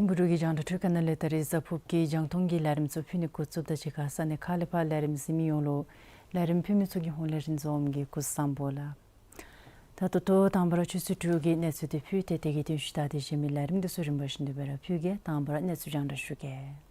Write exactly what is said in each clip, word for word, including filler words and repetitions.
ཐིམ་ཕུག་འབྲུག་གི་རྒྱང་བསྒྲགས་འཕྲུལ་ཁང་ནང་ལས་ད་རིས་གཟའ་ཕུརཔ་གི་རྒྱང་མཐོང་གི་ལས་རིམ་ཚུ་ཕུལ་ནི་འགོ་བཙུགསཔ་ད་གཅིག་ཁར་ས་གནས་ཁག་ལས་ཕར་ལས་རིམ་གཟིགས་མི་ཡོངས་ལུ་ལས་རིམ་ཕུལ་མི་ཚུ་གི་ཧོངས་ལས་རིན་འཛོམས་ཀྱིས་སྐུ་གཟུགས་བཟང་པོ་ལགས། ད་ད་ལྟོ་དང་པ་ར་ཆུ་ཚོད་དྲུག་གི་གནས་ཚུལ་འདི་ཕུལ་ཏེ་དེ་གི་རྟིང་ཤུལ་ད་དེ་གཞན་མི་ལས་རིམ་འདི་ཚུ་རིམ་པ་བཞིན་དུ་སྦེ་ར་ཕུལ་གེ། དང་པ་ར་གནས་ཚུལ་རྒྱང་བསྒྲགས་ཞུ་གེ།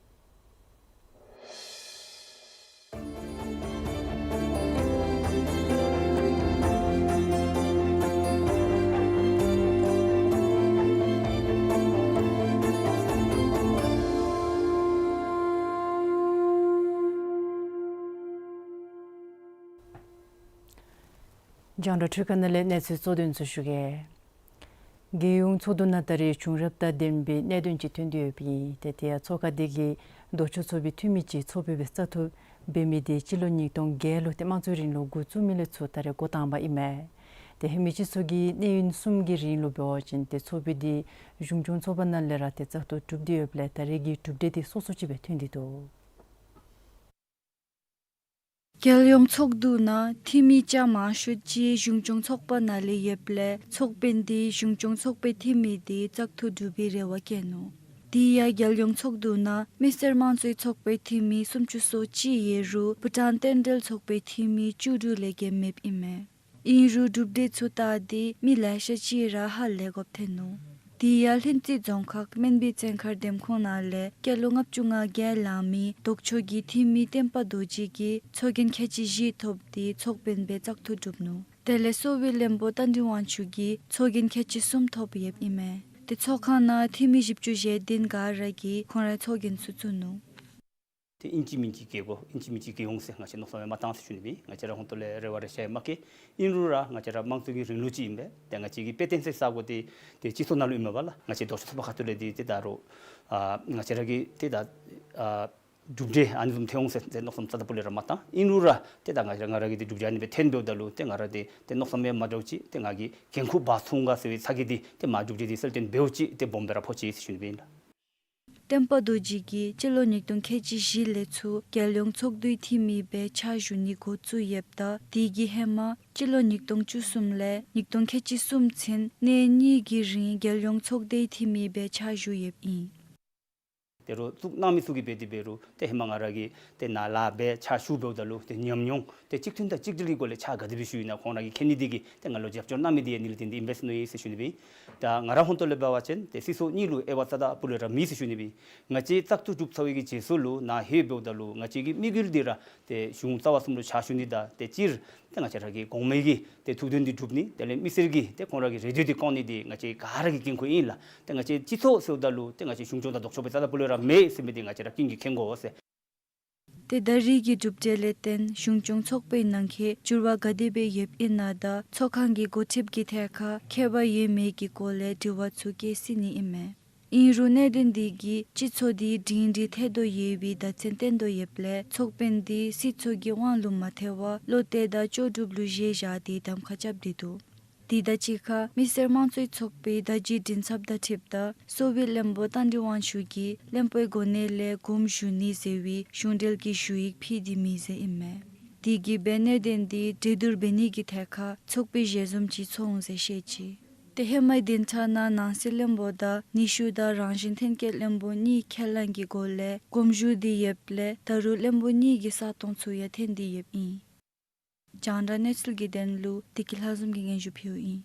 རྒྱང་བསྒྲགས་འཕྲུལ་ཁང་ནང་ལས་གནས་ཚུལ་གཙོ་དོན་ཚུ་ཞུ་གེ། རྒྱལ་ཡོངས་ཚོགས་འདུ་ནང་ད་རིས་བྱུང་རབས་དང་ལྡན་པའི་གནད་དོན་ཅིག་ཐོན་ཏེ་ཡོདཔ་ཨིན། ཏེ་དེ་ཡང་ཚོགས་ཁང་འདི་གིས་ལྡོག་ཕྱོགས་ཚོགས་པའི་འཐུས་མི་ཅིག་ཚོགས་ཕན་སྦེ་བཙག་འཐུ་འབད་མི་འདི་སྤྱི་ལོ་ཉིས་སྟོང་བརྒྱད་ལུ་ཏེ་དམངས་གཙོའི་རིང་ལུགས་འགོ་བཙུགས་མི་ལས་ཚུར་ད་རིས་འགོ་དང་པ་ཨིན་མས། ཏེ་ཧེ་མའི་སྤྱི་ཚོགས་ཀྱི་གནས་ཡུན་གསུམ་གྱི་རིང་ལུ་འབད་བ་ཅིན་ཏེ་ཚོགས་པ་འདི་གཞུང་སྐྱོང་ཚོགས་པ་ནང་ལས་ར་ཏེ་བཙག་འཐུ་གྲུབ་སྟེ་ཡོདཔ་ལས་ད་རིས་ཀྱི་གྲུབ་འབྲས་འདི་སོ་སོ་ཅིག་སྦེ་ཐོན་ཏེ་འདུག། རྒྱལ་ཡོངས་ཚོགས་འདུ་ནང་འཐུས་མི་བཅའ་མར་གཞི་ཅིག་གཞུང་སྐྱོང་ཚོགས་པ་ནང་ལས་ཡོདཔ་ལས་ཚོགས་དཔོན་འདི་གཞུང་སྐྱོང་ཚོགས་པའི་འཐུས་མི་འདི་བཙག་འཐུ་གྲུབ་པའི་རེ་བ་བསྐྱེད་ནུག། དེ་ཡང་རྒྱལ་ཡོངས་ཚོགས་འདུ་ནང་མི་སེར་དམངས་གཙོའི་ཚོགས་པའི་འཐུས་མི་སུམ་ཅུ་སོ་གཅིག་ཡོད་རུང་བྷུ་ཊཱན་རྟེན་འབྲེལ་ཚོགས་པའི་འཐུས་མི་བཅུ་དྲུག་ལས་བརྒལ་མེདཔ་ཨིན་མས། ཨིན་རུང་གྲུབ་འབྲས་ཚུ་བལྟ་སྟེ་མི་ལེ་ཤ་ཅིག་ར་ཧ་ལས་དགོཔ་ཐོན་ནུག། དེ་ཡང་ལྷུན་རྩེ་རྫོང་ཁག་སྨན་སྦིས་བཙན་མཁར་འདེམས་ཁོངས་ནང་ལས་སྐྱེས་ལོ་ལྔ་བཅུ་ང་བརྒྱད་ལང་མི་ལྡོག་ཕྱོགས་ཀྱི་འཐུས་མི་བསྟན་པ་རྡོ་རྗེ་གིས་ཚོགས་རྒྱན་ཁལ་གཅིག་བཞི་ཐོབ་སྟེ་ཚོགས་དཔོན་སྦེ་བཙག་འཐུ་གྲུབ་ནུག། དེ་ལས་གསོ་བའི་བློན་པོ་རྟ་མགྲིན་དབང་ཕྱུག་གིས་ཚོགས་རྒྱན་ཁལ་གཅིག་གསུམ་ཐོབ་ཡོདཔ་ཨིན་མས། ཏེ་ཚོགས་ཁང་ནང་འཐུས་མི་བཞི་བཅུ་ཞེ་བདུན་ག་ར་གིས་ཁོང་རའི་ཚོགས་རྒྱན་ཚུ་བཙུགས་ནུག། ཏེ་ཨིན་ཅི་མིན་ཅི་གི་གོ་ཨིན་ཅི་མིན་ཅི་གི་འོང་ཟེར་ང་བཅས་མནོ་བསམ་ཡང་མ་བཏང་ཟེར་ཞུ་ནི་ཨིན། ང་བཅས་ར་ཧོང་ཏོ་ལས་རེ་བ་རེ་ཤ་ཡང་མ་བསྐྱེད། ཨིན་རུང་ར་ང་བཅས་ར་དམངས་གཙོ་གི་རིང་ལུགས་ཅིག་ཨིན་པས། ཏེ་ང་བཅས་ཀྱི་དཔེ་སྟོན་ས་ས་གོ་འདི་ཏེ་སྤྱི་ཚོགས་ནང་ལུ་ཨིན་མས་པ་ལགས། ང་བཅས་ལྡོག་ཕྱོགས་ཚོགས་པ་ཁ་ཐུག་ལས་འདི་ཏེ་ད་རུང་ཨ་ང་བཅས་ར་གི་ཏེ་ད་ཨ་གྲུབ་འབྲས་ཨ་ནི་བཟུམ་ཐོན་འོང་ཟེར་ཏེ་མནོ་བསམ་རྩ་དང་པོ་ལས་ར་མ་བཏང་། ཨིན་རུང་ར་ཏེ་ད་ང་བཅས་ར་ང་ར་གི་ཏེ་གྲུབ་འབྲས་ཨ་ནི་སྦེ་ཐོན་འབདཝ་ད་ལུ་ཏེ་ང་ར་འདི་ཏེ་མནོ་བསམ་ཡང་མ་འདྲཝ་ཅིག་ཏེ་ང་གིས་འགན་ཁུར་འབག་ཚུགས་ག་ཟེར་བའི་ཚ་གྱང་འདི་ཏེ་མ་གྲུབ་འབྲས་འདི་གསལ་སྟོན་འབདཝ་ཅིག་ཏེ་སྦོམ་སྦེ་ར་ཕོག་ཅི་ཟེར་ཞུ་ནི་ཨིན་ལགས། བསྟན་པ་རྡོ་རྗེ་གིས་སྤྱི་ལོ་ཉིས་སྟོང་ཁལ་གཅིག་བཞི་ལས་ཚུར་རྒྱལ་ཡོངས་ཚོགས་འདུའི་འཐུས་མི་སྦེ་ཕྱག་ཞུ་ནི་འགོ་བཙུགས་ཡོདཔ་ད་དེ་གི་ཧེ་མ་སྤྱི་ལོ་ཉིས་སྟོང་བཅུ་གསུམ་ལས་ཉིས་སྟོང་ཁལ་གཅིག་གསུམ་ཚུན་གནས་གཉིས་ཀྱི་རིང་རྒྱལ་ཡོངས་ཚོགས་སྡེའི་འཐུས་མི་སྦེ་ཕྱག་ཞུ་ཡོདཔ་ཨིན། ཏེ་རོགས་བཙུགས་གནང་མི་ཚུ་གིས་འབད་དེ་འབད་རུང་ཏེ་ཧེ་མ་ང་ར་གིས་ཏེ་ནཱ་ལཱ་འབད་ཕྱག་ཞུ་འབདཝ་ད་ལུ་ཏེ་ཉམས་མྱོང་ཏེ་གཅིག་མཐུན་དང་གཅིག་སྒྲིལ་གྱི་སྒོ་ལས་ཕྱག་ག་དེ་སྦེ་ཞུ་ཡི་ན་ཁོང་ར་གིས་མཁྱེན་ནི་འདི་གིས་ཏེ་ང་ལུ་རྒྱབ་སྐྱོར་གནང་མི་འདི་ཡང་ཨ་ནི་ལུ་བརྟེན་ཏེ་ཨིན་པས་ཟེར་མནོ་ཡི་ཟེར་ཞུ་ནི་ཨིན། ད་ང་ར་ཧོང་ཏོ་ལས་འབད་བ་ཅིན་ཏེ་སྲིད་ཚོགས་གཉིས་ལུ་དབྱེ་བ་རྩ་དང་པོ་ལས་ར་མེད་ཟེར་ཞུ་ནི་ཨིན། ང་བཅས་བཙག་འཐུ་གྲུབ་ཚར་བའི་གི་རྗེས་སུ་ལུ་ནཱ་ལྷོད་འབདཝ་ད་ལུ་ང་བཅས་ཀྱི་དམིགས་ཡུལ་འདི་ར་ཏེ་གཞུང་རྩ་བ་གསུམ་ལུ་ཕྱག་ཞུ་ནི་དང་ཏེ་སྤྱིར་ཏེ་ང་བཅས་ར་གི་གོང་མའི་གི་ཏེ་ཐུགས་འདུན་འདི་སྒྲུབ་ནི་དེ་ལས་མི་སེར་གྱི་ཏེ་ཁོང་ར་གི་རེ་འདོད་འདི་སྐོང་ནི་འདི་ང་བཅས་ག་ར་གི་འགན་ཁུར་ཨིན་ལགས། ཏེ་ང་བཅས་སྤྱི་ཚོགས་ཟེརཝ་ད་ལུ་ཏེ་ང་བཅས་གཞུང་སྐྱོང་དང་ལྡོག་ཕྱོགས་སྦེ་རྩ་དང་པོ་ལས་ར་མེད་ཟེར་མི་འདི་ང་བཅས་ར་ཀུན་གྱིས་མཁྱེན་དགོ་ཟེར། ཏེ་ད་རིས་ཀྱི་གྲུབ་འབྲས་ལས་བརྟེན་གཞུང་སྐྱོང་ཚོགས་པའི་ནང་འཁོད་འགྱུར་བ་ག་དེ་སྦེ་ཡོདཔ་ཨིན་ན་དང་ཚོགས་ཁང་གི་འགོ་ཁྲིདཔ་གི་ཐད་ཁར་ཁྱད་པར་ཡོད་མེད་ཀྱི་སྐོར་ལས་དྲི་བ་ཚུ་བཀོད་སྲིད་ནི་ཨིན་མས། ཨིན་རུང་གནད་དོན་འདི་གིས་སྤྱི་ཚོགས་འདི་སྒྲིང་སྒྲི་ཐལ་དོ་ཡོད་པའི་བརྡ་མཚོན་བསྟན་དོ་ཡོདཔ་ལས་ཚོགས་དཔོན་འདི་སྲིད་ཚོགས་ཀྱི་དབང་ལུ་མ་ཐལ་བར་བློ་གཏད་དང་ལྕོགས་གྲུབ་ལུ་བཞེས་བཞག་སྟེ་གདམ་ཁ་རྐྱབ་སྟེ་འདུག། དེ་དང་གཅིག་ཁར་མི་སེར་དམངས་གཙོའི་ཚོགས་པའི་བརྡ་བརྒྱུད་མགྲིན་ཚབ་དང་འཁྲིལཝ་ད་སོ་བི་བློན་པོ་རྟ་མགྲིན་དབང་ཕྱུག་གིས་བློན་པོའི་གོ་གནས་ལས་དགོངས་ཞུ་ནི་ཟེར་བའི་གཞུང་འབྲེལ་གྱི་ཞུ་ཡིག་ཕུལ་ཏེ་མེད་ཟེར་ཨིན་མས། དེ་གིས་འབད་གནད་དོན་འདི་གྲོས་བསྡུར་འབད་ནི་གི་ཐད་ཁར་ཚོགས་པའི་ཞལ་འཛོམས་ཅིག་ཚོགས་འོང་ཟེར་བཤད་ཅི། ཏེ་ཧེ་མའི་བདུན་ཕྲག་ནང་ནང་སྲིད་བློན་པོ་དང་ནུས་ཤུགས་དང་རང་བཞིན་ཐོན་སྐྱེད་བློན་པོ་གཉིས་ཁས་བླངས་ཀྱི་སྒོ་ལས་དགོངས་ཞུ་སྟེ་ཡོདཔ་ལས་ད་རུང་བློན་པོ་གཉིས་ཀྱི་ས་སྟོང་ཚུ་ཡང་འཐོན་ཏེ་ཡོདཔ་ཨིན། རྒྱང་བསྒྲགས་གནས་ཚུལ་གྱི་དོན་ལུ་བདེ་སྐྱིད་ལྷ་འཛོམས་ཀྱིས་སྙན་ཞུ་ཕུལཝ་ཨིན།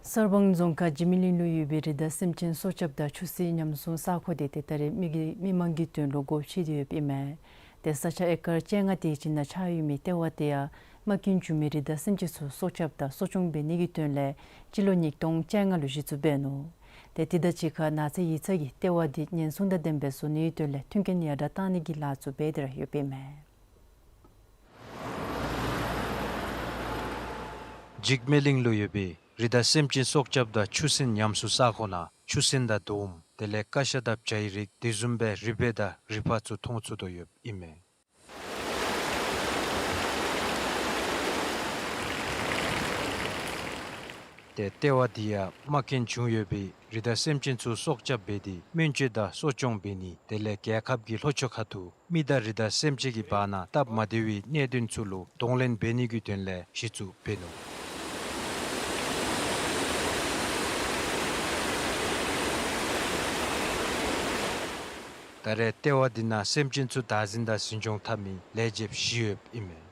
གསར་སྤང་རྫོང་ཁག་འཇིགས་མེད་གླིང་ལུ་ཡོད་པའི་རི་དྭགས་སེམས་ཅན་སྲོག་སྐྱབས་དང་ཆུ་སྲིན་ཉམས་སྲུང་ས་ཁོངས་འདི་ཏེ་ད་རེས་མི་གི་མི་མང་གི་དོན་ལུ་སྒོ་ཕྱེ་སྟེ་ཡོདཔ་ཨིན་མས། ཏེ་ས་ཆ་ཨེ་ཀར་བཅོ་ལྔ་དེ་ཅིག་ནང་ཆགས་ཡོད་མི་ལྟེ་བ་དེ་ཡང་རྨ་སྐྱོན་བྱུང་མི་རི་དྭགས་སེམས་ཅན་ཚུ་སྲོག་སྐྱབས་དང་གསོ་སྐྱོང་འབད་ནི་གི་དོན་ལས་སྤྱི་ལོ་ཉིས་སྟོང་བཅོ་ལྔ་ལུ་གཞི་བཙུགས་འབད་ནུག། ཏེ་དེ་དང་གཅིག་ཁར་ནགས་ཚལ་ཡིག་ཚང་གིས་ལྟེ་བ་འདི་ཉེན་སྲུང་དང་ལྡནམ་སྦེ་བཟོ་ནིའི་དོན་ལས་མཐུན་རྐྱེན་ཡར་དྲག་བཏང་ནི་གི་ལཱ་ཚུ་འབད་དེ་ར་ཡོདཔ་ཨིན་མས། འཇིགས་མེད་གླིང་ལུ་ཡོད་པའི་རི་དྭགས་སེམས་ཅན་སྲོག་སྐྱབས་དང་ཆུ་སྲིན་ཉམས་སྲུང་ས་ཁོངས་ནང་ཆུ་སྲིན་དང་དོམ་དེ་ལས་ཀ་ཤ་དང་བྱའི་རིགས་དེ་བཟུམ་སྦེ་རི་བལ་དང་རི་ཕག་ཚུ་མཐོང་ཚུགས་དོ་ཡོདཔ་ཨིན་མས། ཏེ་ལྟེ་བ་འདི་ཡང་རྨ་སྐྱོན་བྱུང་ཡོད་པའི་རི་དྭགས་སེམས་ཅན་ཚུ་སྲོག་སྐྱབས་འབད་དེ་སྨན་བཅོས་དང་གསོ་སྐྱོང་འབད་ནི་དེ་ལས་རྒྱལ་ཁབ་ཀྱི་ལྷོ་ཕྱོགས་ཁ་ཐུག་མི་དང་རི་དྭགས་སེམས་ཅན་གྱི་བར་ན་སྟབས་མ་བདེ་བའི་གནད་དོན་ཚུ་ལུ་གདོང་ལེན་འབད་ནི་གི་དོན་ལས་གཞི་བཙུགས་འབད་ནུག། ད་རེས་ལྟེ་བ་འདི་ནང་སེམས་ཅན་ཚུ་བདག་འཛིན་དང་འཛིན་སྐྱོང་འཐབ་མི་ལས་བྱེདཔ་བཞི་ཡོདཔ་ཨིན་མས།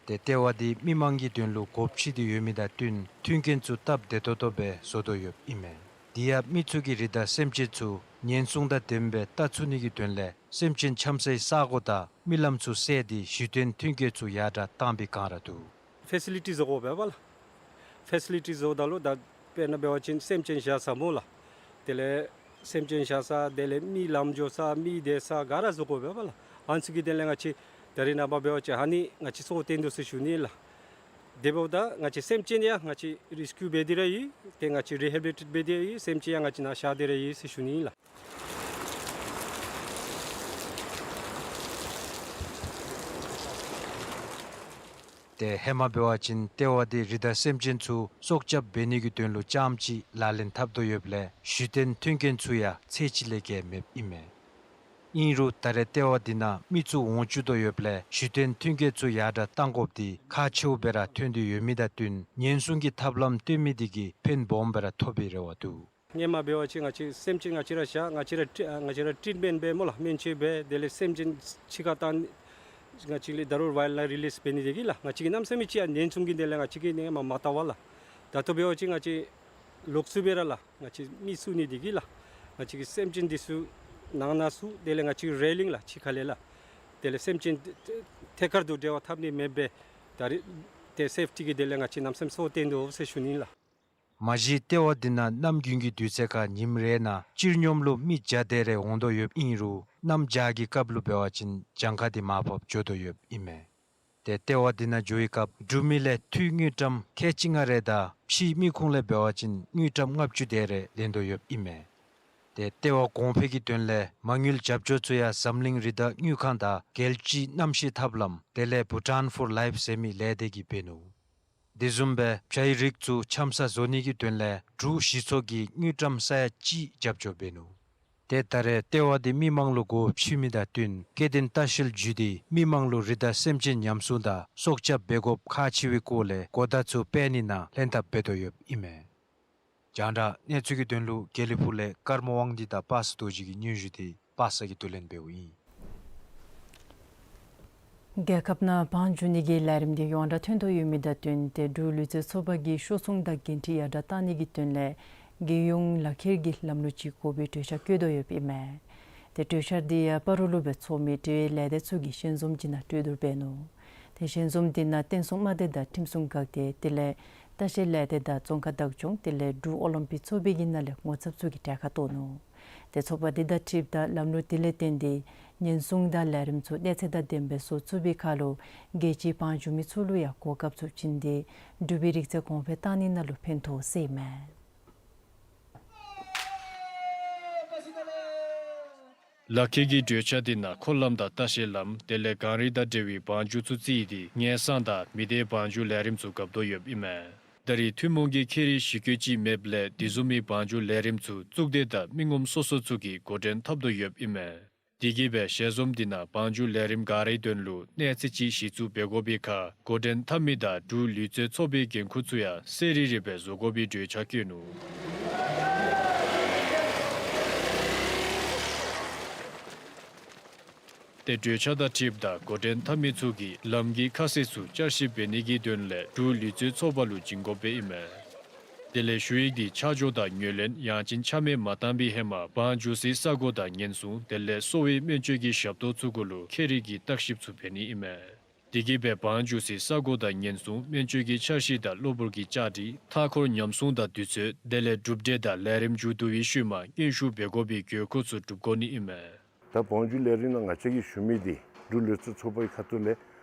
ཏེ་ལྟེ་བ་འདི་མི་མང་གི་དོན་ལུ་སྒོ་ཕྱེ་སྟེ་ཡོད་མི་དང་བསྟུན་མཐུན་རྐྱེན་ཚུ་སྟབས་བདེ་ཏོག་ཏོ་སྦེ་བཟོ་དོ་ཡོདཔ་ཨིན་མས། དེ་ཡང་མི་ཚུ་གིས་རི་དྭགས་སེམས་ཅན་ཚུ་ཉེན་སྲུང་དང་ལྡནམ་སྦེ་བལྟ་ཚུགས་ནི་གི་དོན་ལས་སེམས་ཅན་འཁྱམ་སའི་ས་གོ་དང་རྨི་ལམ་ཚུ་བསལ་ཏེ་གཞི་རྟེན་མཐུན་རྐྱེན་ཚུ་ཡར་དྲག་བཏང་པའི་བསྒང་ར་འདུག། ཕེ་སི་ལི་ཊི་བཟོ་དགོ་པས་པ་ལགས། ཕེ་སི་ལི་ཊི་བཟོཝ་ད་ལུ་ད་དཔེར་ན་འབད་བ་ཅིན་སེམས་ཅན་བཞག་ས་སྨོ་ལགས། དེ་ལས་སེམས་ཅན་བཞག་ས་དེ་ལས་མི་ལམ་འགྱོ་ས་མི་སྡོད་ས་ག་ར་བཟོ་དགོ་པས་པ་ལགས། ཨ་ནི་ཚུ་གི་དོན་ལས་ང་བཅས་ད་རེས་ནངས་པ་འབད་བ་ཅིན་ཨ་ནི་ང་བཅས་སྲོག་བཏོན་དོ་ཟེར་ཞུ་ནི་ལགས། དེ་འབདཝ་ད་ང་བཅས་སེམས་ཅན་ཡང་ང་བཅས་རེ་སི་ཀིའུ་འབད་དེ་ར་ཡོད། ཏེ་ང་བཅས་རི་ཧེ་བི་ལི་ཊེཊ་འབད་དེ་ཡོད། སེམས་ཅན་ཡང་ང་བཅས་ནཱ་བཞག་སྟེ་ར་ཡོད་ཟེར་ཞུ་ནི་ལགས། ཏེ་ཧེ་མ་འབད་བ་ཅིན་ལྟེ་བ་འདི་རི་དྭགས་སེམས་ཅན་ཚུ་སྲོག་སྐྱབས་འབད་ནི་གི་དོན་ལུ་རྐྱངམ་ཅིག་ལག་ལེན་འཐབ་དོ་ཡོདཔ་ལས་གཞི་རྟེན་མཐུན་རྐྱེན་ཚུ་ཡང་ཚད་ཅིག་ལས་བརྒལ་མེདཔ་ཨིན་མས། ཨིན་རུང་ད་རེས་ལྟེ་བ་འདི་ནང་མི་ཚུ་འོང་བཅུག་དོ་ཡོདཔ་ལས་གཞི་རྟེན་མཐུན་རྐྱེན་ཚུ་ཡར་དྲག་བཏང་དགོཔ་འདི་ཁག་ཆེཝ་སྦེ་ར་ཐོན་ཏེ་ཡོད་མི་དང་བསྟུན་ཉེན་སྲུང་གི་ཐབས་ལམ་སྟོན་མི་འདི་གིས་ཕན་སྦོམ་སྦེ་ར་ཐོབ་པའི་རེ་བ་འདུག། སྔོན་མ་འབད་བ་ཅིན་ང་བཅས་སེམས་ཅན་ང་བཅས་ར་བཞག་ང་བཅས་ར་ཊི་ཨ་ང་བཅས་ར་ཊིཊ་མེནཊ་འབད་སྨོ་ལགས། སྨན་བཅོས་འབད་དེ་ལས་སེམས་ཅན་འཆི་ཁར་བཏང་ང་བཅས་ལས་ད་རུང་ཝའིལཌ་ལའིཕ་རི་ལིསི་འབད་ནི་དེ་གིས་ལགས། ང་བཅས་ཀྱིས་གནམ་མེད་ས་མེད་ཅིག་ཨ་ཉེན་སྲུང་གི་དོན་ལས་ང་བཅས་ཀྱིས་ནི་མ་མ་བལྟ་བས་ལགས། ད་ལྟོ་འབད་བ་ཅིན་ང་བཅས་ལོགས་སུ་སྦེ་ར་ལགས། ང་བཅས་མི་བཙུགས་ནི་དེ་གིས་ལགས། ང་བཅས་ཀྱིས་སེམས་ཅན་འདི་ཚུ་ནང་ན་བཙུགས་དེ་ལས་ང་བཅས་རེ་ལིང་ལགས་ཕྱི་ཁ་ལས་ལགས། དེ་ལས་སེམས་ཅན་ཐད་ཀར་དུ་འབྲེལ་བ་འཐབ་ནི་མེདཔ་སྦེ་ད་རེས་ཏེ་སེཕ་ཊི་གི་དོན་ལས་ང་བཅས་གནམ་མེད་ས་མེད་སྲོག་བཏོན་དོ་ཟེར་ཞུ་ནི་ལགས། མ་གཞི་ལྟེ་བ་འདི་ནང་གནམ་དགུན་གྱི་དུས་ཚོད་ཁར་ཉིནམ་རེ་ནང་སྤྱིར་སྙོམས་ལུ་མི་བརྒྱ་དེ་རེ་འོང་དོ་ཡོདཔ་ཨིན་རུང་གནམ་བྱཱར་གྱི་སྐབས་ལུ་འབད་བ་ཅིན་གྱངས་ཁ་འདི་མར་ཕབ་འགྱོ་དོ་ཡོདཔ་ཨིན་མས། ཏེ་ལྟེ་བ་འདི་ནང་འགྱོ་བའི་སྐབས་འབྲུག་མི་ལས་འཐུས་དངུལ་ཀྲམ་ཁལ་གཅིག་ལྔ་རེ་དང་ཕྱིའི་མི་ཁུངས་ལས་འབད་བ་ཅིན་དངུལ་ཀྲམ་ལྔ་བཅུ་དེ་རེ་ལེན་དོ་ཡོདཔ་ཨིན་མས། ཏེ་ལྟེ་བ་གོང་འཕེལ་གྱི་དོན་ལས་མ་དངུལ་རྒྱབ་སྐྱོར་ཚུ་ཡང་འཛམ་གླིང་རི་དྭགས་དངུལ་ཁང་དང་རྒྱལ་སྤྱིའི་གནམ་གཤིས་ཐབས་ལམ་དེ་ལས་བྷུ་ཊཱན་ཕོར་ལའིཕ་ཟེར་མི་ལས་སྡེ་གིས་འབད་ནུག། དེ་བཟུམ་སྦེ་བྱའི་རིགས་ཚུ་འཁྱམ་ས་བཟོ་ནི་གི་དོན་ལས་འབྲུག་གཞི་ཚོགས་ཀྱིས་དངུལ་ཀྲམ་ས་ཡ་གཅིག་རྒྱབ་སྐྱོར་འབད་ནུག། ཏེ་ད་རེས་ལྟེ་བ་འདི་མི་མང་ལུ་སྒོ་ཕྱེ་མི་དང་བསྟུན་སྐྱེ་ལྡན་ལྟ་བཤལ་བརྒྱུད་དེ་མི་མང་ལུ་རི་དྭགས་སེམས་ཅན་ཉམས་སྲུང་དང་སྲོག་སྐྱབས་འབད་དགོཔ་ཁག་ཆེ་བའི་སྐོར་ལས་གོ་བརྡ་ཚུ་སྤེལ་ནི་ནང་ལྷན་ཐབས་འབད་དོ་ཡོདཔ་ཨིན་མས། རྒྱང་བསྒྲགས་གནས་ཚུལ་གྱི་དོན་ལུ་དགེ་ལེགས་ཕུག་ལས་ཀརྨ་དབང་འདུས་དང་པ་སངས་རྡོ་རྗེ་གི་སྙན་ཞུ་འདི་པ་སངས་ཀྱིས་བསྡུ་ལེན་འབདཝ་ཨིན། རྒྱལ་ཁབ་ནང་བང་རྒྱུག་ནི་གི་ལས་རིམ་འདི་ཡོངས་གྲགས་ཐོན་དོ་ཡོད་མི་དང་བསྟུན་ཏེ་འབྲུག་ལུས་རྩལ་ཚོགས་པ་གིས་ཤོག་ཚོང་དང་འགན་འཁྲི་ཡར་དྲག་བཏང་ནི་གི་དོན་ལས་རྒྱལ་ཡོངས་ལག་ཁྱེར་གྱི་ལམ་ལུགས་ཅིག་དགོ་པའི་གྲོས་འཆར་བཀོད་དོ་ཡོདཔ་ཨིན་མས། ཏེ་གྲོས་འཆར་འདི་ཡང་སྤ་རོ་ལུ་སྦེ་ཚོགས་མི་འབྲེལ་ཡོད་ལས་སྡེ་ཚུ་གི་ཞལ་འཛོམས་ཅིག་ནང་གྲོས་བསྡུར་འབད་ནུག། ཏེ་ཞལ་འཛོམས་འདི་ནང་བསྟན་སྲུང་དམག་སྡེ་དང་ཁྲིམས་སྲུང་འགག་སྡེ་དེ་ལས་ལྟ་བཤལ་ལས་སྡེ་དང་རྫོང་ཁག་བདག་སྐྱོང་དེ་ལས་འབྲུག་ཨོ་ལིམ་པིག་ཚོགས་པའི་གི་ནང་ལས་ངོ་ཚབ་ཚུ་གིས་གྲལ་ཁར་གཏོགས་ནུག། ཏེ་ཚོགས་པ་འདི་དང་འཁྲིལཝ་ད་ལམ་ལུགས་དེ་ལས་བརྟེན་ཏེ་ཉེན་སྲུང་དང་ལས་རིམ་ཚུ་གནས་ཚད་དང་ལྡནམ་སྦེ་བཟོ་ཚུགས་པའི་ཁར་ལུ་རྒྱལ་སྤྱིའི་བང་རྒྱུག་མི་ཚུ་ལུ་ཡང་གོ་སྐབས་ཚུ་བྱིན་ཏེ་འབྲུག་པའི་རིག་རྩལ་གོང་འཕེལ་བཏང་ནི་ནང་ལུ་ཕན་ཐོགས་ཟེར་ཨིན་མས། ལ་ཁེལ་གྱི་གྲོས་འཆར་དེ་ནང་འཁོར་ལམ་དང་ལྟ་བཤལ་ལམ་དེ་ལས་གངས་རི་དང་འབྲེལ་བའི་བང་རྒྱུག་ཚུ་བརྩིས་ཏེ་ངན་སང་དང་མི་སྡེ་བང་རྒྱུག་ལས་རིམ་ཚུ་འགབ་དོ་ཡོདཔ་ཨིན་མས། ད་རེས་ཐུན་མོང་གི་ཁེ་རིང་ཞི་རྒོལ་ཅིག་མེདཔ་ལས་དེ་བཟུམ་མའི་བང་རྒྱུག་ལས་རིམ་ཚུ་གཙུག་སྡེ་དང་མི་ངོམ་སོ་སོ་ཚུ་གིས་འགོ་འདྲེན་འཐབ་དོ་ཡོདཔ་ཨིན་མས། དེ་གིས་སྦེ་ཞལ་འཛོམས་དེ་ནང་བང་རྒྱུག་ལས་རིམ་ག་རའི་དོན་ལུ་གནས་ཚད་ཅིག་གཞི་བཙུགས་འབད་དགོ་པའི་ཁར་འགོ་འདྲེན་འཐབ་མི་དང་འབྲུག་ལུས་རྩལ་ཚོགས་པའི་འགན་ཁུར་ཚུ་ཡང་གསལ་རི་རི་སྦེ་བཟོ་དགོ་པའི་གྲོས་འཆར་བཀོད་ནུག། ཏེ་གྲོས་འཆར་དང་འཁྲིལཝ་ད་འགོ་འདྲེན་འཐབ་མི་ཚུ་གིས་ལམ་གྱི་ཁ་གསེང་ཚུ་བསྐྱར་ཞིབ་འབད་ནི་གི་དོན་ལས་འབྲུག་ལུས་རྩལ་ཚོགས་པ་ལུ་བྱིན་དགོཔ་སྦེ་ཨིན་མས། དེ་ལས་ཞུ་ཡིག་འདི་ཆ་འཇོག་དང་ངོས་ལེན་ཡང་ཅིན་ཆ་མེད་མ་བཏང་པའི་ཧེ་མ་བང་རྒྱུག་སའི་ས་གོ་དང་ཉེན་སྲུང་དེ་ལས་གསོ་བའི་སྨན་བཅོས་ཀྱི་ཞབས་ཏོག་ཚུ་གུ་ལུ་ཁེ་རིང་གི་བརྟག་ཞིབ་ཚུ་འབད་ནི་ཨིན་མས། དེ་གིས་སྦེ་བང་རྒྱུག་སའི་ས་གོ་དང་ཉེན་སྲུང་སྨན་བཅོས་ཀྱི་འཆར་གཞི་དང་གློ་བུར་གྱི་བཅའ་སྒྲིག་མཐའ་འཁོར་ཉམས་སྲུང་དང་དུས་ཚོད་དེ་ལས་གྲུབ་འབྲས་དང་ལས་རིམ་མཇུག་བསྡུ་བའི་ཤུལ་མ་སྙན་ཞུ་འབད་དགོ་པའི་དགོས་མཁོ་ཚུ་སྒྲུབ་དགོ་ནི་ཨིན་མས། ད་བང་རྒྱུག་ལས་རིམ་ནང་ང་བཅས་ཀྱིས་ཞུ་མི་འདི་འབྲུག་ལུས་རྩལ་ཚོགས་པའི་ཁ་ཐུག་ལས་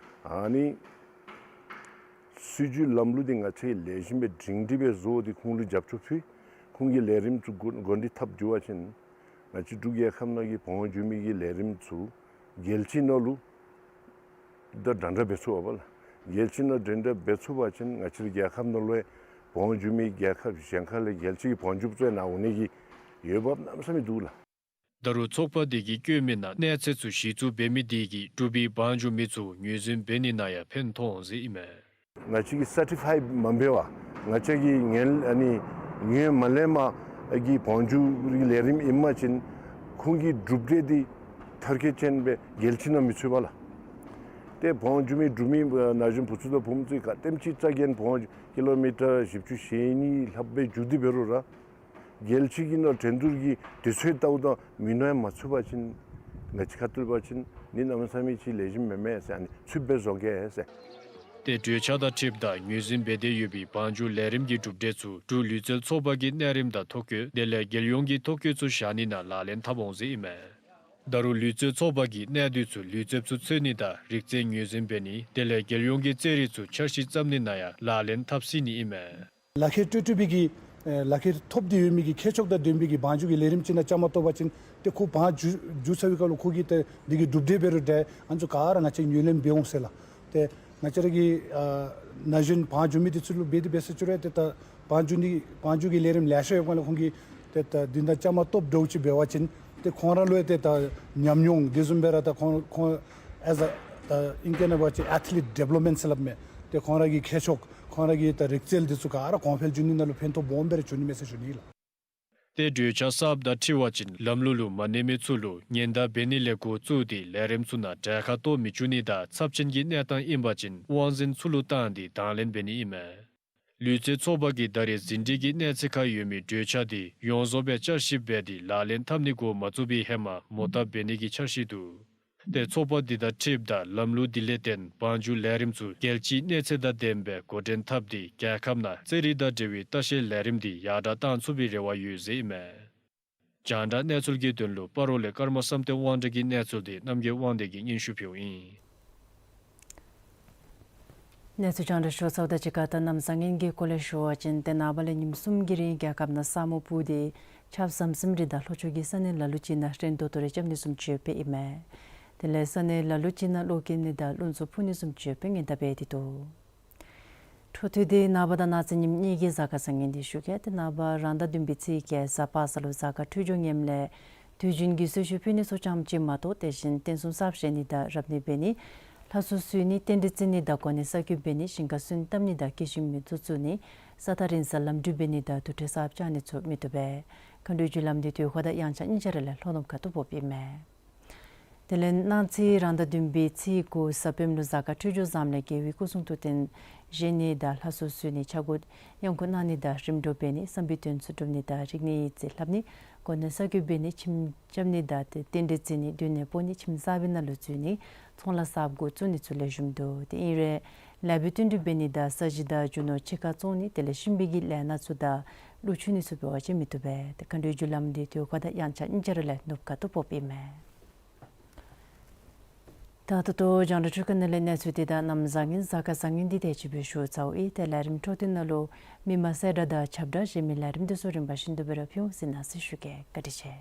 ཨ་ནི་སྲིད་བྱུས་ལམ་ལུགས་འདི་ང་བཅས་ཀྱིས་ལེགས་ཤོམ་སྦེ་སྒྲིང་སྒྲི་སྦེ་བཟོ་སྟེ་ཁོང་ལུ་རྒྱབ་སྐྱོར་ཕུལ་ཁོང་གིས་ལས་རིམ་ཚུ་འགོ་འགོ་འདྲེན་འཐབ་འགྱོ་བ་ཅིན་ང་བཅས་འབྲུག་རྒྱལ་ཁབ་ནང་གི་བང་རྒྱུག་མི་གི་ལས་རིམ་ཚུ་རྒྱལ་སྤྱི་ནང་ལུ་ད་འདྲ་འདྲ་འབད་ཚུགས་པ་ལགས། རྒྱལ་སྤྱི་ནང་འདྲ་འདྲ་འབད་ཚུགས་པ་ཅིན་ང་བཅས་རའི་རྒྱལ་ཁབ་ནང་ལུ་བང་རྒྱུག་མི་རྒྱལ་ཁབ་གཞན་ཁ་ལས་རྒྱལ་སྤྱི་གི་བང་རྒྱུགཔ་ཚུ་ཡང་ནཱ་འོང་ནི་གི་འོས་འབབ་གནམ་མེད་ས་མེད་འདུག་ལགས། ད་རུང་ཚོགས་པ་དེ་གིས་བཀོད་མི་ནང་གནས་ཚད་ཚུ་གཞི་བཙུགས་འབད་མི་དེ་གིས་འབྲུག་པའི་བང་རྒྱུག་མི་ཚུ་ངོས་འཛིན་འབད་ནི་ནང་ཡང་ཕན་ཐོགས་འོང་ཟེར་ཨིན་མས། ང་བཅས་ཀྱིས་སར་ཊི་ཕའི་མ་འབད་བར་ང་བཅས་ཀྱིས་ངན་ཨ་ནི་ངན་མ་ལེན་པའི་གི་བང་རྒྱུག་གི་ལས་རིམ་ཨིན་པ་ཅིན་ཁོང་གི་གྲུབ་འབྲས་འདི་མཐར་འཁྱོལ་ཅན་སྦེ་རྒྱལ་སྤྱི་ནང་མི་ཚུད་པས་ལགས། ཏེ་བང་རྒྱུག་མི་འབྲུག་མི་ན་གཞོན་བུ་ཚུ་དང་བུམོ་ཚུ་ག་དེམ་ཅིག་རྩ་འགེངས་བང་རྒྱུག་ཀི་ལོ་མི་ཊར་བཞི་བཅུ་ཞེ་གཉིས་ལྷགཔ་སྦེ་རྒྱུག་སྟེ་འབད་རུང་ར་རྒྱལ་སྤྱི་གི་ནང་འགྲན་བསྡུར་གྱི་དུས་ཚོད་ལྟཝ་ད་མི་ནང་ཡང་མ་ཚུད་པ་ཅིན་ང་བཅས་ཁ་ཐུག་ལུ་འབད་བ་ཅིན་ནི་གནམ་མེད་ས་མེད་ཅིག་ལེགས་ཤོམ་མེན་མས་ཟེར་ཨ་ནི་ཚུདཔ་སྦེ་བཟོ་གེ་ཟེར། ཏེ་གྲོས་འཆར་དང་འཁྲིལཝ་ད་ངོས་འཛིན་འབད་དེ་ཡོད་པའི་བང་རྒྱུག་ལས་རིམ་གྱི་གྲུབ་འབྲས་ཚུ་འབྲུག་ལུས་རྩལ་ཚོགས་པ་གི་གནས་རིམ་དང་ཐོ་བཀོད་དེ་ལས་རྒྱལ་ཡོངས་ཀྱི་ཐོ་བཀོད་ཚུ་བཞག་ནི་ནང་ལག་ལེན་འཐབ་འོང་ཟེར་ཨིན་མས། ད་རུང་ལུས་རྩལ་ཚོགས་པ་གིས་གནས་སྡུད་ཚུ་ལུས་རྩལཔ་ཚུ་འཚོལ་ནི་དང་རིག་རྩལ་ངོས་འཛིན་འབད་ནི་དེ་ལས་རྒྱལ་ཡོངས་ཀྱི་རྩེད་རིགས་ཚུ་འཆར་གཞི་བརྩམ་ནི་ནང་ཡང་ལག་ལེན་འཐབ་སྲིད་ནི་ཨིན་མས། ལག་ཁྱེར་སྤྲོད་སྤྲོདཔ་གི་ཨེ་ལག་ཁྱེར་ཐོབ་སྟེ་ཡོད་མི་གི་ཁྱད་ཆོས་དང་ལྡན་པའི་གི་བང་རྒྱུག་གི་ལས་རིམ་ཅིག་ནང་བཅའ་མར་གཏོགས་པ་ཅིན་ཏེ་ཁོ་བང་རྒྱུག་རྒྱུག་ཚར་བའི་སྐབས་ལུ་ཁོ་གི་ཏེ་འདི་གི་གྲུབ་འབྲས་འབད་རུང་འདྲ་ཨ་ནི་ཚུ་ག་ར་ང་བཅས་ངོས་ལེན་འབད་འོང་ཟེར་ལགས། ཏེ་ང་བཅས་ར་གི་ཨ་ན་གཞོན་བང་རྒྱུག་མི་འདི་ཚུ་ལུ་འབད་དེ་འབད་ས་ཅིག་རུང་ཏེ་ད་བང་རྒྱུག་ནི་བང་རྒྱུག་གི་ལས་རིམ་ལེ་ཤ་ཡོད་པ་ལས་ཁོང་གིས་ཏེ་ད་འདི་ནང་བཅའ་མར་གཏོགསཔ་འདྲཝ་ཅིག་འབད་བ་ཅིན་ཏེ་ཁོང་ར་ལུ་ཡང་ཏེ་ད་ཉམས་མྱོང་དེ་བཟུམ་སྦེ་ར་ད་ཁོང་ཁོང་ཨེས་ཨ་ད་ཨིང་སྐད་ནང་འབད་བ་ཅིན་ཨེཐ་ལིཊ་ཌི་བེ་ལོབ་མེནཊ་ཟེར་སླབ་མས། ཏེ་ཁོང་ར་གི་ཁྱད་ཆོས་ཁོང་ར་གི་ད་རིག་རྩལ་འདི་ཚུ་ག་ར་གོང་འཕེལ་འགྱོ་ནི་ནང་ལུ་ཕན་ཐོགས་སྦོམ་སྦེ་ར་འབྱུང་ནི་མས་ཟེར་ཞུ་ནི་ལགས། ཏེ་གྲོས་འཆར་གསརཔ་དང་འཁྲིལ་བ་ཅིན་ལམ་ལུགས་ལུ་མ་གནས་མི་ཚུ་ལུ་ཉེན་བརྡ་འབད་ནི་ལས་འགོ་བཙུགས་ཏེ་ལས་རིམ་ཚུ་ནང་གྲལ་ཁར་གཏོགས་མི་བཅུག་ནི་དང་ཚབས་ཆེན་གྱི་གནས་སྟངས་ཨིན་པ་ཅིན་དབང་འཛིན་ཚུ་ལུ་བཏང་སྟེ་དང་ལེན་འབད་ནི་ཨིན་མས། ལུས་རྩལ་ཚོགས་པ་གིས་ད་རེས་ཟིན་བྲིས་ཀྱི་གནས་ཚད་ཁར་ཡོད་མི་གྲོས་འཆར་འདི་ཡོངས་རྫོགས་སྦེ་བསྐྱར་ཞིབ་འབད་དེ་ལག་ལེན་འཐབ་ནི་འགོ་མ་བཙུགས་པའི་ཧེ་མ་མོ་བཏབ་འབད་ནི་གི་འཆར་གཞི་འདུག། ཏེ་ཚོགས་པ་འདི་དང་འཁྲིལཝ་ད་ལམ་ལུགས་འདི་ལས་བརྟེན་བང་རྒྱུག་ལས་རིམ་ཚུ་རྒྱལ་སྤྱིའི་གནས་ཚད་དང་ལྡནམ་སྦེ་འགོ་འདྲེན་འཐབ་སྟེ་རྒྱལ་ཁབ་ནང་རྩེད་རིགས་དང་འབྲེལ་བའི་ལྟ་བཤལ་ལས་རིམ་འདི་ཡར་དྲག་བཏང་ཚུགས་པའི་རེ་བ་ཡོད་ཟེར་ཨིན་མས། རྒྱང་བསྒྲགས་གནས་ཚུལ་གྱི་དོན་ལུ་སྤ་རོ་ལས་ཀརྨ་བསམ་གཏན་དབང་གྲགས་ཀྱི་གནས་ཚུལ་འདི་རྣམ་རྒྱལ་དབང་འདུས་ཀྱིས་སྙན་ཞུ་ཕུལཝ་ཨིན། གནས་ཚུལ་རྒྱང་བསྒྲགས་ཞུ་ཚརཝ་དང་གཅིག་ཁར་ད་གནམ་བཟང་ངན་གྱི་སྐོར་ལས་ཞུ་བ་ཅིན་ཏེ་ནངས་པ་ལས་ཉིནམ་གསུམ་གྱི་རིང་རྒྱལ་ཁབ་ནང་ས་སྨུག་སྤུབས་ཏེ་ཆརཔ་ཟམ་ཟིམ་རེ་དང་ལྷོ་ཕྱོགས་ཀྱི་ས་གནས་ལ་ལུ་ཅིག་ནང་རན་ཏོག་ཏོ་རེ་རྐྱབ་ནི་བཟུམ་ཅིག་ཡོདཔ་ཨིན་མས། དེ་ལས་ས་གནས་ལ་ལུ་ཅིག་ནང་གློག་འཁྱུག་ནི་དང་རླུང་འཚུབ་འཕུ་ནི་བཟུམ་ཅིག་ཡོདཔ་ངན་ལྡབ་འབད་དེ་འདུག། འཕྲོ་མཐུད་དེ་ནངས་པ་དང་གནངས་ཚེ་ཉིནམ་གཉིས་ཀྱི་གཟའ་སྐར་བཟང་ངན་འདི་ཞུ་གེ། ཏེ་ནངས་པ་རང་ཟླ་བདུན་པའི་ཚེས་བརྒྱད་གཟའ་པ་སངས་ལུ་གཟའ་སྐར་འཕྲོད་སྦྱོར་ངནམ་ལས་དུས་རྒྱུན་གྱི་གསོལ་ཚིགས་ཕུལ་ནི་སོགས་ཙམ་ཅིག་མ་གཏོགས་དེ་བཞིན་རྟེན་གསུམ་གསར་བཞེངས་ནི་དང་རབ་གནས་འབད་ནི་ལྷ་གསོལ་གསོལ་ནི་རྟེན་འབྲེལ་བརྩི་ནི་དང་གོ་གནས་གསར་བསྐོ་འབད་ནི་ཞིང་ཁ་སོན་བཏབ་ནི་དང་སྐྱེ་ཤི་མི་ཚུ་བཙུགས་ནི་ས་ཐག་རིང་སར་ལམ་གྲུ་འབད་ནི་དང་དུར་ཁྲོད་གསརཔ་བཅག་ནི་ཚུ་མི་བཏུབ་པས། མཁའ་འགྲོའི་རྒྱུ་ལམ་འདི་དུས་འཁོར་དང་དབྱངས་འཆར་གཉིས་ཆ་ར་ལས་ལྷོ་ནུབ་ཁ་ཐུག་ཕོགཔ་ཨིན་མས། དེ་ལས་གནངས་ཚེ་རང་ཟླ་བདུན་པའི་ཚེས་དགུ་གཟའ་སྤེནམ་ལུ་གཟའ་སྐར་འཕྲོད་སྦྱོར་བཟངམ་ལས་རྒྱལ་བའི་སྐུ་གསུང་ཐུགས་རྟེན་བཞེངས་ནི་དང་ལྷ་གསོལ་གསོལ་ནི་ཕྱག་སྐོར་གཡང་འགུགས་གནང་ནི་དང་རིམ་གྲོ་འབད་ནི་བསམ་པའི་དོན་ཚུ་འགྲུབ་ནི་དང་རིག་གནས་ཡིག་རྩིས་ལྷབ་ནི་གོ་གནས་གསར་བསྐོ་འབད་ནི་ཁྱིམ་རྐྱབ་ནི་དང་རྟེན་འབྲེལ་བརྩི་ནི་སྡོད་གནས་སྤོ་ནི་ཁྱིམ་གསར་པའི་ནང་ལུ་འཛུལ་ནི་ཚོང་ལཱ་གསརཔ་འགོ་བཙུགས་ནི་ཚུ་ལེགས་ཤོམ་འདུག། དེ་ཨིན་རུང་ལཱ་བུ་བསྟུན་གྲོས་འབད་ནི་དང་ས་གཞི་དང་རྒྱུ་ནོར་ཕྱི་ཁར་བཙོང་ནི་དེ་ལས་གཤིན་པོའི་གི་ལས་སྣ་ཚུ་དང་ཀླུ་འཆུ་ནི་ཚུ་འབད་བ་ཅིན་མི་བཏུབ་པས། ཏེ་མཁའ་འགྲོའི་རྒྱུ་ལམ་འདི་དུས་འཁོར་དང་དབྱངས་འཆར་གཉིས་ཆ་ར་ལས་ནུབ་ཁ་ཐུག་ཕོགཔ་ཨིན་མས། ད་ད་ལྟོ་རྒྱང་བསྒྲགས་འཕྲུལ་ཁང་ནང་ལས་གནས་ཚུལ་འདི་དང་གནམ་བཟང་ངན་གཟའ་སྐར་བཟང་ངན་འདི་དེ་ཅིག་སྦེ་ཞུ་ཚརཝ་ཨིན། ཏེ་ལས་རིམ་འཕྲོ་མཐུད་ནང་ལུ་མི་མང་གསལ་བསྒྲགས་དང་ཁྱབ་བསྒྲགས་གཞན་མི་ལས་རིམ་འདི་ཚུ་རིམ་པ་བཞིན་དུ་སྦེ་ར་ཕུལ་འོང་ཟེར་གནང་ཟེར་ཞུ་གེ། བཀའ་དྲིན་ཆེ།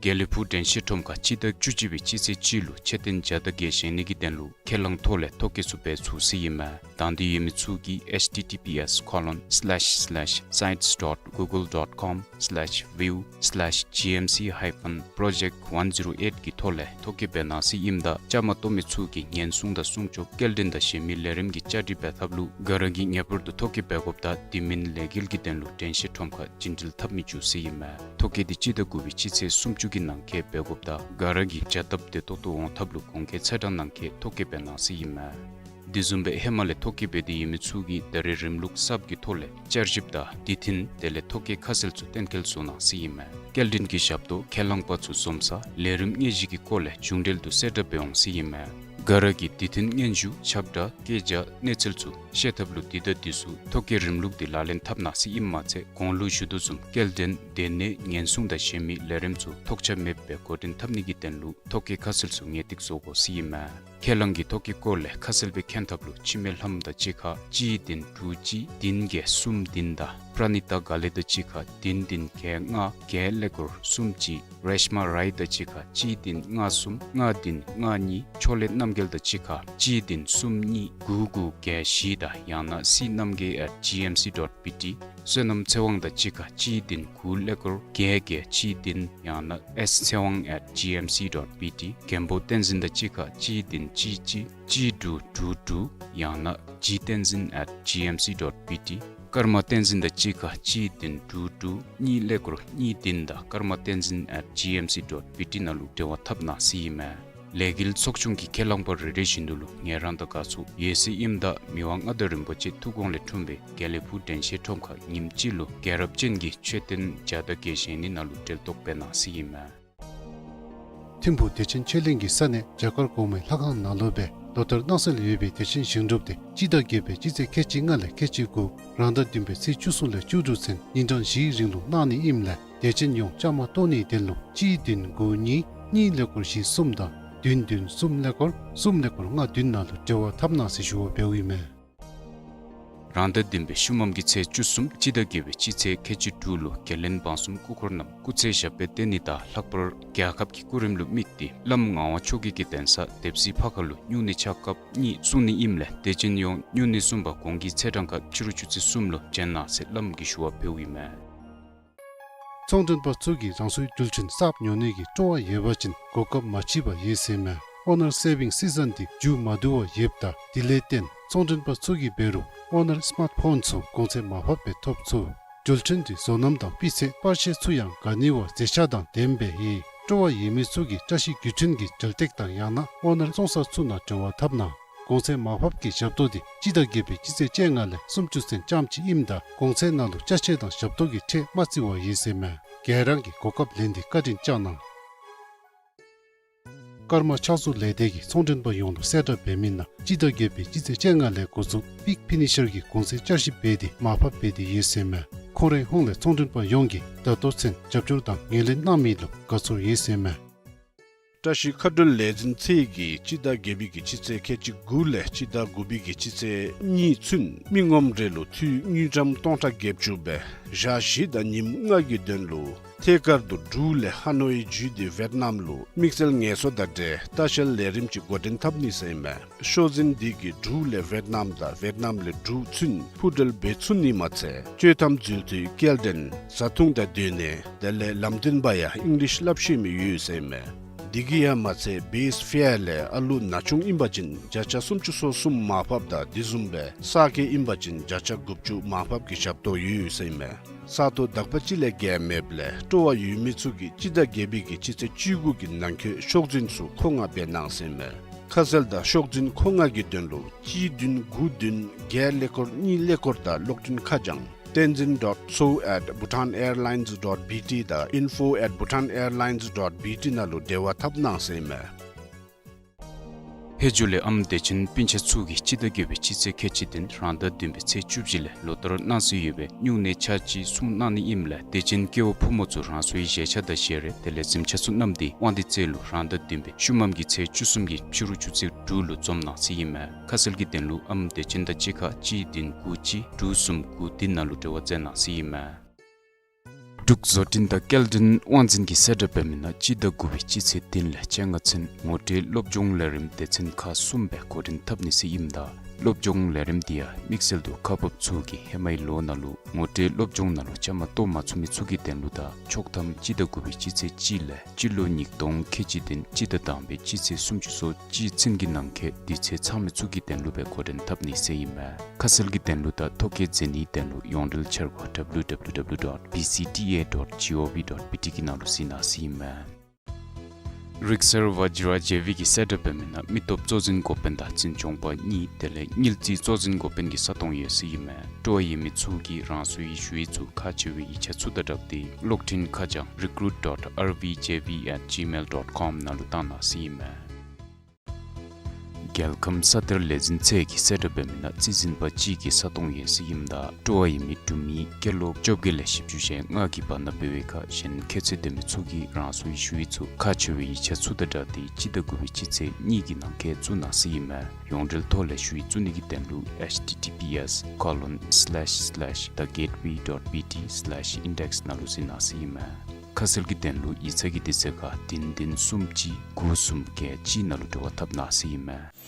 དགེ་ལེགས་ཕུག་དྲན་ཤེས་ཁྲོམ་ཁར་སྤྱི་ཟླ་བཅུ་གཅིག་པའི་སྤྱི་ཚེས་གཅིག་ལུ་མཆོད་རྟེན་བརྒྱ་དང་བརྒྱད་བཞེངས་ནི་གི་དོན་ལུ་ཁས་བླངས་ཐོག་ལས་ཐོ་བཀོད་ཚུ་འབད་ཚུགས་ཟེར་ཨིན་མས། དང་འདོད་ཡོད་མི་ཚུ་གིས་H T T P S colon slash slash sites dot google dot com slash view slash G M C hyphen project one zero eight གི་ཐོག་ལས་ཐོ་བཀོད་འབད་གནང་ཟེར་ཨིནམ་ད་བཅའ་མར་གཏོགས་མི་ཚུ་གིས་ཉེན་སྲུང་དང་སྲུང་སྐྱོབ་སྐྱེལ་འདྲེན་དང་གཞན་མི་ལས་རིམ་གྱི་བཅའ་སྒྲིག་འབད་ཐབས་ལུ་ག་ར་གིས་ངེས་པར་དུ་ཐོ་བཀོད་འབད་དགོཔ་དང་དེ་མིན་ལས་འགུལ་གྱི་དོན་ལུ་དྲན་ཤེས་ཁྲོམ་ཁར་བྱིན་འགྲུལ་འཐབ་མི་བཅུག་ཟེར་ཨིན་མས། ཐོ་བཀོད་འདི་སྤྱི་ཟླ་དགུ་པའི་སྤྱི་ཚེས་སུམ་ཅུ་གི་ནང་འཁོད་འབད་དགོཔ་དང་ག་ར་གིས་བྱ་སྟབས་བདེ་ཏོག་ཏོ་འོང་ཐབས་ལུ་གོང་འཁོད་ཚེས་གྲངས་ནང་འཁོད་ཐོ་བཀོད་འབད་གནང་ཟེར་ཨིན་མས། དེ་བཟུམ་སྦེ་ཧེ་མ་ལས་ཐོ་བཀོད་འབད་དེ་ཡོད་མི་ཚུ་གིས་ད་རེས་རིམ་ལུགས་གསརཔ་གི་ཐོག་ལས་བསྐྱར་ཞིབ་དང་དུས་མཐུན་དེ་ལས་ཐོ་བཀོད་ཁ་གསལ་ཚུ་གཏན་འཁེལ་བཟོ་གནང་ཟེར་ཨིན་མས། སྐྱེལ་འདྲེན་གྱི་ཞབས་ཏོག་ཁས་བླངས་པ་ཚུ་འཛོམས་ས་ལས་རིམ་དངོས་གཞི་གི་སྐོར་ལས་མཇུག་འབྲེལ་དུ་གསལ་བསྒྲགས་འབད་འོང་ཟེར་ཨིན་མས། ག་ར་གིས་དུས་མཐུན་སྙན་ཞུ་ཁྱབ་བསྒྲགས་སྐད་ཆ་གནས་ཚུལ་ཚུ་ཤེས་ཐབས་ལུ་དུས་དང་དུས་སུ་ཐོ་བཀོད་རིམ་ལུགས་འདི་ལག་ལེན་འཐབ་གནང་ཟེར་ཨིནམ་མ་ཚད་གོང་ལུ་ཞུ་དོ་བཟུམ་སྐྱེལ་འདྲེན་སྡོད་གནས་ཉེན་སྲུང་དང་གཞན་མི་ལས་རིམ་ཚུ་ཐོགས་ཆགས་མེདཔ་སྦེ་འགོ་འདྲེན་འཐབ་ནི་གི་དོན་ལུ་ཐོ་བཀོད་ཁ་གསལ་ཚུ་ངེས་ཏིག་བཟོ་དགོ་ཟེར་ཨིན་མས། ཁས་བླངས་ཀྱི་ཐོ་བཀོད་སྐོར་ལས་ཁ་གསལ་སྦེ་མཁྱེན་ཐབས་ལུ་འཆི་མེད་ལྷམོ་དང་གཅིག་ཁར་གཅིག་བདུན་དྲུག་གཅིག་བདུན་བརྒྱད་གསུམ་བདུན་དང་པྲ་ནི་ཏ་དགའ་ལེགས་དང་གཅིག་ཁར་བདུན་བདུན་བརྒྱད་ལྔ་བརྒྱད་ཀླད་ཀོར་གསུམ་གཅིག་རེཤ་མ་རའི་དང་གཅིག་ཁར་གཅིག་བདུན་ལྔ་གསུམ་ལྔ་བདུན་ལྔ་གཉིས་ཕྱོགས་ལས་རྣམ་རྒྱལ་དང་གཅིག་ཁར་གཅིག་བདུན་གསུམ་གཉིས་དགུ་དགུ་བརྒྱད་བཞི་དང་ཡང་ན་སི་རྣམ་རྒྱལ་at G M C dot B T བསོད་ནམས་ཚེ་དབང་དང་གཅིག་ཁར་གཅིག་བདུན་དགུ་ཀླད་ཀོར་བརྒྱད་བརྒྱད་གཅིག་བདུན་ཡང་ན་ཨེས་ཚེ་དབང་at G M C dot B T མགོན་པོ་བསྟན་འཛིན་དང་གཅིག་ཁར་གཅིག་བདུན་གཅིག་གཅིག་གཅིག་དྲུག་དྲུག་དྲུག་ཡང་ན་G བསྟན་འཛིན་at G M C dot B T ཀརྨ་བསྟན་འཛིན་དང་གཅིག་ཁར་གཅིག་བདུན་དྲུག་དྲུག་གཉིས་ཀླད་ཀོར་གཉིས་བདུན་དང་ཀརྨ་བསྟན་འཛིན་at G M C dot B T ནང་ལུ་འབྲེལ་བ་འཐབ་གནང་ཟེར་ཨིན་མས། ལས་འགུལ་ཚོགས་ཆུང་གི་ཁས་བླངས་པ་རེ་རེ་བཞིན་དུ་ལུ་ངལ་རངས་དང་དགའ་ཚོར་ཡོད་ཟེར་ཨིནམ་ད་མི་དབང་མངའ་བདག་རིན་པོ་ཆེ་ཐུགས་དགོངས་ལས་འཁྲུངས་པའི་དགེ་ལེགས་ཕུག་དྲན་ཤེས་ཁྲོམ་ཁར་ཉིནམ་གཅིག་ལུ་རྒྱལ་རབས་ཅན་གྱི་མཆོད་རྟེན་བརྒྱ་དང་བརྒྱད་བཞེངས་ནི་ནང་ལུ་འབྲེལ་གཏོགས་འབད་གནང་ཟེར་ཨིན་མས། ཐིམ་ཕུག་བདེ་ཆེན་ཆོས་གླིང་གི་ས་གནས་བྱ་དཀར་གོང་མའི་ལྷ་ཁང་ནང་ལུ་སྦེ་ལོ་ལྟར་གནང་སྲོལ་ཡོད་པའི་བདེ་ཆེན་ཞིང་སྒྲུབ་འདི་སྤྱི་ཟླ་བརྒྱད་པའི་སྤྱི་ཚེས་ཁལ་གཅིག་ལྔ་ལས་ཁལ་གཅིག་དགུ་རང་ཟླ་བདུན་པའི་ཚེས་བཅུ་གསུམ་ལས་བཅུ་དྲུག་ཚུན་ཉིན་གྲངས་བཞིའི་རིང་ལུ་གནང་ནི་ཨིནམ་ལས་དད་ཅན་ཡོངས་བཅའ་མར་གཏོགས་ནིའི་དོན་ལུ་གཅིག་བདུན་དགུ་གཉིས་གཉིས་ཀླད་ཀོར་བཞི་གསུམ་དང་བདུན་བདུན་གསུམ་ཀླད་ཀོར་གསུམ་ཀླད་ཀོར་ལྔ་བདུན་ནང་ལུ་འབྲེལ་བ་འཐབ་གནང་ཟེར་ཞུ་བ་འབདཝ་ཨིན་མས། རང་ཟླ་བདུན་པའི་ཤུལ་མམ་གྱི་ཚེས་བཅུ་གསུམ་སྤྱི་ཟླ་བརྒྱད་པའི་སྤྱི་ཚེས་ཁལ་གཅིག་དྲུག་ལུ་རྒྱལ་བློན་འབངས་གསུམ་སྐུ་འཁོར་རྣམས་སྐུ་ཚེ་ཞབས་པད་བརྟན་ནི་དང་ལྷག་པར་རྒྱལ་ཁབ་ཀྱི་སྐུ་རིམ་ལུ་དམིགས་ཏེ་བླམ་ངག་དབང་ཆོས་རྒྱལ་གྱི་གདན་ས་དེབ་སྲིད་ཕ་ཁ་ལུ་སྨྱུང་གནས་ཆ་སྐབས་གཉིས་བསྲུང་ནི་ཨིནམ་ལས་དད་ཅན་ཡོངས་སྨྱུང་གནས་བསྲུང་པར་གོང་གི་ཚེས་གྲངས་ཁར་ཕྱི་རུ་ཆུ་ཚོད་གསུམ་ལུ་བྱོན་གནང་ཟེར་བླམ་གིས་ཞུ་བ་འབདཝ་ཨིན་མས། ཚོང་མགྲོན་པ་ཚུ་གིས་རང་སོའི་འགྲུལ་འཕྲིན་གསརཔ་ཉོ་ནི་གི་སྤྲོ་བ་ཡོད་པ་ཅིན་གོ་སྐབས་མ་མཆིས་པར་ཡོད་ཟེར་མས། ཨོ་ནར་སེ་བིང་སི་ཛན་འདི་མཇུག་མ་བསྡུ་བར་ཡོདཔ་ད་དེ་ལས་བརྟེན་ཚོང་མགྲོན་པ་ཚུ་གིས་འབད་རུང་ཨོ་ནར་སི་མཱརཊ་ཕོན་ཚུ་གོང་ཚད་མར་ཕབ་སྦེ་ཐོབ་ཚུགས། འགྲུལ་འཕྲིན་འདི་བཟོ་རྣམ་དང་སྤུས་ཚད་པར་ཤེས་ཚུ་ཡང་ག་ནི་བ་མཛེས་ཆ་དང་ལྡནམ་སྦེ་ཡོད། སྤྲོ་བ་ཡོད་མི་ཚུ་གིས་བཀྲ་ཤིས་བརྒྱུད་འཕྲིན་གྱི་འགྲུལ་སྟེགས་དང་ཡང་ན་ཨོ་ནར་བཙོང་ས་ཚུ་ནང་འབྲེལ་བ་འཐབ་གནང་། གོང་ཚད་མར་ཕབ་ཀྱི་ཞབས་ཏོག་འདི་སྤྱི་ཟླ་བརྒྱད་པའི་སྤྱི་ཚེས་བཅོ་ལྔ་ལས་སུམ་ཅུ་ཚུན་ཙམ་ཅིག་ཨིནམ་ད་གོང་ཚད་ནང་ལུ་ཅ་ཆས་དང་ཞབས་ཏོག་གི་ཁྲལ་མ་བརྩི་བར་ཡོད་ཟེར་མས། ག་ར་གིས་གོ་སྐབས་ལེན་ཏེ་བཀའ་དྲིན་བསྐྱང་གནང་། ཀརྨ་ཕྱག་བཟོ་ལས་སྡེ་གིས་ཚོང་མགྲོན་པ་ཡོངས་ལུ་གསལ་བསྒྲགས་འབད་མི་ནང་སྤྱི་ཟླ་བརྒྱད་པའི་སྤྱི་ཚེས་བཅོ་ལྔ་ལས་འགོ་བཙུགས་པིག་ཕི་ནི་ཤར་གྱི་གོང་ཚད་བསྐྱར་ཞིབ་འབད་དེ་མར་ཕབ་འབད་དེ་ཡོད་ཟེར་མས། ཁོང་རའི་ཧོངས་ལས་ཚོང་མགྲོན་པ་ཡོངས་ཀྱིས་ད་ལྟོ་ཚུན་རྒྱབ་སྐྱོར་དང་ངོས་ལེན་གནང་མི་ལུ་དགའ་ཚོར་ཡོད་ཟེར་མས། བཀྲ་ཤིས་མཁའ་འགྲུལ་ལས་འཛིན་ཚད་ཀྱིས་སྤྱི་ཟླ་བརྒྱད་པའི་གི་སྤྱི་ཚེས་ཁལ་གཅིག་དགུ་ལས་སྤྱི་ཟླ་དགུ་པའི་གི་སྤྱི་ཚེས་གཉིས་ཚུན་མི་ངོམ་རེ་ལུ་འཐུས་དངུལ་ཀྲམ་སྟོང་ཕྲག་བརྒྱད་ཅུ་སྦེ་ཞག་བཞི་དང་ཉིནམ་ལྔ་གི་དོན་ལུ་ཐད་ཀར་དུ་འབྲུག་ལས་ཧ་ནོའི་བརྒྱུད་དེ་ཝེཊ་ནམ་ལུ་དམིགས་བསལ་ངལ་གསོ་དང་འབྲེལ་ལྟ་བཤལ་ལས་རིམ་ཅིག་འགོ་འདྲེན་འཐབ་ནི་ཟེར་ཨིན་མས། ཤོག་འཛིན་འདི་གིས་འབྲུག་ལས་ཝེཊ་ནམ་དང་ཝེཊ་ནམ་ལས་འབྲུག་ཚུན་འཕུར་འགྲུལ་འབད་ཚུགས་ནི་མ་ཚད་སྤྱོད་ཐམ་འཛུལ་ཚུའི་སྐྱེལ་འདྲེན་བཟའ་འཐུང་དང་སྡོད་གནས་དེ་ལས་ལམ་སྟོན་པ་ཡང་ཨིང་ལིཤ་སླབ་ཤེས་མི་ཡོད་ཟེར་ཨིན་མས། འདི་གིས་ཡང་མ་ཚད་བེསི་ཕེར་ལས་ཨ་ལུ་ན་ཆུང་ཨིན་པ་ཅིན་བརྒྱ་ཆ་སུམ་ཅུ་སོ་གསུམ་མར་ཕབ་དང་དེ་བཟུམ་སྦེ་གསར་སྐྱེས་ཨིན་པ་ཅིན་བརྒྱ་ཆ་དགུ་བཅུ་མར་ཕབ་ཀྱི་ཞབས་ཏོག་ཡོད་ཟེར་ཨིན་མས། ས་སྟོང་དག་པ་ཅིག་ལས་བརྒལ་མེདཔ་ལས་སྤྲོ་བ་ཡོད་མི་ཚུ་གིས་སྤྱི་ཟླ་བརྒྱད་པའི་གི་སྤྱི་ཚེས་བཅུ་དགུ་གི་ནང་འཁོད་ཤོག་འཛིན་ཚུ་མཁོ་མངགས་འབད་གནང་ཟེར་ཨིན་མས། ཁ་གསལ་དང་ཤོག་འཛིན་མཁོ་མངགས་ཀྱི་དོན་ལུ་གཅིག་བདུན་དགུ་བདུན་བརྒྱད་ཀླད་ཀོར་གཉིས་ཀླད་ཀོར་དང་གློག་འཕྲིན་ཁ་བྱང་tenzin dot so at bhutan airlines dot B T དང་info at bhutan airlines dot B T ནང་ལུ་འབྲེལ་བ་འཐབ་གནང་ཟེར་ཨིན་མས། ཧེ་ཇོ་ལས་ཨམ་བདེ་ཆེན་སྤུན་ཆ་ཚུ་གིས་སྤྱི་ཟླ་བརྒྱད་པའི་སྤྱི་ཚེས་ཁལ་གཅིག་བདུན་རང་ཟླ་བདུན་པའི་ཚེས་བཅུ་བཞི་ལས་ལོ་ལྟར་གནང་སྲོལ་ཡོད་པའི་སྨྱུང་གནས་ཆ་གཅིག་སྲུང་གནང་ནི་ཨིནམ་ལས་དད་ཅན་སྐྱེ་བོ་ཕོ་མོ་ཚུ་རང་སོའི་བཞེས་ཆ་དང་བཞེས་རས་དེ་ལས་གཟིམ་ཆ་ཚུ་བསྣམས་ཏེ་དབང་འདུས་རྩེ་ལུ་རང་ཟླ་བདུན་པའི་ཤུལ་མམ་གྱི་ཚེས་བཅུ་གསུམ་གྱི་ཕྱི་རུ་ཆུ་ཚོད་དྲུག་ལུ་འཛོམས་གནང་ཟེར་ཨིན་མས། ཁ་གསལ་གྱི་དོན་ལུ་ཨམ་བདེ་ཆེན་དང་གཅིག་ཁར་གཅིག་བདུན་དགུ་གཅིག་དྲུག་གསུམ་དགུ་བདུན་ནང་ལུ་འབྲེལ་བ་མཛད་གནང་ཟེར་ཨིན་མས། འབྲུག་བཟོ་སྐྲུན་དང་སྐྱེལ་འདྲེན་དབང་འཛིན་གྱིས་གསལ་བསྒྲགས་འབད་མི་ནང་སྤྱི་ཟླ་དགུ་པའི་སྤྱི་ཚེས་བདུན་ལས་བཅོ་ལྔ་ཚུན་ངོ་སྤྲོད་སློབ་སྦྱོང་ལས་རིམ་སྡེ་ཚན་ཁག་གསུམ་སྦེ་འགོ་འདྲེན་འཐབ་ནི་ཟེར་ཨིནམ་ད་སློབ་སྦྱོང་ལས་རིམ་འདི་ཡང་དམིགས་བསལ་དུ་ཁག་འབགཔ་ཚུ་གིས་ཧེ་མའི་ལོ་ནང་ལུ་ངོ་སྤྲོད་སློབ་སྦྱོང་ནང་ལུ་བཅའ་མར་གཏོགས་མ་ཚུགས་མི་ཚུ་གི་དོན་ལུ་དང་ཆོག་ཐམ་སྤྱི་ཟླ་དགུ་པའི་སྤྱི་ཚེས་གཅིག་ལས་སྤྱི་ལོ་ཉིས་སྟོང་ཁལ་གཅིག་བདུན་སྤྱི་ཟླ་དང་པའི་སྤྱི་ཚེས་སུམ་ཅུ་སོ་གཅིག་ཚུན་གྱི་ནང་འཁོད་དུས་ཚོད་ཚང་མི་ཚུ་གི་དོན་ལུ་སྦེ་འགོ་འདྲེན་འཐབ་ནི་ཟེར་ཨིན་མས། ཁ་གསལ་གྱི་དོན་ལུ་དང་ཐོ་བཀོད་མཛད་ནིའི་དོན་ལུ་ཡོངས་འབྲེལ་འཆར་སྒོ་W W W dot B C D A dot G O V dot B T གི་ནང་ལུ་གཟིགས་གནང་ཟེར་ཨིན་མས། རིག་གསར་བཛྲ་ཇེ་བི་གིས་གསལ་བསྒྲགས་འབད་མི་ནང་མི་སྟོབས་གཙོ་འཛིན་འགོ་དཔོན་དང་འཛིན་སྐྱོང་པ་གཉིས་དེ་ལས་དངུལ་རྩིས་གཙོ་འཛིན་འགོ་དཔོན་གྱི་ས་སྟོང་ཡོད་ཟེར་ཨིན་མས། སྤྲོ་བ་ཡོད་མི་ཚུ་གིས་རང་སོའི་ཞུ་ཡིག་ཚུ་ཁག་ཆེ་བའི་ཡིག་ཆ་ཚུ་དང་སྦྲགས་ཏེ་གློག་འཕྲིན་ཁ་བྱང་recruit dot R V J V at gmail dot com ནང་ལུ་བཏང་གནང་ཟེར་ཨིན་མས། རྒྱལ་ཁམས་ས་གཏེར་ལས་འཛིན་ཚད་ཀྱིས་གསལ་བསྒྲགས་འབད་མི་ནང་རྩིས་འཛིན་པ་གཅིག་གི་ས་སྟོང་ཡོད་ཟེར་ཨིནམ་ད་སྤྲོ་བ་ཡོད་མི་འབྲུག་མི་སྐྱེས་ལོ་བཅོ་བརྒྱད་ལས་བཞི་བཅུ་ཞེ་ལྔ་གི་བར་ན་འབད་བའི་ཁར་གཞན་ཁྱད་ཚད་ལྡན་མི་ཚུ་གིས་རང་སོའི་ཞུ་ཡིག་ཚུ་ཁག་ཆེ་བའི་ཡིག་ཆ་ཚུ་དང་སྦྲགས་ཏེ་སྤྱི་ཟླ་དགུ་པའི་སྤྱི་ཚེས་གཉིས་ཀྱི་ནང་འཁོད་བཙུགས་གནང་ཟེར་ཨིན་མས། ཡོངས་འབྲེལ་ཐོག་ལས་ཞུ་ཡིག་བཙུགས་ནི་གི་དོན་ལུ་H T T P S colon slash slash the gateway dot B T slash index ནང་ལུ་གཟིགས་གནང་ཟེར་ཨིན་མས། ཁ་གསལ་གྱི་དོན་ལུ་ཡིག་ཚང་གི་དུས་ཚོད་ཁར་བདུན་བདུན་གསུམ་གཅིག་དགུ་གསུམ་བརྒྱད་གཅིག་ནང་ལུ་འབྲེལ་བ་འཐབ་གནང་ཟེར་ཨིན་མས།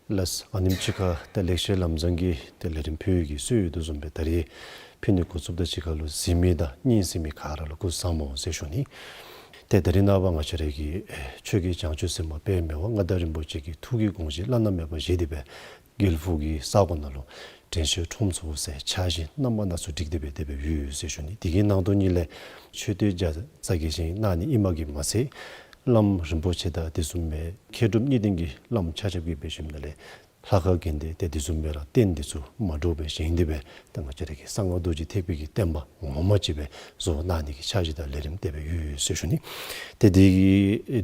ལགས། ཨ་ནེམ་ཅིག་ཁར་ཏེ་ལེགས་བཤད་ལམ་བཟང་གི་ཏེ་ལས་རིམ་ཕུལ་ནི་གི་སྲོལ་ཡོད་དོ་བཟུམ་སྦེ་ད་རིས་ཕུལ་ནི་འགོ་བཙུགསཔ་དང་གཅིག་ཁར་ལུ་གཟིགས་མི་དང་སྙན་གསན་མི་ག་ར་ལུ་སྐུ་གཟུགས་བཟང་པོ་ཟེར་ཞུ་ནི། ཏེ་ད་རིས་ནངས་པ་ང་བཅས་ར་གི་ཆོས་རྒྱལ་བྱང་ཆུབ་སེམས་དཔའ་དཔལ་མི་དབང་མངའ་བདག་རིན་པོ་ཆེ་གི་ཐུགས་ཀྱི་དགོངས་བཞེད་བླ་ན་མེད་པ་བཞེས་ཏེ་སྦེ་དགེ་ལེགས་ཕུག་གི་ས་གོ་ནང་ལུ་དྲན་ཤེས་ཁྲོམ་ཚོགས་ཟེར་འཆར་གཞི་རྣམ་པ་སྣ་ཚོགས་སྒྲིག་སྟེ་སྦེ་དེ་སྦེ་ཡོད་ཟེར་ཞུ་ནི། དེ་གི་ནང་དོན་ཉིད་ལས་མཆོད་རྟེན་བརྒྱ་རྩ་བརྒྱད་བཞེངས་གནང་ནི་ཨིནམ་གིས་མ་ཚད་བླམ་རིན་པོ་ཆེ་དང་དེ་བཟུམ་སྦེ་མཁས་གྲུབ་གཉིས་ལྡན་གྱི་བླམ་ཆ་ཁྱབ་ཀྱིས་འབད་ཞིནམ་ལས་ལྷ་ཁང་གི་དེ་དེ་བཟུམ་སྦེ་ར་རྟེན་འདི་ཚུ་མ་འདྲཝ་སྦེ་བཞེངས་ཏེ་སྦེ་ད་ང་བཅས་ར་གི་གསང་སྔགས་རྡོ་རྗེ་ཐེག་པའི་གི་བསྟན་པ་ངོ་མ་ཅིག་སྦེ་བཟོ་གནང་ནི་གི་འཆར་གཞི་དང་ལས་རིམ་དེ་སྦེ་ཡོད་ཡོད་ཟེར་ཞུ་ནི། ཏེ་དེ་གི་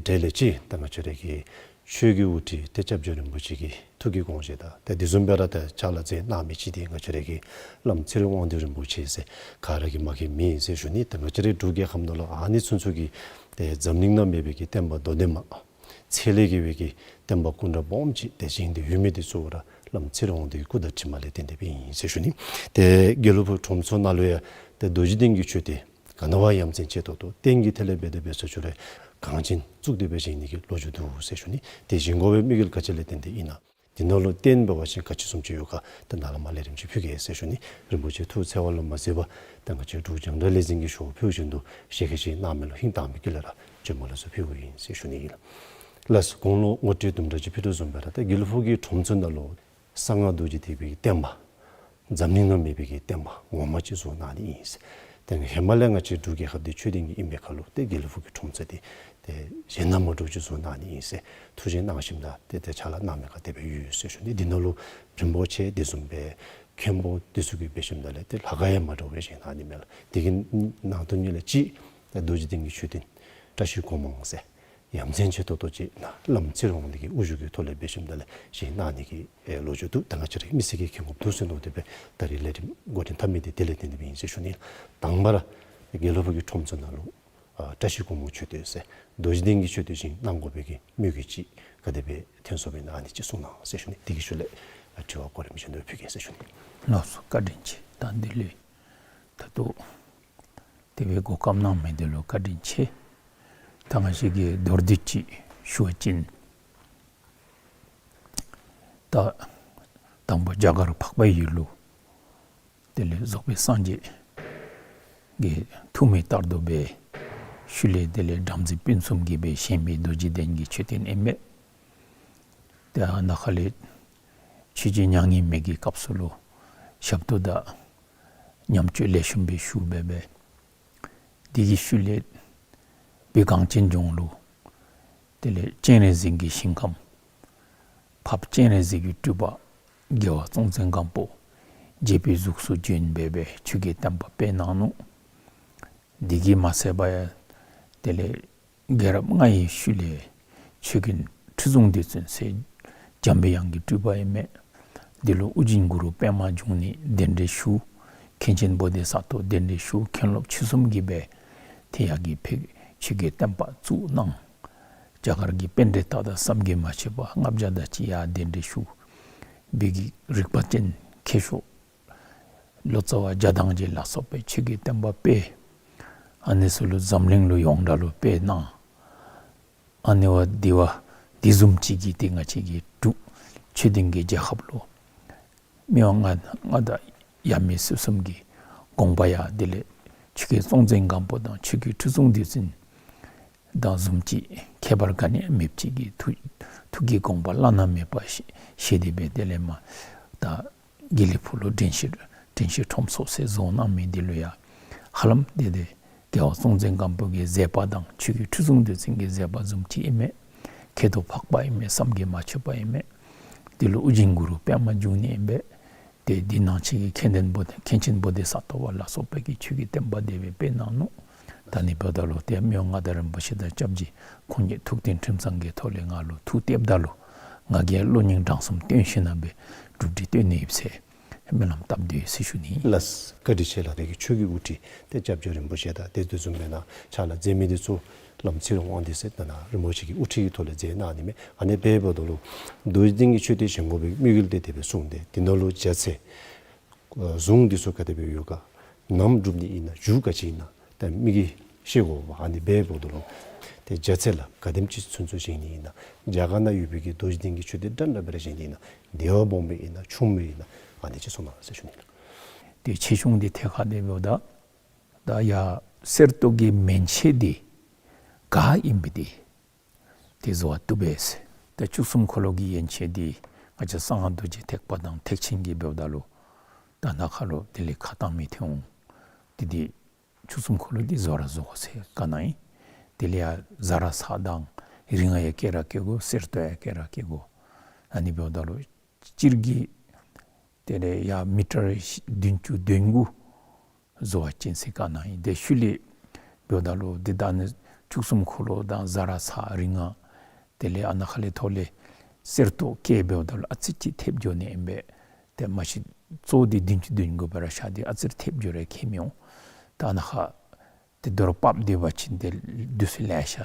གྲས་ལས་ཅིག་ད་ང་བཅས་ར་གི་ཆོས་ཀྱི་དབུ་ཁྲིད་ཏེ་སྐྱབས་རྗེ་རིན་པོ་ཆེ་གི་ཐུགས་ཀྱི་དགོངས་བཞེད་དང་ཏེ་དེ་བཟུམ་སྦེ་ར་ཏེ་ཕྱག་ལཱ་མཛད་གནང་མི་ཅིག་འདི་ང་བཅས་ར་གི་བླམ་ཚེ་རིང་དབང་འདུས་རིན་པོ་ཆེ་ཟེར་ག་ར་གིས་མ་མཁྱེན་མེད་ཟེར་ཞུ་ནི། ཏེ་ང་བཅས་རའི་འབྲུག་རྒྱལ་ཁབ་ནང་ལུ་ཨ་ནི་ཚུན་ཚོད་ཀྱི་ཏེ་འཛམ་གླིང་ནང་མེད་པའི་གི་བསྟན་པ་མདོ་སྡེ་མ་ཚད་ལས་བརྒལ་བའི་གི་བསྟན་པ་སྐུ་འདྲ་སྦོམ་ཅིག་ཏེ་བཞེངས་ཏེ་ཡོད་མི་འདི་གཙོ་བོ་ར་བླམ་ཚེ་རིང་དབང་འདུས་ཀྱི་སྐུ་དང་གྲིབ་མ་ལས་བརྟེན་ཏེ་སྦེ་ཨིན་ཟེར་ཞུ་ནི། ཏེ་དགེ་ལེགས་ཕུག་ཁྲོམ་ཚོགས་ནང་ལུ་ཡང་ཏེ་རྡོ་རྗེ་གདན་གྱི་མཆོད་རྟེན་ག་ནི་བ་ཡ་མཚན་ཆེ་ཏོག་ཏོ་རྟེན་གྱི་ཐད་ལས་འབད་དེ་འབད་ས་ཅིག་ར་གངས་ཅན་བཙུགས་ཏེ་སྦེ་བཞེངས་ནི་གི་ལོ་རྒྱུས་འདུག་ཟེར་ཞུ་ནི། ཏེ་བཞེངས་དགོ་པའི་དམིགས་ཡུལ་ག་ཅི་ལས་བརྟེན་ཏེ་ཨིན་ན། འདི་ནང་ལུ་རྟེན་འབད་བ་ཅིན་ག་ཅི་བཟུམ་ཅིག་ཡོད་ག་ཏེ་ནཱ་ལས་མར་ལས་རིམ་ཅིག་ཕུལ་གེ་ཟེར་ཞུ་ནི། རིན་པོ་ཆེ་ཐུགས་འཚེར་བ་ལུ་མ་གཟིགས་པར་ད་ང་བཅས་འབྲུག་རྒྱང་བསྒྲགས་ལས་འཛིན་གྱིས་ཞུ་ཕུལ་བཞིན་དུ་ཞལ་བཀོད་ཅིག་གནང་མི་ལུ་ཧིང་དྭངས་མི་དཀྱིལ་ལས་ར་བཅོས་མ་ལུ་ཚུ་ཕུལཝ་ཨིན་ཟེར་ཞུ་ནི་ཨིན་ལགས། ལགས་སོ། གོང་ལུ་ངོ་སྤྲོད་དུམ་གྲ་ཅིག་ཕུལ་དོ་བཟུམ་སྦེ་ར་ཏེ་དགེ་ལེགས་ཕུག་གི་ཁྲོམ་ཚོགས་ནང་ལུ་གསང་སྔགས་རྡོ་རྗེ་ཐེག་པའི་གི་བསྟན་པ་འཛམ་གླིང་ནང་མེད་པའི་གི་བསྟན་པ་ངོ་མ་ཅིག་བཟོ་གནང་ནི་ཨིན་ཟེར། ཏེ་ཧེ་མ་ལས་ང་བཅས་འབྲུག་རྒྱལ་ཁབ་འདི་ཆོས་ལྡན་གྱི་ཨིན་པའི་ཁར་ལུ་ཏེ་དགེ་ལེགས་ཕུག་གི་ཁྲོམ་ཚོགས་འདི་ཏེ་གཞན་དང་མ་འདྲཝ་ཅིག་བཟོ་གནང་ནི་ཨིན་ཟེར་ཐུགས་བཞེད་གནང་ཞིནམ་ད་ཏེ་ཏེ་ཕྱག་ལཱ་གནང་མི་ག་དེ་སྦེ་ཡོད་ཟེར་ཞུ་ནི། འདི་ནང་ལུ་རིན་པོ་ཆེ་དེ་བཟུམ་སྦེ་མཁན་པོ་འདི་ཚུ་གིས་འབད་ཞིནམ་ད་ལས་ཏེ་ལྷ་ཁང་ཡང་མ་འདྲཝ་སྦེ་བཞེངས་གནང་ནི་མས་ལགས། དེ་གི་ནང་དོན་ཉིད་ལས་ཅིག་ཏེ་རྡོ་རྗེ་གདན་གྱི་མཆོད་རྟེན་བཀྲ་ཤིས་སྒོ་མང་ཟེར་ཡ་མཚན་ཆེ་ཏོག་ཏོ་ཅིག་ནཱ་བླམ་ཚེ་རིང་དབང་འདུས་ཀྱི་དབུ་བཞུགས་ཀྱི་ཐོག་ལས་འབད་ཞིནམ་ད་ལས་བཞེངས་གནང་ནི་གི་ཨེ་ལོ་རྒྱུས་འདུག། ད་ང་བཅས་རའི་མི་སེར་གྱིས་མཁྱེན་དགོཔ་འདུག་ཟེར་མནོ་སྟེ་སྦེ་ད་རིས་ལས་རིམ་འགོ་འདྲེན་འཐབ་མི་འདི་དེ་ལས་བརྟེན་ཏེ་སྦེ་ཨིན་ཟེར་ཞུ་ནི། དང་པ་ར་དགེ་ལེགས་ཕུག་གི་ཁྲོམ་ཚོགས་ནང་ལུ་ཨ་བཀྲ་ཤིས་སྒོ་མང་མཆོད་རྟེན་ཟེར་རྡོ་རྗེ་གདན་གྱི་མཆོད་རྟེན་བཞེངས་གནང་དགོ་པའི་གི་དམིགས་ཡུལ་ཅིག་ག་དེ་སྦེ་ཐོན་སོང་པས་ན་ཨ་ནི་ཅིག་གསུང་གནང་ཟེར་ཞུ་ནི། དེ་གི་ཤུལ་ལས་ཨ་དྲི་བ་གོ་རིམ་བཞིན་དུ་ཕུལ་གེ་ཟེར་ཞུ་ནི། ལགས་སོ། བཀའ་དྲིན་ཆེ། ད་འདི་ལས་ད་ལྟོ་དེ་སྦེ་གོ་སྐབས་གནང་མི་འདི་ལུ་བཀའ་དྲིན་ཆེ། ད་ང་བཅས་ཀྱིས་མདོར་བསྡུས་ཅིག་ཞུ་བ་ཅིན་ད་དང་པ་རྒྱ་གར་འཕགས་པའི་ཡུལ་ལུ་དེ་ལས་རྫོགས་པའི་སངས་རྒྱས་ཀྱི་ཐུགས་མི་ལྟར་དུ་སྦེ་ཤུལ་ལས་དེ་ལས་བྲམ་ཟེ་སྤུན་གསུམ་གྱིས་སྦེ་བཞེངས་པའི་རྡོ་རྗེ་གདན་གྱི་མཆོད་རྟེན་ཨིན་མས། ཏེ་ཨ་ནཱ་ཁ་ལས་ཆོས་རྗེ་མྱ་ངན་མེད་ཀྱི་སྐབས་སུ་ལུ་ཞབས་ཏོག་དང་ཉམས་བཅོས་ལེགས་ཤོམ་སྦེ་ཞུ་སྦེ་སྦེ་དེ་གི་ཤུལ་ལས་བོད་གངས་ཅན་ལྗོངས་ལུ་དེ་ལས་སྤྱན་རས་གཟིགས་ཀྱི་ཞིང་ཁམས་འཕགས་པ་སྤྱན་རས་གཟིགས་ཀྱི་སྤྲུལ་པ་རྒྱལ་བ་སྲོང་བཙན་སྒམ་པོ་རྒྱལ་པོའི་གཟུགས་སུ་བྱོན་སྦེ་སྦེ་ཆོས་ཀྱི་བསྟན་པ་སྤེལ་གནང་ནུག། དེ་གིས་མ་ཚད་པར་ཡང་དེ་ལས་ རྒྱལ་རབས་ལྔའི་ཤུལ་ལས་ཆོས་རྒྱལ་ཁྲི་སྲོང་ལྡེ་བཙན་ཟེར་འཇམ་པའི་དབྱངས་ཀྱི་སྤྲུལ་པ་ཨིན་མས། དེ་ལུ་ཨོ་རྒྱན་གུ་རུ་པདྨ་འབྱུང་གནས་གདན་འདྲེན་ཞུ། མཁན་ཆེན་བོ་དྷི་ས་ཏྭ་གདན་འདྲེན་ཞུ། མཁན་སློབ་ཆོས་གསུམ་གྱིས་སྦེ་ཏེ་ཡར་གྱི་ཕེབས་ཆོས་ཀྱི་བསྟན་པ་བཙུགས་གནང་། རྒྱ་གར་གྱི་པཎྜི་ཏ་དང་བསམ་གྱིས་མ་ཆོད་པ་ལྔ་བརྒྱ་དེ་ཅིག་ཡར་གདན་འདྲེན་ཞུ། བོད་ཀྱི་རིག་པ་ཅན་མཁས་མཆོག་ལོ་ཙཱ་བ་རྒྱ་དང་རྗེ་ལ་སོགས་པའི་ཆོས་ཀྱི་བསྟན་པ་སྤེལ། ཨ་ནི་ཚུ་ལུ་འཛམ་གླིང་ལུ་ཡོངས་གྲགས་ལུ་སྤེལ་གནང་། ཨ་ནི་བ་འདི་བ་འདི་བཟུམ་ཅིག་གི་ཏེ་ང་བཅས་ཀྱི་འབྲུག་ཆོས་ལྡན་གྱི་རྒྱལ་ཁབ་ལུ་མི་དབང་མངའ་མངའ་བདག་ཡབ་མེས་སྲས་གསུམ་གྱི་དགོངས་པ་ཡང་དེ་ལས་ཆོས་རྒྱལ་སྲོང་བཙན་སྒམ་པོ་དང་ཆོས་རྒྱལ་ཁྲི་སྲོང་ལྡེ་བཙན་དང་བཟུམ་ཅིག་ཁྱད་པར་ག་ནི་ཡང་མེདཔ་ཅིག་གི་ཐུགས་ཐུགས་ཀྱི་དགོངས་པ་བླ་ན་མེད་པ་བཞེས་བཞེས་ཏེ་སྦེ་དེ་ལས་མར་ད་དགེ་ལེགས་ཕུག་ལུ་དྲན་ཤེས་དྲན་ཤེས་ཁྲོམ་ཚོགས་ཟེར་བཟོ་གནང་མི་འདི་ལུ་ཡང་ཧ་ལམ་དེ་དེ་རྒྱལ་བ་སྲོང་བཙན་སྒམ་པོ་གི་མཛད་པ་དང་ཆོས་རྒྱལ་ཁྲི་སྲོང་ལྡེ་བཙན་གྱི་མཛད་པ་བཟུམ་ཅིག་ཨིན་མས། མཁས་མཐོང་འཕགས་པ་ཨིན་མས། བསམ་གྱིས་མ་ཆོད་པ་ཨིན་མས། དེ་ལུ་ཨོ་རྒྱན་གུ་རུ་པདྨ་འབྱུང་གནས་ཨིན་པས། ཏེ་འདི་ནང་ཆེན་གྱི་མཁན་ཆེན་བོ་དྷི་མཁན་ཆེན་བོ་དྷི་ས་ཏྭ་བ་ལ་སོགས་པ་གིས་ཆོས་ཀྱི་བསྟན་པ་དེ་སྦེ་སྤེལ་གནང་ནུག། ད་ནི་འབདཝ་ད་ལུ་ཏེ་མི་དབང་མངའ་བདག་རིན་པོ་ཆེ་དང་སྐྱབས་རྗེ་ཁོང་གཉིས་ཐུགས་མཐུན་ཁྲིམས་གཙང་གི་ཐོག་ལས་ང་ལུ་ཐུགས་གཏདཔ་ད་ལུ་ང་གིས་བློ་སྙིང་བྲང་གསུམ་བཏོན་ཞིནམ་ལས་སྒྲུབ་སྟེ་སྟོན་ནི་ཡོད་ཟེར་སྨོན་ལམ་བཏབ་དོ་ཡོད་ཟེར་ཞུ་ནི། ལགས། བཀའ་དྲིན་ཆེ་ལགས། དེ་གི་ཆོས་ཀྱི་དབུ་ཁྲིད་ཏེ་སྐྱབས་རྗེ་རིན་པོ་ཆེ་དང་ཏེ་དེ་བཟུམ་སྦེ་ནཱ་ཕྱག་ལཱ་མཛད་མི་འདི་ཚུ་བླམ་ཚེ་རིང་དབང་འདུས་ཟེར་ད་ནཱ་རིན་པོ་ཆེ་གི་དབུ་ཁྲིད་ཀྱི་ཐོག་ལས་མཛད་གནང་ནི་མས། ཨ་ནི་འབདཝ་ད་ལུ་རྡོ་རྗེ་གདན་གྱི་མཆོད་རྟེན་བཞེངས་དགོ་པའི་དམིགས་ཡུལ་འདི་དེ་སྦེ་གསུངས་ཏེ་འདི་ནང་ལུ་རྒྱ་ཚད་གཟུངས་འདི་ཚུ་ག་དེ་སྦེ་ཡོད་ག་ནམ་སྒྲུབ་ནི་ཨིན་ན་མཇུག་ག་ཅི་ཨིན་ན་ད་མི་གིས་ཤེས་དགོ་པས། ཨ་ནི་འབདཝ་ད་ལུ་ཏེ་རྒྱ་ཚད་ལ་ག་དེམ་ཅིག་ཚུན་ཚོད་བཞེངས་ནི་ཨིན་ན་རྒྱ་གར་ནང་ཡོད་པའི་གི་རྡོ་རྗེ་གདན་གྱི་མཆོད་རྟེན་འདྲན་འདྲ་སྦེ་ར་བཞེངས་ནི་ཨིན་ན་བདེ་བ་སྦོམ་སྦེ་ཨིན་ན་ཆུང་སྦེ་ཨིན་ན་ཨ་ནི་ཅིག་གསུང་གནང་ཟེར་ཞུ་ནི་ལགས། ཏེ་ཆེ་ཆུང་འདི་ཐད་ཁར་དེ་འབདཝ་ད་ད་ཡར་གསེར་ཏོག་གི་མན་ཆད་འདི་ག་ཨིན་པས་འདི་ཏེ་བཟོ་བཏུབ་པས་ཟེར། ད་བཅུ་གསུམ་འཁོར་ལོ་གི་ཡན་ཆད་འདི་ང་བཅས་གསང་སྔགས་རྡོ་རྗེ་ཐེག་པ་དང་ཐེག་ཆེན་གྱི་འབདཝ་ད་ལུ་ད་ནཱ་ཁར་ལུ་དེ་ལས་ཁ་གཏང་མི་ཐོན་འོང་། དེ་འདི་བཅུ་གསུམ་འཁོར་ལོ་འདི་བཟོ་ར་བཟོ་དགོ་ཟེར་བཀའ་གནང་ཡི། དེ་ལས་ཡར་ཛ་དྲག་ཚག་དང་རིགས་ལྔ་ཡང་བཀལ་ར་བཀལ་དགོ། གསེར་ཏོག་ཡང་བཀལ་ར་བཀལ་དགོ། ཨ་ནི་འབདཝ་ད་ལུ་སྤྱིར་གྱིས་དེ་ལས་ཡར་མི་ཊར་བདུན་ཅུ་དོན་དགུ་བཟོ་བ་ཅིན་ཟེར་བཀའ་གནང་ཡི། དེ་ཤུལ་ལས་འབདཝ་ད་ལུ་འདི་ད་ནི་བཅུ་གསུམ་འཁོར་ལོ་དང་ཛ་དྲག་ཚག་རིགས་ལྔ་དེ་ལས་ཨ་ནཱ་ཁ་ལས་ཐོག་ལས་གསེར་ཏོག་བཀལ་འབདཝ་ད་ལུ་ཨ་ཙི་ཅིག་ཐེབས་འགྱོ་ནི་ཨིན་པས། ཏེ་མ་གཞི་གཙོ་བོ་འདི་བདུན་ཅུ་དོན་དགུ་སྦེ་ར་བཞག་སྟེ་ཨ་ཙིར་ཐེབས་འགྱོ་རུང་ཁྱད་མི་འོང་། ད་ནཱ་ཁར་ཏེ་དོ་རུང་ཕབ་སྡོད་པ་ཅིན་ཏེ་དུས་ཚོད་ལེ་ཤ་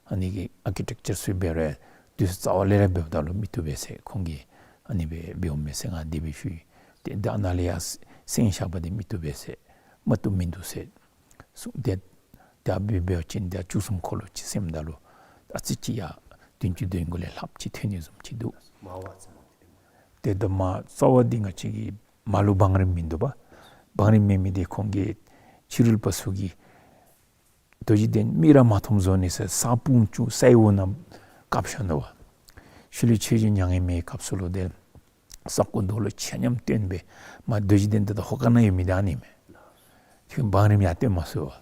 ཨ་ནི་གི་ཨར་ཀི་ཊེག་ཅར་ཚུ་འབད་རུང་དུས་ཚོད་རྩ་བ་ལས་ར་འབདཝ་ད་ལུ་མི་བཏུབ་པས་ཟེར་ཁོང་གིས་ཨ་ནི་སྦེ་འབདཝ་མས་ཟེར་ང་དེ་སྦེ་ཞུ་ཡི། ཏེ་ད་ནཱ་ལས་ཡར་སེང་བཞག་པ་འདི་མི་བཏུབ་པས་ཟེར་མ་བཏུབ་མིན་འདུག་ཟེར་གསུངས། ཏེ་ད་འབད་བ་ཅིན་ད་བཅུ་གསུམ་འཁོར་ལོ་ཅིག་ཟེརཝ་ད་ལུ་ཨ་ཙི་ཅིག་ཡར་བདུན་ཅུ་དོན་དགུ་ལས་ལྷགཔ་ཅིག་ཐོན་ནི་བཟུམ་ཅིག་འདུག། ཏེ་ད་མར་རྩ་བ་འདི་ང་བཅས་ཀྱི་མར་ལུ་བང་རིམ་མིན་འདུག་པ། བང་རིམ་མེད་མི་འདི་ཁོང་གིས་ཕྱི་རོལ་པ་ཚུ་གིས་རྡོ་རྗེ་གདན་མིག་ར་མ་མཐོངམ་བཟོ་ནི་ཟེར་ས་སྤུངས་བཅུག་ས་འོག་ནང་བཀབ་བཞག་ནུག་པ། ཤུལ་ལས་ཆོས་རྗེ་མྱ་ངན་མེད་སྐབས་སུ་ལུ་ཏེ་ས་རྐོ་རྡོ་ལུ་ཆ་མཉམ་བཏོན་སྦེ་མར་རྡོ་རྗེ་གདན་འདི་ད་ཧོ་ཀ་ནང་ཡོད་མི་འདི་ཨ་ནི་མས། ཁོང་བང་རིམ་ཡང་བཏོན་མ་ཚུགས་པས།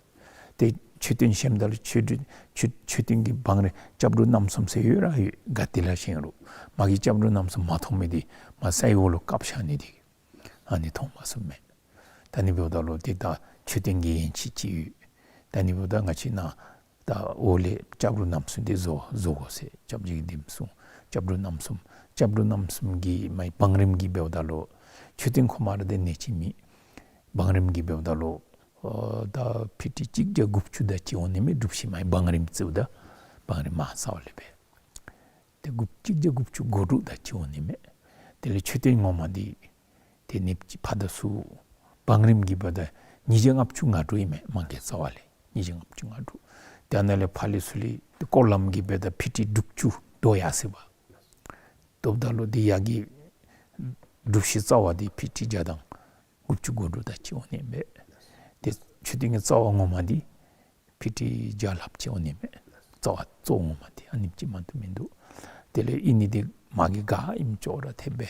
ཏེ་མཆོད་རྟེན་བཞེངསམ་ད་ལུ་མཆོད་རྟེན་མཆོད་མཆོད་རྟེན་གྱི་བང་རིམ་སྐྱབས་འགྲོ་རྣམ་གསུམ་ཟེར་ཡོད་ར་ཡོད། ག་ཏེ་ལས་བཞེངས་རུང་མ་གི་སྐྱབས་འགྲོ་རྣམ་གསུམ་མ་མཐོང་མི་འདི་མར་ས་འོག་ལུ་བཀབ་བཞག་ནི་འདི་ཨ་ནི་མཐོང་མ་ཚུགས་མས། ད་ནི་འབདཝ་ད་ལུ་ཏེ་ད་མཆོད་རྟེན་གྱི་ཡན་ཆད་ཅིག་ཡོད། ད་ནི་འབདཝ་ད་ང་བཅས་ནཱ་ད་འོག་ལས་སྐྱབས་འགྲོ་རྣམ་གསུམ་འདི་བཟོ་བཟོ་དགོ་ཟེར་སྐྱབས་རྗེ་གིས་འདི་གསུངས། སྐྱབས་འགྲོ་རྣམ་གསུམ་སྐྱབས་འགྲོ་རྣམ་གསུམ་གྱི་མ་གི་བང་རིམ་གྱི་འབདཝ་ད་ལུ་མཆོད་རྟེན་ཁོ་མར་ར་དེ་ནི་ཅིག་མེད། བང་རིམ་གྱི་འབདཝ་ད་ལུ་ཨོ་ད་ཕི་ཊི་གཅིག་བརྒྱ་དགུ་བཅུ་དེ་ཅིག་འོང་ནི་མས། སྒྲུབ་བྱེད་མ་གི་བང་རིམ་རྩིཝ་ད་བང་རིམ་མར་རྩ་བ་ལས་འབད་ཏེ་དགུ་གཅིག་བརྒྱ་དགུ་བཅུ་གོ་དྲུག་དེ་ཅིག་འོང་ནི་མས། དེ་ལས་མཆོད་རྟེན་ངོ་མ་འདི་ཏེ་ནི་ཅིག་ཕར་དང་ཚུར་བང་རིམ་གྱི་འབདཝ་ད་ཉིས་བརྒྱ་ལྔ་བཅུ་ང་དྲུག་ཨིན་མས། མ་གི་རྩ་བ་ལས་ཉིས་བརྒྱ་ལྔ་བཅུ་ང་དྲུག། ཏེ་ཨ་ནཱ་ལས་ཕར་ལས་ཚུར་ལས་ཏེ་སྐོར་ལམ་གྱི་འབདཝ་ད་ཕི་ཊི་དྲུག་ཅུ་དོ་ཡར་སོ་བ། དོཝ་ད་ལུ་འདི་ཡར་གྱི་སྒྲུབ་བྱེད་རྩ་བ་འདི་ཕི་ཊི་བརྒྱ་དང་དགུ་བཅུ་གོ་དྲུག་དེ་ཅིག་འོང་ནི་མས། ཏེ་མཆོད་རྟེན་གྱི་རྩ་བ་ངོ་མ་འདི་ཕི་ཊི་བརྒྱ་ལྷགཔ་ཅིག་འོང་ནི་མས། རྩ་བ་གཙོ་བོ་ངོ་མ་འདི་ཨ་ནེམ་ཅིག་མ་གཏོགས་མིན་འདུག། དེ་ལས་ཨིན་ནི་འདི་མ་གི་ག་ཨིནམ་ཅོག་ར་འཐདཔ་སྦེ་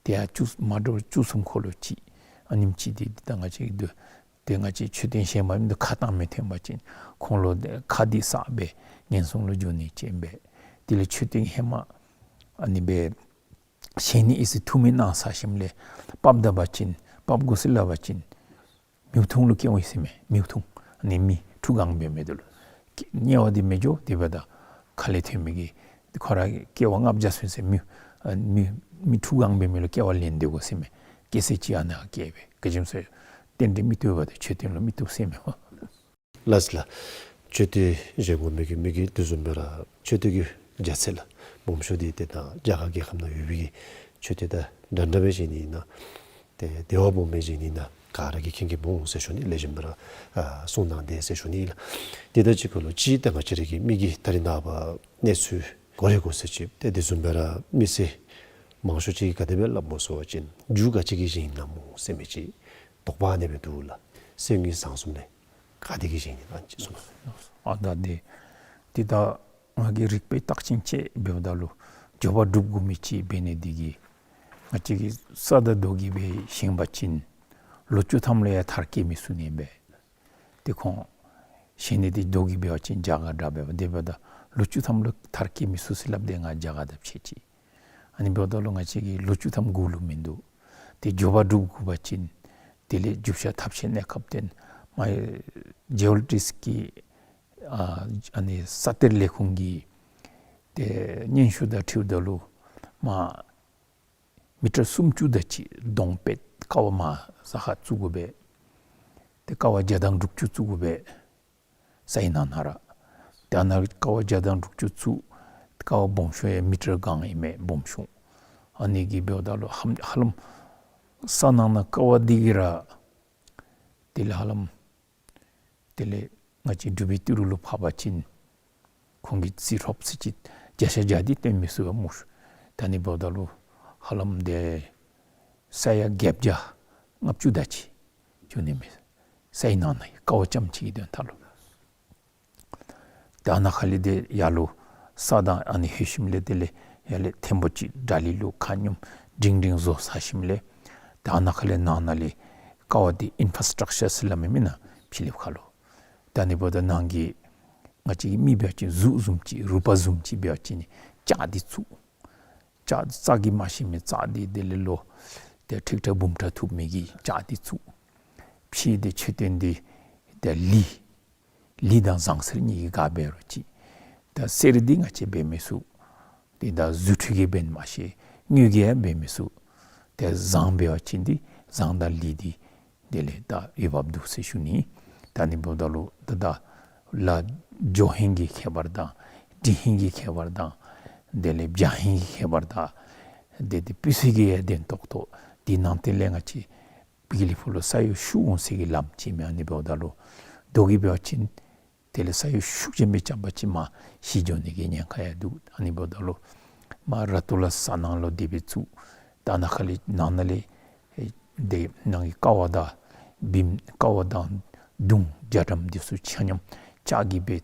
ཏེ་ཡར་བཅུ་མ་འདྲཝ་བཅུ་གསུམ་འཁོར་ལོ་ཅིག་ཨ་ནེམ་ཅིག་འདི་འདི་ད་ང་བཅས་ཀྱི་འདི་ཏེ་ང་བཅས་མཆོད་རྟེན་བཞེངས་པ་མིན་འདུག། ཁ་གཏང་མི་ཐོན་པ་ཅིན་ཁོང་ལུ་ཁ་འདི་བསགས་སྦེ་ངན་སོང་ལུ་འགྱོ་ནི་ཅིག་ཨིན་པས། དེ་ལས་མཆོད་རྟེན་ཧེ་མ་ཨ་ནི་སྦེ་བཞེངས་ནི་ཨིན་ཟེར་ཐུགས་སྨོན་གནང་ཚར་ཞིནམ་ལས་ཕབ་ད་པ་ཅིན་ཕབ་དགོ་ཟེར་སླབ་པ་ཅིན་མིའུ་ཐུང་ལུ་སྐྱེལ་འོང་ཟེར་མས། མིའུ་ཐུང་ཨ་ནི་མི་ཁྲུ་གང་འབད་མི་འདི་ལུ་ དམྱལ་བ་འདི་མི་འགྱོ། དེ་འབདཝ་ད་ཁ་ལས་ཐོན་མི་གི་ཁོ་ར་སྐྱེ་བ་ལྔ་བརྒྱ་སོང་ཟེར་མི་ཨ་མི་མི་ཁྲུ་གང་འབད་མི་ལུ་སྐྱེ་བ་ལེན་སྡོད་དགོ་ཟེར་མས། སྐྱེ་ས་ཅིག་ཨ་ནཱ་སྐྱེ་སྦེ་ག་ཅི་སྨོ་ཟེར་རྟེན་འབྲེལ་མི་བཏུབ་པ་དེ་མཆོད་རྟེན་ལུ་མི་བཏུབ་ཟེར་མས། ལགས་ལགས། མཆོད་རྟེན་བཞེངས་དགོ་མི་གི་མི་གི་དེ་བཟུམ་སྦེ་ར་མཆོད་རྟེན་གྱི་རྒྱ་ཚད་ལགས་སྦོམ་ཤོས་འདི་ཏེ་ད་རྒྱ་གར་རྒྱལ་ཁབ་ནང་ཡོད་པའི་གི་མཆོད་རྟེན་དང་འདྲ་འདྲ་སྦེ་བཞེངས་ནི་ཨིན་ན། ཏེ་དེ་བ་སྦོམ་སྦེ་བཞེངས་ནི་ཨིན་ན་ག་ར་གིས་མཁྱེན་གྱི་སྨོ་ཟེར་ཞུ་ནི། ལེགས་ཤོམ་སྦེ་ར་ཨ་གསུང་གནང་དེས་ཟེར་ཞུ་ནི་ལགས། དེ་དང་གཅིག་ཁར་ལུ་ཅིག་ད་ང་བཅས་ར་གི་མི་གི་ད་རེས་ནངས་པ་གནས་ཚུལ་གོ་རེ་གོ་ས་ཅིག་ཏེ་དེ་བཟུམ་སྦེ་ར་མི་སེར་མང་ཤོས་ཅིག་གིས་ག་དེ་སྦེ་སླབ་སྨོ་ཟེར་བ་ཅིན་རྒྱུ་ག་ཅི་གིས་བཞེངས་ནི་སྨོ་ཟེར་མི་ཅིག་དོགས་པ་ཨ་ནེ་སྦེ་འདུག་ལགས། གསེར་དངུལ་ཟངས་གསུམ་ལས་ག་དེ་གིས་བཞེངས་ནི་ཨིན་ན་ཅིག་གསུངས་ལགས། ཨ་ད་དེ་ཏེ་ད་ང་གིས་རིག་པའི་བརྟག་ཅིང་དཔྱད་འབདཝ་ད་ལུ་འབྱོར་པ་སྒྲུབ་དགོ་མི་ཅིག་འབད་ནི་འདི་གིས་ང་བཅས་ཀྱིས་ས་དང་རྡོ་གིས་སྦེ་བཞེངས་པ་ཅིན་ལོ་བཅུ་ཐམ་ལུ་ཡང་མཐར་སྐྱེལ་མི་ཚུགས་ནི་ཨིན་པས། ཏེ་ཁོང་བཞེངས་ནི་འདི་རྡོ་གིས་འབད་བ་ཅིན་རྒྱ་གར་འདྲ་འབད་བ་དེ་འབདཝ་ད་ལོ་བཅུ་ཐམ་ལུ་མཐར་སྐྱེལ་མི་ཚུགས་ཟེར་སླབ་སྟེ་ང་རྒྱ་གར་དང་ཕྱད་ཅི། ཨ་ནི་འབདཝ་ད་ལུ་ང་བཅས་ཀྱིས་ལོ་བཅུ་ཐམ་དགོ་ལོ་མིན་འདུག། ཏེ་འབྱོར་པ་སྒྲུབ་དགོ་པ་ཅིན་དེ་ལས་རྒྱུ་ཆ་ཐབས་ཤེས་གནས་སྐབས་ཏེ་མ་ཇི་ཨོ་ལོ་ཇིསཊ་ཀྱི་ཨ་ཨ་ནི་ས་གཏེར་ལས་ཁུངས་ཀྱི་ཏེ་སྙན་ཞུ་དང་འཁྲིལཝ་ད་ལུ་མ་མི་ཊར་སུམ་ཅུ་དེ་ཅིག་གདོང་པད་ཀ་བ་མར་ས་ཁར་བཙུགས་དགོ་པས། ཏེ་ཀ་བ་བརྒྱ་དང་དྲུག་ཅུ་བཙུགས་དགོ་པས། སའི་ནང་ན་ར། ཏེ་ཨ་ནཱ་ཀ་བ་བརྒྱ་དང་དྲུག་ཅུ་བཙུགས། ཀ་བ་སྦོམ་ཤོས་ཡང་མི་ཊར་གང་ཨིན་མས་སྦོམ་ཤོས། ཨ་ནི་གིས་འབདཝ་ད་ལུ་ཧ་ཧ་ལམ་ས་ནང་ན་ཀ་བ་འདི་གིས་ར་དེ་ལས་ཧ་ལམ་དེ་ལས་ང་བཅས་འབྲུག་པའི་ཏི་རུ་ལུ་འཕགས་པ་ཅིན་ཁོང་གིས་རྩིས་ཧྲོབ་ཙི་ཅིག་བརྒྱ་ཆ་བརྒྱ་འདི་སྟོན་མི་ཚུགས་པས་སྨོ། ད་ཨ་ནི་འབདཝ་ད་ལུ་ཧ་ལམ་དེ་ས་ཡ་བརྒྱད་བརྒྱ་ལྔ་བཅུ་དེ་ཅིག་འགྱོ་ནི་མས། སའི་ནང་ན་ཀ་བ་རྐྱངམ་ཅིག་གི་དོན་དག་ལུ། ད་ཨ་ནཱ་ཁ་ལས་དེ་ཡར་ལུ་ས་དང་ཨ་ནི་ལྷོད་ཞིནམ་ལས་དེ་ལས་ཡར་ལས་ཐེམ་པོ་ཅིག་དྲ་ལི་ལུ་ཁ་སྙོམས་འབྲིང་འབྲིང་བཟོ་ཚར་ཞིནམ་ལས་ད་ཨ་ནཱ་ཁ་ལས་ནང་ན་ལས་ཀ་བ་འདི་ཨིན་ཕ་སི་ཊག་ཅར་ཟེར་སླབ་མི་མེན་ན་ཕྱི་གླིངཔ་ཁ་ལུ། ད་ཨ་ནི་འབདཝ་ད་ནང་གི་ང་བཅས་ཀྱི་མི་འབད་བ་ཅིན་གཟུགས་བཟུམ་ཅིག་རུས་པ་བཟུམ་ཅིག་འབད་བ་ཅིན་ལྕགས་འདི་བཙུགས། ལྕགས་རྩ་གིས་མ་ཤེས་མི་རྩ་འདི་དེ་ལས་ལོ་དེ་ཁྲི་ཕྲག་འབུམ་ཕྲག་ཐུབ་མི་གི་ལྕགས་འདི་བཙུགས། ཕྱི་འདི་མཆོད་རྟེན་འདི་དེ་ལི་ལི་དང་ཟངས་གསེར་གཉིས་ཀྱིས་ག་འབད་རུང་ཅིག། ད་གསེར་འདི་ང་བཅས་འབད་མི་ཚུགས། ཏེ་ད་རྫུ་འཕྲུལ་གྱིས་འབད་ནི་མ་ཤེས། དངུལ་གྱིས་ཡང་འབད་མི་ཚུགས། ཏེ་ཟངས་འབད་བ་ཅིན་འདི་ཟངས་དང་ལི་འདི་དེ་ལས་ད་འོས་འབབ་འདུག་ཟེར་ཞུ་ནི། ད་ཨ་ནི་འབདཝ་ད་ལུ་ད་ད་ལ་འཇོ་ཧིང་གི་ཁྱད་པར་དང་འབྲི་ཧིང་གི་ཁྱད་པར་དང་དེ་ལས་སྦྱང་ཧིང་གི་ཁྱད་པར་དང་དེ་དེ་སྤུས་ཚད་ཀྱི་ཡང་དོན་ཏོག་ཏོ། དེ་ནང་དེ་ལས་ང་བཅས་བི་གི་ལི་ཕུ་ལུ་ས་གཡོ་ཤུགས་འོང་ས་གི་ལམ་ཅིག་མས། ཨ་ནི་འབདཝ་ད་ལུ་རྡོ་གིས་འབད་བ་ཅིན་དེ་ལས་ས་གཡོ་ཤུགས་ཆེན་པོ་རྐྱབ་པ་ཅིན་མར་ཞི་འགྱོ་ནི་གི་ཉེན་ཁ་ཡང་འདུག། ཨ་ནི་འབདཝ་ད་ལུ་མར་ར་ཏོ་ལ་ས་ནང་ལུ་དེ་སྦེ་བཙུགས། ད་ནཱ་ཁ་ལས་ནང་ན་ལས་ཨེ་དེ་ནང་གི་ཀ་བ་དང་བིམ་ཀ་བ་དང་མདུང་རྒྱ་གྲམ་འདི་ཚུ་ཆ་མཉམ་ལྕགས་ཀྱིས་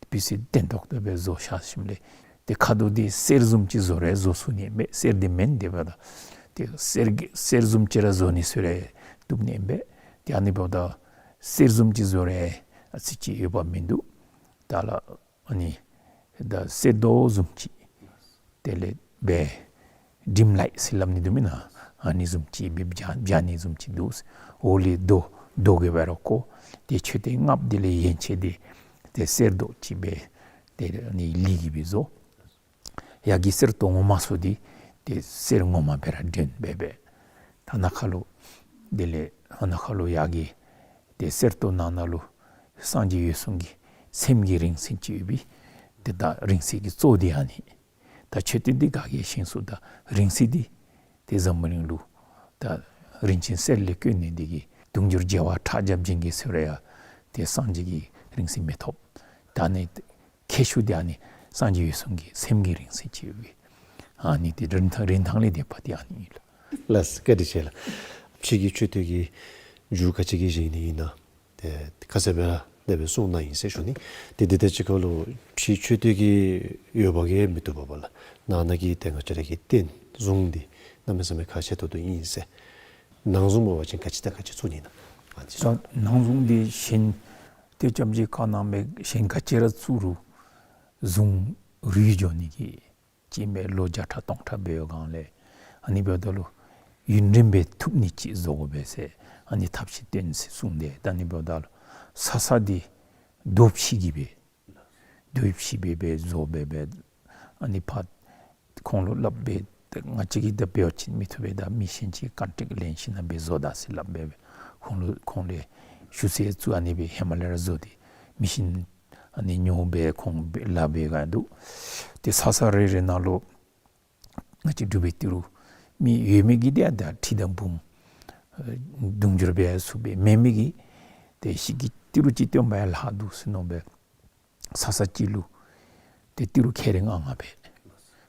སྦེ་སྤུས་ཚད་དོན་ཏོག་ཏོ་སྦེ་བཟོ་བཞག་ཞིནམ་ལས་ཏེ་ཁ་དོག་འདི་གསེར་བཟུམ་ཅིག་བཟོ་རུང་བཟོ་ཚུགས་ནི་མས། གསེར་འདི་མེན། དེ་འབདཝ་ད་ཏེ་གསེར་གྱི་གསེར་བཟུམ་ཅིག་ར་བཟོ་ནི་ཚུ་ར་བཏུབ་ནི་མས། ཏེ་ཨ་ནི་འབདཝ་ད་གསེར་བཟུམ་ཅིག་བཟོ་རུང་ཨ་ཙི་ཅིག་འོས་འབབ་མིན་འདུག། ད་ལགས་ཨ་ནི་ད་གསེར་རྡོ་བཟུམ་ཅིག་དེ་ལས་སྦེ་ཌིམ་ལའིཊ་ཟེར་སླབ་ནི་འདུག་མེན་ན། ཨ་ནི་བཟུམ་ཅིག་སྦེ་སྦྱང་སྦྱང་ནི་བཟུམ་ཅིག་འདུག། འོག་ལས་རྡོ་རྡོ་གིས་འབད་རུང་བརྐོ། ཏེ་མཆོད་རྟེན་ལྔཔོ་དེ་ལས་ཡན་ཆད་འདི་ཏེ་གསེར་རྡོ་ཅིག་སྦེ་ཏེ་ཨ་ནི་ལི་གིས་སྦེ་བཟོ། ཡར་གྱི་གསེར་རྡོ་ངོ་མ་ཚུ་འདི་ཏེ་གསེར་ངོ་མ་སྦེ་ར་འདྲེན་སྦེ་སྦེ། ད་ནཱ་ཁ་ལུ་དེ་ལས་ཨ་ནཱ་ཁ་ལུ་ཡར་གྱི་ཏེ་གསེར་རྡོ་ནང་ན་ལུ་སངས་རྒྱས་འོད་སྲུང་གི་སེམས་ཀྱི་རིང་བསྲེལ་ཅིག་ཡོད་པས། ཏེ་ད་རིང་བསྲེལ་གྱི་གཙོ་འདི་ཨ་ནི། ད་མཆོད་རྟེན་འདི་ག་གིས་བཞེངས་ཚུགས། ད་རིང་བསྲེལ་འདི་ཏེ་འཛམ་བུ་གླིང་ལུ་ད་རིན་ཆེན་གསེར་ལས་བརྐོས་ནི་འདི་གིས་དུང་ཕྱུར་བྱེ་བ་ཕྲག་བརྒྱ་བྱིན་གྱིས་བསུ་རུང་ཡང་ཏེ་སངས་རྒྱས་ཀྱི་རིང་བསྲེལ་མི་ཐོབ། ད་ཨ་ནི་ཁྱད་ཆོས་འདི་ཨ་ནི་སངས་རྒྱས་འོད་སྲུང་གི་སེམས་ཀྱི་རིང་བསྲེལ་ཅིག་ཡོད་པས། ཨ་ནི་ཏེ་རིན་ཐང་རིན་ཐང་ལས་འདས་པ་འདི་ཨ་ནི་ཨིན་ལགས། ལགས་སོ། བཀའ་དྲིན་ཆེ་ལགས། ཕྱི་གི་མཆོད་རྟེན་གྱི་རྒྱུ་ག་ཅི་གིས་བཞེངས་ནི་ཨིན་ན། ཏེ་ཁ་གསལ་སྦེ་ར་དེ་སྦེ་གསུངས་གནང་ཡི་ཟེར་ཞུ་ནི། ཏེ་འདི་དང་གཅིག་ཁར་ལུ་ཕྱི་མཆོད་རྟེན་གྱི་འོས་འབབ་ཀྱིས་མི་བཏུབ་པས་ལགས། ནང་ན་གི་ཏེ་ང་བཅས་ར་གི་རྟེན་གཟུངས་འདི་གནམ་མེད་ས་མེད་ཁག་ཆེ་ཏོག་ཏོ་ཨིན་ཟེར། ནང་གཟུངས་འབད་བ་ཅིན་ག་ཅི་དང་ག་ཅི་བཙུགས་ནི་ཨིན་ན། ཨ་ཙི་ད་ནང་གཟུངས་འདི་གཞན་ཏེ་རྐྱངམ་ཅིག་བཀའ་གནང་མི་གཞན་ག་ཅི་ར་བཙུགས་རུང་གཟུངས་རུལ་འགྱོ་ནི་གི་ཅིག་མས། ལོ་བརྒྱ་ཕྲག་སྟོང་ཕྲག་འབད་བའི་སྒང་ལས་ཨ་ནི་འབདཝ་ད་ལུ་ཡུན་རིངམོ་སྦེ་ཐུབ་ནི་ཅིག་བཟོ་དགོ་པས་ཟེར་ཨ་ནི་ཐབས་ཤེས་སྟོན་ཟེར་གསུངས་ཏེ། ད་ཨ་ནི་འབདཝ་ད་ལུ་ས་ས་འདི་རྡོ་ཕྱེ་གིས་སྦེ་ མདོ་ཡི་ཕྱི་སྦེ་སྦེ་བཟོ་སྦེ་སྦེ་ཨ་ནི་ཕར་ཁོང་ལུ་སླབ་སྦེ་ད་ང་བཅས་ཀྱིས་ད་འབད་བ་ཅིན་མི་ཐུབ་པས། ད་མི་གཞན་ཅིག་ཀོན་ཊེཀཊ་ལེན་ཞིན་ན་སྦེ་བཟོ་ད་ཟེར་སླབ་སྦེ་སྦེ་ཁོང་ལུ་ཁོང་ལས་ཞུ་ཚད་ཚུ་ཨ་ནི་སྦེ་ཧེ་མ་ལས་ར་བཟོ་སྟེ་མི་གཞན་ཨ་ནི་ཉོ་སྦེ་ཁོང་སྦེ་ལཱ་འབད་ག་འདུག། ཏེ་ས་ས་རེ་རེ་ནང་ལུ་ང་བཅས་འབྲུག་པའི་ཏི་རུ་མི་ཡོད་མི་གིས་ཏེ་ད་ཁྲི་དང་འབུམ་ཨ་དུང་ཕྱུར་སྦེ་ཚུ་སྦེ་མེད་མི་གིས་ཏེ་ཤིག་གི་ཏི་རུ་ཅིག་བཏོན་པ་ཡང་ལྷག་འདུག་ཟེར་མནོ་སྦེ་ས་ས་ཅིག་ལུ་ཏེ་ཏི་རུ་ཁལ་རེ་ལྔ་ལྔ་སྦེ་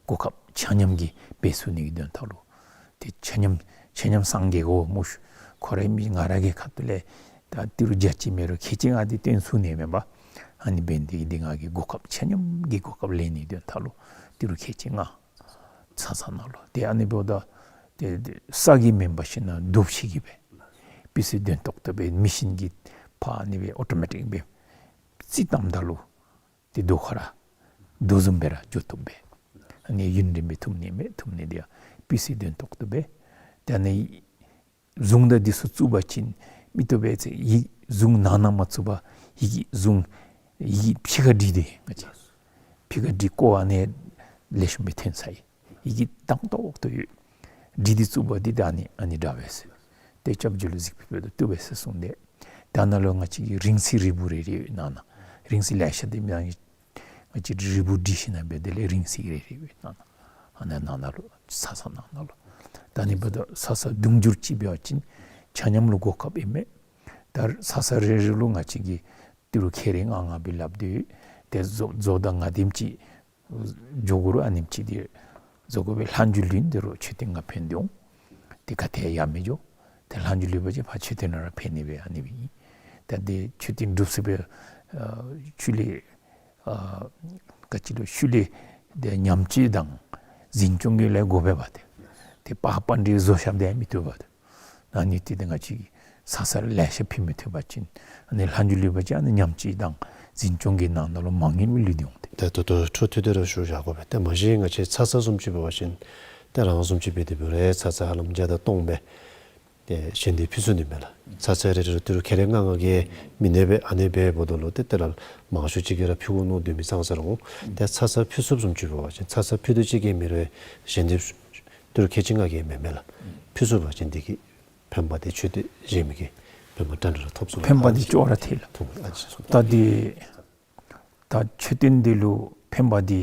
གོ་སྐབས་ཆ་མཉམ་གྱིས་འབད་ཚུགས་ནི་གི་དོན་དག་ལུ་ཏེ་ཆ་མཉམ་ཆ་མཉམ་སངས་རྒྱས་དགོ་སྨོ་ཤ། ཁོ་རའི་མི་ང་ར་གི་ཁ་ཐུག་ལས་ད་ཏི་རུ་བརྒྱ་ཅིག་མེད་རུང་ཁལ་གཅིག་ལྔ་འདི་བཏོན་ཚུགས་ནི་མེན་པ། ཨ་ནི་འབད་ནི་འདི་གིས་ང་གིས་གོ་སྐབས་ཆ་མཉམ་གྱི་གོ་སྐབས་ལེན་ནི་དོན་དག་ལུ་ཏི་རུ་ཁལ་གཅིག་ལྔ་ས་ས་ནང་ལུ་ཏེ་ཨ་ནི་འབདཝ་ད་ཏེ་ས་གི་མེན་པར་ཞིན་ན་རྡོ་ཕྱེ་གི་སྦེ་ཕུད་ཚུགས་དོན་ཏོག་ཏོ་སྦེ་མི་གཞན་གྱིས་ཕར་ཨ་ནི་སྦེ་ཨོ་ཊོ་མེ་ཊིཀ་སྦེ་རྩིས་བཏངམ་ད་ལུ་ཏེ་རྡོ་ཁ་ར་རྡོ་བཟུམ་སྦེ་ར་འགྱོ་བཏུབ་སྦེ་ཨ་ནི་ཡུན་རིངམོ་སྦེ་ཐུབ་ནི་མས། ཐུབ་ནི་འདི་ཡང་ཕུད་ཚུགས་དོན་ཏོག་ཏོ་སྦེ་ཏེ་ཨ་ནི་གཟུངས་དང་འདི་ཚུ་བཙུགས་པ་ཅིན་མི་ཐུབ་པས་ཟེར། ཡི་གཟུངས་ནང་ན་མ་བཙུགས་པར་ཡི་གེ་གཟུངས་ཡི་གེ་ཕྱི་ཁར་བྲིས་ཏེ་ང་བཅས་ཕྱི་ཁར་བྲིས་བརྐོ་ཨ་ནི་ལེགས་ཤོམ་སྦེ་ཐོན་ས་ཡི་ཡི་གེ་དྭངས་ཏོག་ཏོ་ཡོད། བྲིས་ཏེ་བཙུགས་པ་འདི་ད་ཨ་ནི་ཨ་ནི་འདྲ་བས་ཟེར། ཏེ་སྐྱབས་རྗེ་ལུ་གཟིགས་ཕུལ་བ་ད་བཏུབ་པས་ཟེར་གསུངས་ཏེ། ད་ནཱ་ལུ་ང་བཅས་ཀྱི་རིང་བསྲེལ་རིལ་བུ་རེ་རེ་ཡོད་ནང་ན། རིང་བསྲེལ་ལེ་ཤ་འདི་མི་ང་བཅས་ང་བཅས་རིལ་བུ་བྲིས་ཞིན་ན་འབད་དེ་ལས་རིང་བསྲེལ་རེ་རེ་ཡོད་ནང་ན། ཨ་ནི་ནང་ན་ལུ་ས་ས་ནང་ན་ལུ། ད་ཨ་ནི་འབདཝ་ད་ས་ས་དུང་ཕྱུར་ཅིག་འབད་བ་ཅིན་ཆ་མཉམ་ལུ་གོ་སྐབས་ཨིན་མས། ད་ས་ས་རེ་རེ་ལུ་ང་བཅས་ཀྱིས་ཏི་རུ་ཁལ་རེ་ལྔ་ལྔ་སྦེ་སླབ་སྟེ་ཡོད། ཏེ་བཟོ་བཟོཝ་ད་ང་དེམ་ཅིག་འགྱོ་དགོ་རུང་ཨ་ནེམ་ཅིག་ཏེ་བཟོ་དགོ་པས། ལྷག་འགྱོ་ལུས་ཏེ་རུང་མཆོད་རྟེན་ནང་ཕན་འདི་འོང་། ཏེ་ག་ཏེ་ཡང་མི་འགྱོ། ཏེ་ལྷག་འགྱོ་ལུས་པ་ཅིན་ཕར་མཆོད་རྟེན་ནང་ར་ཕན་ནི་སྦེ་ཨ་ནི་སྦེ་ཨིན། ད་འདི་མཆོད་རྟེན་སྒྲུབ་ས་སྦེ་ཨ་ཆུ་ལས་ཨ་ག་ཅི་ལོ་ཤུལ་ལས་ཏེ་ཉམས་བཅོས་དང་འཛིན་སྐྱོང་གི་ལས་དགོ་པས་པ་ཏེ། ཏེ་པར་པར་འདི་བཟོ་བཞག་སྟེ་མི་བཏུབ་པ་ཏེ། ཨ་ནི་འདི་ཏེ་ང་བཅས་ཀྱིས་ས་ས་ལེ་ཤ་ཕུད་མི་ཐུབ་པ་ཅིན་ཨ་ནི་ལྷག་འགྱོ་ལུས་པ་ཅིན་ཨ་ནི་ཉམས་བཅོས་དང་འཛིན་སྐྱོང་གི་ནང་ན་ལུ་མ་དངུལ་སྦེ་ལུས་ཏེ་འོང་སྟེ། ཏེ་ད་ལྟོ་འཕྲོ་མཐུད་དེ་ར་ཞུ་བཞག་དགོ་པས། ཏེ་མ་གཞི་ང་བཅས་ས་ས་བཟུམ་ཅིག་འབད་བ་ཅིན་ཏེ་རང་བཟུམ་ཅིག་འབད་དེ་འབད་རུང་ས་ས་ཧ་ལམ་བརྒྱ་དང་སྟོང་སྦེ་ཏེ་ཞལ་འདེབས་ཕུལ་ཚུགས་ནི་མས་ལགས། ས་ས་རེ་རེ་ལུ་ཏི་རུ་ཁལ་རེ་ལྔ་ལྔ་གི་མི་ནེ་སྦེ་ཨ་ནེ་སྦེ་འབདཝ་ད་ལུ་ཏེ་ཏེ་ལགས་མང་ཤོས་ཅིག་གིས་ར་ཕུལ་དགོ་མནོ་དོ་མི་ཙང་ཙ་ར་འོང་། ཏེ་ས་ས་ཕུལ་ཚུགསཔ་བཟུམ་ཅིག་འབད་བ་ཅིན་ས་ས་ཕུད་རྡོག་ཅིག་གི་མི་རེ་ཞལ་འདེབས་ཏི་རུ་ཁལ་གཅིག་ལྔ་གི་མེན་མས་ལགས། ཕུལ་ཚུགས་པ་ཅིན་འདི་གིས་ཕན་པ་འདི་མཆོད་རྟེན་བཞེངས་མི་གིས་ཕན་པ་འདྲན་འདྲ་ར་ཐོབ་ཚུགས། ཕན་པ་འདི་ཅོག་ར་འཐད་ལགས། ཐོབ་ཨ་ཅི་སོ། ད་འདི་ད་མཆོད་རྟེན་འདི་ལུ་ཕན་པ་འདི་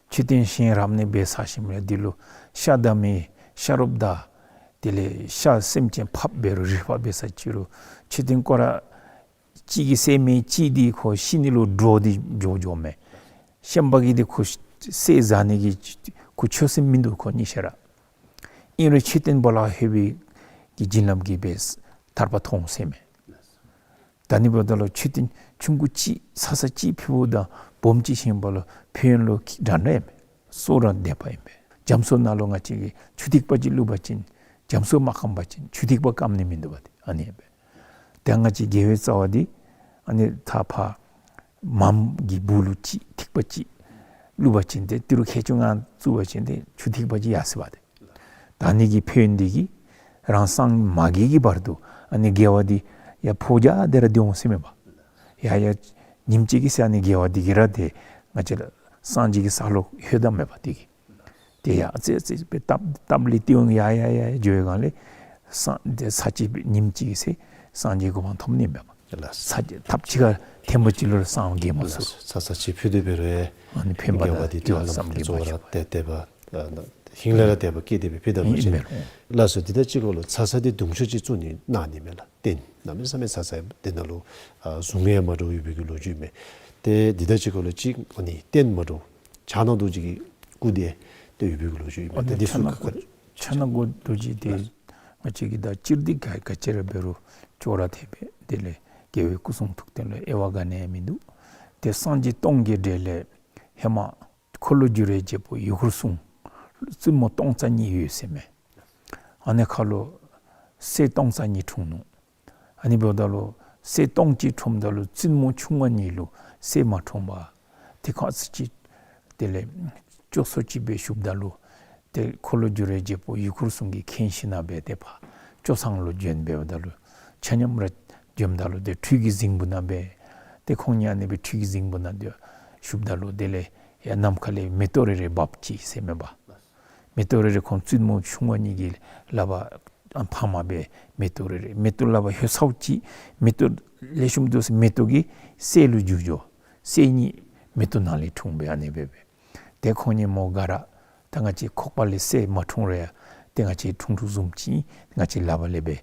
མཆོད་རྟེན་གཞན་རབ་གནས་འབད་ཚར་ཞིནམ་ལས་འདི་ལུ་ཤ་དང་མེ་ཤ་རོགཔ་དང་དེ་ལས་ཤ་སེམས་ཅན་ཕབ་འབད་རུང་རིལ་བ་འབད་ས་ཅིག་རུང་མཆོད་རྟེན་སྐོར་ར་གཅིག་གི་སྲས་མི་གཅིག་འདི་ཁོ་ཤི་ནི་ལུ་འདྲོག་སྟེ་འགྱོ་འགྱོཝ་མས། ཤན་པ་གིས་འདི་ཁོ་སྲས་བཟའ་ནི་གི་ཁོ་ཆོད་སེམས་མིན་འདུག་ཁོ་གཉིས་ཆ་ར། ཨིན་རུང་མཆོད་རྟེན་སྦོ་ལོགས་ལྷོད་པའི་གི་བྱིན་རླབས་ཀྱིས་འབད་ཐར་པ་མཐོང་ཟེར་མས། ད་ཨ་ནི་འབདཝ་ད་ལུ་མཆོད་རྟེན་ཆུང་ཀུ་གཅིག་ས་ས་གཅིག་ཕུལཝ་ད་སྦོམ་ཅིག་བཞེངསམ་ད་ལུ་ཕན་ཡོན་ལུ་འདྲན་འདྲ་ཨིན་པས། གསོ་ར་བདེ་བ་ཨིན་པས། རྒྱ་མཚོ་ནང་ལུ་ང་བཅས་ཀྱིས་ཆུ་ཐིགས་པ་ཅིག་བླུགས་པ་ཅིན་རྒྱ་མཚོ་མ་སྐམ་པ་ཅིན་ཆུ་ཐིགས་པ་སྐམ་ནི་མིན་འདུག་པ་ཏེ་ཨ་ནི་ཨིན་པས། ཏེ་ང་བཅས་རྒྱལ་བའི་རྩ་བ་འདི་ཨ་ནི་ད་ཕར་མམ་གི་སྦུག་ལུ་ཅིག་ཐིགས་པ་ཅིག་བླུགས་པ་ཅིན་ཏེ་ཏི་རུ་ཁལ་གཅིག་ལྔ་བཙུགས་པ་ཅིན་ཏེ་ཆུ་ཐིགས་པ་ཅིག་ཡར་སོ་བ་ཏེ། ད་ཨ་ནི་གི་ཕན་ཡོན་འདི་གིས་རང་སངས་མ་རྒྱས་ཀྱི་བར་དུ་ཨ་ནི་དགེ་བ་འདི་ཡར་འཕོ་རྒྱས་ཏེ་ར་སྡོད་འོང་ཟེར་མས་པ། ཡར་ཡར་ཉིནམ་གཅིག་གི་ཚེ་ཨ་ནི་དགེ་བ་འདི་གིས་ར་ཏེ་ང་བཅས་ར་སངས་རྒྱས་ཀྱི་ས་ལུ་ལྷོད་དོ་མས་པ་འདི་གིས། ཏེ་ཡར་ཨ་ཙི་ཨ་ཙི་སྦེ་བཏབ་བཏབ་ལས་ཏེ་ཡར་ཡར་ཡར་འགྱོ་བའི་སྒང་ལས་སངས་ཏེ་ཚར་གཅིག་སྦེ་ཉིནམ་གཅིག་གི་ཚེ་སངས་རྒྱས་གོ་འཕང་ཐོབ་ནི་མས་པ། ལགས། ཚར་གཅིག་ཐབས་གཅིག་ཁར་ཐེངས་པ་གཅིག་ལུ་ར་སངས་རྒྱས་མ་ཚུགས། ལགས། ས་ས་གཅིག་ཕུལ་ཏེ་འབད་རུང་ཨ་ནི་ཕན་པ་དགེ་བ་འདི་ཏེ་ཧ་ལམ་ཏེ་གཙོ་བོ་ར་དད་དད་པ་ཧིང་ལས་ར་དད་པ་བསྐྱེད་དེ་སྦེ་ཕུལ་ད་པ་ཅིན། ལགས་སོ། འདི་ད་ཅི་ལོ་ལོ་ས་ས་འདི་དུང་ཕྱུར་ཅིག་བཙུགས་ནི་གནང་ནི་མས་ལགས། རྟེན་གནམ་མེད་ས་མེད་ས་ས་འདི་ནང་ལུ་ཨ་གཟུངས་ཡང་མ་འདྲཝ་ཡོད་པའི་གི་ལོ་རྒྱུས་མས། ཏེ་འདི་ད་ཅི་ལོ་ལོ་ཅིག་ཨ་ནི་རྟེན་མ་འདྲཝ་ཕྱག་ན་རྡོ་རྗེ་གི་སྐུ་འདི་ཏེ་ཡོད་པའི་གི་ལོ་རྒྱུས་མས། ཨ་ཏེ་ནི་འདི་ཕྱག་ན་ཚུ་རྡོ་ཕྱག་ན་རྡོ་རྗེ་འདི་ང་བཅས་ཀྱིས་ད་སྤྱིར་འདི་ག་ག་ཅི་ར་འབད་རུང་ཅོག་ར་འཐད་པས། དེ་ལས་རྒྱལ་བའི་སྐུ་གསུང་ཐུགས་རྟེན་ལུ་དབྱེ་བ་ག་ནི་ཡང་མིན་འདུག། ཏེ་སངས་རྒྱས་སྟོང་གི་གྲས་ལས་ཧེ་མ་འཁོར་ལོས་སྒྱུར་བའི་རྒྱལ་པོ་ཡུ་གུར་སུང་བཙུན་མོ་སྟོང་རྩ་གཉིས་ཡོད་ཟེར་མས། ཨ་ནི་ཁར་ལུ་སྲས་སྟོང་རྩ་གཉིས་འཁྲུངས་ནུག། ཨ་ནི་འབདཝ་ད་ལུ་སྲས་སྟོང་གཅིག་འཁྲུངསམ་ད་ལུ་བཙུན་མོ་ཆུང་བ་གཉིས་ལུ་སྲས་མ་འཁྲུངས་པར་ཏེ་ཁོང་ཨ་ཙི་ཅིག་དེ་ལས་སྐྱོ་སོ་ཅིག་སྦེ་བཞུགསཔ་ད་ལུ་ཏེ་འཁོར་ལོས་སྒྱུར་བའི་རྒྱལ་པོ་ཡུ་གུར་སུང་གིས་མཁྱེན་ཞིན་ན་སྦེ་ཏེ་ཕར་སྐྱོ་སང་ལུ་བྱོན་འབདཝ་ད་ལུ་ཆ་མཉམ་ར་བྱོནམ་ད་ལུ་ཏེ་ཁྲུས་ཀྱི་རྫིང་བུ་ནང་སྦེ་ཏེ་ཁོང་གཉིས་ཨ་ནི་སྦེ་ཁྲུས་ཀྱི་རྫིང་བུ་ནང་སྡོད། ཞུཝ་ད་ལུ་དེ་ལས་ཡར་ནམ་མཁའ་ལས་མེ་ཏོག་རེ་རེ་འབབ་ཅི་ཟེར་མས་པ། མེ་ཏོག་རེ་རེ་ཁོང་བཙུན་མོ་ཆུང་བ་གཉིས་ཀྱི་ལགཔ་ཨ་ཕ་མ་སྦེ་མེ་ཏོག་རེ་རེ་མེ་ཏོག་ལགཔ་ཧེ་སའུ་ཅིག་མེ་ཏོག་ལེགས་ཤོམ་འདུག་ཟེར་མེ་ཏོག་གི་སྲས་ལུ་འགྱུར་འགྱོ། སྲས་གཉིས་མེ་ཏོག་ནང་ལས་འཁྲུངས་སྦེ་ཨ་ནི་སྦེ་སྦེ། ཏེ་ཁོང་གཉིས་མོ་དགའ་ར་ད་ང་བཅས་ཁོག་པ་ལས་སྲས་མ་འཁྲུངས་རུང་ཡང་ཏེ་ང་བཅས་འཁྲུངས་འཁྲུངསམ་ཅིག་ང་བཅས་ལགཔ་ལས་སྦེ་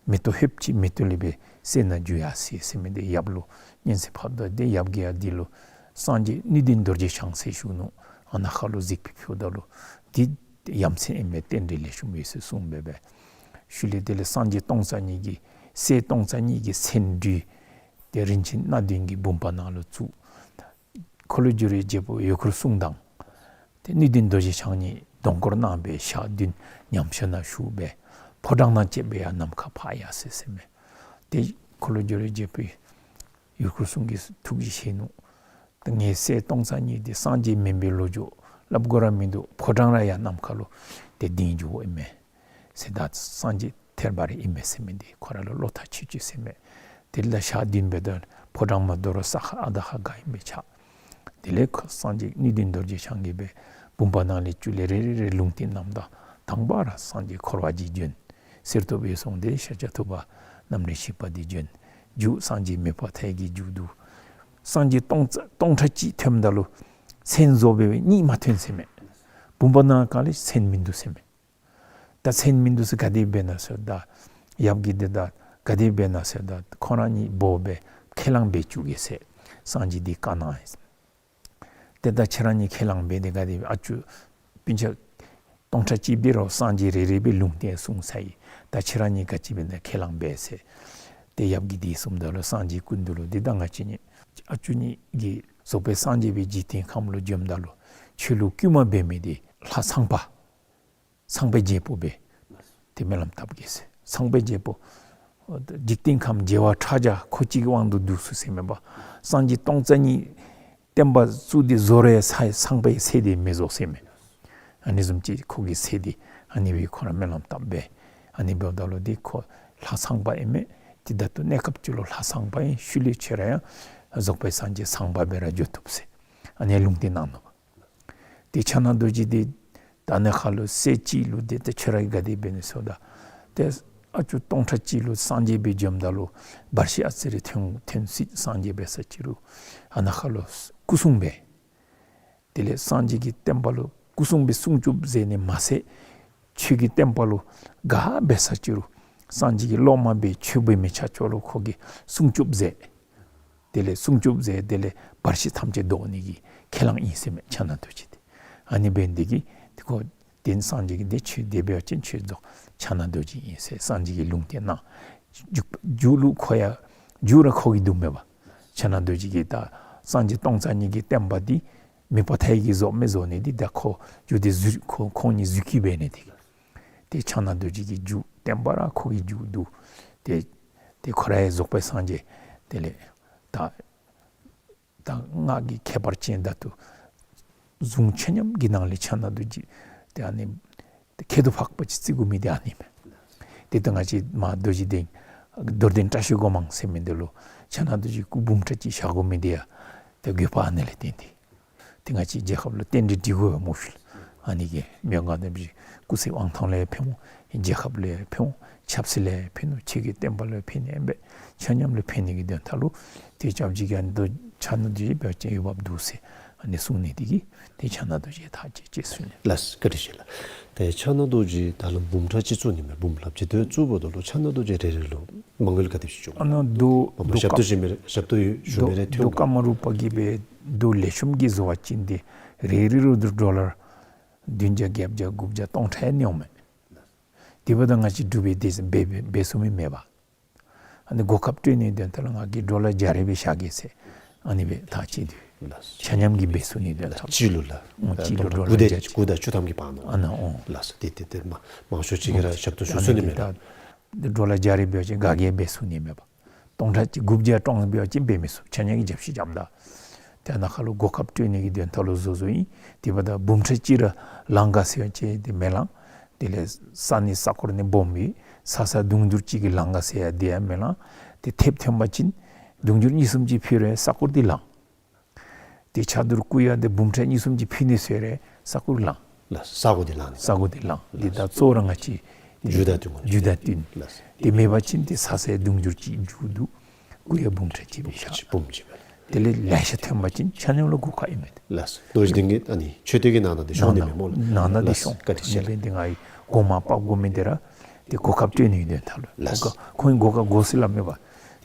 མེ་ཏོག་ཧེབ་ཅིག་མེ་ཏོག་ལས་སྦེ་སྲས་ནང་འགྱུར་ཡར་སོ་ཟེར་མི་འདི་ཡབ་ལུ་སྙན་གསན་ཕབ་ད་ཏེ་ཡབ་ཀྱིས་ཡང་འདི་ལུ་སངས་རྒྱས་ནུས་ལྡན་རྡོ་རྗེ་འཆང་ཟེར་ཞུ་ནུག། ཨ་ནཱ་ཁ་ལུ་གཟིགས་པའི་ཕུལཝ་ད་ལུ་འདི་ཡ་མཚན་ཨིན་མས། རྟེན་འབྲེལ་ལེགས་ཤོམ་ཡོད་ཟེར་གསུངས་སྦེ་སྦེ། ཤུལ་ལས་དེ་ལས་སངས་རྒྱས་སྟོང་རྩ་གཉིས་ཀྱི་སྲས་སྟོང་རྩ་གཉིས་ཀྱི་མཚན་བྲིས་ཏེ་རིན་ཆེན་སྣ་བདུན་གྱི་བུམ་པ་ནང་ལུ་བཙུགས། འཁོར་ལོས་སྒྱུར་བའི་རྒྱལ་པོ་འོད་འཁོར་གསུམ་དང་ཏེ་ནུས་ལྡན་རྡོ་རྗེ་འཆང་གཉིས་གདོང་བསྐོར་གནང་སྦེ་ཞག་བདུན་ཉམས་བཞེས་ནང་བཞུགས་སྦེ་ཕོ་བྲང་ནང་བཅས་པའི་ཡང་ནམ་མཁའ་འཕགས་ཡར་སོ་ཟེར་མས། ཏེ་འཁོར་ལོས་སྒྱུར་བའི་རྒྱལ་པོ་འོད་འཁོར་གསུམ་གྱིས་ཐུགས་རྗེ་ཆེ་ནུག། ད་ངེའི་སྲས་སྟོང་རྩ་གཉིས་འདི་སངས་རྒྱས་མེན་པའི་ལོ་རྒྱུས་སླབ་དགོ་ར་མིན་འདུག། ཕོ་བྲང་ར་ཡར་ནམ་མཁའ་ལུ་ཏེ་ལྡིང་འགྱོཝ་ཨིན་མས་ཟེར། ད་སངས་རྒྱས་ཐེར་པ་རེ་ཨིན་མས་ཟེར་མི་འདི་ཁོ་ར་ལུ་བློ་ཐག་ཆོད་ཆོད་ཟེར་མས། དེ་ལས་ཞག་བདུན་འབདཝ་ད་ཕོ་བྲང་མ་དོ་རུང་ས་ཁ་ཨ་ད་ཁ་ག་ཨིན་པས་ཆ། དེ་ལས་ཁོ་སངས་རྒྱས་ནུས་ལྡན་རྡོ་རྗེ་འཆང་གིས་སྦེ་བུམ་པ་ནང་ལས་བཅུག་ལས་རེ་རེ་རེ་ལུང་བསྟན་གནངམ་ད་དང་པ་ར་སངས་རྒྱས་འཁོར་བ་འཇིག་བྱོན། གསེར་ཐུབ་འོད་སྲུང་འདི་ཤཱཀྱ་ཐུབ་པ་རྣམ་འདྲེན་བཞི་པ་འདི་བྱོན། མཇུག་སངས་རྒྱས་མེ་ཕག་མཐའ་ཡས་ཀྱི་མཇུག་བསྡུ། སངས་རྒྱས་སྟོང་རྩ་སྟོང་ཕྲག་གཅིག་ཐོནམ་ད་ལུ་མཚན་བཟོ་སྦེ་སྦེ་གཉིས་མ་ཐོན་ཟེར་མས། བུམ་པ་ནང་ག་ལས་མཚན་མིན་འདུག་ཟེར་མས། ད་མཚན་མིན་འདུག་ཟེར་ག་དེ་སྦེ་ཨིན་ན་ཟེརཝ་ད་ཡབ་ཀྱིས་འདི་ད་ག་དེ་སྦེ་ཨིན་ན་ཟེརཝ་ད་ཁོང་ར་གཉིས་འབོ་སྦེ་ཁས་བླངས་འབད་བཅུག་གེ་ཟེར་སངས་རྒྱས་འདི་བཀའ་གནང་ཡི། ཏེ་ད་ཁྱེད་ར་གཉིས་ཁས་བླངས་འབད་དེ་ག་དེ་སྦེ་ཨ་ཅུ་སྤུན་ཆ་སྟོང་ཕྲག་གཅིག་འབད་རུང་སངས་རྒྱས་རེ་རེ་སྦེ་ལུང་བསྟན་གསུངས་ཚར་ཡི། ད་ཁྱེད་ར་གཉིས་ག་ཅི་འབད་ན་ཁས་བླངས་འབད་ཟེར། ཏེ་ཡབ་ཀྱིས་འདི་གསུངམ་ད་ལུ་སངས་རྒྱས་སྐུ་མདུན་ལུ་འདི་ད་ང་བཅས་གཉིས་ཨ་ཅུ་གཉིས་ཀྱིས་རྫོགས་པའི་སངས་རྒྱས་སྦེ་འཇིག་རྟེན་ཁམས་ལུ་འབྱོནམ་ད་ལུ་ཁྱོད་ལུ་བསྐུལ་མ་འབད་མི་འདི་ལྷ་ཚངས་པ་ཚངས་པའི་རྒྱལ་པོ་སྦེ་ཏེ་སྨོན་ལམ་བཏབ་གེ་ཟེར། ཚངས་པའི་རྒྱལ་པོ་འཇིག་རྟེན་ཁམས་རྒྱལ་བ་ཕྲག་བརྒྱ་ཁོ་གཅིག་གི་དབང་དུ་བསྡུ་ཚུགས་ཟེར་མས་པ། སངས་རྒྱས་སྟོང་རྩ་གཉིས་བསྟན་པ་བཙུགས་ཏེ་བཟོ་རུང་ཚངས་པའི་ཚད་འདི་མི་བཟོ་ཟེར་མས། ཨ་ནི་བཟུམ་ཅིག་ཁོ་གི་ཚད་འདི་ཨ་ནི་སྦེ་ཁོ་ར་སྨོན་ལམ་བཏབ་སྦེ་ཨ་ནི་འབདཝ་ད་ལུ་འདི་ཁོ་ལྷ་ཚངས་པ་ཨིན་མས། ཏེ་ད་ལྟོ་གནས་སྐབས་ཅིག་ལུ་ལྷ་ཚངས་པ་ཨིན། ཤུལ་ལས་ཁྱོད་ར་ཡང་རྫོགས་པའི་སངས་རྒྱས་ཚངས་པ་སྦེ་ར་འགྱོ་བཏུབ་ཟེར་ཨ་ནི་ལུང་བསྟན་གནང་ནུག། ཏེ་ཕྱག་ན་རྡོ་རྗེ་འདི་ད་ནཱ་ཁ་ལུ་སྲས་གཅིག་ལུ་འདི་ཏེ་ཁྱོད་ར་གིས་ག་དེ་འབད་ནི་ཟེརཝ་ད་ཏེ་ཨ་ཅུ་སྟོང་ཕྲག་གཅིག་ལུ་སངས་རྒྱས་སྦེ་འབྱོནམ་ད་ལུ་བར་ཆད་ཨ་ཙི་རེ་ཐོན་ཐོན་སྲིད། སངས་རྒྱས་འབད་ས་ཅིག་རུང་ཨ་ནཱ་ཁ་ལུ་སྐུ་སྲུང་འབད། དེ་ལས་སངས་རྒྱས་ཀྱི་བསྟན་པ་ལུ་སྐུ་སྲུང་སྦེ་སྲུང་སྐྱོབ་མཛད་ནི་མ་ཚད་ཁྱོད་ཀྱི་བསྟན་པ་ལུ་ག་འབད་ས་ཅིག་རུང་སངས་རྒྱས་ཀྱི་སློབ་མ་སྦེ་ཆོས་འབད་མི་ཆ་ཁྱབ་ལུ་ཁོ་གིས་སྲུང་སྐྱོབ་མཛད། དེ་ལས་སྲུང་སྐྱོབ་མཛད། དེ་ལས་བར་ཆད་ཐམས་ཅད་བཟློག་ནི་གི་ཁས་བླངས་ཨིན་ཟེར་མས་ཕྱག་ན་རྡོ་རྗེ་འདི། ཨ་ནི་འབད་ནི་འདི་གིས་ཏེ་ཁོ་ཏེ་སངས་རྒྱས་ཀྱིས་འདི་ཁྱོད་དེ་འབད་བ་ཅིན་ཁྱོད་རྫོགས་ཕྱག་ན་རྡོ་རྗེ་ཨིན་ཟེར་སངས་རྒྱས་ཀྱིས་ལུང་བསྟན་གནང་། མཇུག་མཇུག་ལུ་ཁོ་ཡང་མཇུག་ར་ཁོ་གིས་བསྡུ་མས་པ། ཕྱག་ན་རྡོ་རྗེ་གིས་ད་སངས་རྒྱས་སྟོང་རྩ་གཉིས་ཀྱི་བསྟན་པ་འདི་མེ་ཕག་མཐའ་ཡས་ཀྱིས་བཟོ་མི་བཟོ་ནི་འདི་ད་ཁོ་མཇུག་འདི་ཟུར་ཁོ་ཁོང་གཉིས་ཟུར་བརྒྱུད་འབད་ནི་འདི་གིས། ཏེ་ཕྱག་ན་རྡོ་རྗེ་གིས་མཇུག་བསྟན་པ་ར་ཁོ་གིས་མཇུག་བསྡུ། ཏེ་ཏེ་ཁོ་ར་ཡང་རྫོགས་པའི་སངས་རྒྱས་དེ་ལས་ད་ད་སྔགས་ཀྱི་ཁྱད་པར་ཅན་ད་ལྟོ་གཟུངས་ཆ་མཉམ་གྱི་ནང་ལས་ཕྱག་ན་རྡོ་རྗེ་ཏེ་ཨ་ནི་ཏེ་ཁྱད་དུ་འཕགས་པ་ཅིག་བརྩི་དགོ་མི་འདི་ཨ་ནི་མས། ཏེ་ད་ང་བཅས་མ་རྡོ་རྗེ་གདན་རྡོར་གདན་བཀྲ་ཤིས་སྒོ་མང་ཟེར་མི་འདི་ལུ་ཕྱག་ན་རྡོ་རྗེ་སྐུ་འབུམ་ཕྲག་གཅིག་བཞག་དགོ་མི་འདི་ཡང་ཏེ་དགོས་པ་ཨ་ནི་ལས་བརྟེན་ཏེ། ཏེ་ང་བཅས་རྒྱལ་ཁབ་ལུ་རྟེན་འབྲེལ་འགྲིག་དགོ་པས་སྨོ་ཤིག་ལགས། ཨ་ནི་གིས་མི་དབང་མངའ་བདག་རིན་པོ་ཆེ་སྐུ་ཚེ་དབང་ཐང་ལུ་ཡང་ཕན་འོང་། རྒྱལ་ཁབ་ལུ་ཡང་ཕན་འོང་། ཆབ་སྲིད་ལུ་ཡང་ཕན་འོང་། ཆོས་ཀྱི་བསྟན་པ་ལུ་ཡང་ཕན་ནི་ཨིན་པས། ཆ་མཉམ་ལུ་ཕན་ནི་གི་དོན་དག་ལུ་ཏེ་སྐྱབས་རྗེ་གིས་ཨ་ནི་རྡོ་ཕྱག་ན་རྡོ་རྗེ་འབད་བ་ཅིན་འོས་འབབ་འདུག་ཟེར་ཨ་ནི་གསུངས་ནི་འདི་གིས་ཏེ་ཕྱག་ན་རྡོ་རྗེ་ཐག་བཅད་བཅད་ཚུགས་ནི། ལགས་བཀའ་དྲིན་ཆེ་ལགས། ཏེ་ཕྱག་ན་རྡོ་རྗེ་ད་ལམ་འབུམ་ཕྲག་གཅིག་བཙུགས་ནི་མས། འབུམ་ལྷགཔ་ཅིག་ཏེ་བཙུགས་པ་ད་ལུ་ཕྱག་ན་རྡོ་རྗེ་རེ་རེ་ལུ་མ་དངུལ་ག་དེ་ཅིག་བྱུང་ཨ་ནི་རྡོ་མ་པ་རྡོ་ཞབས་ཏོག་ཀ་ཞུ་མི་རེ་ཞབས་ཏོག་ཡོད་ཞུ་མི་རེ་ཐོན་རྡོ་ཀ་མ་རུ་པ་གིས་སྦེ་རྡོ་ལེགས་ཤོམ་གྱི་བཟོ་བ་ཅིན་ཏེ་རེ་རེ་ལུ་ཌོ་ལར་བདུན་བརྒྱ་བརྒྱད་བརྒྱ་དགུ་བརྒྱ་སྟོང་ཕྲག་ཡང་ནི་འོང་མས། དེ་འབདཝ་ད་ང་བཅས་འབྲུག་པའི་འདི་འབད་འབད་འབད་ཚུགས་མི་མེད་པ། ཨ་ནི་གོ་སྐབས་སྤྲོད་ནིའི་དོན་དག་ལུ་ང་གིས་ཌོ་ལར་བརྒྱ་རེ་སྦེ་བཞག་གེ་ཟེར་ཨ་ནི་སྦེ་ཐག་བཅད་དེ་ཆ་མཉམ་གྱིས་འབད་ཚུགས་ནིའི་དོན་དག་ལུ། གཅིག་ལུ་ལགས། ཨོ་གཅིག་ལུ་ཌོ་ལར་དགུ་དེ་བརྒྱ་ཅིག་དགུ་དང་བཅུ་ཐམ་གྱི་བར་ན་ཨ་ནི་འོང་། ལགས་སོ། དེ་དེ་དེ་མ་མང་ཤོས་ཅིག་གིས་ར་ཞབས་ཏོག་ཞུ་ཚུགས་ནི་མས་ལགས། ཌོ་ལར་བརྒྱ་རེ་འབད་བ་ཅིན་ག་གིས་འབད་ཚུགས་ནི་མེད་པ། སྟོང་ཕྲག་གཅིག་དགུ་བརྒྱ་སྟོང་འབད་བ་ཅིན་འབད་མི་ཚུགས། ཆ་མཉམ་གྱིས་རྒྱབ་བཤུད་རྐྱབ་ད། ཏེ་ནཱ་ཁ་ལུ་གོ་སྐབས་སྤྲོད་ནི་གི་དོན་དག་ལུ་བཟོ་བཟོཝ་ཨིན། དེ་འབདཝ་ད་འབུམ་ཕྲག་གཅིག་ར་ལང་ག་ཟེར་བ་ཅིན་ཏེ་མི་ལང་། དེ་ལས་ས་ནི་ས་སྐོར་ནི་སྦོམ་སྦེ་ས་ས་དུང་ཕྱུར་གཅིག་གི་ལང་ག་ཟེར་ཡང་དེ་ཡང་མི་ལང་། ཏེ་ཐེབས་ཐོན་པ་ཅིན་དུང་ཕྱུར་གཉིས་གསུམ་ཅིག་ཕུལ་རུང་ས་སྐོར་འདི་ལང་། ཏེ་ཕྱག་རྡོར་སྐུ་ཡ་དེ་འབུམ་ཕྲག་གཉིས་གསུམ་ཅིག་ཕུལ་ནི་ཟེར་རུང་ས་གོ་ལང་། ལགས། ས་གོ་འདི་ལང་ནི། ས་གོ་འདི་ལང་། འདི་ད་གཙོ་བོ་ར་ང་བཅས་རྒྱུ་དང་བསྟུན་དགོ། རྒྱུ་དང་བསྟུན། ལགས། དེ་མེད་པ་ཅིན་ཏེ་ས་སེར་དུང་ཕྱུར་ཅིག་རྒྱུ་འདུག། སྐུ་ཡ་འབུམ་ཕྲག་གཅིག་སྦེ་བཞག། འབུམ་གཅིག་སྦེ། དེ་ལས་ལེ་ཤ་ཐོན་པ་ཅིན་ཆ་མཉམ་ལུ་སྒོ་ཁར་ཨིན་མས། ལགས། རྡོ་རྗེ་གདན་གྱི་ཨ་ནི་མཆོད་རྟེན་གྱི་ནང་ན་འདི་ཤོང་ནི་མས་སྨོ་ལགས། ནང་ན་འདི་ཤོང་། ལགས། བཀའ་དྲིན་ཆེ་ལགས། ཨ་ནི་འབདན་ང་གིས་གོང་མ་པ་གོང་མའི་འདི་ར་ཏེ་གོ་སྐབས་སྤྲོད་ནི་ཡོད་དོ་ལགས། ལགས། གོ་སྐབས་ཁོང་གིས་གོ་སྐབས་དགོ་ཟེར་སླབ་མས་པ།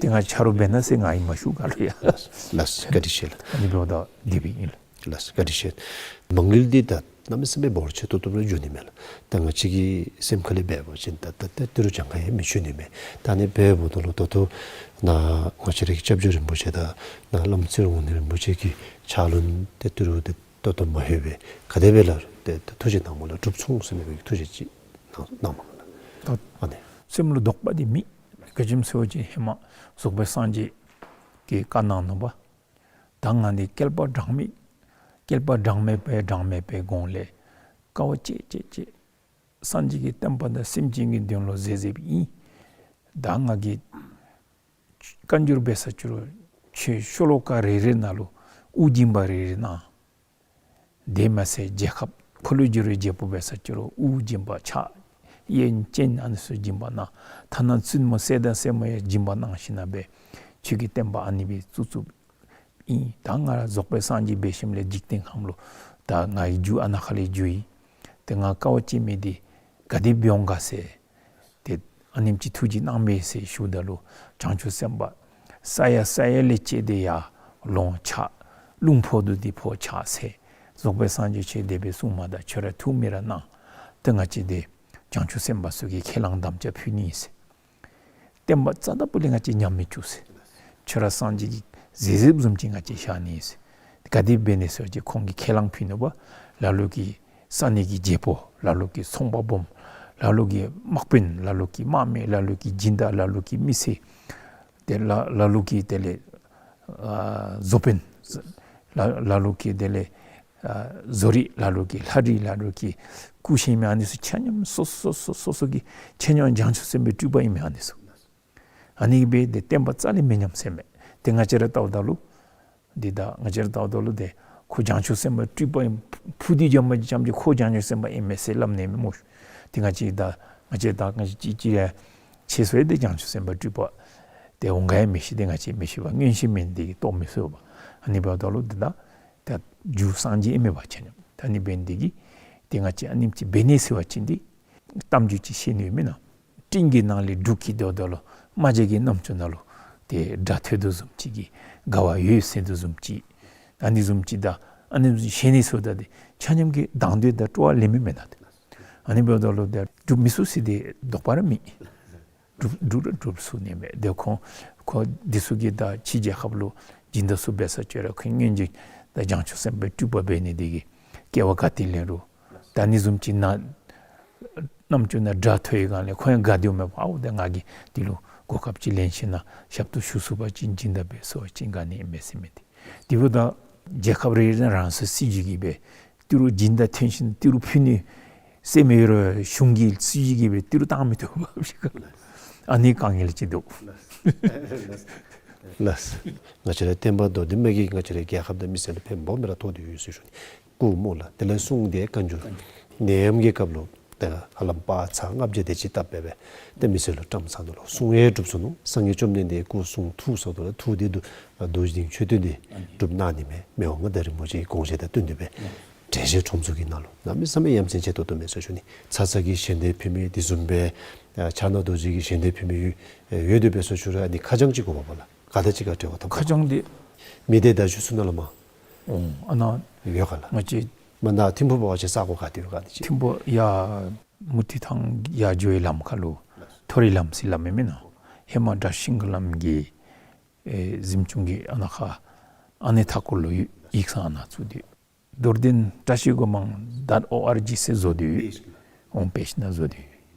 ཏེ་ང་ཆ་རོགས་འབད་གནང་ཟེར་ང་གིས་མ་ཞུ་ག་ལུ་ཡང་། ལགས། ལགས། བཀའ་དྲིན་ཆེ་ལགས། ཨ་ནི་འབདཝ་ད་དེ་སྦེ་ཨིན་ལགས། ལགས། བཀའ་དྲིན་ཆེ། མ་དངུལ་འདི་ད་གནམ་མེད་ས་མེད་འབོར་ཆེ་ཏོག་ཏོ་སྦེ་འགྱོ་ནི་མས་ལགས། ད་ང་བཅས་ཀྱི་སེམས་ཁ་ལས་འབད་བ་ཅིན་ད་ད་ད་ཏི་རུ་གྱངས་ཁ་ཡང་མི་ཆོད་ནི་མས། ད་ཨ་ནི་འབདཝ་ད་ལུ་ད་ལྟོ་ནཱ་ང་བཅས་རའི་སྐྱབས་རྗེ་རིན་པོ་ཆེ་དང་ནཱ་བླམ་ཚེ་རིང་དབང་འདུས་རིན་པོ་ཆེ་གི་ཕྱག་ལུ་ཏེ་ཏི་རུ་ཏེ་ཏོག་ཏོ་མ་ལྷོད་པས། ག་དེ་སྦེ་ལགས་ཏེ་ཐུགས་བཞེད་གནངམ་ལས་གྲུབ་སོང་ཟེར་མི་གི་ཐུགས་བཞེད་ཅིག་གནང་གནང་མས་ལགས། ད་ཨ་ནི་སེམས་ལུ་དོགས་པ་འདི་མེད། ག་ཅི་སྨོ་ཟེར་བ་ཅིན་ཧེ་མ་རྫོགས་པའི་སངས་རྒྱས་ཀྱིས་བཀའ་གནང་ནུག་པ། ད་ང་འདི་བསྐལ་པ་གྲངས་མེད་བསྐལ་པ་གྲངས་མེད་པའི་གྲངས་མེད་པའི་གོང་ལས་དཀའ་བ་སྤྱད་སྤྱད་སྤྱད་སངས་རྒྱས་ཀྱི་བསྟན་པ་དང་སེམས་ཅན་གྱི་དོན་ལུ་མཛད་མཛདཔ་ཨིན། ད་ང་གིས་བཀའ་འགྱུར་འབད་ས་ཅི་རུང་ཆོས་ཤོ་ལོ་ཀ་རེ་རེ་ནང་ལུ་དབུ་སྦྱིན་པ་རེ་རེ་གནང་། དེ་མ་ཚད་རྒྱལ་ཁབ་འཁོར་ལོས་སྒྱུར་བའི་རྒྱལ་པོ་འབད་ས་ཅི་རུང་དབུ་སྦྱིན་པ་ཕྱག་གཡས་སྤྱན་ཨ་ནི་ཚུ་སྦྱིན་པ་གནང་། ཐ་ན་བཙུན་མོ་སྲས་དང་སྲས་མོ་ཡང་སྦྱིན་པ་གནང་ཞིནམ་ལས་ཆོས་ཀྱི་བསྟན་པ་ཨ་ནི་སྦེ་བཙུགས་བཙུགསཔ་ཨིན། ད་ང་ར་རྫོགས་པའི་སངས་རྒྱས་འབད་ཞིནམ་ལས་འཇིག་རྟེན་ཁམས་ལུ་ད་ང་གི་རྒྱུ་ཨ་ནཱ་ཁ་ལས་རྒྱུ་ཡི། ཏེ་ང་དཀའ་བ་སྤྱད་མི་འདི་ག་དེ་འབད་འོང་ག་ཟེར། ཏེ་ཨ་ནེམ་ཅིག་ཐུགས་རྗེ་གནང་མས་ཟེར་ཞུཝ་ད་ལུ་བྱང་ཆུབ་སེམས་དཔའ་ས་ཡ་ས་ཡ་ལས་བཅད་དེ་ཡར་ལོང་ཕྱག་རླུང་ཕོག་དོ་འདི་ཕོག་ཕྱག་འཚལ། རྫོགས་པའི་སངས་རྒྱས་ཁྱོད་དེ་སྦེ་གསུངས་མ་ད་ཁྱོད་ར་ཐུགས་མི་ར་གནང་། ཏེ་ང་བཅས་འདི་བྱང་ཆུབ་སེམས་དཔའ་ཚུ་གི་ཁས་བླངས་དམ་བཅའ་ཕུལ་ནི་ཨིན་ཟེར། བསྟན་པ་རྩ་དང་པོ་ལས་ང་བཅས་ཉམས་མི་བཅུག་ཟེར། ཁྱོད་ར་སངས་རྒྱས་ཀྱིས་མཛད་མཛདཔ་བཟུམ་ཅིག་ང་བཅས་བཞག་ནི་ཨིན་ཟེར། ག་དེ་འབད་ནི་ཟེར་བ་ཅིན་ཁོང་གིས་ཁས་བླངས་ཕུལ་ནུག་པ། ལ་ལུ་གིས་ས་གནས་ཀྱི་རྒྱལ་པོ། ལ་ལུ་གིས་ཚོང་པ་སྦོམ། ལ་ལུ་གིས་དམག་དཔོན། ལ་ལུ་གིས་དམག་མི། ལ་ལུ་གིས་སྦྱིན་བདག། ལ་ལུ་གིས་མི་སེར། ཏེ་ལ་ལ་ལུ་གིས་དེ་ལས་ཨ་བཟོ་དཔོན། ལ་ལ་ལུ་གིས་དེ་ལས་ཨ་བཟོ་རིག། ལ་ལུ་གིས་ལྷ་རིག། ལ་ལུ་གིས་སྐུ་བཞེངས་མི་ཨ་ནི་ཚུ་ཆ་མཉམ་སོ་སོ་སོ་སོ་སོ་གི་ཆ་མཉམ་བྱང་ཆུབ་སེམས་དཔའི་སྤྲུལ་པ་ཨིན་མས་ཨ་ནི་ཚུ། ཨ་ནི་སྦེ་འདི་བསྟན་པ་རྩ་ལས་མི་ཉམས་ཟེར་མས། ཏེ་ང་བཅས་ར་བལྟཝ་ད་ལུ་འདི་ད་ང་བཅས་ར་བལྟཝ་ད་ལུ་འདི་ཁོ་བྱང་ཆུབ་སེམས་དཔའི་སྤྲུལ་པ་ཨིན། ཕུ་འདི་འཇམ་མ་འཇམ་ཅིག་ཁོ་བྱང་ཆུབ་སེམས་དཔའ་ཨིན་མས་ཟེར་སླབ་ནི་མས་སྨོ། ཏེ་ང་བཅས་ད་ང་བཅས་ད་ང་བཅས་ཅིག་ཅིག་ཡང་ཆེ་སུ་ཡང་འདི་བྱང་ཆུབ་སེམས་དཔའི་སྤྲུལ་པ་འདི་འོང་ག་ཡང་མི་ཤེས། ཏེ་ང་བཅས་མི་ཤེས་པ་མངོན་ཤེས་མེད་འདི་གིས་རྟོགས་མི་ཚུགས་པ། ཨ་ནི་འབདཝ་ད་ལུ་འདི་ད་ད་རྒྱུ་སངས་རྒྱས་ཨིན་མས་པ་ཆ་མཉམ། ད་ཨ་ནི་འབད་ནི་འདི་གིས་ཏེ་ང་བཅས་ཨ་ནེམ་ཅིག་འབད་ནི་ཟེར་བ་ཅིན་འདི་གཏམ་རྒྱུད་ཅིག་བཤད་ནི་ཡོད་མེན་ན། སྤྲིན་གྱི་ནང་ལས་འབྲུག་སྐད་འདོན་འདོནམ་ལུ་རྨ་བྱ་གི་རྣམ་ཅོ་ནང་ལུ་ཏེ་སྒྲ་ཐོས་དོ་བཟུམ་ཅིག་གི་དགའ་བ་ཡོད་ཟེར་དོ་བཟུམ་ཅིག། ཨ་ནི་བཟུམ་ཅིག་ད་ཨ་ནི་བཟུམ་བཤད་ནི་ཟེརཝ་ད་འདི་ཆ་མཉམ་གྱིས་དང་འདོད་དང་སྤྲོ་བ་ལེན་མི་མེན་ན་ཏེ། ཨ་ནི་འབདཝ་ད་ལུ་ཏེ་སྒྲུབ་མི་ཚུགས་ཟེར་འདི་དོགས་པ་ར་མེད། སྒྲུབ་སྒྲུབ་ར་སྒྲུབ་ཚུགས་ནི་མས། ཏེ་ཁོང་ཁོང་འདི་ཚུ་གིས་ད་ཕྱི་རྒྱལ་ཁབ་ལུ་སྦྱིན་བདག་ཚུ་འབད་ས་ཅི་རུང་ཁོང་སྔོན་གྱི་ད་བྱང་ཆུབ་སེམས་དཔའི་སྤྲུལ་པ་འབད་ནི་འདི་གིས་སྐྱེ་བ་ག་ཏེ་ལེན་རུང་ད་ཨ་ནི་བཟུམ་ཅིག་ནཱ་རྣམ་ཅོ་ནང་སྒྲ་ཐོས་ཡི་ག་ལས་ཁོང་ཡང་དགའ་སྟེ་འོང་མས། ཨའུ་ད་ང་གིས་འདི་ལུ་གོ་སྐབས་ཅིག་ལེན་ཞིནམ་ལས་ཞབས་ཏོག་ཞུ་ཚུགས་པ་ཅིན་སྦྱིན་བདག་འབད་ཚུགས་པ་ཅིན་དགའ་ནི་ཨིན་མས་ཟེར་མི་འདི། དེ་འབདཝ་ད་རྒྱལ་ཁབ་རེ་རེ་ནང་རང་སོའི་སྲིད་བྱུས་ཀྱིས་སྦེ་ཏི་རུ་སྦྱིན་བདག་ཐོན་ཞིནམ་ཏི་རུ་ཕུལ་ནི་ཟེར་མི་ཡོད་རུང་གཞུང་གི་སྲིད་བྱུས་ཀྱིས་སྦེ་ཏི་རུ་བཏང་མི་བཏུབ་པ་ཞིག་ག་ཨ་ནི་དཀའ་ངལ་ཅིག་འདུག། ལགས། ང་བཅས་ར་བསྟན་པ་མདོར་བསྡུས་མ་གིས་ང་བཅས་རའི་རྒྱལ་ཁབ་དང་མི་སེར་ལུ་ཕན་པ་སྦོམ་ར་ཐོགས་ཏེ་ཡོད་ཟེར་ཞུ་ནི། སྐུ་སྨོ་ལགས། དེ་ལས་གསུང་དེ་བཀའ་འགྱུར་ནད་ཡམས་ཀྱི་སྐབས་ལུ་ཏེ་ཧ་ལམ་དཔའ་ཚར་ལྔ་བརྒྱ་དེ་ཅིག་བཏབ་སྦེ་སྦེ་ཏེ་མི་སེར་ལུ་བཀྲམ་ཚར་ནུག་ལོ། གསུང་ཡང་གྲུབ་སོ་ནུག། སངས་རྒྱས་བཅོམ་ལྡན་འདས་སྐུ་གསུང་ཐུགས་སོ་ཐུགས་དེ་རྡོ་རྗེ་གདན་མཆོད་རྟེན་དེ་གྲུབ་གནང་ནི་མས། མི་དབང་མངའ་བདག་རིན་པོ་ཆེའི་དགོངས་བཞེད་དང་བསྟུན་ཏེ་སྦེ་དྲན་ཤེས་ཁྲོམ་ཚོགས་ཀྱི་ནང་ལུ་གནམ་མེད་ས་མེད་ཡ་མཚན་ཆེ་ཏོག་ཏོ་མས་ཟེར་ཞུ་ནི། ཚ་ཚ་གི་ཞལ་འདེབས་ཕུལ་མི་དེ་བཟུམ་སྦེ་ཕྱག་ན་རྡོ་རྗེ་གི་ཞལ་འདེབས་ཕུལ་མི་ཡོད་ཡོད་དེ་སྦེ་ཟེར་ཞུ་རུང་ཨ་ནི་ཁ་བྱང་ཅིག་དགོ་པས་ལགས། ག་དང་གཅིག་ཁར་འབྲེལ་བ་འཐབ། ཁ་བྱང་འདི་མི་སྡེ་བརྡ་བརྒྱུད་ཚུ་ནང་ལུ་མ་ཨོ་ཨ་ནཱ་ཡོད་ག་ལགས། ང་བཅས་མ་ད་ཐིམ་ཕུག་འབད་བ་ཅིན་ས་གོ་ག་ཏེ་ཡོད་ག་ཏེ་ཅིག། ཐིམ་ཕུག་ཡ་མུ་ཏིག་ཐང་ཡར་འགྱོ་བའི་ལམ་ཁ་ལུ་མཐོ་རིས་ལམ་ཟེར་ལམ་ཨིན་མེན་ན། ཧེ་མ་དགྲ་ཤིང་གི་ལམ་གྱི་ཨེ་གཟིམ་ཆུང་གི་ཨ་ནཱ་ཁར་ཨ་ནི་མཐའ་སྐོར་ལུ་ཡོད་ཡིག་ཚང་ཨ་ནཱ་བཙུགས་ཏེ་ཡོད། རྡོར་གདན་བཀྲ་ཤིས་སྒོ་མང་ཌོཊ་ཨོ་ཨར་ཇི་ཟེར་བཟོ་སྟེ་ཡོད། ཨོམ་པེཇ་ནང་བཟོ་སྟེ་ཡོད།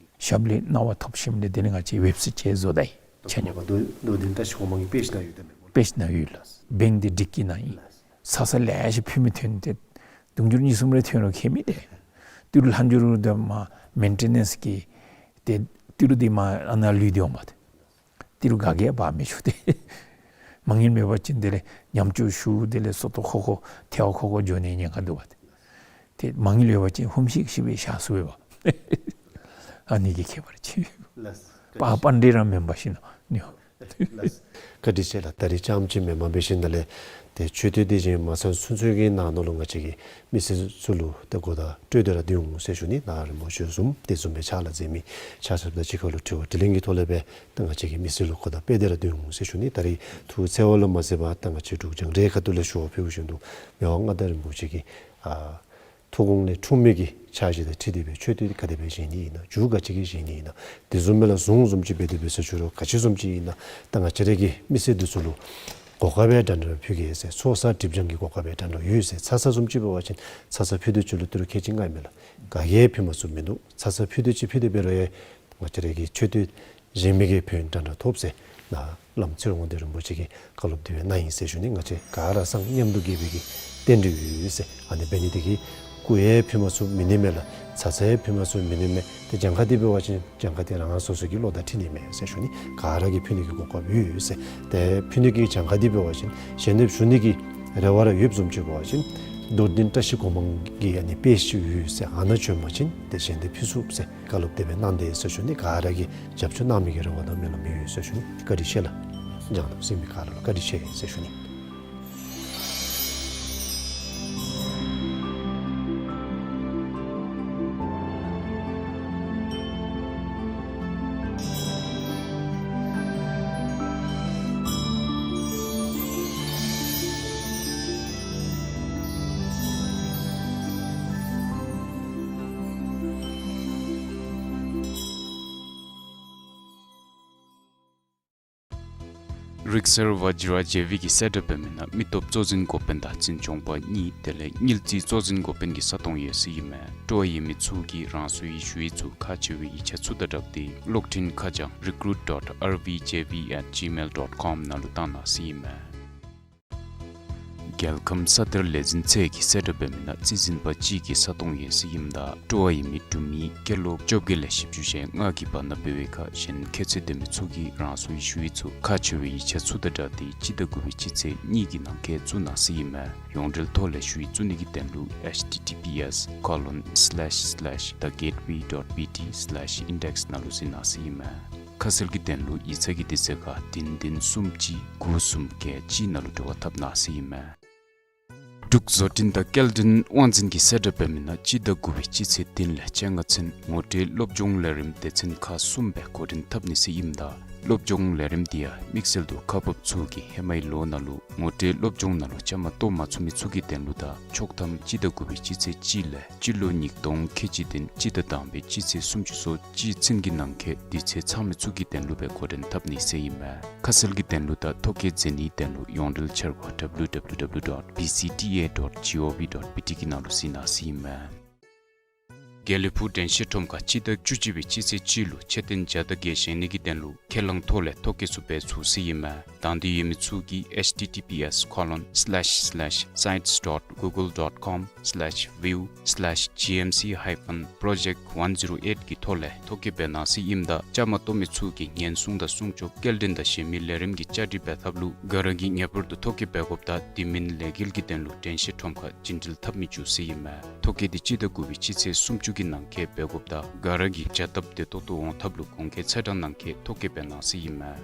ཞབས་ལས་གནང་བ་ཐོབ་ཞིནམ་ལས་དེ་ལས་ང་བཅས་ཝེབ་སའིཊ་ཅིག་བཟོ་ད་ཡི། ཆ་མཉམ་རྡོར་རྡོར་གདན་བཀྲ་ཤིས་སྒོ་མང་གི་པེཇ་ནང་ཡོད་ད་མེན་པ། པེཇ་ནང་ཡོད་ལགས། བེང་འདི་སྒྲིག་གི་ནང་ཨིན། ཚ་ཚ་ལེ་ཤ་ཕུལ་མི་ཐོན་ཏེ་དུང་ཕྱུར་གཉིས་གསུམ་རེ་ཐོན་རུང་ཁྱད་མེད་དེ། ཏི་རུ་ལྷག་འགྱོ་རུང་དེ་མ་མེན་ཊེ་ནེནསི་གི་ཏེ་ཏི་རུ་དེ་མ་ཨ་ནཱ་ལུས་ཏེ་འོང་པ་ཏེ། ཏི་རུ་ག་གིས་འབག་མི་ཆོག་སྟེ། མ་དངུལ་མེད་པ་ཅིན་དེ་ལས་ཉམས་བཅོས་ཞུ་དེ་ལས་བསོད་བདེ་ཁོ་ཁོ་ཐལཝ་ཁོ་ཁོ་འགྱོ་ནི་ཉེན་ཁ་འདུག་པ། ཏེ་མ་དངུལ་ཡོད་པ་ཅིན་ཧུམ་ཤིག་ཤིག་སྦེ་བཞག་ཚུགས་པས། ཨ་ནི་གིས་ཁྱད་པར་ཅིག། ལགས། པ་པཎྜི་ཏ་ར་མེན་པ་ཤིག་ནོ་ནི། ལགས། བཀའ་དྲིན་ཆེ་ལགས། ད་རིས་རྐྱངམ་ཅིག་མེན་མ་འབད་ཞིནམ་ལས་ཏེ་མཆོད་རྟེན་དེ་བཞེངས་མ་ཚར་ཚུན་ཚོད་ཀྱི་ནང་ན་ལུ་ང་བཅས་ཀྱི་མི་སེར་ཚུ་ལུ་ཏེ་གོ་བརྡ་སྤྲོད་དེ་ར་སྡོད་འོང་ཟེར་ཞུ་ནི། ནཱ་རིན་པོ་ཆེ་བཟུམ་དེ་བཟུམ་སྦེ་ཕྱག་ལཱ་མཛད་མི་ཆ་ཁྱབ་དང་གཅིག་ཁར་ལུ་དྲི་བ་དྲིས་ལན་གྱི་ཐོག་ལས་སྦེ་ཏེ་ང་བཅས་ཀྱི་མི་སེར་ལུ་གོ་བརྡ་སྤེལ་ཏེ་ར་སྡོད་འོང་ཟེར་ཞུ་ནི། ད་རིས་ཐུགས་འཚེར་བ་ལུ་མ་ཟད་པར་ད་ང་བཅས་འབྲུག་རྒྱང་བསྒྲགས་ཁ་ཐུག་ལས་ཞུ་བ་ཕུལ་བཞིན་དུ་མི་དབང་མངའ་བདག་རིན་པོ་ཆེ་གི་ཨ་ཐུགས་དགོངས་ལས་འཁྲུངས་མི་གི་ཕྱག་བཞེས་དང་འཁྲིལ་ཏེ་སྦེ་མཆོད་རྟེན་ག་དེ་སྦེ་བཞེངས་ནི་ཨིན་ན། མཇུག་ག་ཅི་གི་བཞེངས་ནི་ཨིན་ན། དེ་བཟུམ་མའི་ལག་བཟུང་བཟུམ་ཅིག་འབད་དེ་སྦེ་ཟེར་ཞུ་རུང་ག་ཅི་བཟུམ་ཅིག་ཨིན་ན། ད་ང་བཅས་ར་གི་མི་སེར་འདི་ཚུ་ལུ་གོ་སྐབས་ཡང་འདྲན་འདྲ་ཕུལ་གེ་ཟེར། ཚོགས་བསགས་སྒྲིབ་སྦྱང་གི་གོ་སྐབས་ཡང་འདྲན་འདྲ་ཡོད་ཟེར། ཚ་ཚ་བཟུམ་ཅིག་འབད་བ་ཅིན་ཚ་ཚ་ཕུལ་དོ་ཅིག་ལུ་ཏི་རུ་ཁལ་གཅིག་ལྔ་མས་ལགས། ག་གིས་ཡང་ཕུལ་མ་ཚུགས་མིན་འདུག། ཚ་ཚ་ཕུལ་དོ་ཅིག་ཕུལ་ཏེ་འབད་རུང་ཡང་ང་བཅས་ར་གི་མཆོད་རྟེན་བཞེངས་མི་གིས་ཕན་ཡོན་འདྲན་འདྲ་ཐོབ་ཟེར་ནཱ་བླམ་ཚེ་རིང་དབང་ལྡན་རིན་པོ་ཆེ་གིས་བཀའ་སློབ་དེ་སྦེ་གནང་ཡི་ཟེར་ཞུ་ནི། ང་བཅས་ག་ར་སངས་མཉམ་དུ་རྒྱས་པའི་གི་རྟེན་འབྲེལ་ཡོད་ཟེར། ཨ་ནི་འབད་ནི་དེ་གིས་སྐུ་ཡང་ཕུལ་མ་ཚུགས་མི་ནི་མས་ལགས། ཚ་ཚ་ཡང་ཕུལ་མ་ཚུགས་མི་ནི་མས། ཏེ་གྱངས་ཁ་འདི་འབད་བ་ཅིན་གྱངས་ཁ་འདི་རང་རང་སོ་སོ་གི་བློ་དང་འཁྲིལ་ནི་མས་ཟེར་ཞུ་ནི། ག་ར་གིས་ཕུལ་ནི་གི་གོ་སྐབས་ཡོད་ཟེར། ཏེ་ཕུལ་ནི་གི་གྱངས་ཁ་འདི་འབད་བ་ཅིན་ཞལ་འདེབས་ཞུ་ནི་གི་རེ་བ་ར་ཡོདཔ་བཟུམ་ཅིག་འབད་བ་ཅིན་རྡོར་གདན་བཀྲ་ཤིས་སྒོ་མང་གི་ཨ་ནི་དཔེ་ཅིག་ཡོད་ཟེར། ཨ་ནཱ་བྱོན་པ་ཅིན་ཏེ་ཞལ་འདེབས་ཕུལ་ཚུགས་ཟེར། བཀའ་སློབ་དེ་སྦེ་གནང་དེས་ཟེར་ཞུ་ནི། ག་ར་གིས་རྒྱབ་སྐྱོར་གནང་མི་གི་རེ་བ་དང་སྨོན་ལམ་ཡོད་ཟེར་ཞུ་ནི། བཀའ་དྲིན་ཆེ་ལགས། རྒྱང་བསྒྲགས་གཟིགས་མི་ག་ར་ལུ་བཀའ་དྲིན་ཆེ་ཟེར་ཞུ་ནི། རིག་གསར་བཛྲ་ཇེ་བི་གིས་གསལ་བསྒྲགས་འབད་མི་ནང་མི་སྟོབས་གཙོ་འཛིན་འགོ་དཔོན་དང་འཛིན་སྐྱོང་པ་གཉིས་དེ་ལས་དངུལ་རྩིས་གཙོ་འཛིན་འགོ་དཔོན་གྱི་ས་སྟོང་ཡོད་ཟེར་ཨིན་མས། སྤྲོ་བ་ཡོད་མི་ཚུ་གིས་རང་སོའི་ཞུ་ཡིག་ཚུ་ཁག་ཆེ་བའི་ཡིག་ཆ་ཚུ་དང་སྦྲགས་ཏེ་གློག་འཕྲིན་ཁ་བྱང་recruit dot R V J V at gmail dot com ནང་ལུ་བཏང་གནང་ཟེར་ཨིན་མས། རྒྱལ་ཁམས་ས་གཏེར་ལས་འཛིན་ཚད་ཀྱིས་གསལ་བསྒྲགས་འབད་མི་ནང་རྩིས་འཛིན་པ་གཅིག་གི་ས་སྟོང་ཡོད་ཟེར་ཨིནམ་ད་སྤྲོ་བ་ཡོད་མི་འབྲུག་མི་སྐྱེས་ལོ་བཅོ་བརྒྱད་ལས་བཞི་བཅུ་ཞེ་ལྔ་གི་བར་ན་འབད་བའི་ཁར་གཞན་ཁྱད་ཚད་ལྡན་མི་ཚུ་གིས་རང་སོའི་ཞུ་ཡིག་ཚུ་ཁག་ཆེ་བའི་ཡིག་ཆ་ཚུ་དང་སྦྲགས་ཏེ་སྤྱི་ཟླ་དགུ་པའི་སྤྱི་ཚེས་གཉིས་ཀྱི་ནང་འཁོད་བཙུགས་གནང་ཟེར་ཨིན་མས། ཡོངས་འབྲེལ་ཐོག་ལས་ཞུ་ཡིག་བཙུགས་ནི་གི་དོན་ལུ་H T T P S colon slash slash the gateway dot B T slash index ནང་ལུ་གཟིགས་གནང་ཟེར་ཨིན་མས། ཁ་གསལ་གྱི་དོན་ལུ་ཡིག་ཚང་གི་དུས་ཚོད་ཁར་བདུན་བདུན་གསུམ་གཅིག་དགུ་གསུམ་བརྒྱད་གཅིག་ནང་ལུ་འབྲེལ་བ་འཐབ་གནང་ཟེར་ཨིན་མས། འབྲུག་བཟོ་སྐྲུན་དང་སྐྱེལ་འདྲེན་དབང་འཛིན་གྱིས་གསལ་བསྒྲགས་འབད་མི་ནང་སྤྱི་ཟླ་དགུ་པའི་སྤྱི་ཚེས་བདུན་ལས་བཅོ་ལྔ་ཚུན་ངོ་སྤྲོད་སློབ་སྦྱོང་ལས་རིམ་སྡེ་ཚན་ཁག་གསུམ་སྦེ་འགོ་འདྲེན་འཐབ་ནི་ཟེར་ཨིནམ་ད་སློབ་སྦྱོང་ལས་རིམ་འདི་ཡང་དམིགས་བསལ་དུ་ཁག་འབགཔ་ཚུ་གིས་ཧེ་མའི་ལོ་ནང་ལུ་ངོ་སྤྲོད་སློབ་སྦྱོང་ནང་ལུ་བཅའ་མར་གཏོགས་མ་ཚུགས་མི་ཚུ་གི་དོན་ལུ་དང་ཆོག་ཐམ་སྤྱི་ཟླ་དགུ་པའི་སྤྱི་ཚེས་གཅིག་ལས་སྤྱི་ལོ་ཉིས་སྟོང་ཁལ་གཅིག་བདུན་སྤྱི་ཟླ་དང་པའི་སྤྱི་ཚེས་སུམ་ཅུ་སོ་གཅིག་ཚུན་གྱི་ནང་འཁོད་དུས་ཚོད་ཚང་མི་ཚུ་གི་དོན་ལུ་སྦེ་འགོ་འདྲེན་འཐབ་ནི་ཟེར་ཨིན་མས། ཁ་གསལ་གྱི་དོན་ལུ་དང་ཐོ་བཀོད་མཛད་ནིའི་དོན་ལུ་ཡོངས་འབྲེལ་འཆར་སྒོ་W W W dot B C T A dot gov dot B T གི་ནང་ལུ་གཟིགས་གནང་ཟེར་ཨིན་མས། དགེ་ལེགས་ཕུག་དྲན་ཤེས་ཁྲོམ་ཁར་སྤྱི་ཟླ་བཅུ་གཅིག་པའི་སྤྱི་ཚེས་གཅིག་ལུ་མཆོད་རྟེན་བརྒྱ་དང་བརྒྱད་བཞེངས་ནི་གི་དོན་ལུ་ཁས་བླངས་ཐོག་ལས་ཐོ་བཀོད་ཚུ་འབད་ཚུགས་ཟེར་ཨིན་མས། དང་འདོད་ཡོད་མི་ཚུ་གིས H T T P S colon slash slash sites dot google dot com slash view slash G M C hyphen project one zero eight གི་ཐོག་ལས་ཐོ་བཀོད་འབད་གནང་ཟེར་ཨིནམ་ད་བཅའ་མར་གཏོགས་མི་ཚུ་གིས་ཉེན་སྲུང་དང་སྲུང་སྐྱོབ་སྐྱེལ་འདྲེན་དང་གཞན་མི་ལས་རིམ་གྱི་བཅའ་སྒྲིག་འབད་ཐབས་ལུ་ག་ར་གིས་ངེས་པར་དུ་ཐོ་བཀོད་འབད་དགོཔ་དང་དེ་མིན་ལས་འགུལ་གྱི་དོན་ལུ་དྲན་ཤེས་ཁྲོམ་ཁར་བྱིན་འགྲུལ་འཐབ་མི་བཅུག་ཟེར་ཨིན་མས། ཐོ་བཀོད་འདི་སྤྱི་ཟླ་དགུ་པའི་སྤྱི་ཚེས་སུམ་ཅུ་གི་ནང་འཁོད་འབད་དགོཔ་དང་ག་ར་གིས་བྱ་སྟབས་བདེ་ཏོག་ཏོ་འོང་ཐབས་ལུ་གོང་འཁོད་ཚེས་གྲངས་ནང་འཁོད་ཐོ་བཀོད་འབད་གནང་ཟེར་ཨིན་མས།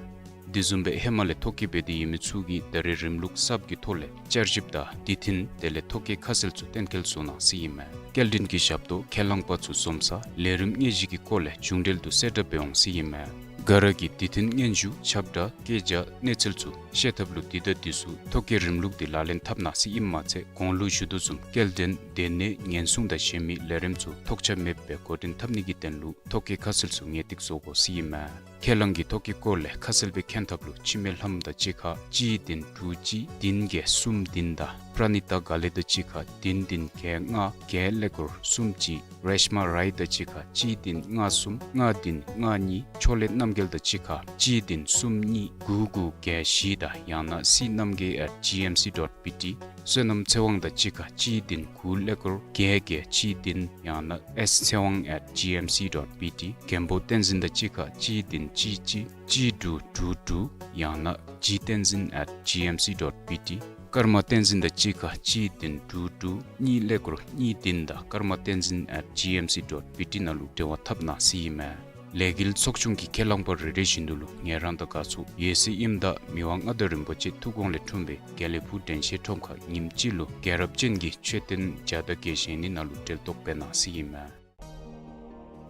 དེ་བཟུམ་སྦེ་ཧེ་མ་ལས་ཐོ་བཀོད་འབད་དེ་ཡོད་མི་ཚུ་གིས་ད་རེས་རིམ་ལུགས་གསརཔ་གི་ཐོག་ལས་བསྐྱར་ཞིབ་དང་དུས་མཐུན་དེ་ལས་ཐོ་བཀོད་ཁ་གསལ་ཚུ་གཏན་འཁེལ་བཟོ་གནང་ཟེར་ཨིན་མས། སྐྱེལ་འདྲེན་གྱི་ཞབས་ཏོག་ཁས་བླངས་པ་ཚུ་འཛོམས་ས་ལས་རིམ་དངོས་གཞི་གི་སྐོར་ལས་མཇུག་འབྲེལ་དུ་གསལ་བསྒྲགས་འབད་འོང་ཟེར་ཨིན་མས། ག་ར་གིས་དུས་མཐུན་སྙན་ཞུ་ཁྱབ་བསྒྲགས་སྐད་ཆ་གནས་ཚུལ་ཚུ་ཤེས་ཐབས་ལུ་དུས་དང་དུས་སུ་ཐོ་བཀོད་རིམ་ལུགས་འདི་ལག་ལེན་འཐབ་གནང་ཟེར་ཨིནམ་མ་ཚད་གོང་ལུ་ཞུ་དོ་བཟུམ་སྐྱེལ་འདྲེན་སྡོད་གནས་ཉེན་སྲུང་དང་གཞན་མི་ལས་རིམ་ཚུ་ཐོགས་ཆགས་མེདཔ་སྦེ་འགོ་འདྲེན་འཐབ་ནི་གི་དོན་ལུ་ཐོ་བཀོད་ཁ་གསལ་ཚུ་ངེས་ཏིག་བཟོ་དགོ་ཟེར་ཨིན་མས། ཁས་བླངས་ཀྱི་ཐོ་བཀོད་སྐོར་ལས་ཁ་གསལ་སྦེ་མཁྱེན་ཐབས་ལུ་འཆི་མེད་ལྷམོ་དང་གཅིག་ཁར་གཅིག་བདུན་དྲུག་གཅིག་བདུན་བརྒྱད་གསུམ་བདུན་དང་པྲ་ནི་ཏ་ག་ལེ་དང་གཅིག་ཁར་བདུན་བདུན་བརྒྱད་ལྔ་བརྒྱད་ཀླད་ཀོར་གསུམ་གཅིག་རེཤ་མ་རའི་དང་གཅིག་ཁར་གཅིག་བདུན་ལྔ་གསུམ་ལྔ་བདུན་ལྔ་གཉིས་ཕྱོགས་ལས་རྣམ་རྒྱལ་དང་གཅིག་ཁར་གཅིག་བདུན་གསུམ་གཉིས་དགུ་དགུ་བརྒྱད་བཞི་ དང་ཡང་ན་སི་རྣམ་རྒྱལ་at G M C dot B T། བསོད་ནམས་ཚེ་དབང་དང་གཅིག་ཁར་གཅིག་བདུན་དགུ་ཀླད་ཀོར་བརྒྱད་བརྒྱད་གཅིག་བདུན། ཡང་ན་S ཚེ་དབང་at G M C dot B T། མགོན་པོ་བསྟན་འཛིན་དང་གཅིག་ཁར་གཅིག་བདུན་གཅིག་གཅིག་གཅིག་དྲུག་དྲུག་དྲུག། ཡང་ན་G བསྟན་འཛིན་at G M C dot B T། ཀརྨ་བསྟན་འཛིན་དང་གཅིག་ཁར་གཅིག་བདུན་དྲུག་དྲུག་གཉིས་ཀླད་ཀོར་གཉིས་བདུན་དང་ཀརྨ་བསྟན་འཛིན་at G M C dot B T ནང་ལུ་འབྲེལ་བ་འཐབ་གནང་ཟེར་ཨིན་མས། ལས་འགུལ་ཚོགས་ཆུང་གི་ཁས་བླངས་པ་རེ་རེ་བཞིན་དུ་ལུ་ངལ་རངས་དང་དགའ་ཚོར་ཡོད་ཟེར་ཨིནམ་ད་མི་དབང་མངའ་བདག་རིན་པོ་ཆེ་ཐུགས་དགོངས་ལས་འཁྲུངས་པའི་དགེ་ལེགས་ཕུག་དྲན་ཤེས་ཁྲོམ་ཁར་ཉིནམ་གཅིག་ལུ་རྒྱལ་རབས་ཅན་གྱི་མཆོད་རྟེན་བརྒྱ་དང་བརྒྱད་བཞེངས་ནི་ནང་ལུ་གྲལ་གཏོགས་འབད་གནང་ཟེར་ཨིན་མས།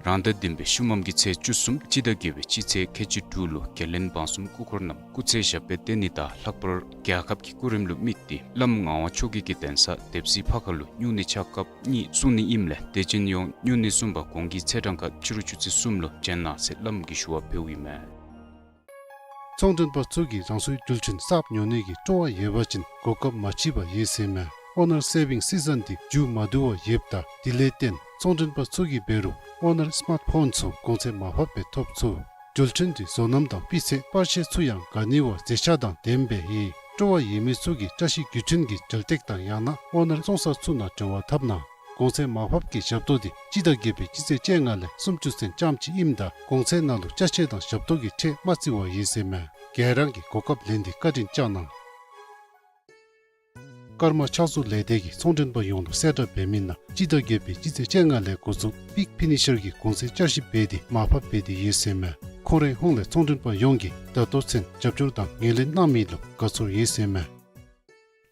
རང་ཟླ་བདུན་པའི་ཤུལ་མམ་གྱི་ཚེས་བཅུ་གསུམ་སྤྱི་ཟླ་བརྒྱད་པའི་སྤྱི་ཚེས་ཁལ་གཅིག་དྲུག་ལུ་རྒྱལ་བློན་འབངས་གསུམ་སྐུ་འཁོར་རྣམས་སྐུ་ཚེ་ཞབས་པད་བརྟན་ནི་དང་ལྷག་པར་རྒྱལ་ཁབ་ཀྱི་སྐུ་རིམ་ལུ་དམིགས་ཏེ་བླམ་ངག་དབང་ཆོས་རྒྱལ་གྱི་གདན་ས་ལྡེབས་བཞི་ཕ་ཁ་ལུ་སྨྱུང་གནས་ཕྱག་སྐབས་གཉིས་གསུང་ནི་ཨིནམ་ལས་དད་ཅན་ཡོངས་སྨྱུང་གནས་གསུམ་པ་གོང་གི་ཚེས་གྲངས་ཁར་ཕྱི་རུ་ཆུ་ཚོད་གསུམ་ལུ་བྱོན་གནང་ཟེར་བླམ་གྱིས་ཞུ་བ་ཕུལཝ་ཨིན་མས། ཚོང་མགྲོན་པ་ཚུ་གིས་རང་སོའི་རྒྱུ་ཆ་གསརཔ་ཉོ་ནི་གི་སྤྲོ་བ་ཡོད་པ་ཅིན་གོ་སྐབས་མ་ཕྱིས་པར་ཡོད་ཟེར་མས། ཨོ་ནར་སེ་བིང་སི་ཛན་འདི་མཇུག་མ་བསྡུ་བར་ཡོདཔ་ད་དེ་ལས་བརྟེན་ཚོང་མགྲོན་པ་ཚུ་གིས་འབད་རུང་ཨོ་ནར་སི་མཱརཊ་ཕོན་ཚུ་གོང་ཚད་མར་ཕབ་སྦེ་ཐོབ་ཚུགས། རྒྱུ་ཆ་འདི་བཟོ་རྣམ་དང་སྤུས་ཚད་པར་ཤེས་ཚུ་ཡང་དགའ་ནི་བ་མཛེས་ཆ་དང་ལྡནམ་སྦེ་ཡོད། སྤྲོ་བ་ཡོད་མི་ཚུ་གིས་བཀྲ་ཤིས་རྒྱུ་ཆ་གི་དྲ་ཐག་དང་ཡང་ན་ཨོ་ནར་ཚོང་ས་ཚུ་ནང་འབྲེལ་བ་འཐབ་གནང་། གོང་ཚད་མར་ཕབ་ཀྱི་ཞབས་ཏོག་འདི་སྤྱི་ཟླ་བརྒྱད་པའི་སྤྱི་ཚེས་བཅོ་ལྔ་ལས་སུམ་ཅུ་ཚུན་རྐྱངམ་ཅིག་ཨིནམ་ད་གོང་ཚད་ནང་ལུ་ཅ་ཆས་དང་ཞབས་ཏོག་གི་ཁྲལ་མ་བརྩི་བར་ཡོད་ཟེར་མས། ག་ར་གིས་གོ་སྐབས་ལེན་ཏེ་བཀའ་དྲིན་བསྐྱང་གནང་། ཀརྨ་ཕྱག་བཟོ་ལས་སྡེ་གིས་ཚོང་མགྲོན་པ་ཡོངས་ལུ་གསལ་བསྒྲགས་འབད་མི་ནང་སྤྱི་ཟླ་བརྒྱད་པའི་སྤྱི་ཚེས་བཅོ་ལྔ་ལས་འགོ་བཙུགས་པིག་ཕི་ནི་ཤར་གྱི་གོང་ཚད་བསྐྱར་ཞིབ་འབད་དེ་མར་ཕབ་འབད་དེ་ཡོད་ཟེར་མས། ཁོང་རའི་ཧོངས་ལས་ཚོང་མགྲོན་པ་ཡོངས་ཀྱིས་ད་ལྟོ་ཚུན་རྒྱབ་སྐྱོར་དང་ངོས་ལེན་གནང་མི་ལུ་དགའ་ཚོར་ཡོད་ཟེར་མས།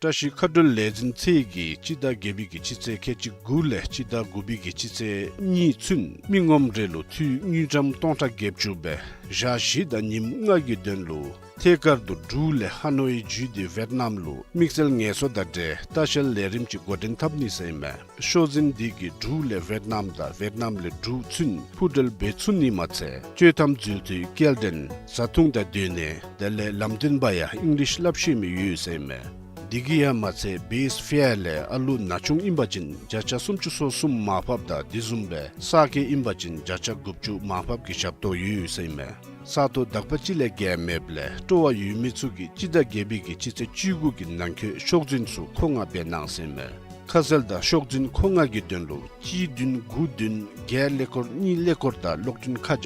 བཀྲ་ཤིས་མཁའ་འགྲུལ་ལས་འཛིན་ཚད་ཀྱིས་སྤྱི་ཟླ་བརྒྱད་པའི་གི་སྤྱི་ཚེས་ཁལ་གཅིག་དགུ་ལས་སྤྱི་ཟླ་དགུ་པའི་གི་སྤྱི་ཚེས་གཉིས་ཚུན་མི་ངོམ་རེ་ལུ་འཐུས་དངུལ་ཀྲམ་སྟོང་ཕྲག་བརྒྱད་ཅུ་སྦེ་ཞག་བཞི་དང་ཉིནམ་ལྔ་གི་དོན་ལུ་ཐད་ཀར་དུ་འབྲུག་ལས་ཧ་ནོའི་བརྒྱུད་དེ་ཝེཊ་ནམ་ལུ་དམིགས་བསལ་ངལ་གསོ་དང་འབྲེལ་ལྟ་བཤལ་ལས་རིམ་ཅིག་འགོ་འདྲེན་འཐབ་ནི་ཟེར་ཨིན་མས། ཤོག་འཛིན་འདི་གིས་འབྲུག་ལས་ཝེཊ་ནམ་དང་ཝེཊ་ནམ་ལས་འབྲུག་ཚུན་འཕུར་གྲུ་འབད་ཚུགས་ནི་མ་ཚད་སྤྱོད་ཐམ་འཛུལ་དུས་སྐྱེལ་འདྲེན་བཟའ་འཐུང་དང་སྡོད་གནས་དེ་ལས་ལམ་སྟོན་པ་ཡང་ཨིང་ལིཤ་སླབ་ཤེས་མི་ཡོད་ཟེར་ཨིན་མས། འདི་གིས་ཡང་མ་ཚད་བེསི་ཕེར་ལས་ཨ་ལུ་ན་ཆུང་ཨིན་པ་ཅིན་བརྒྱ་ཆ་སུམ་ཅུ་སོ་གསུམ་མར་ཕབ་དང་དེ་བཟུམ་སྦེ་ས་སྐྱེས་ཨིན་པ་ཅིན་བརྒྱ་ཆ་དགུ་བཅུ་མར་ཕབ་ཀྱི་ཞབས་ཏོག་ཡོད་ཟེར་ཨིན་མས། ས་སྟོང་དག་པ་ཅིག་ལས་བརྒལ་མེདཔ་ལས་སྤྲོ་བ་ཡོད་མི་ཚུ་གིས་སྤྱི་ཟླ་བརྒྱད་པའི་གི་སྤྱི་ཚེས་བཅུ་དགུ་གི་ནང་འཁོད་ཤོག་འཛིན་ཚུ་མཁོ་མངགས་འབད་གནང་ཟེར་ཨིན་མས། ཁ་གསལ་དང་ཤོག་འཛིན་མཁོ་མངགས་ཀྱི་དོན་ལུ་གཅིག་བདུན་དགུ་བདུན་བརྒྱད་ཀླད་ཀོར་གཉིས་ཀླད་ཀོར་དང་གློག་འཕྲིན་ཁ་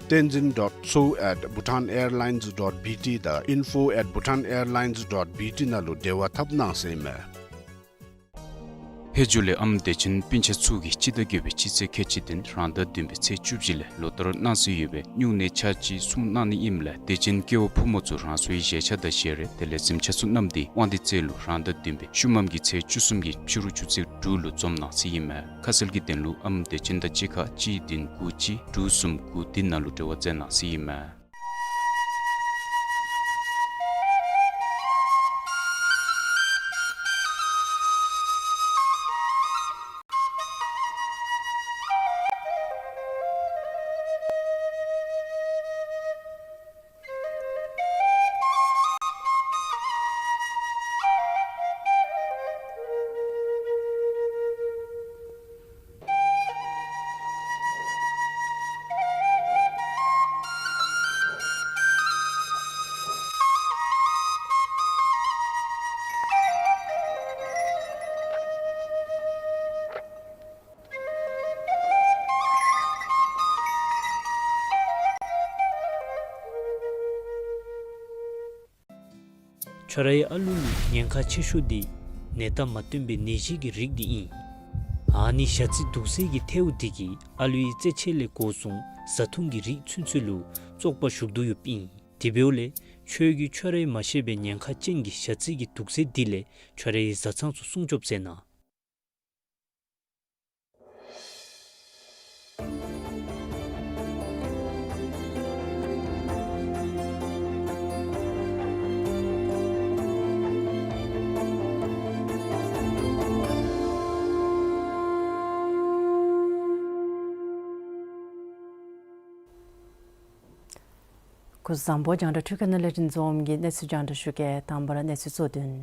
བྱང་tenzin dot so at bhutanairlines dot B T དང་info at bhutanairlines dot B T ནང་ལུ་འབྲེལ་བ་འཐབ་གནང་ཟེར་ཨིན་མས། ཕེབས་འབྱོར་ལས་ཨམ་བདེ་ཆེན་སྤུན་ཆ་ཚུ་གིས་སྤྱི་ཟླ་བརྒྱད་པའི་སྤྱི་ཚེས་ཁལ་གཅིག་བདུན་རང་ཟླ་བདུན་པའི་ཚེས་བཅུ་བཞི་ལས་ལོ་ལྟར་གནང་སྲོལ་ཡོད་པའི་སྨྱུང་གནས་ཆ་གཅིག་སྲུང་གནང་ནི་ཨིནམ་ལས་དད་ཅན་སྐྱེ་བོ་ཕོ་མོ་ཚུ་རང་སོའི་བཞེས་ཆ་དང་བཞེས་རས་དེ་ལས་གཟིམ་ཆ་ཚུ་བསྣམས་ཏེ་དབང་འདུས་རྩེ་ལུ་རང་ཟླ་བདུན་པའི་ཤུལ་མམ་གྱི་ཚེས་བཅུ་གསུམ་གྱི་ཕྱི་རུ་ཆུ་ཚོད་དྲུག་ལུ་འཛོམས་གནང་ཟེར་ཨིན་མས། ཁ་གསལ་གྱི་དོན་ལུ་ཨམ་བདེ་ཆེན་དང་གཅིག་ཁར་གཅིག་བདུན་དགུ་གཅིག་དྲུག་གསུམ་དགུ་བདུན་ནང་ལུ་འབྲེལ་བ་མཛད་གནང་ཟེར་ཨིན་མས། ཁྱོད་རའི་ཨ་ལུ་ལུ་ཉེན་ཁ་ཆེ་ཤོས་འདི་ནད་རྟགས་མ་སྟོན་པའི་ནད་གཞི་གི་རིགས་འདི་ཨིན། ཨ་ནི་ཞ་རྩི་དུག་སེལ་གྱི་ཐལཝ་འདི་གིས་ཨ་ལུའི་རྩེད་ཆས་ལས་འགོ་བཟུང་བཟའ་འཐུང་གི་རིགས་ཚུན་ཚོད་ལུ་བཙོག་པ་ཞུགས་དོ་ཡོདཔ་ཨིན། དེ་འབདཝ་ལས་ཁྱོད་ཀྱིས་ཁྱོད་རའི་མ་ཤེས་པའི་ཉེན་ཁ་ཅན་གྱི་ཞ་རྩི་གི་དུག་སེལ་འདི་ལས་ཁྱོད་རའི་བཟའ་ཚང་ཚུ་སྲུང་སྐྱོབ་མཛད་གནང་། སྐུ་གཟུགས་བཟང་པོ། རྒྱང་བསྒྲགས་འཕྲུལ་ཁང་ནང་ལས་རིན་འཛོམས་ཀྱིས་གནས་ཚུལ་རྒྱང་བསྒྲགས་ཞུ་གེ། དང་པ་ར་གནས་ཚུལ་གཙོ་དོན།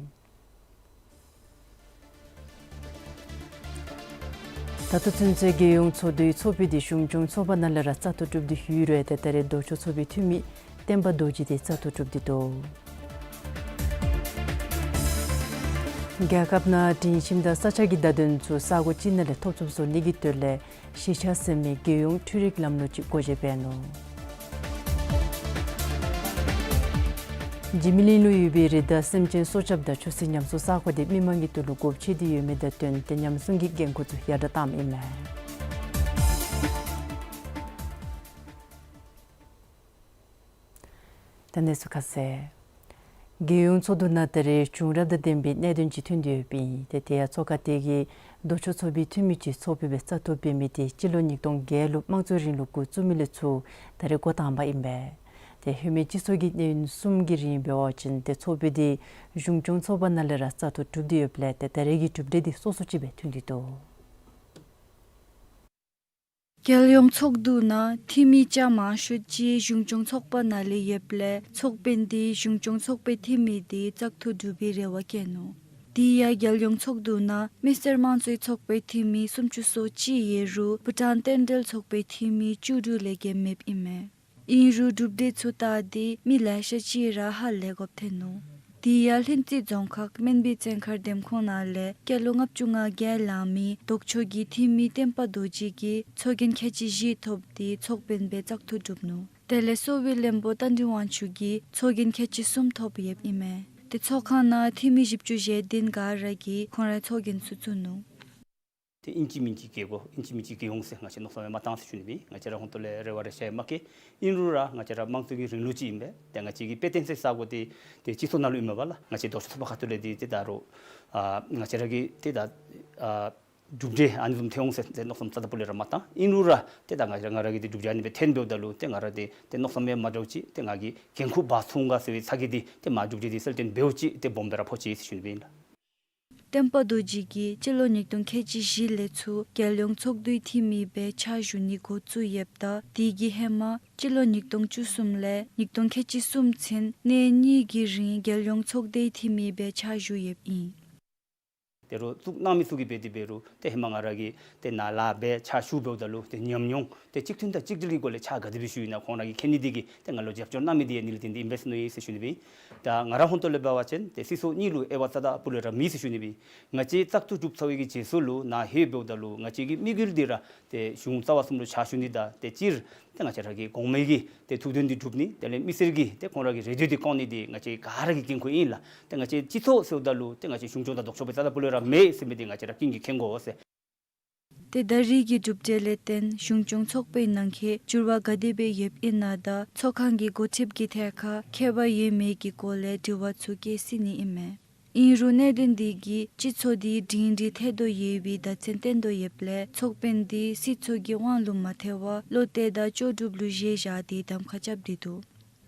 ད་ལྟོ་ཚུན་ཚོད་རྒྱལ་ཡོངས་ཚོགས་འདུའི་ཚོགས་དཔེ་འདི་གཞུང་སྐྱོང་ཚོགས་པ་ནང་ལས་ར་བཙག་འཐུ་གྲུབ་སྟེ་ཡོད་རུང་ཏེ་ད་རེས་ལྡོག་ཕྱོགས་ཚོགས་པའི་འཐུས་མི་བསྟན་པ་རྡོ་རྗེ་འདི་བཙག་འཐུ་གྲུབ་སྟེ་འདུག། རྒྱལ་ཁབ་ནང་སྒྲིང་ཁྱིམ་དང་ས་ཆ་གི་བརྡ་དོན་ཚུ་ས་གོ་ཅིག་ནང་ལས་ཐོབ་ཚུགསཔ་བཟོ་ནི་གི་དོན་ལས་གཞིས་ཆགས་ཟེར་མི་རྒྱལ་ཡོངས་འཕྲུལ་རིག་ལམ་ལུགས་ཅིག་སྒོ་འབྱེད་འབད་ནུག། འཇིགས་མེད་གླིང་ལུ་ཡོད་པའི་རི་དྭགས་སེམས་ཅན་སྲོག་སྐྱབས་དང་ཆུ་སྲིན་ཉམས་གསོ་ས་གོ་དེ་མི་མང་གི་དོན་ལུ་སྒོ་ཕྱེ་སྟེ་ཡོད་མི་དང་བསྟུན་ཏེ་ཉམས་སྲུང་གི་འགན་ཁུར་ཚུ་ཡར་དྲག་བཏངམ་ཨིན་མས། ད་གནས་ཚུལ་ཁ་གསལ། རྒྱལ་ཡོངས་ཚོགས་འདུ་ནང་ད་རེས་བྱུང་རབས་དང་ལྡན་པའི་གནད་དོན་ཅིག་ཐོན་ཏེ་ཡོདཔ་ཨིན། ཏེ་དེ་ཡང་ཚོགས་ཁང་དེ་གིས་ལྡོག་ཕྱོགས་ཚོགས་པའི་འཐུས་མི་ཅིག་ཚོགས་པའི་སྦེ་བཙག་འཐུ་འབད་མི་དེ་སྤྱི་ལོ་ཉིས་སྟོང་བརྒྱད་ལུ་དམངས་གཙོའི་རིང་ལུགས་འགོ་བཙུགས་མི་ལས་ཚུར་ད་རེས་འགོ་དང་པ་ཨིན་པས། ཏེ་ཧེ་མའི་སྤྱི་ཚོགས་ཀྱི་གནས་ཡུན་གསུམ་གྱི་རིང་འབད་བ་ཅིན་ཏེ་ཚོགས་པའི་དེ་གཞུང་སྐྱོང་ཚོགས་པ་ནང་ལས་ར་བཙག་འཐུ་གྲུབ་སྟེ་ཡོདཔ་ལས་ཏེ་ད་རེས་ཀྱི་གྲུབ་འབྲས་དེ་སོ་སོ་ཅིག་སྦེ་ཐོན་ཏེ་འདུག། རྒྱལ་ཡོངས་ཚོགས་འདུ་ནང་འཐུས་མི་བཅའ་མར་ཤོས་ཅིག་གཞུང་སྐྱོང་ཚོགས་པ་ནང་ལས་ཡོདཔ་ལས་ཚོགས་དཔོན་དེ་གཞུང་སྐྱོང་ཚོགས་པའི་འཐུས་མི་དེ་བཙག་འཐུ་གྲུབ་པའི་རེ་བ་བསྐྱེད་ནུག། དེ་ཡང་རྒྱལ་ཡོངས་ཚོགས་འདུ་ནང་མི་སེར་དམངས་གཙོའི་ཚོགས་པའི་འཐུས་མི་སུམ་ཅུ་སོ་གཅིག་ཡོད་རུང་བྷུ་ཊཱན་རྟེན་འབྲེལ་ཚོགས་པའི་འཐུས་མི་བཅུ་དྲུག་ལས་བརྒལ་མེདཔ་ཨིན་མས། ཨིན་རུང་གྲུབ་འབྲས་ཚུ་བལྟ་སྟེ་མི་ལེ་ཤ་ཅིག་ར་ཧ་ལས་དགོཔ་ཐོན་ནུག། དེ་ཡང་ལྷུན་རྩེ་རྫོང་ཁག་སྨན་སྦིས་བཙན་མཁར་འདེམས་ཁོངས་ནང་ལས་སྐྱེས་ལོ་ལྔ་བཅུ་ང་བརྒྱད་ལང་མི་ལྡོག་ཕྱོགས་ཀྱི་འཐུས་མི་བསྟན་པ་རྡོ་རྗེ་གིས་ཚོགས་རྒྱན་ཁལ་གཅིག་བཞི་ཐོབ་སྟེ་ཚོགས་དཔོན་སྦེ་བཙག་འཐུ་གྲུབ་ནུག། དེ་ལས་གསོ་བའི་བློན་པོ་རྟ་མགྲིན་དབང་ཕྱུག་གིས་ཚོགས་རྒྱན་ཁལ་གཅིག་གསུམ་ཐོབ་ཡོདཔ་ཨིན་མས། ཏེ་ཚོགས་ཁང་ནང་འཐུས་མི་བཞི་བཅུ་ཞེ་བདུན་ག་ར་གིས་ཁོང་རའི་ཚོགས་རྒྱན་ཚུ་བཙུགས་ནུག། ཏེ་ཨིན་ཅི་མིན་ཅི་རྒྱལ་སྒོ་ཨིན་ཅི་མིན་ཅི་རྒྱལ་ཡོངས་ཟེར་ང་བཅས་མནོ་བསམ་ཡང་མ་བཏང་ཟེར་ཞུ་ནི་ཨིན། ང་བཅས་ར་ཧོང་ཏོ་ལས་རེ་བ་རེ་ཤ་ཡང་མ་བསྐྱེད། ཨིན་རུང་ར་ང་བཅས་ར་དམངས་གཙོའི་རིང་ལུགས་ཅིག་ཨིན་པས། ཏེ་ང་བཅས་ཀྱི་དཔེ་སྟོན་ས་ས་གོ་དེ་ཏེ་སྤྱི་ཚོགས་ནང་ལུ་ཨིན་མས་པ་ལགས། ང་བཅས་ལྡོག་ཕྱོགས་ཚོགས་པ་ཁ་ཐུག་ལས་དེ་ཏེ་ད་རུང་ཨ་ང་བཅས་ར་གིས་ཏེ་ད་ཨ་གྲུབ་འབྲས་ཨ་ནི་བཟུམ་ཐོན་འོང་ཟེར་ཏེ་མནོ་བསམ་རྩ་དང་སྤུ་ལས་ར་མ་བཏང་། ཨིན་རུང་ར་ཏེ་ད་ང་ར་ང་ར་གིས་ཏེ་གྲུབ་འབྲས་ཨ་ནི་སྦེ་ཐོན་འབདཝ་ད་ལུ་ཏེ་ང་ར་ཏེ་ཏེ་མནོ་བསམ་ཡང་མ་འདྲཝ་ཅིག་ཏེ་ང་གིས་འགན་ཁུར་འབག་ཚུགས་ག་ཟེར་བའི་ཚ་གྱང་དེ་ཏེ་མར་གྲུབ་འབྲས་དེ་གསལ་སྟོན་འབདཝ་ཅིག་ཏེ་སྦོམ་སྦེ་ར་ཕོག་ཅི་ཟེར་ཞུ་ནི་ཨིན་ལགས། བསྟན་པ་རྡོ་རྗེ་གིས་སྤྱི་ལོ་ཉིས་སྟོང་ཁལ་གཅིག་བཞི་ལས་ཚུར་རྒྱལ་ཡོངས་ཚོགས་འདུའི་འཐུས་མི་སྦེ་ཕྱག་ཞུ་ནི་འགོ་བཙུགས་ཡོདཔ་ད་དེ་གི་ཧེ་མ་སྤྱི་ལོ་ཉིས་སྟོང་བཅུ་གསུམ་ལས་ཉིས་སྟོང་ཁལ་གཅིག་གསུམ་ཚུན་གནས་གཉིས་ཀྱི་རིང་རྒྱལ་ཡོངས་ཚོགས་སྡེའི་འཐུས་མི་སྦེ་ཕྱག་ཞུ་ཡོདཔ་ཨིན། ཏེ་རོགས་བཙུགས་གནང་མི་ཚུ་གིས་འབད་དེ་འབད་རུང་ཏེ་ཧེ་མ་ང་ར་གིས་ཏེ་ནཱ་ལཱ་འབད་ཕྱག་ཞུ་འབདཝ་ད་ལུ་ཏེ་ཉམས་མྱོང་ཏེ་གཅིག་མཐུན་དང་གཅིག་སྒྲིལ་གྱི་སྒོ་ལས་ཕྱག་ག་དེ་སྦེ་ཞུ་ཡི་ན་ཁོང་ར་གིས་མཁྱེན་ནི་དེ་གིས་ཏེ་ང་ལུ་རྒྱབ་སྐྱོར་གནང་མི་དེ་ཡང་ཨ་ནི་ལུ་བརྟེན་ཏེ་ཨིན་པས་ཟེར་མནོ་ཡི་ཟེར་ཞུ་ནི་ཨིན། ད་ང་ར་ཧོང་ཏོ་ལས་འབད་བ་ཅིན་ཏེ་སྲིད་ཚོགས་གཉིས་ལུ་དབྱེ་བ་རྩ་དང་སྤུ་ལས་ར་མེད་ཟེར་ཞུ་ནི་ཨིན། ང་བཅས་བཙག་འཐུ་གྲུབ་ཚར་བའི་གི་རྗེས་སུ་ལུ་ནཱ་ལྷོད་འབདཝ་ད་ལུ་ང་བཅས་ཀྱི་དམིགས་ཡུལ་འདི་ར་ཏེ་གཞུང་རྩ་བ་གསུམ་ལུ་ཕྱག་ཞུ་ནི་དང་ཏེ་སྤྱིར་ཏེ་ང་བཅས་ར་གི་གོང་མའི་གི་ཏེ་ཐུགས་འདུན་འདི་སྒྲུབ་ནི་དེ་ལས་མི་སེར་གྱི་ཏེ་ཁོང་ར་གི་རེ་འདོད་འདི་བསྐང་ནི་འདི་ང་བཅས་ག་ར་གི་འགན་ཁུར་ཨིན་ལགས། ཏེ་ང་བཅས་སྤྱི་ཚོགས་ཟེརཝ་ད་ལུ་ཏེ་ང་བཅས་གཞུང་སྐྱོང་དང་ལྡོག་ཕྱོགས་སྦེ་རྩ་དང་སྤུ་ལས་ར་མེད་ཟེར་མི་འདི་ང་བཅས་ར་ཀུན་གྱིས་མཁྱེན་དགོ་ཟེར། ཏེ་ད་རེས་ཀྱི་གྲུབ་འབྲས་ལས་བརྟེན་གཞུང་སྐྱོང་ཚོགས་པའི་ནང་འཁོད་འགྱུར་བ་ག་དེ་སྦེ་ཡོདཔ་ཨིན་ན་དང་ཚོགས་ཁང་གི་འགོ་ཁྲིདཔ་གི་ཐད་ཁར་ཁྱད་པར་ཡོད་མེད་ཀྱི་སྐོར་ལས་དྲི་བ་ཚུ་བཀོད་སྲིད་ནི་ཨིན་མས། ཨིན་རུང་གནད་དོན་འདི་གིས་སྤྱི་ཚོགས་འདི་སྒྲིང་སྒྲི་ཐལ་དོ་ཡོད་པའི་བརྡ་མཚོན་བསྟན་དོ་ཡོདཔ་ལས་ཚོགས་དཔོན་འདི་སྲིད་ཚོགས་ཀྱི་དབང་ལུ་མ་ཐལ་བར་བློ་གཏད་དང་ལྕོགས་གྲུབ་ལུ་གཞི་བཞག་སྟེ་གདམ་ཁ་རྐྱབ་སྟེ་འདུག།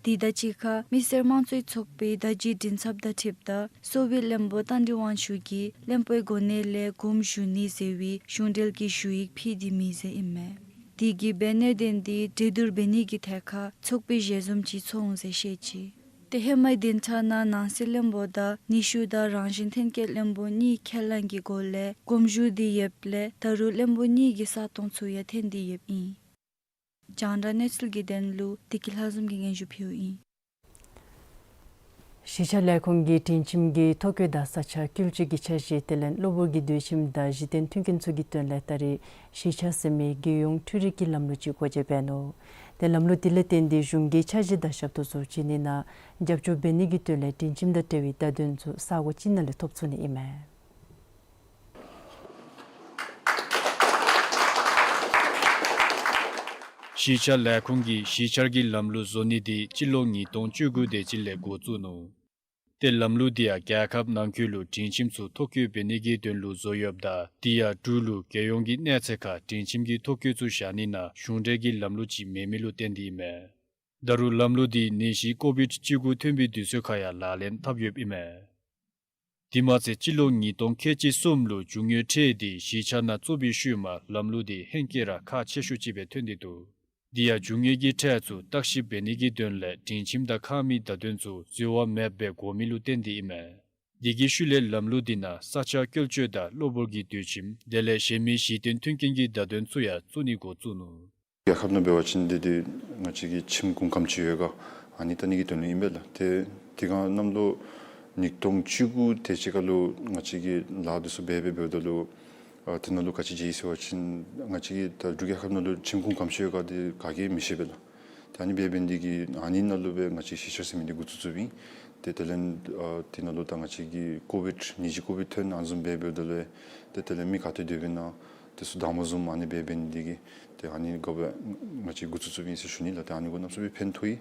དེ་དང་གཅིག་ཁར་མི་སེར་དམངས་གཙོའི་ཚོགས་པའི་བརྡ་བརྒྱུད་མགྲིན་ཚབ་དང་འཁྲིལཝ་ད་གསོ་བའི་བློན་པོ་རྟ་མགྲིན་དབང་ཕྱུག་གིས་བློན་པོའི་གོ་གནས་ལས་དགོངས་ཞུ་ནི་ཟེར་བའི་གཞུང་འབྲེལ་གྱི་ཞུ་ཡིག་ཕུལ་ཏེ་མེད་ཟེར་ཨིན་མས། དེ་གིས་འབད་གནད་དོན་འདི་གྲོས་བསྡུར་འབད་ནི་གི་ཐད་ཁར་ཚོགས་པའི་ཞལ་འཛོམས་ཅིག་ཚོགས་འོང་ཟེར་བཤད་ཅི། ཏེ་ཧེ་མའི་བདུན་ཕྲག་ནང་ནང་སྲིད་བློན་པོ་དང་ནུས་ཤུགས་དང་རང་བཞིན་ཐོན་སྐྱེད་བློན་པོ་གཉིས་ཁས་བླངས་ཀྱི་སྒོ་ལས་དགོངས་ཞུ་སྟེ་ཡོདཔ་ལས་ད་རུང་བློན་པོ་གཉིས་ཀྱི་ས་སྟོང་ཚུ་ཡང་ཐོན་ཏེ་ཡོདཔ་ཨིན། རྒྱང་བསྒྲགས་གནས་ཚུལ་གྱི་དོན་ལུ་བདེ་སྐྱིད་ལྷ་འཛོམས་ཀྱིས་སྙན་ཞུ་ཕུལཝ་ཨིན། གཞིས་ཆགས་ལས་ཁུངས་ཀྱིས་སྒྲིང་ཁྱིམ་གྱི་ཐོ་བཀོད་དང་ས་ཆ་བཀོལ་སྤྱོད་ཀྱི་འཆར་གཞི་དེ་ལས་གློ་བུར་གྱི་སྡོད་ཁྱིམ་དང་གཞི་རྟེན་མཐུན་རྐྱེན་ཚུ་གི་དོན་ལས་ད་རེས་གཞིས་ཆགས་ཟེར་མི་རྒྱལ་ཡོངས་འཕྲུལ་རིག་གི་ལམ་ལུགས་ཅིག་སྒོ་འབྱེད་འབད་ནུག། ཏེ་ལམ་ལུགས་དེ་ལས་བརྟེན་ཏེ་གཞུང་གི་འཆར་གཞི་དང་ཞབས་ཏོག་ཚུ་བྱིན་ནི་ནང་རྒྱབ་སྐྱོར་འབད་ནི་གི་དོན་ལས་སྒྲིང་ཁྱིམ་དང་འབྲེལ་བའི་བརྡ་དོན་ཚུ་ས་གོ་ཅིག་ནང་ལས་ཐོབ་ཚུགས་ནི་ཨིན་མས། གཞིས་ཆགས་ལས་ཁུངས་ཀྱིས་གཞིས་ཆགས་ཀྱི་ལམ་ལུགས་བཟོ་ནི་དེ་སྤྱི་ལོ་ཉིས་སྟོང་བཅུ་དགུ་དེ་ཅིག་ལས་འགོ་བཙུགས་ནུག། ཏེ་ལམ་ལུགས་དེ་ཡང་རྒྱལ་ཁབ་ནང་འཁོད་ལུ་སྒྲིང་ཁྱིམ་ཚུ་ཐོ་བཀོད་འབད་ནི་གི་དོན་ལུ་བཟོ་ཡོདཔ་ད་དེ་ཡང་འབྲུག་ལུ་རྒྱལ་ཡོངས་ཀྱི་གནས་ཚད་ཁར་སྒྲིང་ཁྱིམ་གྱི་ཐོ་བཀོད་ཚུ་བཞག་ནི་ནང་གཞུང་འབྲེལ་གྱི་ལམ་ལུགས་ཅིག་མེད་མི་ལུ་བརྟེན་ཏེ་ཨིན་མས། ད་རུང་ལམ་ལུགས་དེ་ནད་གཞི་ཀོ་བིཌ་བཅུ་དགུ་ཐོན་པའི་དུས་ཚོད་ཁར་ཡང་ལག་ལེན་འཐབ་ཡོདཔ་ཨིན་མས། དེ་མ་ཚད་སྤྱི་ལོ་ཉིས་སྟོང་ཁལ་གཅིག་གསུམ་ལུ་རྒྱུ་དངོས་ཁྲལ་དེ་གཞིས་ཆགས་ནང་བཙུགས་པའི་ཤུལ་མ་ལམ་ལུགས་དེ་ཧེང་སྐལ་ར་ཁག་ཆེ་ཤོས་ཅིག་སྦེ་ཐོན་ཏེ་འདུག། དེ་ཡང་རྒྱུ་དངོས་ཀྱི་ཁྲལ་ཚུ་བརྟག་ཞིབ་འབད་ནི་གི་དོན་ལས་སྒྲིང་ཁྱིམ་དང་ཁང་མིག་བརྡ་དོན་ཚུ་འཛོལ་བ་མེདཔ་སྦེ་དགོ་མི་ལུ་བརྟེན་ཏེ་ཨིན་མས། དེ་གི་ཤུལ་ལས་ལམ་ལུགས་དེ་ནང་ས་ཆ་བཀོལ་སྤྱོད་དང་གློ་བུར་གྱི་སྡོད་ཁྱིམ་དེ་ལས་གཞན་མི་གཞི་རྟེན་མཐུན་རྐྱེན་གྱི་བརྡ་དོན་ཚུ་ཡང་བཙུགས་ནི་འགོ་བཙུགས་ནུག། རྒྱལ་ཁབ་ནང་འབད་བ་ཅིན་འདི་འདི་ང་བཅས་ཀྱི་ཁྱིམ་གུང་ཁང་ཅིག་ཡོད་ག་ཨ་ནི་བལྟ་ནི་གི་དོན་ལུ་ཨིན་པས་ལགས། ཏེ་དེ་སྒང་གནམ་ལོ་ ཉིས་སྟོང་བཅུ་དགུ་དེ་ཅིག་ཁར་ལུ་ང་བཅས་ཀྱིས་ལཱ་འདི་ཚུ་འབད་འབད་འབདཝ་ད་ལུ་ཨ་དེ་ནང་ལུ་ག་ཅི་མཇལ་ཡི་ཟེར་བ་ཅིན་ང་བཅས་ཀྱིས་ད་འབྲུག་རྒྱལ་ཁབ་ནང་ལུ་ཁྱིམ་ཁུངས་ག་དེམ་ཅིག་ཡོད་ག་དེ་ག་གིས་མི་ཤེས་པས་ལགས། ད་ཨ་ནི་འབད་འབད་ནི་འདི་གིས་ཨ་ནི་ནང་ལུ་སྦེ་ང་བཅས་ཤེས་བྱ་ཟེར་མི་འདི་འགོ་བཙུགས་བཙུགསཔ་ཨིན། ཏེ་དེ་ལས་ཨ་དེ་ནང་ལུ་ད་ང་བཅས་ཀྱི་ཀོ་བིཌ་ནད་གཞི་ཀོ་བིཌ་ཐོན་ཨ་ནི་བཟུམ་འབད་འབདཝ་ད་ལུ་ཏེ་དེ་ལས་མི་ག་ཏེ་སྡོདཔ་ཨིན་ན་དེ་ཚུ་དང་པ་བཟུམ་ཨ་ནི་འབད་འབད་ནི་འདི་གིས་ཏེ་ཨ་ནི་འགོ་སྦེ་ང་བཅས་འགོ་བཙུགས་བཙུགསཔ་ཨིན་ཟེར་ཞུ་ནི་ལགས། ཏེ་ཨ་ནི་གུ་གནམ་མེད་ས་མེད་ཕན་ཐོགས་ཡི།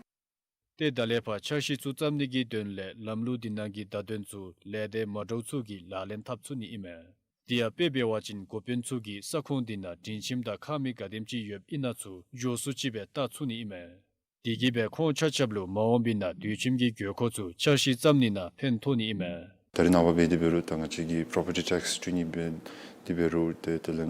ཏེ་ད་ལས་ཕར་འཆར་གཞི་ཚུ་བརྩམ་ནི་གི་དོན་ལས་ལམ་ལུགས་འདི་ནང་གི་བརྡ་དོན་ཚུ་ལས་སྡེ་མ་འདྲཝ་ཚུ་གིས་ལག་ལེན་འཐབ་ཚུགས་ནི་ཨིན་མས། དེ་ཡང་དཔེ་འབད་བ་ཅིན་འགོ་དཔོན་ཚུ་གིས་ས་ཁོངས་འདི་ནང་སྒྲིང་ཁྱིམ་དང་ཁང་མིག་ག་དེམ་ཅིག་ཡོདཔ་ཨིན་ན་ཚུ་མགྱོགས་སུ་ཅིག་སྦེ་བལྟ་ཚུགས་ནི་ཨིན་མས། དེ་གིས་སྦེ་ཁོང་ཆ་ཁྱབ་ལུ་མ་འོངས་པའི་ནང་སྡོད་ཁྱིམ་གྱི་དགོས་མཁོ་ཚུ་འཆར་གཞི་བརྩམ་ནི་ནང་ཕན་ཐོགས་ནི་ཨིན་མས། ད་རེས་ནངས་པ་འབད་དེ་འབད་རུང་ད་ང་བཅས་ཀྱིས་པོ་རོ་པར་ཊི་ཊེགསི་སྤྲོད་ནི་འབད་དེ་འབད་རུང་ཏེ་དེ་ལས་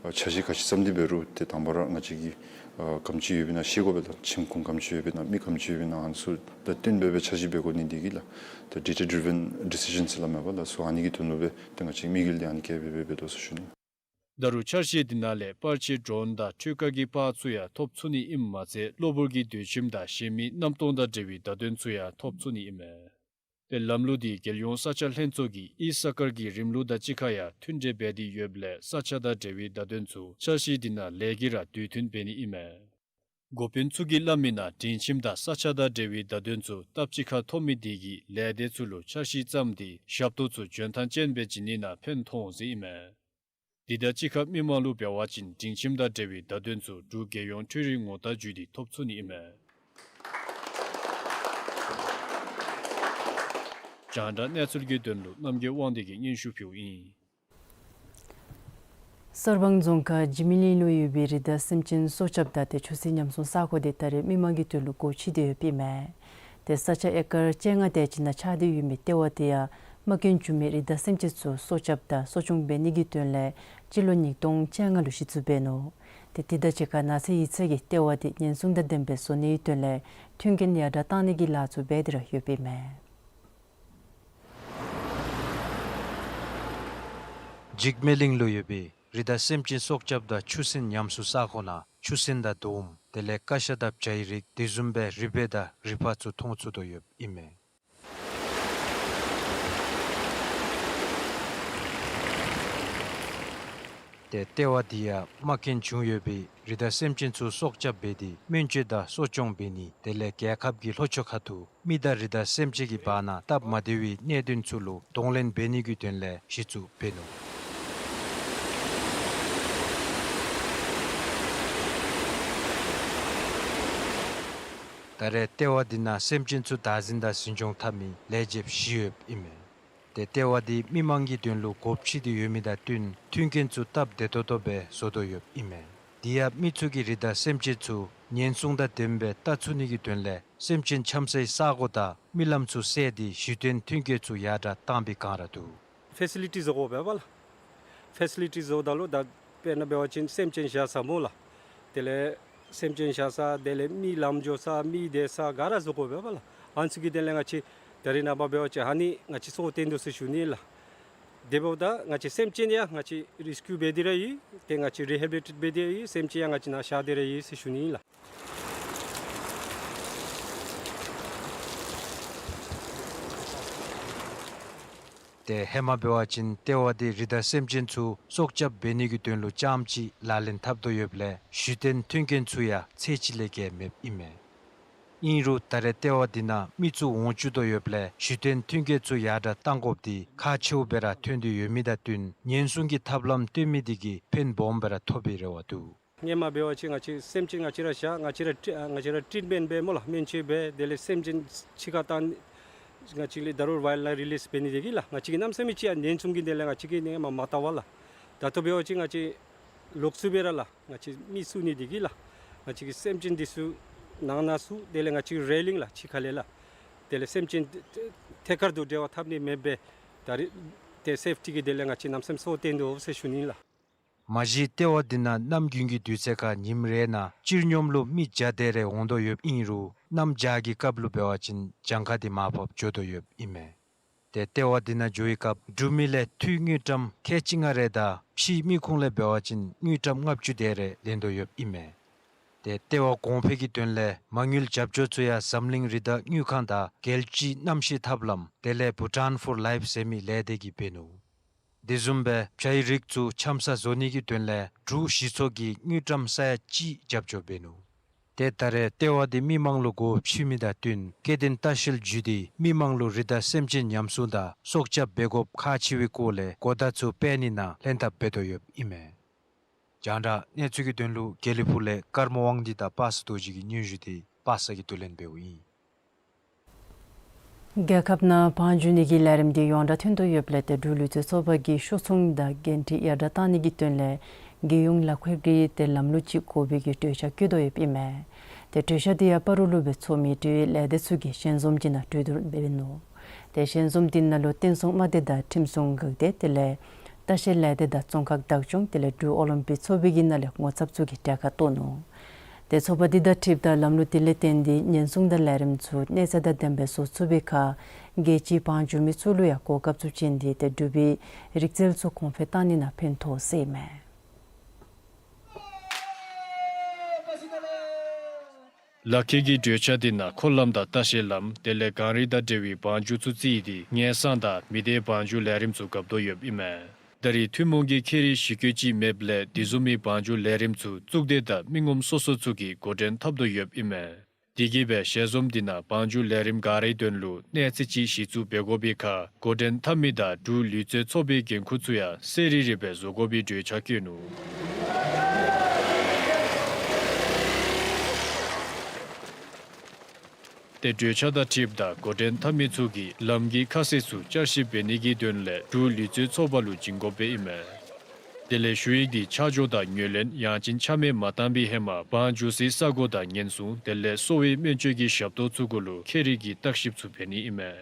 ཨ་འཆར་གཞི་ག་ཅི་བརྩམ་སྟེ་འབད་རུང་ཏེ་དང་པ་ར་ང་བཅས་ཀྱིས་ཨ་ག་དེམ་ཅིག་ཡོདཔ་ཨིན་ན་ཤེས་དགོ་པས་ལགས། ཁྱིམ་ཁུངས་ག་དེམ་ཅིག་ཡོདཔ་ཨིན་ན་མི་ག་དེམ་ཅིག་ཡོདཔ་ཨིན་ན་ཨ་ནི་ཚུ་ད་བསྟུན་འབད་འབད་འཆར་གཞི་འབད་དགོ་ནི་འདི་གིས་ལགས། ད་ཌེ་ཊ་ཌི་རི་ཝིན་ཌི་སི་ཤཱནསི་ལགས་མེན་པ་ལགས། སོ་ཨ་ནི་གི་དོན་ལུ་སྦེ་ད་ང་བཅས་དམིགས་ཡུལ་འདི་ཨ་ནི་བསྐྱེད་འབད་འབད་འབད་དོ་ཟེར་ཞུ་ནི། ད་རུང་འཆར་གཞི་འདི་ནང་ལས་པར་ཆས་ཌོ་རོན་དང་འཕྲུལ་ཁང་གི་པར་ཚུ་ཡང་ཐོབ་ཚུགས་ནི་ཨིནམ་མ་ཚད་གློ་བུར་གྱི་སྡོད་ཁྱིམ་དང་གཞན་མི་གནམ་སྟོང་དང་འབྲེལ་བའི་བརྡ་དོན་ཚུ་ཡང་ཐོབ་ཚུགས་ནི་ཨིན་མས། ཏེ་ལམ་ལུགས་འདི་རྒྱལ་ཡོངས་ས་ཆ་ལྷན་ཚོགས་ཀྱི་ཨི་ས་ཀར་གྱི་རིམ་ལུགས་དང་གཅིག་ཁར་ཡང་མཐུན་འབྲེལ་འབད་དེ་ཡོདཔ་ལས་ས་ཆ་དང་འབྲེལ་བའི་བརྡ་དོན་ཚུ་འཆར་གཞི་འདི་ནང་ལས་ཀྱིས་ར་དུས་མཐུན་འབད་ནི་ཨིན་མས། འགོ་དཔོན་ཚུ་གིས་སླབ་མིའི་ནང་སྒྲིང་ཁྱིམ་དང་ས་ཆ་དང་འབྲེལ་བའི་བརྡ་དོན་ཚུ་སྟབས་གཅིག་ཁར་ཐོབ་མི་འདི་གིས་ལས་སྡེ་ཚུ་ལུ་འཆར་གཞི་བརྩམས་ཏེ་ཞབས་ཏོག་ཚུ་འཇོན་ཐང་ཅན་སྦེ་བྱིན་ནི་ནང་ཕན་ཐོགས་འོང་ཟེར་ཨིན་མས། དེ་དང་གཅིག་ཁར་མི་མང་ལུ་འབད་བ་ཅིན་སྒྲིང་ཁྱིམ་དང་འབྲེལ་བའི་བརྡ་དོན་ཚུ་འབྲུག་རྒྱལ་ཡོངས་འཕྲུལ་རིག་ངོ་རྟགས་བརྒྱུད་དེ་ཐོབ་ཚུགས་ནི་ཨིན་མས། རྒྱང་བསྒྲགས་གནས་ཚུལ་གྱི་དོན་ལུ་རྣམ་རྒྱལ་དབང་འདུས་ཀྱིས་སྙན་ཞུ་ཕུལཝ་ཨིན། གསར་སྤང་རྫོང་ཁག་འཇིགས་མེད་གླིང་ལུ་ཡོད་པའི་རི་དྭགས་སེམས་ཅན་སྲོག་སྐྱབས་དང་ཏེ་ཆུ་སྲིན་ཉམས་སྲུང་ས་ཁོངས་འདི་ད་རེས་མི་མང་གི་དོན་ལུ་སྒོ་ཕྱེ་སྟེ་ཡོདཔ་ཨིན་མས། ཏེ་ས་ཆ་ཨེ་ཀར་བཅོ་ལྔ་དེ་ཅིག་ནང་ཆགས་ཏེ་ཡོད་མི་ལྟེ་བ་དེ་ཡང་རྨ་སྐྱོན་བྱུང་མི་རི་དྭགས་སེམས་ཅན་ཚུ་སྲོག་སྐྱབས་དང་གསོ་སྐྱོང་འབད་ནི་གི་དོན་ལས་སྤྱི་ལོ་ཉིས་སྟོང་བཅོ་ལྔ་ལུ་གཞི་བཙུགས་འབད་ནུག། ཏེ་དེ་དང་གཅིག་ཁར་ནགས་ཚལ་ཡིག་ཚང་གིས་ལྟེ་བ་དེ་ཉེན་སྲུང་དང་ལྡནམ་སྦེ་བཟོ་ནི་གི་དོན་ལས་མཐུན་རྐྱེན་ཡར་དྲག་གཏང་ནི་གི་ལཱ་ཚུ་འབད་དེ་ར་ཡོདཔ་ཨིན་མས། འཇིགས་མེད་གླིང་ལུ་ཡོད་པའི་རི་དྭགས་སེམས་ཅན་སྲོག་སྐྱབས་དང་ཆུ་སྲིན་ཉམས་སྲུང་ས་ཁོངས་ནང་ཆུ་སྲིན་དང་དོམ་དེ་ལས་ཀ་ཤ་དང་བྱའི་རིགས་དེ་བཟུམ་སྦེ་རི་བལ་དང་རི་ཕག་ཚུ་མཐོང་ཚུགས་དོ་ཡོདཔ་ཨིན་མས། ཏེ་ལྟེ་བ་འདི་ཡང་རྨ་སྐྱོན་བྱུང་ཡོད་པའི་རི་དྭགས་སེམས་ཅན་ཚུ་སྲོག་སྐྱབས་འབད་དེ་སྨན་བཅོས་དང་གསོ་སྐྱོང་འབད་ནི་དེ་ལས་རྒྱལ་ཁབ་ཀྱི་ལྷོ་ཕྱོགས་ཁ་ཐུག་མི་དང་རི་དྭགས་སེམས་ཅན་གྱི་བར་ན་སྟབས་མ་བདེ་བའི་གནད་དོན་ཚུ་ལུ་གདོང་ལེན་འབད་ནི་གི་དོན་ལས་གཞི་བཙུགས་འབད་ནུག། ད་རེས་ལྟེ་བ་འདི་ནང་སེམས་ཅན་ཚུ་བདག་འཛིན་དང་འཛིན་སྐྱོང་འཐབ་མི་ལས་བྱེདཔ་བཞི་ཡོདཔ་ཨིན་མས། ཏེ་ལྟེ་བ་འདི་མི་མང་གི་དོན་ལུ་སྒོ་ཕྱེ་སྟེ་ཡོད་མི་དང་བསྟུན་མཐུན་རྐྱེན་ཚུ་སྟབས་བདེ་ཏོག་ཏོ་སྦེ་བཟོ་དོ་ཡོདཔ་ཨིན་མས། དེ་ཡང་མི་ཚུ་གིས་རི་དྭགས་སེམས་ཅན་ཚུ་ཉེན་སྲུང་དང་ལྡནམ་སྦེ་བལྟ་ཚུགས་ནི་གི་དོན་ལས་སེམས་ཅན་འཁྱམས་སའི་ས་གོ་དང་རྨི་ལམ་ཚུ་བསལ་ཏེ་གཞི་རྟེན་མཐུན་རྐྱེན་ཚུ་ཡར་དྲག་བཏང་པའི་བསྒང་ར་འདུག། ཕེ་སི་ལི་ཊི་བཟོ་དགོ་པས་པ་ལགས། ཕེ་སི་ལི་ཊི་བཟོཝ་ད་ལུ་ད་དཔེར་ན་འབད་བ་ཅིན་སེམས་ཅན་བཞག་ས་སྨོ་ལགས། དེ་ལས་སེམས་ཅན་བཞག་ས་དེ་ལས་མི་ལམ་འགྱོ་ས་མི་སྡོད་ས་ག་ར་བཟོ་དགོ་པས་པ་ལགས། ཨ་ནི་ཚུ་གི་དོན་ལས་ང་བཅས་ད་རེས་ནངས་པ་འབད་བ་ཅིན་ཨ་ནི་ང་བཅས་གསོ་སྟོན་དོ་ཟེར་ཞུ་ནི་ལགས། དེ་འབདཝ་ད་ང་བཅས་སེམས་ཅན་ཡང་ང་བཅས་རེ་སི་ཀིའུ་འབད་དེ་ར་ཡོད། ཏེ་ང་བཅས་རི་ཧེ་བི་ལི་ཊེཊ་འབད་དེ་ཡོད། སེམས་ཅན་ཡང་ང་བཅས་ནཱ་བཞག་སྟེ་ར་ཡོད་ཟེར་ཞུ་ནི་ལགས། ཏེ་ཧེ་མ་འབད་བ་ཅིན་ལྟེ་བ་འདི་རི་དྭགས་སེམས་ཅན་ཚུ་སྲོག་སྐྱབས་འབད་ནི་གི་དོན་ལུ་རྐྱངམ་ཅིག་ལག་ལེན་འཐབ་དོ་ཡོདཔ་ལས་གཞི་རྟེན་མཐུན་རྐྱེན་ཚུ་ཡང་ཚད་གཅིག་ལས་བརྒལ་མེདཔ་ཨིན་མས། ཨིན་རུང་ད་རེས་ལྟེ་བ་འདི་ནང་མི་ཚུ་འོང་བཅུག་དོ་ཡོདཔ་ལས་གཞི་རྟེན་མཐུན་རྐྱེན་ཚུ་ཡར་དྲག་གཏང་དགོཔ་འདི་ཁག་ཆེཝ་སྦེ་ར་ཐོན་ཏེ་ཡོད་མི་དང་བསྟུན་ཉེན་སྲུང་གི་ཐབས་ལམ་སྟོན་མི་འདི་གིས་ཕན་སྦོམ་སྦེ་ར་ཐོབ་པའི་རེ་བ་འདུག། སྔོན་མ་འབད་བ་ཅིན་ང་བཅས་སེམས་ཅན་ང་བཅས་ར་བཞག་ང་བཅས་ར་ཊི་ང་བཅས་ར་ཊིཊ་མེནཊ་འབད་སྨོ་ལགས། སྨན་བཅོས་འབད་དེ་ལས་སེམས་ཅན་ཕྱི་ཁར་བཏང་ང་བཅས་ལས་ད་རུང་ཝའིལཌ་ལའིཕ་རི་ལིསི་འབད་ནི་དེ་གིས་ལགས། ང་བཅས་ཀྱིས་གནམ་མེད་ས་མེད་ཅིག་ཡང་ཉེན་སྲུང་གི་དོན་ལས་ང་བཅས་ཀྱིས་ཨ་ནེམ་མ་བལྟ་བས་ལགས། ད་ལྟོ་འབད་བ་ཅིན་ང་བཅས་ལོག་སུ་སྦེ་ར་ལགས་ང་བཅས་མི་བསུ་ནི་དེ་གིས་ལགས། ང་བཅས་ཀྱིས་སེམས་ཅན་འདི་ཚུ་ནང་ན་བསུ་དེ་ལས་ང་བཅས་རེ་ལིང་ལགས་ཕྱི་ཁ་ལས་ལགས། དེ་ལས་སེམས་ཅན་ཐད་ཀར་དུ་འབྲེལ་བ་འཐབ་ནི་མེདཔ་སྦེ་ད་རེས་ཏེ་སེཕ་ཊི་གི་དོན་ལས་ང་བཅས་གནམ་མེད་ས་མེད་གསོ་སྟོན་དོ་ཟེར་ཞུ་ནི་ལགས། མ་གཞི་ལྟེ་བ་འདི་ནང་གནམ་དགུན་གྱི་དུས་ཚོད་ཁར་ཉིནམ་རེ་ནང་སྤྱིར་སྙོམས་ལུ་མི་བརྒྱ་དེ་རེ་འོང་དོ་ཡོདཔ་ཨིན་རུང་གནམ་བྱཱར་གྱི་སྐབས་ལུ་འབད་བ་ཅིན་གྱངས་ཁ་འདི་མར་ཕབ་འགྱོ་དོ་ཡོདཔ་ཨིན་མས། ཏེ་ལྟེ་བ་འདི་ནང་འགྱོ་བའི་སྐབས་འབྲུག་མི་ལས་འཐུས་དངུལ་ཀྲམ་ཁལ་གཅིག་ལྔ་རེ་དང་ཕྱིའི་མི་ཁུངས་ལས་འབད་བ་ཅིན་དངུལ་ཀྲམ་ལྔ་བཅུ་དེ་རེ་ལེན་དོ་ཡོདཔ་ཨིན་མས། ཏེ་ལྟེ་བ་གོང་འཕེལ་གྱི་དོན་ལས་མ་དངུལ་རྒྱབ་སྐྱོར་ཚུ་ཡང་འཛམ་གླིང་རི་དྭགས་དངུལ་ཁང་དང་རྒྱལ་སྤྱིའི་གནམ་གཤིས་ཐབས་ལམ་དེ་ལས་བྷུ་ཊཱན་ཕོར་ལའིཕ་ཟེར་མི་ལས་སྡེ་གིས་འབད་ནུག། དེ་བཟུམ་སྦེ་བྱའི་རིགས་ཚུ་ཆམ་ས་བཟོ་ནི་གི་དོན་ལས་འབྲུག་གཞི་ཚོགས་ཀྱིས་དངུལ་ཀྲམ་ས་ཡ་གཅིག་རྒྱབ་སྐྱོར་འབད་ནུག། ཏེ་ད་རེས་ལྟེ་བ་འདི་མི་མང་ལུ་སྒོ་ཕྱེ་མི་དང་བསྟུན་སྐྱེ་ལྡན་ལྟ་བཤལ་བརྒྱུད་དེ་མི་མང་ལུ་རི་དྭགས་སེམས་ཅན་ཉམས་སྲུང་དང་སྲོག་སྐྱབས་འབད་དགོཔ་ཁག་ཆེ་བའི་སྐོར་ལས་གོ་བརྡ་ཚུ་སྤེལ་ནི་ནང་ལྷན་ཐབས་འབད་དོ་ཡོདཔ་ཨིན་མས། རྒྱང་བསྒྲགས་གནས་ཚུལ་གྱི་དོན་ལུ་དགེ་ལེགས་ཕུག་ལས་ཀརྨ་དབང་འདུས་དང་པ་སངས་རྡོ་རྗེ་གི་སྙན་ཞུ་འདི་པ་སངས་ཀྱིས་བསྡུ་ལེན་འབདཝ་ཨིན། རྒྱལ་ཁབ་ནང་བང་རྒྱུག་ནི་གི་ལས་རིམ་འདི་ཡོངས་གྲགས་ཐོན་དོ་ཡོདཔ་ལས་ཏེ་འབྲུག་ལུས་རྩལ་ཚོགས་པ་གིས་ཤོག་ཚོང་དང་འགན་འཁྲི་ཡར་དྲག་གཏང་ནི་གི་དོན་ལས་རྒྱལ་ཡོངས་ལག་ཁྱེར་གྱི་ཏེ་ལམ་ལུགས་ཅིག་དགོ་པའི་གི་གྲོས་འཆར་བཀོད་དོ་ཡོདཔ་ཨིན་མས། ཏེ་གྲོས་འཆར་འདི་ཡང་སྤ་རོ་ལུ་སྦེ་ཚོགས་མི་འབྲེལ་ཡོད་ལས་སྡེ་ཚུ་གིས་ཞལ་འཛོམས་ཅིག་ནང་གྲོས་བསྡུར་འབད་ནུག། ཏེ་ཞལ་འཛོམས་འདི་ནང་ལུ་བསྟན་སྲུང་དམག་སྡེ་དང་ཁྲིམས་སྲུང་འགག་སྡེ་དེ་ལས་ལྟ་བཤལ་ལས་སྡེ་དང་བཙོན་ཁང་བདག་སྐྱོང་དེ་ལས་འབྲུག་ཨོ་ལིམ་པིག་ཚོགས་པའི་གི་ནང་ལས་ངོ་ཚབ་ཚུ་གིས་གྲལ་ཁར་གཏོགས་ནུག། ཏེ་ཚོགས་པ་འདི་དང་འཁྲིལཝ་ད་ལམ་ལུགས་དེ་ལས་བརྟེན་ཏེ་ཉེན་སྲུང་དང་ལས་རིམ་ཚུ་གནས་ཚད་དང་ལྡནམ་སྦེ་བཟོ་ཚུགས་པའི་ཁར་རྒྱལ་སྤྱིའི་བང་རྒྱུག་མི་ཚུ་ལུ་ཡང་གོ་སྐབས་ཚུ་བྱིན་ཏེ་ཏེ་འབྲུག་པའི་རིག་རྩལ་ཚུ་གོང་འཕེལ་གཏང་ནི་ནང་ཕན་ཐོགས་ཟེར་ཨིན་མས། ལག་ཁྱེར་གྱི་གྲོས་འཆར་འདི་ནང་འཁོར་ལམ་དང་ལྟ་བཤལ་ལམ་དེ་ལས་གངས་རི་དང་འབྲེལ་བའི་བང་རྒྱུག་ཚུ་བརྩིས་ཏེ་ངན་སང་དང་མི་སྡེའི་བང་རྒྱུག་ལས་རིམ་ཚུ་འགབ་དོ་ཡོདཔ་ཨིན་མས། ད་རེས་ཐུན་མོང་གི་ཁེ་རིག་གཞི་བཀོད་ཅིག་མེདཔ་ལས་དེ་བཟུམ་མའི་བང་རྒྱུག་ལས་རིམ་ཚུ་གཙུག་སྡེ་དང་མི་ངོམ་སོ་སོ་ཚུ་གིས་འགོ་འདྲེན་འཐབ་དོ་ཡོདཔ་ཨིན་མས། དེ་གིས་སྦེ་ཞལ་འཛོམས་འདི་ནང་བང་རྒྱུག་ལས་རིམ་ག་རའི་དོན་ལུ་གནས་ཚད་ཅིག་གཞི་བཙུགས་འབད་དགོ་པའི་ཁར་འགོ་འདྲེན་འཐབ་མི་དང་འབྲུག་ལུས་རྩལ་ཚོགས་པའི་འགན་ཁུར་ཚུ་ཡང་གསལ་རི་རི་སྦེ་བཟོ་དགོ་པའི་གྲོས་འཆར་བཀོད་ནུག། ཏེ་གྲོས་འཆར་དང་འཁྲིལཝ་ད་འགོ་འདྲེན་འཐབ་མི་ཚུ་གིས་ལམ་གྱི་ཁ་གསལ་ཚུ་བསྐྱར་ཞིབ་འབད་ནི་གི་དོན་ལས་འབྲུག་ལུས་རྩལ་ཚོགས་པ་ལུ་བྱིན་དགོཔ་ཨིན་མས། དེ་ལས་ཞུ་ཡིག་འདི་ཆ་འཇོག་དང་ངོས་ལེན་ཡང་ཅིན་ཆ་མེད་མ་བཏང་པའི་ཧེ་མ་བང་རྒྱུག་སའི་ས་གོ་དང་ཉེན་སྲུང་དེ་ལས་གསོ་བའི་སྨན་བཅོས་ཀྱི་ཞབས་ཏོག་ཚུ་གུ་ལུ་ཁེ་རིག་གི་བརྟག་ཞིབ་ཚུ་འབད་ནི་ཨིན་མས།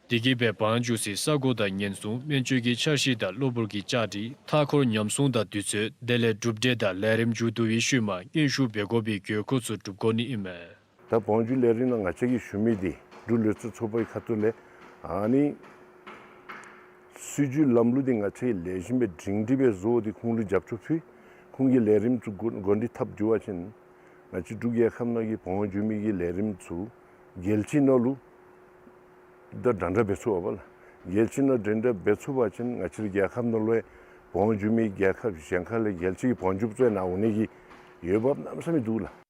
དེ་གིས་སྦེ་བང་རྒྱུག་སའི་ས་གོ་དང་ཉེན་སྲུང་སྨན་བཅོས་ཀྱི་འཆར་གཞི་དང་གློ་བུར་གྱི་བཅའ་སྒྲིག་མཐའ་འཁོར་ཉམས་སྲུང་དང་དུས་ཚོད་དེ་ལས་གྲུབ་འབྲས་དང་ལས་རིམ་མཇུག་བསྡུ་བའི་ཤུལ་མ་སྙན་ཞུ་འབད་དགོ་པའི་དགོས་མཁོ་ཚུ་སྒྲུབ་དགོ་ནི་ཨིན་མས། ད་བང་རྒྱུག་ལས་རིམ་ནང་ང་བཅས་ཀྱིས་ཞུ་མི་འདི་འབྲུག་ལུས་རྩལ་ཚོགས་པའི་ཁ་ཐུག་ལས་ཨ་ནི་སྲིད་བྱུས་ལམ་ལུགས་འདི་ང་བཅས་ལེགས་ཤོམ་སྦེ་སྒྲིང་སྒྲི་སྦེ་བཟོ་སྟེ་ཁོང་ལུ་རྒྱབ་སྐྱོར་ཕུལ། ཁོང་གིས་ལས་རིམ་ཚུ་འགོ་འགོ་འདྲེན་འཐབ་འགྱོ་བ་ཅིན་ང་བཅས་འབྲུག་རྒྱལ་ཁབ་ནང་གི་བང་རྒྱུག་མི་གི་ལས་རིམ་ཚུ་རྒྱལ་སྤྱི་ནང་ལུ་ད་འདྲ་འདྲ་འབད་ཚུགས་པ་ལགས། རྒྱལ་སྤྱི་ནང་འདྲ་འདྲ་འབད་ཚུགས་པ་ཅིན་ང་བཅས་རའི་རྒྱལ་ཁབ་ནང་ལུ་བང་རྒྱུག་མི་རྒྱལ་ཁབ་གཞན་ཁ་ལས་རྒྱལ་སྤྱི་གི་བང་རྒྱུགཔ་ཚུ་ནཱ་འོང་ནི་གི་འོས་འབབ་གནམ་མེད་ས་མེད་འདུག་ལགས།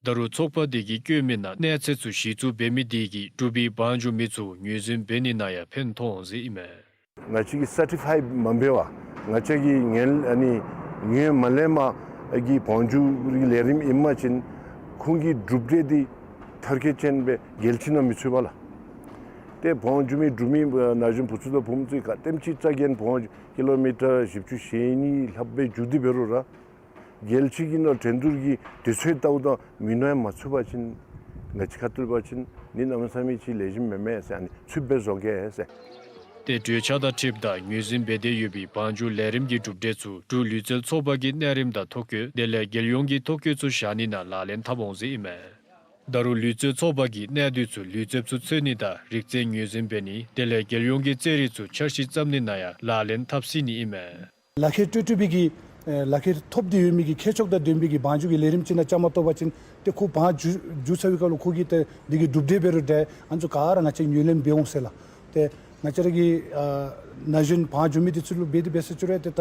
ད་རུང་ཚོགས་པ་འདི་གིས་བཀོད་མི་ནང་གནས་ཚད་ཚུ་གཞི་བཙུགས་འབད་མི་འདི་གིས་འབྲུག་པའི་བང་རྒྱུག་མི་ཚུ་ངོས་འཛིན་འབད་ནི་ནང་ཡང་ཕན་ཐོགས་འོང་ཟེར་ཨིན་མས། ང་བཅས་ཀྱིས་སར་ཊི་ཕའི་མ་འབད་བར་ང་བཅས་ཀྱིས་ངན་ཨ་ནི་ངོས་མ་ལེན་པའི་གི་བང་རྒྱུག་གི་ལས་རིམ་ཨིན་པ་ཅིན་ཁོང་གི་གྲུབ་འབྲས་འདི་ཐར་ཁེ་ཅན་སྦེ་རྒྱལ་སྤྱི་ནང་མི་ཚུད་པས་ལགས། ཏེ་བང་རྒྱུག་མི་འབྲུག་མི་ན་གཞོན་བུ་ཚུ་དང་བུམོ་ཚུ་ག་དེམ་ཅིག་རྩ་འགེངས་བང་རྒྱུག་ཀི་ལོ་མི་ཊར་བཞི་བཅུ་ཞེ་གཉིས་ལྷགཔ་སྦེ་རྒྱུག་སྟེ་འབད་རུང་ར་རྒྱལ་སྤྱི་གི་ནང་འགྲན་བསྡུར་གྱི་དུས་ཚོད་ལྟཝ་ད་མི་ནང་ཡང་མ་ཚུད་པ་ཅིན་ང་བཅས་ཁ་ཐུག་པ་ཅིན་ནི་གནམ་མེད་ས་མེད་ཅིག་ལེགས་ཤོམ་མེན་མས་ཟེར། ཨ་ནི་ཚུདཔ་སྦེ་བཟོ་གེ་ཟེར། ཏེ་གྲོས་འཆར་དང་འཁྲིལཝ་ད་ངོས་འཛིན་འབད་དེ་ཡོད་པའི་བང་རྒྱུག་ལས་རིམ་གྱི་གྲུབ་འབྲས་ཚུ་འབྲུག་ལུས་རྩལ་ཚོགས་པ་གི་གནས་རིམ་དང་ཐོ་བཀོད་དེ་ལས་རྒྱལ་ཡོངས་ཀྱི་ཐོ་བཀོད་ཚུ་བཞག་ནི་ནང་ལག་ལེན་འཐབ་འོང་ཟེར་ཨིན་མས། ད་རུང་ལུས་རྩལ་ཚོགས་པ་གིས་གནས་སྡུད་ཚུ་ལུས་རྩལཔ་ཚུ་འཚོལ་ནི་དང་རིག་རྩལ་ངོས་འཛིན་འབད་ནི་དེ་ལས་རྒྱལ་ཡོངས་ཀྱི་རྩེད་རིགས་ཚུ་འཆར་གཞི་བརྩམ་ནི་ནང་ཡང་ལག་ལེན་འཐབ་སྲིད་ནི་ཨིན་མས། ལག་ཁྱེར་སྤྲོད་སྤྲོད་པའི་གི་ཨེ་ལག་ཁྱེར་ཐོབ་སྟེ་ཡོད་མི་གི་ཁྱད་ཆོས་དང་ལྡན་པའི་གི་བང་རྒྱུག་གི་ལས་རིམ་ཅིག་ནང་བཅའ་མར་གཏོགས་པ་ཅིན་ཏེ་ཁོ་བང་རྒྱུག་རྒྱུག་ཚར་བའི་སྐབས་ལུ་ཁོ་གི་ཏེ་འདི་གི་གྲུབ་འབྲས་འབད་རུང་འདྲ་ཨ་ནི་ཚུ་ག་ར་ང་བཅས་ངོས་ལེན་འབད་འོང་ཟེར་ལགས། ཏེ་ང་བཅས་ར་གི་ཨ་ན་གཞོན་བང་རྒྱུག་མི་འདི་ཚུ་ལུ་འབད་དེ་འབད་ཟེར་ཞུ་རུང་ཏེ་ད་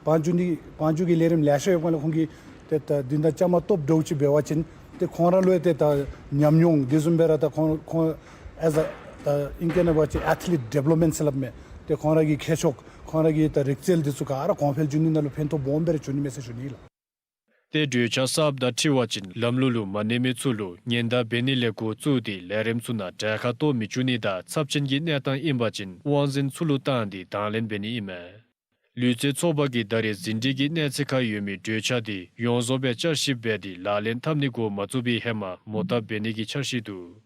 བང་རྒྱུག་ནི་བང་རྒྱུག་གི་ལས་རིམ་ལེ་ཤ་ཡོད་པ་ལས་ཁོང་གིས་ཏེ་ད་འདི་ནང་བཅའ་མར་གཏོགསཔ་འདྲཝ་ཅིག་འབད་བ་ཅིན་ཏེ་ཁོང་ར་ལུ་ཡང་ཏེ་ད་ཉམས་མྱོང་དེ་བཟུམ་སྦེ་ར་ད་ཁོང་ཁོང་ཨེ་ཛ་ད་ཨིང་སྐད་ནང་འབད་བ་ཅིན་ཨེཐ་ལིཊ་ཌི་བེ་ལོབ་མེནཊ་ཟེར་སླབ་མས། ཏེ་ཁོང་ར་གི་ཁྱད་ཆོས་ཁོང་ར་གི་ད་རིག་རྩལ་འདི་ཚུ་ག་ར་གོང་འཕེལ་འགྱོ་ནི་ནང་ལུ་ཕན་ཐོགས་སྦོམ་སྦེ་ར་འགྱོ་ནི་མས་ཟེར་ཞུ་ནི་ལགས། ཏེ་གྲོས་འཆར་གསརཔ་དང་འཁྲིལ་བ་ཅིན་ལམ་ལུགས་ལུ་མ་གནས་མི་ཚུ་ལུ་ཉེན་བརྡ་འབད་ནི་ལས་འགོ་བཙུགས་ཏེ་ལས་རིམ་ཚུ་ནང་གྲལ་ཁར་གཏོགས་མི་བཅུག་ནི་དང་ཚབས་ཆེན་གྱི་གནས་སྟངས་ཨིན་པ་ཅིན་དབང་འཛིན་ཚུ་ལུ་བཏང་སྟེ་དང་ལེན་འབད་ནི་ཨིན་མས། ལུས་རྩལ་ཚོགས་པ་གིས་ད་རེས་ཟིན་བྲིས་ཀྱི་གནས་ཚད་ཁར་ཡོད་མི་གྲོས་འཆར་འདི་ཡོངས་རྫོགས་སྦེ་བསྐྱར་ཞིབ་འབད་དེ་ལག་ལེན་འཐབ་ནི་འགོ་མ་བཙུགས་པའི་ཧེ་མ་མོ་བཏབ་འབད་ནི་གི་འཆར་གཞི་འདུག།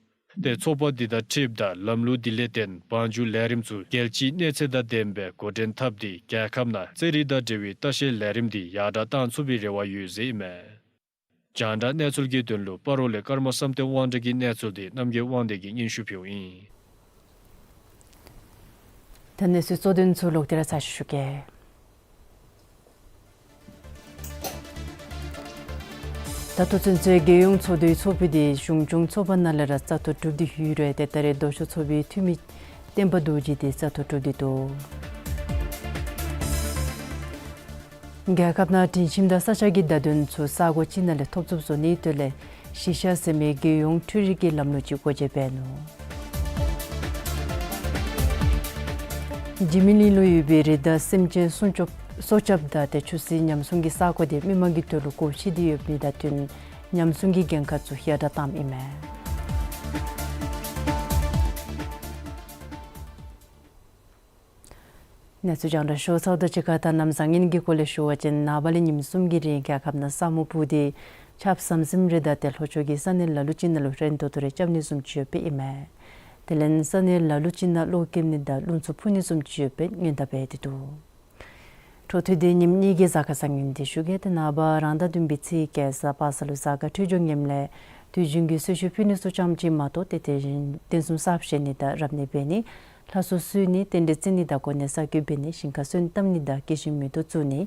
ཏེ་ཚོགས་པ་འདི་དང་འཁྲིལཝ་ད་ལམ་ལུགས་འདི་ལས་བརྟེན་བང་རྒྱུག་ལས་རིམ་ཚུ་རྒྱལ་སྤྱིའི་གནས་ཚད་དང་ལྡནམ་སྦེ་འགོ་འདྲེན་འཐབ་སྟེ་རྒྱལ་ཁབ་ནང་རྩེད་རིགས་དང་འབྲེལ་བའི་ལྟ་བཤལ་ལས་རིམ་འདི་ཡར་དྲག་གཏང་ཚུགས་པའི་རེ་བ་ཡོད་ཟེར་ཨིན་མས། རྒྱང་བསྒྲགས་གནས་ཚུལ་གྱི་དོན་ལུ་སྤ་རོ་ལས་ཀརྨ་བསམ་གཏན་དབང་གྲགས་ཀྱི་གནས་ཚུལ་འདི་རྣམ་རྒྱལ་དབང་ལྡན་གྱིས་སྙན་ཞུ་ཕུལཝ་ཨིན། ད་གནས་ཚུལ་གཙོ་དོན་ཚུ་ལོག་སྟེ་ར་ཚར་ཅིག་ཞུ་གེ། ད་ལྟོ་ཚུན་ཚོད་རྒྱལ་ཡོངས་ཚོགས་འདུའི་ཚོགས་དཔེ་དེ་གཞུང་སྐྱོང་ཚོགས་པ་ནང་ལས་ར་བཙག་འཐུ་གྲུབ་སྟེ་ཡོད་རུང་ཏེ་ད་རེས་ལྡོག་ཕྱོགས་ཚོགས་པའི་འཐུས་མི་བསྟན་པ་རྡོ་རྗེ་དེ་བཙག་འཐུ་གྲུབ་སྟེ་འདུག། རྒྱལ་ཁབ་ནང་དྲན་ཤིང་དང་ས་ཆ་གི་བརྡ་དོན་ཚུ་ས་གོ་ཅིག་ནང་ལས་ཐོབ་ཚུགསཔ་བཟོ་ནིའི་དོན་ལས་གཞིས་ཆགས་ཟེར་མི་རྒྱལ་ཡོངས་འཕྲུལ་རིག་གི་ལམ་ལུགས་ཅིག་སྒོ་འབྱེད་འབད་ནུག། འཇིགས་མེད་གླིང་ལུ་ཡོད་པའི་རི་དྭགས་སེམས་ཅན་སྲུང་སྐྱོབ་སྲོག་སྐྱབས་དང་ཏེ་ཆུ་སྲིན་ཉམས་སྲུང་གི་ས་གོ་དེ་མི་མང་གི་དོན་ལུ་སྒོ་ཕྱེ་སྟེ་ཡོད་མི་དང་བསྟུན་ཉམས་སྲུང་གི་འགན་ཁག་ཚུ་ཡར་དྲག་བཏངམ་ཨིན་མས། གནས་ཚུལ་རྒྱང་བསྒྲགས་ཞུ་ཚརཝ་དང་གཅིག་ཁར་ད་གནམ་བཟང་ངན་གྱི་སྐོར་ལས་ཞུ་བ་ཅིན་ནངས་པ་ལས་ཉིནམ་གསུམ་གྱི་རིང་རྒྱལ་ཁབ་ནང་ས་སྨུག་སྤུབས་ཏེ་ཆརཔ་ཟམ་ཟིམ་རེ་དང་ཏེ་ལྷོ་ཕྱོགས་ཀྱི་ས་གནས་ལ་ལུ་ཅིག་ནང་ལུ་རན་ཏོག་ཏོ་རེ་རྐྱབ་ནི་བཟུམ་ཅིག་ཡོདཔ་ཨིན་མས། དེ་ལས་ས་གནས་ལ་ལུ་ཅིག་ནང་གློག་ཀེམ་ནི་དང་རླུང་འཚུབ་འཕུ་ནི་བཟུམ་ཅིག་ཡོདཔ་སྦེ་སྔོན་བརྡ་འབད་དེ་འདུག། འཕྲོ་མཐུད་དེ་ཉིནམ་གཉིས་ཀྱི་གཟའ་སྐར་བཟང་ངན་དེ་ཞུ་གེ། ཏེ་ནངས་པ་རང་ཟླ་བདུན་པའི་ཚེས་བརྒྱད་གཟའ་པ་སངས་ལུ་གཟའ་སྐར་འཕྲོད་སྦྱོར་ངནམ་ལས་དུས་རྒྱུན་གྱི་གསོལ་མཆོད་ཕུལ་ནི་ཚུ་ཙམ་ཅིག་མ་གཏོགས་ཏེ་དེ་བཞིན་རྟེན་གསུམ་གསརཔ་བཞེངས་ནི་དང་རབ་གནས་འབད་ནི་ལྷ་གསོལ་གསོལ་ནི་རྟེན་འབྲེལ་བརྩི་ནི་དང་གོ་གནས་གསར་བསྐོ་འབད་ནི་ཞིང་ཁར་སོན་བཏབ་ནི་དང་སྐྱེ་ཤིང་མེ་ཏོག་བཙུགས་ནི་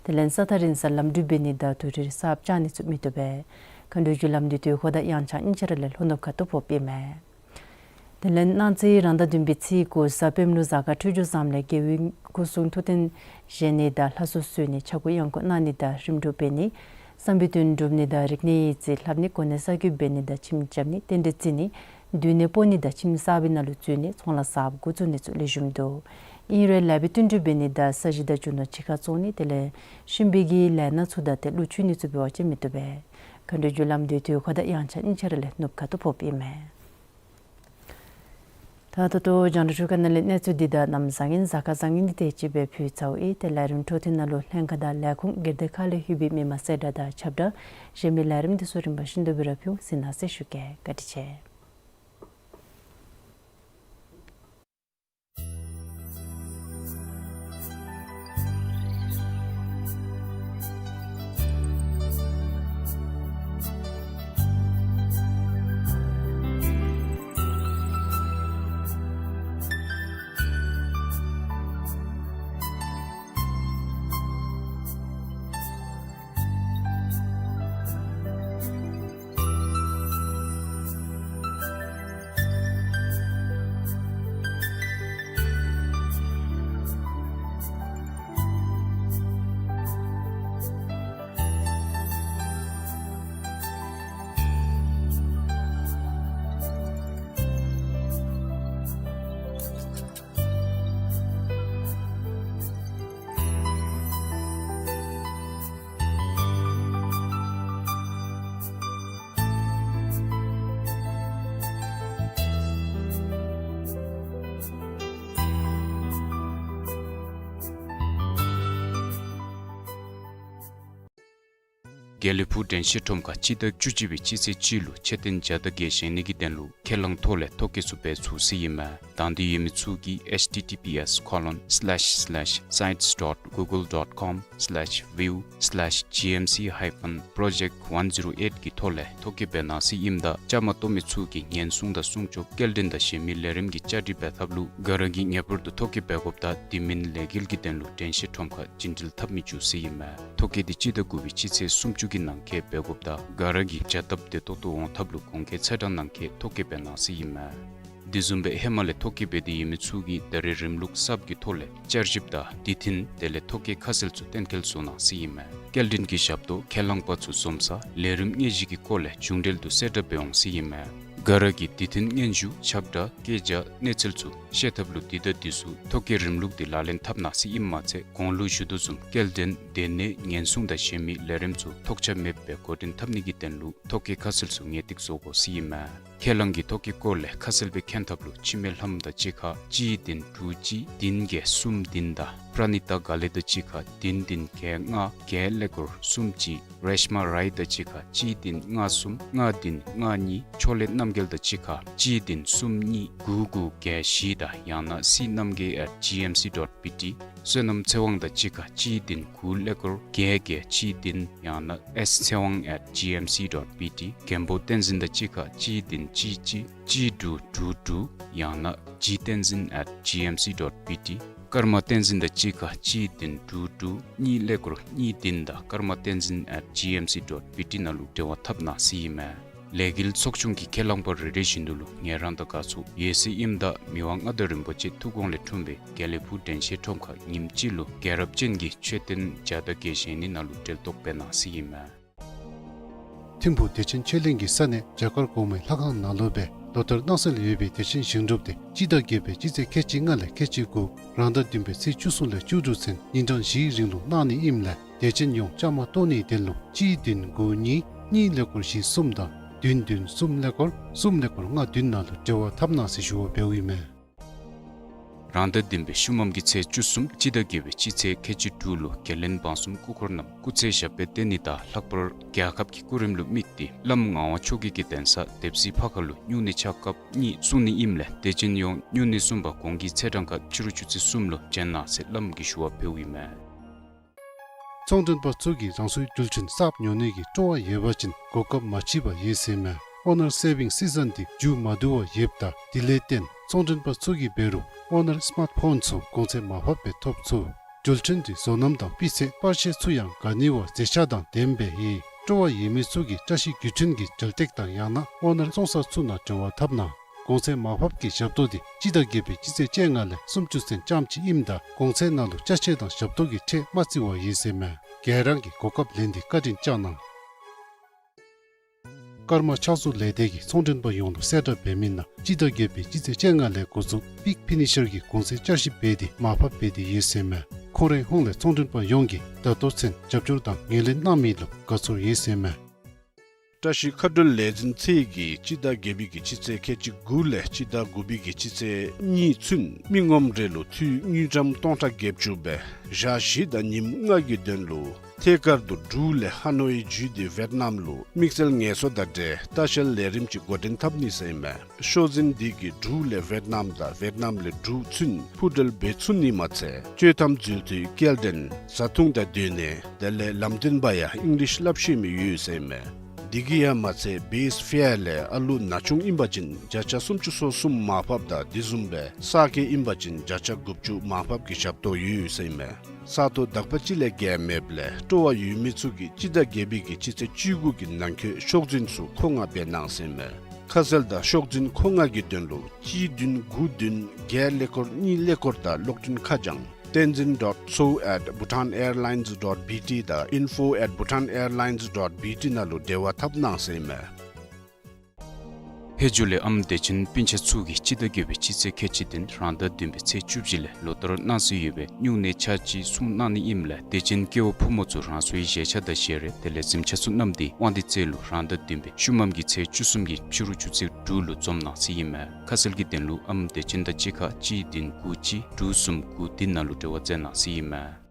དེ་ལས་ས་ཐག་རིང་སར་ལམ་འགྲུལ་འབད་ནི་དང་དུར་ཁྲོད་གསརཔ་བཅག་ནི་ཚུ་མི་བཏུབ་པས། མཁའ་འགྲོའི་རྒྱུ་ལམ་འདི་དུས་འཁོར་དང་དབྱངས་འཆར་གཉིས་ཆ་ར་ལས་ལྷོ་ནུབ་ཁ་ཐུག་ཕོགཔ་ཨིན་མས། དེ་ལས་གནངས་ཚེ་རང་ཟླ་བདུན་པའི་ཚེས་དགུ་གཟའ་སྤེནམ་ལུ་གཟའ་སྐར་འཕྲོད་སྦྱོར་བཟངམ་ལས་རྒྱལ་བའི་སྐུ་གསུང་ཐུགས་རྟེན་བཞེངས་ནི་དང་ལྷ་གསོལ་གསོལ་ནི་ཕྱྭ་འགུགས་གཡང་འགུགས་གནང་ནི་དང་རིམ་གྲོ་འབད་ནི་བསམ་པའི་དོན་འགྲུབ་ནི་དང་རིག་གནས་ཡིག་རྩིས་ལྷབ་ནི་གོ་གནས་གསར་བསྐོ་འབད་ནི་དང་ཁྱིམ་རྐྱབ་ནི་རྟེན་འབྲེལ་བརྩི་ནི་འདུལ་གནས་སྤོ་ནི་དང་ཁྱིམ་གསར་པའི་ནང་ལུ་འཛུལ་ནི་ཚོང་ལཱ་གསརཔ་འགོ་བཙུགས་ནི་ཚུ་ལེགས་ཤོམ་འདུག། ཨིན་རུང་ལེགས་པའི་བསྟུན་གྲོས་འབད་ནི་དང་ས་གཞི་དང་རྒྱུ་ནོར་ཕྱི་ཁར་བཙོང་ནི་དེ་ལས་ཤུན་པའི་གི་ལས་སྣ་ཚུ་དང་ཏེ་གླུ་མཆོད་ནི་ཚུ་འབད་བ་ཅིན་མི་བཏུབ་པས། མཁའ་འགྲོའི་རྒྱུ་ལམ་འདི་དུས་འཁོར་དང་དབྱངས་འཆར་གཉིས་ཆ་ར་ལས་ནུབ་ཁ་ཐུག་ཕོགཔ་ཨིན་མས། ད་ད་ལྟོ་རྒྱང་བསྒྲགས་ཁང་ནང་ལས་གནས་ཚུལ་འདི་དང་གནམ་བཟང་ངན་གཟའ་སྐར་བཟང་ངན་འདི་དེ་ཅིག་སྦེ་ཕུལ་ཚརཝ་ཨིན། ཏེ་ལས་རིམ་འཕྲོ་མཐུད་ནང་ལུ་ལྷན་ཁག་དང་ལས་ཁུངས་སྒེར་སྡེ་ཁག་ལས་ལྷོད་པའི་མི་མང་གསལ་བསྒྲགས་དང་ཁྱབ་བསྒྲགས་གཞན་མི་ལས་རིམ་འདི་ཚུ་རིམ་པ་བཞིན་དུ་སྦེ་ར་ཕུལ་ཟེར་གནང་ཟེར་ཞུ་གེ། བཀའ་དྲིན་ཆེ། དགེ་ལེགས་ཕུག་དྲན་ཤེས་ཁྲོམ་ཁར་སྤྱི་ཟླ་བཅུ་གཅིག་པའི་སྤྱི་ཚེས་གཅིག་ལུ་མཆོད་རྟེན་བརྒྱ་དང་བརྒྱད་བཞེངས་ནི་གི་དོན་ལུ་ཁས་བླངས་ཐོག་ལས་ཐོ་བཀོད་ཚུ་འབད་ཚུགས་ཟེར་ཨིན་མས། དང་འདོད་ཡོད་མི་ཚུ་གིས་H T T P S colon slash slash sites dot google dot com slash view slash G M C hyphen project one zero eight གི་ཐོག་ལས་ཐོ་བཀོད་འབད་གནང་ཟེར་ཨིནམ་ད་བཅའ་མར་གཏོགས་མི་ཚུ་གིས་ཉེན་སྲུང་དང་སྲུང་སྐྱོབ་སྐྱེལ་འདྲེན་དང་གཞན་མི་ལས་རིམ་གྱི་བཅའ་སྒྲིག་འབད་ཐབས་ལུ་ག་ར་གིས་ངེས་པར་དུ་ཐོ་བཀོད་འབད་དགོཔ་དང་དེ་མིན་ལས་འགུལ་གྱི་དོན་ལུ་དྲན་ཤེས་ཁྲོམ་ཁར་བྱིན་འགྲུལ་འཐབ་མི་བཅུག་ཟེར་ཨིན་མས། ཐོ་བཀོད་འདི་སྤྱི་ཟླ་དགུ་པའི་སྤྱི་ཚེས་སུམ་ཅུ་གི་ནང་འཁོད་འབད་དགོཔ་དང་ག་ར་གིས་བྱ་སྟབས་བདེ་ཏོག་ཏོ་འོང་ཐབས་ལུ་གོང་འཁོད་ཚེས་གྲངས་ནང་འཁོད་ཐོ་བཀོད་འབད་གནང་ཟེར་ཨིན་མས། དེ་བཟུམ་སྦེ་ཧེ་མ་ལས་ཐོ་བཀོད་འབད་དེ་ཡོད་མི་ཚུ་གིས་ད་རེས་རིམ་ལུགས་གསརཔ་གི་ཐོག་ལས་བསྐྱར་ཞིབ་དང་བདེ་ཐོན་དེ་ལས་ཐོ་བཀོད་ཁ་གསལ་ཚུ་གཏན་འཁེལ་བཟོ་གནང་ཟེར་ཨིན་མས། སྐྱེལ་འདྲེན་གྱི་ཞབས་ཏོག་ཁས་བླངས་པ་ཚུ་འཛོམས་ས་ལས་རིམ་དངོས་གཞི་གི་སྐོར་ལས་མཇུག་འབྲེལ་དུ་གསལ་བསྒྲགས་འབད་འོང་ཟེར་ཨིན་མས། ག་ར་གིས་བདེ་ཐོན་སྙན་ཞུ་ཁྱབ་བསྒྲགས་སྐད་ཆ་གནས་ཚུལ་ཚུ་ཤེས་ཐབས་ལུ་འདི་དང་འདི་ཚུ་ཐོ་བཀོད་རིམ་ལུགས་འདི་ལག་ལེན་འཐབ་གནང་ཟེར་ཨིནམ་མ་ཚད་གོང་ལུ་ཞུ་དོ་བཟུམ་སྐྱེལ་འདྲེན་སྡོད་གནས་ཉེན་སྲུང་དང་གཞན་མི་ལས་རིམ་ཚུ་ཐོགས་ཆགས་མེདཔ་སྦེ་འགོ་འདྲེན་འཐབ་ནི་གི་དོན་ལུ་ཐོ་བཀོད་ཁ་གསལ་ཚུ་ངེས་ཏིག་བཟོ་དགོ་ཟེར་ཨིན་མས། ཁས་བླངས་ཀྱི་ཐོ་བཀོད་སྐོར་ལས་ཁ་གསལ་སྦེ་མཁྱེན་ཐབས་ལུ་འཆི་མེད་ལྷམོ་དང་གཅིག་ཁར་གཅིག་བདུན་དྲུག་གཅིག་བདུན་བརྒྱད་གསུམ་བདུན་དང་པྲ་ནི་ཏ་དགའ་ལེགས་དང་གཅིག་ཁར་བདུན་བདུན་བརྒྱད་ལྔ་བརྒྱད་ཀླད་ཀོར་གསུམ་གཅིག་རེཤ་མ་རའི་དང་གཅིག་ཁར་གཅིག་བདུན་ལྔ་གསུམ་ལྔ་བདུན་ལྔ་གཉིས། ཕྱོགས་ལས་རྣམ་རྒྱལ་དང་གཅིག་ཁར་གཅིག་བདུན་གསུམ་གཉིས་དགུ་དགུ་བརྒྱད་བཞི་དང་ཡང་ན་སི་རྣམ་རྒྱལ་at G M C dot B T། བསོད་ནམས་ཚེ་དབང་དང་གཅིག་ཁར་གཅིག་བདུན་དགུ་ཀླད་ཀོར་བརྒྱད་བརྒྱད་གཅིག་བདུན་ཡང་ན་S ཚེ་དབང་at G M C dot B T། མགོན་པོ་བསྟན་འཛིན་དང་གཅིག་ཁར་གཅིག་བདུན་གཅིག་གཅིག་གཅིག་དྲུག་དྲུག་དྲུག་ཡང་ན་G བསྟན་འཛིན་at G M C dot B T། ཀརྨ་བསྟན་འཛིན་དང་གཅིག་ཁར་གཅིག་བདུན་དྲུག་དྲུག་གཉིས་ཀླད་ཀོར་གཉིས་བདུན་དང་ཀརྨ་བསྟན་འཛིན་at G M C dot B T ནང་ལུ་འབྲེལ་བ་འཐབ་གནང་ཟེར་ཨིན་མས། ལས་འགུལ་ཚོགས་ཆུང་གི་ཁས་བླངས་པ་རེ་རེ་བཞིན་དུ་ལུ་ངལ་རངས་དང་དགའ་ཚོར་ཡོད་ཟེར་ཨིནམ་ད་མི་དབང་མངའ་བདག་རིན་པོ་ཆེ་ཐུགས་དགོངས་ལས་འཁྲུངས་པའི་དགེ་ལེགས་ཕུག་དྲན་ཤེས་ཁྲོམ་ཁར་ཉིནམ་གཅིག་ལུ་རྒྱལ་རབས་ཅན་གྱི་མཆོད་རྟེན་བརྒྱ་དང་བརྒྱད་བཞེངས་ནི་ནང་ལུ་གྲལ་གཏོགས་འབད་གནང་ཟེར་ཨིན་མས། ཐིམ་ཕུག་བདེ་ཆེན་ཆོས་གླིང་གི་ས་གནས་བྱ་དཀར་གོང་མའི་ལྷ་ཁང་ནང་ལུ་སྦེ་ལོ་ལྟར་གནང་སྲོལ་ཡོད་པའི་བདེ་ཆེན་ཞིང་སྒྲུབ་འདི་སྤྱི་ཟླ་བརྒྱད་པའི་སྤྱི་ཚེས་ཁལ་གཅིག་ལྔ་ལས་ཁལ་གཅིག་དགུ་རང་ཟླ་བདུན་པའི་ཚེས་བཅུ་གསུམ་ལས་བཅུ་དྲུག་ཚུན་ཉིན་གྲངས་བཞིའི་རིང་ལུ་གནང་ནི་ཨིནམ་ལས་དད་ཅན་ཡོངས་བཅའ་མར་གཏོགས་ནིའི་དོན་ལུ་གཅིག་བདུན་དགུ་གཉིས་གཉིས་ཀླད་ཀོར་བཞི་གསུམ་དང་བདུན་བདུན་གསུམ་ཀླད་ཀོར་གསུམ་ཀླད་ཀོར་ལྔ་བདུན་ནང་ལུ་འབྲེལ་བ་འཐབ་གནང་ཟེར་ཞུ་བ་འབདཝ་ཨིན་མས། རང་ཟླ་བདུན་པའི་ཤུལ་མམ་གྱི་ཚེས་བཅུ་གསུམ་སྤྱི་ཟླ་བརྒྱད་པའི་སྤྱི་ཚེས་ཁལ་གཅིག་དྲུག་ལུ་རྒྱལ་བློན་འབངས་གསུམ་སྐུ་འཁོར་རྣམས་སྐུ་ཚེ་ཞབས་པད་བརྟན་ནི་དང་ལྷག་པར་རྒྱལ་ཁབ་ཀྱི་སྐུ་རིམ་ལུ་དམིགས་ཏེ་བླམ་ངག་དབང་ཆོས་རྒྱལ་གྱི་གདན་ས་དེབ་སྲིད་ཕ་ཁ་ལུ་སྨྱུང་གནས་ཕྱག་སྐབས་གཉིས་གསུང་ནི་ཨིནམ་ལས་དད་ཅན་ཡོངས་སྨྱུང་གནས་གསུངས་པ་གོང་གི་ཚེས་གྲངས་ཁར་ཕྱི་རུ་ཆུ་ཚོད་གསུམ་ལུ་བྱོན་གནང་ཟེར་བླམ་གིས་ཞུ་བ་འབདཝ་ཨིན་མས། ཚོང་མགྲོན་པ་ཚུ་གིས་རང་སོའི་འགྲུལ་འཕྲིན་གསརཔ་ཉོ་ནི་གི་སྤྲོ་བ་ཡོད་པ་ཅིན་གོ་སྐབས་མ་མཆིས་པ་ཡོད་ཟེར་མས། ཨོ་ནར་སེ་བིང་སི་ཛན་འདི་མཇུག་མ་བསྡུ་བར་ཡོདཔ་ད་དེ་ལས་བརྟེན་ཚོང་མགྲོན་པ་ཚུ་གིས་འབད་རུང་ཨོ་ནར་སི་མཱརཊ་ཕོན་ཚུ་གོང་ཚད་མར་ཕབ་སྦེ་ཐོབ་ཚུགས། འགྲུལ་འཕྲིན་འདི་བཟོ་རྣམ་དང་སྤུས་ཚད་པར་ཤ་ཚུ་ཡང་དགའ་ནི་བ་མཛེས་ཆ་དང་ལྡནམ་སྦེ་ཨིན། སྤྲོ་བ་ཡོད་མི་ཚུ་གིས་བཀྲ་ཤིས་བརྒྱུད་འཕྲིན་གྱི་འགྲུལ་སྟེགས་དང་ཡང་ན་ཨོ་ནར་བཙོང་ས་ཚུ་ནང་འབྲེལ་བ་འཐབ་གནང་། གོང་ཚད་མར་ཕབ་ཀྱི་ཞབས་ཏོག་འདི་སྤྱི་ཟླ་བརྒྱད་པའི་སྤྱི་ཚེས་བཅོ་ལྔ་ལས་སུམ་ཅུ་ཚུན་རྐྱངམ་ཅིག་ཨིནམ་ད་གོང་ཚད་ནང་ལུ་ཅ་ཆས་དང་ཞབས་ཏོག་གི་ཁྲལ་མ་བརྩི་བར་ཡོད་ཟེར་མས། ག་ར་གིས་གོ་སྐབས་ལེན་ཏེ་བཀའ་དྲིན་བསྐྱང་གནང་། ཀརྨ་ཕྱག་བཟོ་ལས་སྡེ་གིས་ཚོང་མགྲོན་པ་ཡོངས་ལུ་གསལ་བསྒྲགས་འབད་མི་ནང་སྤྱི་ཟླ་བརྒྱད་པའི་སྤྱི་ཚེས་བཅོ་ལྔ་ལས་འགོ་བཙུགས་པིག་ཕི་ནི་ཤར་གྱི་གོང་ཚད་བསྐྱར་ཞིབ་འབད་དེ་མར་ཕབ་འབད་དེ་ཡོད་ཟེར་མས། ཁོང་རའི་ཧོངས་ལས་ཚོང་མགྲོན་པ་ཡོངས་ཀྱིས་ད་ལྟོ་ཚུན་རྒྱབ་སྐྱོར་དང་ངོས་ལེན་གནང་མི་ལུ་དགའ་ཚོར་ཡོད་ཟེར་མས། བཀྲ་ཤིས་མཁའ་འགྲུལ་ལས་འཛིན་ཚད་ཀྱིས་སྤྱི་ཟླ་བརྒྱད་པའི་གི་སྤྱི་ཚེས་ཁལ་གཅིག་དགུ་ལས་སྤྱི་ཟླ་དགུ་པའི་གི་སྤྱི་ཚེས་གཉིས་ཚུན་མི་ངོམ་རེ་ལུ་འཐུས་དངུལ་ཀྲམ་སྟོང་ཕྲག་བརྒྱད་ཅུ་སྦེ་ཞག་བཞི་དང་ཉིནམ་ལྔ་གི་དོན་ལུ་ཐད་ཀར་དུ་འབྲུག་ལས་ཧ་ནོའི་བརྒྱུད་དེ་ཝེཊ་ནམ་ལུ་དམིགས་བསལ་ངལ་གསོ་དང་འབྲེལ་ལྟ་བཤལ་ལས་རིམ་ཅིག་འགོ་འདྲེན་འཐབ་ནི་ཟེར་མས། ཤོག་འཛིན་འདི་གིས་འབྲུག་ལས་ཝེཊ་ནམ་དང་ཝེཊ་ནམ་ལས་འབྲུག་ཚུན་འཕུར་འགྲུལ་འབད་ཚུགས་ནི་མ་ཚད་སྤྱོད་ཐམ་འཛུལ་དུས་སྐྱེལ་འདྲེན་བཟའ་འཐུང་དང་སྡོད་གནས་དེ་ལས་ལམ་སྟོན་པ་ཡང་ཨིང་ལིཤ་སླབ་ཤེས་མི་ཡོད་ཟེར་མས། འདི་གིས་ཡང་མ་ཚད་བེསི་ཕེར་ལས་ཨ་ལུ་ན་ཆུང་ཨིན་པ་ཅིན་བརྒྱ་ཆ་སུམ་ཅུ་སོ་གསུམ་མར་ཕབ་དང་དེ་བཟུམ་སྦེ་གསར་སྐྱེས་ཨིན་པ་ཅིན་བརྒྱ་ཆ་དགུ་བཅུ་མར་ཕབ་ཀྱི་ཞབས་ཏོག་ཡོད་ཟེར་མས། ས་སྟོང་དག་པ་ཅིག་ལས་བརྒལ་མེདཔ་ལས་སྤྲོ་བ་ཡོད་མི་ཚུ་གིས་སྤྱི་ཟླ་བརྒྱད་པའི་གི་སྤྱི་ཚེས་བཅུ་དགུ་གི་ནང་འཁོད་ཤོག་འཛིན་ཚུ་མཁོ་མངགས་འབད་གནང་ཟེར་མས། ཁ་གསལ་དང་ཤོག་འཛིན་མཁོ་མངགས་ཀྱི་དོན་ལུ་གཅིག་བདུན་དགུ་བདུན་བརྒྱད་ཀླད་ཀོར་གཉིས་ཀླད་ཀོར་དང་གློག་འཕྲིན་ཁ་བྱང་བསྟན་འཛིན་dot so at bhutanairlines dot B T དང་info at bhutanairlines dot B T ནང་ལུ་འབྲེལ་བ་འཐབ་གནང་ཟེར་མས། ཕེབས་འབྱོར་ལས་ཨམ་བདེ་ཆེན་སྤུན་ཆ་ཚུ་གིས་སྤྱི་ཟླ་བརྒྱད་པའི་སྤྱི་ཚེས་ཁལ་གཅིག་བདུན་རང་ཟླ་བདུན་པའི་ཚེས་བཅུ་བཞི་ལས་ལོ་ལྟར་གནང་སྲོལ་ཡོད་པའི་སྨྱུང་གནས་ཆ་གཅིག་སྲུང་གནང་ནི་ཨིནམ་ལས་དད་ཅན་སྐྱེ་བོ་ཕོ་མོ་ཚུ་རང་སོའི་བཞེས་ཆ་དང་བཞེས་རས་དེ་ལས་གཟིམ་ཆ་ཚུ་བསྣམས་ཏེ་དབང་འདུས་རྩེ་ལུ་རང་ཟླ་བདུན་པའི་ཤུལ་མམ་གྱི་ཚེས་བཅུ་གསུམ་གྱི་ཕྱི་རུ་ཆུ་ཚོད་དྲུག་ལུ་འཛོམས་གནང་ཟེར་ཨིན་མས། ཁ་གསལ་གྱི་དོན་ལུ་ཨམ་བདེ་ཆེན་དང་གཅིག་ཁར་གཅིག་བདུན་དགུ་གཅིག་དྲུག་གསུམ་དགུ་བདུན་ནང་ལུ་འབྲེལ་བ་མཛད་གནང་ཟེར་ཨིན་མས།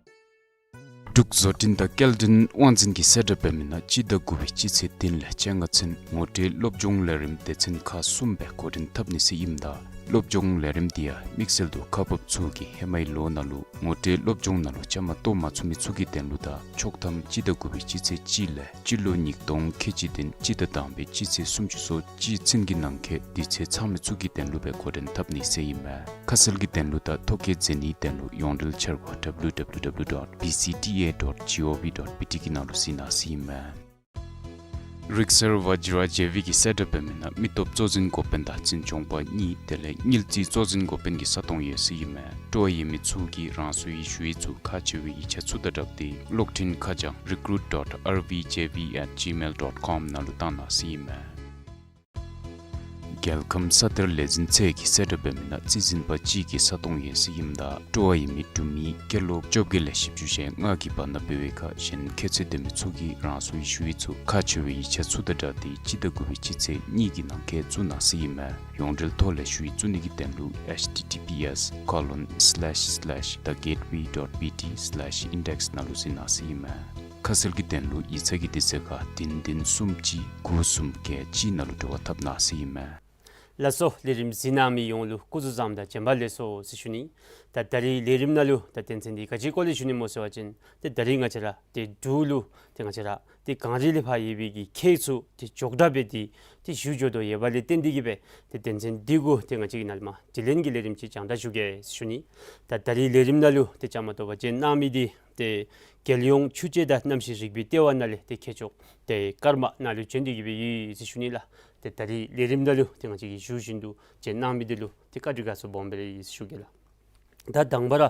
འབྲུག་བཟོ་སྐྲུན་དང་སྐྱེལ་འདྲེན་དབང་འཛིན་གྱིས་གསལ་བསྒྲགས་འབད་མི་ནང་སྤྱི་ཟླ་དགུ་པའི་སྤྱི་ཚེས་བདུན་ལས་བཅོ་ལྔ་ཚུན་ངོ་སྤྲོད་སློབ་སྦྱོང་ལས་རིམ་སྡེ་ཚན་ཁག་གསུམ་སྦེ་འགོ་འདྲེན་འཐབ་ནི་ཟེར་ཨིནམ་ད་སློབ་སྦྱོང་ལས་རིམ་འདི་ཡང་དམིགས་བསལ་དུ་ཁག་འབགཔ་ཚུ་གིས་ཧེ་མའི་ལོ་ནང་ལུ་ངོ་སྤྲོད་སློབ་སྦྱོང་ནང་ལུ་བཅའ་མར་གཏོགས་མ་ཚུགས་མི་ཚུ་གི་དོན་ལུ་དང་ཆོག་ཐམ་སྤྱི་ཟླ་དགུ་པའི་སྤྱི་ཚེས་གཅིག་ལས་སྤྱི་ལོ་ཉིས་སྟོང་ཁལ་གཅིག་བདུན་སྤྱི་ཟླ་དང་པའི་སྤྱི་ཚེས་སུམ་ཅུ་སོ་གཅིག་ཚུན་གྱི་ནང་འཁོད་དུས་ཚོད་ཚང་མི་ཚུ་གི་དོན་ལུ་སྦེ་འགོ་འདྲེན་འཐབ་ནི་ཟེར་ཨིན་མས། ཁ་གསལ་གྱི་དོན་ལུ་དང་ཐོ་བཀོད་མཛད་ནིའི་དོན་ལུ་ཡོངས་འབྲེལ་འཆར་སྒོ་W W W dot B C T A dot G O V dot B T གི་ནང་ལུ་གཟིགས་གནང་ཟེར་ཨིན་མས། རིག་གསར་ཝ་ཇི་ར་ཇེ་བི་གིས་གསལ་བསྒྲགས་འབད་མི་ནང་མི་སྟོབས་གཙོ་འཛིན་འགོ་དཔོན་དང་འཛིན་སྐྱོང་པ་གཉིས་དེ་ལས་དངུལ་རྩིས་གཙོ་འཛིན་འགོ་དཔོན་གྱི་ས་སྟོང་ཡོད་ཟེར་ཨིན་མས། སྤྲོ་བ་ཡོད་མི་ཚུ་གིས་རང་སོའི་ཞུ་ཡིག་ཚུ་ཁག་ཆེ་བའི་ཡིག་ཆ་ཚུ་དང་སྦྲགས་ཏེ་གློག་འཕྲིན་ཁ་བྱང་recruit dot R V J V at gmail dot com ནང་ལུ་བཏང་གནང་ཟེར་ཨིན་མས། རྒྱལ་ཁམས་ས་གཏེར་ལས་འཛིན་ཚད་ཀྱིས་གསལ་བསྒྲགས་འབད་མི་ནང་རྩིས་འཛིན་པ་གཅིག་གི་ས་སྟོང་ཡོད་ཟེར་ཨིནམ་ད་སྤྲོ་བ་ཡོད་མི་འབྲུག་མི་སྐྱེས་ལོ་བཅོ་བརྒྱད་ལས་བཞི་བཅུ་ཞེ་ལྔ་གི་བར་ན་འབད་བའི་ཁར་གཞན་ཁྱད་ཚད་ལྡན་མི་ཚུ་གིས་རང་སོའི་ཞུ་ཡིག་ཚུ་ཁག་ཆེ་བའི་ཡིག་ཆ་ཚུ་དང་སྦྲགས་ཏེ་སྤྱི་ཟླ་དགུ་པའི་སྤྱི་ཚེས་གཉིས་ཀྱི་ནང་འཁོད་བཙུགས་གནང་ཟེར་ཨིན་མས། ཡོངས་འབྲེལ་ཐོག་ལས་ཞུ་ཡིག་བཙུགས་ནི་གི་དོན་ལུ H T T P S colon slash slash the gateway dot B T slash index ནང་ལུ་གཟིགས་གནང་ཟེར་ཨིན་མས། ཁ་གསལ་གྱི་དོན་ལུ་ཡིག་ཚང་གི་དུས་ཚོད་ཁར་བདུན་བདུན་གསུམ་གཅིག་དགུ་གསུམ་བརྒྱད་གཅིག་ནང་ལུ་འབྲེལ་བ་འཐབ་གནང་ཟེར་ཨིན་མས། ལགས་སོ། ལས་རིམ་གཟིགས་གནང་མི་ཡོངས་ལུ་སྐུ་གཟུགས་བཟང་དང་བྱོན་པ་ལེགས་སོ་ཟེར་ཞུ་ནི། ད་ད་རིས་ལས་རིམ་ནང་ལུ་ད་དོན་ཚན་འདི་ག་ཅིའི་སྐོར་ལས་ཞུ་ནི་སྨོ་ཟེར་བ་ཅིན་ཏེ་ད་རིས་ང་བཅས་ར་ཏེ་འབྲུག་ལུ་ཏེ་ང་བཅས་ར་ཏེ་གངས་རི་ལས་ཕར་ཡོད་པའི་གི་ཁྱེགས་ཚུ་ཏེ་ཅོག་འཐདཔ་སྦེ་ཏེ་ཏེ་བཞུ་འགྱོ་དོ་ཡོདཔ་ལས་བརྟེན་ཏེ་གིས་སྦེ་ཏེ་དོན་ཚན་འདི་གུ་ཏེ་ང་བཅས་ཀྱིས་ནཱ་ལས་མར་དྲི་ལན་གྱི་ལས་རིམ་ཅིག་རྒྱང་བསྒྲགས་ཞུ་གེ་ཟེར་ཞུ་ནི། ད་ད་རིས་ལས་རིམ་ནང་ལུ་ཏེ་བཅའ་མར་གཏོགས་པར་བྱོན་གནང་མི་འདི་ཏེ་རྒྱལ་ཡོངས་ཆུ་དཔྱད་དང་གནམ་གཤིས་རིག་པའི་ལྟེ་བ་ནང་ལས་ཏེ་མཁས་མཆོག་ཏེ་ཀརྨ་ནཱ་ལུ་བྱོན་ཏེ་གིས་སྦེ་ཡོད་ཟེར་ཞུ་ནི་ལགས། ཏེ་ད་རིས་ལས་རིམ་ནང་ལུ་ཏེ་ང་བཅས་ཀྱིས་ཞུ་བཞིན་དུ་བྱོན་གནང་མི་འདི་ལུ་ཏེ་བཀའ་དྲིན་དགའ་ཚོར་སྦོམ་སྦེ་ར་ཡོད་ཟེར་ཞུ་གེ་ལགས། ད་དང་པ་ར་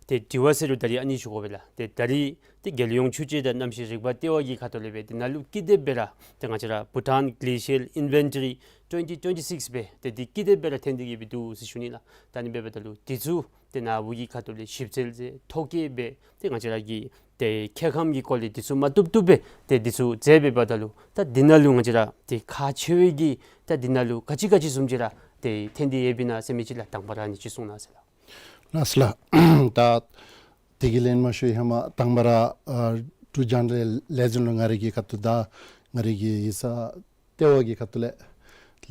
ཏེ་དྲི་བ་ཟེར་རུང་ད་རིས་ཨ་ནི་ཞུ་དགོ་པས་ལགས། ཏེ་ད་རིས་ཏེ་རྒྱལ་ཡོངས་ཆུ་དཔྱད་དང་གནམ་གཤིས་རིག་པ་ལྟེ་བ་གི་ཁ་ཐུག་ལས་སྦེ་ཏེ་ནཱ་ལུ་ཀི་དེབ་སྦེ་ར་ཏེ་ང་བཅས་ར་Bhutan Glacial Inventory twenty twenty-six སྦེ་ཏེ་འདི་ཀི་དེབ་སྦེ་ར་ཐོན་ཏེ་གིས་སྦེ་འདུག་ཟེར་ཞུ་ནི་ལགས། ད་ཨ་ནི་འབདཝ་ད་ལུ་འདི་ཚུ་ཏེ་ནཱ་བུ་གི་ཁ་ཐུག་ལས་ཞིབ་འཚོལ་མཛད་ཐོ་བཀོད་འབད་ཏེ་ང་བཅས་ར་གི་ཏེ་མཁལ་ཁམས་ཀྱི་སྐོར་ལས་འདི་ཚུ་མ་བཏུབ་བཏུབ་སྦེ་ཏེ་འདི་ཚུ་མཛད་འབདཝ་ད་ལུ་ད་འདི་ནང་ལུ་ང་བཅས་ར་ཏེ་ཁག་ཆེ་བའི་གི་ད་འདི་ནང་ལུ་ག་ཅི་ག་ཅི་བཟུམ་ཅིག་ར་ཏེ་ཐོན་ཏེ་ཡོདཔ་ཨིན་ན་ཟེར་མི་ཅིག་ལགས། དང་པ་ར་ཨ་ནི་ཅིག་གསུང་གནང་ཟེར་ལགས། ལགས་སོ་ལགས། ད་དེ་གི་ལན་མ་ཞུ་ཧེ་མ་དང་པ་ར་ཨ་འབྲུག་རྒྱང་བསྒྲགས་ལས་འཛིན་ལུ་ང་རའི་གི་ཁ་ཐུག་དང་ང་རའི་གི་ཡིག་ཚང་ལྟེ་བ་གི་ཁ་ཐུག་ལས་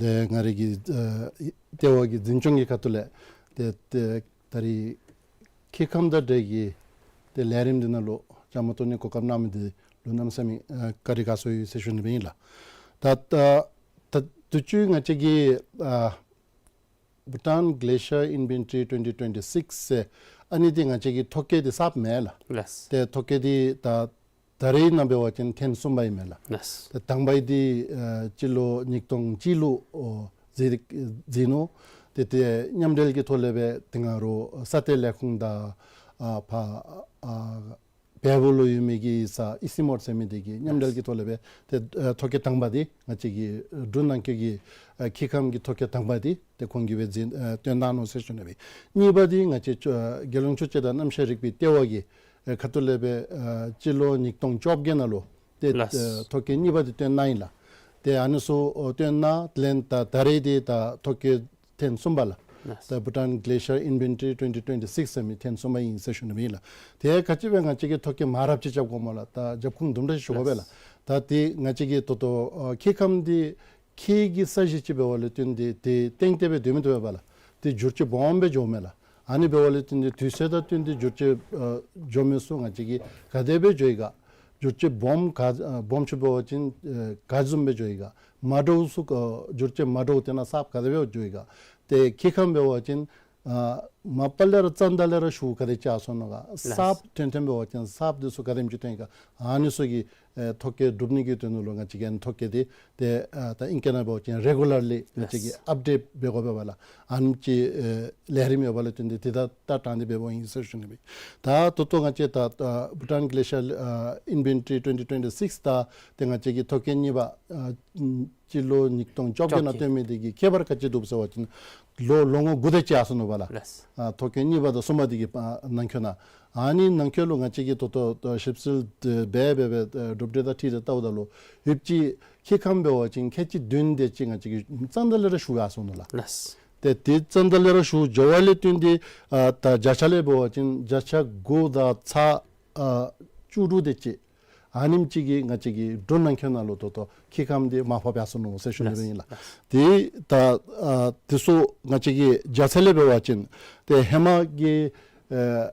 ལས་ང་རའི་གི་ཨ་ལྟེ་བ་གི་འཛིན་སྐྱོང་གི་ཁ་ཐུག་ལས་ཏེ་ཏེ་ད་རིས་མཁལ་ཁམས་དང་འབྲེལ་གྱི་ཏེ་ལས་རིམ་འདི་ནང་ལུ་བཅའ་མར་གཏོགས་ནི་གོ་སྐབས་གནང་མི་འདི་ལུ་གནམ་མེད་ས་མེད་ཨ་བཀའ་དྲིན་དགའ་ཚོར་ཡོད་ཟེར་ཞུ་ནི་སྦེ་ཨིན་ལགས། ད་ད་ད་དུས་ཅི་ང་བཅས་ཀྱི་ཨ་Bhutan Glacial Inventory twenty twenty-six ཟེར་ཨ་ནི་འདི་ང་བཅས་ཀྱི་ཐོ་བཀོད་འདི་གསརཔ་མེན་ལགས། ལགས། ཏེ་ཐོ་བཀོད་འདི་ད་ད་རིས་ནང་འབད་བ་ཅིན་ཐེངས་གསུམ་པ་ཨིན་མས་ལགས། ལགས། ཏེ་དང་པ་འདི་ཨ་སྤྱི་ལོ་ཉིས་སྟོང་གཅིག་ལུ་ཨོ་མཛད་མཛད་ནུག། ཏེ་ཏེ་མཉམ་འབྲེལ་གྱི་ཐོག་ལས་སྦེ་ཏེ་ང་རའི་ས་གཏེར་ལས་ཁུངས་དང་ཨ་ཕར་ཨ་བལ་པོ་ལུ་ཡོད་མི་གི་ས་ཨི་སི་མོར་ཟེར་མི་འདི་གིས་མཉམ་འབྲེལ་གྱི་ཐོག་ལས་སྦེ་ཏེ་ཨ་ཐོ་བཀོད་དང་པ་འདི་ང་བཅས་ཀྱི་འབྲུག་ནང་འཁོད་ཀྱི་ཨ་མཁལ་ཁམས་ཀྱི་ཐོ་བཀོད་དང་པ་འདི་ཏེ་ཁོང་གིས་སྦེ་མཛད་ཨ་བཏོན་གནང་ནུག་ཟེར་ཞུ་ནི་སྦེ། གཉིས་པ་འདི་ང་བཅས་ཨ་རྒྱལ་ཡོངས་ཆུ་དཔྱད་དང་གནམ་གཤིས་རིག་པའི་ལྟེ་བ་གི་ཨ་ཁ་ཐུག་ལས་སྦེ་ཨ་སྤྱི་ལོ་ཉིས་སྟོང་བཅོ་བརྒྱད་ནང་ལུ་ཏེ་ལགས། ཨ་ཐོ་བཀོད་གཉིས་པ་འདི་བཏོན་གནང་ཡི་ལགས། ཏེ་ཨ་ནི་ཚུ་ཨོ་བཏོན་གནང་ལས་ད་ད་རིས་འདི་ད་ཐོ་བཀོད་ཐེངས་གསུམ་པ་ལགས། ལགས། ད་Bhutan Glacial Inventory twenty twenty-six ཟེར་མི་ཐེངས་གསུམ་པ་ཨིན་ཟེར་ཞུ་ནི་སྦེ་ཨིན་ལགས། ཏེ་ག་ཅི་སྦེ་ང་བཅས་ཀྱིས་ཐོ་བཀོད་མང་རབས་ཅིག་རྐྱབ་དགོཔ་སྨོ་ལགས། ད་རྒྱབ་ཁུངས་དུམ་གྲ་ཞུ་དགོ་པས་ལགས། ལགས། ད་ཏེ་ང་བཅས་ཀྱིས་ད་ལྟོ་ཨ་མཁལ་ཁམས་འདི་ཁྱེགས་ཀྱི་ས་གཞི་ཅིག་འབད་བ་ལས་བརྟེན་ཏེ་ཏེ་ཏེ་ཏེ་སྦེ་སྡོད་མི་བཏུབ་པས་ལགས། ཏེ་འགྱུར་བཅོས་སྦོམ་སྦེ་འགྱོཝ་མས་ལགས། ཨ་ནི་འབད་བ་ལས་བརྟེན་ཏེ་དུས་ཚོད་དང་བསྟུན་ཏེ་འགྱུར་བཅོས་ཨ་འགྱོ་མི་ཚུ་ང་བཅས་ཀྱིས་ག་དེ་སྦེ་འགྱོ་ཡི་ག། འགྱུར་བཅོས་སྦོམ་ག་ཨ་སྦོམ་ཆུང་འབད་བ་ཅིན་ཨ་ག་བཟུམ་སྦེ་འགྱོ་ཡི་ག། མ་འདྲཝ་ཚུ་ཨ་འགྱུར་བཅོས་མ་འདྲཝ་དེ་ནང་གསརཔ་ག་དེ་སྦེ་འགྱོ་ཡི་ག། ཏེ་མཁལ་ཁམས་འབད་བ་ཅིན་ཨ་མ་པ་ལས་ར་ཙན་དན་ལས་ར་ཤུགས་ག་དེ་ཅིག་སོང་ནུག་ག། ལགས། གསརཔ་ཐོན་ཐོནམ་འབད་བ་ཅིན་གསརཔ་འདི་ཚུ་ག་དེམ་ཅིག་ཐོན་ཡི་ག། ཨ་ནི་ཚུ་གི་ཨེ་ཐོ་བཀོད་སྒྲུབ་ནི་གི་དོན་ལུ་ང་བཅས་ཀྱིས་ཐོ་བཀོད་འདི་ཏེ་ཨ་ད་ཨིང་སྐད་ནང་འབད་བ་ཅིན་རེ་གུ་ལར་ལི་ང་བཅས་ཀྱིས་ཨཔ་ཌེཊ་འབད་དགོ་པས་ལགས། ཨ་ནེམ་ཅིག་ཨེ་ལས་རིམ་ཡོད་པ་ལས་བརྟེན་ཏེ་ཏེ་ད་ད་དྲང་སྟེ་འབདཝ་ཨིན་ཟེར་ཞུ་ནི་སྦེ། ད་ད་ལྟོ་ང་བཅས་ད་ཨ་Bhutan Glacial ཨ་Inventory twenty twenty-six ད་ཏེ་ང་བཅས་ཀྱི་ཐོ་བཀོད་གཉིས་པ་ཨ་སྤྱི་ལོ་ཉིས་སྟོང་བཅོ་བརྒྱད་ནང་བཅོ་བརྒྱད་བཏོན་མི་འདི་གི་ཁྱད་པར་ག་ཅི་འདུག་ཟེར་བ་ཅིན་ལོ་ལོ་ངོ་དགུ་དེ་ཅིག་ཡར་སོ་ནུག་པ་ལགས། ལགས། ཨ་ཐོ་བཀོད་གཉིས་པ་དང་གསུམ་པ་འདི་གི་ཨ་ནང་འཁོད་ནང་ཨ་ནི་ནང་འཁོད་ལུ་ང་བཅས་ཀྱིས་ད་ལྟོ་ཞིབ་འཚོལ་འབད་འབད་འབད་ཨེ་གྲུབ་འབྲས་དང་འཁྲིལ་ཏེ་བལྟཝ་ད་ལུ་ཡོདཔ་ཅིག་མཁལ་ཁམས་འབད་བ་ཅིན་ཁལ་གཅིག་བདུན་དེ་ཅིག་ང་བཅས་ཀྱི་ཙན་དན་ལས་ར་ཤུགས་ཡར་སོ་ནུག་ལགས། ལགས། ཏེ་ཏེ་ཙན་དན་ལས་ར་ཤུགས་འགྱོ་བ་ལས་བརྟེན་ཏེ་ཨ་ད་བརྒྱ་ཆ་ལས་འབད་བ་ཅིན་བརྒྱ་ཆ་དགུ་དང་ཚག་ཨ་བཅུ་དྲུག་དེ་ཅིག་ཨ་ནེམ་ཅིག་གིས་ང་བཅས་ཀྱི་འབྲུག་ནང་འཁོད་ནང་ལུ་ད་ལྟོ་མཁལ་ཁམས་འདི་མར་ཕབ་ཡར་སོ་ནུག་ཟེར་ཞུ་ནི་སྦེ་ཨིན་ལགས། ལགས། ཏེ་ད་ཨ་དེ་ཚུ་ང་བཅས་ཀྱི་བརྒྱ་ཆ་ལས་འབད་བ་ཅིན་ཏེ་ཧེ་མ་གི་ཨེ་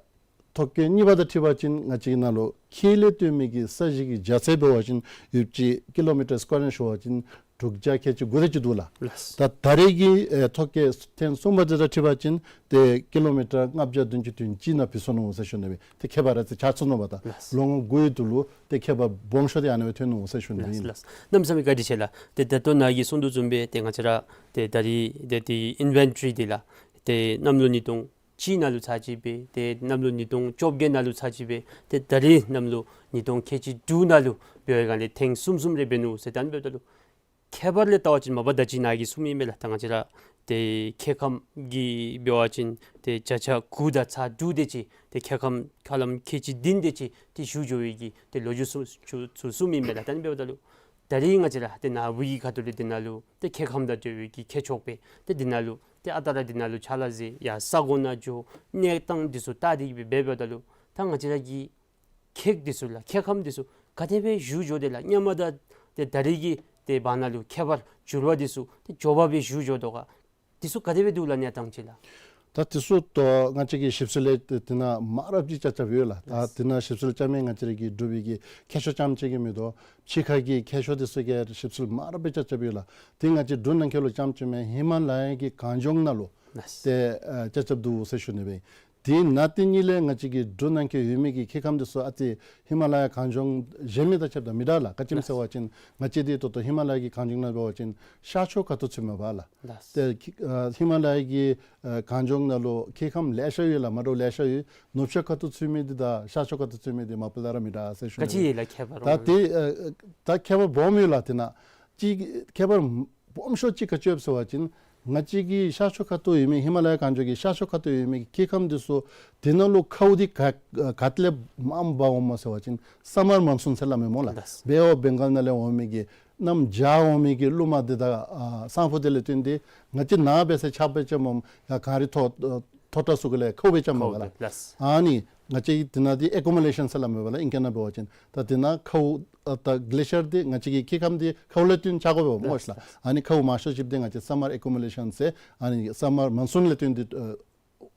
ཐོ་བཀོད་གཉིས་པ་དང་འཁྲིལ་བ་ཅིན་ང་བཅས་ཀྱི་ནང་ལུ་ཁྱེགས་ལས་བཏོན་མི་གི་ས་གཞི་གི་རྒྱ་ཚད་འབད་བ་ཅིན་ཡོདཔ་ཅིག་ཀི་ལོ་མི་ཊར་སི་ཀོ་ཝེར་ཞུ་བ་ཅིན་དྲུག་བརྒྱ་ཁལ་གཅིག་དགུ་དེ་ཅིག་འདུག་ལགས། ལགས། ད་ད་རེས་ཀྱི་ཨེ་ཐོ་བཀོད་ཐེངས་གསུམ་པ་དེ་དང་འཁྲིལ་བ་ཅིན་ཏེ་ཀི་ལོ་མི་ཊར་ལྔ་བརྒྱ་བདུན་ཅུ་དོན་གཅིག་ནང་བུད་སོ་ནུག་ཟེར་ཞུ་ནི་སྦེ། ཏེ་ཁྱད་པར་ར་ཅིག་ཆགས་སོ་ནུག་པ་ད། ལགས། ལོ་ངོ་དགུའི་དུས་ལུ་ཏེ་ཁྱད་པར་སྦོམ་ཤོས་འདི་ཨ་ནི་སྦེ་ཐོན་ནུག་ཟེར་ཞུ་ནི་སྦེ་ཨིན། ལགས། ལགས། གནམ་མེད་ས་མེད་བཀའ་དྲིན་ཆེ་ལགས། ཏེ་ད་ལྟོ་ནཱ་གིས་གསུངས་དོ་བཟུམ་སྦེ་ཏེ་ང་བཅས་ར་ཏེ་ད་རིས་ཏེ་ཏེ་ཨིན་ཝེན་ཊ་རི་འདི་ལགས་ཏེ་གནམ་ལོ་ཉིས་སྟོང་གཅིག་ནང་ལུ་ཚར་གཅིག་འབད། ཏེ་གནམ་ལོ་ཉིས་སྟོང་བཅོ་བརྒྱད་ནང་ལུ་ཚར་གཅིག་འབད། ཏེ་ད་རིས་གནམ་ལོ་ཉིས་སྟོང་ཁལ་གཅིག་དྲུག་ནང་ལུ་འབད་བའི་སྒང་ལས་ཐེངས་གསུམ་གསུམ་རེ་འབད་ནུག་ཟེར། ད་ཨ་ནི་འབདཝ་ད་ལུ་ཁྱད་པར་ལས་བལྟ་བ་ཅིན་མ་པ་ད་ཅི་ནཱ་གིས་གསུངས་མི་ཨིན་མས་ལགས། ད་ང་བཅས་ར་ཏེ་མཁལ་ཁམས་ཀྱི་འབད་བ་ཅིན་ཏེ་བརྒྱ་ཆ་དགུ་དང་ཚག་དྲུག་དེ་ཅིག་ཏེ་མཁལ་ཁམས་ཧ་ལམ་ཁལ་གཅིག་བདུན་དེ་ཅིག་ཏེ་བཞུ་འགྱོ་བའི་གི་ཏེ་ལོ་རྒྱུས་ཚུ་ཚུ་ཚུ་གསུངས་མི་ཨིན་མས་ལགས། ད་ཨ་ནི་འབདཝ་ད་ལུ་ད་རིས་ང་བཅས་ར་ཏེ་ནཱ་བུ་གི་ཁ་ཐུག་ལས་འདི་ནང་ལུ་ཏེ་མཁལ་ཁམས་དང་འབྲེལ་བའི་གི་མཁས་མཆོག་སྦེ་ཏེ་འདི་ནང་ལུ་ཏེ་ཨ་རྟག་ར་འདི་ནང་ལུ་ཕྱག་ལཱ་མཛད་ཡར་ས་གོ་ནང་འགྱོ་གནས་སྟངས་འདི་ཚུ་བལྟ་སྟེ་གིས་སྦེ་འབད་འབདཝ་ད་ལུ་ད་ང་བཅས་ར་གི་མཁལ་འདི་ཚུ་ལགས་མཁལ་ཁམས་འདི་ཚུ་ག་དེ་སྦེ་བཞུ་འགྱོ་དེས་ལགས། སྔོན་མ་དང་ཏེ་ད་རིས་ཀྱི་ཏེ་བར་ན་ལུ་ཁྱད་པར་འགྱུར་བ་འདི་ཚུ་ཏེ་མགྱོགས་པ་སྦེ་བཞུ་འགྱོ་དོ་ག། དེ་ཚུ་ག་དེ་སྦེ་འདུག་ལགས་གནས་སྟངས་ཅིག་ལགས། ད་དེ་ཚུ་ད་ང་བཅས་ཀྱིས་ཞིབ་འཚོལ་ལས་དེ་ནང་མང་རབས་ཅིག་རྐྱབ་རྐྱབ་ཡོད་ལགས། ད་དེ་ནང་ཞིབ་འཚོལ་རྐྱབ་མི་ང་བཅས་ར་གི་འབྲུག་པའི་གི་མཁས་མཆོག་རྐྱངམ་གཅིག་གིས་མི་དོ། ཕྱི་ཁ་གི་མཁས་མཆོག་དེ་ཚུ་གིས་ཞིབ་འཚོལ་མང་རབས་སྦེ་རྐྱབ་རྐྱབ་ཡོད་ལགས། དེ་ང་བཅས་འབྲུག་ནང་འཁོད་ལུ་རྐྱངམ་གཅིག་མེན། ཧི་མ་ལ་ཡ་གི་གངས་ལྗོངས་ནང་ལུ་ལགས། དེ་ཨ་རྐྱབ་རྐྱབ་འདུག་ཟེར་ཞུ་ནི་སྦེ། དེ་ནང་དེ་གཉིས་ལས་ང་བཅས་ཀྱི་འབྲུག་ནང་འཁོད་ཡོད་མི་གི་མཁས་ཁམས་དེ་ཚུ་ཨ་ཙི་ཧི་མ་ལ་ཡ་གངས་ལྗོངས་གཞན་མི་དང་ཕྱདཔ་ད་མི་འདྲ་ལགས། ག་ཅི་སྨོ་ཟེར་བ་ཅིན་ང་བཅས་འདི་ད་ལྟོ་ཧི་མ་ལ་ཡ་གི་གངས་ལྗོངས་ནང་འབད་བ་ཅིན་ཤར་ཕྱོགས་ཁ་ཐུག་ཚུདཔ་མས་པ་ལགས། ལགས། དེ་ཨ་ཧི་མ་ལ་ཡ་གི་ཨ་གངས་ལྗོངས་ནང་ལུ་མཁས་ཁམས་ལེ་ཤ་ཡོད་ལགས། མ་འདྲཝ་ལེ་ཤ་ཡོད། ནུབ་ཕྱོགས་ཁ་ཐུག་ཚུད་མི་འདི་དང་ཤར་ཕྱོགས་ཁ་ཐུག་ཚུད་མི་འདི་མ་པ་ལས་ར་མི་འདྲ་ཟེར་ཞུ་ནི། ག་ཅི་ཡོད་ལགས་ཁྱད་པར་ད་འོང་ལགས། དེ་ཨ་ད་ཁྱད་པར་སྦོམ་ཡོད་ལགས། དེ་ནང་གཅིག་ཁྱད་པར་སྦོམ་ཤོས་ཅིག་ག་ཅི་ཡོད་ཟེར་བ་ཅིན་ང་བཅས་ཀྱི་ཤར་ཕྱོགས་ཁ་ཐུག་ཡོད་མི་ཧི་མ་ལ་ཡ་གངས་ལྗོངས་ཀྱི་ཤར་ཕྱོགས་ཁ་ཐུག་ཡོད་མི་གི་མཁས་ཁམས་འདི་ཚུ་དེ་ནང་ལུ་ཁཝ་འདི་ག་ག་ཏེ་ལས་མངམ་འབག་འོངམ་སྨོ་ཟེར་བ་ཅིན་སམ་མར་མོན་སུན་ཟེར་སླབ་མས་སྨོ་ལགས། ལགས། བེ་ཨོཕ་བེང་གཱལ་ནང་ལས་འོང་མི་གི་གནམ་བྱཱར་འོང་མི་གི་རླུང་མ་འདི་དང་ཨ་སང་ཕོད་འདི་ལས་བརྟེན་ཏེ་ང་བཅས་ནཱ་འབད་ས་ཆརཔ་སྦེ་རྐྱབ་འོང་ཡར་གངས་རི་མཐོ་མཐོ་དྲགས་ཚུ་གུ་ལས་ཁཝ་སྦེ་རྐྱབ་འོང་ཁཝ་ལགས། ལགས། ཨ་ནི་ང་བཅས་ཀྱི་དེ་ནང་འདི་ཨེ་ཀུ་མུ་ལེ་ཤཱན་ཟེར་སླབ་མས་པ་ལགས། ཨིང་སྐད་ནང་འབད་བ་ཅིན་ད་དེ་ནང་ཁཝ་ཨ་ད་གི་ལེ་ཤར་འདི་ང་བཅས་ཀྱི་མཁས་ཁམས་འདི་ཁཝ་ལས་བརྟེན་ཆགས་དགོཔ་སྨོ་ལགས། ལགས། ཨ་ནི་ཁཝ་མང་ཤོས་ཅིག་འདི་ང་བཅས་སམ་མར་ཨེ་ཀུ་མུ་ལེ་ཤཱན་ཟེར་ཨ་ནི་སམ་མར་མོན་སུན་ལས་བརྟེན་ཏེ་ཨ་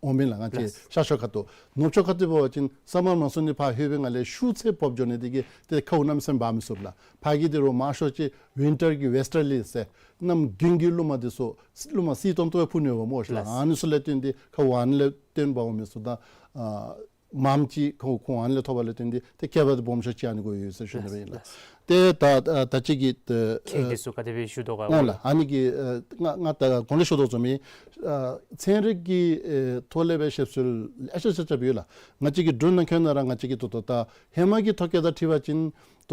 འོངམ་ཨིན་ལགས། ང་བཅས་ལགས། ཤར་ཕྱོགས་ཁ་ཐུག། ནུབ་ཕྱོགས་ཁ་ཐུག་འབད་བ་ཅིན་སམ་མར་མོན་སུན་འདི་ཕར་ལྷོད་པའི་སྒང་ལས་ཤུགས་ཚད་སྦོམ་འགྱོ་ནི་དེ་གིས་ཏེ་ཁཝ་གནམ་མེད་ས་མེད་འབག་མི་ཚུགས་ལགས། ཕར་གི་འདི་རུང་མང་ཤོས་ཅིག་ཝིན་ཊར་གྱི་ཝེསི་ཊར་ལི་ཟེར་གནམ་དགུན་གྱི་རླུང་མ་འདི་ཚུ་རླུང་མ་བསིལ་ཏོང་ཏོ་སྦེ་འཕུ་ནི་ཡོདཔ་སྨོ་ལགས། ལགས། ཨ་ནི་ཚུ་ལས་བརྟེན་ཏེ་ཁཝ་ཨ་ནི་ལས་བརྟེན་འབག་འོང་མི་ཚུགས། ད་ཨ་མངམ་ཅིག་ཁཝ་ཁཝ་ཨ་ནི་ལས་ཐོབ་པ་ལས་བརྟེན་ཏེ་ཏེ་ཁྱད་པར་དེ་སྦོམ་ཤོས་ཅིག་ཨ་ནི་གུ་ཡོད་ཟེར་ཞུ་ནི་སྦེ་ཨིན་ལགས། ལགས། ཏེ་ད་ད་ཅི་གི་ཏེ་ཁྱད་འདི་ཚུ་ག་དེ་སྦེ་ཞུ་དོ་ག། འོང་ལགས། ཨ་ནི་གི་ཨ་ང་ང་ད་གོང་ལས་ཞུ་དོ་བཟུམ་སྦེ་ཨ་ཚན་རིག་གི་ཨེ་ཐོག་ལས་སྦེ་ཞིབ་འཚོལ་ལེ་ཤ་རྐྱབ་ཡོད་ལགས། ང་བཅས་ཀྱི་འབྲུག་ནང་འཁོད་ནང་ར་ང་བཅས་ཀྱི་ད་ལྟོ་ད་ཧེ་མ་གི་ཐོ་བཀོད་དང་འཁྲིལ་བ་ཅིན་ད་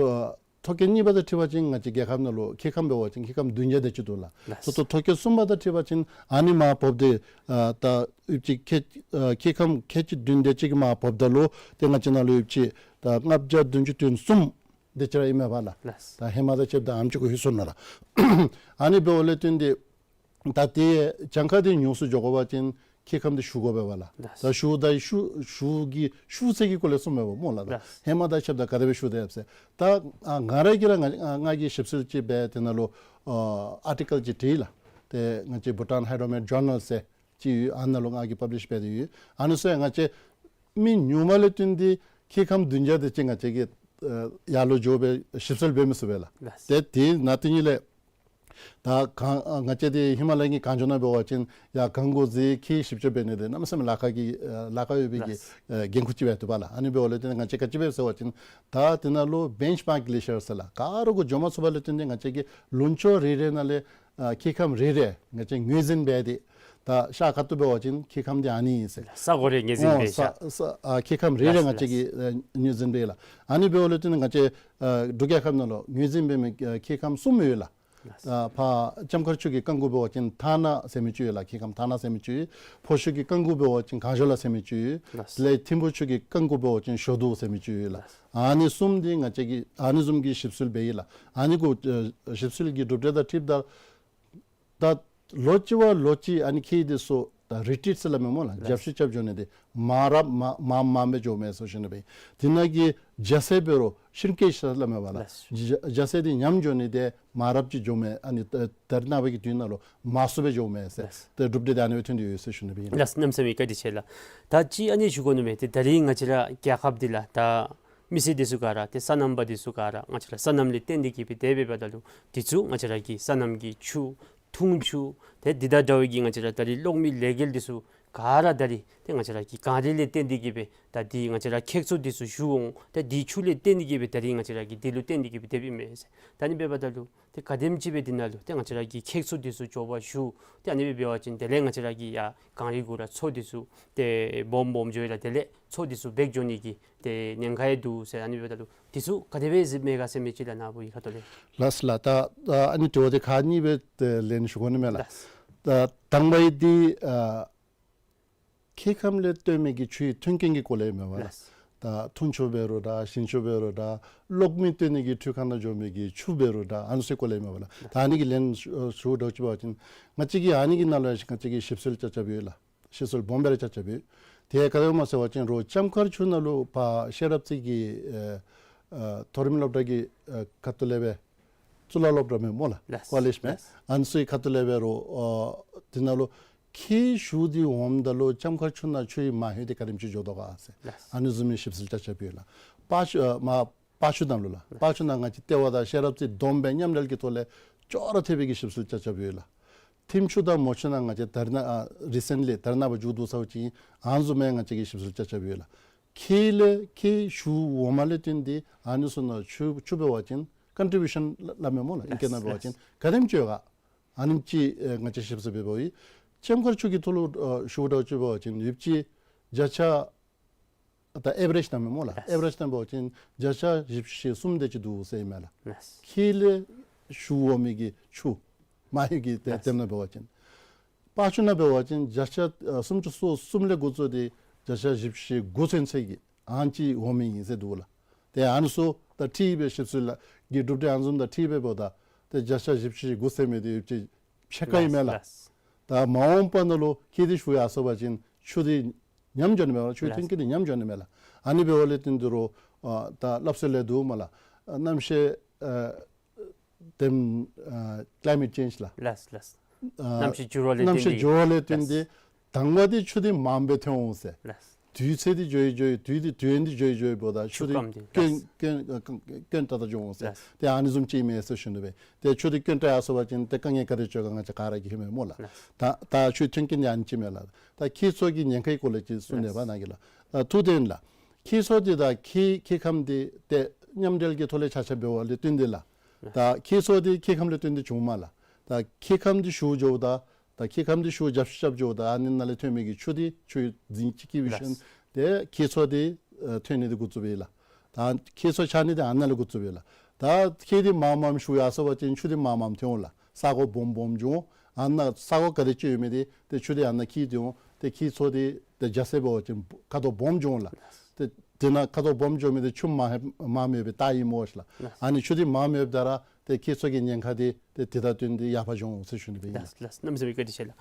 ཐོ་བཀོད་གཉིས་པ་དང་འཁྲིལ་བ་ཅིན་ང་བཅས་རྒྱལ་ཁབ་ནང་ལུ་མཁས་ཁམས་འབད་བ་ཅིན་མཁས་ཁམས་བདུན་བརྒྱ་དེ་ཅིག་འདུག་ལགས། ལགས། ད་ལྟོ་ཐོ་བཀོད་གསུམ་པ་དང་འཁྲིལ་བ་ཅིན་ཨ་ནི་མར་འབོཝ་ད་ཨ་ད་ཡོདཔ་ཅིག་ཁལ་ཨ་མཁས་ཁམས་ཁལ་གཅིག་བདུན་དེ་ཅིག་མར་འབོཝ་ད་ལུ་ཏེ་ང་བཅས་ནང་ལུ་ཡོདཔ་ཅིག་ད་ལྔ་བརྒྱ་བདུན་ཅུ་དོན་གསུམ་དེ་ཅིག་ར་ཨིན་མས་པ་ལགས། ལགས། ད་ཧེ་མ་དང་ཕྱདཔ་ད་ཨ་ནེམ་ཅིག་གུ་ལྷོད་སོང་ནུག་ལགས། ཨ་ནི་འབདཝ་ལས་བརྟེན་ཏེ་ད་དེ་གྱངས་ཁ་དེ་ཉུང་སུ་འགྱོ་དགོ་པ་ཅིན་མཁས་ཁམས་དེ་ཞུ་དགོ་པས་པ་ལགས། ལགས། ད་ཞུཝ་ད་ཞུ་ཞུ་གི་ཞུ་ཚད་ཀྱི་སྐོར་ལས་གསུངམ་མས་པ་སྨོ་ལགས། ད་ལགས། ཧེ་མ་དང་ཕྱདཔ་ད་ག་དེ་སྦེ་ཞུ་དེས་ཟེར། ད་ཨ་ང་ར་གིས་ར་ང་ང་གིས་ཞིབ་འཚོལ་ཅིག་འབད་དེ་ནང་ལུ་ཨ་ཨར་ཊི་ཀལ་ཅིག་བྲིས་ལགས། ཏེ་ང་བཅས་བྷུ་ཊཱན་ཧའི་ཌོ་མེཊ་ཇར་ནལ་ཟེར་ཅིག་ཡོད། ཨ་ནཱ་ལུ་ང་གིས་པབ་ལིཤ་འབད་དེ་ཡོད། ཨ་ནི་ཚུ་ཡང་ང་བཅས་མི་ཉུང་མ་ལས་བརྟེན་ཏེ་མཁས་ཁམས་བདུན་བརྒྱ་དེ་ཅིག་ང་བཅས་ཀྱིས་ཨ་ཡར་ལུ་འགྱོ་སྦེ་ཞིབ་འཚོལ་འབད་མི་ཚུགས་པས་ལགས། ལགས། ཏེ་དེ་ནང་དེ་གཉིས་ལས་ད་གང་ཨ་ང་བཅས་འདི་ཧི་མ་ལ་ཡ་གི་གངས་ལྗོངས་ནང་འབད་བ་ཅིན་ཡར་གངས་གུ་འཛེགས་འཁྱིད་ཞིབ་འཚོལ་འབད་ནི་དེ་གནམ་མེད་ས་མེད་ལཱ་ཁག་གི་ཨ་ལཱ་ཁག་ཡོད་པའི་གི་ལགས། ཨ་འགན་ཁུར་ཅིག་འབད་དོ་པ་ལགས། ཨ་ནི་འབདཝ་ལས་བརྟེན་ང་བཅས་ག་ཅི་འབད་ཟེར་བ་ཅིན་ད་དེ་ནང་ལུ་བེནཆ་མཱརཀ་གི་ལེ་ཤ་ཟེར་ལགས། ག་ར་གུ་འགྱོ་མ་ཚུགས་པ་ལས་བརྟེན་ཏེ་ང་བཅས་ཀྱིས་ལུང་ཕྱོགས་རེ་རེ་ནང་ལས་ཨ་མཁས་ཁམས་རེ་རེ་ང་བཅས་ངོས་འཛིན་འབད་དེ་ད་ཤར་ཁ་ཐུག་འབད་བ་ཅིན་མཁས་ཁམས་འདི་ཨ་ནི་ཨིན་ཟེར། ས་གོ་རེ་ངོས་འཛིན་འབད་ཤར། ཨོ་ས་ས་ཨ་མཁས་ཁམས་རེ་རེ་ལགས་ང་བཅས་ཀྱིས་ལགས། ཨ་ངོས་འཛིན་འབད་ལགས། ཨ་ནི་འབདཝ་ལས་བརྟེན་ང་བཅས་ཨ་འབྲུག་རྒྱལ་ཁབ་ནང་ལུ་ངོས་འཛིན་འབད་མི་ཨ་མཁས་ཁམས་གསུམ་ཡོད་ལགས། ལགས། ཨ་ཕར་ལྕམ་མཁར་ཕྱོགས་ཀྱི་རྐང་གུ་འབད་བ་ཅིན་ཐ་ན་ཟེར་མི་ཅིག་ཡོད་ལགས། མཁས་ཁམས་ཐ་ན་ཟེར་མི་ཅིག་ཡོད། ཕོ་ཕྱོགས་ཀྱི་རྐང་གུ་འབད་བ་ཅིན་གངས་ལྗོངས་ལ་ཟེར་མི་ཅིག་ཡོད། ལགས། དེ་ལས་ཐིམ་ཕུག་ཕྱོགས་ཀྱི་རྐང་གུ་འབད་བ་ཅིན་ཞོ་དུ་ཟེར་མི་ཅིག་ཡོད་ལགས། ལགས། ཨ་ནི་གསུམ་འདི་ང་བཅས་ཀྱིས་ཨ་ནི་བཟུམ་གྱི་ཞིབ་འཚོལ་འབད་ཡི་ལགས། ཨ་ནི་གུ་ཨ་ཞིབ་འཚོལ་གྱི་གྲུབ་འབྲས་དང་འཁྲིལཝ་ད་ད་ལོ་གཅིག་བ་ལོ་གཅིག་ཨ་ནི་ཁྱད་དེ་ཚུ་ད་རི་ཊིཊ་ཟེར་སླབ་མས་སྨོ་ལགས། ལགས། རྒྱབ་བཤུད་རྐྱབ་འགྱོ་ནི་དེ་མང་རབས་མང་མང་མང་སྦེ་འགྱོཝ་མས་ཟེར་ཞུ་ནི་སྦེ། དེ་ནང་གི་རྒྱ་སེར་འབད་རུང་ཤྲིང་ཀེཇ་ཟེར་སླབ་མས་པ་ལགས། ལགས། རྒྱ་རྒྱ་སེར་དེ་ཉམས་འགྱོ་ནི་དེ་མང་རབས་ཅིག་འགྱོཝ་མས། ཨ་ནི་ད་ད་རེས་ནངས་པ་གི་དུས་ནང་ལུ་མང་སུ་སྦེ་འགྱོཝ་མས་ཟེར། ལགས། ཏེ་གྲུབ་འབྲས་དེ་ཨ་ནི་སྦེ་ཐོན་ཏེ་ཡོད་ཟེར་ཞུ་ནི་སྦེ་ཨིན། ལགས། གནམ་མེད་ས་མེད་བཀའ་དྲིན་ཆེ་ལགས། ད་ཅི་ཨ་ནི་ཞུ་དགོ་ནི་མས། ཏེ་ད་རིས་ང་བཅས་ར་རྒྱལ་ཁབ་འདི་ལུ་ད་མི་སེར་འདི་ཚུ་ག་ར་ཏེ་སོ་ནམ་པ་འདི་ཚུ་ག་ར་ང་བཅས་ར་སོ་ནམ་ལས་བརྟེན་ཏེ་གིས་སྦེ་དེ་འབདཝ་ད་ལུ་འདི་ཚུ་ང་བཅས་ར་གི་སོ་ནམ་གྱི་ཆུ་འཐུང་ཆུ་ཏེ་འདི་དང་འདྲ་བའི་གི་ང་བཅས་ར་ད་རིས་གློག་མེ་ལས་འགུལ་འདི་ཚུ་ག་ར་ད་རིས་ཏེ་ང་བཅས་ར་གི་གངས་རི་ལས་བརྟེན་ཏེ་གིས་སྦེ་ད་འདི་ང་བཅས་ར་ཁྱེགས་ཚུ་འདི་ཚུ་ཞུ་འོང་། ཏེ་འདི་ཆུ་ལས་བརྟེན་ཏེ་གིས་སྦེ་ད་རིས་ང་བཅས་ར་གི་འདི་ལུ་བརྟེན་ཏེ་གིས་སྦེ་དེ་སྦེ་ཨིན་མས་ཟེར། ད་ཨ་ནི་འབདཝ་ད་ལུ་ཏེ་ག་དེམ་ཅིག་སྦེ་འདི་ནང་ལུ་ཏེ་ང་བཅས་ར་གི་ཁྱེགས་ཚུ་འདི་ཚུ་མགྱོགས་པར་ཞུ། ཏེ་ཨ་ནི་སྦེ་འབད་བ་ཅིན་དེ་ལས་ང་བཅས་ར་གི་ཡར་གངས་རི་གུ་ར་མཚོ་འདི་ཚུ་ཏེ་སྦོམ་སྦོམ་འགྱོ་ཡི་ལགས། དེ་ལས་མཚོ་འདི་ཚུ་འབད་འགྱོ་ནི་གི་ཏེ་ཉེན་ཁ་ཡང་འདུག་ཟེར། ཨ་ནི་འབདཝ་ད་ལུ་འདི་ཚུ་ག་དེ་སྦེ་གཟིགས་མས་ག་ཟེར་མི་ཅིག་ལགས་ནཱ་བུ་གི་ཁ་ཐུག་ལས། ལགས་ལགས། ད་ཨ་ནི་དྲི་བ་དེ་ཁག་གཉིས་སྦེ་ལན་ཞུ་དགོ་ནི་མས་ལགས། ལགས། ད་དང་པ་འདི་ཨ་མཁས་ཁམས་ལས་བཏོན་མི་གི་ཆུའི་མཐུན་རྐྱེན་གྱི་སྐོར་ལས་ཨིན་མས་པ་ལགས། ལགས། ད་འཐུང་ཆུ་འབད་རུང་ད་ཞིང་ཆུ་འབད་རུང་ད་གློག་མེ་བཏོན་ནི་གི་འཕྲུལ་ཁང་ནང་འགྱོ་མི་གི་ཆུ་འབད་རུང་ད་ཨ་ནི་ཚུའི་སྐོར་ལས་ཨིན་མས་པ་ལགས། ད་ཨ་ནི་གི་ལན་ཞུ་ཞུ་དགོཔ་ཅིག་འབད་བ་ཅིན་ང་བཅས་ཀྱིས་ཨ་ནི་གི་ནང་ལུ་ང་བཅས་ཀྱིས་ཞིབ་འཚོལ་རྐྱབ་རྐྱབ་ཡོད་ལགས། ཞིབ་འཚོལ་སྦོམ་སྦེ་ར་རྐྱབ་རྐྱབ་ཡོད། དེ་ག་དེ་སྦེ་སྨོ་ཟེར་བ་ཅིན་རོགས་ལྕམ་མཁར་ཆུ་ནང་ལུ་ཕར་ཤེས་རབ་རྩེ་གི་ཨ་ཨ་མཐོ་རིམ་སློབ་གྲྭ་གི་ཨ་ཁ་ཐུག་ལས་སྦེ་ གཙུག་ལག་སློབ་གྲྭ་མས་སྨོ་ལགས། ལགས། ཀོ་ལེཇ་མས། ལགས། ཨ་ནི་ཚུའི་ཁ་ཐུག་ལས་འབད་རུང་ཨ་དེ་ནང་ལུ་ཁྱེད་ཞུ་སྟེ་འོངམ་ད་ལུ་ལྕམ་མཁར་ཆུ་ནང་ཆུའི་མ་ཧེ་འདི་ག་དེམ་ཅིག་འགྱོ་དོ་ག་ཟེར། ལགས། ཨ་ནི་བཟུམ་མའི་ཞིབ་འཚོལ་རྐྱབ་རྐྱབ་ཡོད་ལགས། པག་ཆུ་ཨ་མ་པག་ཆུ་ནང་ལུ་ལགས། པག་ཆུ་ནང་ང་བཅས་ལྟེ་བ་དང་ཤེས་རབ་རྩེ་བསྡོམས་སྦེ་མཉམ་འབྲེལ་གྱི་ཐོག་ལས་ཅོག་ར་འཐད་པའི་གི་ཞིབ་འཚོལ་རྐྱབ་རྐྱབ་ཡོད་ལགས། ཐེམ་ཆུ་དང་མོ་ཆུ་ནང་ང་བཅས་ད་རེས་ནངས་ཨ་རི་སེནཊ་ལི་ད་རེས་ནངས་པ་མཇུག་བསྡུ་ཚརཝ་ཅིག་ཨ་ནི་བཟུམ་མའི་ང་བཅས་ཀྱིས་ཞིབ་འཚོལ་རྐྱབ་རྐྱབ་ཡོད་ལགས། ཁྱེད་ལས་ཁྱེད་ཞུ་འོངམ་ལས་བརྟེན་ཏེ་ཨ་ནི་ཚུ་ནང་ཆུ་ཆུ་འབད་བ་ཅིན་ཀོན་ཊི་བིའུ་ཤཱན་སླབ་མས་སྨོ་ལགས། ཨིང་སྐད་ནང་འབད་བ་ཅིན་ག་དེམ་ཅིག་ཡོད་ག། ཨ་ནེམ་ཅིག་ཨེ་ང་བཅས་ཞིབ་འཚོལ་འབད་འབདཝ་ཨིན། ལྕམ་མཁར་ཆུ་གི་ཐོག་ལུ་ཨ་ཞུ་དགོཔ་ཅིག་འབད་བ་ཅིན་ཡོདཔ་ཅིག་བརྒྱ་ཆ་ད་ཨེ་བ་རེཇ་ནང་མས་སྨོ་ལགས། ལགས། ཨེ་བ་རེཇ་ནང་འབད་བ་ཅིན་བརྒྱ་ཆ་བཞི་བཅུ་ཞེ་གསུམ་དེ་ཅིག་འདུག་ཟེར་ཨིན་མས་ལགས། ལགས། ཁྱེད་ལས་ཞུ་འོང་མི་གི་ཆུ་མ་ཧེ་གི་དེ་ལགས། དེ་ནང་འབད་བ་ཅིན་པག་ཆུ་ནང་འབད་བ་ཅིན་བརྒྱ་ཆ་ཨ་སུམ་ཅུ་སོ་གསུམ་ལས་འགོ་བཙུགས་ཏེ་བརྒྱ་ཆ་བཞི་བཅུ་ཞེ་དགུ་ཚུན་ཚོད་ཀྱི་ཨ་ནེམ་ཅིག་འོང་མི་ཨིན་ཟེར་འདུག་ལགས། ཏེ་ཨ་ནི་ཚུ་ད་འཁྲིལ་སྦེ་ཞིབ་འཚོལ་ལགས་ཀྱི་གྲུབ་འབྲས་ཨ་ནི་བཟུམ་དང་འཁྲིལ་སྦེ་འབདཝ་ད་ཏེ་བརྒྱ་ཆ་བཞི་བཅུ་ཞེ་དགུ་ཟེར་མི་དེ་ཡོདཔ་ཅིག་ཕྱེད་ཀ་ཨིན་མས་ལགས། ལགས། ད་མ་འོངས་པ་ནང་ལུ་ཁྱེད་དེ་ཞུ་ཡར་སོང་པ་ཅིན་ཆུ་དེ་ཉམས་འགྱོ་ནི་མས་ལགས། ཆུའི་ལགས། མཐུན་རྐྱེན་དེ་ཉམས་འགྱོ་ནི་མས་ལགས། ཨ་ནི་འབདཝ་ལས་བརྟེན་ཏེ་རུང་ཨ་ད་སླབ་སྲོལ་ལས་འདུག་སྨོ་ལགས། ཨ་གནམ་གཤིས་ཨ་དེམ་ཨ་ཀི་ལའི་མེཊ་ཅེནཇ་ལགས། ལགས་ལགས། ཨ་གནམ་གཤིས་འགྱུར་བ་ལས་གནམ་གཤིས་བརྟེན་ཏེ་འགྱུར་བ་ལས་བརྟེན་ཏེ་ལགས། དང་པ་དེ་ཆུ་དེ་མངམ་སྦེ་ཐོན་འོང་ཟེར། ལགས། དུས་ཚོད་དེ་འགྱོ་ཡི་འགྱོ་ཡི་དུས་དེ་དུས་ཡུན་དེ་འགྱོ་ཡི་འགྱོ་ཡི་འབདཝ་ད་ཆུ་ཆུ་དེ་སྐམ་དེ་སྐྱོན་ལགས། སྐྱོན་ཨ་སྐྱོན་སྐྱོན་དྲག་དྲག་འགྱོ་འོང་ཟེར། ལགས། ཏེ་ཨ་ནི་བཟུམ་ཅིག་ཨིན་མས་ཟེར་ཞུ་ནི་སྦེ། ཏེ་ཆུ་དེ་སྐྱོན་དྲག་ཡར་སོང་པ་ཅིན་ཏེ་དཀའ་ངལ་ག་དེ་ཅིག་ཡོད་ག་ང་བཅས་ག་ར་གིས་ཧ་མས་སྨོ་ལགས། ལགས། ད་ད་ཆུའི་མཐུན་རྐྱེན་དེ་ཨ་ནི་ཅིག་མས་ལགས། ད་ཁྱེད་ཚུ་གི་ཉེན་ཁའི་སྐོར་ལས་ཅིག་གསུང་ནི་ལགས། ནཱ་གི་ལགས། ཨ་ཐུགས་བདེན་ལགས། ཁྱེད་ཚུ་དེ་ད་ཁྱེད་ཁྱེད་ཁམས་དེ་ཏེ་མཉམ་འབྲེལ་གྱི་ཐོག་ལས་ཆ་ཆ་འབདཝ་ལས་བརྟེན་ཏེ་ལགས། ད་ཁྱེད་ཚུ་དེ་ཁྱེད་ཁམས་ལས་བརྟེན་ཏེ་བྱུངམ་མས་ལགས། ད་ཁྱེད་ཁམས་དེ་ཞུ་འགྱོཝ་ད་ད་ཁྱེད་ཁམས་དེ་ཞུ་རྐྱབ་རྐྱབ་འགྱོཝ་ད་ཨ་ནི་ནང་ལས་ཐོན་མི་གི་ཆུ་དེ་ཆུའི་རྫིང་ཅིག་གི་བི་ཤན་ལགས། དེ་ཁྱེད་ཚུ་དེ་ཨ་ཐོན་ནི་དེ་འགོ་བཙུགས་པས་ལགས། ད་ཁྱེད་ཚུ་ཆགས་ནི་དེ་ཨ་ནཱ་ལས་འགོ་བཙུགས་པས་ལགས། ད་ཁྱེད་དེ་མངམ་མངམ་ཞུ་ཡར་སོང་པ་ཅིན་ཆུ་དེ་མངམ་མངམ་ཐོན་འོང་ལགས། ས་གོ་སྦོམ་སྦོམ་འགྱོ་འོང་། ཨ་ནཱ་ས་གོ་ག་དེ་ཅིག་ཡོད་མི་དེ་ཏེ་ཆུ་དེ་ཨ་ནཱ་འཁྱིལ་ཏེ་འོང་། ཏེ་ཁྱེད་ཚུ་དེ་ཏེ་རྒྱ་སེར་འབད་བ་ཅིན་ཁ་དོག་སྦོམ་འགྱོ་འོང་ལགས། ཏེ་དེ་ནང་ཁ་དོག་སྦོམ་འགྱོ་མི་དེ་ཆུ་མངམ་མངམ་ཡོད་པའི་རྟགས་ཨིནམ་འོང་ཤིག་ལགས། ལགས། ཨ་ནི་ཆུ་དེ་མངམ་ཡོདཔ་ད་ར་ཏེ་ཁྱེད་ཚུ་གི་ཉེན་ཁ་དེ་ཏེ་དེ་དང་བསྟུན་ཏེ་ཡར་འཕར་འགྱོ་འོང་ཟེར་ཞུ་ནི་སྦེ་ཨིན། ལགས་ལགས། གནམ་མེད་ས་མེད་བཀའ་དྲིན་ཆེ་ལགས།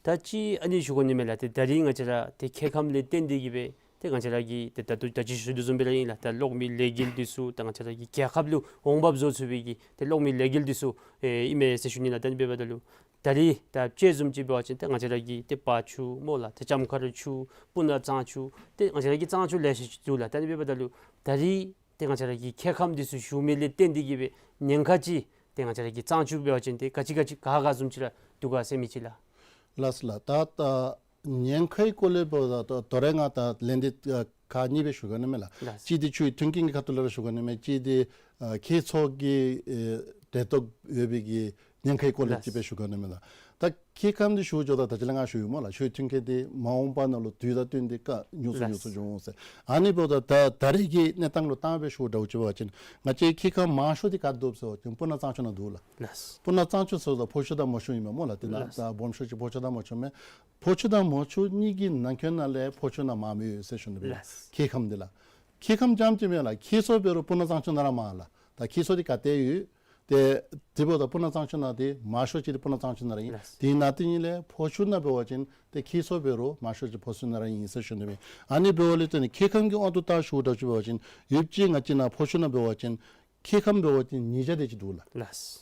ད་ཅི་ཨ་ནི་ཞུ་དགོ་ནི་མས་ལགས། ཏེ་ད་རིས་ང་བཅས་ར་ཏེ་ཁྱེད་ཁམས་ལས་བརྟེན་ཏེ་གིས་སྦེ་ཏེ་ང་བཅས་ར་གི་ཏེ་ད་ལྟོ་ད་ཅི་ཞུ་དོ་བཟུམ་སྦེ་ར་ཨིན་ལགས། ད་གློག་མེའི་ལས་འགུལ་འདི་ཚུ་ད་ང་བཅས་ར་གི་རྒྱལ་ཁབ་ལུ་འོང་འབབ་བཟོ་ཚུགས་པའི་གི་ཏེ་གློག་མེའི་ལས་འགུལ་འདི་ཚུ་ཨེ་ཨིན་མས་ཟེར་ཞུ་ནི་ལགས། ད་ཨ་ནི་འབདཝ་ད་ལུ་ད་རིས་ད་དཔྱེ་བཟུམ་ཅིག་འབད་བ་ཅིན་ཏེ་ང་བཅས་ར་གི་ཏེ་པག་ཆུ་སྨོ་ལགས། ཏེ་ལྕམ་མཁར་ཆུ་སྤུ་ན་གཙང་ཆུ་ཏེ་ང་བཅས་ར་གི་གཙང་ཆུ་ལེ་ཤ་ཅིག་འདུག་ལགས། ད་ཨ་ནི་འབདཝ་ད་ལུ་ད་རིས་ཏེ་ང་བཅས་ར་གི་ཁྱེད་ཁམས་འདི་ཚུ་ཞུ་མི་ལས་བརྟེན་ཏེ་གིས་སྦེ་ཉེན་ཁ་ཅིག་ཏེ་ང་བཅས་ར་གི་གཙང་ཆུ་འབད་བ་ཅིན་ཏེ་ག་ཅི་ག་ཅི་ག་ག་བཟུམ་ཅིག་ར་འདུག་ག་ཟེར་མི་ཅིག་ལགས། ལགས་སོ་ལགས། ད་ད་ཉེན་ཁའི་སྐོར་ལས་འབདཝ་ད་ད་ད་རེས་ང་ད་ལན་འདི་ཨ་ཁག་གཉིས་སྦེ་ཞུ་ག་ནི་མས་ལགས། ལགས། གཅིག་དེ་ཆུའི་མཐུན་རྐྱེན་གྱི་ཁ་ཐུག་ལས་ར་ཞུ་ག་ནི་མས། གཅིག་དེ་ཨ་ཁྱེད་ཚུ་གི་ཨེ་འབྲེལ་གཏོགས་ཡོད་པའི་གི་ཉེན་ཁའི་སྐོར་ལས་ལགས། ཅིག་སྦེ་ཞུ་ག་ནི་མས་ལགས། ད་ཁྱེད་ཁམས་འདི་ཞུ་འགྱོཝ་ད་ད་ཅི་ལས་ང་ཞུ་ཡི་སྨོ་ལགས། ཆུའི་མཐུན་རྐྱེན་འདི་མ་འོངས་པ་ནང་ལུ་དུས་དང་བསྟུན་ཏེ་ཀ་ཉུང་སུ་ལགས། ཉུང་སུ་འགྱོ་འོང་ཟེར། ཨ་ནི་འབདཝ་ད་ད་ད་རེས་ཀྱི་གནས་སྟངས་ལུ་བལྟ་སྦེ་ཞུཝ་འདྲཝ་ཅིག་འབད་བ་ཅིན་ང་བཅས་ཁྱེད་ཁམས་མང་ཤོས་འདི་ག་འདུག་ཟེར་བ་ཅིན་སྤུ་ན་གཙང་ཆུ་ནང་འདུག་ལགས། ལགས། སྤུ་ན་གཙང་ཆུ་ཟེརཝ་ད་ཕོ་ཆུ་དང་མོ་ཆུ་ཨིན་མས་སྨོ་ལགས། དེ་ནང་ལགས། ད་སྦོམ་ཤོས་ཅིག་ཕོ་ཆུ་དང་མོ་ཆུ་མས། ཕོ་ཆུ་དང་མོ་ཆུ་གཉིས་ཀྱི་ནང་འཁོད་ནང་ལས་ཕོ་ཆུ་ནང་མངམ་ཡོད་ཟེར་ཞུ་ནི་སྦེ་ཨིན། ལགས། ཁྱེད་ཁམས་འདི་ལགས། ཁྱེད་ཁམས་རྐྱངམ་ཅིག་མེན་ལགས། ཁྱེད་ཚུ་འབད་རུང་སྤུ་ན་གཙང་ཆུ་ནང་ར་མངམ་ལགས། ད་ཁྱེད་ཚུ་འདི་ག་ཏེ་ཡོད། ཏེ་དེ་འབདཝ་ད་སྤུ་ན་གཙང་ཆུ་ནང་འདི་མང་ཤོས་ཅིག་འདི་སྤུ་ན་གཙང་ཆུ་ནང་ར་ཨིན། ལགས། དེ་ནང་དེ་ཉིད་ལས་ཕོ་ཆུ་ནང་འབད་བ་ཅིན་ཏེ་ཁྱེད་ཚུ་འབད་རུང་མང་ཤོས་ཅིག་ཕོ་ཆུ་ནང་ར་ཨིན་ཟེར་ཞུ་ནི་སྦེ་ཨིན། ཨ་ནི་འབདཝ་ལས་བརྟེན་ཁྱེད་ཁམས་ཀྱི་དབང་དུ་བཏང་ཞུཝ་འདྲཝ་ཅིག་འབད་བ་ཅིན་ཡོདཔ་ཅིག་ང་བཅས་ནཱ་ཕོ་ཆུ་ནང་འབད་བ་ཅིན་ཁྱེད་ཁམས་འབད་བ་ཅིན་ཉིས་བརྒྱ་དེ་ཅིག་འདུག་ལགས། ལགས།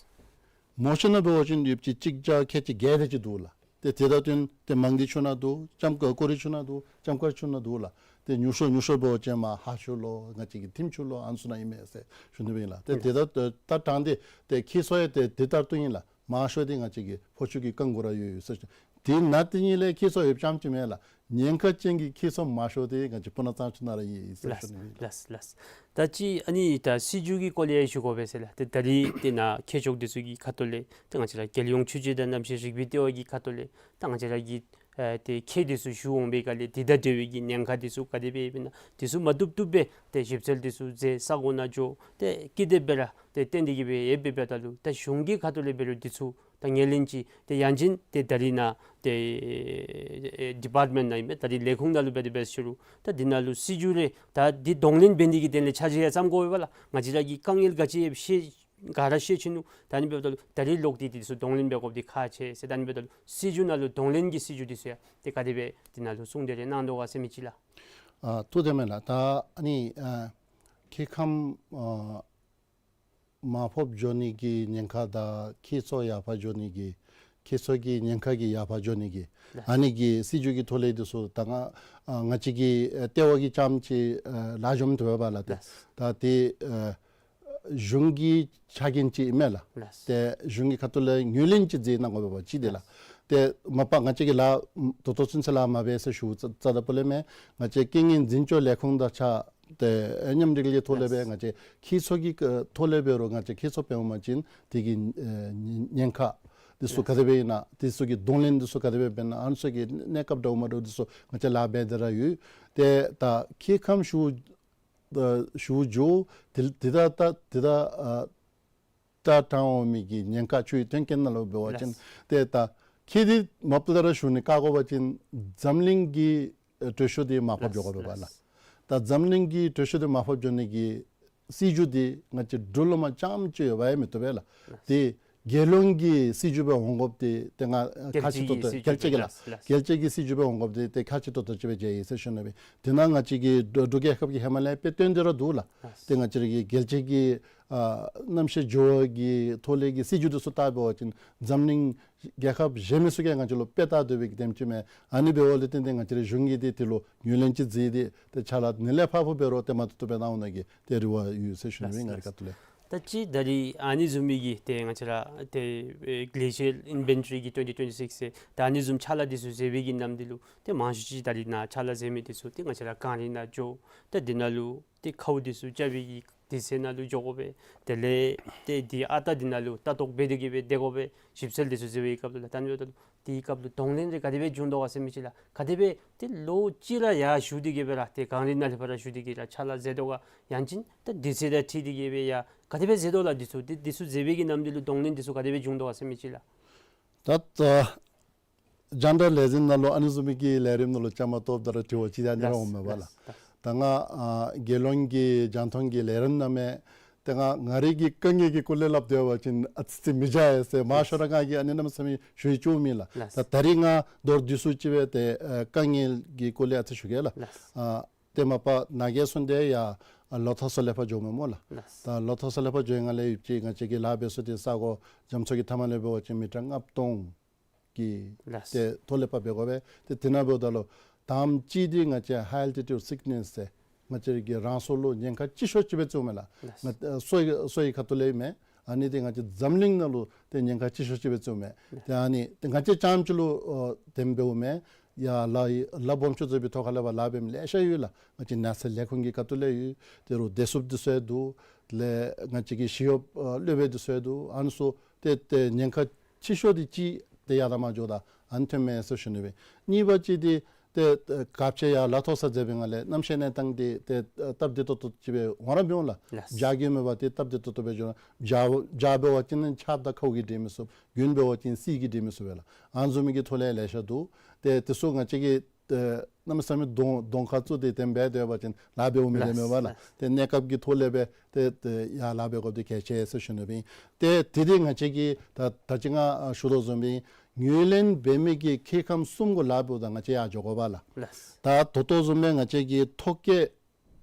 མོ་ཆུ་ནང་འབད་བ་ཅིན་ཡོདཔ་ཅིག་གཅིག་བརྒྱ་ཁལ་གཅིག་བརྒྱད་དེ་ཅིག་འདུག་ལགས། ཏེ་དེ་དང་བསྟུན་ཏེ་མང་སྡེ་ཆུ་ནང་འདུག། ལྕམ་ཀ་ཀོ་རི་ཆུ་ནང་འདུག། ལྕམ་མཁར་ཆུ་ནང་འདུག་ལགས། ཏེ་ཉུང་ཤོས་ཉུང་ཤོས་འབད་བ་ཅིན་མར་ཧཱ་ཆུ་ལོ་ང་བཅས་ཀྱི་ཐེམ་ཆུ་ལོ་ཨ་ནི་ཚུ་ནང་ཨིན་མས་ཟེར་ཞུ་ནི་སྦེ་ཨིན་ལགས། ཏེ་དེ་དང་ད་དྲང་སྟེ་ཏེ་ཁྱེད་ཚུ་ཡང་ཏེ་དེ་ལྟར་དུ་ཨིན་ལགས། མང་ཤོས་འདི་ང་བཅས་ཀྱི་ཕོ་ཆུ་གི་རྐང་མགོ་ར་ཡོད་ཡོད་ཟེར་ཞུ། དེ་ནང་དེ་ཉིད་ལས་ཁྱེད་ཚུ་ཡོདཔ་རྐྱངམ་ཅིག་མེན་ལགས། ཉེན་ཁ་ཅན་གྱི་ཁྱེད་ཚུ་མང་ཤོས་འདི་ང་བཅས་སྤུ་ན་གཙང་ཆུ་ནང་ར་ཨིན་ཟེར་ལགས། ཞུ་ནི་ཨིན་ལགས། ལགས་ལགས། ད་ཅི་ཨ་ནི་ད་སྲིད་བྱུས་ཀྱི་སྐོར་ལས་ཞུ་དགོ་པས་ཟེར་ལགས། ཏེ་ད་རིས་ཏེ་ནཱ་མཁས་མཆོག་འདི་ཚུ་གི་ཁ་ཐུག་ལས་ཏེ་ང་བཅས་ར་རྒྱལ་ཡོངས་ཆུ་བྱེད་དང་གནམ་གཤིས་རིག་པའི་ལྟེ་བ་གི་ཁ་ཐུག་ལས་ད་ང་བཅས་ར་གི་ཨེ་ཏེ་ཁྱེད་འདི་ཚུ་ཞུ་འོང་པའི་སྒང་ལས་དེ་དང་འབྲེལ་བའི་གི་ཉེན་ཁ་འདི་ཚུ་ག་དེ་སྦེ་ཡོདཔ་ཨིན་ན་འདི་ཚུ་མ་བཏུབ་བཏུབ་སྦེ་ཏེ་ཞིབ་འཚོལ་འདི་ཚུ་མཛད། ས་གོ་ནང་འགྱོ། ཏེ་ཀི་དེབ་སྦེ་ར་ཏེ་བཏོན་ཏེ་གི་སྦེ་ཡོདཔ་འབདཝ་ད་ལུ་ད་གཞུང་གི་ཁ་ཐུག་ལས་འབད་རུང་འདི་ཚུ་ད་ངོས་ལེན་ཅིག་ཏེ་ཡང་ཅིན་ཏེ་ད་རིས་ནཱ་ཏེ་ཨེ་ཌི་པཱརཊ་མེནཊ་ནང་ཨིན་མས། ད་རིས་ལས་ཁུངས་ནང་ལུ་འབད་དེ་འབད་ཞུ་རུང་ད་འདི་ནང་ལུ་སྲིད་བྱུས་རེ་ད་འདི་གདོང་ལེན་འབད་ནི་གི་དོན་ལས་འཆར་གཞི་ཡང་བརྩམ་དགོ་པས་ལགས། ང་བཅས་ར་གི་དཀའ་ངལ་ག་ཅི་ཡོདཔ་ཤེས་ག་ར་ཤེས་ཚུགས་ནུག། ད་ཨ་ནི་འབདཝ་ད་ལུ་ད་རིས་ལོག་སྟེ་འདི་ཚུ་གདོང་ལེན་འབད་དགོཔ་འདི་ཁག་ཆེ་ཟེར། ད་ཨ་ནི་འབདཝ་ད་ལུ་སྲིད་བྱུས་ནང་ལུ་གདོང་ལེན་གྱི་སྲིད་བྱུས་འདི་ཚུ་ཡང་ཏེ་ག་དེ་སྦེ་འདི་ནང་ལུ་གསུང་སྟེ་ར་གནང་དོ་ག་ཟེར་མི་ཅིག་ལགས། ཨ་ཐུགས་བདེ་མས་ལགས། ད་ཨ་ནི་ཨ་ཁྱེད་ཁམས་ཨ་ མར་ཕབ་འགྱོ་ནི་གི་ཉེན་ཁ་དང་ཁྱད་ཚོ་ཡར་འཕར་འགྱོ་ནི་གི་ཁྱད་ཚོ་གི་ཉེན་ཁ་གི་ཡར་འཕར་འགྱོ་ནི་གི་ལགས། ཨ་ནི་གི་སྲིད་བྱུས་ཀྱི་ཐོག་ལས་འདི་ཚུ་ད་ང་ཨ་ང་བཅས་ཀྱི་ཨ་ལྟེ་བ་གིས་རྐྱངམ་ཅིག་ཨ་ལག་འཇོམ་དོ་བས་པ་ལགས། ཏེ་ལགས། ད་དེ་ཨ་གཞུང་གི་ཆ་རྐྱེན་ཅིག་ཨིན་མས་ལགས། ལགས། ཏེ་གཞུང་གི་ཁ་ཐུག་ལས་ངོས་ལེན་ཅིག་མཛད་གནང་དགོ་པས་པ་ཅིག་དེ་ལགས། ལགས། ཏེ་མ་པ་ང་བཅས་ཀྱིས་ལཱ་ད་ལྟོ་ཚུན་ཚོད་ལཱ་མ་འབད་ཟེར་ཞུ་ཙ་ཙ་ད་པོ་ལས་མེན། ང་བཅས་རྐྱེན་ངན་འཛིན་སྐྱོང་ལས་ཁུངས་དང་ཆ་ཏེ་མཉམ་འབྲེལ་གྱི་ཐོག་ལས་སྦེ་ལགས། ང་བཅས་ཁྱད་ཚོ་གི་ཨ་ཐོག་ལས་འབད་རུང་ང་བཅས་ཁྱད་ཚོ་འབད་འོང་པ་ཅིན་དེ་གི་ཨེ་ཉེན་ཁ་འདི་ཚུ་ལགས། ག་དེ་སྦེ་ཨིན་ན་འདི་ཚུ་གི་གདོང་ལེན་འདི་ཚུ་ག་དེ་སྦེ་འབད་ན་ཨ་ནི་ཚུ་གི་གནས་སྐབས་འདྲཝ་མ་འདྲཝ་འདི་ཚུ་ང་བཅས་ལཱ་འབད་དེ་ར་ཡོད། ཏེ་ད་ཁྱེད་ཁམས་ཞུ་ད་ཞུ་འགྱོ་དེ་དེ་ད་ད་དེ་ད་ཨ་ད་དྲང་འོང་མི་གི་ཉེན་ཁ་ཆུའི་དོན་རྐྱེན་ནང་ལུ་འབད་བ་ཅིན་ལགས། ཏེ་ད་ཁྱེད་དེ་མ་པ་ད་ར་ཞུ་ནི་བཀག་དགོ་པ་ཅིན་འཛམ་གླིང་གི་ཨེ་གྲོས་ཆོད་དེ་མར་ཕབ་འགྱོ་དགོ་པས་པ་ལགས། ལགས། ད་འཛམ་གླིང་གི་གྲོས་ཆོད་དེ་མར་ཕབ་འགྱོ་ནི་གི་སྲིད་བྱུས་དེ་ང་བཅས་འབྲུག་ལུ་མ་རྐྱངམ་ཅིག་ཡོདཔ་ཡང་མི་བཏུབ་པས་ལགས། ལགས། དེ་རྒྱལ་ཡོངས་ཀྱི་སྲིད་བྱུས་སྦེ་འོང་དགོཔ་དེ་ཏེ་ང་ཁག་ཆེ་ཏོག་ཏོ་རྒྱལ་སྤྱི་གི་སྲིད་བྱུས་རྒྱལ་སྤྱི་གི་ལགས། ལགས། རྒྱལ་སྤྱི་གི་སྲིད་བྱུས་སྦེ་འོང་དགོཔ་དེ་ཏེ་ཁག་ཆེ་ཏོག་ཏོ་ཅིག་སྦེ་མཇལ་ཡི་ཟེར་ཞུ་ནི་སྦེ། དེ་ནང་ང་བཅས་ཀྱི་འབྲུག་འབྲུག་རྒྱལ་ཁབ་ཀྱི་ཧེ་མ་ལས་དཔེ་སྟོན་ཏེ་ར་འདུག་ལགས། ལགས། ཏེ་ང་བཅས་ར་གི་རྒྱལ་སྤྱི་གི་ཨ་གནམ་གཤིས་འགྱུར་བ་གི་ཐོག་ལས་ཀྱི་སྲིད་བྱུས་དེ་ཚུ་བལྟ་འབད་བ་ཅིན་འཛམ་གླིང་རྒྱལ་ཁབ་གཞན་མི་ཚུ་གིས་ང་བཅས་ལུ་དཔེ་བལྟ་སྡོད་པའི་གི་དེམ་ཅིག་མས། ཨ་ནི་འབདཝ་ལས་བརྟེན་ཏེ་ང་བཅས་ར་གཞུང་གིས་དེ་དེ་ལུ་ངོས་ལེན་ཅིག་མཛད་དེ་ཏེ་ཕྱག་ལཱ་ནི་ལས་ཕར་ཕུ་འབད་རུང་ཏེ་མ་ཐུབ་ཐུབ་སྦེ་གནང་འོང་ནི་གི་ཏེ་རེ་བ་ཡོད་ཟེར་ཞུ་ནི་སྦེ་ང་རའི་ཁ་ཐུག་ལས། ད་ཅི་ད་རིས་ཨ་ནི་བཟུམ་མའི་གི་ཏེ་ང་བཅས་ར་ཏེ་ཨེ་glacial inventory གི་twenty twenty-six ཟེར་ད་ཨ་ནི་བཟུམ་ཕྱག་ལཱ་འདི་ཚུ་མཛད་པའི་གི་ནམ་འདི་ལུ་ཏེ་མང་ཤོས་ཅིག་ད་རིས་ནཱ་ཕྱག་ལཱ་མཛད་མི་འདི་ཚུ་ཏེ་ང་བཅས་ར་གངས་རི་ནང་འགྱོ། ཏེ་འདི་ནང་ལུ་ཏེ་ཁཝ་འདི་ཚུ་རྐྱབ་པའི་གི་དུས་ཚོད་ནང་ལུ་འགྱོ་དགོ་པས། དེ་ལས་ཏེ་འདི་ཨ་རྟག་འདི་ནང་ལུ་ལྟ་རྟོག་འབད་དེ་གི་སྦེ་སྡོད་དགོ་པས། ཞིབ་འཚོལ་འདི་ཚུ་མཛད་པའི་སྐབས་ལུ་ལགས། ད་ཨ་ནི་འབདཝ་ད་ལུ་དེའི་སྐབས་ལུ་གདོང་ལེན་འདི་ག་དེ་སྦེ་འབྱུང་དོ་ག་ཟེར་མི་ཅིག་ལགས། ག་དེ་སྦེ་ཏེ་ལོ་གཅིག་ར་ཡར་བཞུགས་ཏེ་གི་སྦེ་ར་ཏེ་གངས་རི་ནང་ལས་ཕར་ར་བཞུགས་ཏེ་གི་ར་ཕྱག་ལཱ་མཛད་དོ་ག། ཡང་ཅིན་ད་དུས་ཚོད་དང་འཁྲིལ་ཏེ་གི་སྦེ་ཡར་ག་དེ་སྦེ་མཛད་དོ་ལགས། འདི་ཚུ་འདི་འདི་ཚུ་མཛད་པའི་གི་ནམ་འདི་ལུ་གདོང་ལེན་འདི་ཚུ་ག་དེ་སྦེ་འབྱུང་དོ་ག་ཟེར་མི་ཅིག་ལགས། ད་ད་རྒྱང་བསྒྲགས་ལས་འཛིན་ནང་ལུ་ཨ་ནི་བཟུམ་མའི་གི་ལས་རིམ་ནང་ལུ་བཅའ་མར་གཏོགསཔ་ད་ར་དྲི་བ་ཅིག་ཡང་ཨ་ནི་ར་ལགས། འོངམ་མས་པ་ལགས། ལགས། ད་ང་ཨ་རྒྱལ་ཡོངས་ཀྱི་རྒྱང་མཐོང་གི་ལས་རིམ་ནང་མས། ཏེ་ང་ང་རའི་གི་དཀའ་ངལ་གྱི་སྐོར་ལས་སླབ་སྡོད་པ་ཅིན་ཨ་ཙི་ཙི་མི་མཇལ་ཡི་ཟེར་མང་ཤོས་ར་ང་གིས་ཨ་ནི་གནམ་མེད་ས་མེད་ཞུ་ཡི་བཅུག་མེད་ལགས། ལགས། ད་ད་རིས་ང་མདོར་བསྡུས་སུ་ཅིག་སྦེ་ཏེ་ཨ་དཀའ་ངལ་གྱི་སྐོར་ལས་ཨ་ཙི་ཞུ་གེ་ལགས། ལགས། ཨ་ཏེ་མ་པ་ནཱ་གིས་གསུངས་ཏེ་ཡར་ལོ་ཐོག་ས་ལས་ཕར་འགྱོཝ་མས་སྨོ་ལགས། ལགས། ད་ལོ་ཐོག་ས་ལས་ཕར་འགྱོ་ཡི་ང་ལས་ཡོདཔ་ཅིག་ང་བཅས་ཀྱི་ལཱ་འབད་ས་འདི་ས་གོ་རྒྱ་མཚོ་གི་མཐའ་མ་ལས་འབད་བ་ཅིན་མི་ཊར་ལྔ་སྟོང་གི་ལགས། ཏེ་མཐོ་ལས་ཕར་འབད་དགོ་པས། ཏེ་དེ་ནང་འབདཝ་ད་ལུ་དང་པ་ཅིག་འདི་ང་བཅས་high altitude sickness ཟེར་ང་བཅས་ཀྱི་རང་སྲོག་ལུ་ཉེན་ཁ་ཆེ་ཤོས་ཅིག་སྦེ་བརྩིཝ་མས་ལགས། ལགས། ང་ཨ་སོ་ཡི་སོ་ཡི་ཁ་ཐུག་ལས་མས། ཨ་ནི་འདི་ང་བཅས་འཛམ་གླིང་ནང་ལུ་ཏེ་ཉེན་ཁ་ཆེ་ཤོས་ཅིག་སྦེ་བརྩིཝ་མས། ལགས། ཏེ་ཨ་ནི་ཏེ་ང་བཅས་རྐྱངམ་ཅིག་ལུ་ཨ་དེམ་འབདཝ་མེན། ཡར་ལཱ་ཡི་ལཱ་སྦོམ་ཆུང་ཚུ་གི་ཐོག་ཁ་ལས་ཕར་ལཱ་འབད་མི་ལེ་ཤ་ཡོད་ལགས། ང་བཅས་ནགས་ཚལ་ལས་ཁུངས་ཀྱི་ཁ་ཐུག་ལས་ཡོད། དེ་རུ་བདེ་སྲུངཔ་འདི་ཚུ་ཡང་འདུག། དེ་ལས་ང་བཅས་ཀྱི་ཞི་གཡོགཔ་ཨ་སློབ་དཔོན་འདི་ཚུ་ཡང་འདུག། ཨ་ནི་ཚུ་ཏེ་ཏེ་ཉེན་ཁ་ཆེ་ཤོས་འདི་ཅིག་ཏེ་ཡར་དང་མར་འགྱོཝ་ད་ཨ་ནི་ཐོནམ་མས་ཟེར་ཞུ་ནི་སྦེ། གཉིས་པ་ཅིག་འདི་ཏེ་ཨ་ག་ཅི་ཡར་ལཱ་མཐོ་ས་མཛད་པའི་ངང་ལས་གནམ་གཤིས་གནས་སྟངས་འདི་ཏེ་ཨ་སྟབས་བདེ་ཏོག་ཏོ་ཅིག་སྦེ་འོང་ར་འོང་ལགས། ལགས། བྱཱར་གྱི་མེད་པར་ཏེ་སྟབས་བདེ་ཏོག་ཏོ་སྦེ་འགྱོ། བྱཱར་བྱཱར་འབད་བ་ཅིན་ཆརཔ་དང་ཁཝ་གིས་འདྲེན་མི་ཚུགས། དགུན་འབད་བ་ཅིན་བསིལ་གྱིས་འདྲེན་མི་ཚུགས་པས་ལགས། ཨ་ནི་བཟུམ་མའི་གི་ཐོག་ལས་ལེ་ཤ་འདུག། ཏེ་དེ་ཚུ་ང་བཅས་ཀྱིས་ཏེ་གནམ་མེད་ས་མེད་གདོང་གདོང་ཁར་བཙུགས་ཏེ་དེམ་འབད་སྡོད་པ་ཅིན་ལཱ་འབདཝ་མེད་ལགས། མེན་པ་ལགས། ལགས། ཏེ་གནས་སྐབས་ཀྱི་ཐོག་ལས་སྦེ་ཏེ་ཏེ་ཡར་ལཱ་འབད་དགོཔ་འདི་གལ་ཆེ་ཟེར་ཞུ་ནི་སྦེ། ཏེ་དེ་འདི་ང་བཅས་ཀྱིས་ད་ད་ཅི་ང་ཨ་ཞུ་དོ་བཟུམ་སྦེ་ངོས་ལེན་འབད་མི་གི་སྐྱེ་ཁམས་གསུམ་གུ་ལཱ་འབདཝ་ད་ང་བཅས་ཡར་འགྱོ་དགོ་པས་ལགས། ལགས། ད་ད་ལྟོ་བཟུམ་སྦེ་ང་བཅས་ཀྱིས་ཐོ་བཀོད་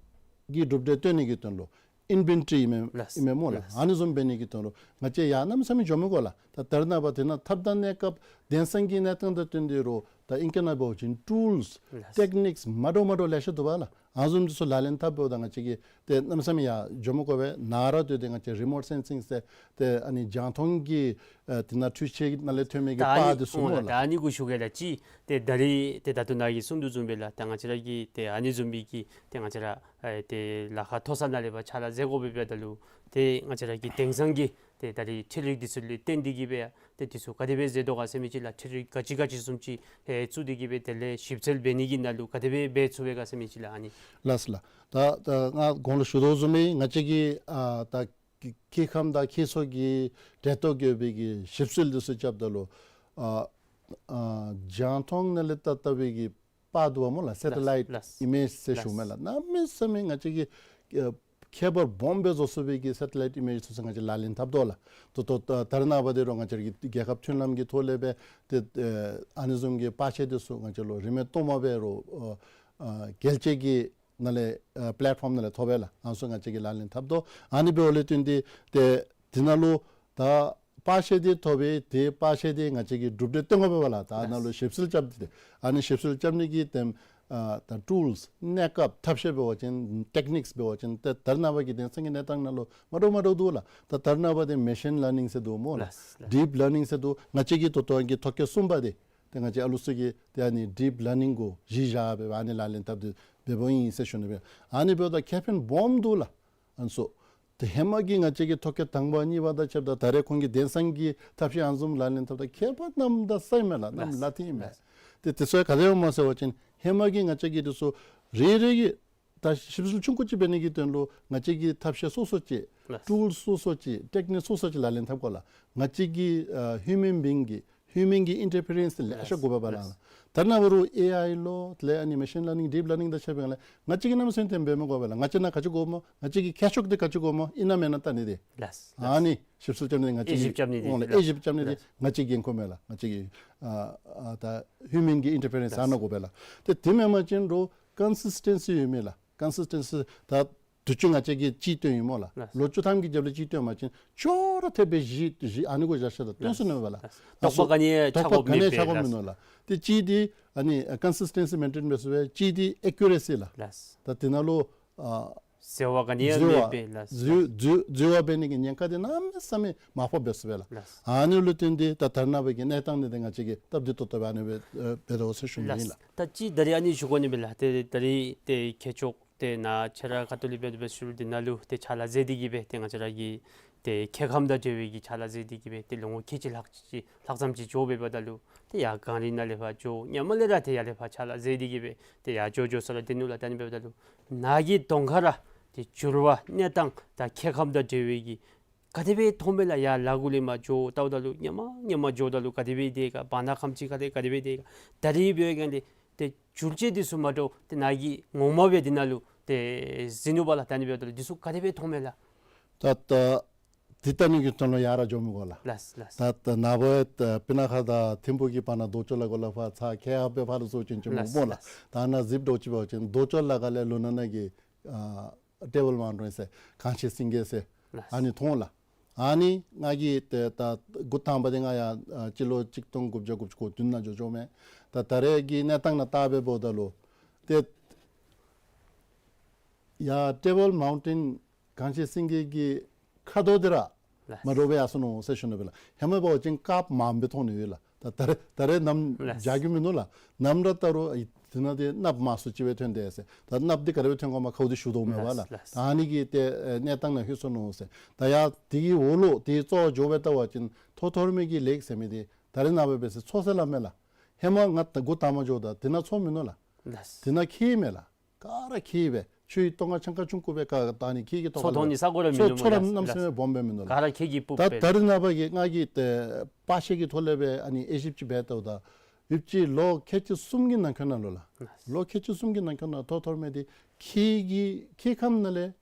ཀྱི་གྲུབ་འབྲས་སྟོན་ནི་གི་དོན་ལུ་ཨིན་ཝེན་ཊི་རི་ཨིན་མས། ལགས། ཨིན་མས་སྨོ་ལགས། ལགས། ཨ་ནི་བཟུམ་འབད་ནི་གི་དོན་ལུ་ང་བཅས་ཡར་གནམ་མེད་ས་མེད་འགྱོ་མི་དགོ་ལགས། ད་ད་རེས་ནངས་པ་དེ་ནང་ཐབས་དང་གནས་སྐབས་དེང་སང་གི་གནས་སྟངས་དང་བསྟུན་ཏེ་རུང་ད་ཨིང་སྐད་ནང་འབད་བ་ཅིན་ཊུལསི་ལགས། ཊེཀ་ནིཀསི་མ་འདྲཝ་མ་འདྲཝ་ལེ་ཤ་འདུག་པ་ལགས། ཨ་ནི་བཟུམ་འདི་ཚུ་ལག་ལེན་འཐབ་འབདཝ་ད་ང་བཅས་ཀྱིས་ཏེ་གནམ་མེད་ས་མེད་ཡར་འགྱོ་མི་དགོ་པས། ནཱ་ར་སྡོད་དེ་ང་བཅས་རི་མོཊ་སེན་སིང་ཟེར་ཏེ་ཨ་ནི་རྒྱང་མཐོང་གི་ཨ་དེ་ནང་འཕྲུལ་ཆས་ནང་ལས་ཐོན་མི་གི་ད་ཨ་པར་ནི་འདི་ཚུ་འོང་སྨོ་ལགས། ད་ལགས། ཨ་ནི་གུ་ཞུ་གེ་ལགས། ཅིག་ཏེ་ད་རིས་ཏེ་ད་ལྟོ་ནཱ་གིས་གསུངས་དོ་བཟུམ་སྦེ་ལགས། ད་ང་བཅས་ར་གི་ཏེ་ཨ་ནི་བཟུམ་སྦེ་གི་ཏེ་ང་བཅས་ར་ཨེ་ཏེ་ལཱ་ཁག་མཐོ་ས་ནང་ལས་ཕར་ཕྱག་ལཱ་མཛད་དགོཔ་འབདཝ་ད་ལུ་ཏེ་ང་བཅས་ར་གི་དེང་སང་གི་ཏེ་ད་རིས་འཕྲུལ་རིག་འདི་ཚུ་ལུ་བརྟེན་ཏེ་གི་སྦེ་ཏེ་འདི་ཚུ་ག་དེ་སྦེ་མཛད་དོ་ག་ཟེར་མི་ཅིག་ལགས། འཕྲུལ་རིག་ག་ཅི་ག་ཅི་བཟུམ་ཅིག་ཨེ་བཙུགས་ཏེ་གི་སྦེ་དེ་ལས་ཞིབ་འཚོལ་འབད་ནི་གི་ནང་ལུ་ག་དེ་སྦེ་འབད་ཚུགས་པས་ག་ཟེར་མི་ཅིག་ལགས། ཨ་ནི། ལགས་སོ་ལགས། ད་ད་ང་གོང་ལུ་ཞུ་དོ་བཟུམ་སྦེ་ང་བཅས་ཀྱི་ཨ་ད་སྐྱེ་སྐྱེ་ཁམས་དང་ཁྱད་ཚོ་གི་འབྲེལ་གཏོགས་ཡོད་པའི་གི་ཞིབ་འཚོལ་འདི་ཚུ་རྐྱབ་ད་ལུ་ཨ་ཨ་རྒྱང་མཐོང་ནང་ལས་བལྟ་བལྟ་བའི་གི་པར་འདུག་པ་སྨོ་ལགས། ལགས། སེ་ཊ་ལའིཊ་ལགས། ཨི་མེཇ་ཟེར་ཞུཝ་མས་ལགས། ལགས། གནམ་མེད་ས་མེད་ང་བཅས་ཀྱི་ཨ་ཁྱད་པར་སྦོམ་སྦེ་བཟོ་ཚུགས་པའི་གི་སེ་ཊ་ལའིཊ་ཨི་མེཇ་ཚུ་ཚུ་ང་བཅས་ལག་ལེན་འཐབ་དོ་ལགས། ད་ལྟོ་ད་ད་རེས་ནངས་པ་འདི་རུང་ང་བཅས་ཀྱི་རྒྱལ་ཁབ་མཐུན་ལམ་གྱི་ཐོག་ལས་སྦེ་ཏེ་ཨ་ཨ་ནི་བཟུམ་གྱི་པར་ཆས་འདི་ཚུ་ང་བཅས་ལུ་རིན་མེད་སྟོངམ་སྦེ་རུང་ཨ་ཨ་རྒྱལ་སྤྱི་གི་ ནང་ལས་ཨ་པི་ལེཊ་ཕོམ་ནང་ལས་ཐོབ་པས་ལགས། ཨ་ནི་ཚུ་ང་བཅས་ཀྱིས་ལག་ལེན་འཐབ་དོ། ཨ་ནི་འབདཝ་ལས་བརྟེན་ཏེ་ཏེ་འདི་ནང་ལུ་ད་པར་ཤ་འདི་ཐོབ་པས། ཏེ་པར་ཤ་འདི་ང་བཅས་ཀྱིས་གྲུབ་འབྲས་སྟོན་དགོ་པས་ལགས། ད་ནང་ལུ་ཞིབ་འཚོལ་རྐྱབ་སྟེ་ཨ་ནི་ཞིབ་འཚོལ་རྐྱབ་ནི་གི་ཏེམ་ཨ་ད་ཊུལསི་གནས་སྐབས་ཐབས་ཤེས་འབད་བ་ཅིན་ཊེཀ་ནིཀསི་འབད་བ་ཅིན་ཏེ་ད་རེས་ནངས་པ་གི་དེང་སང་གི་གནས་སྟངས་ནང་ལུ་མ་འདྲཝ་མ་འདྲཝ་འདུག་ལགས། ད་ད་རེས་ནངས་པ་འདི་མེ་ཤིན་ལར་ནིང་ཟེར་འདུག་སྨོ་ལགས། ལགས་ལགས། ཌིཔ་ལར་ནིང་ཟེར་འདུག། ང་བཅས་ཀྱིས་ད་ལྟོ་གི་ཐོ་བཀོད་གསུམ་པ་འདི་ཏེ་ང་བཅས་ཨ་ལུ་ཚུ་གིས་ཏེ་ཨ་ནི་ཌིཔ་ལར་ནིང་གུ་གཞི་བཞག་སྦེ་ཨ་ནི་ལག་ལེན་འཐབ་སྟེ་འབད་འབདཝ་ཨིན་ཟེར་ཞུ་ནི་སྦེ། ཨ་ནི་འབདཝ་ད་ཁེ་ཕན་སྦོམ་འདུག་ལགས། ཨ་ནི་ཚུ་ཏེ་ཧེ་མ་གི་ང་བཅས་ཀྱི་ཐོ་བཀོད་དང་པ་གཉིས་པ་དང་ཕྱདཔ་ད་ད་རེས་ཁོང་གིས་དེང་སང་གི་ཐབས་ཤེས་ཨ་ནི་བཟུམ་ལག་ལེན་འཐབ་ད་ཁྱད་པར་གནམ་དང་ས་ཨིན་མས་ལགས། གནམ་ལགས་ལ་ཐིག་ཨིན་མས། ལགས། ཏེ་དེ་ཚུ་ག་དེ་སྦེ་སྨོ་ཟེར་བ་ཅིན་ཧེ་མ་གི་ང་བཅས་ཀྱིས་དེ་ཚུ་རེ་རེ་གིས་ད་ཞིབ་འཚོལ་ཆུང་ཀུ་ཅིག་འབད་ནི་གི་དོན་ལུ་ང་བཅས་ཀྱིས་ཐབས་ཤེས་སོ་སོ་ཅིག། ལགས། ཊུལསི་སོ་སོ་ཅིག། ཊེཀ་ནིཀསི་སོ་སོ་ཅིག་ལག་ལེན་འཐབ་དགོ་ལགས། ང་བཅས་ཀྱི་ཨ་ཧིའུ་མཱན་བིང་གི་ཧིའུ་མཱན་གྱི་ཨིན་ཊར་ཕི་རེནསི་ལེ་ཤ་དགོ་པས་ལགས། ལགས། ད་རེས་ནངས་པ་རུང་ཨེ་ཨའི་ལོ་དེ་ལས་ཨ་ནི་མེ་ཤིན་ལར་ནིང་ཌིཔ་ལར་ནིང་དང་ཕྱདཔ་ལས་ང་བཅས་ཀྱིས་གནམ་མེད་ས་མེད་དེམ་འབད་མི་དགོ་པས་ལགས། ང་བཅས་ནང་ག་ཅི་དགོཔ་སྨོ། ང་བཅས་ཀྱི་མཁས་མཆོག་འདི་ག་ཅི་དགོཔ་སྨོ། ཨིན་ན་མེན་ན་བལྟ་ནི་འདི། ལགས། ཨ་ནི་ཞིབ་འཚོལ་རྐྱབ་ནི་འདི་ང་བཅས་ཀྱི་དབྱེ་ཞིབ་རྐྱབ་ནི་འདི། ལགས། དབྱེ་ཞིབ་རྐྱབ་ནི་འདི་ལགས། ང་བཅས་ཀྱི་འགན་ཁུར་མས་ལགས། ང་བཅས་ཀྱི་ཨ་ཨ་ད་ཧིའུ་མཱན་གྱི་ཨིན་ཊར་ཕི་རེནསི་ལགས། ཨ་ནཱ་དགོ་པས་ལགས། ཏེ་དེ་མེན་པ་ཅིན་རུང་ཀོན་སིསི་ཊེན་སི་ཡོད་མི་ལགས། ཀོན་སིསི་ཊེན་སི་ད་དུས་ཅི་ང་བཅས་ཀྱིས་གཅིག་བཏོན་ཡི་སྨོ་ལགས། ལགས། ལོ་བཅུ་ཐམ་གྱི་རྒྱབ་ལས་གཅིག་བཏོན་པ་ཅིན་ཅོག་ར་འཐདཔ་སྦེ་བཞི་བཞི་ཨ་ནི་གུ་བཞག་ཤེས་ད་བཏོན་ཚུགས་ནི་མས་ལགས། ལགས། དོགས་པ་ག་ནི་ཡང་ཆགས་དོགས་པ་དགོཔ་ག་ནི་མེད་པས་ཆགས་དགོཔ་མིན་ལགས། ནུག་ལགས། ཏེ་གཅིག་འདི་ཨ་ནི་ཀོན་སིསི་ཊེན་སི་མེན་ཊེན་འབད་ཚུགས་པས། གཅིག་འདི་ཨེ་ཀུ་རེ་སི་ལགས། ལགས། ད་དེ་ནང་ལུ་ཨ་འཛོལ་བ་ག་ནི་ཡང་འཛོལ་བ་མེད་པས་ལགས། འཛོལ་འཛོལ་འཛོལ་བ་འབད་ནི་གི་ཉེན་ཁ་འདི་གནམ་མེད་ས་མེད་མར་ཕབ་འབད་ཚུགས་པས་ལགས། ལགས། ཨ་ནི་ལུ་བརྟེན་ཏེ་ད་ད་རེས་ནངས་པ་གི་གནས་སྟངས་འདི་ཏེ་ང་བཅས་ཀྱིས་སྟབས་བདེ་ཏོག་ཏོ་སྦེ་ཨ་ནི་སྦེ་ཨེ་འབད་དོ་ཟེར་ཞུ་ནི་ཨིན་ལགས། ལགས། ད་ཅི་ད་རིས་ཨ་ནི་ཞུ་དགོ་ནི་མས་ལགས། ཏེ་ད་རིས་ཏེ་མཁས་མཆོག་ཏེ་ནཱ་ཁྱེད་ར་ཁ་ཐུག་ལས་འབད་དེ་འབད་ཞུ་རུང་འདི་ནང་ལུ་ཏེ་ཕྱག་ལཱ་མཛད་དེ་གིས་སྦེ་ཏེ་ང་བཅས་ར་གི་ཏེ་མཁལ་ཁམས་དང་འབྲེལ་བའི་གི་ཕྱག་ལཱ་མཛད་དེ་གིས་སྦེ་ཏེ་ལོ་ངོ་ཁལ་གཅིག་ལྷག་ཅིག་ལྷག་ཙམ་ཅིག་འགྱོ་སྦེ་འབདཝ་ད་ལུ་ཏེ་ཡར་གངས་རི་ནང་ལས་ཕར་འགྱོ་ཧེ་མ་ལས་ར་ཏེ་ཡར་ལས་ཕར་ཕྱག་ལཱ་མཛད་དེ་གིས་སྦེ་ཏེ་ཡར་འགྱོ་འགྱོ་ས་ར་སྡོད་ནུག་ལགས། ད་ཨ་ནི་འབདཝ་ད་ལུ་ནཱ་གི་གདོང་ཁར་ར་ཏེ་འགྱུར་བ་གནས་སྟངས་ད་མཁལ་ཁམས་དང་འབྲེལ་བའི་གི་ག་དེ་སྦེ་མཐོངམ་མས་ལགས། ཡར་ལ་གུ་ལས་མར་འགྱོཝ་ད་ལུ་ཧེ་མ་ཧེ་མ་འགྱོཝ་ད་ལུ་ག་དེ་སྦེ་སྡོད་ག་བར་ན་ཁམས་ཅིག་ཁར་ཏེ་ག་དེ་སྦེ་སྡོད་ག་ད་རིས་འབད་བའི་སྒང་ལས་ཏེ་འགྱུར་བཅོས་འདི་ཚུ་མ་འདྲཝ་ཏེ་ནཱ་གིས་ངོ་མ་སྦེ་འདི་ནང་ལུ་ཏེ་གཟིགས་ནུག་པ་ལགས། ད་ཨ་ནི་འབདཝ་ད་ལུ་འདི་ཚུ་ག་དེ་སྦེ་མཐོངམ་མས་ལགས། ད་ད་འདི་བལྟ་ནི་གི་དོན་ལུ་ཡར་ར་འགྱོ་མི་དགོ་ལགས། ལགས་ལགས། ད་ད་ནཱ་བ་ད་སྤུ་ན་ཁ་དང་ཐིམ་ཕུག་གི་བར་ན་རྡོ་ཅོག་ལ་གུ་ལས་ཕར་ཚར་ཁལ་ལྔ་སྦེ་ཕར་ལུ་སོང་བཅུག་ཅི་མོ་ལགས་སྨོ་ལགས། ལགས། ད་ནཱ་གཟིགསཔ་འདྲཝ་ཅིག་འབད་བ་ཅིན་རྡོ་ཅོག་ལ་ག་ལས་ལུང་ནག་ནང་གི་ཨ་ཊེ་བཱལ་མའུན་ཊེན་ཟེར་གངས་ཅན་སེང་གེ་ཟེར་ལགས། ཨ་ནི་མཐོང་ལགས། ཨ་ནི་ང་གིས་ཏེ་ད་འགོ་དང་པ་འདི་ང་ཡར་ཨ་སྤྱི་ལོ་གཅིག་སྟོང་དགུ་བརྒྱ་དགུ་བཅུ་གོ་བདུན་ནང་འགྱོ་འགྱོཝ་མས། ད་ད་རེས་ཀྱི་གནས་སྟངས་ནང་བལྟ་སྦེ་འབདཝ་ད་ལུ་ཏེ་ཡར་ཊེ་བཱལ་མའུན་ཊེན་གངས་ཅན་སེང་གེ་གི་ཁ་དོག་འདི་ར་ལགས། མ་འདྲཝ་སྦེ་ཡར་སོ་ནུག་ཟེར་ཞུ་ནི་སྦེ་ལགས། ཧེ་མ་འབད་བ་ཅིན་དཀརཔོ་མངམ་སྦེ་མཐོང་ནི་ཡོད་ལགས། ད་ད་རེས་ད་རེས་གནམ་ལགས། འཇའ་གུ་མིན་ནུག་ལགས། གནམ་ར་བལྟ་རུང་ཨ་དེ་ནང་འདི་གནགཔོ་མང་སུ་ཅིག་སྦེ་ཐོན་དེས་ཟེར། ད་གནགཔོ་འདི་ག་དེ་སྦེ་ཐོན་ག་མ་ཁཝ་འདི་ཞུ་དོ་མེད་པ་ལགས། ལགས་ལགས། ད་ཨ་ནི་གིས་ཏེ་ཨེ་གནས་སྟངས་ནང་ལྷོད་སོ་ནུག་ཟེར། ད་ཡར་དེ་གི་འོག་ལུ་དེ་གཙོ་བོ་འགྱོ་སྦེ་བལྟ་བ་ཅིན་ཐོ་ཐོར་མའི་གི་ལེགས་ཟེར་མི་འདི་ད་རེས་ནངས་པ་འབད་ཟེར་མཚོ་ཟེར་སླབ་མས་ལགས། ཧེ་མ་ང་ད་འགོ་དང་པ་འགྱོཝ་ད་དེ་ནང་མཚོ་མིན་ནུག་ལགས། ལགས། དེ་ནང་ཁྱི་མས་ལགས། ག་ར་ཁྱི་སྦེ་ཆུའི་གཏོང་ཁ་ཆང་ཁ་ཆུང་ཀུ་སྦེ་ག་ད་ནི་ཁྱི་གི་ཐོག་མཚོ་ཁར་མཐོང་ནི་ས་གོ་ར་མིན་མཚོ་ནུག་མཚོ་ར་ལགས། གནམ་མེད་ས་མེད་སྦོམ་སྦེ་མིན་ནུག་ལགས། ག་ར་ཁྱི་གི་སྤུབས་ད་སྦེ་ད་རེས་ནངས་པ་གི་ང་གིས་ཏེ་པར་ཤ་གི་ཐོག་ལས་སྦེ་ཨ་ནི་དབྱེ་ཞིབ་ཅིག་འབད་བལྟཝ་ད་ཡོདཔ་ཅིག་ལོ་ཁལ་གཅིག་གསུམ་གྱི་ནང་འཁོད་ནང་ལུ་ལགས། ལགས། ལོ་ཁལ་གཅིག་གསུམ་གྱི་ནང་འཁོད་ནང་ཐོ་ཐོར་མའི་འདི་ཁྱི་གི་ཁྱི་ཁམས་ནང་ལས་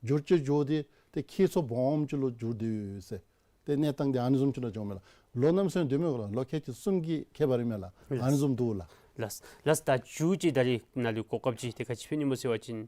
འགྱུར་བཅོས་འགྱོ་སྟེ་ཏེ་ཁྱི་ཚུ་སྦོམ་ཅིག་ལུ་འགྱུར་ཏེ་ཡོད་ཟེར། ཏེ་གནས་སྟངས་འདི་ཨ་ནི་བཟུམ་ཅིག་ལུ་འགྱོཝ་མས་ལགས། ལོ་གནམ་མེད་ས་མེད་སྡོད་མི་དགོ་ལགས། ལོ་ཁལ་གཅིག་གསུམ་གྱི་ཁྱད་པར་ཨིན་མས་ལགས། ལགས། ཨ་ནི་བཟུམ་འདུག་ལགས། ལགས་ལགས། ད་མཇུག་ཅིག་ད་རིས་ནཱ་ལུ་གོ་སྐབས་ཅིག་ཏེ་ག་ཅི་ཕུལ་ནི་སྨོ་ཟེར་བ་ཅིན་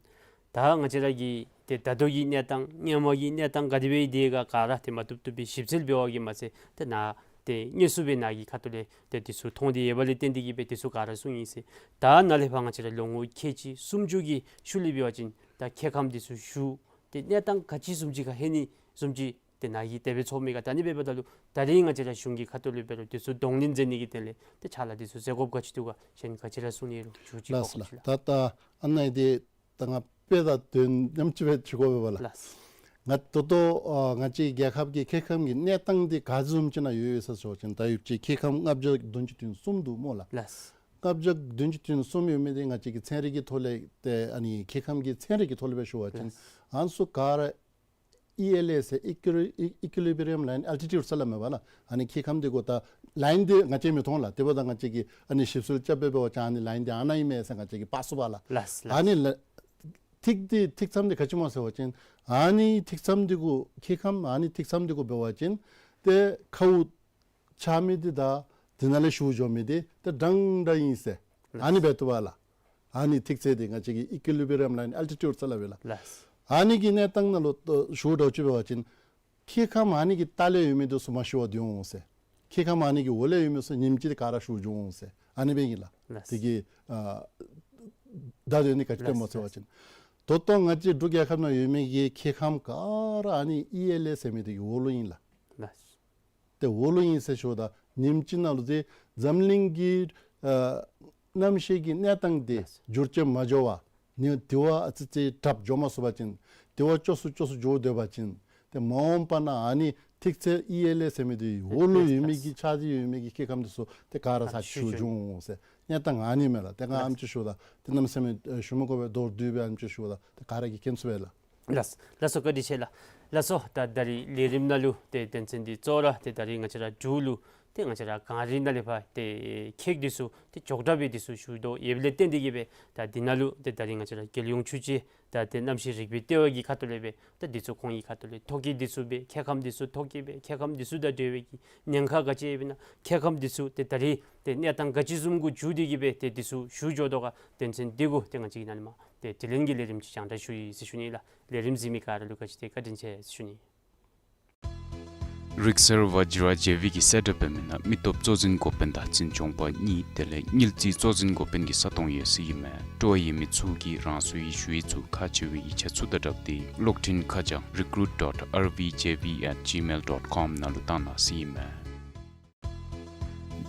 ད་ང་བཅས་ར་གི་ཏེ་ད་ལྟོ་གི་གནས་སྟངས་སྔོན་མ་གི་གནས་སྟངས་ག་དེ་སྦེ་སྡོད་ག་ག་ར་ཏེ་མ་བཏུབ་བཏུབ་སྦེ་ཞིབ་འཚོལ་འབད་བ་གིས་མ་ཚད་ཏེ་ནཱ་ཏེ་དངོས་སུ་སྦེ་ནཱ་གི་ཁ་ཐུག་ལས་ཏེ་འདི་ཚུ་མཐོང་སྟེ་ཡོད་པ་ལས་བརྟེན་ཏེ་གིས་སྦེ་འདི་ཚུ་ག་ར་གསུངས་ཡི་ཟེར། ད་ནཱ་ལས་ཕར་ང་བཅས་ར་ལོ་ངོ་ཁལ་གཅིག་སུམ་ཅུ་གི་ཤུལ་ལས་འབད་བ་ཅིན་ད་མཁལ་ཁམས་འདི་ཚུ་ཞུ་ཏེ་གནས་སྟངས་ག་ཅི་བཟུམ་ཅིག་ཁར་ལྷོད་ནི་བཟུམ་ཅིག་ཏེ་ནཱ་གིས་དེ་སྦེ་ཚོར་མི་ག། ད་ཨ་ནི་སྦེ་འབདཝ་ད་ལུ་ད་རིས་ང་བཅས་ར་གཞུང་གི་ཁ་ཐུག་ལས་འབད་རུང་འདི་ཚུ་གདོང་ལེན་མཛད་ནི་གི་དོན་ལས་ཏེ་ཕྱག་ལཱ་འདི་ཚུ་མཛད་དགོཔ་ག་ཅི་འདུག་ག་གཞན་ག་ཅི་ར་གསུང་ནི་ཡོད་རུང་མཇུག་ཅིག་ལགས་གོ་སྐབས་ལགས། ཅིག་ལགས། ད་ད་ཨ་ནཱ་འདི་ད་ང་དཔེ་ད་དོན་ཉམས་ཅིག་སྦེ་ཞུ་དགོ་པས་ལགས། ལགས། ང་ད་ལྟོ་ཨ་ང་བཅས་རྒྱལ་ཁབ་ཀྱི་མཁལ་ཁམས་ཀྱི་གནས་སྟངས་འདི་ག་བཟུམ་ཅིག་ནང་ཡོད་ཡོད་ཟེར་ཞུ་བ་ཅིན་ད་ཡོདཔ་ཅིག་མཁལ་ཁམས་ལྔ་བརྒྱ་བདུན་ཅུ་དོན་གསུམ་འདུག་སྨོ་ལགས། ལགས། ལྔ་བརྒྱ་བདུན་ཅུ་དོན་གསུམ་ཡོད་མི་འདི་ང་བཅས་ཀྱི་ཚན་རིག་གི་ཐོག་ལས་ཏེ་ཨ་ནི་མཁལ་ཁམས་ཀྱི་ཚན་རིག་གི་ཐོག་ལས་སྦེ་ཞུ་བ་ཅིན་ལགས། ཨ་ནི་ཚུ་ག་ར་ཨི་ཨེལ་ཨེ་ཟེར་ཨི་ཀུ་ལི་ཨི་ཨི་ཀུ་ལི་བི་རི་ཡམ་ལའིན་ཨལ་ཊི་ཊིའུཌ་ཟེར་སླབ་མས་པ་ལགས། ཨ་ནི་མཁལ་ཁམས་འདི་གུ་ད་ལའིན་འདི་ང་བཅས་མི་མཐོང་ལགས། དེ་འབདཝ་ད་ང་བཅས་ཀྱིས་ཨ་ནི་ཞིབ་འཚོལ་རྐྱབ་སྦེ་འབད་བ་ཅིན་ཨ་ནི་ལའིན་འདི་ཨ་ནཱ་ཨིན་མས་ཟེར་ང་བཅས་ཀྱིས་དཔག་ཚུགས་པ་ལགས། ལགས་ལགས། ཨ་ནི་ལ་ཐིག་འདི་ཐིག་མཚམས་འདི་ག་ཅི་སྨོ་ཟེར་བ་ཅིན་ཨ་ནི་ཐིག་མཚམས་འདི་གུ་མཁལ་ཁམས་ཨ་ནི་ཐིག་མཚམས་འདི་གུ་འབད་བ་ཅིན་ཏེ་ཁཝ་ཆགས་མི་འདི་དང་དེ་ནང་ལས་ཞུ་འགྱོ་མི་འདི་ཏེ་འདྲན་འདྲ་ཨིན་ཟེར་ཨ་ནི་སྦེ་བཏུབ་པ་ལགས། ཨ་ནི་ཐིག་ཚད་འདི་ང་བཅས་ཀྱིས་ཨི་ཀུ་ལི་བི་རི་ཡམ་ལ་ཨ་ནི་ཨལ་ཊི་ཊིའུཌ་ཟེར་སླབ་ཨིན་ལགས། ལགས། ཨ་ནི་གི་གནས་སྟངས་ནང་ལུ་ཞུཝ་འདྲཝ་ཅིག་འབད་བ་ཅིན་མཁལ་ཁམས་ཨ་ནི་གི་ལྟག་ལས་ཡོད་མི་འདི་ཚུ་མར་ཞུ་བར་འདུ་འོང་ཟེར། མཁལ་ཁམས་ཨ་ནི་གི་འོག་ལས་ཡོད་མི་ཚུ་ཉིནམ་གཅིག་འདི་ག་ར་ཞུ་འགྱོ་འོང་ཟེར། ཨ་ནི་སྦེ་ཨིན་ལགས། ལགས། དེ་གི་ཨ་བརྡ་དེ་ནི་ག་ཅི་སྟོནམ་སྨོ་ཟེར་བ་ཅིན། ད་ལྟོ་ང་བཅས་འབྲུག་རྒྱལ་ཁབ་ནང་ཡོད་མི་གི་མཁལ་ཁམས་ག་ར་ཨ་ནི་ཨི་ཨེལ་ཨེ་ཟེར་མི་འདི་གི་འོག་ལུ་ཨིན་ལགས། ལགས། ཏེ་འོག་ལུ་ཨིན་ཟེར་ཞུཝ་ད་ཉིནམ་གཅིག་ནང་ལུ་ཏེ་འཛམ་གླིང་གི་ཨ་གནམ་གཤིས་ཀྱི་གནས་སྟངས་འདི་ལགས། འགྱུར་བཅོས་མ་འགྱོ་བར་ནི་དེ་བ་ཨ་ཙི་ཙི་དྲགཔ་འགྱོ་མ་ཚུགས་པ་ཅིན་དེ་བ་སྐྱོ་སུ་སྐྱོ་སུ་འགྱོ་སྡོད་པ་ཅིན་ཏེ་མ་འོངས་པ་ནང་ཨ་ནི་ཐིག་ཚད་ཨི་ཨེལ་ཨེ་ཟེར་མི་འདི་འོག་ལུ་ཡོད་མི་གི་ཆགས་ཏེ་ཡོད་མི་གི་མཁལ་ཁམས་འདི་ཚུ་ཏེ་ག་ར་ཚར་ཞུ་འགྱོ་འོང་ཟེར། གནས་སྟངས་ཨ་ནི་མས་ལགས། ཏེ་ང་ལགས། ཨེམ་ཅིག་ཞུཝ་ད་ཏེ་གནམ་མེད་ས་མེད་ཞུ་མི་དགོ་པས། མདོར་བསྡུས་སྦེ་ཨེམ་ཅིག་ཞུཝ་ད་ཏེ་ག་ར་གིས་མཁྱེན་ཚུགས་པས་ལགས། ལགས། ལགས་སོ། བཀའ་དྲིན་ཆེ་ལགས། ལགས་སོ། ད་ད་རིས་ལས་རིམ་ནང་ལུ་ཏེ་དོན་ཚན་འདི་གཙོ་བོ་ར་ཏེ་ད་རིས་ང་བཅས་ར་འབྲུག་ལུ་ཏེ་ང་བཅས་ར་གངས་རི་ནང་ལས་ཕར་ཏེ་ཁེག་འདི་ཚུ་ཏེ་ཅོག་འཐདཔ་སྦེ་འདི་ཚུ་ཞུ་དོ་ཡོདཔ་ལས་བརྟེན་ཏེ་གིས་སྦེ་ད་འདི་ནང་ལུ་ཏེ་ད་རིས་ང་བཅས་ར་རྒྱལ་ཡོངས་ཆུ་བཅད་ད་ཏེ་གནམ་གཤིས་རིག་པའི་ལྟེ་བ་གི་ཁ་ཐུག་ལས་སྦེ་ད་འདི་ཚུ་ཁོང་གི་ཁ་ཐུག་ལས་ཐོ་བཀོད་འདི་ཚུ་སྦེ་མཁལ་ཁམས་འདི་ཚུ་ཐོ་བཀོད་སྦེ་མཁལ་ཁམས་འདི་ཚུ་དང་འབྲེལ་བའི་གི་ཉེན་ཁ་ག་ཅི་ཡོདཔ་ཨིན་ན་མཁལ་ཁམས་འདི་ཚུ་ཏེ་ད་རིས་ཏེ་གནས་སྟངས་ག་ཅི་བཟུམ་གུ་འགྱུར་ཏེ་གིས་སྦེ་ཏེ་འདི་ཚུ་ཞུ་འགྱོ་དོ་ག་དོན་ཚན་འདི་གུ་ཏེ་ང་བཅས་ཀྱིས་ནཱ་ལས་མར་ཏེ་དྲི་ལན་གྱི་ལས་རིམ་ཅིག་སྦྱང་བརྡར་ཞུ་ཡི་ཟེར་ཞུ་ནི་ལགས། ལས་རིམ་གཟིགས་མི་ག་ར་ལུ་ག་ཅི་ཏེ་བཀའ་དྲིན་ཆེ་ཟེར་ཞུ་ནི། རིག་གསར་ཝ་ཇི་ར་ཇེ་བི་གིས་གསལ་བསྒྲགས་འབད་མི་ནང་མི་སྟོབས་གཙོ་འཛིན་འགོ་དཔོན་དང་འཛིན་སྐྱོང་པ་གཉིས་དེ་ལས་དངུལ་རྩིས་གཙོ་འཛིན་འགོ་དཔོན་གྱི་ས་སྟོང་ཡོད་ཟེར་ཨིན་མས། སྤྲོ་བ་ཡོད་མི་ཚུ་གིས་རང་སོའི་ཞུ་ཡིག་ཚུ་ཁག་ཆེ་བའི་ཡིག་ཆ་ཚུ་དང་སྦྲགས་ཏེ་གློག་འཕྲིན་ཁ་བྱང་recruit dot R V J V at gmail dot com ནང་ལུ་བཏང་གནང་ཟེར་ཨིན་མས།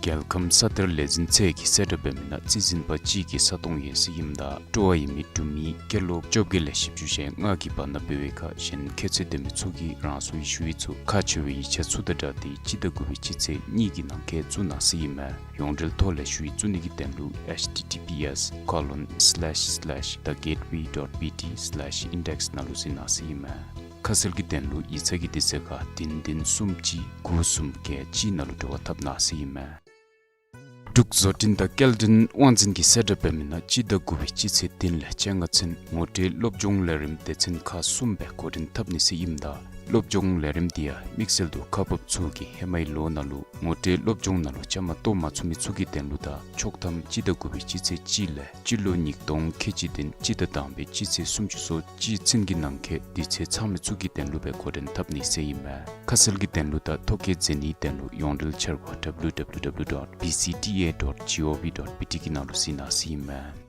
རྒྱལ་ཁམས་ས་གཏེར་ལས་འཛིན་ཚད་ཀྱིས་གསལ་བསྒྲགས་འབད་མི་ནང་རྩིས་འཛིན་པ་གཅིག་གི་ས་སྟོང་ཡོད་ཟེར་ཨིནམ་ད་སྤྲོ་བ་ཡོད་མི་འབྲུག་མི་སྐྱེས་ལོ་བཅོ་བརྒྱད་ལས་བཞི་བཅུ་ཞེ་ལྔ་གི་བར་ན་འབད་བའི་ཁར་གཞན་ཁྱད་ཚད་ལྡན་མི་ཚུ་གིས་རང་སོའི་ཞུ་ཡིག་ཚུ་ཁག་ཆེ་བའི་ཡིག་ཆ་ཚུ་དང་སྦྲགས་ཏེ་སྤྱི་ཟླ་དགུ་པའི་སྤྱི་ཚེས་གཉིས་ཀྱི་ནང་འཁོད་བཙུགས་གནང་ཟེར་ཨིན་མས། ཡོངས་འབྲེལ་ཐོག་ལས་ཞུ་ཡིག་བཙུགས་ནི་གི་དོན་ལུ་H T T P S colon slash slash the gateway dot B T slash index ནང་ལུ་གཟིགས་གནང་ཟེར་ཨིན་མས། ཁ་གསལ་གྱི་དོན་ལུ་ཡིག་ཚང་གི་དུས་ཚོད་ཁར་བདུན་བདུན་གསུམ་གཅིག་དགུ་གསུམ་བརྒྱད་གཅིག་ནང་ལུ་འབྲེལ་བ་འཐབ་གནང་ཟེར་ཨིན་མས། འབྲུག་བཟོ་སྐྲུན་དང་སྐྱེལ་འདྲེན་དབང་འཛིན་གྱིས་གསལ་བསྒྲགས་འབད་མི་ནང་སྤྱི་ཟླ་དགུ་པའི་སྤྱི་ཚེས་བདུན་ལས་བཅོ་ལྔ་ཚུན་ངོ་སྤྲོད་སློབ་སྦྱོང་ལས་རིམ་སྡེ་ཚན་ཁག་གསུམ་སྦེ་འགོ་འདྲེན་འཐབ་ནི་ཟེར་ཨིནམ་ད་སློབ་སྦྱོང་ལས་རིམ་འདི་ཡང་དམིགས་བསལ་དུ་ཁག་འབགཔ་ཚུ་གིས་ཧེ་མའི་ལོ་ནང་ལུ་ངོ་སྤྲོད་སློབ་སྦྱོང་ནང་ལུ་བཅའ་མར་གཏོགས་མ་ཚུགས་མི་ཚུ་གི་དོན་ལུ་དང་ཆོག་ཐམ་སྤྱི་ཟླ་དགུ་པའི་སྤྱི་ཚེས་གཅིག་ལས་སྤྱི་ལོ་ཉིས་སྟོང་ཁལ་གཅིག་བདུན་སྤྱི་ཟླ་དང་པའི་སྤྱི་ཚེས་སུམ་ཅུ་སོ་གཅིག་ཚུན་གྱི་ནང་འཁོད་དུས་ཚོད་ཚང་མི་ཚུ་གི་དོན་ལུ་སྦེ་འགོ་འདྲེན་འཐབ་ནི་ཟེར་ཨིན་མས། ཁ་གསལ་གྱི་དོན་ལུ་དང་ཐོ་བཀོད་མཛད་ནིའི་དོན་ལུ་ཡོངས་འབྲེལ་འཆར་སྒོ་W W W dot B C T A dot G O V dot B T གི་ནང་ལུ་གཟིགས་གནང་ཟེར་ཨིན་མས།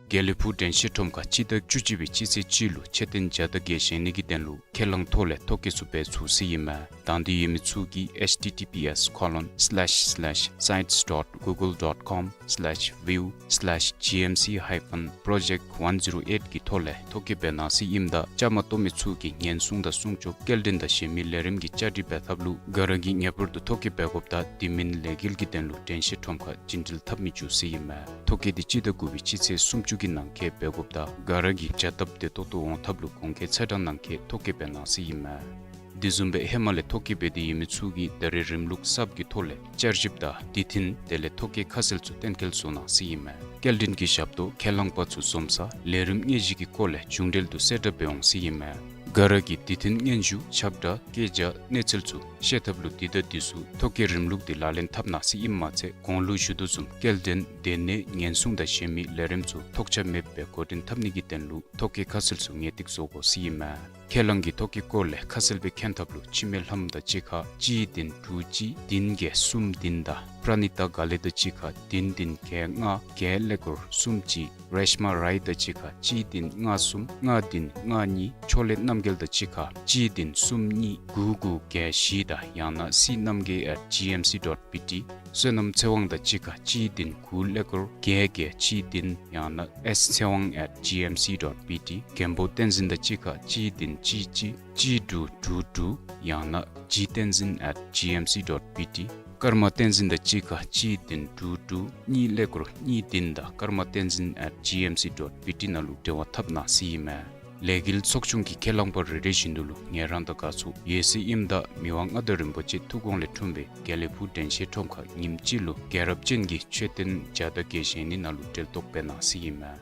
དགེ་ལེགས་ཕུག་དྲན་ཤེས་ཁྲོམ་ཁར་སྤྱི་ཟླ་བཅུ་གཅིག་པའི་སྤྱི་ཚེས་གཅིག་ལུ་མཆོད་རྟེན་བརྒྱ་དང་བརྒྱད་བཞེངས་ནི་གི་དོན་ལུ་ཁས་བླངས་ཐོག་ལས་ཐོ་བཀོད་ཚུ་འབད་ཚུགས་ཟེར་ཨིན་མས། དང་འདོད་ཡོད་མི་ཚུ་གིས H T T P S colon slash slash sites dot google dot com slash view slash G M C hyphen project one zero eight གི་ཐོག་ལས་ཐོ་བཀོད་འབད་གནང་ཟེར་ཨིནམ་ད་བཅའ་མར་གཏོགས་མི་ཚུ་གིས་ཉེན་སྲུང་དང་སྲུང་སྐྱོབ་སྐྱེལ་འདྲེན་དང་གཞན་མི་ལས་རིམ་གྱི་བཅའ་སྒྲིག་འབད་ཐབས་ལུ་ག་ར་གིས་ངེས་པར་དུ་ཐོ་བཀོད་འབད་དགོཔ་དང་དེ་མིན་ལས་འགུལ་གྱི་དོན་ལུ་དྲན་ཤེས་ཁྲོམ་ཁར་བྱིན་འགྲུལ་འཐབ་མི་བཅུག་ཟེར་ཨིན་མས། ཐོ་བཀོད་འདི་སྤྱི་ཟླ་དགུ་པའི་སྤྱི་ཚེས་སུམ་ཅུ་གི་ནང་འཁོད་འབད་དགོཔ་དང་ག་ར་གིས་བྱ་སྟབས་བདེ་ཏོག་ཏོ་འོང་ཐབས་ལུ་གོང་འཁོད་ཚེས་གྲངས་ནང་འཁོད་ཐོ་བཀོད་འབད་གནང་ཟེར་ཨིན་མས། དེ་བཟུམ་སྦེ་ཧེ་མ་ལས་ཐོ་བཀོད་འབད་དེ་ཡོད་མི་ཚུ་གིས་ད་རེས་རིམ་ལུགས་གསརཔ་གི་ཐོག་ལས་བསྐྱར་ཞིབ་དང་དུས་མཐུན་དེ་ལས་ཐོ་བཀོད་ཁ་གསལ་ཚུ་གཏན་འཁེལ་བཟོ་གནང་ཟེར་ཨིན་མས། སྐྱེལ་འདྲེན་གྱི་ཞབས་ཏོག་ཁས་བླངས་པ་ཚུ་འཛོམས་ས་ལས་རིམ་དངོས་གཞི་གི་སྐོར་ལས་མཇུག་འབྲེལ་དུ་གསལ་བསྒྲགས་འབད་འོང་ཟེར་ཨིན་མས། ག་ར་གིས་དུས་མཐུན་སྙན་ཞུ་ཁྱབ་བསྒྲགས་བཀོད་རྒྱ་གནས་ཚུལ་ཚུ་ཤེས་ཐབས་ལུ་འདི་དང་འདི་ཚུ་ཐོ་བཀོད་རིམ་ལུགས་འདི་ལག་ལེན་འཐབ་གནང་ཟེར་ཨིནམ་མ་ཚད་གོང་ལུ་ཞུ་དོ་བཟུམ་སྐྱེལ་འདྲེན་སྡོད་གནས་ཉེན་སྲུང་དང་གཞན་མི་ལས་རིམ་ཚུ་ཐོགས་ཆགས་མེདཔ་སྦེ་འགོ་འདྲེན་འཐབ་ནི་གི་དོན་ལུ་ཐོ་བཀོད་ཁ་གསལ་ཚུ་ངེས་ཏིག་བཟོ་དགོ་ཟེར་ཨིན་མས། ཁས་བླངས་ཀྱི་ཐོ་བཀོད་སྐོར་ལས་ཁ་གསལ་སྦེ་མཁྱེན་ཐབས་ལུ་འཆི་མེད་ལྷམོ་དང་གཅིག་ཁར་གཅིག་བདུན་དྲུག་གཅིག་བདུན་བརྒྱད་གསུམ་བདུན་དང་པྲ་ནི་ཏ་དགའ་ལེགས་དང་གཅིག་ཁར་བདུན་བདུན་བརྒྱད་ལྔ་བརྒྱད་ཀླད་ཀོར་གསུམ་གཅིག་རེཤ་མ་རའི་དང་གཅིག་ཁར་གཅིག་བདུན་ལྔ་གསུམ་ལྔ་བདུན་ལྔ་གཉིས་ཕྱོགས་ལས་རྣམ་རྒྱལ་དང་གཅིག་ཁར་གཅིག་བདུན་གསུམ་གཉིས་དགུ་དགུ་བརྒྱད་བཞི་དང་ཡང་ན་སི་རྣམ་རྒྱལ་at G M C dot B T། བསོད་ནམས་ཚེ་དབང་དང་གཅིག་ཁར་གཅིག་བདུན་དགུ་ཀླད་ཀོར་བརྒྱད་བརྒྱད་གཅིག་བདུན་ཡང་ན་S ཚེ་དབང་at G M C dot B T། མགོན་པོ་བསྟན་འཛིན་དང་གཅིག་ཁར་གཅིག་བདུན་གཅིག་གཅིག་གཅིག་དྲུག་དྲུག་དྲུག་ཡང་ན་G བསྟན་འཛིན་at G M C dot B T། ཀརྨ་བསྟན་འཛིན་དང་གཅིག་ཁར་གཅིག་བདུན་དྲུག་དྲུག་གཉིས་ཀླད་ཀོར་གཉིས་བདུན་དང་ཀརྨ་བསྟན་འཛིན་at G M C dot B T ནང་ལུ་འབྲེལ་བ་འཐབ་གནང་ཟེར་ཨིན་མས། ལས་འགུལ་ཚོགས་ཆུང་གི་ཁས་བླངས་པ་རེ་རེ་བཞིན་དུ་ལུ་ངལ་རངས་དང་དགའ་ཚོར་ཡོད་ཟེར་ཨིནམ་ད་མི་དབང་མངའ་བདག་རིན་པོ་ཆེ་ཐུགས་དགོངས་ལས་འཁྲུངས་པའི་དགེ་ལེགས་ཕུག་དྲན་ཤེས་ཁྲོམ་ཁར་ཉིནམ་གཅིག་ལུ་རྒྱལ་རབས་ཅན་གྱི་མཆོད་རྟེན་བརྒྱ་དང་བརྒྱད་བཞེངས་ནི་ནང་ལུ་འབྲེལ་གཏོགས་འབད་གནང་ཟེར་ཨིན་མས།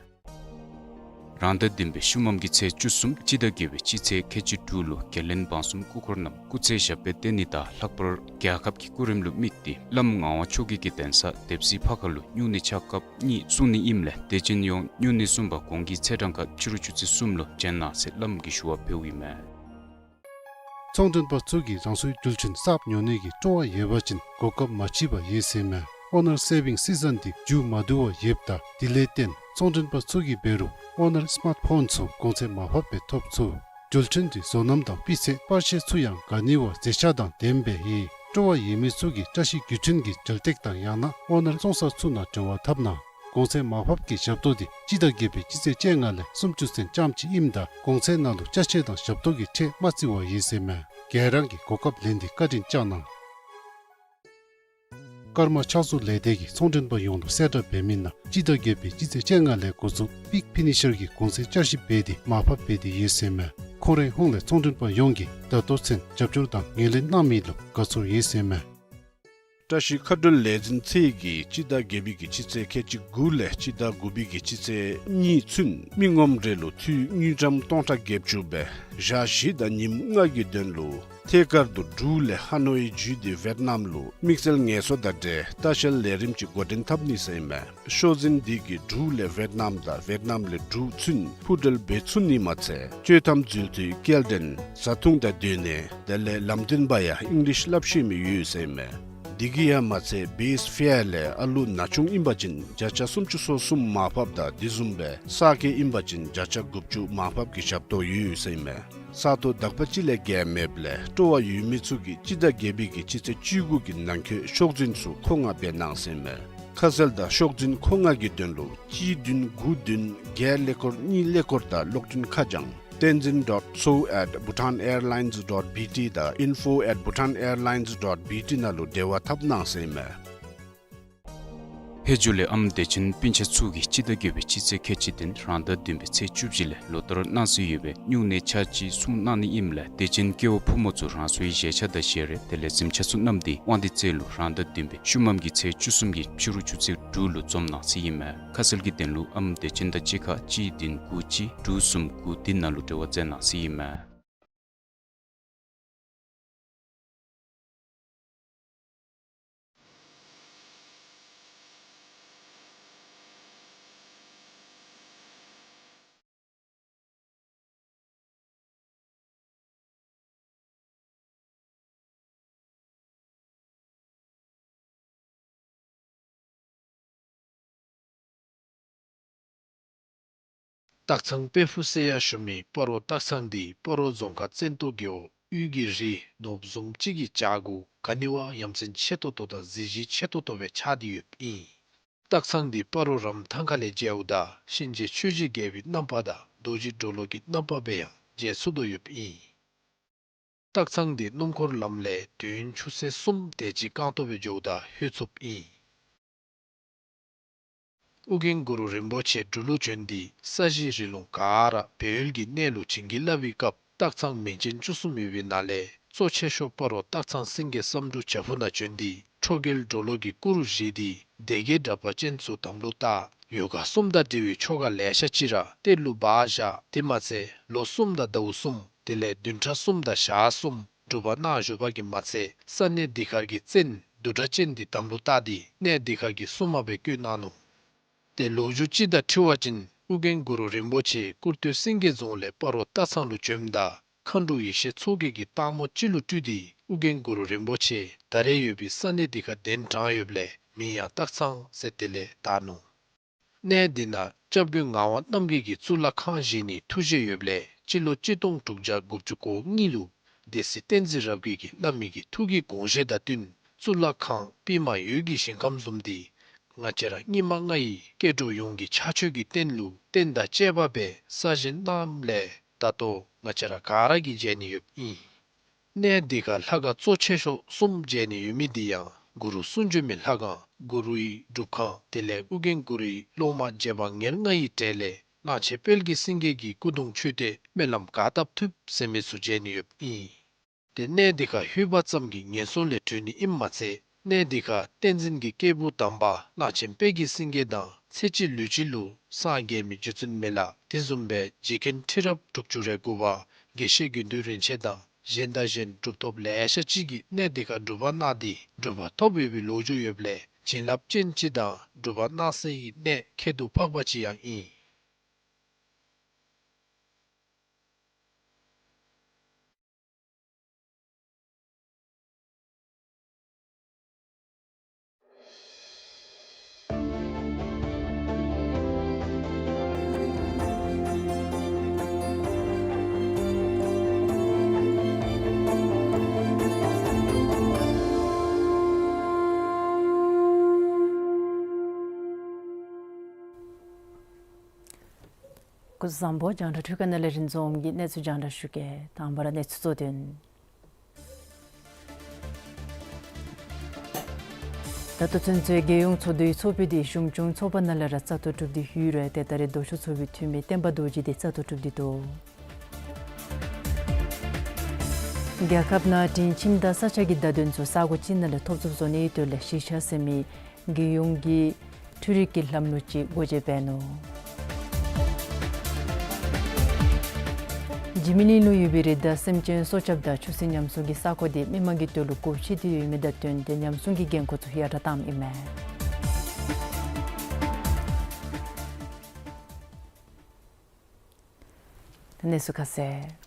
རང་ཟླ་བདུན་པའི་ཤུལ་མམ་གྱི་ཚེས་བཅུ་གསུམ་སྤྱི་ཟླ་བརྒྱད་པའི་སྤྱི་ཚེས་ཁལ་གཅིག་དྲུག་ལུ་རྒྱལ་བློན་འབངས་གསུམ་སྐུ་འཁོར་རྣམས་སྐུ་ཚེ་ཞབས་པད་བརྟན་ནི་དང་ལྷག་པར་རྒྱལ་ཁབ་ཀྱི་སྐུ་རིམ་ལུ་དམིགས་ཏེ་བླམ་ངག་དབང་ཆོས་རྒྱལ་གྱི་གདན་ས་དེབ་སྲིད་ཕ་ཁ་ལུ་སྨྱུང་གནས་ཆ་སྐབས་གཉིས་བསྲུང་ནི་ཨིནམ་ལས་དད་ཅན་ཡོངས་སྨྱུང་གནས་གསུམ་པ་གོང་གི་ཚེས་གྲངས་ཁར་ཕྱི་རུ་ཆུ་ཚོད་གསུམ་ལུ་བྱོན་གནང་ཟེར་བླམ་གྱིས་ཞུ་བ་ཕུལཝ་ཨིན་མས། ཚོང་མགྲོན་པ་ཚུ་གིས་རང་སོའི་རྒྱུ་ཆེན་གསརཔ་ཉོ་ནི་གི་སྤྲོ་བ་ཡོད་པ་ཅིན་གོ་སྐབས་མ་མཆིས་པར་ཡོད་ཟེར་མས། ཨོ་ནར་སེ་བིང་སི་ཛན་འདི་མཇུག་མ་བསྡུ་བར་ཡོདཔ་ད་དེ་ལས་བརྟེན་ཚོང་མགྲོན་པ་ཚུ་གིས་འབད་རུང་ཨོ་ནར་སི་མཱརཊ་ཕོན་ཚུ་གོང་ཚད་མར་ཕབ་སྦེ་ཐོབ་ཚུགས། རྒྱུ་ཆེན་འདི་བཟོ་རྣམ་དང་སྤུས་ཚད་པར་ཤ་ཚུ་ཡང་དགའ་ནི་བ་མཛེས་ཆ་དང་ལྡནམ་སྦེ་ཡོད། སྤྲོ་བ་ཡོད་མི་ཚུ་གིས་བཀྲ་ཤིས་རྒྱུ་ཆེན་གྱི་འགྲེལ་སྟེགས་དང་ཡང་ན་ཨོ་ནར་བཙོང་ས་ཚུ་ནང་འབྲེལ་བ་འཐབ་གནང་། གོང་ཚད་མར་ཕབ་ཀྱི་ཞབས་ཏོག་འདི་སྤྱི་ཟླ་བརྒྱད་པའི་སྤྱི་ཚེས་བཅོ་ལྔ་ལས་སུམ་ཅུ་ཚུན་ཙམ་ཅིག་ཨིནམ་ད་གོང་ཚད་ནང་ལུ་ཅ་ཆས་དང་ཞབས་ཏོག་གི་ཁྲལ་མ་བརྩི་བར་ཡོད་ཟེར་མས། ཁྱེད་རང་གིས་གོ་སྐབས་ལེན་ཏེ་བཀའ་དྲིན་བསྐྱང་གནང་། ཀརྨ་ཕྱག་བཟོ་ལས་སྡེ་གིས་ཚོང་མགྲོན་པ་ཡོངས་ལུ་གསལ་བསྒྲགས་འབད་མི་ནང་སྤྱི་ཟླ་བརྒྱད་པའི་སྤྱི་ཚེས་བཅོ་ལྔ་ལས་འགོ་བཙུགས་པིག་ཕི་ནི་ཤར་གྱིས་གོང་ཚད་བསྐྱར་ཞིབ་འབད་དེ་མར་ཕབ་འབད་དེ་ཡོད་ཟེར་མས། ཁོང་རའི་ཧོངས་ལས་ཚོང་མགྲོན་པ་ཡོངས་ཀྱིས་ད་ལྟོ་ཚུན་རྒྱབ་སྐྱོར་དང་ངོས་ལེན་གནང་མི་ལུ་དགའ་ཚོར་ཡོད་ཟེར་མས། བཀྲ་ཤིས་མཁའ་འགྲུལ་ལས་འཛིན་ཚད་ཀྱིས་སྤྱི་ཟླ་བརྒྱད་པའི་གི་སྤྱི་ཚེས་ཁལ་གཅིག་དགུ་ལས་སྤྱི་ཟླ་དགུ་པའི་གི་སྤྱི་ཚེས་གཉིས་ཚུན་མི་ངོམ་རེ་ལུ་འཐུས་དངུལ་ཀྲམ་སྟོང་ཕྲག་བརྒྱད་ཅུ་སྦེ་ཞག་བཞི་དང་ཉིནམ་ལྔ་གི་དོན་ལུ་ཐད་ཀར་དུ་འབྲུག་ལས་ཧ་ནོ་ཡི་བརྒྱུད་དེ་ཝེཊ་ནམ་ལུ་དམིགས་བསལ་ངལ་གསོ་དང་འབྲེལ་ལྟ་བཤལ་ལས་རིམ་ཅིག་འགོ་འདྲེན་འཐབ་ནི་ཟེར་ཨིན་མས། ཤོག་འཛིན་འདི་གིས་འབྲུག་ལས་ཝེཊ་ནམ་དང་ཝེཊ་ནམ་ལས་འབྲུག་ཚུན་འཕུར་འགྲུལ་འབད་ཚུགས་ནི་མ་ཚད་སྤྱོད་ཐམ་འཛུལ་དུས་སྐྱེལ་འདྲེན་བཟའ་འཐུང་དང་སྡོད་གནས་དེ་ལས་ལམ་སྟོན་པ་ཡང་ཨིང་ལིཤ་སླབ་ཤེས་མི་ཡོད་ཟེར་ཨིན་མས། འདི་གིས་ཡང་མ་ཚད་བེསི་ཕེར་ལས་ཨ་ལུ་ན་ཆུང་ཨིན་པ་ཅིན་བརྒྱ་ཆ་སུམ་ཅུ་སོ་གསུམ་མར་ཕབ་དང་དེ་བཟུམ་སྦེ་གསར་སྐྱེས་ཨིན་པ་ཅིན་བརྒྱ་ཆ་དགུ་བཅུ་མར་ཕབ་ཀྱི་ཞབས་ཏོག་ཡོད་ཟེར་ཨིན་མས། ས་སྟོང་དག་པ་ཅིག་ལས་བརྒལ་མེདཔ་ལས་སྤྲོ་བ་ཡོད་མི་ཚུ་གིས་སྤྱི་ཟླ་བརྒྱད་པའི་གི་སྤྱི་ཚེས་བཅུ་དགུ་གི་ནང་འཁོད་ཤོག་འཛིན་ཚུ་མཁོ་མངགས་འབད་གནང་ཟེར་ཨིན་མས། ཁ་གསལ་དང་ཤོག་འཛིན་མཁོ་མངགས་ཀྱི་དོན་ལུ་གཅིག་བདུན་དགུ་བདུན་བརྒྱད་ཀླད་ཀོར་གཉིས་ཀླད་ཀོར་དང་གློག་འཕྲིན་ཁ་བྱང་tenzin dot so at bhutanairlines dot B T དང་info at bhutanairlines dot B T ནང་ལུ་འབྲེལ་བ་འཐབ་གནང་ཟེར་ཨིན་མས། ཕད་ཇོ་ལས་ཨམ་དད་ཅན་སྤུན་ཆ་ཚུ་གིས་སྤྱི་ཟླ་བརྒྱད་པའི་སྤྱི་ཚེས་ཁལ་གཅིག་བདུན་རང་ཟླ་བདུན་པའི་ཚེས་བཅུ་བཞི་ལས་ལོ་ལྟར་གནང་སྲོལ་ཡོད་པའི་སྨྱུང་གནས་ཆ་གཅིག་སྲུང་གནང་ནི་ཨིནམ་ལས་དད་ཅན་སྐྱེ་བོ་ཕོ་མོ་ཚུ་རང་སོའི་བཞེས་ཆ་དང་བཞེས་རས་དེ་ལས་གཟིམ་ཆ་ཚུ་བསྣམས་ཏེ་དབང་འདུས་རྩེ་ལུ་རང་ཟླ་བདུན་པའི་ཤུལ་མམ་གྱི་ཚེས་བཅུ་གསུམ་གྱི་ཕྱི་རུ་ཆུ་ཚོད་དྲུག་ལུ་འཛོམས་གནང་ཟེར་ཨིན་མས། ཁ་གསལ་གྱི་དོན་ལུ་ཨམ་དད་ཅན་དང་གཅིག་ཁར་གཅིག་བདུན་དགུ་གཅིག་དྲུག་གསུམ་དགུ་བདུན་ནང་ལུ་འབྲེལ་བ་མཛད་གནང་ཟེར་ཨིན་མས། སྟག་ཚང་དཔལ་ཕུག་ཟེར་ཡང་ཞུ་མི་སྤ་རོ་སྟག་ཚང་འདི་སྤ་རོ་རྫོང་ཁག་བཙན་ཏོ་རྒེད་འོག་དབུས་ཀྱི་རི་ནོར་བུ་བཟུམ་ཅིག་གི་བྱག་གུ་ག་ནི་བ་ཡ་མཚན་ཆེ་ཏོག་ཏོ་དང་གཟི་བརྗིད་ཆེ་ཏོག་ཏོ་སྦེ་ཆགས་ཏེ་ཡོདཔ་ཨིན། སྟག་ཚང་འདི་སྤ་རོ་རམ་ཐང་ཁ་ལས་མཇལཝ་ད་གཤིན་རྗེ་ཆོས་ཀྱི་རྒྱལ་པོའི་རྣམ་པ་དང་རྡོ་རྗེ་གྲོ་ལོད་ཀྱི་རྣམ་པ་སྦེ་ཡང་མཇལ་ཚུགས་དོ་ཡོདཔ་ཨིན། སྟག་ཚང་འདི་སྣུམ་འཁོར་ལམ་ལས་དུས་ཡུན་ཆུ་ཚོད་གསུམ་དེ་ཅིག་རྐང་ཐང་སྦེ་འགྱོཝ་ད་ལྷོད་ཚུགསཔ་ཨིན། ཨོ་རྒྱན་གུ་རུ་རིན་པོ་ཆེ་འབྲུག་ལུ་བྱོན་ཏེ་ས་གཞི་རི་ལུང་ག་ར་སྦས་ཡུལ་གྱི་གནས་ལུ་བྱིན་གྱིས་བརླབས་པའི་སྐབས་སྟག་ཚང་མིང་ཅན་བཅུ་གསུམ་ཡོད་པའི་ནང་ལས་གཙོ་ཆེ་ཤོས་སྤ་རོ་སྟག་ཚང་སེང་གེ་བསམ་འགྲུབ་བྱག་ཕུག་ནང་བྱོན་ཏེ་ཁྲོ་རྒྱལ་གྲོ་ལོད་ཀྱི་སྐུ་རུ་བཞེངས་ཏེ་སྡེ་བརྒྱད་དྲེགས་པ་ཅན་ཚུ་དམ་ལུ་བཏགས། ཡོ་ག་གསུམ་དང་འབྲེལ་བའི་ཆོ་ག་ལེ་ཤ་ཅིག་ར་གཏེར་ལུ་སྦ་བཞག། དེ་མ་ཚད་ལོ་གསུམ་དང་ཟླཝ་གསུམ་དེ་ལས་བདུན་ཕྲག་གསུམ་དང་ཞག་གསུམ་སྒྲུབ་པ་གནང་བཞུགས་པ་གིས་མ་ཚད་ས་གནས་འདི་ཁར་གྱི་བཙན་བདུད་དྲེགས་ཅན་འདི་དམ་ལུ་བཏགས་ཏེ་གནས་འདི་ཁར་གྱི་སྲུང་མ་སྦེ་བསྐོས་གནང་ནུག། ཏེ་ལོ་རྒྱུས་ཅིག་དང་འཁྲིལ་བ་ཅིན་ཨོ་རྒྱན་གུ་རུ་རིན་པོ་ཆེ་ཀུར་སྟོད་སེང་གེ་རྫོང་ལས་སྤ་རོ་སྟག་ཚང་ལུ་བྱོནམ་ད་མཁའ་འགྲོ་ཡེ་ཤེས་མཚོ་རྒྱལ་གྱིས་སྟག་མོ་ཅིག་ལུ་སྤྲུལ་ཏེ་ཨོ་རྒྱན་གུ་རུ་རིན་པོ་ཆེ་ད་རེས་ཡོད་པའི་ས་གནས་འདི་ཁར་གདན་དྲངས་ཡོདཔ་ལས་མིང་ཡང་སྟག་ཚང་ཟེར་དེ་ལས་བཏགས་ནུག། གནས་འདི་ནང་སྐྱབས་མགོན་ངག་དབང་རྣམ་རྒྱལ་གྱིས་གཙུག་ལག་ཁང་བཞེངས་ནིའི་ཐུགས་བཞེད་ཡོདཔ་ལས་སྤྱི་ལོ་གཅིག་སྟོང་དྲུག་བརྒྱ་དགུ་བཅུ་གོ་གཉིས་ལུ་སྡེ་སྲིད་བསྟན་འཛིན་རབ་རྒྱས་ཀྱིས་གནང་མི་གི་ཐུགས་ཀྱི་དགོངས་བཞེད་དང་བསྟུན་གཙུག་ལག་ཁང་པདྨ་འོད་ཀྱི་ཞིང་ཁམས་བཟུམ་འདི་ང་བཅས་ར་སྙིགས་མ་ལྔ་ཡི་སྐྱེ་འགྲོ་ཡོངས་ཀྱི་ཕྱག་མཆོད་ཀྱི་རྟེན་ལུ་རྟེན་དང་བཅས་པ་སྦེ་གསར་བཞེངས་གནངམ་ལས་ད་ལྟོ་ང་བཅས་ར་ག་ར་གིས་མཇལ་ནི་ཡོདཔ་ཨིན། གནས་འདི་ཁར་ལྷ་ཁང་གཙོ་ཆེ་ཤོས་གསུམ་མཇལ་ནི་ཡོད་མི་འདི་ཡང་གུ་རུ་གསུང་བྱོན་མའི་ལྷ་ཁང་གུ་རུའི་སྒྲུབ་ཁང་དེ་ལས་ཨོ་རྒྱན་གུ་རུའི་སློབ་མ་རྗེ་འབངས་ཉེར་ལྔ་ཡི་གྲས་ལས་གླང་ཆེན་དཔལ་གྱི་སེང་གེ་གི་སྐུ་གདུང་མཆོད་རྟེན་སྨོན་ལམ་ག་བཏབ་ཐུབ་ཟེར་མི་ཚུ་མཇལ་ནི་ཡོདཔ་ཨིན། ཏེ་གནས་འདི་ཁར་ལྷོད་པ་ཙམ་གྱིས་ངན་སོང་ལས་གྲོལ་ནི་ཨིནམ་མ་ཚད་ གནས་འདི་ཁར་བསྟན་འཛིན་གྱི་སྐྱེས་བུ་དམ་པ་གླང་ཆེན་དཔལ་གྱི་སེང་གེ་དང་ཚེ་གཅིག་ལུས་གཅིག་ལུ་སངས་རྒྱས་མི་རྗེ་བཙུན་མི་ལ་དེ་བཟུམ་སྦེ་རྗེ་མཁན་ཁྲི་རབས་དྲུག་ཅུ་རེ་དགུ་པ་དགེ་བཤེས་དགེ་འདུན་རིན་ཆེན་དང་གཞན་དང་གཞན་གྲུབ་ཐོབ་ལེ་ཤ་ཅིག་གིས་གནས་འདི་ཁར་སྒྲུབ་པ་གནང་སྟེ་གྲུབ་པ་ཐོབ་ཡོད་པའི་ལོ་རྒྱུས་ཡོདཔ་ལས་བྱིན་རླབས་ཅན་ཅིག་དང་སྒྲུབ་པ་གནང་སའི་གནས་ཁྱད་དུ་འཕགས་པ་ཅིག་ཡང་ཨིན། སྐུ་གཟུགས་བཟང་པོ། རྒྱང་བསྒྲགས་འཕྲུལ་ཁང་ནང་ལས་རིག་འཛིན་ཨོཾ་གྱིས་གནས་ཚུལ་རྒྱང་བསྒྲགས་ཞུ་གེ། དང་པ་ར་གནས་ཚུལ་གཙོ་དོན། ད་ལྟོ་ཚུན་ཚོད་རྒྱལ་ཡོངས་ཚོགས་འདུའི་ཚོགས་དཔེ་དེ་གཞུང་སྐྱོང་ཚོགས་པ་ནང་ལས་ར་བཙག་འཐུ་གྲུབ་སྟེ་ཡོད་རུང་ཏེ་ད་རེས་ལྡོག་ཕྱོགས་ཚོགས་པའི་འཐུས་མི་བསྟན་པ་རྡོ་རྗེ་དེ་བཙག་འཐུ་གྲུབ་སྟེ་འདུག། རྒྱལ་ཁབ་ནང་དྲིན་ཁྱིམ་དང་ས་ཆ་གི་བརྡ་དོན་ཚུ་ས་གོ་ཅིག་ནང་ལས་ཐོབ་ཚུགས་ཚུགས་ནིའི་དོན་ལས་གཞིས་ཆགས་ཟེར་མི་རྒྱལ་ཡོངས་ཀྱི་འཕྲུལ་རིག་གི་ལམ་ལུགས་ཅིག་སྒོ་འབྱེད་འབད་ནུག། འཇིགས་མེད་གླིང་ལུ་ཡོད་པའི་རི་དྭགས་སེམས་ཅན་སྲོག་སྐྱབས་དང་ཆུ་སྲིན་ཉམས་སྲུང་གི་ས་ཁོངས་དེ་མི་མང་གི་དོན་ལུ་སྒོ་ཕྱེ་སྟེ་ཡོད་མི་དང་བསྟུན་ཏེ་ཉམས་སྲུང་གི་འགན་ཁུར་ཚུ་ཡར་དྲག་བཏངམ་ཨིན་མས། གནས་ཚུལ་ཁ་གསལ།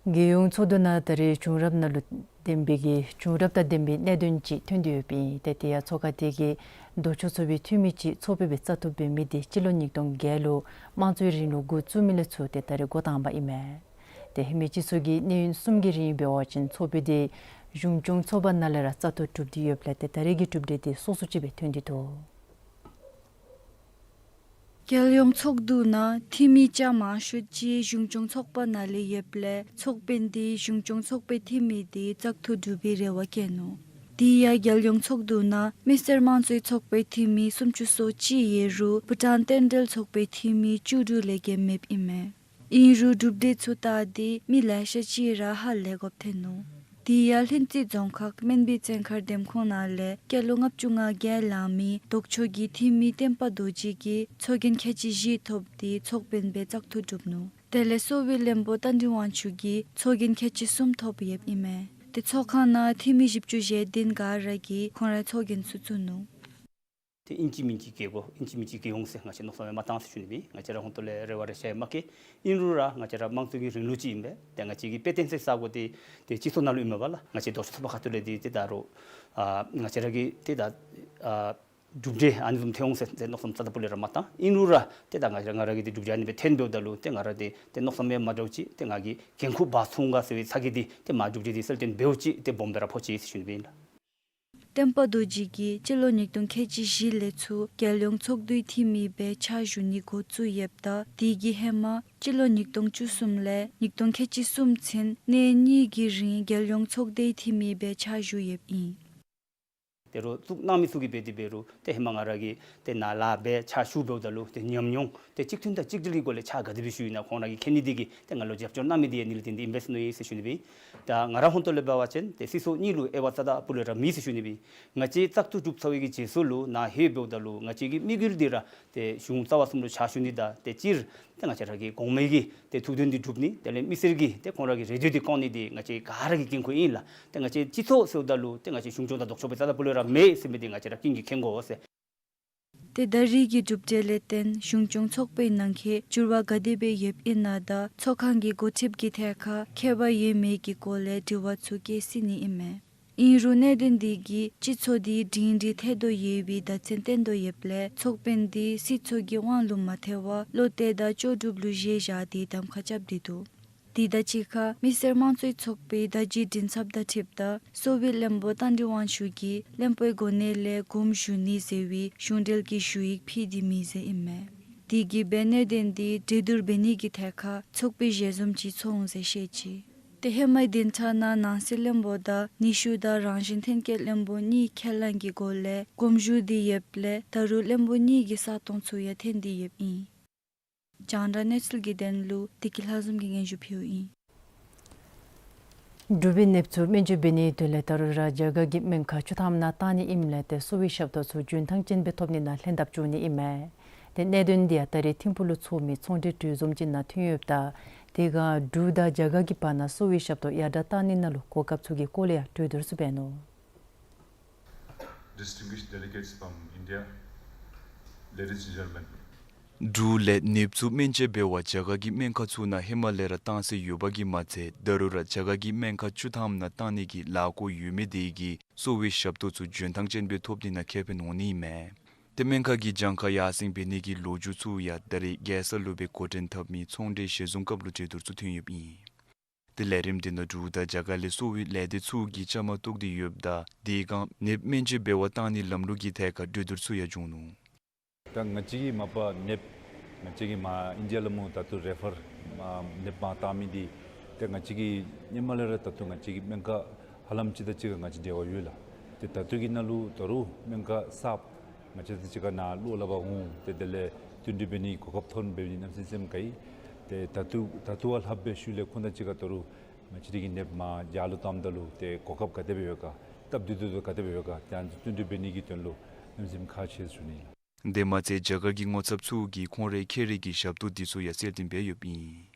རྒྱལ་ཡོངས་ཚོགས་འདུ་ནང་ད་རེས་བྱུང་རབས་ནང་ལུ་ལྡན་པའི་གི་བྱུང་རབས་དང་ལྡན་པའི་གནད་དོན་ཅིག་ཐོན་ཏེ་ཡོདཔ་ཨིན། ཏེ་དེ་ཡང་ཚོགས་ཁང་དེ་གིས་ལྡོག་ཕྱོགས་ཚོགས་པའི་འཐུས་མི་ཅིག་ཚོགས་དཔོན་སྦེ་བཙག་འཐུ་འབད་མི་དེ་སྤྱི་ལོ་ཉིས་སྟོང་བརྒྱད་ལུ་དམངས་གཙོའི་རིང་ལུགས་འགོ་བཙུགས་མི་ལས་ཚུར་ཏེ་ད་རེས་འགོ་དང་པ་ཨིན་མས། ཏེ་ཧེ་མའི་སྤྱི་ཚོགས་ཀྱི་གནས་ཡུན་གསུམ་གྱི་རིང་འབད་བ་ཅིན་ཚོགས་དཔོན་དེ་གཞུང་སྐྱོང་ཚོགས་པ་ནང་ལས་ར་བཙག་འཐུ་གྲུབ་སྟེ་ཡོདཔ་ལས་ཏེ་ད་རེས་ཀྱི་གྲུབ་འབྲས་དེ་སོ་སོ་ཅིག་སྦེ་ཐོན་ཏེ་འདུག། རྒྱལ་ཡོངས་ཚོགས་འདུ་ནང་འཐུས་མི་བཅའ་མར་གཞི་ཅིག་གཞུང་སྐྱོང་ཚོགས་པ་ནང་ལས་ཡོདཔ་ལས་ཚོགས་དཔོན་དེ་གཞུང་སྐྱོང་ཚོགས་པའི་འཐུས་མི་དེ་བཙག་འཐུ་གྲུབ་པའི་རེ་བ་བསྐྱེད་ནུག། དེ་ཡང་རྒྱལ་ཡོངས་ཚོགས་འདུ་ནང་མི་སེར་དམངས་གཙོའི་ཚོགས་པའི་འཐུས་མི་སུམ་ཅུ་སོ་གཅིག་ཡོད་རུང་བྷུ་ཊཱན་རྟེན་འབྲེལ་ཚོགས་པའི་འཐུས་མི་བཅུ་དྲུག་ལས་བརྒལ་མེདཔ་ཨིན་མས། ཨིན་རུང་གྲུབ་འབྲས་ཚུ་བལྟ་སྟེ་མི་ལེ་ཤ་ཅིག་ར་ཧ་ལས་དགོཔ་ཐོན་ནུག། དེ་ཡང་ལྷུན་རྩེ་རྫོང་ཁག་སྨན་སྦིས་བཙན་མཁར་འདེམས་ཁོངས་ནང་ལས་སྐྱེས་ལོ་ལྔ་བཅུ་ང་བརྒྱད་ལང་མི་ལྡོག་ཕྱོགས་ཀྱི་འཐུས་མི་བསྟན་པ་རྡོ་རྗེ་གིས་ཚོགས་རྒྱན་ཁལ་གཅིག་བཞི་ཐོབ་སྟེ་ཚོགས་དཔོན་སྦེ་བཙག་འཐུ་གྲུབ་ནུག། དེ་ལས་གསོ་བའི་བློན་པོ་རྟ་མགྲིན་དབང་ཕྱུག་གིས་ཚོགས་རྒྱན་ཁལ་གཅིག་གསུམ་ཐོབ་ཡོདཔ་ཨིན་མས། ཏེ་ཚོགས་ཁང་ནང་འཐུས་མི་བཞི་བཅུ་ཞེ་བདུན་ག་ར་གིས་ཁོང་རའི་ཚོགས་རྒྱན་ཚུ་བཙུགས་ནུག། ཏེ་ཨིན་ཅི་མིན་ཅི་རྒྱལ་དགོ་ཨིན་ཅི་མིན་ཅི་རྒྱལ་འོང་ཟེར་ང་བཅས་མནོ་བསམ་ཡང་མ་བཏང་ཟེར་ཞུ་ནི་ཨིན། ང་བཅས་ར་ཧོང་ཏོ་ལས་རེ་བ་རེ་ཤ་ཡང་མ་བསྐྱེད། ཨིན་རུང་ར་ང་བཅས་ར་དམངས་གཙོ་གི་རིང་ལུགས་ཅིག་ཨིན་པས། ཏེ་ང་བཅས་ཀྱི་དཔེ་སྟོན་སའི་ས་གོ་དེ་ཏེ་སྤྱི་ཚོགས་ནང་ལུ་ཨིན་མས་པ་ལགས། ང་བཅས་ལྡོག་ཕྱོགས་ཚོགས་པ་ཁ་ཐུག་ལས་དེ་ཏེ་ད་རུང་ཨ་ང་བཅས་ར་གི་ཏེ་ད་ཨ་གྲུབ་འབྲས་ཨ་ནི་བཟུམ་ཐོན་འོང་ཟེར་ཏེ་མནོ་བསམ་རྩ་དང་སྤུ་ལས་ར་མ་བཏང་། ཨིན་རུང་ར་ཏེ་ད་ང་ར་ང་ར་གི་ཏེ་གྲུབ་འབྲས་ཨ་ནི་སྦེ་ཐོན་འབདཝ་ད་ལུ་ཏེ་ང་ར་ཏེ་ཏེ་མནོ་བསམ་ཡང་མ་འདྲཝ་ཅིག་ཏེ་ང་གིས་འགན་ཁུར་འབག་ཚུགས་ག་ཟེར་བའི་ཚ་གྱང་དེ་ཏེ་མ་གྲུབ་འབྲས་དེ་གསལ་སྟོན་འབདཝ་ཅིག་ཏེ་སྦོམ་སྦེ་ར་ཕོག་ཅི་ཟེར་ཞུ་ནི་སྦེ་ཨིན་ལགས། བསྟན་པ་རྡོ་རྗེ་གིས་སྤྱི་ལོ་ཉིས་སྟོང་ཁལ་གཅིག་བཞི་ལས་ཚུར་རྒྱལ་ཡོངས་ཚོགས་འདུའི་འཐུས་མི་སྦེ་ཕྱག་ཞུ་ནི་འགོ་བཙུགས་ཡོདཔ་ད་དེ་གི་ཧེ་མ་སྤྱི་ལོ་ཉིས་སྟོང་བཅུ་གསུམ་ལས་ཉིས་སྟོང་ཁལ་གཅིག་གསུམ་ཚུན་གནས་གཉིས་ཀྱི་རིང་རྒྱལ་ཡོངས་ཚོགས་སྡེའི་འཐུས་མི་སྦེ་ཕྱག་ཞུ་ཡོདཔ་ཨིན། དེ་རུང་བཙུགས་གནང་མི་ཚུ་གིས་འབད་དེ་འབད་རུང་ཏེ་ཧེ་མ་ང་ར་གིས་ཏེ་ནཱ་ལཱ་འབད་ཕྱག་ཞུ་འབདཝ་ད་ལུ་ཏེ་ཉམས་མྱོང་ཏེ་གཅིག་མཐུན་དང་གཅིག་སྒྲིལ་གྱི་སྒོ་ལས་ཕྱག་ག་དེ་སྦེ་ཞུ་ཡི་ན་ཁོང་ར་གིས་མཁྱེན་ནི་དེ་གིས་ཏེ་ང་ལུ་རྒྱབ་སྐྱོར་གནང་མི་དེ་ཡང་ཨ་ནི་ལུ་བརྟེན་ཏེ་ཨིན་པས་ཟེར་མནོ་ཡི་ཟེར་ཞུ་ནི་སྦེ་ཨིན། ད་ང་ར་ཧོང་ཏོ་ལས་འབད་བ་ཅིན་ཏེ་སྲིད་ཚོགས་གཉིས་ལུ་དབྱེ་བ་རྩ་དང་སྤུ་ལས་ར་མེད་ཟེར་ཞུ་ནི་སྦེ་ཨིན། ང་བཅས་བཙག་འཐུ་གྲུབ་ཚར་བའི་གི་རྗེས་སུ་ལུ་ནཱ་ལྷོད་འབདཝ་ད་ལུ་ང་བཅས་ཀྱི་དམིགས་ཡུལ་འདི་ར་ཏེ་གཞུང་རྩ་བ་གསུམ་ལུ་ཕྱག་ཞུ་ནི་དང་ཏེ་སྤྱིར་ཏེ་ང་བཅས་ར་གི་གོང་མའི་གི་ཏེ་ཐུགས་འདུན་འདི་སྒྲུབ་ནི་དེ་ལས་མི་སེར་གྱི་ཏེ་ཁོང་ར་གི་རེ་འདོད་འདི་སྐོང་ནི་འདི་ང་བཅས་ག་ར་གི་འགན་ཁུར་ཨིན་ལགས། ཏེ་ང་བཅས་སྤྱི་ཚོགས་ཟེརཝ་ད་ལུ་ཏེ་ང་བཅས་གཞུང་སྐྱོང་དང་ལྡོག་ཕྱོགས་སྦེ་རྩ་དང་སྤུ་ལས་ར་མེད་ཟེར་མི་འདི་ང་བཅས་ར་ཀུན་གྱིས་མཁྱེན་དགོ་ཟེར། ཏེ་ད་རེས་ཀྱི་གྲུབ་འབྲས་ལས་བརྟེན་གཞུང་སྐྱོང་ཚོགས་པའི་ནང་འཁོད་འགྱུར་བ་ག་དེ་སྦེ་ཡོདཔ་ཨིན་ན་དང་ཚོགས་ཁང་གི་འགོ་ཁྲིདཔ་གི་ཐད་ཁར་ཁྱད་པར་ཡོད་མེད་ཀྱི་སྐོར་ལས་དྲི་བ་ཚུ་བཀོད་སྲིད་ནི་ཨིན་མས། ཨིན་རུང་གནད་དོན་འདི་གིས་སྤྱི་ཚོགས་འདི་སྒྲིང་སྒྲི་ཐལ་དོ་ཡོད་པའི་བརྡ་མཚོན་བསྟན་དོ་ཡོདཔ་ལས་ཚོགས་དཔོན་འདི་སྲིད་ཚོགས་ཀྱི་དབང་ལུ་མ་ཐལ་བར་བློ་གཏད་དང་ལྕོགས་གྲུབ་ལུ་བཞེས་བཞག་སྟེ་གདམ་ཁ་རྐྱབ་སྟེ་འདུག། དེ་དང་གཅིག་ཁར་མི་སེར་དམངས་གཙོའི་ཚོགས་པའི་བརྡ་བརྒྱུད་མགྲིན་ཚབ་དང་འཁྲིལཝ་ད་གསོ་བའི་བློན་པོ་རྟ་མགྲིན་དབང་ཕྱུག་གིས་བློན་པོའི་གོ་གནས་ལས་དགོངས་ཞུ་ནི་ཟེར་བའི་གཞུང་འབྲེལ་གྱི་ཞུ་ཡིག་ཕུལ་ཏེ་མེད་ཟེར་ཨིན་མས། དེ་གིས་འབད་གནད་དོན་འདི་གྲོས་བསྡུར་འབད་ནི་གི་ཐད་ཁར་ཚོགས་པའི་ཞལ་འཛོམས་ཅིག་ཚོགས་འོང་ཟེར་བཤད་ཅི། ཏེ་ཧེ་མའི་བདུན་ཕྲག་ནང་ནང་སྲིད་བློན་པོ་དང་ནུས་ཤུགས་དང་རང་བཞིན་ཐོན་སྐྱེད་བློན་པོ་གཉིས་ཁས་བླངས་ཀྱི་སྒོ་ལས་དགོངས་ཞུ་སྟེ་ཡོདཔ་ལས་ད་རུང་བློན་པོ་གཉིས་ཀྱི་ས་སྟོང་ཚུ་ཡང་ཐོན་ཏེ་ཡོདཔ་ཨིན། རྒྱང་བསྒྲགས་གནས་ཚུལ་གྱི་དོན་ལུ་བདེ་སྐྱིད་ལྷ་འཛོམས་ཀྱིས་སྙན་ཞུ་ཕུལཝ་ཨིན། འབྲུག་པའི་ནདཔ་ཚུ་སྨན་བཅོས་འབད་ནིའི་དོན་ལས་ད་རུང་ར་རྒྱ་གར་གྱི་སྨན་ཁང་བཅུ་ཐམ་ནང་བཏང་ནི་ཨིནམ་ལས་ཏེ་གསོ་བའི་ཞབས་ཏོག་ཚུ་འཇོན་ཐངས་ཅན་སྦེ་ཐོབ་ནི་ནང་ལྷན་ཐབས་བྱུང་ནི་ཨིན་མས། ཏེ་གནད་དོན་འདི་ཡང་ད་རེས་ཐིམ་ཕུག་ལུ་ཚོགས་མི་ཚོང་འབྲེལ་གྲོས་འཛོམས་ཅིག་ནང་ཐོན་ཡོདཔ་ད་དེ་སྒང་འབྲུག་དང་རྒྱ་གར་གྱི་བར་ན་གསོ་བའི་ཞབས་ཏོག་ཡར་དྲག་བཏང་ནི་ནང་ལུ་གོ་སྐབས་ཚུ་གི་སྐོར་ལས་ཡང་གྲོས་བསྡུར་ཚུ་འབད་ནུག། Distinguished delegates from India, ladies and gentlemen. འབྲུག་ལས་ནདཔ་ཚུ་སྨན་བཅོས་འབད་བར་རྒྱ་གར་གྱི་སྨན་ཁང་ཚུ་ནང་ཧེ་མ་ལས་ར་བཏང་སྲོལ་ཡོད་པ་གིས་མ་ཚད་ད་རུང་ར་རྒྱ་གར་གྱི་སྨན་ཁང་བཅུ་ཐམ་ནང་བཏང་ནི་གི་ལཱ་འགོ་ཡོད་མི་དེ་གིས་གསོ་བའི་ཞབས་ཏོག་ཚུ་འཇོན་ཐངས་ཅན་སྦེ་ཐོབ་ནི་ནང་ཁེ་ཕན་འོང་ནི་ཨིན་མས། ཏེ་སྨན་ཁང་གི་གྱངས་ཁ་ཡར་སེང་འབད་ནི་གི་ལོ་རྒྱུས་ཚུ་ཡང་ད་རེས་རྒྱལ་ས་ལུ་སྦེ་འགོ་འདྲེན་འཐབ་མི་ཚོང་འབྲེལ་ཞལ་འཛོམས་སྐབས་ལུ་གྲོས་བསྡུར་ཚུ་ཐོན་ཡོདཔ་ཨིན། ཏེ་ལས་རིམ་འདི་ནང་འབྲུག་དང་རྒྱ་གར་ལས་གསོ་བའི་ལས་སྡེ་ཚུ་གིས་བཅའ་མར་གཏོགས་ཏེ་ཡོདཔ་ད་དེ་སྒང་ནདཔ་སྨན་བཅོས་འབད་བར་བཏང་ནིའི་ལམ་ལུགས་ཀྱི་ཐད་ཁར་གྲོས་བསྡུར་ཚུ་ཡང་བྱུང་ནུག། ད་ང་བཅས་ཀྱིས་མ་པ་ནདཔ་ང་བཅས་ཀྱིས་མར་ཨིན་ཌི་ཡ་ལུ་མར་ད་ལྟོ་རེ་ཕར་མར་ནདཔ་མར་བཏང་མི་འདི་ཏེ་ང་བཅས་ཀྱིས་ཧེ་མ་ལས་ར་ད་ལྟོ་ང་བཅས་ཀྱི་སྨན་ཁང་ཧ་ལམ་ཅིག་དང་ཅིག་ཁར་ང་བཅས་འབྲེལ་བ་ཡོད་ལགས། ཏེ་ད་ལྟོ་གི་ནང་ལུ་ད་རུང་སྨན་ཁང་གསརཔ་ང་བཅས་དང་གཅིག་ཁར་ནཱ་ལོགས་ལས་ཕར་འོང་ཏེ་དེ་ལས་བསྟུན་གྲོས་འབད་ནི་གོ་སྐབས་ཐོན་འབད་ནི་གནམ་མེད་ས་མེད་ག་ཡི། ཏེ་ད་ལྟོ་ད་ལྟོ་བ་ལྷགཔ་སྦེ་ཤུལ་ལས་ཁོང་དང་གཅིག་ཁར་ད་རུང་ང་བཅས་ར་གི་ནདཔ་མར་རྒྱ་ལུ་བཏངམ་ད་ལུ་ཏེ་གོ་སྐབས་ག་དེ་སྦེ་ཡོད་ག་སྟབས་བདེ་ཏོག་ཏོ་ག་དེ་སྦེ་ཡོད་ག་ཏེ་ཨ་ནི་བསྟུན་གྲོས་འབད་ནི་གི་དོན་ལུ་གནམ་མེད་ས་མེད་ཁག་ཆེ་ཟེར་ཞུ་ནི་ལགས། དེ་མ་ཚད་རྒྱ་གར་གྱི་ངོ་ཚབ་ཚུ་གིས་ཁོང་རའི་ཁྱད་རིག་གི་ཞབས་ཏོག་འདི་ཚུ་ཡང་གསལ་སྟོན་འབད་ཡོདཔ་ཨིན།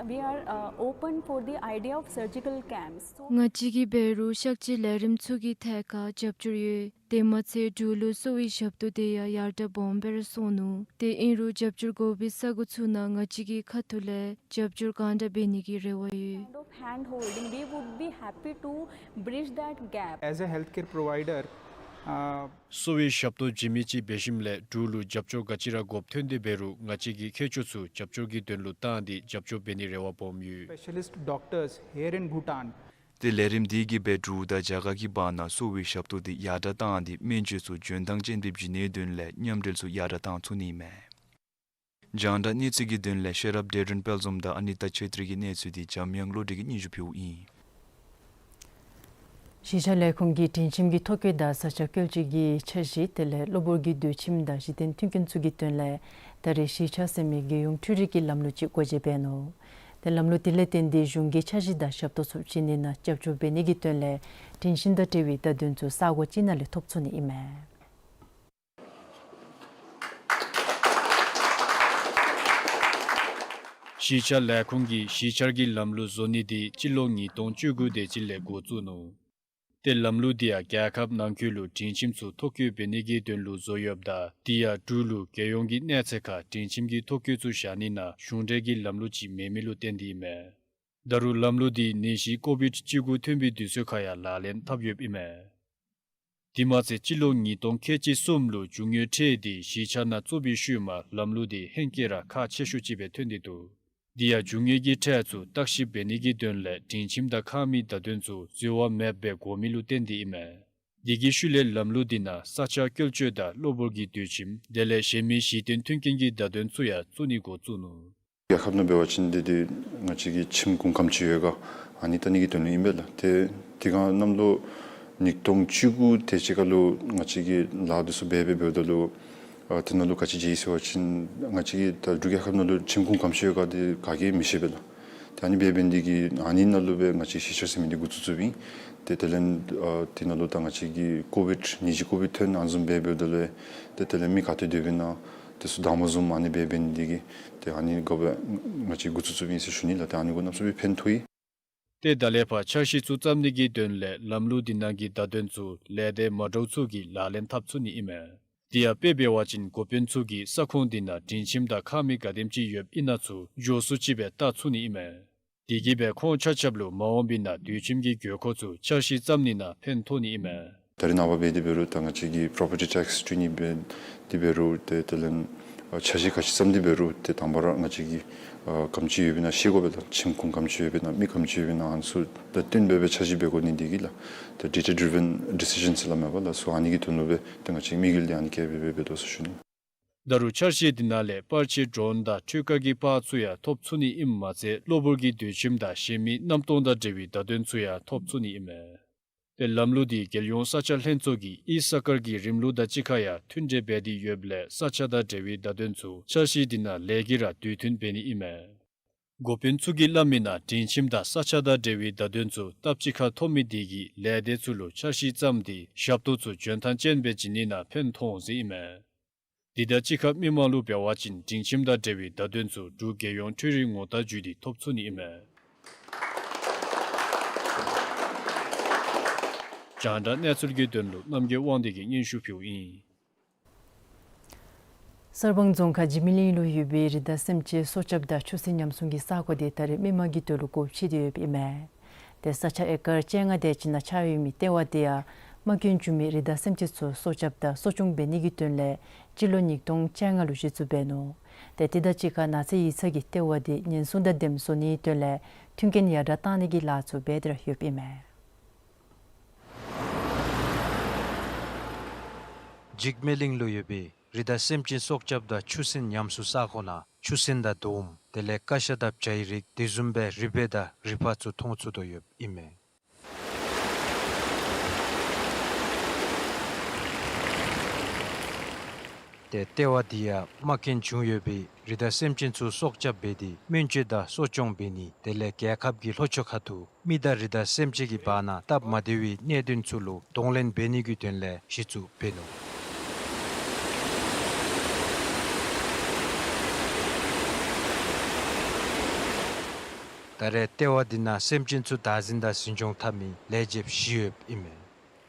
We are, uh, open for the idea of surgical camps. So ང་བཅས་ཀྱིས་འབད་རུང་གཤག་བཅོས་ལས་རིམ་ཚུ་གི་ཐད་ཁར་རྒྱབ་སྐྱོར་ཡོད། དེ་མ་ཚད་འབྲུག་ལུ་གསོ་བའི་ཞབས་ཏོག་དེ་ཡང་ཡར་དྲག་སྦོམ་སྦེ་ར་སོང་ནུག། ཏེ་ཨིན་རུང་རྒྱབ་སྐྱོར་དགོ་པའི་ས་གོ་ཚུ་ནང་ང་བཅས་ཀྱི་ཁ་ཐུག་ལས་རྒྱབ་སྐྱོར་གང་དྲག་འབད་ནི་གི་རེ་བ་ཡོད། Kind of hand holding, we would be happy to bridge that gap. As a healthcare provider, uh, གསོ་བའི་ཞབས་ཏོག་བྱིན་མི་ཅིག་འབད་ཞིནམ་ལས་འབྲུག་ལུ་རྒྱབ་སྐྱོར་ག་ཅི་ར་དགོཔ་ཐོན་ཏེ་འབད་རུང་ང་བཅས་ཀྱིས་མཁས་མཆོག་ཚུ་རྒྱབ་སྐྱོར་གྱི་དོན་ལུ་བཏང་སྟེ་རྒྱབ་སྐྱོར་འབད་ནིའི་རེ་བ་སྦོམ་ཡོད། Specialist doctors here in Bhutan. ཏེ་ལས་རིམ་འདི་གིས་སྦེ་འབྲུག་དང་རྒྱ་གར་གྱི་བར་ན་གསོ་བའི་ཞབས་ཏོག་འདི་ཡར་དྲག་བཏང་སྟེ་སྨན་བཅོས་ཚུ་འཇོན་ཐངས་ཅན་སྦེ་བྱིན་ནིའི་དོན་ལས་མཉམ་འབྲེལ་ཚུ་ཡར་དྲག་བཏང་ཚུགས་ནི་ཨིན་མས། རྒྱང་བསྒྲགས་གནས་ཚུལ་གྱི་དོན་ལས་ཤེས་རབ་བདེ་སྒྲོན་དཔལ་འཛོམས་དང་ཨ་ནི་ཏ་ཆོས་སྒྲོན་གྱི་གནས་ཚུལ་འདི་འཇམ་དབྱངས་བློ་གྲོས་ཀྱིས་སྙན་ཞུ་ཕུལཝ་ཨིན། གཞིས་ཆགས་ལས་ཁུངས་ཀྱིས་དྲིན་ཆེན་གྱི་ཐོ་བཀོད་དང་ས་ཆ་བཀོལ་སྤྱོད་ཀྱི་འཆར་གཞི་དེ་ལས་གློ་བུར་གྱི་སྡོད་ཁྱིམ་དང་གཞི་རྟེན་མཐུན་རྐྱེན་ཚུ་གི་དོན་ལས་ད་རེས་གཞིས་ཆགས་ཟེར་མི་རྒྱལ་ཡོངས་འཕྲུལ་རིག་གི་ལམ་ལུགས་ཅིག་སྒོ་འབྱེད་འབད་ནུག། ཏེ་ལམ་ལུགས་དེ་ལས་བརྟེན་ཏེ་གཞུང་གི་འཆར་གཞི་དང་ཞབས་ཏོག་ཚུ་བྱིན་ནི་ནང་རྒྱབ་སྐྱོར་འབད་ནི་གི་དོན་ལས་དྲིན་ཆེན་དང་འབྲེལ་བའི་བརྡ་དོན་ཚུ་ས་གོ་ཅིག་ནང་ལས་ཐོབ་ཚུགས་ནི་ཨིན་མས། གཞིས་ཆགས་ལས་ཁུངས་ཀྱིས་གཞིས་ཆགས་ཀྱི་ལམ་ལུགས་བཟོ་ནི་འདི་སྤྱི་ལོ་ཉིས་སྟོང་བཅུ་དགུ་དེ་ཅིག་ལས་འགོ་བཙུགས་ནུག། ཏེ་ལམ་ལུགས་འདི་ཡང་རྒྱལ་ཁབ་ནང་འཁོད་ལུ་དྲིན་ཆེན་ཚུ་ཐོ་བཀོད་འབད་ནི་གི་དོན་ལུ་བཟོ་ཡོདཔ་ད་དེ་ཡང་འབྲུག་ལུ་རྒྱལ་ཡོངས་ཀྱི་གནས་ཚད་ཁར་དྲིན་ཆེན་གྱི་ཐོ་བཀོད་ཚུ་བཞག་ནི་ནང་གཞུང་འབྲེལ་གྱི་ལམ་ལུགས་ཅིག་མེད་མི་ལུ་བརྟེན་ཏེ་ཨིན་མས། ད་རུང་ལམ་ལུགས་འདི་ནད་གཞི་ཀོ་བིཌ་བཅུ་དགུ་ཐོན་པའི་དུས་ཚོད་ཁར་ཡང་ལག་ལེན་འཐབ་ཡོདཔ་ཨིན་མས། དེ་མ་ཚད་སྤྱི་ལོ་ཉིས་སྟོང་ཁལ་གཅིག་གསུམ་ལུ་རྒྱུ་དངོས་ཁྲལ་འདི་གཞིས་ཆགས་ནང་བཙུགས་པའི་ཤུལ་མ་ལམ་ལུགས་འདི་ཧེང་སྐལ་ར་ཁག་ཆེ་ཤོས་ཅིག་སྦེ་ཐོན་ཏེ་འདུག། དེ་ཡང་རྒྱུ་དངོས་ཀྱི་ཁྲལ་ཚུ་བརྟག་ཞིབ་འབད་ནི་གི་དོན་ལས་དྲིན་ཆེན་དང་ཁག་མིའི་བརྡ་དོན་ཚུ་འཛོལ་བ་མེདཔ་སྦེ་དགོ་མི་ལུ་བརྟེན་ཏེ་ཨིན་མས། དེ་གི་ཤུལ་ལས་ལམ་ལུགས་འདི་ནང་ས་ཆ་བཀོལ་སྤྱོད་དང་གློ་བུར་གྱི་སྡོད་ཁྱིམ་དེ་ལས་གཞན་མི་གཞི་རྟེན་མཐུན་རྐྱེན་གྱི་བརྡ་དོན་ཚུ་ཡང་བཙུགས་ནི་འགོ་བཙུགས་ནུག། རྒྱལ་ཁབ་ནང་འབད་བ་ཅིན་འདི་འདི་ང་བཅས་ཀྱི་ཁྱིམ་གུང་ག་དེམ་ཅིག་ཡོད་ག་ཨ་ནི་བལྟ་ནི་གི་དོན་ལུ་ཨིན་པས་ལགས། ཏེ་དེ་སྒང་གནམ་ལོ་ཉིས་སྟོང་བཅུ་དགུ་དེ་ཅིག་ཁར་ལུ་ང་བཅས་ཀྱིས་ལཱ་འདི་ཚུ་འབད་འབད་འབདཝ་ད་ལུ་ཨ་དེ་ནང་ལུ་ག་ཅི་མཇལ་ཡི་ཟེར་བ་ཅིན་ང་བཅས་ཀྱི་ད་འབྲུག་རྒྱལ་ཁབ་ནང་ལུ་ཁྱིམ་གུང་ག་དེམ་ཅིག་ཡོད་ག་འདི་ག་གིས་མི་ཤེས་པས་ལགས། ཏེ་ཨ་ནི་འབད་འབད་ནི་འདི་གིས་ཨ་ནི་ནང་ལུ་སྦེ་ང་བཅས་གཞིས་ཆགས་ཟེར་མི་འདི་འགོ་བཙུགས་བཙུགསཔ་ཨིན། ཏེ་དེ་ལས་ཨ་དེ་ནང་ལུ་ད་ང་བཅས་ཀྱི་ཀོ་བིཌ་ནད་གཞི་ཀོ་བིཌ་ཐོན་ཨ་ནི་བཟུམ་འབད་འབདཝ་ད་ལུ་ཏེ་དེ་ལས་མི་ག་ཏེ་སྡོད་པའི་ནང་དེ་ཚུ་དང་པ་བཟུམ་ཨ་ནི་འབད་འབད་ནི་འདི་གིས་ཏེ་ཨ་ནི་ག་སྦེ་ང་བཅས་འགོ་བཙུགས་བཙུགསཔ་ཨིན་ཟེར་ཞུ་ནི་ལགས། ཏེ་ཨ་ནི་གུ་གནམ་མེད་ས་མེད་ཕན་ཐོགས་ཡི། ཏེ་ད་ལས་ཕར་འཆར་གཞི་ཚུ་བརྩམ་ནི་གི་དོན་ལས་ལམ་ལུགས་འདི་ནང་གི་བརྡ་དོན་ཚུ་ལས་སྡེ་མ་འདྲཝ་ཚུ་གིས་ལག་ལེན་འཐབ་ཚུགས་ནི་ཨིན་མས། དེ་ཡང་དཔེ་འབད་བ་ཅིན་འགོ་དཔོན་ཚུ་གིས་ས་ཁོངས་འདི་ནང་དྲིན་ཆེན་དང་ཁག་མི་ག་དེམ་ཅིག་ཡོདཔ་ཨིན་ན་ཚུ་མགྱོགས་སུ་ཅིག་སྦེ་བལྟ་ཚུགས་ནི་ཨིན་མས། དེ་གིས་སྦེ་ཁོང་ཆ་ཁྱབ་ལུ་མ་འོངས་པའི་ནང་སྡོད་ཁྱིམ་གྱི་དགོས་མཁོ་ཚུ་འཆར་གཞི་བརྩམ་ནི་ནང་ཕན་ཐོགས་ནི་ཨིན་མས། ད་རེས་ནངས་པ་འབད་དེ་འབད་རུང་ད་ང་བཅས་ཀྱིས་པོ་རོ་པར་ཊི་ཊེགསི་སྤྲོད་ནི་འབད་དེ་འབད་རུང་ཏེ་དེ་ལས་ཨ་འཆར་གཞི་ག་ཅི་བརྩམ་སྟེ་འབད་རུང་ཏེ་དང་པ་ར་ང་བཅས་ཀྱིས་ཨ་ག་དེམ་ཅིག་ཡོདཔ་ཨིན་ན་ཤེས་དགོ་པས་ལགས། ཁྱིམ་གུང་ག་དེམ་ཅིག་ཡོདཔ་ཨིན་ན་མི་ག་དེམ་ཅིག་ཡོདཔ་ཨིན་ན་ཨ་ནི་ཚུ་ད་བསྟུན་འབད་འབད་འཆར་གཞི་འབད་དགོ་ནི་འདི་གིས་ལགས། ད་ཌེ་ཊ་ཌི་རི་ཝཱན་ཌི་སི་ཤཱན་ཟེར་སླབ་མས་པ་ལགས། སོ་ཨ་ནི་གི་དོན་ལུ་སྦེ་ཏེ་ང་བཅས་དམིགས་ཡུལ་འདི་ཨ་ནི་བསྐྱེད་སྦེ་འབད་འབད་དོ་ཟེར་ཞུ་ནི། ད་རུང་འཆར་གཞི་འདི་ནང་ལས་པར་ཆས་ཌོན་དང་འཕྲུལ་ཁང་གི་པར་ཚུ་ཡང་ཐོབ་ཚུགས་ནི་ཨིནམ་མ་ཚད་གློ་བུར་གྱི་སྡོད་ཁྱིམ་དང་གཞན་མི་གནམ་སྟོང་དང་འབྲེལ་བའི་བརྡ་དོན་ཚུ་ཡང་ཐོབ་ཚུགས་ནི་ཨིན་མས། ཏེ་ལམ་ལུགས་འདི་རྒྱལ་ཡོངས་ས་ཆ་ལྷན་ཚོགས་ཀྱིས་ཨི་སར་ཀར་གྱི་རིམ་ལུགས་དང་གཅིག་ཁར་ཡང་མཐུན་འབྲེལ་འབད་དེ་ཡོདཔ་ལས་ས་ཆ་དང་འབྲེལ་བའི་བརྡ་དོན་ཚུ་འཆར་གཞི་འདི་ནང་ལས་ཀྱིས་ར་དུས་མཐུན་འབད་ནི་ཨིན་མས། འགོ་དཔོན་ཚུ་གིས་སླབ་མི་ནང་སྒྲིང་ཁྱིམ་དང་ས་ཆ་དང་འབྲེལ་བའི་བརྡ་དོན་ཚུ་སྟབས་གཅིག་ཁར་ཐོབ་མི་དེ་གིས་ལས་སྡེ་ཚུ་ལུ་འཆར་གཞི་བརྩམས་ཏེ་ཞབས་ཏོག་ཚུ་འཇོན་ཐང་ཅན་སྦེ་བྱིན་ནི་ནང་ཕན་ཐོགས་འོང་ཟེར་ཨིན་མས། དེ་དང་གཅིག་ཁར་མི་མང་ལུ་འབད་བ་ཅིན་སྒྲིང་ཁྱིམ་དང་འབྲེལ་བའི་བརྡ་དོན་ཚུ་འབྲུག་རྒྱལ་ཡོངས་འཕྲུལ་རིག་ངོ་རྟགས་བརྒྱུད་དེ་ཐོབ་ཚུགས་ནི་ཨིན་མས། རྒྱང་བསྒྲགས་གནས་ཚུལ་གྱི་དོན་ལུ་རྣམ་རྒྱལ་དབང་འདུས་ཀྱིས་སྙན་ཞུ་ཕུལཝ་ཨིན། གསར་སྤང་རྫོང་ཁག་འཇིགས་མེད་གླིང་ལུ་ཡོད་པའི་རི་དྭགས་སེམས་ཅན་སྲོག་སྐྱབས་དང་ཆུ་སྲིན་ཉམས་སྲུང་གི་ས་གོ་དེ་ད་རེས་མི་མང་གི་དོན་ལུ་སྒོ་ཕྱེ་སྟེ་ཡོདཔ་ཨིན་མས། ཏེ་ས་ཆ་ཨེ་ཀར་བཅོ་ལྔ་དེ་ཅིག་ནང་ཆགས་ཡོད་མི་ལྟེ་བ་དེ་ཡང་རྨ་སྐྱོན་བྱུང་མི་རི་དྭགས་སེམས་ཅན་ཚུ་སྲོག་སྐྱབས་དང་གསོ་སྐྱོང་འབད་ནི་གི་དོན་ལས་སྤྱི་ལོ་ཉིས་སྟོང་བཅོ་ལྔ་ལུ་གཞི་བཙུགས་འབད་ནུག། ཏེ་དེ་དང་གཅིག་ཁར་ནགས་ཚལ་ཡིག་ཚང་གིས་ལྟེ་བ་དེ་ཉེན་སྲུང་དང་ལྡནམ་བཟོ་ནིའི་དོན་ལས་མཐུན་རྐྱེན་ཡར་དྲགས་བཏང་ནི་གི་ལཱ་ཚུ་འབད་དེ་ར་ཡོདཔ་ཨིན་མས། འཇིགས་མེད་གླིང་ལུ་ཡོད་པའི་རི་དྭགས་སེམས་ཅན་སྲོག་སྐྱབས་དང་ཆུ་སྲིན་ཉམས་སྲུང་ས་གོ་ནང་ཆུ་སྲིན་དང་དོམ་དེ་ལས་ཀ་ཤ་དང་བྱའི་རིགས་དེ་བཟུམ་སྦེ་རི་བལ་དང་རི་ཕག་ཚུ་མཐོང་ཚུགས་དོ་ཡོདཔ་ཨིན་མས། ཏེ་ལྟེ་བ་དེ་ཡང་རྨ་སྐྱོན་བྱུང་ཡོད་པའི་རི་དྭགས་སེམས་ཅན་ཚུ་སྲོག་སྐྱབས་འབད་དེ་སྨན་བཅོས་དང་གསོ་སྐྱོང་འབད་ནི་དེ་ལས་རྒྱལ་ཁབ་ཀྱི་ལྷོ་ཕྱོགས་ཁ་ཐུག་མི་དང་རི་དྭགས་སེམས་ཅན་གྱི་བར་ན་སྟབས་མ་བདེ་བའི་གནད་དོན་ཚུ་ལུ་གདོང་ལེན་འབད་ནི་གི་དོན་ལས་གཞི་བཙུགས་འབད་ནུག། ད་རེས་ལྟེ་བ་འདི་ནང་སེམས་ཅན་ཚུ་བདག་འཛིན་དང་འཛིན་སྐྱོང་འཐབ་མི་ལས་བྱེདཔ་བཞི་ཡོདཔ་ཨིན་མས།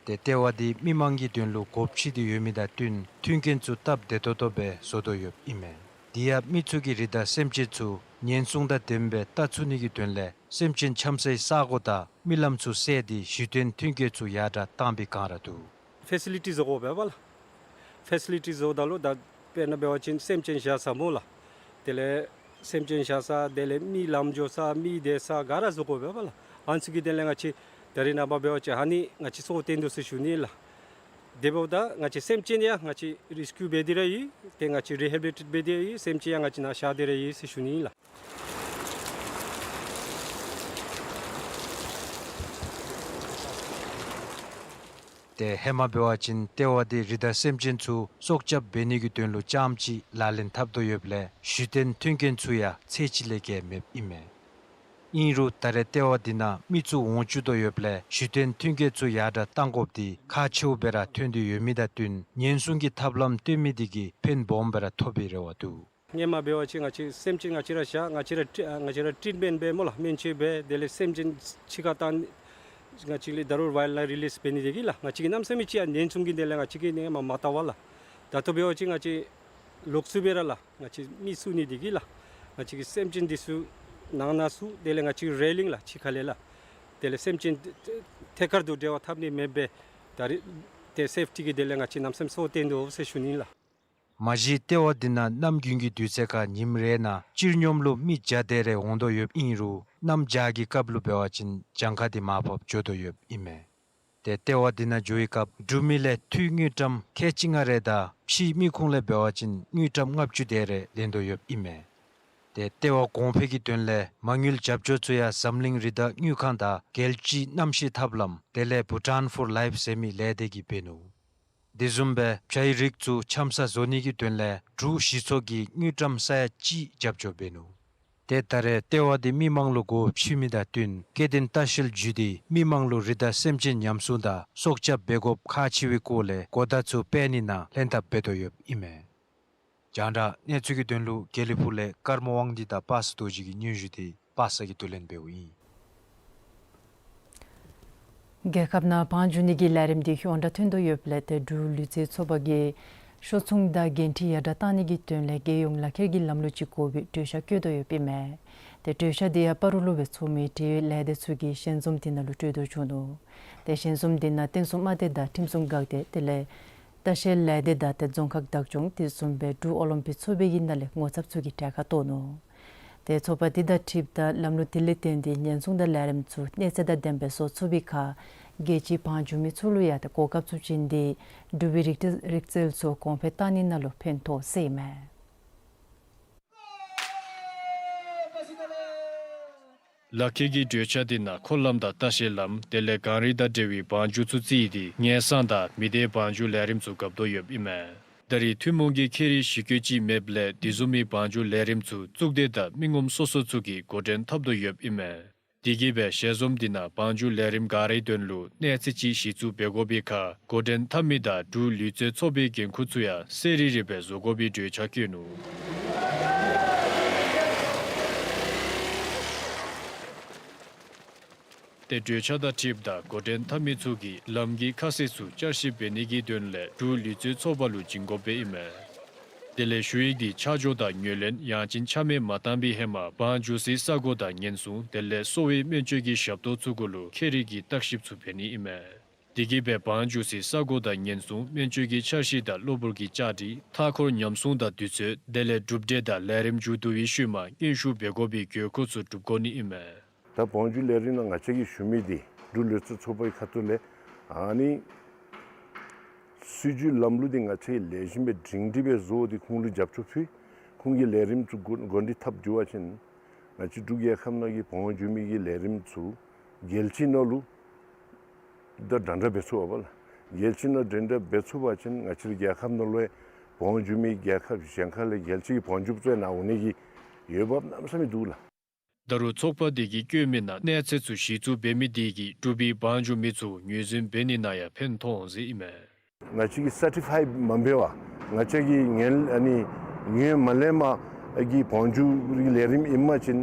ཏེ་ལྟེ་བ་འདི་མི་མང་གི་དོན་ལུ་སྒོ་ཕྱེ་སྟེ་ཡོད་མི་དང་བསྟུན་མཐུན་རྐྱེན་ཚུ་སྟབས་བདེ་ཏོག་ཏོ་སྦེ་བཟོ་དོ་ཡོདཔ་ཨིན་མས། དེ་ཡང་མི་ཚུ་གིས་རི་དྭགས་སེམས་ཅན་ཚུ་ཉེན་སྲུང་དང་ལྡནམ་སྦེ་བལྟ་ཚུགས་ནི་གི་དོན་ལས་སེམས་ཅན་འཁྱམ་སའི་ས་གོ་དང་མི་ལམ་ཚུ་བསལ་ཏེ་གཞི་རྟེན་མཐུན་རྐྱེན་ཚུ་ཡར་དྲགས་བཏང་པའི་བསྒང་ར་འདུག། ཕེ་སི་ལི་ཊི་བཟོ་དགོ་པས་པ་ལགས། ཕེ་སི་ལི་ཊི་བཟོཝ་ད་ལུ་ད་དཔེར་ན་འབད་བ་ཅིན་སེམས་ཅན་བཞག་ས་སྨོ་ལགས། དེ་ལས་སེམས་ཅན་བཞག་ས་དེ་ལས་མི་ལམ་འགྱོ་ས་མི་སྡོད་ས་ག་ར་བཟོ་དགོ་པས་པ་ལགས། ཨ་ནི་ཚུ་གི་དོན་ལས་ང་བཅས་ད་རེས་ནངས་པ་འབད་བ་ཅིན་ཨ་ནི་ང་བཅས་གཙོ་བོ་བཏོན་དོ་ཟེར་ཞུ་ནི་ལགས། དེ་འབདཝ་ད་ང་བཅས་སེམས་ཅན་ཡང་ང་བཅས་རེ་སི་ཀིའུ་འབད་དེ་ར་ཡོད། ཏེ་ང་བཅས་རི་ཧེ་བི་ལི་ཊེཊ་འབད་དེ་ཡོད། སེམས་ཅན་ཡང་ང་བཅས་ནཱ་བཞག་སྟེ་ར་ཡོད་ཟེར་ཞུ་ནི་ལགས། ཏེ་ཧེ་མ་འབད་བ་ཅིན་ལྟེ་བ་འདི་རི་དྭགས་སེམས་ཅན་ཚུ་སྲོག་སྐྱབས་འབད་ནི་གི་དོན་ལུ་རྐྱངམ་ཅིག་ལག་ལེན་འཐབ་དོ་ཡོདཔ་ལས་གཞི་རྟེན་མཐུན་རྐྱེན་ཚུ་ཡང་ཚད་གཅིག་ལས་བརྒལ་མེདཔ་ཨིན་མས། ཨིན་རུང་ད་རེས་ལྟེ་བ་འདི་ནང་མི་ཚུ་འོང་བཅུག་དོ་ཡོདཔ་ལས་གཞི་རྟེན་མཐུན་རྐྱེན་ཚུ་ཡར་དྲགས་བཏང་དགོཔ་འདི་ཁག་ཆེཝ་སྦེ་ར་ཐོན་ཏེ་ཡོད་མི་དང་བསྟུན་ཉེན་སྲུང་གི་ཐབས་ལམ་སྟོན་མི་འདི་གིས་ཕན་སྦོམ་སྦེ་ར་ཐོབ་པའི་རེ་བ་འདུག། སྔོན་མ་འབད་བ་ཅིན་ང་བཅས་སེམས་ཅན་ང་བཅས་ར་བཞག་ང་བཅས་ར་ཊི་ང་བཅས་ར་ཊིཊ་མེནཊ་འབད་སྨོ་ལགས། སྨན་བཅོས་འབད། དེ་ལས་སེམས་ཅན་འཆི་ཁར་བཏང་ང་བཅས་ལས་ད་རུང་ཝའིལཌ་ལའིཕ་རི་ལིསི་འབད་ནི་དེ་གིས་ལགས། ང་བཅས་ཀྱི་གནམ་མེད་ས་མེད་ཅིག་ཡང་ཉེན་སྲུང་གི་དོན་ལས་ང་བཅས་ཀྱིས་ནི་མ་མ་བལྟ་བས་ལགས། ད་ལྟོ་འབད་བ་ཅིན་ང་བཅས་ལོག་སུ་སྦེ་ར་ལགས་ང་བཅས་མི་གསོ་ནི་དེ་གིས་ལགས་ང་བཅས་ཀྱི་སེམས་ཅན་འདི་ཚུ་ནང་ན་ཚུད། དེ་ལས་ང་བཅས་རེ་ལིང་ལགས་ཕྱི་ཁ་ལས་ལགས། དེ་ལས་སེམས་ཅན་ཐད་ཀར་དུ་འབྲེལ་བ་འཐབ་ནི་མེདཔ་སྦེ་ད་རེས་ཏེ་སེཕ་ཊི་གི་དོན་ལས་ང་བཅས་གནམ་མེད་ས་མེད་གཙོ་བོ་བཏོན་དོ་ཟེར་ཞུ་ནི་ལགས། མ་གཞི་ལྟེ་བ་འདི་ནང་གནམ་དགུན་གྱི་དུས་ཚོད་ཁར་ཉིནམ་རེ་ནང་སྤྱིར་སྙོམས་ལུ་མི་བརྒྱ་དེ་རེ་འོང་དོ་ཡོདཔ་ཨིན་རུང་གནམ་བྱཱར་གྱི་སྐབས་ལུ་འབད་བ་ཅིན་གྱངས་ཁ་འདི་མར་ཕབ་འགྱོ་དོ་ཡོདཔ་ཨིན་མས། ཏེ་ལྟེ་བ་འདི་ནང་འགྱོ་བའི་སྐབས་འབྲུག་མི་ལས་འཐུས་དངུལ་ཀྲམ་ཁལ་གཅིག་ལྔ་རེ་དང་ཕྱིའི་མི་ཁུངས་ལས་འབད་བ་ཅིན་དངུལ་ཀྲམ་ལྔ་བཅུ་དེ་རེ་ལེན་དོ་ཡོདཔ་ཨིན་མས། ཏེ་ལྟེ་བ་གོང་འཕེལ་གྱི་དོན་ལས་མ་དངུལ་རྒྱབ་སྐྱོར་ཚུ་ཡང་འཛམ་གླིང་རི་དྭགས་དངུལ་ཁང་དང་རྒྱལ་སྤྱིའི་གནམ་གཤིས་ཐབས་ལམ་དེ་ལས་བྷུ་ཊཱན་ཕོར་ལའིཕ་ཟེར་མི་ལས་སྡེ་གིས་འབད་ནུག། དེ་བཟུམ་སྦེ་བྱའི་རིགས་ཚུ་འཁྱམ་ས་བཟོ་ནི་གི་དོན་ལས་འབྲུག་གཞི་ཚོགས་ཀྱིས་དངུལ་ཀྲམ་ས་ཡ་གཅིག་རྒྱབ་སྐྱོར་འབད་ནུག། ཏེ་ད་རེས་ལྟེ་བ་འདི་མི་མང་ལུ་སྒོ་ཕྱེ་མི་དང་བསྟུན་སྐྱེ་ལྡན་ལྟ་བཤལ་བརྒྱུད་དེ་མི་མང་ལུ་རི་དྭགས་སེམས་ཅན་ཉམས་སྲུང་དང་སྲོག་སྐྱབས་འབད་དགོཔ་ཁག་ཆེ་བའི་སྐོར་ལས་གོ་བརྡ་ཚུ་སྤེལ་ནི་ནང་ལྷན་ཐབས་འབད་དོ་ཡོདཔ་ཨིན་མས། རྒྱང་བསྒྲགས་གནས་ཚུལ་གྱི་དོན་ལུ་དགེ་ལེགས་ཕུག་ལས་ཀརྨ་དབང་འདུས་དང་པ་སངས་རྡོ་རྗེ་གི་སྙན་ཞུ་འདི་པ་སངས་ཀྱིས་བསྡུ་ལེན་འབདཝ་ཨིན། རྒྱལ་ཁབ་ནང་བང་རྒྱུག་ནི་གི་ལས་རིམ་འདི་ཡོངས་གྲགས་ཐོན་དོ་ཡོདཔ་ལས་ཏེ་འབྲུག་ལུས་རྩལ་ཚོགས་པ་གིས་ཤོག་ཚོང་དང་འགན་འཁྲི་ཡར་དྲགས་བཏང་ནི་གི་དོན་ལས་རྒྱལ་ཡོངས་ལག་ཁྱེར་གྱི་ལམ་ལུགས་ཅིག་དགོ་པའི་གྲོས་འཆར་བཀོད་དོ་ཡོདཔ་ཨིན་མས། ཏེ་གྲོས་འཆར་འདི་ཡང་སྤ་རོ་ལུ་སྦེ་ཚོགས་མི་འབྲེལ་ཡོད་ལས་སྡེ་ཚུ་གི་ཞལ་འཛོམས་འདི་ནང་ལུ་སྤྲོད་དོ་བྱུང་ནུག། ཏེ་ཞལ་འཛོམས་འདི་ནང་བསྟན་སྲུང་དམག་སྡེ་དང་ཁྲིམས་སྲུང་འགག་སྡེ་དེ་ལས་ལྟ་བཤལ་ལས་སྡེ་དང་ཏེ་རྫོང་ཁག་བདག་སྐྱོང་དེ་བཟུམ་སྦེ་འབྲུག་ཨོ་ལིམ་པིག་ཚོགས་པའི་གི་ནང་ལས་ངོ་ཚབ་ཚུ་གིས་གྲལ་ཁར་གཏོགས་ནུག། ཏེ་ཚོགས་པ་འདི་དང་འཁྲིལཝ་ད་ལམ་ལུགས་དེ་ལས་བརྟེན་ཏེ་ཉེན་སྲུང་དང་ལས་རིམ་ཚུ་གནས་ཚད་དང་ལྡནམ་སྦེ་བཟོ་ཚུགས་པའི་ཁར་རྒྱལ་སྤྱིའི་བང་རྒྱུག་མི་ཚུ་ལུ་ཡང་ཏེ་གོ་སྐབས་ཚུ་བྱིན་ཏེ་འབྲུག་པའི་རིག་རྩལ་རིག་རྩལ་ཚུ་གོང་འཕེལ་བཏང་ནི་ནང་ལུ་ཕན་ཐོགས་ཟེར་ཨིན་མས། ལག་ཁྱེར་གྱི་གྲོས་འཆར་འདི་ནང་འཁོར་ལམ་དང་ལྟ་བཤལ་ལམ་དེ་ལས་གངས་རི་དང་འབྲེལ་བའི་བང་རྒྱུག་ཚུ་བརྩིས་ཏེ་ངན་སང་དང་མི་སྡེའི་བང་རྒྱུག་ལས་རིམ་ཚུ་འགབ་དོ་ཡོདཔ་ཨིན་མས། ད་རེས་ཐུན་མོང་གི་ཁེ་རིང་ཞིག་གི་ཅིག་མེདཔ་ལས་དེ་བཟུམ་མའི་བང་རྒྱུག་ལས་རིམ་ཚུ་གཙུག་སྡེ་དང་མི་ངོམ་སོ་སོ་ཚུ་གིས་འགོ་འདྲེན་འཐབ་དོ་ཡོདཔ་ཨིན་མས། དེ་གིས་སྦེ་ཞལ་འཛོམས་འདི་ནང་བང་རྒྱུག་ལས་རིམ་ག་རའི་དོན་ལུ་གནས་ཚད་ཅིག་གཞི་བཙུགས་འབད་དགོ་པའི་ཁར་འགོ་འདྲེན་འཐབ་མི་དང་འབྲུག་ལུས་རྩལ་ཚོགས་པའི་འགན་ཁུར་ཚུ་ཡང་གསལ་རི་རི་སྦེ་བཟོ་དགོ་པའི་གྲོས་འཆར་བཀོད་ནུག། ཏེ་གྲོས་འཆར་དང་འཁྲིལཝ་ད་འགོ་འདྲེན་འཐབ་མི་ཚུ་གིས་ལམ་གྱི་ཁ་གསལ་ཚུ་བསྐྱར་ཞིབ་འབད་ནི་གི་དོན་ལས་འབྲུག་ལུས་རྩལ་ཚོགས་པ་ལུ་བྱིན་དགོཔ་ཨིན་མས། དེ་ལས་ཞུ་ཡིག་འདི་ཆ་འཇོག་དང་ངོས་ལེན་ཡང་ཅིན་ཆ་མེད་མ་བཏང་པའི་ཧེ་མ་བང་རྒྱུག་སའི་ས་གོ་དང་ཉེན་སྲུང་དེ་ལས་གསོ་བའི་སྨན་བཅོས་ཀྱི་ཞབས་ཏོག་ཚུ་གུ་ལུ་ཁེ་རིང་གི་བརྟག་ཞིབ་ཚུ་འབད་ནི་ཨིན་མས། དེ་གིས་སྦེ་བང་རྒྱུག་སའི་ས་གོ་དང་ཉེན་སྲུང་སྨན་བཅོས་ཀྱི་འཆར་གཞི་དང་གློ་བུར་གྱི་བཅའ་སྒྲིག་མཐའ་འཁོར་ཉམས་སྲུང་དང་དུས་ཚོད་དེ་ལས་གྲུབ་འབྲས་དང་ལས་རིམ་མཇུག་བསྡུ་བའི་ཤུལ་མ་སྙན་ཞུ་འབད་དགོ་པའི་དགོས་མཁོ་ཚུ་སྒྲུབ་དགོ་ནི་ཨིན་མས། ད་བང་རྒྱུག་ལས་རིམ་ནང་ང་བཅས་ཀྱིས་ཞུ་མི་འདི་འབྲུག་ལུས་རྩལ་ཚོགས་པའི་ཁ་ཐུག་ལས་ཨ་ནི་སྲིད་བྱུས་ལམ་ལུགས་འདི་ང་བཅས་ཀྱིས་ལེགས་ཤོམ་སྦེ་སྒྲིང་སྒྲི་སྦེ་བཟོ་སྟེ་ཁོང་ལུ་རྒྱབ་སྐྱོར་ཕུལ། ཁོང་གིས་ལས་རིམ་ཚུ་འགོ་འགོ་འདྲེན་འཐབ་འགྱོ་བ་ཅིན་ང་བཅས་འབྲུག་རྒྱལ་ཁབ་ནང་གི་བང་རྒྱུག་མི་གི་ལས་རིམ་ཚུ་རྒྱལ་སྤྱི་ནང་ལུ་ད་འདྲ་འདྲ་འབད་ཚུགས་པ་ལགས། རྒྱལ་སྤྱི་ནང་འདྲ་འདྲ་འབད་ཚུགས་པ་ཅིན་ང་བཅས་རའི་རྒྱལ་ཁབ་ནང་ལུ་བང་རྒྱུག་མི་རྒྱལ་ཁབ་གཞན་ཁ་ལས་རྒྱལ་སྤྱི་གི་བང་རྒྱུགཔ་ཚུ་ནཱ་འོང་ནི་གི་འོས་འབབ་གནམ་མེད་ས་མེད་འདུག་ལགས། ད་རུང་ཚོགས་པ་དེ་གིས་བཀོད་མི་ནང་གནས་ཚད་ཚུ་གཞི་བཙུགས་འབད་མི་དེ་གིས་འབྲུག་པའི་བང་རྒྱུག་མི་ཚུ་ངོས་འཛིན་འབད་ནི་ནང་ཡང་ཕན་ཐོགས་འོང་ཟེར་ཨིན་མས། ང་བཅས་ཀྱིས་སར་ཊི་ཕའི་མ་འབད་བར་ང་བཅས་ཀྱིས་ངན་ཨ་ནི་ངན་མ་ལེན་མ་གི་བང་རྒྱུག་གི་ལས་རིམ་ཨིན་པ་ཅིན་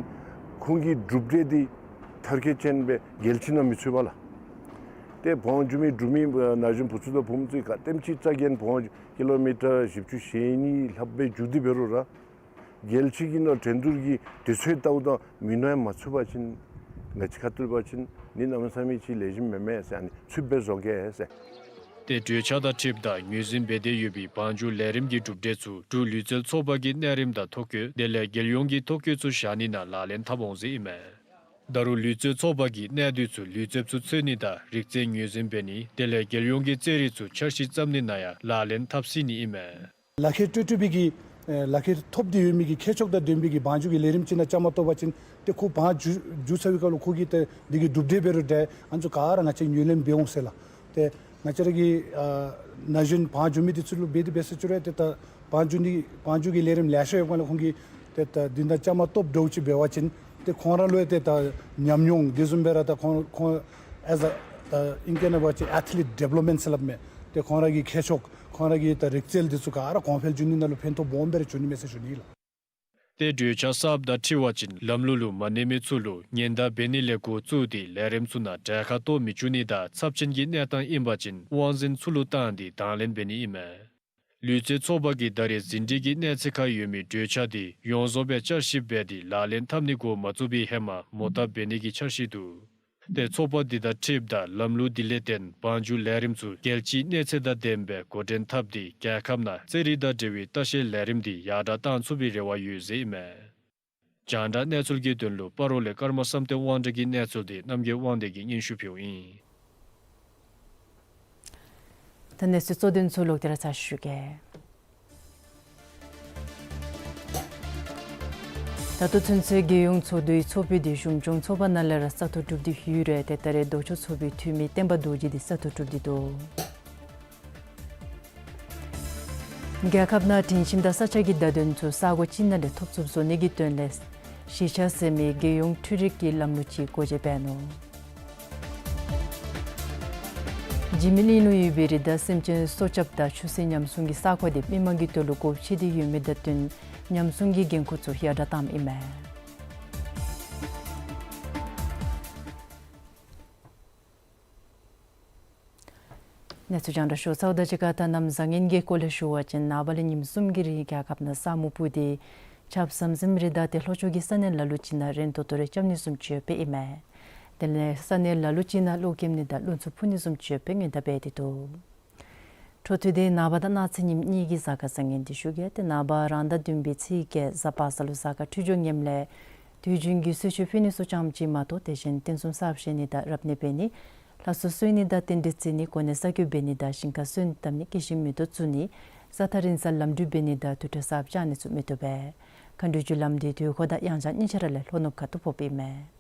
ཁོང་གི་གྲུབ་འབྲས་འདི་མཐར་འཁྱོལ་ཅན་སྦེ་རྒྱལ་སྤྱི་ནང་མི་ཚུད་པས་ལགས། ཏེ་བང་རྒྱུག་མི་འབྲུག་མི་ན་གཞོན་བུ་ཚུ་དང་བུམོ་ཚུ་ག་དེམ་ཅིག་རྩ་འགེངས་བང་རྒྱུག་ཀི་ལོ་མི་ཊར་བཞི་བཅུ་ཞེ་གཉིས་ལྷགཔ་སྦེ་རྒྱུག་སྟེ་འབད་རུང་ར་རྒྱལ་སྤྱི་གི་ནང་འགྲན་བསྡུར་གྱི་དུས་ཚོད་ལྟཝ་ད་མི་ནང་ཡང་མ་ཚུད་པ་ཅིན་ང་བཅས་ཁ་ཐུག་པ་ཅིན་ནི་གནམ་མེད་ས་མེད་ཅིག་ལེགས་ཤོམ་མེན་མས་ཟེར། ཨ་ནི་ཚུདཔ་སྦེ་བཟོ་གེ་ཟེར། ཏེ་གྲོས་འཆར་དང་འཁྲིལཝ་ད་ངོས་འཛིན་འབད་དེ་ཡོད་པའི་བང་རྒྱུག་ལས་རིམ་གྱི་གྲུབ་འབྲས་ཚུ་འབྲུག་ལུས་རྩལ་ཚོགས་པ་གི་གནས་རིམ་དང་ཐོ་བཀོད་དེ་ལས་རྒྱལ་ཡོངས་ཀྱི་ཐོ་བཀོད་ཚུ་བཞག་ནི་ནང་ལག་ལེན་འཐབ་འོང་ཟེར་ཨིན་མས། ད་རུང་ལུས་རྩལ་ཚོགས་པ་གིས་གནས་སྡུད་ཚུ་ལུས་རྩལཔ་ཚུ་འཚོལ་ནི་དང་རིག་རྩལ་ངོས་འཛིན་འབད་ནི་དེ་ལས་རྒྱལ་ཡོངས་ཀྱི་རྩེད་རིགས་ཚུ་འཆར་གཞི་བརྩམ་ནི་ནང་ཡང་ལག་ལེན་འཐབ་སྲིད་ནི་ཨིན་མས། ལག་ཁྱེར་སྤྲོད་སྤྲོད་པའི་གི་ཨེ་ལག་ཁྱེར་ཐོབ་སྟེ་ཡོད་མི་གི་ཁྱད་ཆོས་དང་ལྡན་པའི་གི་བང་རྒྱུག་གི་ལས་རིམ་ཅིག་ནང་བཅའ་མར་གཏོགས་པ་ཅིན་ཏེ་ཁོ་བང་རྒྱུག་རྒྱུག་ཚར་བའི་སྐབས་ལུ་ཁོ་གི་ཏེ་འདི་གི་གྲུབ་འབྲས་འབད་རུང་འདྲ་ཨ་ནི་ཚུ་ག་ར་ང་བཅས་ངོས་ལེན་འབད་འོང་ཟེར་ལགས། ཏེ་ང་བཅས་ར་གི་ཨ་ན་གཞོན་བང་རྒྱུག་མི་འདི་ཚུ་ལུ་འབད་དེ་འབད་ས་ཅིག་རུང་ཏེ་ད་བང་རྒྱུག་ནི་བང་རྒྱུག་གི་ལས་རིམ་ལེ་ཤ་ཡོད་པ་ལས་ཁོང་གིས་ཏེ་ད་འདི་ནང་བཅའ་མར་གཏོགསཔ་འདྲཝ་ཅིག་འབད་བ་ཅིན་ཏེ་ཁོང་ར་ལུ་ཡང་ཏེ་ད་ཉམས་མྱོང་དེ་བཟུམ་སྦེ་ར་ད་ཁོང་ཁོང་as a ད་ཨིང་སྐད་ནང་འབད་བ་ཅིན་ཨེཐ་ལིཊ་ཌི་བེ་ལོབ་མེནཊ་ཟེར་སླབ་མས། ཏེ་ཁོང་ར་གི་ཁྱད་ཆོས་ཁོང་ར་གི་ད་རིག་རྩལ་འདི་ཚུ་ག་ར་གོང་འཕེལ་འགྱོ་ནི་ནང་ལུ་ཕན་ཐོགས་སྦོམ་སྦེ་ར་འགྱོ་ནི་མས་ཟེར་ཞུ་ནི་ལགས། ཏེ་གྲོས་འཆར་གསརཔ་དང་འཁྲིལ་བ་ཅིན་ལམ་ལུགས་ལུ་མ་གནས་མི་ཚུ་ལུ་ཉེན་བརྡ་འབད་ནི་ལས་འགོ་བཙུགས་ཏེ་ལས་རིམ་ཚུ་ནང་གྲལ་ཁར་གཏོགས་མི་བཅུག་ནི་དང་ཚབས་ཆེན་གྱི་གནས་སྟངས་ཨིན་པ་ཅིན་དབང་འཛིན་ཚུ་ལུ་བཏང་སྟེ་དང་ལེན་འབད་ནི་ཨིན་མས། ལུས་རྩལ་ཚོགས་པ་གིས་ད་རེས་ཟིན་བྲིས་ཀྱི་གནས་ཚད་ཁར་ཡོད་མི་གྲོས་འཆར་འདི་ཡོངས་རྫོགས་སྦེ་བསྐྱར་ཞིབ་འབད་དེ་ལག་ལེན་འཐབ་ནི་འགོ་མ་བཙུགས་པའི་ཧེ་མ་མོ་བཏབ་འབད་ནི་གི་འཆར་གཞི་འདུག། ཏེ་ཚོགས་པ་འདི་དང་འཁྲིལཝ་ད་ལམ་ལུགས་འདི་ལས་བརྟེན་བང་རྒྱུག་ལས་རིམ་ཚུ་རྒྱལ་སྤྱིའི་གནས་ཚད་དང་ལྡནམ་སྦེ་འགོ་འདྲེན་འཐབ་སྟེ་རྒྱལ་ཁབ་ནང་རྩེད་རིགས་དང་འབྲེལ་བའི་ལྟ་བཤལ་ལས་རིམ་འདི་ཡར་དྲགས་བཏང་ཚུགས་པའི་རེ་བ་ཡོད་ཟེར་ཨིན་མས། རྒྱང་བསྒྲགས་གནས་ཚུལ་གྱི་དོན་ལུ་སྤ་རོ་ལས་ཀརྨ་བསམ་གཏན་དབང་གྲགས་ཀྱི་གནས་ཚུལ་འདི་རྣམ་རྒྱལ་དབང་འདུས་ཀྱིས་སྙན་ཞུ་ཕུལཝ་ཨིན། ད་གནས་ཚུལ་གཙོ་དོན་ཚུ་ལོག་སྟེ་ར་ཚར་ཞུ་གེ། ད་ལྟོ་ཚུན་ཚོད་རྒྱལ་ཡོངས་ཚོགས་འདུའི་ཚོགས་དཔེ་འདི་གཞུང་སྐྱོང་ཚོགས་པ་ནང་ལས་ར་བཙག་འཐུ་གྲུབ་སྟེ་ཡོད་རུང་ཏེ་ད་རེས་ལྡོག་ཕྱོགས་ཚོགས་པའི་འཐུས་མི་བསྟན་པ་རྡོ་རྗེ་འདི་བཙག་འཐུ་གྲུབ་སྟེ་འདུག། རྒྱལ་ཁབ་ནང་དྲན་ཞིནམ་དང་ས་ཆ་གི་བརྡ་དོན་ཚུ་ས་གོ་ཅིག་ནང་ལས་ཐོབ་ཚུགསཔ་བཟོ་ནི་གི་དོན་ལས་གཞིས་ཆགས་ཟེར་མི་རྒྱལ་ཡོངས་འཕྲུལ་རིག་གི་ལམ་ལུགས་ཅིག་སྒོ་འབྱེད་འབད་ནུག། འཇིགས་མེད་གླིང་ལུ་ཡོད་པའི་རི་དྭགས་སེམས་ཅན་སྲོག་སྐྱབས་དང་ཆུ་སྲིན་ཉམས་སྲུང་གི་ས་གོ་འདི་མི་མང་གི་དོན་ལུ་དགོཔ་ཆེ་སྟེ་ཡོད་མི་དང་བསྟུན་ཉམས་སྲུང་གི་འགན་ཁུར་ཚུ་ཡར་དྲགས་བཏངམ་ཨིན་མས། གནས་ཚུལ་རྒྱང་བསྒྲགས་ཞུ་ཚརཝ་དང་གཅིག་ཁར་ད་གནམ་བཟང་ངན་གྱི་སྐོར་ལས་ཞུ་བ་ཅིན་ནངས་པ་ལས་ཉིནམ་གསུམ་གྱི་རིང་རྒྱལ་ཁབ་ནང་ས་སྨུག་སྤུབས་ཏེ་ཆརཔ་ཟམ་ཟིམ་རེ་དང་ཏེ་ལྷོ་ཕྱོགས་ཀྱི་ས་གནས་ལ་ལུ་ཅིག་ནང་རན་ཏོག་ཏོ་རེ་རྐྱབ་ནི་བཟུམ་ཅིག་ཡོདཔ་ཨིན་མས། དེ་ལས་ས་གནས་ལ་ལུ་ཅིག་ནང་གློག་ཀེམ་ནི་དང་རླུང་འཚུབ་འཕུ་ནི་བཟུམ་ཅིག་ཡོདཔ་སྔོན་བརྡ་འབད་དེ་འདུག། འཕྲོ་མཐུད་དེ་ནངས་པ་དང་གནངས་ཚེ་ཉིནམ་གཉིས་ཀྱི་གཟའ་སྐར་བཟང་ངན་འདི་ཞུ་གེ། ཏེ་ནངས་པ་རང་ཟླ་བདུན་པའི་ཚེས་བརྒྱད་གཟའ་པ་སངས་ལུ་གཟའ་སྐར་འཕྲོད་སྦྱོར་ངནམ་ལས་དུས་རྒྱུན་གྱི་གསོལ་མཆོད་ཕུལ་ནི་ཚུ་ཙམ་ཅིག་མ་གཏོགས་དེ་བཞིན་རྟེན་གསུམ་གསར་བཞེངས་ནི་དང་རབ་གནས་འབད་ནི་ལྷ་གསོལ་གསོལ་ནི་དང་རྟེན་འབྲེལ་བརྩི་ནི་གོ་གནས་གསར་བསྐོ་འབད་ནི་དང་ཞིང་ཁ་སོན་བཏབ་ནི་སྐྱེ་ཤི་མེ་ཏོག་བཙུགས་ནི་ས་ཐག་རིང་སར་ལམ་འགྲུལ་འབད་ནི་དང་དུར་ཁྲོད་གསརཔ་བཅག་ནི་ཚུ་མི་བཏུབ་པས། མཁའ་འགྲོའི་རྒྱུ་ལམ་འདི་དུས་འཁོར་དང་དབྱངས་འཆར་གཉིས་ཆ་ར་ལས་ལྷོ་ནུབ་ཁ་ཐུག་ཕོགཔ་ཨིན་མས།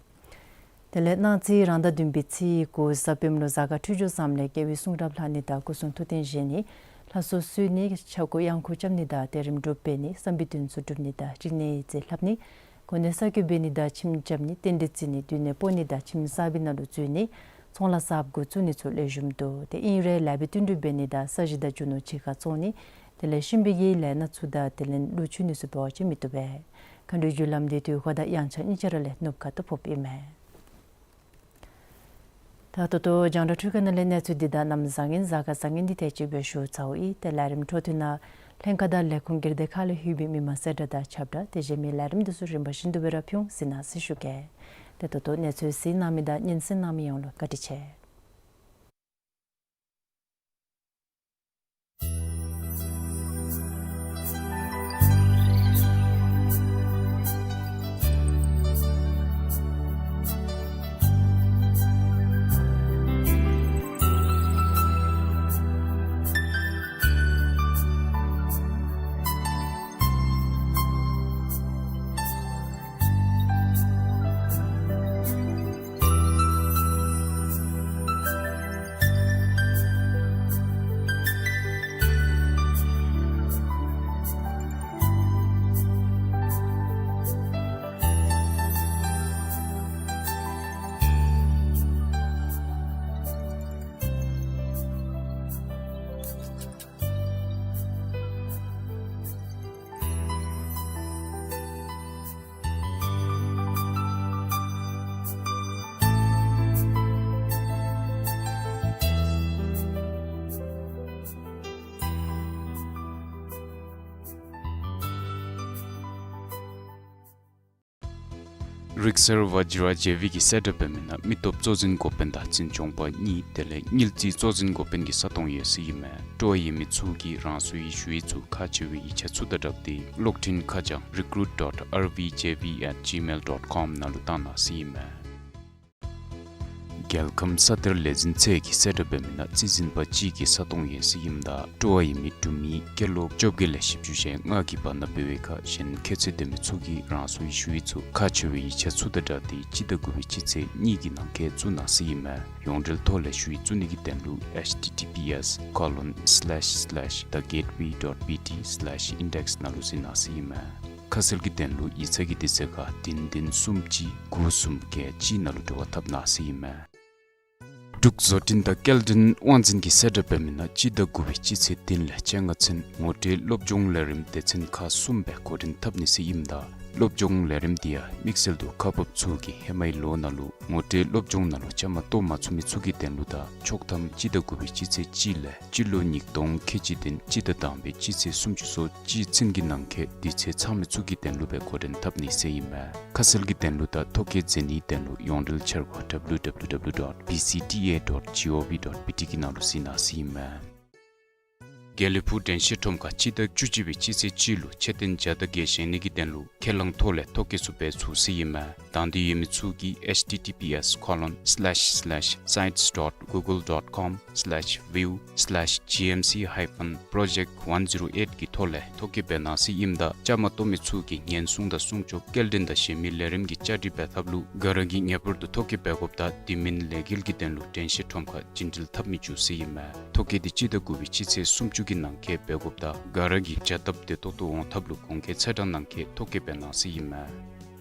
དེ་ལས་གནངས་ཚེ་རང་ཟླ་བདུན་པའི་ཚེས་དགུ་གཟའ་སྤེནམ་ལུ་གཟའ་སྐར་འཕྲོད་སྦྱོར་བཟངམ་ལས་རྒྱལ་བའི་གསུང་རབ་ལྷག་ནི་དང་སྐུ་གསུང་ཐུགས་རྟེན་བཞེངས་ནི་ ལྷ་གསོལ་གསོལ་ནི་ཕྱག་སྐོར་གཡང་འགུགས་རྐྱབ་ནི་དང་དེ་རིམ་གྲོ་འབད་ནི་བསམ་པའི་དོན་ཚུ་སྒྲུབ་ནི་དང་རིག་གནས་ཡིག་རྩིས་ལྷབ་ནི་གོ་གནས་གསར་བསྐོ་འབད་ནི་དང་ཁྱིམ་རྐྱབ་ནི་རྟེན་འབྲེལ་བརྩི་ནི་སྡོད་གནས་སྤོ་ནི་དང་ཁྱིམ་གསར་པའི་ནང་ལུ་འཛུལ་ནི་ཚོང་ལཱ་གསརཔ་འགོ་བཙུགས་ནི་ཚུ་ལེགས་ཤོམ་འདུག། དེ་ཨིན་རུང་ལཱ་འབད་བསྟུན་གྲོས་འབད་ནི་དང་ས་གཞི་དང་རྒྱུ་ནོར་གཅིག་ཁར་བཙོང་ནི་དེ་ལས་ཤུན་པའི་གི་ལས་སྣ་ཚུ་དང་དེ་ལས་ལོ་ཆུ་ནི་ཚུ་འབད་བ་ཅིན་མི་བཏུབ་པས། མཁའ་འགྲོའི་རྒྱུ་ལམ་འདི་དུས་འཁོར་དང་དབྱངས་འཆར་གཉིས་ཆ་ར་ལས་ནུབ་ཁ་ཐུག་ཕོགཔ་ཨིན་མས། ད་ད་ལྟོ་རྒྱང་བསྒྲགས་འཕྲུལ་ཁང་ནང་ལས་གནས་ཚུལ་འདི་དང་གནམ་བཟང་ངན་གཟའ་སྐར་བཟང་ངན་འདི་ཐད་ཅིག་སྦེ་ཞུ་ཚརཝ་ཨིན། ཏེ་ལས་རིམ་འཕྲོ་མཐུད་ནང་ལྷན་ཁག་དང་ལས་ཁུངས་སྒེར་སྡེ་ཁག་ལས་ལྷོད་པའི་མི་མང་གསལ་བསྒྲགས་དང་ཁྱབ་བསྒྲགས་དེ་བཞིན་མི་ལས་རིམ་འདི་ཚུ་རིམ་པ་བཞིན་དུ་སྦེ་ར་ཕུལ་འོང་ཟེར་གནང་ཟེར་ཞུ་གེ། ཏེ་ད་ལྟོ་གནས་ཚུལ་གཟིགས་གནང་མི་དང་སྙན་གསན་གནང་མི་ཡོངས་ལུ་བཀའ་དྲིན་ཆེ། རིག་གསར་བཛྲ་ཇེ་བི་གིས་གསལ་བསྒྲགས་འབད་མི་ནང་མི་སྟོབས་གཙོ་འཛིན་འགོ་དཔོན་དང་འཛིན་སྐྱོང་པ་གཉིས་དེ་ལས་དངུལ་རྩིས་གཙོ་འཛིན་འགོ་དཔོན་གྱི་ས་སྟོང་ཡོད་ཟེར་ཨིན་མས། སྤྲོ་བ་ཡོད་མི་ཚུ་གིས་རང་སོའི་ཞུ་ཡིག་ཚུ་ཁག་ཆེ་བའི་ཡིག་ཆ་ཚུ་དང་སྦྲགས་ཏེ་གློག་འཕྲིན་ཁ་བྱང་recruit dot R V J V at gmail dot com ནང་ལུ་བཏང་གནང་ཟེར་ཨིན་མས། རྒྱལ་ཁམས་ས་གཏེར་ལས་འཛིན་ཚད་ཀྱིས་གསལ་བསྒྲགས་འབད་མི་ནང་རྩིས་འཛིན་པ་གཅིག་གི་ས་སྟོང་ཡོད་ཟེར་ཨིནམ་ད་སྤྲོ་བ་ཡོད་མི་འབྲུག་མི་སྐྱེས་ལོ་བཅོ་བརྒྱད་ལས་བཞི་བཅུ་ཞེ་ལྔ་གི་བར་ན་འབད་བའི་ཁར་གཞན་ཁྱད་ཚད་ལྡན་མི་ཚུ་གིས་རང་སོའི་ཞུ་ཡིག་ཚུ་ཁག་ཆེ་བའི་ཡིག་ཆ་ཚུ་དང་སྦྲགས་ཏེ་སྤྱི་ཟླ་དགུ་པའི་སྤྱི་ཚེས་གཉིས་ཀྱི་ནང་འཁོད་བཙུགས་གནང་ཟེར་ཨིན་མས། ཡོངས་འབྲེལ་ཐོག་ལས་ཞུ་ཡིག་བཙུགས་ནི་གི་དོན་ལུ་H T T P S colon slash slash the gateway dot B T slash index ནང་ལུ་གཟིགས་གནང་ཟེར་ཨིན་མས། ཁ་གསལ་གྱི་དོན་ལུ་ཡིག་ཚང་གི་དུས་ཚོད་ཁར་བདུན་བདུན་གསུམ་གཅིག་དགུ་གསུམ་བརྒྱད་གཅིག་ནང་ལུ་འབྲེལ་བ་འཐབ་གནང་ཟེར་ཨིན་མས། འབྲུག་བཟོ་སྐྲུན་དང་སྐྱེལ་འདྲེན་དབང་འཛིན་གྱིས་གསལ་བསྒྲགས་འབད་མི་ནང་སྤྱི་ཟླ་དགུ་པའི་སྤྱི་ཚེས་བདུན་ལས་བཅོ་ལྔ་ཚུན་ངོ་སྤྲོད་སློབ་སྦྱོང་ལས་རིམ་སྡེ་ཚན་ཁག་གསུམ་སྦེ་འགོ་འདྲེན་འཐབ་ནི་ཟེར་ཨིནམ་ད་སློབ་སྦྱོང་ལས་རིམ་འདི་ཡང་དམིགས་བསལ་དུ་ཁག་འབགཔ་ཚུ་གིས་ཧེ་མའི་ལོ་ནང་ལུ་ངོ་སྤྲོད་སློབ་སྦྱོང་ནང་ལུ་བཅའ་མར་གཏོགས་མ་ཚུགས་མི་ཚུ་གི་དོན་ལུ་དང་ཆོག་ཐམ་སྤྱི་ཟླ་དགུ་པའི་སྤྱི་ཚེས་གཅིག་ལས་སྤྱི་ལོ་ཉིས་སྟོང་ཁལ་གཅིག་བདུན་སྤྱི་ཟླ་དང་པའི་སྤྱི་ཚེས་སུམ་ཅུ་སོ་གཅིག་ཚུན་གྱི་ནང་འཁོད་དུས་ཚོད་ཚང་མི་ཚུ་གི་དོན་ལུ་སྦེ་འགོ་འདྲེན་འཐབ་ནི་ཟེར་ཨིན་མས། ཁ་གསལ་གྱི་དོན་ལུ་དང་ཐོ་བཀོད་མཛད་ནིའི་དོན་ལུ་ཡོངས་འབྲེལ་འཆར་སྒོ་W W W dot B C D A dot G O V dot B T གི་ནང་ལུ་གཟིགས་གནང་ཟེར་ཨིན་མས། དགེ་ལེགས་ཕུག་དྲན་ཤེས་ཁྲོམ་ཁར་སྤྱི་ཟླ་བཅུ་གཅིག་པའི་སྤྱི་ཚེས་གཅིག་ལུ་མཆོད་རྟེན་བརྒྱ་དང་བརྒྱད་བཞེངས་ནི་གི་དོན་ལུ་ཁས་བླངས་ཐོག་ལས་ཐོ་བཀོད་ཚུ་འབད་ཚུགས་ཟེར་ཨིན་མས། དང་འདོད་ཡོད་མི་ཚུ་གིས H T T P S colon slash slash sites dot google dot com slash view slash G M C hyphen project one zero eight གི་ཐོག་ལས་ཐོ་བཀོད་འབད་གནང་ཟེར་ཨིནམ་ད་བཅའ་མར་གཏོགས་མི་ཚུ་གིས་ཉེན་སྲུང་དང་སྲུང་སྐྱོབ་སྐྱེལ་འདྲེན་དང་གཞན་མི་ལས་རིམ་གྱི་བཅའ་སྒྲིག་འབད་ཐབས་ལུ་ག་ར་གིས་ངེས་པར་དུ་ཐོ་བཀོད་འབད་དགོཔ་དང་དེ་མིན་ལས་འགུལ་གྱི་དོན་ལུ་དྲན་ཤེས་ཁྲོམ་ཁར་རྒྱུན་འགྲུལ་འཐབ་མི་བཅུག་ཟེར་ཨིན་མས། ཐོ་བཀོད་འདི་སྤྱི་ཟླ་དགུ་པའི་སྤྱི་ཚེས་སུམ་ཅུ་གི་ནང་འཁོད་འབད་དགོཔ་དང་ག་ར་གིས་བྱ་སྟབས་བདེ་ཏོག་ཏོ་འོང་ཐབས་ལུ་གོང་འཁོད་ཚེས་གྲངས་ནང་འཁོད་ཐོ་བཀོད་འབད་གནང་ཟེར་ཨིན་མས།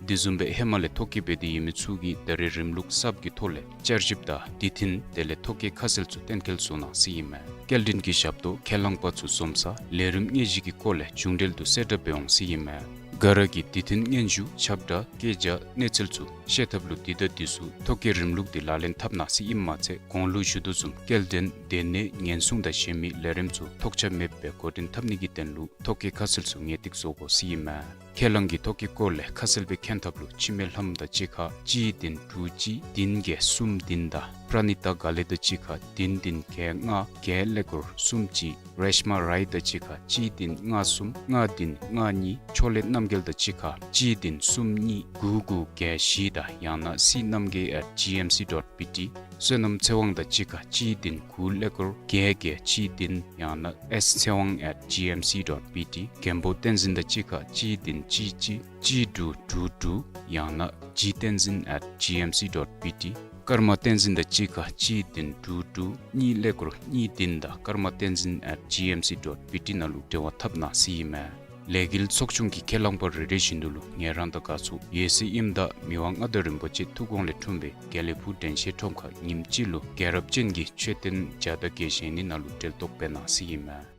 དེ་བཟུམ་སྦེ་ཧེ་མ་ལས་ཐོ་བཀོད་འབད་དེ་ཡོད་མི་ཚུ་གིས་ད་རེས་རིམ་ལུགས་གསརཔ་གི་ཐོག་ལས་བསྐྱར་ཞིབ་དང་དུས་མཐུན་དེ་ལས་ཐོ་བཀོད་ཁ་གསལ་ཚུ་གཏན་འཁེལ་བཟོ་གནང་ཟེར་ཨིན་མས། སྐྱེལ་འདྲེན་གྱི་ཞབས་ཏོག་ཁས་བླངས་པ་ཚུ་འཛོམས་ས་ལས་རིམ་དངོས་གཞི་གི་སྐོར་ལས་མཇུག་འབྲེལ་དུ་གསལ་བསྒྲགས་འབད་འོང་ཟེར་ཨིན་མས། ག་ར་གིས་དུས་མཐུན་སྙན་ཞུ་ཁྱབ་བསྒྲགས་བཀོད་རྒྱ་གནས་ཚུལ་ཚུ་ཤེས་ཐབས་ལུ་དུས་དང་དུས་སུ་ཐོ་བཀོད་རིམ་ལུགས་འདི་ལག་ལེན་འཐབ་གནང་ཟེར་ཨིནམ་མ་ཚད་གོང་ལུ་ཞུ་དོ་བཟུམ་སྐྱེལ་འདྲེན་སྡོད་གནས་ཉེན་སྲུང་དང་གཞན་མི་ལས་རིམ་ཚུ་ཐོགས་ཆགས་མེདཔ་སྦེ་འགོ་འདྲེན་འཐབ་ནི་གི་དོན་ལུ་ཐོ་བཀོད་ཁ་གསལ་ཚུ་ངེས་ཏིག་བཟོ་དགོ་ཟེར་ཨིན་མས། ཁས་བླངས་ཀྱི་ཐོ་བཀོད་སྐོར་ལས་ཁ་གསལ་སྦེ་མཁྱེན་ཐབས་ལུ་འཆི་མེད་ལྷམོ་དང་གཅིག་ཁར་གཅིག་བདུན་དྲུག་གཅིག་བདུན་བརྒྱད་གསུམ་བདུན་དང་པྲ་ནི་ཏ་དགའ་ལེགས་དང་གཅིག་ཁར་བདུན་བདུན་བརྒྱད་ལྔ་བརྒྱད་ཀླད་ཀོར་གསུམ་གཅིག་རེཤ་མ་རའི་དང་གཅིག་ཁར་གཅིག་བདུན་ལྔ་གསུམ་ལྔ་བདུན་ལྔ་གཉིས་ཕྱོགས་ལས་རྣམ་རྒྱལ་དང་གཅིག་ཁར་གཅིག་བདུན་གསུམ་གཉིས་དགུ་དགུ་བརྒྱད་བཞི་དང་ཡང་ན་སི་རྣམ་རྒྱལ་at G M C dot B T། བསོད་ནམས་ཚེ་དབང་དང་གཅིག་ཁར་གཅིག་བདུན་དགུ་ཀླད་ཀོར་བརྒྱད་བརྒྱད་གཅིག་བདུན་ཡང་ན་S ཚེ་དབང་at G M C dot B T། མགོན་པོ་བསྟན་འཛིན་དང་གཅིག་ཁར་གཅིག་བདུན་གཅིག་གཅིག་གཅིག་དྲུག་དྲུག་དྲུག་ཡང་ན་G བསྟན་འཛིན་at G M C dot B T། ཀརྨ་བསྟན་འཛིན་དང་གཅིག་ཁར་གཅིག་བདུན་དྲུག་དྲུག་གཉིས་ཀླད་ཀོར་གཉིས་བདུན་དང་ཀརྨ་བསྟན་འཛིན་at G M C dot B T ནང་ལུ་འབྲེལ་བ་འཐབ་གནང་ཟེར་ཨིན་མས། ལས་འགུལ་ཚོགས་ཆུང་གི་ཁས་བླངས་པ་རེ་རེ་བཞིན་དུ་ལུ་ངལ་རངས་དང་དགའ་ཚོར་ཡོད་ཟེར་ཨིནམ་ད་མི་དབང་མངའ་བདག་རིན་པོ་ཆེ་ཐུགས་དགོངས་ལས་འཁྲུངས་པའི་དགེ་ལེགས་ཕུག་དྲན་ཤེས་ཁྲོམ་ཁར་ཉིནམ་གཅིག་ལུ་རྒྱལ་རབས་ཅན་གྱི་མཆོད་རྟེན་བརྒྱ་དང་བརྒྱད་བཞེངས་ནི་ནང་ལུ་གྲལ་གཏོགས་འབད་གནང་ཟེར་ཨིན་མས།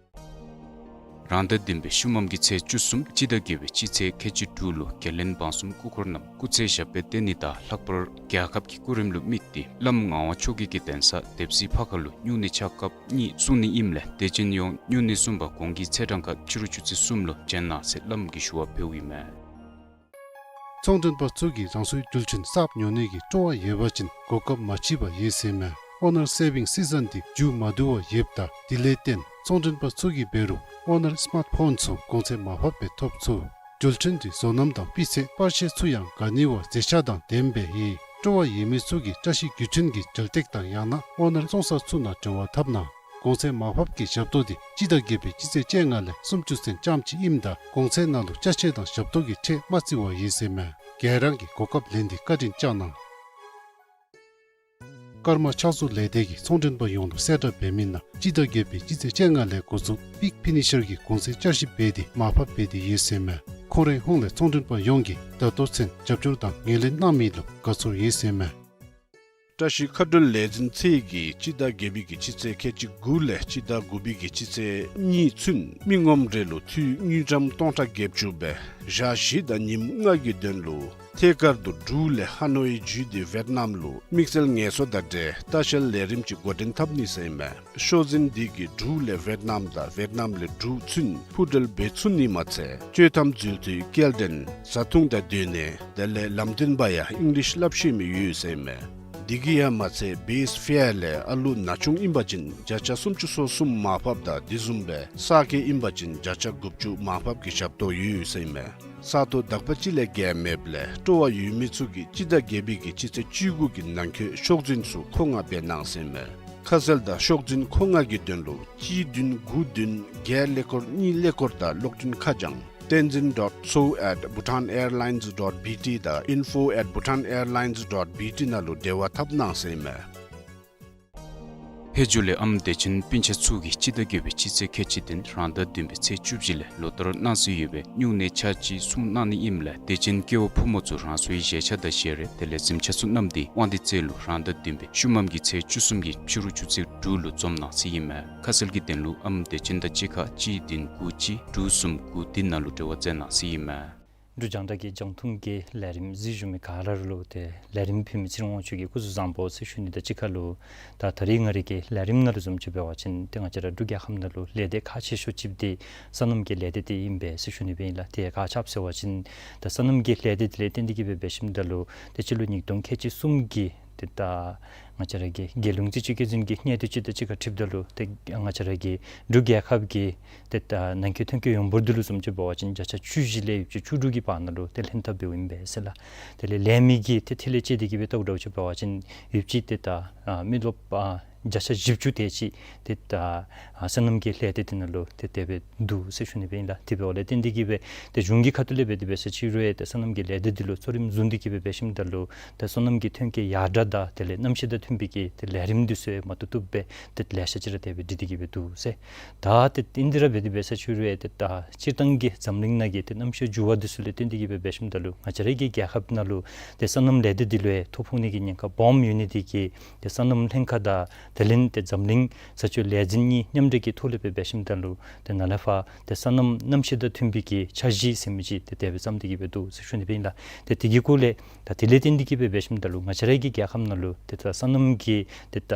རང་ཟླ་བདུན་པའི་ཤུལ་མམ་གྱི་ཚེས་བཅུ་གསུམ་སྤྱི་ཟླ་བརྒྱད་པའི་སྤྱི་ཚེས་ཁལ་གཅིག་དྲུག་ལུ་རྒྱལ་བློན་འབངས་གསུམ་སྐུ་འཁོར་རྣམས་སྐུ་ཚེ་ཞབས་པད་བརྟན་ནི་དང་ལྷག་པར་རྒྱལ་ཁབ་ཀྱི་སྐུ་རིམ་ལུ་དམིགས་ཏེ་བླམ་ངག་དབང་ཆོས་རྒྱལ་གྱི་གདན་ས་དེབ་སྲིད་ཕ་ཁ་ལུ་སྨྱུང་གནས་ཕྱག་སྐབས་གཉིས་གསུང་ནི་ཨིནམ་ལས་དད་ཅན་ཡོངས་སྨྱུང་གནས་གསུམ་པ་གོང་གི་ཚེས་གྲངས་ཁར་ཕྱི་རུ་ཆུ་ཚོད་གསུམ་ལུ་བྱོན་གནང་ཟེར་བླམ་གྱིས་ཞུ་བ་ཕུལཝ་ཨིན་མས། ཚོང་མགྲོན་པ་ཚུ་གིས་རང་སོའི་རྒྱུ་ཆ་གསརཔ་ཉོ་ནི་གི་སྤྲོ་བ་ཡོད་པ་ཅིན་གོ་སྐབས་མ་མཆིས་པ་ཡོད་ཟེར་མས། ཨོ་ནར་སེ་བིང་སི་ཛན་འདི་མཇུག་མ་བསྡུ་བར་ཡོདཔ་ད་དེ་ལས་བརྟེན་ཚོང་མགྲོན་པ་ཚུ་གིས་འབད་རུང་ཨོ་ནར་སི་མཱཊ་ཕོན་ཚུ་གོང་ཚད་མར་ཕབ་སྦེ་ཐོབ་ཚུགས། རྒྱུ་ཆ་འདི་བཟོ་རྣམ་དང་སྤུས་ཚད་པར་ཤེས་ཚུ་ཡང་དགའ་ནི་བ་མཛེས་ཆ་དང་ལྡནམ་སྦེ་ཡོད། སྤྲོ་བ་ཡོད་མི་ཚུ་གིས་བཀྲ་ཤིས་རྒྱུ་ཆ་གི་འཇལ་སྟེགས་དང་ཡང་ན་ཨོ་ནར་བཙོང་ས་ཚུ་ནང་འབྲེལ་བ་འཐབ་གནང་། གོང་ཚད་མར་ཕབ་ཀྱི་ཞབས་ཏོག་འདི་སྤྱི་ཟླ་བརྒྱད་པའི་སྤྱི་ཚེས་བཅོ་ལྔ་ལས་སུམ་ཅུ་ཚུན་ཙམ་ཅིག་ཨིནམ་ད་གོང་ཚད་ནང་ལུ་ཅ་ཆས་དང་ཞབས་ཏོག་གི་ཁྲལ་མ་བརྩི་བར་ཡོད་ཟེར་མས། ག་ར་གིས་གོ་སྐབས་ལེན་ཏེ་བཀའ་དྲིན་བསྐྱང་གནང་། ཀརྨ་ཕྱག་བཟོ་ལས་སྡེ་གིས་ཚོང་མགྲོན་པ་ཡོངས་ལུ་གསལ་བསྒྲགས་འབད་མི་ནང་སྤྱི་ཟླ་བརྒྱད་པའི་སྤྱི་ཚེས་བཅོ་ལྔ་ལས་འགོ་བཙུགས་པིག་ཕི་ནི་ཤར་གྱི་གོང་ཚད་བསྐྱར་ཞིབ་འབད་དེ་མར་ཕབ་འབད་དེ་ཡོད་ཟེར་མས། ཁོང་རའི་ཧོངས་ལས་ཚོང་མགྲོན་པ་ཡོངས་ཀྱིས་ད་ལྟོ་ཚུན་རྒྱབ་སྐྱོར་དང་ངོས་ལེན་གནང་མི་ལུ་དགའ་ཚོར་ཡོད་ཟེར་མས། བཀྲ་ཤིས་མཁའ་འགྲུལ་ལས་འཛིན་ཚད་ཀྱིས་སྤྱི་ཟླ་བརྒྱད་པའི་གི་སྤྱི་ཚེས་ཁལ་གཅིག་དགུ་ལས་སྤྱི་ཟླ་དགུ་པའི་གི་སྤྱི་ཚེས་གཉིས་ཚུན་མི་ངོམ་རེ་ལུ་འཐུས་དངུལ་ཀྲམ་སྟོང་ཕྲག་བརྒྱད་ཅུ་སྦེ་ཞག་བཞི་དང་ཉིནམ་ལྔ་གི་དོན་ལུ་ཐད་ཀར་དུ་འབྲུག་ལས་ཧ་ནོའི་བརྒྱུད་དེ་ཝེཊ་ནམ་ལུ་དམིགས་བསལ་ངལ་གསོ་དང་འབྲེལ་ལྟ་བཤལ་ལས་རིམ་ཅིག་འགོ་འདྲེན་འཐབ་ནི་ཟེར་ཨིན་མས། ཤོག་འཛིན་འདི་གིས་འབྲུག་ལས་ཝེཊ་ནམ་དང་ཝེཊ་ནམ་ལས་འབྲུག་ཚུན་འཕུར་གྲུ་འབད་ཚུགས་ནི་མ་ཚད་སྤྱོད་ཐམ་འཛུལ་ཚུགས་སྐྱེལ་འདྲེན་བཟའ་འཐུང་དང་སྡོད་གནས་དེ་ལས་ལམ་སྟོན་པ་ཡང་ཨིང་ལིཤ་སླབ་ཤེས་མི་ཡོད་ཟེར་ཨིན་མས། འདི་གིས་ཡང་མ་ཚད་བེསི་ཕེར་ལས་ཨ་ལུ་ན་ཆུང་ཨིན་པ་ཅིན་བརྒྱ་ཆ་སུམ་ཅུ་སོ་གསུམ་མར་ཕབ་དང་དེ་བཟུམ་སྦེ་གསར་སྐྱེས་ཨིན་པ་ཅིན་བརྒྱ་ཆ་དགུ་བཅུ་མར་ཕབ་ཀྱི་ཞབས་ཏོག་ཡོད་ཟེར་ཨིན་མས། ས་སྟོང་དག་པ་ཅིག་ལས་བརྒལ་མེདཔ་ལས་སྤྲོ་བ་ཡོད་མི་ཚུ་གིས་སྤྱི་ཟླ་བརྒྱད་པའི་གི་སྤྱི་ཚེས་བཅུ་དགུ་གི་ནང་འཁོད་ཤོག་འཛིན་ཚུ་མཁོ་མངགས་འབད་གནང་ཟེར་ཨིན་མས། ཁ་གསལ་དང་ཤོག་འཛིན་མཁོ་མངགས་ཀྱི་དོན་ལུ་གཅིག་བདུན་དགུ་བདུན་བརྒྱད་ཀླད་ཀོར་གཉིས་ཀླད་ཀོར་དང་གློག་འཕྲིན་ཁ་བྱང་tenzin dot so at bhutan airlines dot B T དང་info at bhutan airlines dot B T ནང་ལུ་འབྲེལ་བ་འཐབ་གནང་ཟེར་ཨིན་མས། ཕེབས་འབྱོར་ལས་ཨམ་དད་ཅན་སྤུན་ཆ་ཚུ་གིས་སྤྱི་ཟླ་བརྒྱད་པའི་སྤྱི་ཚེས་ཁལ་གཅིག་བདུན་རང་ཟླ་བདུན་པའི་ཚེས་བཅུ་བཞི་ལས་ལོ་ལྟར་གནང་སྲོལ་ཡོད་པའི་སྨྱུང་གནས་ཕྱག་ཕྱིད་གསུང་གནང་ནི་ཨིནམ་ལས་དད་ཅན་སྐྱེ་བོ་ཕོ་མོ་ཚུ་རང་སོའི་བཞེས་ཆ་དང་བཞེས་རས་དེ་ལས་གཟིམ་ཆས་ཚུ་བསྣམས་ཏེ་དབང་འདུས་རྩེ་ལུ་རང་ཟླ་བདུན་པའི་ཤུལ་མམ་གྱི་ཚེས་བཅུ་གསུམ་གྱི་ཕྱི་རུ་ཆུ་ཚོད་དྲུག་ལུ་འཛོམས་གནང་ཟེར་ཨིན་མས། ཁ་གསལ་གྱི་དོན་ལུ་ཨམ་དད་ཅན་དང་གཅིག་ཁར་གཅིག་བདུན་དགུ་གཅིག་དྲུག་གསུམ་དགུ་བདུན་ནང་ལུ་འབྲེལ་བ་མཛད་གནང་ཟེར་ཨིན་མས། འབྲུག་རྒྱང་བསྒྲགས་ཀྱི་རྒྱང་མཐོང་གི་ལས་རིམ་གཟིགས་བཞུགས་མི་ག་ར་ལུ་ཏེ་ལས་རིམ་ཕུལ་མི་ཚེ་རིང་དབང་ཕྱུག་གི་སྐུ་གཟུགས་བཟང་པོ་ཟེར་ཞུ་ནི་དང་གཅིག་ཁར་ལུ་ད་ད་རིས་ང་རའི་གི་ལས་རིམ་ནང་ལུ་བཟུམ་ཅིག་འབད་བ་ཅིན་ཏེ་ང་བཅས་ར་འབྲུག་རྒྱལ་ཁབ་ནང་ལུ་ལས་སྡེ་ཁག་ཆེ་ཤོས་ཅིག་འདི་སོ་ནམ་གྱི་ལས་སྡེ་འདི་ཨིན་པས་ཟེར་ཞུ་ནི་སྦེ་ཨིན་ལགས། ཏེ་ག་ཅི་སྦེ་ཟེར་བ་ཅིན་ད་སོ་ནམ་གྱི་ལས་སྡེ་འདི་ལས་བརྟེན་ཏེ་གིས་སྦེ་འབད་ཞིནམ་ད་ལུ་ཏེ་སྤྱི་ལོ་ཉིས་སྟོང་ཁལ་གཅིག་གསུམ་གྱི་ཏེ་ད་ང་བཅས་ར་གི་རྒྱལ་ཡོངས་རྩིས་དཔྱད་བཀོད་འཛིན་གྱི་གནད་དོན་ཅིག་དང་གཅིག་ཁར་འཁྲིལཝ་ད་ལུ་ཏེ་ང་བཅས་ར་གི་འབྲུག་རྒྱལ་ཁབ་ཀྱི་ཏེ་ད་ནང་འཁོད་ཐོན་སྐྱེད་ཡོངས་འབོར་འདི་ལུ་བཟུམ་ཅིག་འབད་བ་ཅིན་བརྒྱ་ཆ་བཅུ་བཞི་ལས་ཡོདཔ་ཅིག་བཅུ་དྲུག་གི་བར་ན་ལུ་ཏེ་ལྷན་ཐབས་འབདཝ་ཨིན་པས་ཟེར་ལགས། དེ་ལས་ལས་མི་གི་ཏེ་ཐིག་ལེ་དཔྱད་དེ་གིས་སྦེ་བལྟཝ་ད་ཅིག་འབད་བ་ཅིན་ཡོདཔ་ཅིག་ཏེ་ད་ཨ་མི་རློབས་ཨ་བརྒྱ་ཆ་བཞི་བཅུ་དེ་ཅིག་ཏེ་ད་ཨ་སོ་ནམ་གྱི་ལས་སྡེ་འདི་ནང་ལུ་ཏེ་དེ་སྦེ་འདུག་ཟེར་ཞུ་ནི་སྦེ་ཨིན་ལགས། དེ་འབདཝ་ལས་བརྟེན་ཏེ་གིས་སྦེ་ཏེ་གཞུང་གི་ཁ་ཐུག་ལས་འབད་དེ་འབད་ས་ཅིག་རུང་ཡང་ཏེ་སོ་ནམ་གྱི་ལས་སྡེ་འདི་ལུ་གཙོ་རིམ་བཟུང་སྟེ་གིས་སྦེ་འབད་ཞིནམ་ད་ལུ་ཏེ་སོ་ནམ་གྱི་ཐོན་སྐྱེད་ཡར་དྲག་དང་དེ་ལས་གནམ་གཤིས་དང་མཐུན་པའི་གི་ཏེ་ལས་རིམ་འདི་ཚུ་ཡང་མ་ཏོག་ཏོ་སྦེ་ཏེ་ལེ་ཤ་ཅིག་ར་དེ་སྦེ་སྒྲིག་སྟེ་གིས་སྦེ་འདུག་ཟེར། ད་ཏེ་ཨིན་དེ་ར་འབད་དེ་འབད་ས་ཅིག་རུང་ཡང་ཏེ་ད་སྤྱིར་བཏང་གི་འཛམ་གླིང་ནང་གི་ཏེ་གནམ་གཤིས་འགྱུར་བ་འདི་ཚུ་ལས་བརྟེན་ཏེ་གིས་སྦེ་འབད་ཞིནམ་ད་ལུ་ང་བཅས་ར་གི་རྒྱལ་ཁབ་ནང་ལུ་ཏེ་སོ་ནམ་ལས་སྡེ་འདི་ལུ་ཡང་ཐོ་ཕོག་ནི་གི་ཉེན་ཁ་སྦོམ་ཡོད་ནི་དེ་གིས་ཏེ་སོ་ནམ་ལྷན་ཁག་དང་དེ་ལས་ཏེ་འཛམ་གླིང་བཟའ་སྤྱོད་ལས་འཛིན་གཉིས་མཉམ་འབྲེལ་གྱི་ཐོག་ལས་སྦེ་འབད་ཞིནམ་ད་ལུ་ཏེ་ནཱ་ལས་ཕར་ཏེ་སོ་ནམ་གནམ་གཤིས་དང་མཐུན་པའི་གི་འཆར་གཞི་ཟེར་མི་ཅིག་ཏེ་དེ་སྦེ་བརྩམས་ཏེ་གིས་སྦེ་འདུག་ཟེར་ཞུ་ནི་སྦེ་ཨིན་ལགས། ཏེ་དེ་གི་སྐོར་ལས་ད་དེ་ལས་བརྟེན་ཏེ་གིས་སྦེ་འབད་ཞིནམ་ད་ལུ་ང་བཅས་ར་གི་རྒྱལ་ཁབ་ནང་ལུ་ཏེ་ད་སོ་ནམ་གྱི་ཏེ་ད་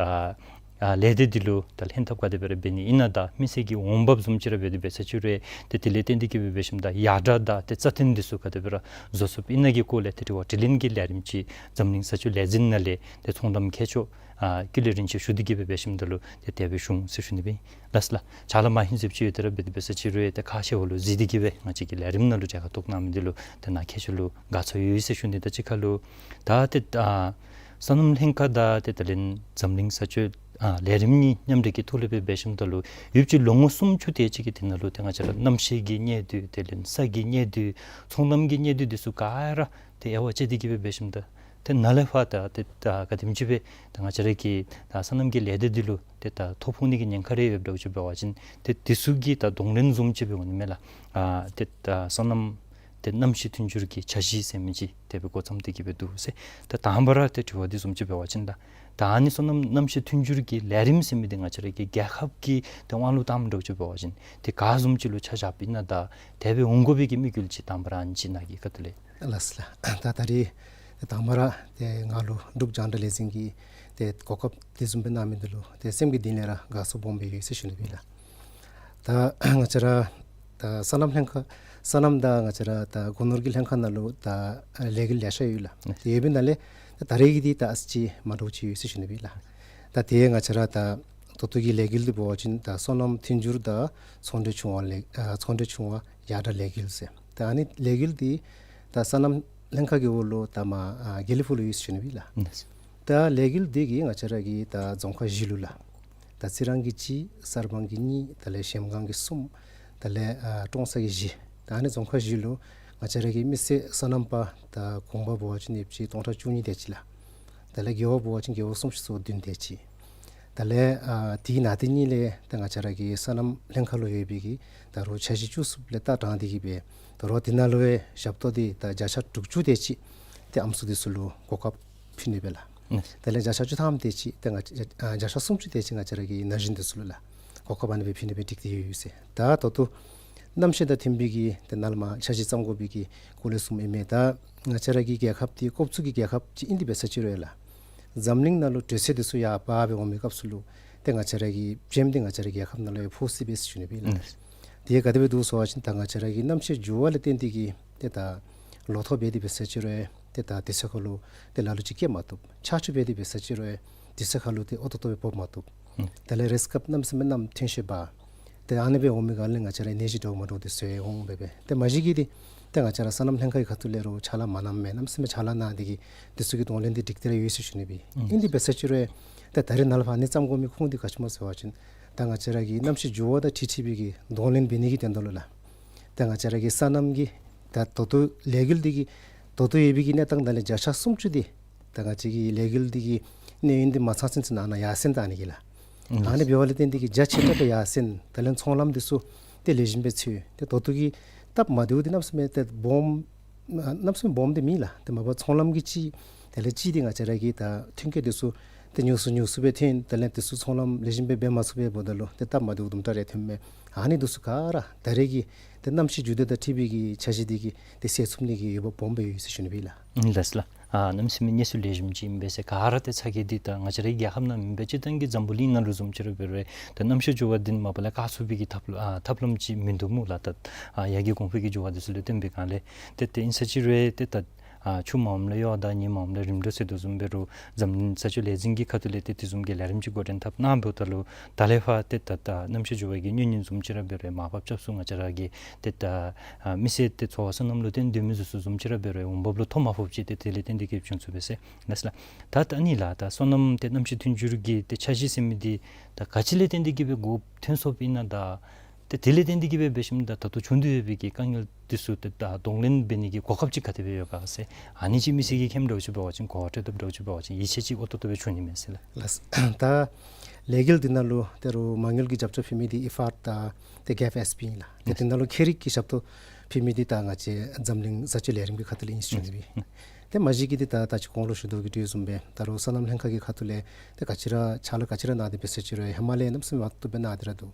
ཨ་ལས་སྡེ་འདི་ལུ་ད་ལྷན་ཐབས་ག་དེ་སྦེ་ར་འབད་ནི་ཨིན་ན་དང་མི་སེར་གྱི་འོང་འབབ་བཟུམ་ཅིག་ར་འབད་དེ་འབད་ས་ཅིག་རུང་ཡང་ཏེ་དེ་ལས་བརྟེན་ཏེ་གིས་སྦེ་འབད་ཞིནམ་ད་ཡར་དྲག་དང་ཏེ་རྩ་བརྟན་འདི་ཚུ་ག་དེ་སྦེ་ར་བཟོ་ཚུགསཔ་ཨིན་ན་གི་སྐོར་ལས་ཏེ་དྲི་བ་དྲིས་ལན་གྱི་ལས་རིམ་ཅིག་འཛམ་གླིང་བཟའ་སྤྱོད་ལས་འཛིན་ནང་ལས་ཏེ་ཚོང་དམ་མཁས་མཆོག་ཨ་ཀུན་ལེགས་རིན་ཆེན་ཞུ་སྟེ་གིས་སྦེ་འབད་ཞིནམ་ད་ལུ་ཏེ་དེ་སྦེ་ཞུ་འོང་ཟེར་ཞུ་ནི་སྦེ་ཨིན་ལགས། ལགས་སོ་ལགས། ཕྱག་ལཱ་མ་ཧིང་སུ་ཅིག་ཡོད་དེ་ར་འབད་དེ་འབད་ས་ཅིག་རུང་ཡང་ཏེ་ཁ་བཤད་འོག་ལུ་གཟིགས་ཏེ་གིས་སྦེ་ང་བཅས་ཀྱི་ལས་རིམ་ནང་ལུ་གྲལ་ཁར་གཏོགས་གནང་མི་འདི་ལུ་ཏེ་ནཱ་མཁས་མཆོག་ལུ་དགའ་ཚོར་ཡོད་ཟེར་ཞུ་ནི་དང་གཅིག་ཁར་ལུ་ད་ཏེ་ཨ་སོ་ནམ་ལྷན་ཁག་དང་ཏེ་ད་ལས་འཛམ་གླིང་བཟའ་སྤྱོད་ཨ་ལས་རིམ་གཉིས་མཉམ་འབྲེལ་གྱི་ཐོག་ལས་སྦེ་འབད་ཞིནམ་ད་ལུ་ཡོདཔ་ཅིག་ལོ་ངོ་སུམ་ཅུ་དེ་ཅིག་གི་དེ་ནང་ལུ་ཏེ་ང་བཅས་ར་གནམ་གཤིས་ཀྱི་གནས་སྡུད་དེ་ལས་ས་གི་གནས་སྡུད་ཚོང་དམ་གྱི་གནས་སྡུད་འདི་ཚུ་ག་ར་ཏེ་དབྱེ་བ་དཔྱད་དེ་གིས་སྦེ་འབད་ཞིནམ་ད་ ཏེ་ནཱ་ལས་ཕར་ད་ཏེ་ད་ག་དེམ་ཅིག་སྦེ་ད་ང་བཅས་ར་གི་ད་སོ་ནམ་གྱི་ལས་སྡེ་འདི་ལུ་ཏེ་ད་ཐོ་ཕོག་ནི་གི་ཉེན་ཁ་རེ་ཡོདཔ་འདྲཝ་ཅིག་འབད་བ་ཅིན་ཏེ་འདི་ཚུ་གི་ད་གདོང་ལེན་བཟུམ་ཅིག་འབད་འོང་ནི་མས་ལགས། ཨ་ཏེ་ད་སོ་ནམ་ཏེ་གནམ་གཤིས་མཐུན་འགྱུར་གྱི་འཆར་གཞི་ཟེར་མི་ཅིག་དེ་སྦེ་འགོ་བརྩམས་ཏེ་གི་སྦེ་འདུག་ཟེར། ད་དང་པ་ར་ཏེ་དྲི་བ་འདི་བཟུམ་ཅིག་འབད་བ་ཅིན་ད་ད་ཨ་ནི་སོ་ནམ་གནམ་གཤིས་མཐུན་འགྱུར་གྱི་ལས་རིམ་ཟེར་མི་འདི་ང་བཅས་ར་གི་རྒྱལ་ཁབ་ཀྱི་ཏེ་དབང་ལུ་བཏངམ་འདྲཝ་ཅིག་འབད་བ་ཅིན་ཏེ་ག་བཟུམ་ཅིག་ལུ་ཆ་བཞགཔ་ཨིན་ན་ད་དེ་སྦེ་འོང་དགོ་པའི་གི་དམིགས་ཡུལ་ཅིག་དང་པ་ར་ཨ་ནི་ཅིག་ནཱ་གི་ཁ་ཐུག་ལས། ལགས་སོ་ལགས། ད་ད་རེས་དང་པ་ར་ཏེ་ང་ལུ་འབྲུག་རྒྱང་བསྒྲགས་ལས་འཛིན་གྱིས་ཏེ་གོ་སྐབས་དེ་བཟུམ་སྦེ་གནང་མི་འདི་ལུ་ཏེ་སེམས་ཀྱི་གཏིང་ལས་ར་དགའ་ཚོར་སྦོམ་སྦེ་ཡོད་ཟེར་ཞུ་ནི་ཨིན་ལགས། ད་ང་བཅས་ར་ད་སོ་ནམ་ལྷན་ཁག་སོ་ནམ་དང་ང་བཅས་ར་ད་སྒོ་ནོར་གྱི་ལྷན་ཁག་ནང་ལུ་ད་ལས་འགུལ་ལེ་ཤ་ཡོད་ལགས། ཨ་ཏེ་ཡོད་པའི་ནང་ལས་ད་ད་རེས་ཀྱི་འདི་ད་ཨ་ཙི་ཅིག་མ་འདྲཝ་ཅིག་ཡོད་ཟེར་ཞུ་ནི་ཨིན་ལགས། ད་ཏེ་ང་བཅས་ར་ད་ད་ལྟོ་གི་ལས་འགུལ་འདི་འབད་བ་ཅིན་ད་སོ་ནམ་མཐུན་འགྱུར་དང་ཚོང་འབྲེལ་བྱུང་བ་ལས་ཨ་ཚོང་འབྲེལ་བྱུང་བ་ཡར་དྲག་ལས་འགུལ་ཟེར། ད་ཨ་ནི་ལས་འགུལ་འདི་ད་སོ་ནམ་ལྷན་ཁག་གི་འོག་ལུ་ད་མར་ཨ་དགེ་ལེགས་ཕུག་ལུ་ཡོད་ཟེར་ཞུ་ནི་ཨིན་ལགས། ཨིན། ད་ལས་འགུལ་འདི་གིས་ང་བཅས་ར་གི་ད་རྫོང་ཁག་བཞི་ལུ་ལགས། ད་རྩི་རང་གི་གཅིག་གསར་སྤང་གི་གཉིས་དེ་ལས་གཞལམ་སྒང་གི་གསུམ་དེ་ལས་ཨ་ཀྲོང་གསར་གྱི་བཞི། ད་ཨ་ནི་རྫོང་ཁག་བཞི་ལུ་ང་བཅས་ར་གི་མི་སེར་སོ་ནམ་པ་ད་གོང་འཕེལ་འབད་བ་ཅིན་ཡོདཔ་ཅིག་སྟོང་ཕྲག་བཅུ་གཉིས་དེ་ཅིག་ལགས། དེ་ལས་རྒེད་འོག་འབད་བ་ཅིན་རྒེད་འོག་སུམ་ཅུ་སོ་བདུན་དེ་ཅིག། དེ་ལས་ཨ་དེའི་ནང་དེ་གཉིས་ལས་ད་ང་བཅས་ར་གི་སོ་ནམ་ལྷན་ཁག་ལུ་ཡོད་པའི་གི་ད་རུང་འཆར་གཞི་བཅུ་གསུམ་ལས་ལྟ་དྲངས་ཏེ་གི་སྦེ་ད་རུང་དེ་ནང་ལུ་ཡང་ཞབས་ཏོག་འདི་ད་བརྒྱ་ཆ་དྲུག་ཅུ་དེ་ཅིག་ཏེ་ཨམ་སྲུ་འདི་ཚུ་ལུ་གོ་སྐབས་ཕུལ་ནི་སྦེ་ལགས། ཨིན། དེ་ལས་བརྒྱ་ཆ་བཅུ་ཐམ་དེ་ཅིག་ཏེ་ང་ཨ་བརྒྱ་ཆ་སུམ་ཅུ་དེ་ཅིག་ང་བཅས་ར་གི་ན་གཞོན་འདི་ཚུ་ལུ་ལགས་གོ་སྐབས་ཨ་ནི་སྦེ་ཕུལ་ནི་སྦེ་སྒྲིག་སྟེ་ཡོད་ཡོད་ཟེར། ད་ད་ལྟོ་གནམ་གཤིས་དང་མཐུན་པའི་གི་ཏེ་ནཱ་ལས་མར་འཆར་གཞི་བརྩམ་དགོ་པའི་གི་སྐོར་ལས་གསུངམ་ཨིན་མས། ད་ང་བཅས་ར་གི་རྒྱལ་ཁབ་འདི་ཀོབ་ཚུགས་ཀྱི་རྒྱལ་ཁབ་ཅིག་ཨིན། དེ་འབད་ས་ཅིག་རུང་ཡང་ལགས་འཛམ་གླིང་ནང་ལུ་དྲོད་ཚད་འདི་ཚུ་ཡར་འཕར་སྦེ་འོང་མི་སྐབས་སུ་ལུ་ཏེ་ང་བཅས་ར་གི་བྱེམ་འདི་ང་བཅས་ར་རྒྱལ་ཁབ་ནང་ལུ་ཡང་ཕོག་སྲིད་པས་ཟེར་ཞུ་ནི་སྦེ་ལགས། ཨིན། དེ་ག་དེ་སྦེ་འདུག་ཟེར་བ་ཅིན་ད་ང་བཅས་ར་གི་གནམ་གཤིས་འགྱུར་བ་ལས་བརྟེན་ཏེ་གི་ཏེ་ད་ལོ་ཐོག་འབད་དེ་འབད་ས་ཅིག་རུང་ཡང་ཏེ་ད་དུས་ཚོད་ཁར་ལུ་ཏེ་ལ་ལུ་ཅིག་སྐྱེ་མ་བཏུབ། ཆར་ཆུ་འབད་དེ་འབད་ས་ཅིག་རུང་ཡང་དུས་ཚོད་ཁར་ལུ་ཏེ་ཨོ་ཏོ་ཏོ་སྦེ་འབབ་མ་བཏུབ། ཨུམ། དེ་ལས་རེས་སྐབས་གནམ་མེད་ས་མེད་གནམ་ཐོན་ཤུགས་འབར། ཏེ་ཨ་ནི་སྦེ་འོང་མི་ག་ལས་ང་བཅས་ར་ནད་གཞི་འདྲཝ་མ་འདྲཝ་འདི་ཚུ་འོང་འབད་སྦེ། ཏེ་མ་གཞི་གིས་འདི་ཏེ་ང་བཅས་ར་སོ་ནམ་ལྷན་ཁག་གི་ཁ་ཐུག་ལས་རུང་ཕྱག་ལཱ་མ་གནངམ་མེད། གནམ་མེད་ས་མེད་ཕྱག་ལཱ་གནང་སྟེ་གི་འདི་ཚུ་གི་གདོང་ལེན་འདི་སྒྲིག་སྟེ་ར་ཡོད་ཟེར་ཞུ་ནི་སྦེ། ཨུམ། ཨིན། དེ་འབད་ས་ཅིག་རུང་ཡང་ཏེ་ད་རེས་ནཱ་ལས་ཕར་ཨ་ནི་བརྩམ་དགོ་མི་ཁུངས་འདི་ག་ཅི་སྨོ་ཟེར་བ་ཅིན་ད་ང་བཅས་ར་གི་གནམ་གཤིས་འགྱུར་བ་དང་འཁྲིལ་འཁྲིལ་བའི་གི་གདོང་ལེན་འབད་ནི་གི་དོན་དག་ལུ་ལགས། ད་ང་བཅས་ར་གི་སོ་ནམ་གྱི་ད་ད་ལྟོ་ལས་འགུལ་འདི་གི་ད་ལྟོ་ཡོད་པའི་གི་གནས་སྟངས་དང་ལས་བརྒྱ་ཆ་སུམ་ཅུ་འདི་ད་ང་བཅས་ཀྱི་ལས་འགུལ་འདི་གི་གནས་ཡུན་འདི་མ་ཚང་ཚུན་ཚོད་ནང་ན་ཡར་སེང་བཏང་ནི་གི་ལགས། ཨུམ། ཨ་ནི་འབདཝ་ལས་བརྟེན་ཏེ་གི་རྒྱ་ཆེ་དྲགས་སྦེ་ཡར་སེང་། དེ་ལས་ཚོང་ལམ་འདི་ཚུ་ཏེ་ལེགས་ཤོམ་སྦེ་ཚུ་ཏེ་ད་ལྟོ་གི་སྟབས་མ་བདེཝ་འདི་གནམ་མེད་ས་མེད་ཏེ་སྦོམ་གནམ་མེད་ས་མེད་སྦོམ་འདི་མེད་ལགས། ཏེ་མ་པ་ཚོང་ལམ་གྱི་ཅིག་དེ་ལས་ཅིག་འདི་ང་བཅས་ར་གི་ད་ཐོན་སྐྱེད་འདི་ཚུ་ཏེ་ཉུང་སུ་ཉུང་སུ་སྦེ་ཐོན། དེ་ལས་འདི་ཚུ་ཚོང་ལམ་ལེགས་ཤོམ་སྦེ་འབད་མ་ཚུགས་པའི་འབདཝ་ད་ལུ་ཏེ་སྟབས་མ་བདེཝ་དུམ་གྲ་རེ་ཐོནམ་མས། ཨ་ནི་འདི་ཚུ་ག་ར་ད་རེས་ཀྱི་ཏེ་གནམ་གཤིས་འགྱུར་ལྡོག་དང་འཁྲིལ་བའི་གི་འཆར་གཞི་འདི་གིས་ཏེ་སེལ་ཚུགས་ནི་གི་ཡོདཔ་སྦོམ་སྦེ་ཡོད་ཟེར་ཞུ་ནི་སྦེ་ལགས། ཨིན་ལགས་སོ་ལགས། ཨ་གནམ་མེད་ས་མེད་གནས་ཚུལ་ལེགས་ཤོམ་ཅིག་ཨིན་པས་ཟེར། ག་ར་ཏེ་ཚ་གྱང་འདི་ད་ང་བཅས་རའི་རྒྱལ་ཁབ་ནང་མེན་པར་སྤྱིར་བཏང་གི་འཛམ་བུ་གླིང་ནང་ལུ་བཟུམ་ཅིག་ར་འབད་རུང་ད་གནམ་གཤིས་འགྱུར་བ་འདི་མ་པ་ལས་བཀག་ཚུགས་པའི་གི་ཐབས་ལམ་ཨ་ཐབས་ལམ་ཅིག་མིན་འདུག་སྨོ་ལགས། ད་ཨ་ཡར་རྒྱས་གོང་འཕེལ་གྱི་འགྱུར་བ་འདི་ཚུ་ལུ་བརྟེན་པའི་སྒང་ལས་ཏེ་ཏེ་ཨིན་ས་ཅིག་རུང་ཏེ་ད་ཨ་ཆུ་མངམ་ལས་གཡོག་དང་ཉི་མངམ་ལས་རིམ་གྲོ་ཟེར་དོ་བཟུམ་འབད་རུང་འཛམ་གླིང་ས་ཆ་ལས་འཛིན་གྱི་ཁ་ཐུག་ལས་ཏེ་དེ་བཟུམ་གྱི་ལས་རིམ་ཅིག་འགོ་འདྲེན་འཐབ་གནང་འབདཝ་ད་ལུ་ད་ལས་ཕར་ཏེ་ད་ད་གནམ་གཤིས་འགྱུར་བ་གི་གནོད་ཉེན་བཟུམ་ཅིག་ར་འབད་རུང་མར་ཕབ་རྐྱབ་ཚུགས། ང་བཅས་ར་གི་ཏེ་ད་ཨ་མི་སེར་ཏེ་འཚོ་བ་སོ་ནམ་ལུ་བརྟེན་སྡོད་མི་ཚུ་ཚུ་བཟུམ་ཅིག་ར་འབད་རུང་འོང་འབབ་ལུ་ཐོ་མ་ཕོགཔ་ཅིག་ཏེ་དེ་ལས་བརྟེན་ཏེ་གི་བྱུང་ཚུགས་པས་ཟེར་ལགས་སོ་ལགས། ད་ད་ཨ་ནི་ལགས་ད་སོ་ནམ་ཏེ་གནམ་གཤིས་མཐུན་འགྱུར་གྱི་ཏེ་འཆར་གཞི་ཟེར་མི་འདི་ད་ག་ཅི་ལས་བརྟེན་ཏེ་གི་སྦེ་འགོ་ཐོན་སོཔ་ཨིན་ན། ད་ཏེ་དེ་ལས་བརྟེན་ཏེ་གི་སྦེ་འབད་ཞིནམ་ད་ད་ལྟོ་བྱུང་སྟེ་ཡོད་པའི་གི་དཀའ་ངལ་འདི་ཚུ་ཏེ་ད་གདོང་ལེན་འབད་ནི་གི་གོ་སྐབས་ཅིག་ག་དེ་སྦེ་ཡོད་ག་ཟེར། ཨ་ནི་ཅིག་མི་སེར་གྱིས་མཁྱེནམ་འདྲཝ་ཅིག་འབད་བ་ཅིན་གོ་བ་འཕྲོད་དཔ་འདྲཝ་ཅིག་འབད་བ་ཅིན་ཡིད་ཆེས་ཅིག་ཨོ་ཏོག་ཏོ་སྦེ་བྱུང་ནི་མས་ཟེར་ལགས། ལགས། ད་ལས་འགུལ་འདི་ནང་ལུ་ད་རུང་མ་དངུལ་གྱི་རྒྱབ་སྐྱོར་ཕུལ་མི་འདི་ཨི་ཕཱཌ་དང་ཏེ་གེབ་ཨེསི་པི་ཨིན་ལགས། ཏེ་འདི་ནང་ལུ་ཁྱད་རིག་གི་ཞབས་ཏོག་ཕུལ་མི་འདི་ད་ང་བཅས་འཛམ་གླིང་བཟའ་སྤྱོད་ལས་རིམ་གྱི་ཁ་ཐུག་ལས་ཨིན་ཟེར་ཞུ་ནི་སྦེ། ཏེ་མ་གཞི་གི་འདི་ད་ད་ཅི་གོང་ལུ་ཞུ་དོ་གི་དེ་བཟུམ་སྦེ་ད་རུང་སོ་ནམ་ལྷན་ཁག་གི་ཁ་ཐུག་ལས་ཏེ་ག་ཅི་ར་ཕྱག་ལཱ་ག་ཅི་ར་གནང་སྟེ་འབད་ས་ཅིག་རུང་ཧེ་མ་ལས་གནམ་མེད་ས་མེད་མ་བཏུབ་སྦེ་གནང་སྟེ་ར་འདུག།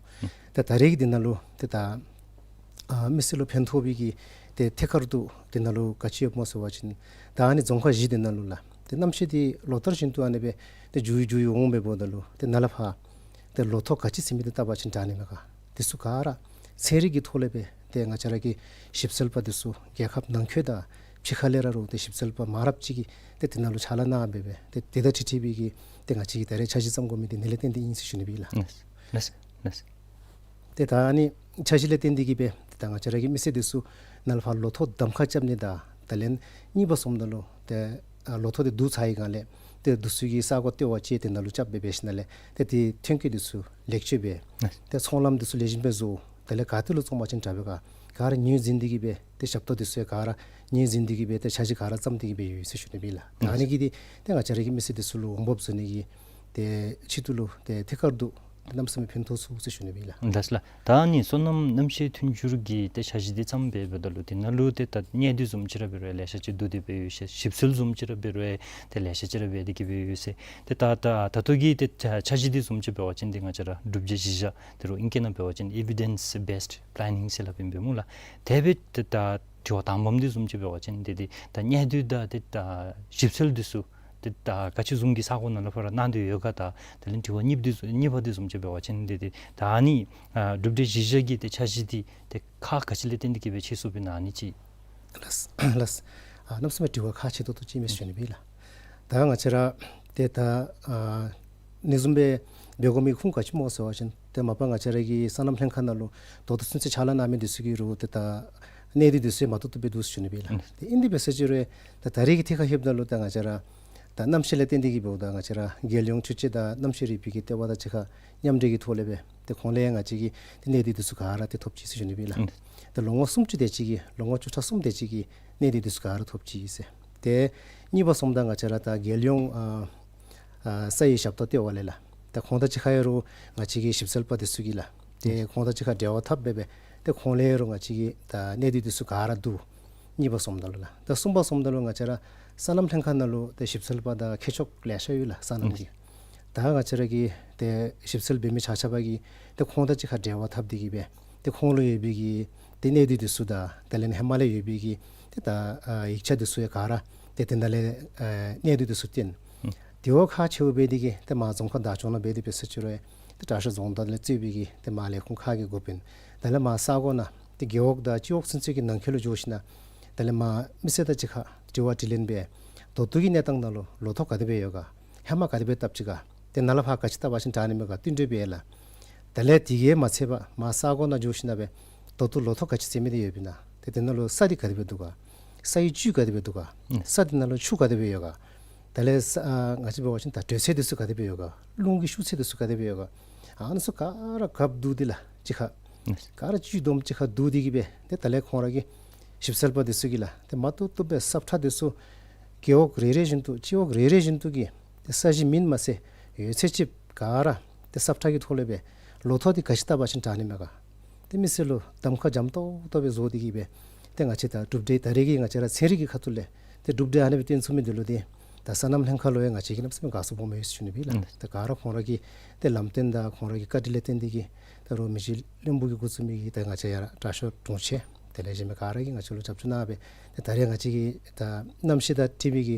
ཏེ་ད་རེས་ཀྱི་འདི་ནང་ལུ་ཏེ་ད་ཨ་མི་སེར་ལུ་ཕན་ཐོགས་པའི་གི་ཏེ་ཐད་ཀར་དུ་འདི་ནང་ལུ་ག་ཅི་ཡོདཔ་སྨོ་ཟེར་བ་ཅིན་ད་ཨ་ནི་རྫོང་ཁག་བཞི་འདི་ནང་ལུ་ལགས་ཏེ་གནམ་གཤིས་འདི་ལོ་ལྟར་བཞིན་དུ་ཨ་ནི་སྦེ་ཏེ་འགྱུར་འགྱུར་འོང་འབདཝ་ད་ལུ་ཏེ་ནཱ་ལས་ཕར་ཏེ་ལོ་ཐོག་ག་ཅི་ཟེར་མི་འདི་བལྟ་བ་ཅིན་དྲག་ནི་མས་ག། འདི་ཚུ་ག་ར་ཚན་རིག་གི་ཐོག་ལས་སྦེ་ཏེ་ང་བཅས་ར་གི་ཞིབ་འཚོལ་པ་འདི་ཚུ་རྒྱལ་ཁབ་ནང་འཁོད་དང་ཕྱི་ཁ་ལས་ར་རུང་ཏེ་ཞིབ་འཚོལ་པ་མང་རབས་ཅིག་གིས་ཏེ་འདི་ནང་ལུ་ཕྱག་ལཱ་གནང་སྦེ་སྦེ་ཏེ་དེ་དང་འཁྲིལ་འཁྲིལ་བའི་གི་ཏེ་ང་བཅས་ཀྱིས་ད་རེས་འཆར་གཞི་བརྩམ་དགོ་མི་འདི་ཨ་ནི་ལས་བརྟེན་ཏེ་ཨིན་ཟེར་ཞུ་ནི་སྦེ་ལགས། ལགས་ལགས་ལགས། ཏེ་ད་ཨ་ནི་འཆར་གཞི་ལས་བརྟེན་ཏེ་གི་སྦེ་ཏེ་ད་ང་བཅས་ར་གི་མི་སེར་འདི་ཚུ་ནཱ་ལས་ཕར་ལོ་ཐོག་གདམ་ཁ་རྐྱབ་ནི་དང་ད་ལན་གཉིས་པ་སོངམ་ད་ལུ་ཏེ་ཨ་ལོ་ཐོག་འདི་བསྡུ་ཚར་བའི་སྒང་ལས་ཏེ་བསྡུ་ཚུགས་ཀྱི་ས་གོ་ལྟེ་བ་ཅིག་ཏེ་ནཱ་ལུ་རྐྱབ་སྦེ་འབད་ཞིནམ་ལས་ཏེ་དེ་ཐོན་སྐྱེད་འདི་ཚུ་ལེགས་བཅོས་འབད། ཏེ་ཚོང་ལམ་འདི་ཚུ་ལེགས་ཤོམ་སྦེ་བཟོ། དེ་ལས་ག་ཏེ་ལུ་བཙོང་པ་ཅིན་དྲག་པས་ག། ག་ར་ངོས་འཛིན་ཏེ་གི་སྦེ་ཏེ་ཞབས་ཏོག་འདི་ཚུ་ཡང་ག་ར་ངོས་འཛིན་ཏེ་གི་སྦེ་ཏེ་འཆར་གཞི་ག་ར་བརྩམས་ཏེ་གི་སྦེ་ཡོད་ཟེར་ཞུ་ནི་ཨིན་ལགས། ད་ཨ་ནི་གིས་འདི་ཏེ་ང་བཅས་ར་གི་མི་སེར་འདི་ཚུ་ལུ་འོང་འབབ་བཟོ་ནི་གི་ཏེ་ཆེད་དུ་ལུ་ཏེ་ཐད་ཀར་དུ་ཏེ་གནམ་མེད་ས་མེད་ཕན་ཐོགས་ཚུགས་ཟེར་ཞུ་ནི་ཨིན་ལགས། ལགས་ལགས། ད་ཨ་ནི་སོ་ནམ་གནམ་གཤིས་མཐུན་འགྱུར་གྱི་ཏེ་འཆར་གཞི་འདི་བརྩམས་སྦེ་འབདཝ་ད་ལུ་དེ་ནང་ལུ་ཏེ་ད་གནད་སྡུད་བཟུམ་ཅིག་ར་འབད་རུང་ལེ་ཤ་ཅིག་བསྡུ་སྟེ་སྦེ་ཡོད་ཤེས། ཞིབ་འཚོལ་བཟུམ་ཅིག་ར་འབད་རུང་ཏེ་ལེ་ཤ་ཅིག་ར་འབད་དེ་གི་སྦེ་ཡོད་ཟེར། ཏེ་ད་ད་ད་ལྟོ་གི་ཏེ་འཆར་གཞི་འདི་བཟུམ་ཅིག་འབད་བ་ཅིན་ཏེ་ང་བཅས་ར་གྲུབ་འབྲས་གཞི་བཞག་ཏེ་རུང་ཨིང་སྐད་ནང་འབད་བ་ཅིན་evidence based planning ཟེར་སླབ་ཨིན་པས་སྨོ་ལགས། དེ་སྦེ་ཏེ་ད་དྲི་བ་དང་པམ་འདི་བཟུམ་ཅིག་འབད་བ་ཅིན་ཏེ་ཏེ་ད་གནད་སྡུད་དང་ཏེ་ད་ཞིབ་འཚོལ་འདི་ཚུ་ཏེ་ད་ག་ཅི་བཟུམ་གྱི་ས་གོ་ནང་ལུ་ཕར་གནང་སྟེ་ཡོད་ག། ད་དེ་ལས་དྲི་བ་གཉིས་པ་འདི་བཟུམ་གཉིས་པ་འདི་བཟུམ་ཅིག་འབད་བ་ཅིན་ཏེ་ཏེ་ད་ཨ་ནི་ཨ་གྲུབ་འབྲས་གཞི་བཞག་གི་ཏེ་འཆར་གཞི་འདི་ཏེ་ཁག་ག་ཅི་ལས་བརྟེན་ཏེ་གི་སྦེ་ཕྱེ་ཚུགསཔ་ཨིན་ན་ཨ་ནི་ཅིག། ལགས་ལགས། ཨ་གནམ་མེད་ས་མེད་དྲི་བ་ཁག་ཆེ་ཏོག་ཏོ་ཅིག་ཨིན་མས་ཞུ་ནི་ཨིན་ལགས། ད་ང་བཅས་ར་ཏེ་ད་ཨ་ཨ་ནི་བཟུམ་སྦེ་འབད་དགོ་མི་ཁུངས་ག་ཅི་སྨོ་ཟེར་བ་ཅིན་ཏེ་མ་པ་ང་བཅས་ར་གི་སོ་ནམ་ལྷན་ཁག་ནང་ལུ་ད་ལྟོ་ཚུན་ཚོད་ཕྱག་ལཱ་གནང་མི་འདི་ཚུ་གིས་རུང་ཏེ་ད་གནད་སྡུད་འདི་ཚུ་མ་ཏོག་ཏོ་སྦེ་འདུག་ཟེར་ཞུ་ནི་ཨིན་ལགས། ཨུམ། ཏེ་ཨིན་དེ་འབད་ས་ཅིག་རུང་ད་ད་རེས་ཀྱི་ཐད་ཁར་ལྷོདཔ་ད་ལུ་ད་ང་བཅས་ར་ད་གནམ་གཤིས་ལས་བརྟེན་ཏེ་གི་འབདཝ་ད་ང་བཅས་ར་རྒྱལ་ཡོངས་ཆུ་དཔྱད་དང་གནམ་གཤིས་རིག་པའི་གི་ལྟེ་བ་དང་གཅིག་ཁར་མཉམ་འབྲེལ་གྱི་ཐོག་ལས་སྦེ་ཏེ་ཁོང་ལས་ང་བཅས་ཀྱིས་ཏེ་གནད་སྡུད་འདི་ཚུ་ག་ར་ཏེ་ཐོབ་ཅི་ཟེར་ཞུ་ནི་ཨིན་ལགས། ཨུམ། ཏེ་ལོ་ངོ་སུམ་ཅུ་དེ་ཅིག་གི་ལོ་ངོ་བཅུ་ཕྲག་གསུམ་དེ་ཅིག་གི་གནད་སྡུད་འདི་ཚུ་ག་ར་ཐོབ་ཅི་ཟེར། ཏེ་གཉིས་པ་སོངམ་ད་ང་བཅས་ར་ད་རྒྱལ་ཡོངས་ཨ་ཨ་ས་ཡི་ཞབས་ཏོག་ལྟེ་བ་ལས་ལགས། ད་ཁོང་དང་གཅིག་ཁར་ཡང་རུང་ང་བཅས་ཀྱི་ཞིབ་འཚོལ་པ་འདི་ཚུ་གིས་ལགས། ཏེ་ཨུམ། ཁོང་དང་གཅིག་ཁར་འབྲེལ་བ་འཐབ་སྦེ་སྦེ་ཏེ་ཁོང་ལས་ཡང་རུང་ང་བཅས་ཀྱིས་ད་གནད་སྡུད་འདི་ཚུ་ག་ར་བསྡུ། གཉིས་པ་སོངམ་ད་ལུ་ལགས། ད་གསུམ་པ་སོངམ་ད་ལུ་ང་བཅས་ར་སོ་ནམ་ལྷན་ཁག་ནང་ལུ་ཏེ་ཞིབ་འཚོལ་པ་དང་མཁས་མཆོག་ལེ་ཤ་ཡོད་ལགས་སོ་ནམ་གྱི། ད་ང་བཅས་ར་གི་ཏེ་ཞིབ་འཚོལ་འབད་མི་ཆ་ཁྱབ་ཀྱིས་ཏེ་ཁོང་དང་གཅིག་ཁར་འབྲེལ་བ་འཐབ་སྟེ་གི་སྦེ་ཏེ་ཁོང་ལུ་ཡོད་པའི་གི་ཏེ་གནད་སྡུད་འདི་ཚུ་དང་དེ་ལས་ཧེ་མ་ལས་ཡོད་པའི་གི་ཏེ་ད་ཨ་ཡིག་ཆ་འདི་ཚུ་ཡང་ག་ར་ཏེ་དེ་ནང་ལས་ཨ་གནད་སྡུད་འདི་ཚུ་བཏོན། ཨུམ། དེ་བ་ཁག་ཆེཝ་འབད་དེ་གི་ཏེ་མར་རྫོང་ཁག་བདག་སྐྱོང་ནང་འབད་དེ་འབད་ས་ཅིག་རུང་ཏེ་དྲག་ཤོས་རྫོང་བདག་ལས་གཙོས་པའི་གི་ཏེ་མར་ལས་ཁུངས་ཁག་གི་འགོ་དཔོན་དེ་ལས་མར་ས་གོ་ནང་ཏེ་རྒེད་འོག་དང་སྤྱི་འོག་ཚུན་ཚོད་ཀྱི་ནང་འཁོད་ལུ་འགྱོ་ཞིན་ན་དེ་ལས་མར་མི་སེར་དང་གཅིག་ཁར་དྲི་བ་དྲིས་ལན་འབད། ད་ལྟོ་གི་གནས་སྟངས་ནང་ལུ་ལོ་ཐོག་ག་དེ་སྦེ་ཡོད་ག། ཧེ་མ་ག་དེ་སྦེ་བཏབ་ཅི་ག། ཏེ་ནཱ་ལས་ཕར་ག་ཅི་བཏབ་པ་ཅིན་དྲག་ནི་མས་ག་བསྟུན་གྲོས་འབད་ལགས། དེ་ལས་དེ་གིས་མ་ཚད་པར་མར་ས་གོ་ནང་འགྱོ་ཞིན་ན་སྦེ་ད་ལྟོ་ལོ་ཐོག་ག་ཅི་ཟེར་མི་འདི་ཡོདཔ་ཨིན་ན། ཏེ་དེ་ནང་ལུ་ས་འདི་ག་དེ་སྦེ་འདུག་ག། སའི་བཅུད་ག་དེ་སྦེ་འདུག་ག། ཨུམ། ས་འདི་ནང་ལུ་ཆུ་ག་དེ་སྦེ་ཡོད་ག། དེ་ལས་ས་ཨ་ང་བཅས་འབད་བ་ཅིན་ད་དྲོད་ཚད་འདི་ཚུ་ག་དེ་སྦེ་ཡོད་ག། རླུང་གི་ཤུགས་ཚད་འདི་ཚུ་ག་དེ་སྦེ་ཡོད་ག། ཨ་ནི་ཚུ་ག་ར་གབ་བསྡུ་སྟེ་ལགས་གཅིག་ཁར། ཨུམ། ག་ར་བཅུད་བསྡོམས་གཅིག་ཁར་བསྡུ་སྟེ་གི་སྦེ་ཏེ་དེ་ལས་ཁོང་ར་གི་ཞིབ་འཚོལ་པ་འདི་ཚུ་གིས་ལགས་ཏེ་མ་ཏོག་ཏོ་སྦེ་ས་ཁྲ་འདི་ཚུ་རྒེད་འོག་རེ་རེ་བཞིན་དུ་སྤྱི་འོག་རེ་རེ་བཞིན་དུ་གི་ཏེ་ས་གཞི་མེན་མ་ཚད་ཡོད་ཚད་ཅིག་ག་ར་ཏེ་ས་ཁྲ་གི་ཐོག་ལས་སྦེ་ལོ་ཐོག་འདི་ག་ཅི་བཏབ་པ་ཅིན་དྲག་ནི་མས་ག། ཏེ་མི་སེར་ལུ་གདམ་ཁ་འཇམ་ཏོག་ཏོ་སྦེ་བཟོ་སྟེ་གི་སྦེ་ཏེ་ང་བཅས་ད་གྲུབ་འབྲས་ད་རེས་ཀྱི་ང་བཅས་ར་ཚན་རིག་གི་ཁ་ཐུག་ལས་ཏེ་གྲུབ་འབྲས་ཨ་ནི་སྦེ་བཏོན་ཚུགས་མི་འདི་ལུ་ཏེ་ད་སོ་ནམ་ལྷན་ཁག་ལུ་ཡང་ང་བཅས་ཀྱིས་གནམ་མེད་ས་མེད་དགའ་ཚོར་སྦོམ་ཡོད་ཟེར་ཞུ་ནི་ཨིན་ལགས། ཨུམ། ད་ག་ར་ཁོང་ར་གི་ཏེ་ལམ་སྟོན་དང་ཁོང་ར་གི་བཀའ་དྲིན་ལས་བརྟེན་ཏེ་གི་ད་རུང་མི་རྗེ་བློན་པོ་གིས་འགོ་བཙུགས་མི་གི་ད་ང་བཅས་ཡར་དྲག་ཤོས་དྲུང་ཆེན་དེ་ལས་གཞན་མི་ག་ར་གིས་ང་བཅས་ལུ་རྒྱབ་སྐྱོར་གནང་སྦེ་ཏེ་ད་རེས་ང་བཅས་ཀྱི་ད་གནམ་གཤིས་དང་འཁྲིལ་བའི་གི་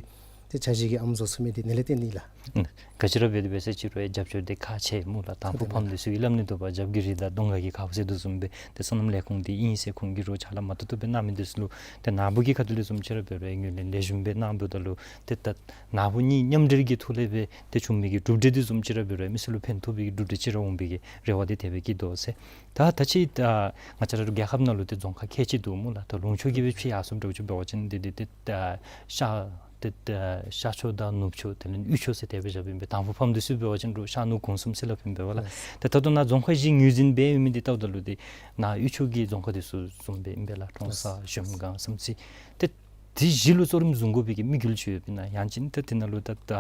ཏེ་འཆར་གཞི་གི་ཨམ་བཟོ་ཚུགས་མི་འདི་ཨ་ནི་ལས་བརྟེན་ཏེ་ཨིན་ལགས། ཨུམ། ག་ཅི་ར་འབད་དེ་འབད་ས་ཅིག་རུང་རྒྱབ་སྐྱོར་འདི་ཁག་ཆེ་སྨོ་ལགས། དང་ཕུ་ཕམ་འདི་ཚུ་གིས་སླབ་ནི་འདུག་པ། རྒྱབ་ཀྱི་རི་དང་གདོང་ཁ་གི་ཁ་ཟེར་དོ་བཟུམ་སྦེ་ཏེ་སོ་ནམ་ལས་ཁུངས་འདི་ཨིན་ཟེར་ཁོང་གིས་རོགས་ཕྱག་ལཱ་མ་ཏོག་ཏོ་སྦེ་གནང་མི་འདི་ཚུ་ལུ་ཏེ་ནཱ་བུ་གི་ཁ་ཐུག་ལས་བཟུམ་ཅིག་ར་འབད་རུང་ཡར་ངོས་ལེན་ལེགས་ཤོམ་སྦེ་གནང་འབདཝ་ད་ལུ་ཏེ་ད་ནཱ་བུ་གཉིས་མཉམ་འབྲེལ་གྱི་ཐོག་ལས་སྦེ་ཏེ་བྱུང་མི་གི་གྲུབ་འབྲས་འདི་བཟུམ་ཅིག་ར་འབད་རུང་མི་སེར་ལུ་ཕན་ཐོགས་པའི་གི་གྲུབ་འབྲས་ཅིག་ར་འོང་པའི་གི་རེ་བ་འདི་དེ་སྦེ་བསྐྱེད་དོ་ཟེར། ད་ད་ཅི་ད་ང་བཅས་ར་རྒྱལ་ཁབ་ནང་ལུ་ཏེ་རྫོང་ཁག་ཁལ་གཅིག་འདུག་སྨོ་ལགས། ད་ལུང་ཕྱོགས་ཀྱིས་སྦེ་ཕྱེ་ཡར་སོངམ་འདྲཝ་ཅིག་འབད་བ་ཅིན་ཏེ་ཏེ་ཏེ་ད་ཤར་ཏེ་ཏེ་ཤར་ཕྱོགས་དང་ནུབ་ཕྱོགས་དེ་ལས་དབུས་ཕྱོགས་ཟེར་དེ་སྦེ་བཞགཔ་ཨིན་པས། དང་ཕུ་ཕམ་འདི་ཚུ་འབད་བ་ཅིན་རོགས་ཤར་ནུབ་གུང་གསུམ་ཟེར་སླབ་ཨིན་པས་ལགས། ལགས། ཏེ་ད་ལྟོ་ནཱ་རྫོང་ཁག་བཞི་ངོས་འཛིན་འབད་ཡོད་མི་འདི་ལྟཝ་ད་ལུ་ཏེ་ནཱ་དབུས་ཕྱོགས་ཀྱི་རྫོང་ཁག་འདི་ཚུ་བཟུམ་སྦེ་ཨིན་པས་ལགས། ཀྲོང་གསར་ལགས། གཞལམ་སྒང་བསམ་རྩེ་ཏེ་དེ་བཞི་ལུ་གཙོ་རིམ་བཟུང་དགོ་པའི་གི་དམིགས་ཡུལ་ཅིག་ཡོདཔ་ཨིན་ན། ཡང་ཅིན་ཏེ་དེ་ནང་ལུ་ད་ད་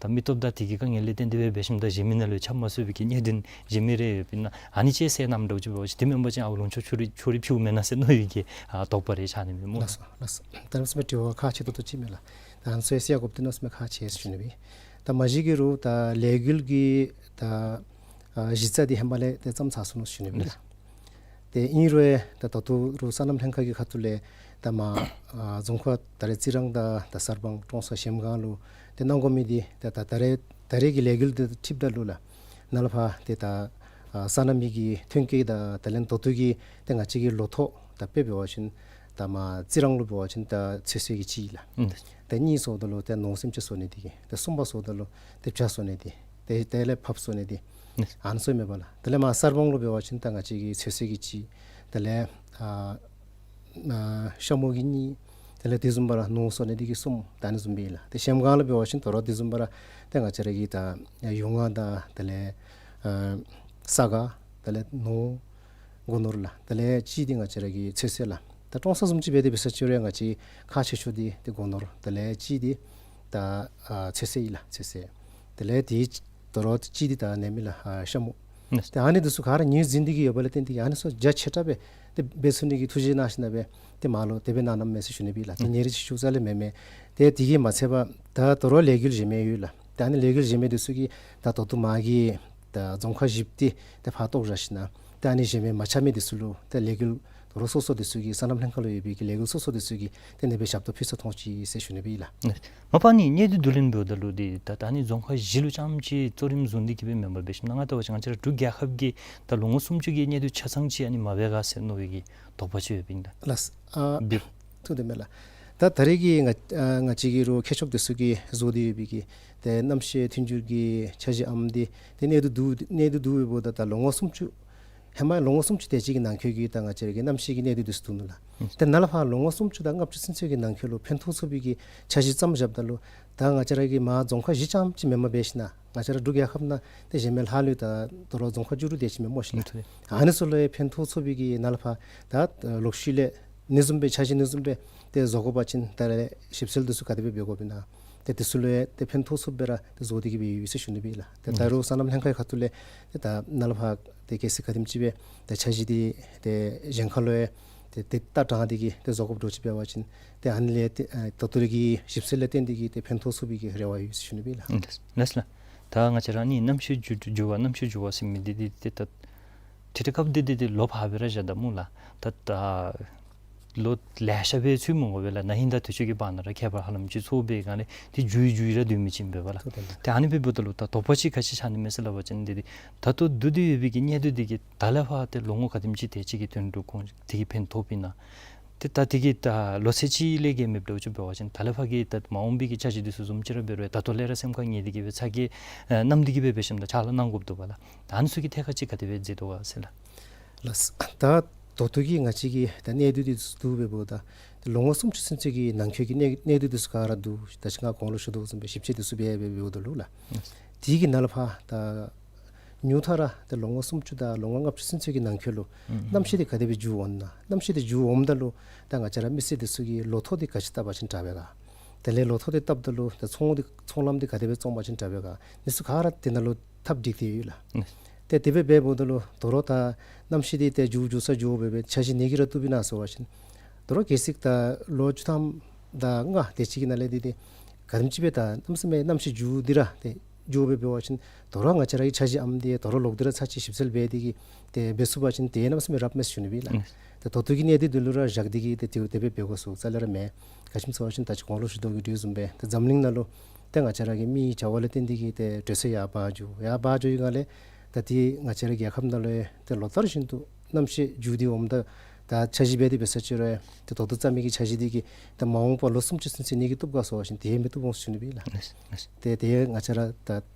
ད་མི་སྟོབས་དང་དེ་གི་དཀའ་ངལ་ལས་བརྟེན་ཏེ་སྦེ་འབད་ཞིནམ་ད་གཞན་མི་ནང་ལུ་ཁྱབ་མ་ཚུགས་པའི་གི་གནད་དོན་གཞན་མི་རེ་ཡོདཔ་ཨིན་ན། ཨ་ནི་ཅིག་སེལ་གནངམ་འདྲཝ་ཅིག་འབད་བ་ཅིན་དེ་མེན་པ་ཅིན་ཨ་ལུང་ཕྱོགས་ཕྱོགས་རིས་ཕྱོགས་རིས་ཕྱེཝ་མེན་ན་ཟེར་མནོ་བའི་གི་ཨ་དོགས་པ་རེ་ཆགས་ནི་མས་སྨོ། ལགས་སོ་ལགས་སོ། ད་གནམ་མེད་ས་མེད་དྲི་བ་ཁག་ཆེ་ཏོག་ཏོ་ཅིག་མས་ལགས། ད་ཨ་ནི་ཚུ་ཡང་སེལ་དགོཔ་འདི་གནམ་མེད་ས་མེད་ཁག་ཆེ་ཟེར་ཞུ་ནི་ཨིན། ད་མ་གཞི་གི་རོགས་ད་ལས་འགུལ་གྱི་ད་ཨ་གཞི་རྩ་འདི་ཧེ་མ་ལས་ཏེ་བརྩམས་ཚར་སོང་ནུག་ཟེར་ཞུ་ནི་ཨིན་ལགས། ཏེ་ཨིན་རུང་ད་ད་ལྟོ་རོགས་སོ་ནམ་ལྷན་ཁག་གི་ཁ་ཐུག་ལས་ད་མར་ཨ་རྫོང་ཁག་ད་རེས་རྩི་རང་དང་ད་གསར་སྤང་ཀྲོང་གསར་གཞལམ་སྒང་ལུ་ཏེ་གནང་དགོ་མི་འདི་ད་ད་ད་རེས་ད་རེས་ཀྱི་ལས་འགུལ་འདི་འཁྲིལཝ་ད་ལུ་ལགས་ནཱ་ལས་ཕར་ཏེ་ད་ཨ་སོ་ནམ་མི་གི་ཐོན་སྐྱེད་དང་དེ་ལས་ད་ལྟོ་གི་ཏེ་ང་བཅས་ཀྱི་ལོ་ཐོག་ད་དཔེ་འབད་བ་ཅིན་ད་མར་རྩི་རང་ལུ་འབད་བ་ཅིན་ད་ཚོད་བསྲེ་གི་ཅིག་ལགས། ཨུམ། ཏེ་གཉིས་སོངམ་ད་ལུ་ཏེ་ནོར་སེམས་ཅན་གསོ་ནི་འདི་གིས། ཏེ་གསུམ་པ་སོངམ་ད་ལུ་ཏེ་བྱ་གསོ་ནི་འདི། ཏེ་དེ་ལས་ཕགཔ་གསོ་ནི་འདི། ཨུམ། ཨ་ནི་ཚུ་མེན་པ་ལགས། དེ་ལས་མར་གསར་སྤང་ལུ་འབད་བ་ཅིན་ད་ང་བཅས་ཀྱི་ཚོད་བསྲེ་གི་ཅིག། དེ་ལས་ཨ་ཨ་ཤ་མོ་གི་གཉིས། དེ་ལས་དེ་བཟུམ་སྦེ་ར་ནོར་གསོ་ནི་འདི་གིས་གསུམ། ད་ཨ་ནི་བཟུམ་སྦེ་ལགས། ཏེ་གཞལམ་སྒང་ལུ་འབད་བ་ཅིན་དོ་རུང་དེ་བཟུམ་སྦེ་ར་ཏེ་ང་བཅས་ར་གི་ད་ཡུང་ང་དང་དེ་ལས་ཨ་ས་ག་དེ་ལས་ནོར་ སྒོ་ནོར་ལགས། དེ་ལས་གཅིག་འདི་ང་བཅས་ར་གི་ཚོད་བསྲེ་ལགས། ད་ཀྲོང་གསར་བཟུམ་ཅིག་འབད་དེ་འབད་ས་ཅིག་རུང་ང་བཅས་ཁག་ཆེ་ཤོས་འདི་ཏེ་སྒོ་ནོར། དེ་ལས་གཅིག་འདི་ད་ཨ་ཚོད་བསྲེ་ཨིན་ལགས། ཚོད་བསྲེ། དེ་ལས་དེ་དོ་རུང་གཅིག་འདི་ད་ནེམ་ལགས། ཨ་ཤ་མུ། ཨ་ནི་ཏེ་ཨ་ནི་འདི་ཚུ་ག་ར་ངོས་འཛིན་འདི་གི་ཡོད་པ་ལས་བརྟེན་ཏེ་གི་ཨ་ནི་ཚུ་རྒྱ་ཆེ་དྲགས་སྦེ་ཏེ་འབད་ཚུགས་ནི་གི་ཐུགས་བཞེད་གནང་ཞིནམ་ལས་ཏེ་མ་ལུ་དེ་སྦེ་གནངམ་མས་ཟེར་ཞུ་ནི་སྦེ་ལགས། ཏེ་ཨ་ཉེ་རིང་ཅིག་ཤུལ་ལས་མེན་མས། ཏེ་དེ་གིས་མ་ཚད་པར་ད་དོ་རུང་ལས་འགུལ་གཞན་མི་ཡོད་ལགས། ཏེ་ཨ་ནི་ལས་འགུལ་གཞན་མི་འདི་ཚུ་གིས་ད་ད་ལྟོ་མ་གི་ད་རྫོང་ཁག་བཞི་འདི་ཏེ་ཕར་བཏོག་བཞག་ཞིནམ་ལས་ཏེ་ཨ་ནི་གཞན་མི་མ་ཆགས་མི་འདི་ཚུ་ལུ་ཏེ་ལས་འགུལ་དོ་རུང་སོ་སོ་འདི་ཚུ་གིས་སོ་ནམ་ལྷན་ཁག་ལུ་ཡོད་པའི་གི་ལས་འགུལ་སོ་སོ་འདི་ཚུ་གིས་ཏེ་ཨ་ནི་སྦེ་ཞབས་ཏོག་ཕུལ་ས་མཐོང་ཅི་ཟེར་ཞུ་ནི་སྦེ་ལགས། མ་པ་ནི་གནས་སྡུད་བསྡུ་ལེན་འབདཝ་ད་ལུ་འདི་ད་ད་ཨ་ནི་རྫོང་ཁག་བཞི་ལུ་རྐྱངམ་ཅིག་གཙོ་རིམ་བཟུང་འདི་གིས་སྦེ་མེན་པར་འབད་ཞིནམ་ལས་ང་བལྟ་བ་ཅིན་ང་བཅས་ར་འབྲུག་རྒྱལ་ཁབ་ཀྱི་ད་ལོ་ངོ་སུམ་ཅུ་གི་གནས་སྡུད་ཆ་ཚང་ཅིག་ཨ་ནི་མ་འབད་ག་ཟེར་མནོ་བའི་གི་དོགས་པ་ཅིག་ཡོདཔ་ཨིན་ལགས། ལགས། ཨ་འབད། ཐུགས་བདེ་མས་ལགས། ད་ད་རེས་ཀྱི་ང་ཨ་ང་བཅས་ཀྱི་རུང་མཁས་མཆོག་འདི་ཚུ་གིས་བཟོ་སྟེ་ཡོད་པའི་གི་ཏེ་གནམ་གཤིས་མཐུན་འགྱུར་གྱི་འཆར་གཞི་ཨམ་འདི་ཏེ་གནས་སྡུད་བསྡུ་གནས་སྡུད་བསྡུ་བའི་འབདཝ་ད་ད་ལོ་ངོ་སུམ་ཅུ་ཧེ་མ་ལོ་ངོ་སུམ་ཅུ་དེ་ཅིག་གི་ནང་འཁོད་ཀྱི་ད་ང་བཅས་ར་གི་གནམ་གཤིས་ཀྱི་གནས་སྡུད་འདི་ཚུ་བསྡུ་ནུག་ལགས། ཨུམ། ཏེ་ནཱ་ལས་ཕར་ལོ་ངོ་སུམ་ཅུ་དང་ལྔ་བཅུ་ཚུན་ཚོད་ཀྱི་ནང་འཁོད་ལུ་ཕན་ཐོགས་ཚུགས་པའི་གི་འཆར་གཞི་བརྩམས་བཞགཔ་ད་ལུ་ད་ང་བཅས་ར་གི་མར་རྫོང་ཁག་བཞི་རྐྱངམ་ཅིག་མེནམ་འབད་ཞིནམ་ལས་ང་བཅས་ར་འབྲུག་རྒྱལ་ཁབ་ནང་ཏེ་གཞན་མི་ལྷག་ལུས་ད་དོ་རུང་རྫོང་ཁག་བཅུ་དྲུག་དེ་ཅིག་མས་སྨོ་ཤིག་ལགས། ཨུམ། ཨ་ནི་ཚུ་ལུ་ཡང་ཕན་ཐོགས་ཚུགས་པའི་གི་ནཱ་ལས་ཕར་ད་ལོག་ཤུལ་ལས་ཨ་ནི་བཟུམ་སྦེ་འཆར་གཞི་ཨ་ནི་བཟུམ་སྦེ་ཏེ་བཟོ་དགོ་པ་ཅིན་ད་ལས་ཞིབ་འཚོལ་འདི་ཚུ་ག་དེ་སྦེ་འབད་དགོཔ་ཨིན་ན། ཏེ་འདི་ཚུ་ལུ་ཡང་ཏེ་ཕན་ཐོགས་ཚུགསཔ་སྦེ་ར་ཏེ་བཟོ་སྟེ་གི་སྦེ་ཡོད་ཟེར་ཞུ་ནི་སྦེ་ལགས། ཏེ་ད་རུང་སོ་ནམ་ལྷན་ཁག་ཁ་ཐུག་ལས་ཏེ་ད་ནཱ་ལས་ཕར་ཏེ་གལ་སྲིད་ག་དེམ་ཅིག་སྦེ་ཏེ་འཆར་གཞི་འདི་ཏེ་གཞན་ཁ་ལུ་ཡང་ཏེ་ཏེ་ལྟ་དྲངས་ཏེ་གི་ཏེ་བཟོ་དགོཔ་འདྲཝ་ཅིག་འབད་བ་ཅིན་ཏེ་ཨ་ནི་ལས་ཏེ་ཨ་ད་ལྟོ་གི་ཞིབ་འཚོལ་ལས་བརྟེན་ཏེ་གི་ཏེ་ཕན་ཐོགས་ཚུགས་པའི་གི་རེ་བ་ཡོད་ཟེར་ཞུ་ནི་སྦེ་ལགས། ལགས་ལགས། ད་ང་བཅས་ར་ཨ་ནི་གནམ་གཤིས་འགྱུར་འགྱུར་བ་གནམ་གཤིས་འགྱུར་བ་ཟེར་མི་འདི་འདི་ཏེ་ད་ཏེ་ཏེ་སྐབས་འདི་འདི་ཏེ་ལོ་ཕར་སྦེ་ར་བཞག་ད་སྨོ་ལགས། ད་ད་ལོ་ལེ་ཤ་སྦེ་ཚུད་མི་དགོ་པས་ལགས། ན་ཧིང་དང་དུས་ཅི་གི་བར་ན་ར་ཁྱད་པར་ཧ་ལམ་ཅིག་ཚོར་བའི་སྒང་ལས་ཏེ་འགྱུར་འགྱུར་ར་སྡོད་མི་ཅིག་ཨིན་པས་ལགས། ཏེ་ཨ་ནི་སྦེ་འབདཝ་ད་ལུ་ད་དོགས་པ་ཅིག་ག་ཅི་ཆགས་ནི་མས་ཟེར་སླབ་པ་ཅིན་འདི་འདི་ད་ལྟོ་བསྡུ་སྟེ་ཡོད་པའི་གི་གནས་སྡུད་འདི་གིས་ད་ལས་ཕར་ཏེ་ལོ་ངོ་ག་དེམ་ཅིག་དེ་ཅིག་གི་དོན་ལུ་ཁོང་དེ་གིས་ཕན་ཐོགསཔ་ཨིན་ན། ཏེ་ད་དེ་གི་ད་ལོ་ཚད་ཅིག་ལས་བརྒལ་མེདཔ་འདྲཝ་ཅིག་འབད་བ་ཅིན་ད་ལས་ཕར་གྱི་ད་མ་འོངས་པའི་གི་འཆར་གཞི་འདི་ཚུ་བཟུམ་ཅིག་ར་འབད་རུང་ད་ལྟོ་ལས་ར་སེམས་ཁར་ངེས་ཏེ་གི་སྦེ་ཚ་གྱང་ཨེ་མནམ་སྟེ་གི་སྦེ་འབད་ཞིནམ་ད་ཕྱག་ལཱ་གནང་དགོཔ་འདུག་པ་ལགས། ད་ཨ་ནི་ཚུ་གི་ཐད་ཁར་ཅིག་ག་དེ་སྦེ་མཛད་དོ་ག་ཟེར་ལགས། ལགས། ད་ད་ལྟོ་གི་ང་བཅས་ཀྱི་ད་གནས་སྡུད་འདི་ཚུ་བསྡུ་བའི་འབདཝ་ད་ལོ་ངོ་སུམ་ཅུ་ཚུན་ཚོད་ཀྱི་ནང་འཁོད་ཀྱི་གནས་གནས་སྡུད་འདི་ཚུ་ག་ར་བསྡུ་ད་ཅི་ང་གོང་ལུ་ཞུ་དོ་བཟུམ་སྦེ་ཞིབ་དཔྱད་འདི་ཚུ་འབད་འབད་འབདཝ་ད་ལུ་ལགས། ལགས། དེ་གི་ནང་ལས་ཕར་ད་ཉུང་མཐའ་ར་ཏེ་ལོ་ངོ་སུམ་ཅུ་དང་ལོ་ངོ་ལྔ་བཅུ་ཚུན་ཚོད་ཀྱི་ནང་འཁོད་ལུ་ཨུམ་གནམ་གཤིས་འདི་ག་དེ་སྦེ་འགྱུར་འོང་ན། གནམ་གཤིས་འདི་འགྱུར་འོངམ་ད་ལུ་ད་ང་བཅས་ར་མི་སེར་འདི་ཚུ་གིས་ལོ་ཐོག་འདི་ག་ཅི་བཏབ་པ་ཅིན་དྲག་པས་ག། དེ་ལས་ལོ་ཐོག་འདི་བཏབ་ད་ལུ་ད་ཚོང་འདི་ཚོང་ལམ་འདི་ག་དེ་སྦེ་བཙོང་པ་ཅིན་དྲག་པས་ག། འདི་ཚུ་ག་ར་དེ་ནང་ལུ་ཐབས་བསྒྲིགས་ཏེ་ཡོད་ལགས། ཨུམ་ཏེ་དེ་སྦེ་འབད་འབདཝ་ད་ལུ་དོ་རུང་ད་གནམ་གཤིས་འདི་ཏེ་འགྱུར་འགྱུར་ས་འགྱུར་འབད་འབད་འཆར་གཞི་ནི་གི་ར་བཏུབ་ཨིན་ན་ཟེར་བ་ཅིན་དོ་རུང་གལ་སྲིད་ད་ལོ་བཅུ་ཐམ་དང་ལྔ་དེ་ཅིག་གི་ནང་ལས་འདི་འདི་ག་དེམ་ཅིག་སྦེ་ད་གནམ་མེད་ས་མེད་གནམ་གཤིས་འགྱུར་འདི་ར་ཏེ་འགྱུར་འབད་འབད་བ་ཅིན་དོ་རུང་ང་བཅས་ར་གི་འཆར་གཞི་ཨམ་འདི་དོ་རུང་ལོག་སྟེ་ར་ཚར་ཅིག་ཞིབ་འཚོལ་འབད་དེ་གི་ཏེ་འབད་ཚུགས་པ་ཅིན་ཏེ་གནམ་མེད་ས་མེད་རབ་མས་ཟེར་ཞུ་ནི་སྦེ་ལགས། ཨུམ་ཏེ་ད་ལྟོ་གི་གནས་སྡུད་འདི་ལུ་ར་བཞག་སྟེ་གི་ཏེ་དེ་དེ་སྦེ་འབད་དགོ་ཟེར་རྩ་ལས་ར་མེད། ག་ཅི་སྨོ་ཟེར་བ་ཅིན་ད་ཅི་གོང་ལུ་ཞུ་དོ་གི་དེ་བཟུམ་སྦེ་ད་འཛམ་གླིང་ནང་ལུ་ཏེ་ང་བཅས་ར་གི་མི་གི་བྱ་བ་ལས་བརྟེན་ཏེ་གི་ཏེ་དྲོད་ཚད་ཡར་འཕར་འགྱོ་ཡར་འཕར་འགྱོ་བའི་སྒང་ལས་ད་ཏེ་ང་བཅས་ར་རྒྱལ་ཁབ་ནང་ལུ་ཡང་ཏེ་ལོ་ལྟར་བཞིན་དུ་གནམ་གཤིས་འགྱུར་ཏེ་འོངམ་ད་ད་འཆར་གཞི་འབད་དེ་འབད་ས་ཅིག་རུང་ཡང་ཏེ་ད་ལྟོ་བརྩམས་མི་གི་འཆར་གཞི་འདི་གིས་ད་མ་འོངས་པ་ལོ་སུམ་ཅུ་ཚུན་ཚོད་ནི་གི་བཏུབ་ག་ཟེར་བ་ཅིན་ཏེ་མི་བཏུབ་འོང་ཟེར་ཞུ་ནི་སྦེ་ལགས། ལགས་ལགས། ཏེ་ཏེ་ང་བཅས་ར་ད་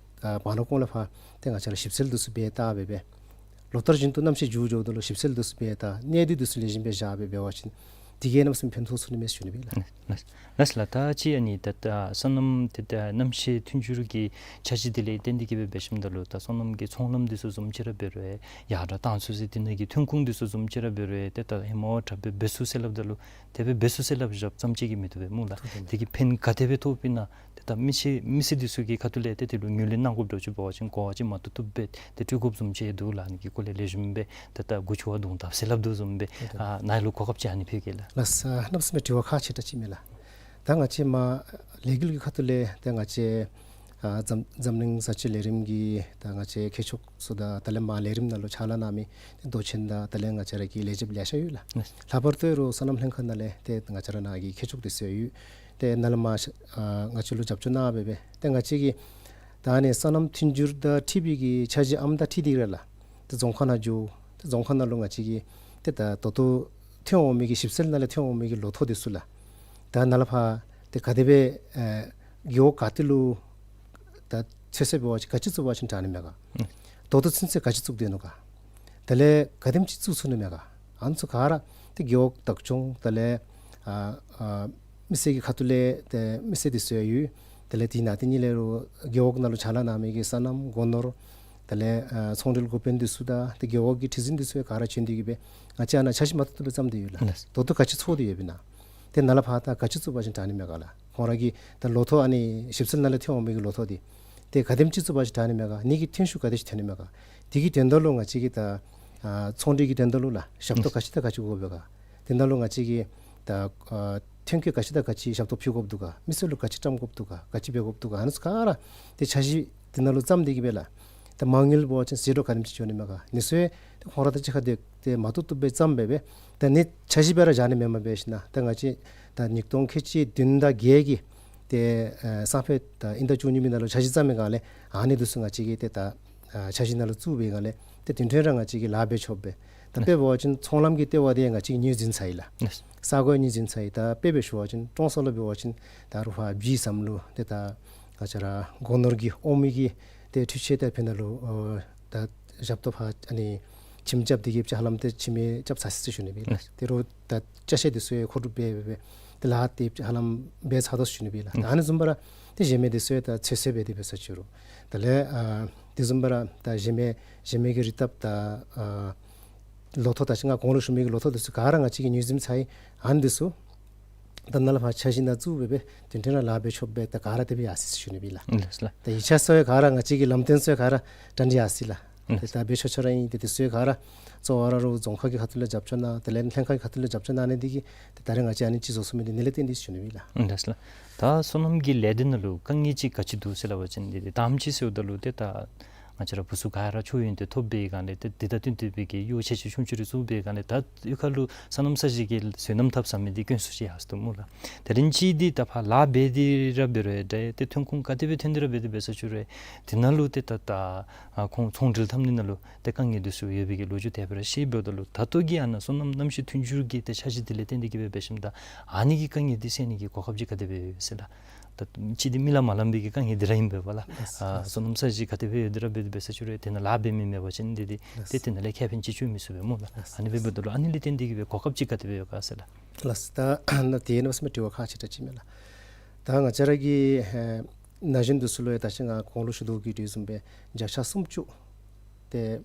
ཨ་བར་ན་ཁོང་ལས་ཕར་ཏེ་ང་བཅས་ར་ཞིབ་འཚོལ་འདི་ཚུ་འབད་བལྟ་སྦེ་སྦེ་ལོ་ལྟར་བཞིན་དུ་གནམ་གཤིས་འགྱུར་འགྱོཝ་ད་ལུ་ཞིབ་འཚོལ་འདི་ཚུ་འབད་བལྟ་གནས་སྡུད་འདི་ཚུ་ལེགས་ཤོམ་སྦེ་བཞག་སྦེ་འབད་བ་ཅིན་དེ་གིས་གནམ་མེད་ས་མེད་ཕན་ཐོགས་ཚུགས་ནི་མས་ཟེར་ཞུ་ནི་སྦེ་ལགས། ལགས་ལགས་ལགས་ལགས། ད་ཅི་ཨ་ནི་ད་ད་སོ་ནམ་ཏེ་ད་གནམ་གཤིས་མཐུན་འགྱུར་གྱི་འཆར་གཞི་འདི་ལས་བརྟེན་ཏེ་གི་སྦེ་འབད་ཞིནམ་ད་ལུ་ད་སོ་ནམ་གྱི་ཚོང་ལམ་འདི་ཚུ་བཟུམ་ཅིག་ར་འབད་རུང་ཡར་དྲག་བཏང་ཚུགས་ཟེར་དེ་ནང་གི་ཐོན་ཁུངས་འདི་ཚུ་བཟུམ་ཅིག་ར་འབད་རུང་ཏེ་ད་ཧེ་མ་བ་དྲག་སྦེ་འབད་ཚུགས་ཟེར་སླབ་ད་ལུ་དེ་སྦེ་འབད་ཚུགས་ཟེར་སླབ་བཞགཔ་ཙམ་ཅིག་གིས་མི་བཏུབ་པས་སྨོ་ལགས། ཐུགས་དེ་གིས་ཕན་ག་དེ་སྦེ་ཐོགསཔ་ཨིན་ན། ཏེ་ད་མི་སེར་མི་སེར་འདི་ཚུ་གི་ཁ་ཐུག་ལས་ཏེ་དེ་ལུ་ངོས་ལེན་གནང་དགོཔ་འདྲཝ་ཅིག་འབད་བ་ཅིན་གོ་བ་ཅིག་མ་ཐོབ་ཐོབ་སྦེ་ཏེ་སྤྲོད་དགོཔ་བཟུམ་ཅིག་འདུག་ལགས། ཨ་ནི་གི་སྐོར་ལས་ལེགས་ཤོམ་སྦེ་ཏེ་ད་མགུ་ཆུ་བར་མདུང་བརྡབ་ཟེར་སླབ་དོ་བཟུམ་སྦེ་ཨ་ནཱ་ལུ་གོ་སྐབས་ཅིག་ཨ་ནི་ཕུལ་གེ་ལགས། ལགས་སོ། གནམ་མེད་ས་མེད་དྲི་བ་ཁག་ཆེ་དྲགས་ཅིག་མས་ལགས། ད་ང་བཅས་མར་ལས་འགུལ་གྱི་ཁ་ཐུག་ལས་ཏེ་ང་བཅས་ཨ་འཛམ་འཛམ་གླིང་བཟའ་སྤྱོད་ལས་རིམ་གྱི་ད་ང་བཅས་མཁས་མཆོག་ཚུ་དང་དེ་ལས་མར་ལས་རིམ་ནང་ལུ་ཕྱག་ལཱ་གནང་མི་ཏེ་མདོ་ཆེན་དང་དེ་ལས་ང་བཅས་ར་གི་ལས་བྱེདཔ་ལེ་ཤ་ཡོད་ལགས། ལགས། ལྷག་པར་དུ་རུང་སོ་ནམ་ལྷན་ཁག་ནང་ལས་ཏེ་ང་བཅས་ར་ནཱ་གི་མཁས་མཆོག་འདི་ཚུ་ཡོད། ཏེ་ནཱ་ལས་མར་ཨ་ང་བཅས་ལུ་རྒྱབ་སྐྱོར་གནང་སྦེ་སྦེ་ཏེ་ང་བཅས་ཀྱིས་ད་ཨ་ནི་སོ་ནམ་མཐུན་འགྱུར་དང་འཁྲིལ་བའི་གི་འཆར་གཞི་ཨམ་དང་འཁྲིལ་ཏེ་ར་ལགས། ཏེ་རྫོང་ཁག་ནང་འགྱོ། ཏེ་རྫོང་ཁག་ནང་ལུ་ང་བཅས་ཀྱིས་ཏེ་ད་ད་ལྟོ་ཐོན་འོང་མི་གི་ཞིབ་འཚོལ་ནང་ལས་ཐོན་འོང་མི་གི་ལོ་ཐོག་འདི་ཚུ་ལགས། ད་ནཱ་ལས་ཕར་ཏེ་ག་དེ་སྦེ་ཨེ་རྒེད་འོག་ག་ཏེ་ལུ་ད་ཚོད་བསྲེ་འབད་བ་ཅིན་ག་ཅི་བཙུགས་པ་ཅིན་དྲག་ནི་མས་ག། ཨུམ། ད་ལྟོ་ཚུན་ཚོད་ག་ཅི་བཙུགས་སྡོད་ནུག་ག། དེ་ལས་ག་དེམ་ཅིག་བཙུགས་ཚུགས་ནི་མས་ག། ཨ་ནི་ཚུ་ག་ར་ཏེ་རྒེད་འོག་བདག་སྐྱོང་དེ་ལས་ཨ་ཨ་མི་སེར་གྱི་ཁ་ཐུག་ལས་ཏེ་མི་སེར་འདི་ཚུ་ཡང་ཡོད། དེ་ལས་དེ་ནང་དེ་ནང་ལས་རུང་རྒེད་འོག་ནང་ལུ་ཕྱག་ལཱ་གནང་མི་གི་སོ་ནམ་སྒོ་ནོར་ དེ་ལས་ཨ་ཚོང་འབྲེལ་འགོ་དཔོན་འདི་ཚུ་དང་ཏེ་རྒེད་འོག་གི་ཁྲི་འཛིན་འདི་ཚུ་ཡང་ག་ར་བྱོན་ཏེ་གི་སྦེ་ང་བཅས་ཨ་ནཱ་འཆར་གཞི་མ་ཐོབ་ཐོབ་སྦེ་བརྩམས་ཏེ་ཡོད་ལགས། ལགས། ད་ལྟོ་ག་ཅི་ཚོར་ཏེ་ཡོད་པས་ན། ཏེ་ནཱ་ལས་ཕར་ད་ག་ཅི་བཙུགས་པ་ཅིན་དྲག་ནི་མས་ག་ལགས། ཁོང་ར་གི་ད་ལོ་ཐོག་ཨ་ནི་ཞིབ་འཚོལ་ནང་ལས་ཐོན་འོང་མི་གི་ལོ་ཐོག་འདི་ཏེ་ག་དེམ་ཅིག་བཙུགས་པ་ཅིན་དྲག་ནི་མས་ག། ཨ་ནི་གི་ཐོན་ཤུགས་ག་དེ་ཅིག་ཐོན་ནི་མས་ག། དེ་གི་དོན་དག་ལུ་ང་བཅས་ཀྱིས་ད་ཨ་ཚོང་འབྲེལ་གྱི་དོན་དག་ལུ་ལགས་ཞབས་ཏོག་ག་ཅི་དང་ག་ཅི་དགོ་པས་ག། དེ་ནང་ལུ་ང་བཅས་ཀྱིས་ད་ཨ་ཐོན་སྐྱེད་ག་ཅི་དང་ག་ཅི་ཞབས་ཏོག་ཕུལ་དགོཔ་འདུག་ག། མི་སེར་ལུ་ག་ཅི་བཀྲམ་དགོཔ་འདུག་ག། ག་ཅི་འབད་དགོཔ་འདུག་ག། ཨ་ནི་ཚུ་ག་ར་ཏེ་འཆར་གཞི་དེ་ནང་ལུ་བརྩམས་ཏེ་གི་སྦེ་ལགས། ད་མ་དངུལ་འབད་བ་ཅིན་ཟད་འགྲོ་ག་དེམ་ཅིག་འགྱོ་ནི་མས་ག། ཨ་ནི་ཚུ་ཏེ་ཁོང་ར་དང་གཅིག་ཁར་ཏེ་ཏེ་མ་བཏུབ་བཏུབ་སྦེ་བརྩམས་སྦེ་སྦེ་ད་ཨ་ནི་འཆར་གཞི་སྦེ་ར་བཞག་ནི་མེན་པར་འབད་ཞིན་ན་ད་ང་བཅས་ད་ཉིས་སྟོང་ཁལ་གཅིག་བདུན་དང་བརྒྱད་ཀྱི་ཏེ་ཨ་སང་ཕོད་ད་དབྱིན་ཟླ་བཅུ་གཉིས་པའི་ནང་ལུ་འཆར་གཞི་བརྩམས་པའི་སྒང་ལས་ཨ་ནི་འདི་ཚུ་ང་བཅས་ཀྱིས་ཏེ་ད་ཨ་འཆར་གཞི་ནང་ལུ་བཙུགས་པའི་སྒང་ལས་ཏེ་དེ་འཕྲོ་ར་ང་བཅས་ཀྱིས་ལཱ་འབད་ཆོགཔ་སྦེ། ད་དཔེ་འབད་བ་ཅིན་ཚོང་ལམ་གྱི་ལྟེ་བ་འདི་ང་བཅས་ཀྱིས་ངོས་འཛིན་ཚར་ཡི་ལགས། ལགས། ས་གོ་ངོས་འཛིན་ཚར་ཡི། ད་དཔེ་སྦེ་ཞུ་བ་ཅིན་ཀྲོང་གསར་ལུ་འབད་བ་ཅིན་ད་རུང་ཕར་བི་ཟམ་ལུ་ཏེ་ད་ང་བཅས་ར་སྒོ་ནོར་གྱི་ཨོ་མི་གི་ཏེ་འཕྲུལ་ཆས་ཏེ་ཕར་ནང་ལུ་ཨོ་ད་ཞབས་ཏོག་ཕར་ཨ་ནི་ཁྱིམ་རྐྱབ་སྟེ་གི་ཧ་ལམ་ཏེ་ཁྱིམ་རྐྱབ་ཚར་ཅི་ཟེར་ཞུ་ནི་སྦེ་ལགས། ལགས། དེ་རུང་ད་ཅ་ཆས་འདི་ཚུ་ཡང་མཁོ་སྒྲུབ་འབད་འབད་འབད་ཏེ་ལཱ་འདི་ཧ་ལམ་འབད་ཚར་དོ་ཟེར་ཞུ་ནི་སྦེ་ལགས། ལགས། ད་ཨ་ནི་བཟུམ་སྦེ་ར་ཏེ་གཞན་མི་འདི་ཚུ་ཡང་ད་ཚོད་བསྲེ་འབད་དེ་འབད་ས་ཅིག་རུང་དེ་ལས་ཨ་དེ་བཟུམ་སྦེ་ར་ད་གཞན་མི་གཞན་མི་གི་རིག་སྟོབས་ད་ཨ་ལོ་ཐོག་ད་ཅི་ང་གོང་ལུ་ཞུ་མི་གི་ལོ་ཐོག་འདི་ཚུ་ག་ར་ང་བཅས་ཀྱིས་ངོས་འཛིན་ཚར་ཡི། ཨ་ནི་འདི་ཚུ་ད་ནཱ་ལས་ཕར་འཆར་གཞི་ནང་བཙུགས་སྦེ་སྦེ་དེ་འཕྲོ་ར་ལཱ་འབད་ཆོགཔ་སྦེ་ད་ག་ར་དེ་སྦེ་ཡར་སོ་ཡི་ཟེར་ཞུ་ནི་སྦེ་ལགས། ལགས་ལགས། ད་ཡིག་ཆ་ཚུ་ཡང་ག་ར་ང་བཅས་ཀྱི་ལམ་སྟོན་ཚུ་ཡང་ག་ར་དྲང་སྟེ་ཡར་སོ་ཡི་ལགས། ལགས། ཏེ་ད་འབད་ཆོག་ཆོ་ར་ཨིན། ཏེ་དེ་ཚུ་ཡང་ག་ར་གཙོ་བོ་ར་རུང་རྫོང་ཁག་གི་ཁ་ཐུག་ལས་རྒྱབ་སྐྱོར་གནང་དེ་ལས་ལྷན་ཁག་གི་ཁ་ཐུག་ལས་རྒྱབ་སྐྱོར་གནང་ནི་འདི་གིས་ཏེ་ད་རེས་ང་བཅས་ཨ་ནི་ཅིག་བཟོ་ཚུགས་མི་འདི་ཨ་ནི་ལས་བརྟེན་ཏེ་ཟེར་ཞུ་ནི་སྦེ་ལགས། ལགས་ལགས། ད་སོ་ནམ་གྱི་ལས་སྡེ་ནང་ལུ་དཀའ་ངལ་ཅིག་ག་ཅི་འདུག་ཟེར་སླབ་པ་ཅིན་འདི་ཏེ་དང་པ་ཅིག་ཟེརཝ་ད་ལུ་ཏེ་ད་ང་བཅས་ར་བུ་ཚུ་ག་ར་མཆོག་ཡོན་ཏན་ཐོབ་པའི་སྒང་ལས་ཏེ་འདི་དང་བསྟུན་ཏེ་སྦེ་གི་གཡོག་ཆས་ཅིག་ཆུང་ཆུང་རེ་བཙུགས་པའི་སྒང་ལས་ད་གཡུས་ཁ་ལུ་སོ་ནམ་ས་གཞི་གི་སོ་ནམ་འཐབ་ཟ་མི་འདི་དཀོན་སུ་ཅིག་ཡར་སོ་འདུག་སྨོ་ལགས། དེ་རིང་ཅིག་འདི་ད་ཕར་ལཱ་འབད་དེ་ར་འབད་རུང་ཡང་འདྲ་ཏེ་ཐོན་ཁུངས་ག་དེ་སྦེ་ཐོན་ཏེ་ར་འབད་དེ་འབད་ས་ཅིག་རུང་ཡང་དེ་ནང་ལུ་ཏེ་ད་ད་ཨ་ཁོང་ཚོང་འབྲེལ་འཐབ་ནི་ནང་ལུ་ཏེ་དཀའ་ངལ་འདི་ཚུ་ཡོད་པའི་གི་ལོ་རྒྱུས་དེ་སྦེ་ར་ཤེས་འབདཝ་ད་ལུ་ད་ལྟོ་གི་ཨ་ནཱ་སོ་ནམ་གནམ་གཤིས་མཐུན་འགྱུར་གྱི་ཏེ་འཆར་གཞི་འདི་ལས་བརྟེན་ཏེ་གི་སྦེ་འབད་ཞིནམ་ད་ཨ་ནི་གི་དཀའ་ངལ་འདི་སེལ་ནི་གི་གོ་སྐབས་ཅིག་ག་དེ་སྦེ་ཡོད་ཟེར་ལགས། ད་ཅི་འདི་མི་ལ་མ་ལངམ་པའི་གི་དཀའ་ངལ་འདི་ར་ཨིན་པས་ལགས། ལགས། ཨ་ལགས། སོ་ནམ་ས་གཞི་ག་དེ་སྦེ་ཡོད་དེ་ར་འབད་དེ་འབད་ས་ཅིག་རུང་ཡང་དེ་ནང་ལཱ་འབད་མི་མེད་པ་ཅིན་འདི་འདི་ལགས། ཏེ་དེ་ནང་ལས་ཁེ་ཕན་ཅིག་ཅིག་མི་ཚུགས་པས་སྨོ་ལགས། ལགས། ཨ་ནི་འབདཝ་ད་ལུ་ཨ་ནི་ལས་བརྟེན་ཏེ་གི་སྦེ་གོ་སྐབས་ཅིག་ག་དེ་སྦེ་ཡོད་ག་ཟེར་ལགས། ལགས། ད་ནཱ་དེ་ནང་སེམས་དྲི་བ་ཁག་ཆེ་དྲགས་ཅིག་མས་ལགས། ད་ང་བཅས་ར་གི་ཨེ་ན་གཞོན་འདི་ཚུ་ལུ་ཡང་ད་ཅི་ང་གོང་ལུ་ཞུ་དོ་གི་དེ་བཟུམ་སྦེ་བརྒྱ་ཆ་སུམ་ཅུ་ཏེ་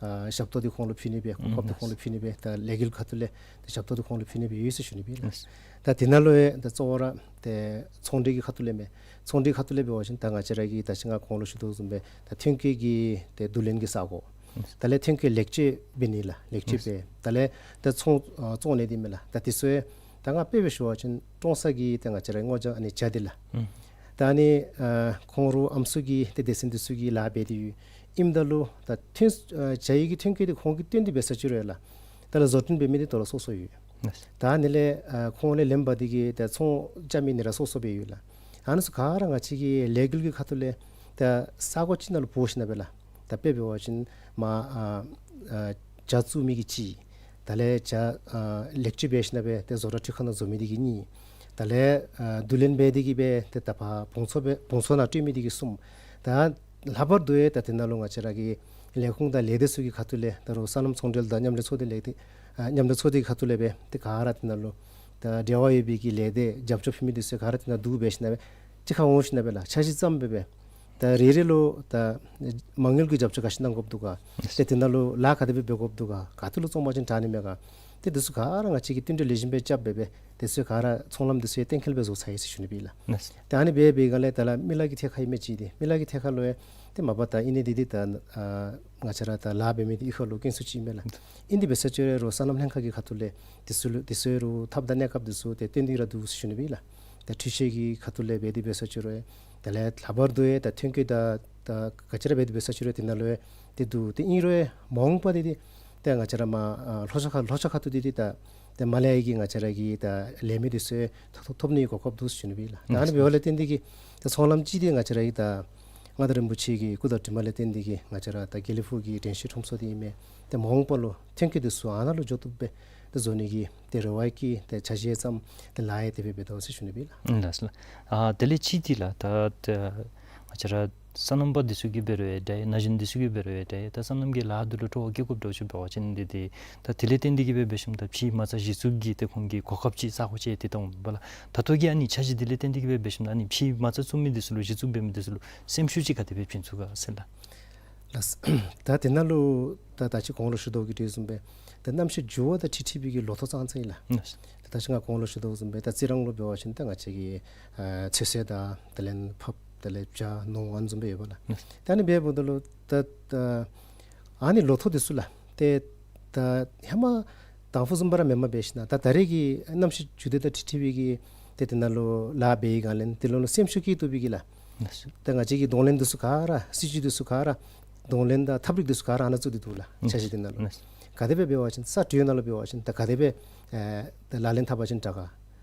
ཨ་ཞབས་ཏོག་འདི་ཁོང་ལུ་ཕུལ་ནི་སྦེ་གོ་སྐབས་འདི་ཁོང་ལུ་ཕུལ་ནི་སྦེ་ད་ལས་འགུལ་ཁ་ཐུག་ལས་ཏེ་ཞབས་ཏོག་འདི་ཁོང་ལུ་ཕུལ་ནི་སྦེ་ཡོད་ཟེར་ཞུ་ནི་སྦེ་ལགས། ད་དེ་ནང་ལུ་ཡང་ད་གཙོ་བོ་ར་ཏེ་ཚོང་འབྲེལ་གྱི་ཁ་ཐུག་ལས་མས། ཚོང་འབྲེལ་ཁ་ཐུག་ལས་འབད་བ་ཅིན་ད་ང་བཅས་ར་གི་ད་ཅི་ང་གོང་ལུ་ཞུ་དོ་བཟུམ་སྦེ་ད་ཐོན་སྐྱེད་ཀྱི་ཏེ་བསྡུ་ལེན་གྱི་ས་གོ་དེ་ལས་ཐོན་སྐྱེད་ལེགས་བཅོས་འབད་ནི་ལགས། ལེགས་བཅོས་འབད་དེ་ལས་ད་ཚོང་ཨ་བཙོང་ནི་འདི་མས་ལགས། ད་དེ་ཚུ་ཡང་ད་ང་དཔེ་སྦེ་ཞུ་བ་ཅིན་ཀྲོང་གསར་གྱི་ད་ང་བཅས་ར་སྔོ་ལྗང་ཨ་ནི་ཇ་འདི་ལགས། ད་ཨ་ནི་ཨ་ཁོང་ར་ཨམ་སྲུ་གི་ཏེ་སྡེ་ཚན་འདི་ཚུ་གིས་ལཱ་འབད་དེ་ཡོད། ཨིནམ་ད་ལུ་ད་ཐོན་ཨ་ཇ་ཡི་གི་ཐོན་སྐྱེད་འདི་ཁོང་གིས་བཏོན་ཏེ་འབད་ས་ཅིག་རུང་ཡང་ལགས། ད་ལགས་བཟོ་སྐྲུན་འབད་མི་འདི་ད་ལགས་སོ་སོ་ཡོད། ད་ཨ་ནི་ལས་ཨ་ཁོང་ལས་ལེན་པ་འདི་གིས་ད་ཚོང་རྐྱབ་མི་འདི་ར་སོ་སོ་སྦེ་ཡོད་ལགས། ཨ་ནི་ཚུ་ག་ར་ང་བཅས་ཀྱི་ལས་འགུལ་གྱི་ཁ་ཐུག་ལས་ད་ས་གོ་ཅིག་ནང་ལུ་འབོ་ཞིན་ན་སྦེ་ལགས། ད་དཔེ་འབད་བ་ཅིན་མར་ཨ་ཨ་ཇ་བཙུགས་མི་གིས་གཅིག། དེ་ལས་ཇ་ཨ་ལེགས་བཅོས་འབད་ཞིན་ན་སྦེ་ཏེ་བཟོ་གྲྭ་འཕྲུལ་ཁང་ནང་བཟོ་མི་འདི་གིས་གཉིས། དེ་ལས་ཨ་བསྡུ་ལེན་འབད་དེ་གི་སྦེ་ཏེ་ད་ཕར་བང་མཛོད་སྦེ་བང་མཛོད་ནང་སྤྲོད་མི་འདི་གིས་གསུམ། ད་ལྷག་པར་དུ་ཡང་ད་དེ་ནང་ལུ་ང་བཅས་ར་གི་ལས་ཁུངས་དང་ལས་སྡེ་ཚུ་གི་ཁ་ཐུག་ལས་ད་རུང་སོ་ནམ་ཚོང་འབྲེལ་དང་མཉམ་ལས་ཚོགས་སྡེ་ལས་སྡེ་ཨ་མཉམ་ལས་ཚོགས་སྡེ་གི་ཁ་ཐུག་ལས་སྦེ་ཏེ་ག་ར་དེ་ནང་ལུ་ད་འབྲེལ་བ་ཡོད་པའི་གི་ལས་སྡེ་རྒྱབ་སྐྱོར་ཕུལ་མི་འདི་ཚུ་ག་ར་དེ་ནང་འདུ་སྦེ་ཞིན་ན་སྦེ་གཅིག་ཁར་འོང་ཞིན་ན་སྦེ་ལགས་འཆར་གཞི་བརྩམས་སྦེ་སྦེ་ད་རེ་རེ་ལུ་ད་མ་དངུལ་གྱི་རྒྱབ་སྐྱོར་ག་ཅི་གནང་དགོཔ་འདུག་ག། ཏེ་དེ་ནང་ལུ་ལཱ་ག་དེ་སྦེ་འབད་དགོཔ་འདུག་ག། ག་ཏེ་ལུ་བཙོང་པ་ཅིན་དྲག་ནི་མས་ག། ཏེ་འདི་ཚུ་ག་ར་ང་བཅས་ཀྱིས་བསྟུན་གྲོས་ལེགས་ཤོམ་སྦེ་རྐྱབ་སྦེ་སྦེ་འདི་ཚུ་ག་ར་ཚོང་ལམ་འདི་ཚུ་ཡང་གཏན་འཁེལ་སྦེ་བཟོ་ཚར་ཡི་ཟེར་ཞུ་ནི་སྦེ་ལགས། ལགས། ཏེ་ཨ་ནི་སྦེ་འབད་བའི་སྒང་ལས་ད་ལགས་མི་ལག་གི་ཐད་ཁར་ཨིན་མས་གཅིག་འདི་མི་ལག་གི་ཐད་ཁར་ལུ་ཡང་ཏེ་མ་པ་ད་ཨིན་ནི་འདི་འདི་ད་ཨ་ང་བཅས་ར་ད་ལཱ་འབད་མི་འདི་གཡུས་ཁ་ལུ་དཀོན་སུ་ཅིག་ཨིན་མས་ལགས། ཨིན་ཏེ་འབད་ས་ཅིག་རུང་སོ་ནམ་ལྷན་ཁག་གི་ཁ་ཐུག་ལས་འདི་ཚུ་ལུ་འདི་ཚུ་རུང་ཐབས་དང་གནས་སྐབས་འདི་ཚུ་ཏེ་བཏོན་ཏེ་ར་འདུག་ཟེར་ཞུ་ནི་སྦེ་ལགས། ད་འཕྲུལ་ཆས་ཀྱི་ཁ་ཐུག་ལས་འབད་དེ་འབད་ས་ཅིག་རུང་ཡང་དེ་ལས་ལྷག་པར་དུ་ཡང་ད་ཐོན་སྐྱེད་ད་ད་ག་ཅི་ར་འབད་དེ་འབད་ས་ཅིག་རུང་ཡང་དེ་ནང་ལུ་ཡང་ཏེ་འདུག། ཏེ་ཨིན་རུང་ཡང་མ་འོངས་པ་འདི་འདི་ཏེ་ང་བཅས་ར་མར་ཨ་ལྷོ་ཕྱོགས་ཁ་ལྷོ་ཕྱོགས་ཁ་ཐུག་འདི་འདི་ད་ཏེ་མར་ལས་ཡར་གྱི་ང་བཅས་ར་གི་ད་ལས་མི་འདི་ཚུ་ཐོབ་ཐོབ་ཐོབ་ནི་གི་གོ་སྐབས་འདུག་ཟེར་ཞུ་ནི་སྦེ་ལགས། ད་ཨ་ནི་འབདཝ་ལས་བརྟེན་ཏེ་གི་ད་ཚོང་ལམ་ཅིག་འདི་ང་བཅས་ར་གི་ད་མངའ་བདག་རིན་པོ་ཆེ་གི་སྐུ་དྲིན་ལས་བརྟེན་ཏེ་གི་ང་བཅས་ར་ད་དགེ་ལེགས་ཕུག་གི་དྲན་ཤེས་ཁྲོམ་ཚོགས་འདི་ཨིན་མས། ཏེ་མ་འོངས་པ་ལུ་ཐོན་སྐྱེད་འདི་ཚུ་ཨ་ནཱ་ལུ་འགྱོ་བཏུབ་སྦེ་ཏེ་བཟོ་ནི་གི་ཏེ་རེ་བ་བསྐྱེད་ཏེ་འཆར་གཞི་བརྩམས་ཏེ་ལཱ་ཡང་དེ་སྦེ་འབད་དོ་ཟེར་ཞུ་ནི་སྦེ་ལགས། ལགས་ལགས། ཨ་དེ་ལས་ཅིག་འདི་ལགས་ད་ད་ང་བཅས་ར་སོ་ནམ་པ་འདི་ཚུ་གིས་འབད་རུང་ཡང་འདྲ་ན་གཞོན་འདི་ཚུ་གིས་འབད་རུང་ཡང་འདྲ་ད་སོ་ནམ་གྱི་ལཱ་འདི་ལུ་སྤྲོ་བ་བསྐྱེད་དགོཔ་འདྲཝ་ཅིག་འབད་བ་ཅིན་འདི་འདི་ད་དེ་ལས་བརྟེན་ཏེ་གི་སྦེ་འབད་ཞིནམ་ད་ཕྱིའི་མ་རྩ་གཞི་བཙུགས་ཀྱི་ཏེ་ཁོང་གི་གོ་སྐབས་ཅིག་ས་གོ་ཅིག་ཡང་ཏེ་ད་འོངམ་ད་ལགས་ད་ལྟོ་གི་ཨ་ནི་འཆར་གཞི་འདི་ལས་བརྟེན་ཏེ་གི་སྦེ་འབད་ཞིནམ་ད་ཨ་ནི་ཕྱིའི་མ་རྩ་བཙུགས་མི་འདི་ཚུ་ལུ་གཞི་བཙུགས་འབད་མི་འདི་ཚུ་ལུ་སེམས་ཤུགས་ཅིག་ག་དེ་སྦེ་བྱིན་ཚུགས་ག་ཟེར་ལགས། ལགས། ད་དེ་ནང་ལུ་ད་ད་ཅི་གོང་ལུ་ཞུ་དོ་གི་དེ་བཟུམ་སྦེ་ད་གནམ་གཤིས་འགྱུར་བ་དང་འཁྲིལ་འཁྲིལ་བའི་གི་ལོ་ཐོག་ཙང་ཙང་ཨིན་ལགས། ལགས། ད་ད་ཅི་ང་གོང་ལུ་ཞུ་དོ་བཟུམ་སྦེ་ད་རྩི་རང་ལུ་འབད་བ་ཅིན་ད་ང་བཅས་ཀྱི་ཨ་ཚོད་བསྲེ་དང་དེ་ལས་ཕགཔ་དེ་ལས་བྱ་ནོར་ཨ་ནི་བཟུམ་སྦེ་ཡོདཔ་ལགས། ལགས། ད་ཨ་ནི་འབདཝ་ད་ལུ་ད་ད་ཨ་ནི་ལོ་ཐོག་འདི་ཚུ་ལགས། ཏེ་ད་ཧེ་མ་དང་ཕུ་བཟུམ་སྦེ་ར་མེནམ་འབད་ཞིན་ན་ད་ད་རེས་ཀྱི་གནམ་གཤིས་འགྱུར་ལྡོག་དང་འཁྲིལ་འཁྲིལ་བའི་གི་ཏེ་དེ་ནང་ལུ་ལཱ་འབད་བའི་སྒང་ལས་དེ་ལུ་ལུ་སེམས་ཤུགས་བསྐྱེད་བཏུབ་པའི་གི་ལགས། ལགས། ད་ང་བཅས་ཀྱི་གདོང་ལེན་འདི་ཚུ་ག་ར་སྲིད་བྱུས་འདི་ཚུ་ག་ར་གདོང་ལེན་དང་ཐབས་རིག་འདི་ཚུ་ག་ར་ཨ་ནཱ་བཙུགས་ཏེ་འདུག་ལགས། ལགས། འཆར་གཞི་འདི་ནང་ལུ། ལགས། ག་དེ་སྦེ་འབད་བ་ཅིན་ས་འབྲུ་ནང་ལུ་འབད་བ་ཅིན་ད་ག་དེ་སྦེ་ཨེ་ད་ལག་ལེན་འཐབ་པ་ཅིན་དྲག་ག།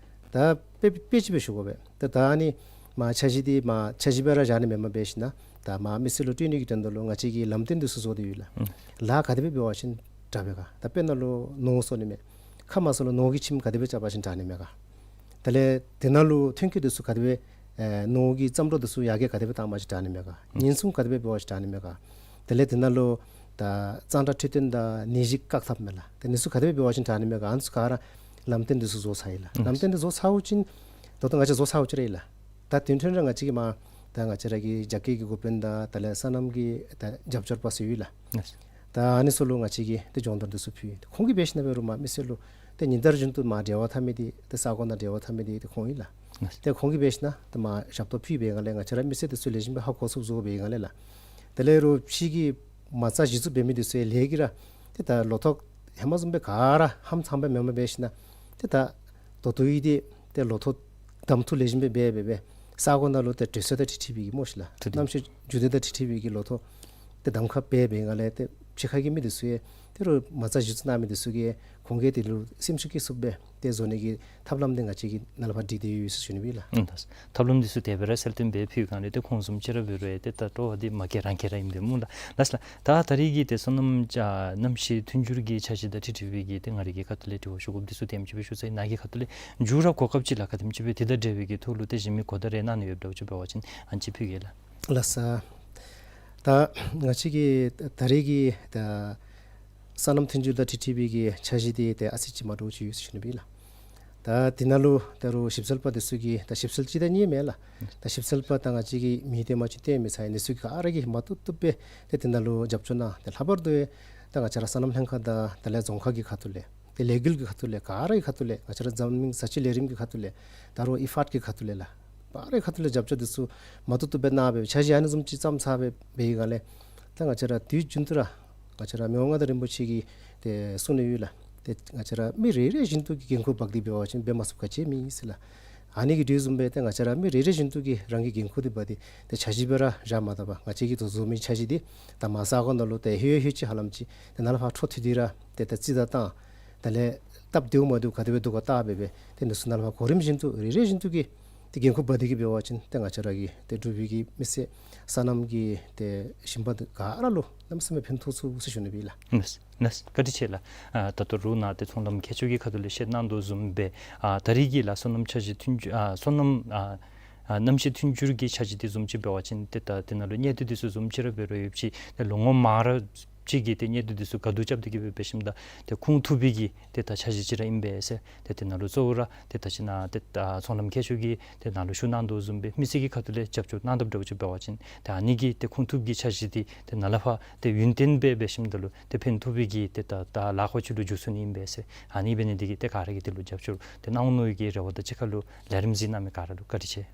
ད་དཔེ་དཔེ་ཅིག་སྦེ་ཞུ་དགོ་པས། ད་ད་ཨ་ནི་མར་འཆར་གཞི་འདི་མར་འཆར་གཞི་སྦེ་ར་བཞག་ནི་མེནམ་འབད་ཞིན་ན་ད་མར་མི་སེར་ལུ་སྤྲོད་ནི་གི་དོན་དག་ལུ་ང་བཅས་ཀྱིས་ལམ་སྟོན་འདི་ཚུ་བཟོ་སྟེ་ཡོད་ལགས། ཨུམ། ལཱ་ག་དེ་སྦེ་འབད་བ་ཅིན་དྲག་པས་ག། ད་དཔེར་ན་ལུ་ནོར་གསོ་ནི་མས། ཁ་མ་གསོ་ལུ་ནོར་གྱི་ཁྱིམ་ག་དེ་སྦེ་རྐྱབ་པ་ཅིན་དྲག་ནི་མས་ག། དེ་ལས་དེ་ནང་ལུ་ཐོན་སྐྱེད་འདི་ཚུ་ག་དེ་སྦེ་ཨེ་ནོར་གྱི་རྩམ་དྲོད་འདི་ཚུ་ཡར་རྒྱས་ག་དེ་སྦེ་བཏང་པ་ཅིན་དྲག་ནི་མས་ག། ཨུམ། ཉེན་སྲུང་ག་དེ་སྦེ་འབད་བ་ཅིན་དྲག་ནི་མས་ག། དེ་ལས་དེ་ནང་ལུ་ད་གཙང་སྦྲ་འཕྲོད་བསྟེན་དང་ནད་གཞི་བཀག་ཐབས་མས་ལགས། དེ་འདི་ཚུ་ག་དེ་སྦེ་འབད་བ་ཅིན་དྲག་ནི་མས་ག། ཨ་ནི་ཚུ་ག་ར་ལམ་སྟོན་འདི་ཚུ་བཟོ་ཚར་ཡི་ལགས། ཨུམ། ལམ་སྟོན་འདི་བཟོ་ཚརཝ་ཅིག་ད་ལྟོ་ང་བཅས་བཟོ་ཚརཝ་ཅིག་ར་ཨིན་ལགས། ད་དེ་འཕྲོ་ར་ང་བཅས་ཀྱིས་མར་ད་ང་བཅས་ར་གི་རྒྱ་སྐྱེད་ཀྱི་འགོ་དཔོན་དང་དེ་ལས་སོ་ནམ་གྱི་ད་རྒྱབ་སྐྱོར་པ་ཚུ་ཡོད་ལགས། ལགས། ད་ཨ་ནི་ཚུ་ལུ་ང་བཅས་ཀྱིས་ཏེ་སྦྱོང་བརྡར་འདི་ཚུ་ཕུལ། ཁོང་གིས་འབད་ཞིན་ན་འབད་རུང་མར་མི་སེར་ལུ་ཏེ་ཉིན་ལྟར་བཞིན་དུ་མར་འབྲེལ་བ་འཐབ་མི་འདི་ཏེ་ས་གོ་ནང་འབྲེལ་བ་འཐབ་མི་འདི་ཏེ་ཁོང་ཨིན་ལགས། ལགས། ཏེ་ཁོང་གིས་འབད་ཞིན་ན་ཏེ་མར་ཞབས་ཏོག་ཕུལ་བའི་སྒང་ལས་ང་བཅས་ར་མི་སེར་འདི་ཚུ་ལེགས་ཤོམ་སྦེ་ཧ་གོ་ཚུགས་བཟོ་བའི་སྒང་ལས་ལགས། དེ་ལས་རུང་ཕྱི་གི་མ་རྩ་གཞི་བཙུགས་འབད་མི་འདི་ཚུ་ཡང་ལས་ཀྱི་ར་ཏེ་ད་ལོ་ཐོག་ཧེ་མ་བཟུམ་སྦེ་ག་ར་ཧ་ལམ་ཚངམ་སྦེ་མེནམ་འབད་ཞིན་ན་ཏེ་ད་ད་ལྟོ་ཡང་ཏེ་ཏེ་ལོ་ཐོག་གདམ་འཐུ་ལེགས་ཤོམ་སྦེ་འབད་འབད་འབད་ས་གོ་ནང་ལུ་ཏེ་དྲོད་ཚད་དང་འཁྲིལ་འཁྲིལ་བའི་གི་སྨོ་ཤིག་ལགས། ཏེ་གནམ་གཤིས་འགྱུར་ལྡོག་དང་འཁྲིལ་འཁྲིལ་བའི་གི་ལོ་ཐོག་ཏེ་གདམ་ཁ་འབད་འབད་སྒང་ལས་ཏེ་ཕྱི་ཁ་གི་མི་འདི་ཚུ་ཡང་ཏེ་རུང་མ་རྩ་གཞི་བཙུགས་གནང་མི་འདི་ཚུ་གིས་ཁོང་གིས་དེ་ལུ་སེམས་ཤུགས་བསྐྱེད་ཚུགསཔ་སྦེ་ཏེ་བཟོ་ནི་གི་ཐབས་ལམ་འདི་ང་བཅས་ཀྱིས་ནཱ་ལས་ཕར་སྒྲིག་སྟེ་ཡོད་ཟེར་ཞུ་ནི་ཨིན་ལགས། ཨུམ། ཐབས་ལམ་འདི་ཚུ་དེ་སྦེ་ར་གསལ་སྟོན་འབད་ཕུལ་སྒང་ལས་ཏེ་ཁོང་བཟུམ་ཅིག་ར་འབད་རུང་ཡང་ཏེ་ད་སྤྲོ་བ་འདི་མ་སྐྱེ་རང་སྐྱེ་ར་ཨིན་པས་སྨོ་ལགས། ལགས་ལགས། ད་ད་རེས་ཀྱི་ཏེ་སོ་ནམ་ཨ་གནམ་གཤིས་མཐུན་འགྱུར་གྱི་འཆར་གཞི་དང་འཁྲིལ་འཁྲིལ་བའི་གི་ཏེ་ང་རའི་གི་ཁ་ཐུག་ལས་དྲི་བ་ཞུ་དགོཔ་འདི་ཚུ་དེམ་ཅིག་སྦེ་ཞུ་ཚར་ཡི། ནཱ་གི་ཁ་ཐུག་ལས་མཇུག་ར་གོ་སྐབས་ཅིག་ལགས། ག་དེམ་ཅིག་སྦེ་དེ་དང་འབྲེལ་བའི་གི་ཐོག་ལུ་ཏེ་གཞན་མི་གོ་བརྡ་རེ་གནང་ནི་ཡོདཔ་འདྲཝ་ཅིག་འབད་བ་ཅིན་ཨ་ནི་ཅིག་ཕུལ་གེ་ལགས། ལགས་སོ། ད་ང་བཅས་ཀྱི་ད་རེས་ཀྱི་ད་སོ་ནམ་མཐུན་འགྱུར་དང་འཁྲིལ་འཁྲིལ་བའི་གི་འཆར་གཞི་འདི་ཏེ་ཨ་ཙི་ཅིག་མ་འདྲཝ་ཅིག་ཡོད་ཟེར་ཞུ་ནི་ཨིན་ལགས། ད་དེ་ནང་ལུ་ད་རུང་ཞིབ་འཚོལ་པ་འདི་ཚུ་གིས་ད་ཞིབ་འཚོལ་གཅིག་དང་གཉིས་མེན་ལགས། ད་ཞིབ་འཚོལ་པ་ད་ང་བཅས་ཀྱིས་མིང་དེ་མ་ཅིག་བཏོན་མི་ཚར་ཡི། འདི་ཚུ་ག་ར་གིས་མ་བཏུབ་བཏུབ་སྦེ་ཏེ་དེ་ནང་ལུ་རྒྱབ་སྐྱོར་གནང་། ཏེ་ལྷག་པར་དུ་ད་ང་བཅས་ར་སོ་ནམ་ལྷན་ཁག་དང་དེ་ལས་རྫོང་ཁག་གི་ཁ་ཐུག་ལས་ཏེ་ལས་འགུལ་གྱི་ཁ་ཐུག་ལས་ག་ར་གི་ཁ་ཐུག་ལས་ང་བཅས་ར་འཛམ་གླིང་བཟའ་བཅའ་ལས་རིམ་གྱི་ཁ་ཐུག་ལས་ད་རུང་ཨི་ཕཱཌ་ཀྱི་ཁ་ཐུག་ལས་ལགས། ག་ར་གི་ཁ་ཐུག་ལས་རྒྱབ་སྐྱོར་འདི་ཚུ་མ་བཏུབ་བཏུབ་སྦེ་གནང་སྦེ་འཆར་གཞི་ཨ་ནི་བཟུམ་ཅིག་བརྩམས་ཚར་སྦེ་འབད་བའི་སྒང་ལས་ད་ང་བཅས་ར་དུས་རྒྱུན་དུ་ར་ང་བཅས་ར་མི་དབང་མངའ་བདག་རིན་པོ་ཆེ་གིས་ཏེ་གསུང་ནི་ཡོད་ལགས། ཏེ་ང་བཅས་ར་མི་རེ་རེ་བཞིན་དུ་གིས་འགན་ཁུར་འབག་སྟེ་འབད་བ་ཅིན་འབད་མ་ཚུགསཔ་ག་ཅི་མེད་ཟེར་ལགས། ཨ་ནི་གི་དུས་བཟུམ་སྦེ་ཏེ་ང་བཅས་ར་མི་རེ་རེ་བཞིན་དུ་གིས་རང་གི་འགན་ཁུར་འདི་འབག་སྟེ་ཏེ་འཆར་གཞི་སྦེ་ར་བཞག་མ་ད་པར་ང་བཅས་ཀྱིས་ད་བཟོ་མི་འཆར་གཞི་འདི་ད་མར་ས་གོ་ནང་ལུ་ཏེ་ཧེ་ཧེ་ཅིག་ཧ་ལམ་ཅིག་ཏེ་ནཱ་ལས་ཕར་འཕྲོ་མཐུད་དེ་ར་ཏེ་ད་རྩིས་ད་བཏང་། དེ་ལས་སྟབས་བདེཝ་མ་བདེཝ་ག་དེ་སྦེ་འདུག་ག་བལྟ་སྦེ་སྦེ་ཏེ་འདི་ཚུ་ནཱ་ལས་ཕར་གོ་རིམ་བཞིན་དུ་རེ་རེ་བཞིན་དུ་གིས་ཏེ་འགན་ཁུར་འབག་སྟེ་གིས་འབད་བ་ཅིན་ཏེ་ང་བཅས་ར་གི་ཏེ་འབྲུག་པའི་གི་མི་སེར་སོ་ནམ་གྱི་ཏེ་ཞིང་པ་འདི་ག་ར་ལུ་གནམ་མེད་ས་མེད་ཕན་ཐོགས་ཚུགས་ཟེར་ཞུ་ནི་ཨིན་ལགས། ལགས་ལགས། བཀའ་དྲིན་ཆེ་ལགས། ཨ་ད་ལྟོ་རུང་ནཱ་ཏེ་ཚོང་ལམ་མཁས་མཆོག་གི་ཁ་ཐུག་ལས་བཤད་གནང་དོ་བཟུམ་སྦེ་ཨ་ད་རེས་ཀྱི་ལགས་སོ་ནམ་འཆར་གཞི་མཐུན་འགྱུར་ཨ་སོ་ནམ་ཨ་ཨ་གནམ་གཤིས་མཐུན་འགྱུར་གྱི་འཆར་གཞི་འདི་བཟུམ་ཅིག་འབད་བ་ཅིན་ཏེ་ད་དེ་ནང་ལུ་གནད་དོན་འདི་ཚུ་བཟུམ་ཅིག་ར་འབད་རུང་ཡོདཔ་ཅིག་ཏེ་ལོ་ངོ་མང་རབས་ཅིག་གི་ཏེ་གནད་དོན་འདི་ཚུ་ག་བསྡུར་རྐྱབ་སྟེ་གིས་སྦེ་འབད་ཞིནམ་ད་ཏེ་ཁུངས་ཐུབ་པའི་གི་ཏེ་ད་འཆར་གཞི་ཅིག་ར་ཨིན་པས་ཟེར། ཏེ་དེ་ནང་ལུ་གཙོ་བོ་ར་ཏེ་ད་ཅི་ནཱ་ཏེ་ད་ཚོང་ལམ་མཁས་མཆོག་གིས་དེ་ནང་ལུ་ཞུ་གནང་དོ་བཟུམ་སྦེ་མི་སེར་གྱི་ཁ་ཐུག་ལས་རྒྱབ་སྐྱོར་གནང་དཔ་འདྲཝ་ཅིག་འབད་བ་ཅིན་ཏེ་ཨ་ནི་གི་ཏེ་ཁུངས་ཐུབ་ཀྱི་འཆར་གཞི་འདི་ཏེ་ནཱ་ལས་ཕར་ཏེ་ཡུན་བརྟན་སྦེ་འབད་ཞིནམ་ད་ལུ་ཏེ་ཕན་ཐོགས་པའི་གི་ཏེ་ད་ད་ལཱ་ཁག་ཅིག་ལུ་འགྱུར་ཚུགས་ནི་ཨིན་པས་ཟེར། ཨ་ནི་འབད་ནི་འདི་གིས་ཏེ་ག་ར་གིས་དེ་ལུ་རྒྱབ་སྐྱོར་ཏེ་གནང་འོང་མནོ་བའི་གི་རེ་བ་དང་གཅིག་ཁར་ལུ་ལས་རིམ་གཟིགས་གནང་མི་ག་ར་ལུ་བཀའ་དྲིན་ཆེ།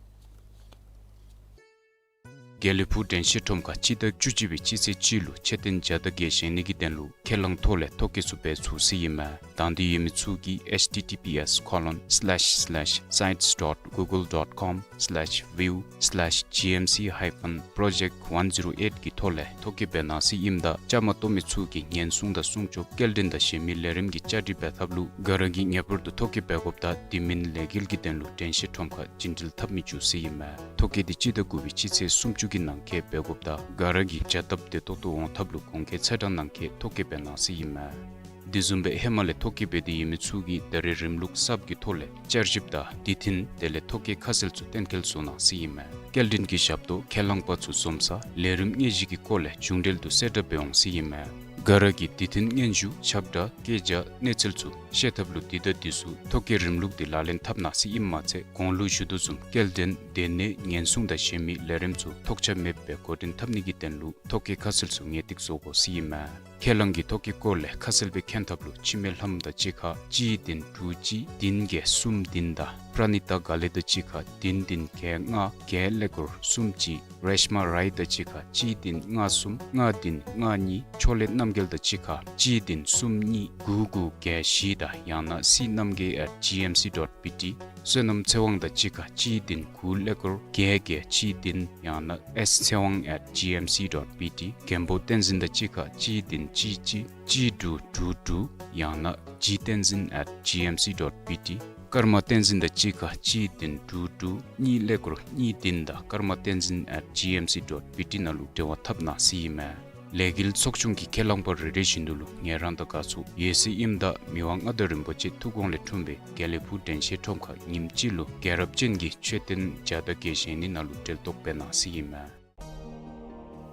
དགེ་ལེགས་ཕུག་དྲན་ཤེས་ཁྲོམ་ཁར་སྤྱི་ཟླ་བཅུ་གཅིག་པའི་སྤྱི་ཚེས་གཅིག་ལུ་མཆོད་རྟེན་བརྒྱ་དང་བརྒྱད་བཞེངས་ནི་གི་དོན་ལུ་ཁས་བླངས་ཐོག་ལས་ཐོ་བཀོད་ཚུ་འབད་ཚུགས་ཟེར་ཨིན་མས། དང་འདོད་ཡོད་མི་ཚུ་གིས་H T T P S colon slash slash sites dot google dot com slash view slash G M C hyphen project one zero eight གི་ཐོག་ལས་ཐོ་བཀོད་འབད་གནང་ཟེར་ཨིནམ་ད་བཅའ་མར་གཏོགས་མི་ཚུ་གིས་ཉེན་སྲུང་དང་སྲུང་སྐྱོབ་སྐྱེལ་འདྲེན་དང་གཞན་མི་ལས་རིམ་གྱི་བཅའ་སྒྲིག་འབད་ཐབས་ལུ་ག་ར་གིས་ངེས་པར་དུ་ཐོ་བཀོད་འབད་དགོཔ་དང་དེ་མིན་ལས་འགུལ་གྱི་དོན་ལུ་དྲན་ཤེས་ཁྲོམ་ཁར་བརྒྱུད་འབྲེལ་འཐབ་མི་བཅུག་ཟེར་ཨིན་མས། ཐོ་བཀོད་འདི་སྤྱི་ཟླ་དགུ་པའི་སྤྱི་ཚེས་སུམ་ཅུ་གི་ནང་འཁོད་འབད་དགོཔ་དང་ག་ར་གིས་བྱ་སྟབས་བདེ་ཏོག་ཏོ་འོང་ཐབས་ལུ་གོང་འཁོད་ཚེས་གྲངས་ནང་འཁོད་ཐོ་བཀོད་འབད་གནང་ཟེར་ཨིན་མས། དེ་བཟུམ་སྦེ་ཧེ་མ་ལས་ཐོ་བཀོད་འབད་དེ་ཡོད་མི་ཚུ་གིས་ད་རེས་རིམ་ལུགས་གསརཔ་གི་ཐོག་ལས་བསྐྱར་ཞིབ་དང་དུས་མཐུན་དེ་ལས་ཐོ་བཀོད་ཁ་གསལ་ཚུ་གཏན་འཁེལ་བཟོ་གནང་ཟེར་ཨིན་མས། སྐྱེལ་འདྲེན་གྱི་ཞབས་ཏོག་ཁས་བླངས་པ་ཚུ་འཛོམས་ས་ལས་རིམ་དངོས་གཞི་གི་སྐོར་ལས་མཇུག་འབྲེལ་དུ་གསལ་བསྒྲགས་འབད་འོང་ཟེར་ཨིན་མས། ག་ར་གིས་དུས་མཐུན་སྙན་ཞུ་ཁྱབ་བསྒྲགས་སྐད་ཆ་གནས་ཚུལ་ཚུ་ཤེས་ཐབས་ལུ་དེ་དང་དེ་ཚུ་ཐོ་བཀོད་རིམ་ལུགས་འདི་ལག་ལེན་འཐབ་གནང་ཟེར་ཨིནམ་མ་ཚད་གོང་ལུ་ཞུ་དོ་བཟུམ་སྐྱེལ་འདྲེན་སྡོད་གནས་ཉེན་སྲུང་དང་གཞན་མི་ལས་རིམ་ཚུ་ཐོགས་ཆགས་མེདཔ་སྦེ་འགོ་འདྲེན་འཐབ་ནི་གི་དོན་ལུ་ཐོ་བཀོད་ཁ་གསལ་ཚུ་ངེས་ཏིག་བཟོ་དགོ་ཟེར་ཨིན་མས། ཁས་བླངས་ཀྱི་ཐོ་བཀོད་སྐོར་ལས་ཁ་གསལ་སྦེ་མཁྱེན་ཐབས་ལུ་འཆི་མེད་ལྷམ་དང་གཅིག་ཁར་གཅིག་བདུན་དྲུག་གཅིག་བདུན་བརྒྱད་གསུམ་བདུན་དང་པྲ་ནི་ཏ་དགའ་ལེགས་དང་གཅིག་ཁར་བདུན་བདུན་བརྒྱད་ལྔ་བརྒྱད་ཀླད་ཀོར་གསུམ་གཅིག་རེཤ་མ་རའི་དང་གཅིག་ཁར་གཅིག་བདུན་ལྔ་གསུམ་ལྔ་བདུན་ལྔ་གཉིས། ཕྱོགས་ལས་རྣམ་རྒྱལ་དང་གཅིག་ཁར་གཅིག་བདུན་གསུམ་གཉིས་དགུ་དགུ་བརྒྱད་བཞི་དང་ཡང་ན་སི་རྣམ་རྒྱལ་at G M C dot B T། བསོད་ནམས་ཚེ་དབང་དང་གཅིག་ཁར་གཅིག་བདུན་དགུ་ཀླད་ཀོར་བརྒྱད་བརྒྱད་གཅིག་བདུན་ཡང་ན་S ཚེ་དབང་at G M C dot B T། མགོན་པོ་བསྟན་འཛིན་དང་གཅིག་ཁར་གཅིག་བདུན་གཅིག་གཅིག་གཅིག་དྲུག་དྲུག་དྲུག་ཡང་ན་G བསྟན་འཛིན་at G M C dot B T། ཀརྨ་བསྟན་འཛིན་དང་གཅིག་ཁར་གཅིག་བདུན་དྲུག་དྲུག་གཉིས་ཀླད་ཀོར་གཉིས་བདུན་དང་ཀརྨ་བསྟན་འཛིན་at G M C dot B T ནང་ལུ་འབྲེལ་བ་འཐབ་གནང་ཟེར་ཨིན་མས། ལས་འགུལ་ཚོགས་ཆུང་གི་ཁས་བླངས་པ་རེ་རེ་བཞིན་དུ་ལུ་ངལ་རངས་དང་དགའ་ཚོར་ཡོད་ཟེར་ཨིནམ་ད་མི་དབང་མངའ་བདག་རིན་པོ་ཆེ་ཐུགས་དགོངས་ལས་འཁྲུངས་པའི་དགེ་ལེགས་ཕུག་དྲན་ཤེས་ཁྲོམ་ཁར་ཉིནམ་གཅིག་ལུ་རྒྱལ་རབས་ཅན་གྱི་མཆོད་རྟེན་བརྒྱ་དང་བརྒྱད་བཞེངས་ནི་ནང་ལུ་གྲལ་གཏོགས་འབད་གནང་ཟེར་ཨིན་མས།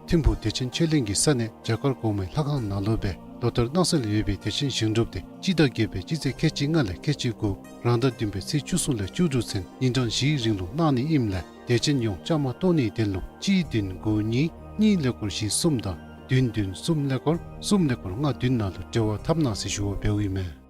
ཐིམ་ཕུག་བདེ་ཆེན་ཆོས་གླིང་གི་ས་གནས་བྱ་དཀར་གོང་མའི་ལྷ་ཁང་ནང་ལུ་སྦེ་ལོ་ལྟར་གནང་སྲོལ་ཡོད་པའི་བདེ་ཆེན་ཞིང་སྒྲུབ་འདི་སྤྱི་ཟླ་བརྒྱད་པའི་སྤྱི་ཚེས་ཁལ་གཅིག་ལྔ་ལས་ཁལ་གཅིག་དགུ་རང་ཟླ་བདུན་པའི་ཚེས་བཅུ་གསུམ་ལས་བཅུ་དྲུག་ཚུན་ཉིན་གྲངས་བཞིའི་རིང་ལུ་གནང་ནི་ཨིནམ་ལས་དད་ཅན་ཡོངས་བཅའ་མར་གཏོགས་ནིའི་དོན་ལུ་གཅིག་བདུན་དགུ་གཉིས་གཉིས་ཀླད་ཀོར་བཞི་གསུམ་དང་བདུན་བདུན་གསུམ་ཀླད་ཀོར་གསུམ་ཀླད་ཀོར་ལྔ་བདུན་ནང་ལུ་འབྲེལ་བ་འཐབ་གནང་ཟེར་ཞུ་བ་འབདཝ་ཨིན་མས།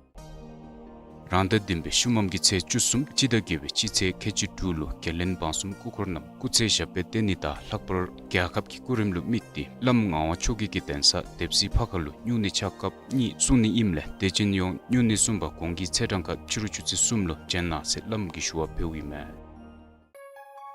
རང་ཟླ་བདུན་པའི་ཤུལ་མམ་གྱི་ཚེས་བཅུ་གསུམ་སྤྱི་ཟླ་བརྒྱད་པའི་སྤྱི་ཚེས་ཁལ་གཅིག་དྲུག་ལུ་རྒྱལ་བློན་འབངས་གསུམ་སྐུ་འཁོར་རྣམས་སྐུ་ཚེ་ཞབས་པད་བརྟན་ནི་དང་ལྷག་པར་རྒྱལ་ཁབ་ཀྱི་སྐུ་རིམ་ལུ་དམིགས་ཏེ་བླམ་ངག་དབང་ཆོས་རྒྱལ་གྱི་གདན་ས་དེབ་སྲིད་ཕ་ཁ་ལུ་སྨྱུང་གནས་ཆ་སྐབས་གཉིས་གསུང་ནི་ཨིནམ་ལས་དད་ཅན་ཡོངས་སྨྱུང་གནས་གསུངས་པ་གོང་གི་ཚེས་གྲངས་ཁར་ཕྱི་རུ་ཆུ་ཚོད་གསུམ་ལུ་བྱོན་གནང་ཟེར་བླམ་གིས་ཞུ་བ་འབདཝ་ཨིན་མས།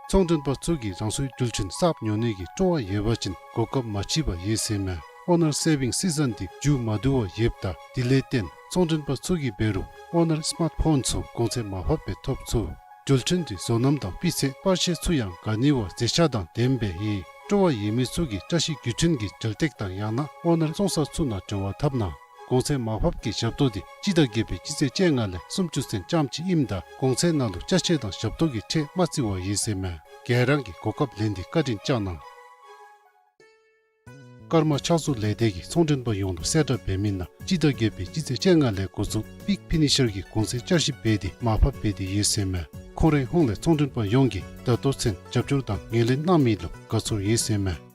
ཚོང་མགྲོན་པ་ཚུ་གིས་རང་སོའི་རྒྱུ་ཆ་གསརཔ་ཉོ་ནི་གི་སྤྲོ་བ་ཡོད་པ་ཅིན་གོ་སྐབས་མ་མཆིས་པ་ཡོད་ཟེར་མས། ཨོ་ནར་སེ་བིང་སི་ཛན་འདི་མཇུག་མ་བསྡུ་བར་ཡོདཔ་ད་དེ་ལས་བརྟེན་ཚོང་མགྲོན་པ་ཚུ་གིས་འབད་རུང་ཨོ་ནར་སི་མཱརཊ་ཕོན་ཚུ་གོང་ཚད་མར་ཕབ་སྦེ་ཐོབ་ཚུགས། རྒྱུ་ཆ་འདི་བཟོ་རྣམ་དང་སྤུས་ཚད་པར་ཤ་ཚུ་ཡང་དགའ་ནི་བ་མཛེས་ཆ་དང་ལྡནམ་སྦེ་ཨིན། སྤྲོ་བ་ཡོད་མི་ཚུ་གིས་བཀྲ་ཤིས་རྒྱུ་ཆ་གི་འབྲེལ་སྟེགས་དང་ཡང་ན་ཨོ་ནར་བཙོང་ས་ཚུ་ནང་འབྲེལ་བ་འཐབ་གནང་། གོང་ཚད་མར་ཕབ་ཀྱི་ཞབས་ཏོག་འདི་སྤྱི་ཟླ་བརྒྱད་པའི་སྤྱི་ཚེས་བཅོ་ལྔ་ལས་སུམ་ཅུ་ཚུན་ཙམ་ཅིག་ཨིནམ་ད་གོང་ཚད་ནང་ལུ་ཅ་ཆས་དང་ཞབས་ཏོག་གི་ཁྲལ་མ་བརྩི་བར་ཡོད་ཟེར་མས། ག་ར་གིས་གོ་སྐབས་ལེན་ཏེ་བཀའ་དྲིན་བསྐྱང་གནང་། ཀརྨ་ཕྱག་བཟོ་ལས་སྡེ་གིས་ཚོང་མགྲོན་པ་ཡོངས་ལུ་གསལ་བསྒྲགས་འབད་མི་ནང་སྤྱི་ཟླ་བརྒྱད་པའི་སྤྱི་ཚེས་བཅོ་ལྔ་ལས་འགོ་བཙུགས་པིག་ཕི་ནི་ཤར་གྱི་གོང་ཚད་བསྐྱར་ཞིབ་འབད་དེ་མར་ཕབ་འབད་དེ་ཡོད་ཟེར་མས། ཁོང་རའི་ཧོངས་ལས་ཚོང་མགྲོན་པ་ཡོངས་ཀྱིས་ད་ལྟོ་ཚུན་རྒྱབ་སྐྱོར་དང་ངོས་ལེན་གནང་མི་ལུ་དགའ་ཚོར་ཡོད་ཟེར་མས།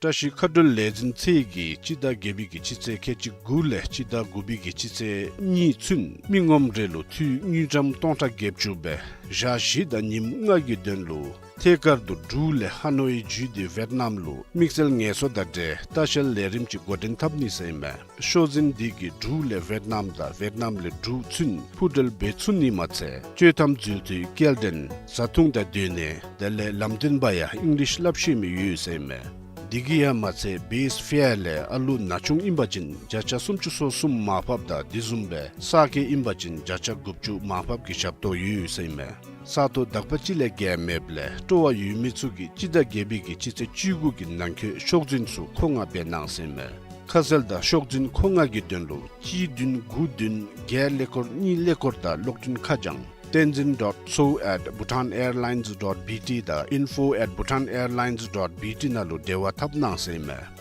བཀྲ་ཤིས་མཁའ་འགྲུལ་ལས་འཛིན་ཚད་ཀྱིས་སྤྱི་ཟླ་བརྒྱད་པའི་གི་སྤྱི་ཚེས་ཁལ་གཅིག་དགུ་ལས་སྤྱི་ཟླ་དགུ་པའི་གི་སྤྱི་ཚེས་གཉིས་ཚུན་མི་ངོམ་རེ་ལུ་འཐུས་དངུལ་ཀྲམ་སྟོང་ཕྲག་བརྒྱད་ཅུ་སྦེ་ཞག་བཞི་དང་ཉིནམ་ལྔ་གི་དོན་ལུ་ཐད་ཀར་དུ་འབྲུག་ལས་ཧ་ནོའི་བརྒྱུད་དེ་ཝེཊ་ནམ་ལུ་དམིགས་བསལ་ངལ་གསོ་དང་འབྲེལ་ལྟ་བཤལ་ལས་རིམ་ཅིག་འགོ་འདྲེན་འཐབ་ནི་ཟེར་ཨིན་མས། ཤོག་འཛིན་འདི་གིས་འབྲུག་ལས་ཝེཊ་ནམ་དང་ཝེཊ་ནམ་ལས་འབྲུག་ཚུན་འཕུར་འགྲུལ་འབད་ཚུགས་ནི་མ་ཚད་སྤྱོད་ཐམ་འཛུལ་དུས་སྐྱེལ་འདྲེན་བཟའ་འཐུང་དང་སྡོད་གནས་དེ་ལས་ལམ་སྟོན་པ་ཡང་ཨིང་ལིཤ་སླབ་ཤེས་མི་ཡོད་ཟེར་ཨིན་མས། འདི་གིས་ཡང་མ་ཚད་བེསི་ཕེར་ལས་ཨ་ལུ་ན་ཆུང་ཨིན་པ་ཅིན་བརྒྱ་ཆ་སུམ་ཅུ་སོ་གསུམ་མར་ཕབ་དང་དེ་བཟུམ་སྦེ་གསར་སྐྱེས་ཨིན་པ་ཅིན་བརྒྱ་ཆ་དགུ་བཅུ་མར་ཕབ་ཀྱི་ཞབས་ཏོག་ཡོད་ཟེར་ཨིན་མས། ས་སྟོང་དག་པ་ཅིག་ལས་བརྒལ་མེདཔ་ལས་སྤྲོ་བ་ཡོད་མི་ཚུ་གིས་སྤྱི་ཟླ་བརྒྱད་པའི་གི་སྤྱི་ཚེས་བཅུ་དགུ་གི་ནང་འཁོད་ཤོག་འཛིན་ཚུ་མཁོ་མངགས་འབད་གནང་ཟེར་ཨིན་མས། ཁ་གསལ་དང་ཤོག་འཛིན་མཁོ་མངགས་ཀྱི་དོན་ལུ་གཅིག་བདུན་དགུ་བདུན་བརྒྱད་ཀླད་ཀོར་གཉིས་ཀླད་ཀོར་དང་གློག་འཕྲིན་ཁ་བྱང་བསྟན་འཛིན་dot so at bhutanairlines dot B T དང་info at bhutanairlines dot B T ནང་ལུ་འབྲེལ་བ་འཐབ་གནང་ཟེར་ཨིན་མས།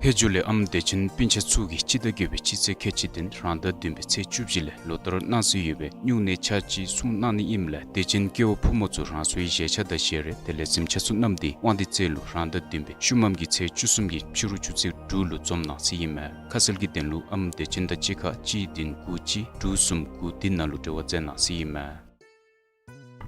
ཧེ་ཇོ་ལས་ཨམ་བདེ་ཆེན་སྤུན་ཆ་ཚུ་གིས་སྤྱི་ཟླ་བརྒྱད་པའི་སྤྱི་ཚེས་ཁལ་གཅིག་བདུན་རང་ཟླ་བདུན་པའི་ཚེས་བཅུ་བཞི་ལས་ལོ་ལྟར་གནང་སྲོལ་ཡོད་པའི་སྨྱུང་གནས་ཆ་གཅིག་སྲུང་གནང་ནི་ཨིནམ་ལས་དད་ཅན་སྐྱེ་བོ་ཕོ་མོ་ཚུ་རང་སོའི་བཞེས་ཆ་དང་བཞེས་རས་དེ་ལས་གཟིམ་ཆ་ཚུ་བསྣམས་ཏེ་དབང་འདུས་རྩེ་ལུ་རང་ཟླ་བདུན་པའི་ཤུལ་མམ་གྱི་ཚེས་བཅུ་གསུམ་གྱི་ཕྱི་རུ་ཆུ་ཚོད་དྲུག་ལུ་འཛོམས་གནང་ཟེར་ཨིན་མས། ཁ་གསལ་གྱི་དོན་ལུ་ཨམ་བདེ་ཆེན་དང་གཅིག་ཁར་གཅིག་བདུན་དགུ་གཅིག་དྲུག་གསུམ་དགུ་བདུན་ནང་ལུ་འབྲེལ་བ་མཛད་གནང་ཟེར་ཨིན་མས།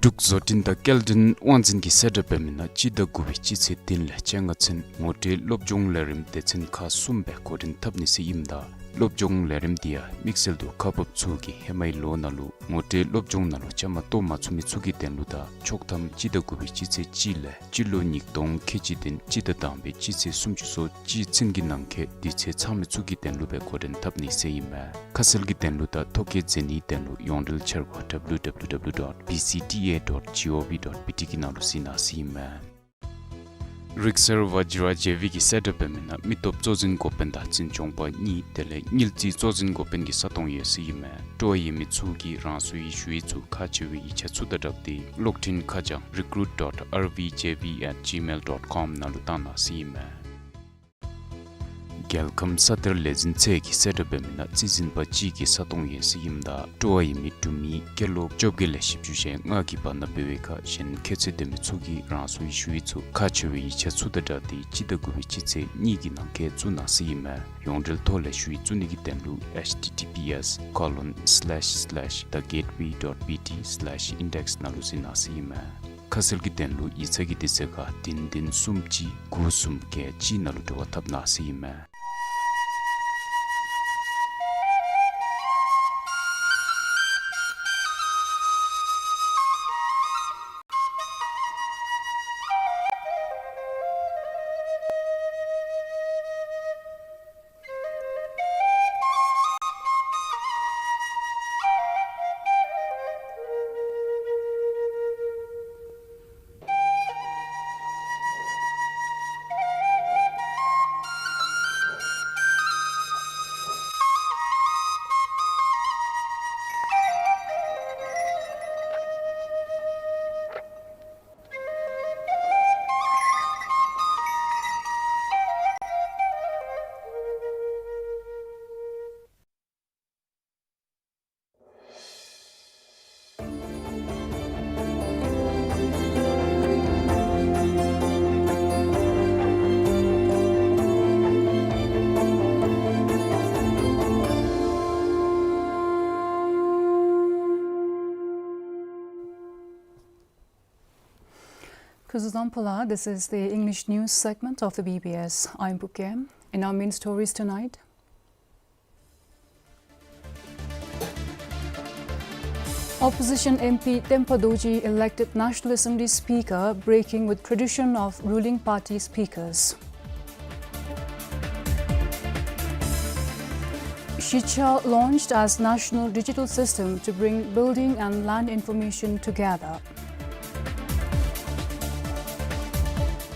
འབྲུག་བཟོ་སྐྲུན་དང་སྐྱེལ་འདྲེན་དབང་འཛིན་གྱིས་གསལ་བསྒྲགས་འབད་མི་ནང་སྤྱི་ཟླ་དགུ་པའི་སྤྱི་ཚེས་བདུན་ལས་བཅོ་ལྔ་ཚུན་ངོ་སྤྲོད་སློབ་སྦྱོང་ལས་རིམ་སྡེ་ཚན་ཁག་གསུམ་སྦེ་འགོ་འདྲེན་འཐབ་ནི་ཟེར་ཨིནམ་ད་སློབ་སྦྱོང་ལས་རིམ་འདི་ཡང་དམིགས་བསལ་དུ་ཁག་འབགཔ་ཚུ་གིས་ཧེ་མའི་ལོ་ནང་ལུ་ངོ་སྤྲོད་སློབ་སྦྱོང་ནང་ལུ་བཅའ་མར་གཏོགས་མ་ཚུགས་མི་ཚུ་གི་དོན་ལུ་དང་ཆོག་ཐམ་སྤྱི་ཟླ་དགུ་པའི་སྤྱི་ཚེས་གཅིག་ལས་སྤྱི་ལོ་ཉིས་སྟོང་ཁལ་གཅིག་བདུན་སྤྱི་ཟླ་དང་པའི་སྤྱི་ཚེས་སུམ་ཅུ་སོ་གཅིག་ཚུན་གྱི་ནང་འཁོད་དུས་ཚོད་ཚང་མི་ཚུ་གི་དོན་ལུ་སྦེ་འགོ་འདྲེན་འཐབ་ནི་ཟེར་ཨིན་མས། ཁ་གསལ་གྱི་དོན་ལུ་དང་ཐོ་བཀོད་མཛད་ནིའི་དོན་ལུ་ཡོངས་འབྲེལ་འཆར་སྒོ་W W W dot B C T A dot gov dot B T གི་ནང་ལུ་གཟིགས་གནང་ཟེར་ཨིན་མས། རིག་གསར་ཝ་ཇི་ར་ཇེ་བི་གིས་གསལ་བསྒྲགས་འབད་མི་ནང་མི་སྟོབས་གཙོ་འཛིན་འགོ་དཔོན་དང་འཛིན་སྐྱོང་པ་གཉིས་དེ་ལས་དངུལ་རྩིས་གཙོ་འཛིན་འགོ་དཔོན་གྱི་ས་སྟོང་ཡོད་ཟེར་ཨིན་མས། སྤྲོ་བ་ཡོད་མི་ཚུ་གིས་རང་སོའི་ཞུ་ཡིག་ཚུ་ཁག་ཆེ་བའི་ཡིག་ཆ་ཚུ་དང་སྦྲགས་ཏེ་གློག་འཕྲིན་ཁ་བྱང་recruit dot R V J V at gmail dot com ནང་ལུ་བཏང་གནང་ཟེར་ཨིན་མས། རྒྱལ་ཁམས་ས་གཏེར་ལས་འཛིན་ཚད་ཀྱི་གསལ་བསྒྲགས་འབད་མི་ནང་རྩིས་འཛིན་པ་གཅིག་གིས་ས་སྟོང་ཡོད་ཟེར་ཨིནམ་ད་སྤྲོ་བ་ཡོད་མི་འབྲུག་མི་སྐྱེས་ལོ་བཅོ་བརྒྱད་ལས་བཞི་བཅུ་ཞེ་ལྔ་གི་བར་ན་འབད་བའི་ཁར་གཞན་ཁྱད་ཚད་ལྡན་མི་ཚུ་གིས་རང་སོའི་ཞུ་ཡིག་ཚུ་ཁག་ཆེ་བའི་ཡིག་ཆ་ཚུ་དང་སྦྲགས་ཏེ་སྤྱི་ཟླ་དགུ་པའི་སྤྱི་ཚེས་གཉིས་ཀྱི་ནང་འཁོད་བཙུགས་གནང་ཟེར་ཨིན་མས། ཡོངས་འབྲེལ་ཐོག་ལས་ཞུ་ཡིག་བཙུགས་ནི་གི་དོན་ལུ་H T T P S colon slash slash the gateway dot B T slash index ནང་ལུ་གཟིགས་གནང་ཟེར་ཨིན་མས། ཁ་གསལ་གྱི་དོན་ལུ་ཡིག་ཚང་གི་དུས་ཚོད་ཁར་བདུན་བདུན་གསུམ་གཅིག་དགུ་གསུམ་བརྒྱད་གཅིག་ནང་ལུ་འབྲེལ་བ་འཐབ་གནང་ཟེར་ཨིན་མས། Kuzuzam phola, this is the English news segment of the B B S. I'm Pukem. In our main stories tonight, Opposition M P Tempa Dorji elected National Assembly Speaker, breaking with tradition of ruling party speakers. Shiksha launched as national digital system to bring building and land information together.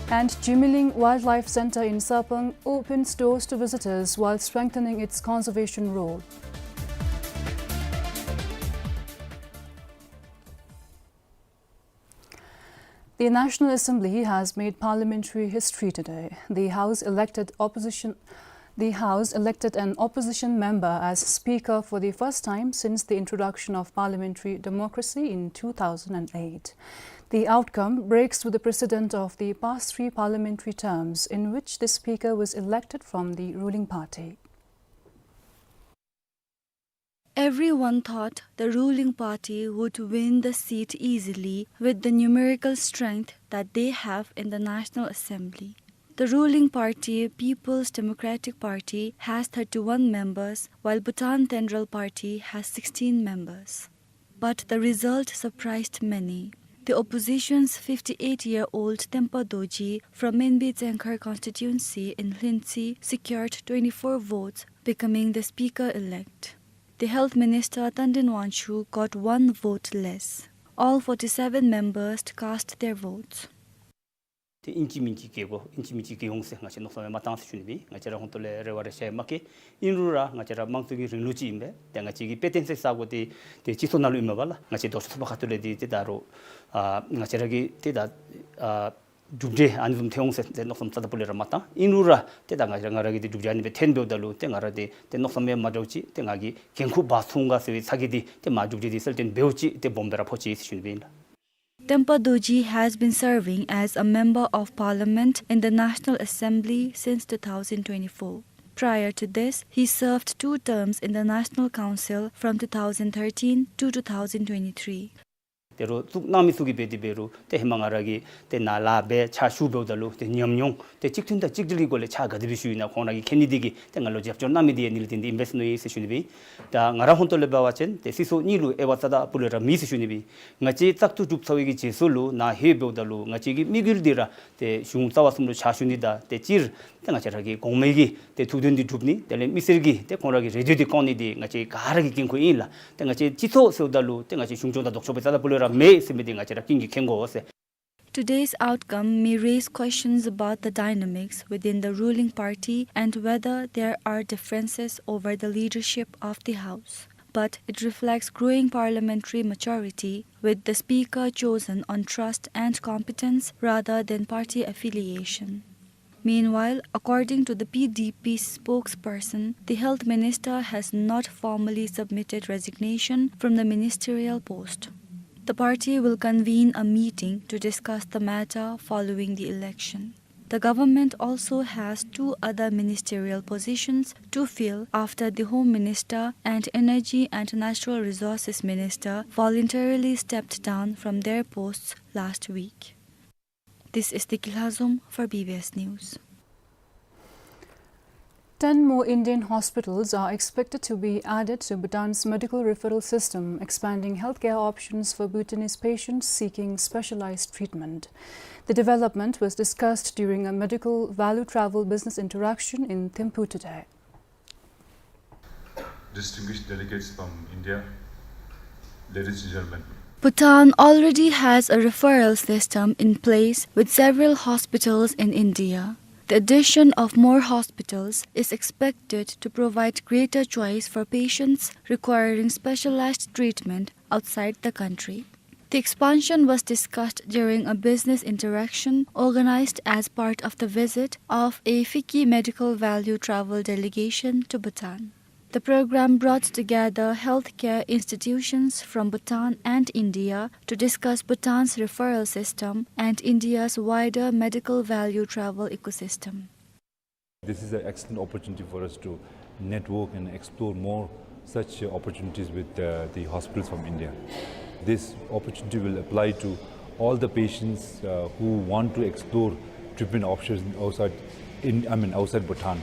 And Jimiling Wildlife Centre in Sarpang opens doors to visitors while strengthening its conservation role. The National Assembly has made parliamentary history today. The House elected opposition, the House elected an opposition member as Speaker for the first time since the introduction of parliamentary democracy in two thousand and eight. The outcome breaks with the precedent of the past three parliamentary terms in which the Speaker was elected from the ruling party. Everyone thought the ruling party would win the seat easily with the numerical strength that they have in the National Assembly. The ruling party, People's Democratic Party, has thirty-one members, while Bhutan Tenrel Party has sixteen members. But the result surprised many. The opposition's fifty-eight-year-old Tempa Dorji from Minbi Tsengkhar constituency in Lhintsi secured twenty-four votes, becoming the speaker-elect. The Health Minister Tandin Wangchuk got one vote less. All forty-seven members cast their votes. ཏེ་ཨིན་ཅི་མིན་ཅི་གེ་གོ་ཨིན་ཅི་མིན་ཅི་གེ་འོང་ཟེར་ང་བཅས་མནོ་བསམ་ཡང་མ་བཏང་ཟེར་ཞུ་ནི་སྦེ། ང་བཅས་ར་ཧོང་ཏོ་ལས་རེ་བ་རེ་ཤ་ཡང་མ་བསྐྱེད། ཨིན་རུང་ར་ང་བཅས་ར་དམངས་གཙོ་གི་རིང་ལུགས་ཅིག་ཨིན་པས། ཏེ་ང་བཅས་ཀྱི་དཔེ་སྟོན་ས་ས་གོ་ཏེ་ཏེ་སྤྱི་ཚོགས་ནང་ལུ་ཨིན་མས་པ་ལགས། ང་བཅས་རྡོ་སོལ་ཚོགས་པ་ཁ་ཐུག་ལས་ཏེ་ཏེ་ད་རུང་ཨ་ང་བཅས་ར་གི་ཏེ་ད་ཨ་གྲུབ་འབྲས་ཨ་ནི་བཟུམ་ཐོན་འོང་ཟེར་ཏེ་མནོ་བསམ་རྩ་དང་པོ་ལས་ར་མ་བཏང་། ཨིན་རུང་ར་ཏེ་ད་ང་ར་ང་ར་གི་ཏེ་གྲུབ་འབྲས་ཨ་ནི་སྦེ་ཐོན་འབདཝ་ད་ལུ་ཏེ་ང་ར་ཏེ་ཏེ་མནོ་བསམ་ཡང་མ་འདྲཝ་ཅིག་ཏེ་ང་གིས་འགན་ཁུར་འབག་ཚུགས་ག་ཟེར་བའི་ཚ་གྱང་འདི་ཏེ་མ་གྲུབ་འབྲས་འདི་གསལ་སྟོན་འབདཝ་ཅིག་ཏེ་སྦོམ་སྦེ་ར་ཕོག་ཅི་ཟེར་ཞུ་ནི་སྦེ་ཨིན་ལགས། Tempa Dorji has been serving as a member of parliament in the National Assembly since two thousand twenty-four. Prior to this, he served two terms in the National Council from two thousand thirteen to two thousand twenty-three. ད་རུང་བཙུགས་གནང་མི་ཚུ་གིས་འབད་དེ་འབད་རུང་ཏེ་ཧེ་མ་ང་ར་གི་ཏེ་ནཱ་ལས་འབད་ཕྱག་ཞུ་འབདཝ་ད་ལུ་ཏེ་ཉམས་མྱོང་ཏེ་གཅིག་མཐུན་དང་གཅིག་སྒྲིལ་གྱི་སྒོ་ལས་ཕྱག་ག་དེ་སྦེ་ཞུ་ཡི་ན་ཁོང་ར་གིས་མཁྱེན་ནི་དེ་གིས་ཏེ་ང་ལུ་རྒྱབ་སྐྱོར་གནང་མི་དེ་ཡང་ཨ་ནི་ལས་བརྟེན་ཏེ་ཨིན་པས་ཟེར་མནོ་ཡི་ཟེར་ཞུ་ནི་སྦེ་ཨིན། ད་ང་ར་ཧོང་ཏོ་ལས་འབད་བ་ཅིན་ཏེ་སྲིད་ཚོགས་གཉིས་ལུ་དབྱེ་བ་རྩ་དང་སྤུ་ལས་ར་མེད་ཟེར་ཞུ་ནི་སྦེ་ཨིན། ང་བཅས་བཙག་འཐུ་གྲུབ་ཚར་བའི་གི་རྗེས་སུ་ལུ་ནཱ་ལྷོད་འབདཝ་ད་ལུ་ང་བཅས་ཀྱི་དམིགས་ཡུལ་འདི་ར་ཏེ་གཞུང་རྩ་བ་གསུམ་ལུ་ཕྱག་ཞུ་ནི་དང་ཏེ་སྤྱིར་ཏེ་ང་བཅས་ར་གི་གོང་མའི་གི་ཏེ་ཐུགས་འདུན་འདི་སྒྲུབ་ནི་དེ་ལས་མི་སེར་གྱི་ཏེ་ཁོང་ར་གི་རེ་འདོད་འདི་སྐོང་ནི་འདི་ང་བཅས་ག་ར་གི་འགན་ཁུར་ཨིན་ལགས། ཏེ་ང་བཅས་སྤྱི་ཚོགས་ཟེརཝ་ད་ལུ་ཏེ་ང་བཅས་གཞུང་སྐྱོང་དང་ལྡོག་ཕྱོགས་སྦེ་རྩ་དང་སྤུ་ལས་ར་མེད་ཟེར་མི་འདི་ང་བཅས་ར་ཀུན་གྱིས་མཁྱེན་དགོ་ཟེར། Today's outcome may raise questions about the dynamics within the ruling party and whether there are differences over the leadership of the House. But it reflects growing parliamentary maturity, with the Speaker chosen on trust and competence rather than party affiliation. Meanwhile, according to the P D P spokesperson, the health minister has not formally submitted resignation from the ministerial post. The party will convene a meeting to discuss the matter following the election. The government also has two other ministerial positions to fill after the Home Minister and Energy and Natural Resources Minister voluntarily stepped down from their posts last week. This is Deki Lhazom for B B S News. Ten more Indian hospitals are expected to be added to Bhutan's medical referral system, expanding healthcare options for Bhutanese patients seeking specialized treatment. The development was discussed during a medical value travel business interaction in Thimphu today. Distinguished delegates from India, ladies and gentlemen. Bhutan already has a referral system in place with several hospitals in India. The addition of more hospitals is expected to provide greater choice for patients requiring specialized treatment outside the country. The expansion was discussed during a business interaction organized as part of the visit of a FICCI Medical Value Travel delegation to Bhutan. The program brought together healthcare institutions from Bhutan and India to discuss Bhutan's referral system and India's wider medical value travel ecosystem. This is an excellent opportunity for us to network and explore more such, uh, opportunities with, uh, the hospitals from India. This opportunity will apply to all the patients, uh, who want to explore treatment options outside, in, I mean, outside Bhutan.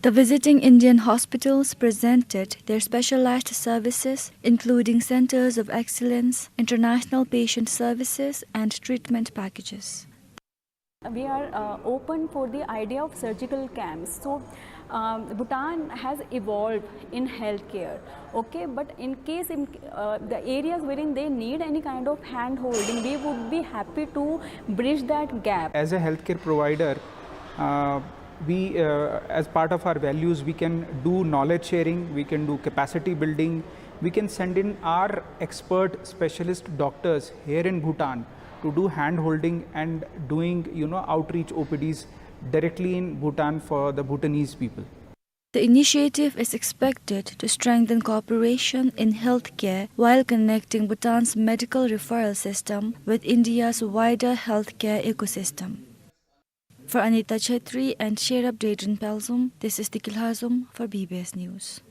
The visiting Indian hospitals presented their specialized services, including centers of excellence, international patient services, and treatment packages. We are, uh, open for the idea of surgical camps. So, um, Bhutan has evolved in healthcare, okay? But in case in, uh, the areas wherein they need any kind of hand holding, we would be happy to bridge that gap. As a healthcare provider, uh, we, uh, as part of our values, we can do knowledge sharing, we can do capacity building, we can send in our expert specialist doctors here in Bhutan to do hand holding and doing, you know, outreach O P Ds directly in Bhutan for the Bhutanese people. The initiative is expected to strengthen cooperation in healthcare while connecting Bhutan's medical referral system with India's wider healthcare ecosystem. For Anita Chetri and Sherab Dayton Pelzum, this is Deki Lhazom for B B S News.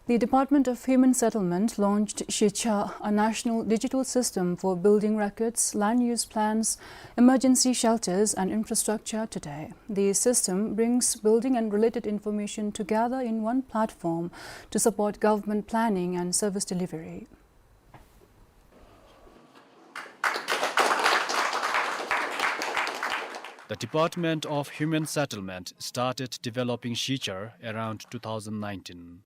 The Department of Human Settlement launched Shicha, a national digital system for building records, land use plans, emergency shelters, and infrastructure today. The system brings building and related information together in one platform to support government planning and service delivery. The Department of Human Settlement started developing Shichar around two thousand nineteen.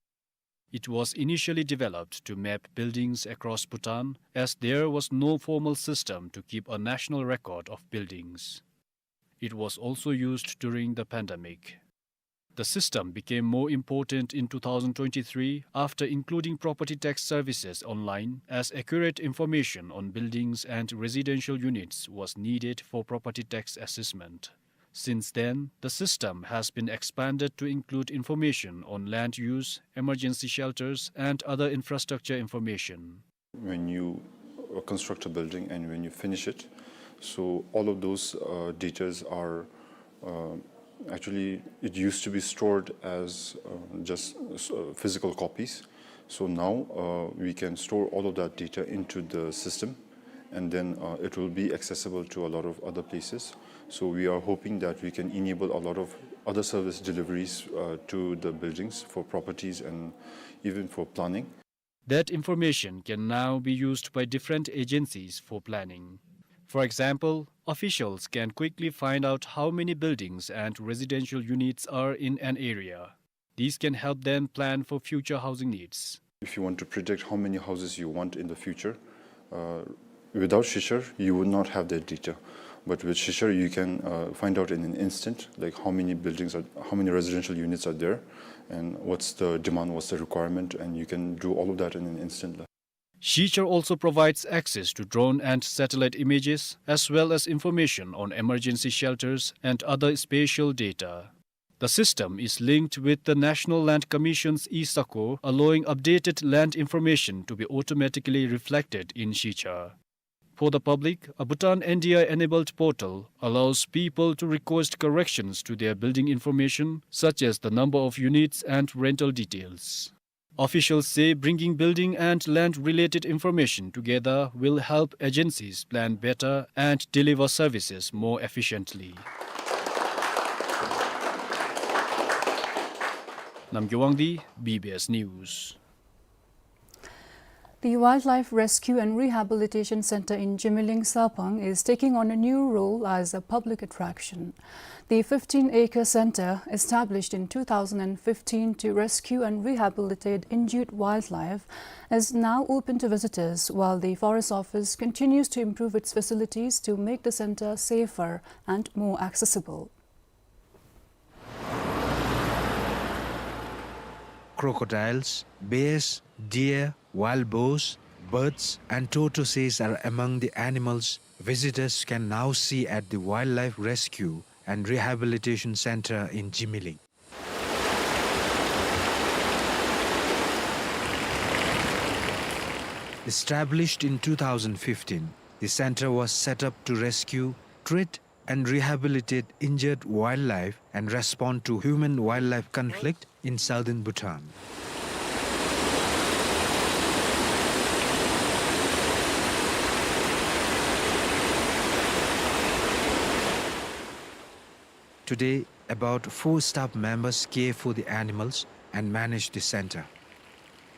It was initially developed to map buildings across Bhutan, as there was no formal system to keep a national record of buildings. It was also used during the pandemic. The system became more important in two thousand twenty-three after including property tax services online, as accurate information on buildings and residential units was needed for property tax assessment. Since then, the system has been expanded to include information on land use, emergency shelters, and other infrastructure information. When you, uh, construct a building and when you finish it, so all of those, uh, datas are, uh, actually, it used to be stored as, uh, just, uh, physical copies. So now, uh, we can store all of that data into the system, and then, uh, it will be accessible to a lot of other places. So we are hoping that we can enable a lot of other service deliveries, uh, to the buildings for properties and even for planning. That information can now be used by different agencies for planning. For example, officials can quickly find out how many buildings and residential units are in an area. These can help them plan for future housing needs. If you want to predict how many houses you want in the future, uh, without Shichar, you would not have that data. But with Shichar, you can, uh, find out in an instant, like, how many buildings are, how many residential units are there, and what's the demand, what's the requirement, and you can do all of that in an instant. Shichar also provides access to drone and satellite images, as well as information on emergency shelters and other spatial data. The system is linked with the National Land Commission's e-Sako, allowing updated land information to be automatically reflected in Shichar. For the public, a Bhutan N D I-enabled portal allows people to request corrections to their building information, such as the number of units and rental details. Officials say bringing building and land-related information together will help agencies plan better and deliver services more efficiently. Namgay Wangdi, B B S News. The Wildlife Rescue and Rehabilitation Center in Jimiling, Sarpang is taking on a new role as a public attraction. The fifteen-acre center, established in two thousand fifteen to rescue and rehabilitate injured wildlife, is now open to visitors, while the Forest Office continues to improve its facilities to make the center safer and more accessible. Crocodiles, bears, deer, wild boars, birds, and tortoises are among the animals visitors can now see at the Wildlife Rescue and Rehabilitation Center in Jimiling. Established in two thousand fifteen, the center was set up to rescue, treat, and rehabilitate injured wildlife and respond to human-wildlife conflict in southern Bhutan. Today, about four staff members care for the animals and manage the center.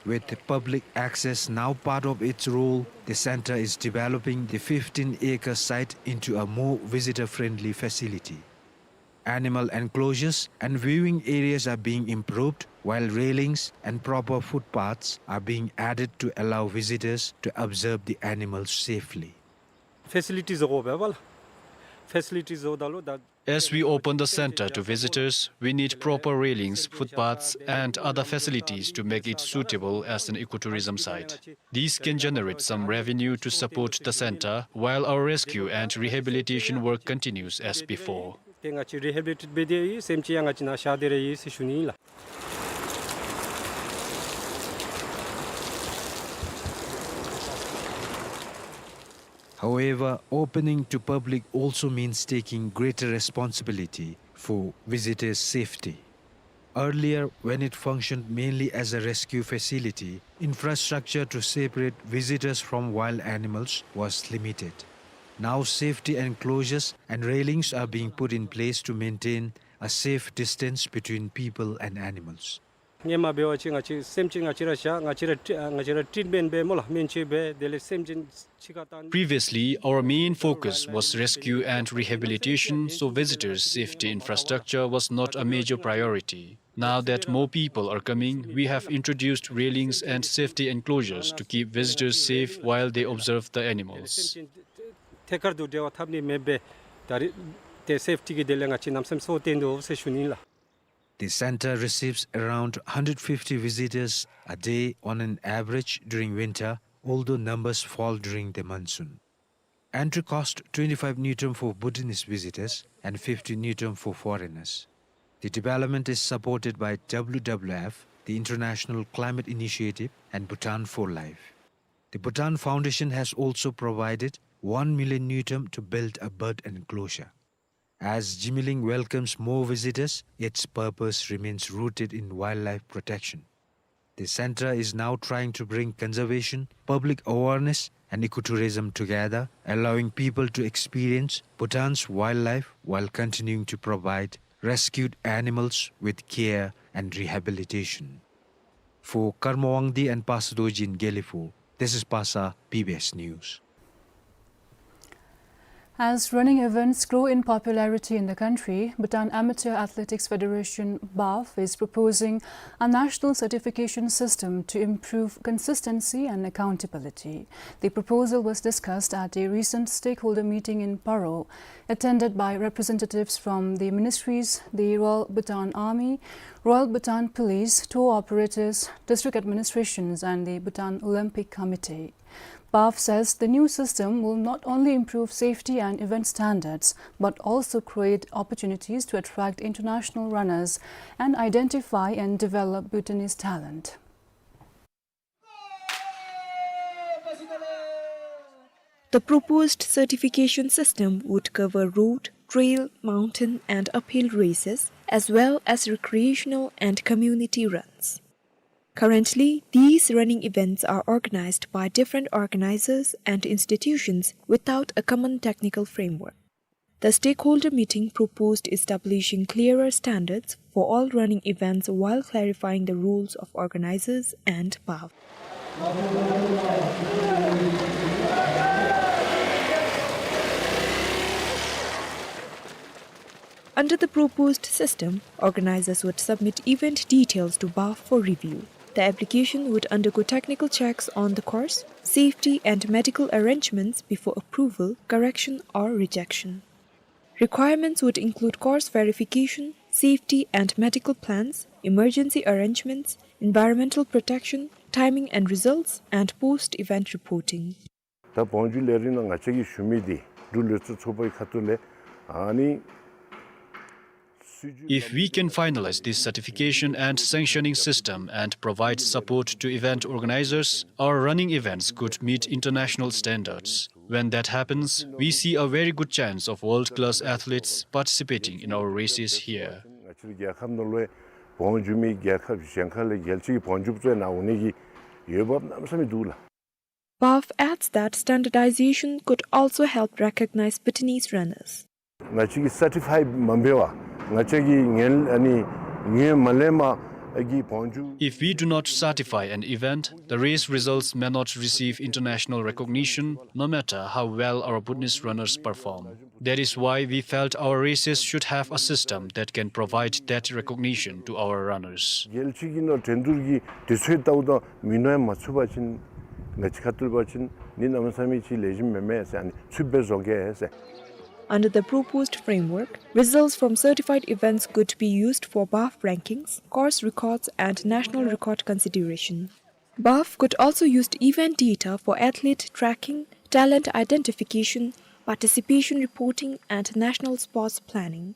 With public access now part of its role, the center is developing the fifteen-acre site into a more visitor-friendly facility. Animal enclosures and viewing areas are being improved, while railings and proper footpaths are being added to allow visitors to observe the animals safely. Facilities ho bebal. Facilities ho dalo da As we open the center to visitors, we need proper railings, footpaths, and other facilities to make it suitable as an ecotourism site. These can generate some revenue to support the center while our rescue and rehabilitation work continues as before. Te nga chi rehabilitate bede yi, sem chi ya nga chi na sha dere yi, si shuni la. However, opening to public also means taking greater responsibility for visitors' safety. Earlier, when it functioned mainly as a rescue facility, infrastructure to separate visitors from wild animals was limited. Now, safety enclosures and railings are being put in place to maintain a safe distance between people and animals. Nge ma be wa chi nga chi, sem chi nga chi ra sha, nga chi ra tri-, nga chi ra treatment be mo la, men chi be, de le sem chi chi ka tan. Previously, our main focus was rescue and rehabilitation, so visitors' safety infrastructure was not a major priority. Now that more people are coming, we have introduced railings and safety enclosures to keep visitors safe while they observe the animals. Te kar du de wa thap ni me be, dari te safety ki de le nga chi nam sem so ten do se shuni la. The center receives around hundred fifty visitors a day on an average during winter, although numbers fall during the monsoon. Entry cost twenty-five ngultrum for Bhutanese visitors and fifty ngultrum for foreigners. The development is supported by W W F, the International Climate Initiative, and Bhutan for Life. The Bhutan Foundation has also provided one million ngultrum to build a bird enclosure. As Jimiling welcomes more visitors, its purpose remains rooted in wildlife protection. The center is now trying to bring conservation, public awareness, and ecotourism together, allowing people to experience Bhutan's wildlife while continuing to provide rescued animals with care and rehabilitation. For Karma Wangdi and Pasa Dorji in Gelephu, this is Pasa, B B S News. As running events grow in popularity in the country, Bhutan Amateur Athletics Federation, BAF, is proposing a national certification system to improve consistency and accountability. The proposal was discussed at a recent stakeholder meeting in Paro, attended by representatives from the ministries, the Royal Bhutan Army, Royal Bhutan Police, tour operators, district administrations, and the Bhutan Olympic Committee. BAF says the new system will not only improve safety and event standards, but also create opportunities to attract international runners and identify and develop Bhutanese talent. The proposed certification system would cover road, trail, mountain, and uphill races, as well as recreational and community runs. Currently, these running events are organized by different organizers and institutions without a common technical framework. The stakeholder meeting proposed establishing clearer standards for all running events while clarifying the roles of organizers and BAF. Under the proposed system, organizers would submit event details to BAF for review. The application would undergo technical checks on the course, safety and medical arrangements before approval, correction or rejection. Requirements would include course verification, safety and medical plans, emergency arrangements, environmental protection, timing and results, and post-event reporting. ད་བོང་རྒྱུག་ལས་རིམ་ནང་ང་བཅས་ཀྱིས་ཞུ་མི་འདི་འབྲུག་ལུས་རྩལ་ཚོགས་པའི་ཁ་ཐུག་ལས་ཨ་ནི། If we can finalize this certification and sanctioning system and provide support to event organizers, our running events could meet international standards. When that happens, we see a very good chance of world-class athletes participating in our races here. ང་བཅས་རའི་རྒྱལ་ཁབ་ནང་ལུ་བོང་རྒྱུག་མི་རྒྱལ་ཁབ་གཞན་ཁ་ལས་རྒྱལ་སྤྱི་གི་བོང་རྒྱུགཔ་ཚུ་ནཱ་འོང་ནི་གི་འོས་འབབ་གནམ་མེད་ས་མེད་འདུག་ལགས། BAF adds that standardization could also help recognize Bhutanese runners. ང་བཅས་ཀྱིས་སར་ཊི་ཕའི་མ་འབད་བར་ང་བཅས་ཀྱིས་ངན་ཨ་ནི་ངན་མ་ལེན་པར་གྱི་བོང་རྒྱུག If we do not certify an event, the race results may not receive international recognition, no matter how well our Bhutanese runners perform. That is why we felt our races should have a system that can provide that recognition to our runners. རྒྱལ་སྤྱི་གི་ནང་འགྲན་བསྡུར་གྱི་དུས་ཚོད་ལྟ་བུ་དང་མི་ནོར་མ་ཚུད་པ་ཅིན་ང་བཅས་ཁ་ཐུག་པ་ཅིན་ནི་གནམ་མེད་ས་མེད་ཅིག་ལེགས་ཤོམ་མེན་མས་ཟེར། ཨ་ནི་ཚུད་པའི་བཟོ་གེ་ཟེར། Under the proposed framework, results from certified events could be used for BAF rankings, course records, and national record consideration. BAF could also use event data for athlete tracking, talent identification, participation reporting, and national sports planning.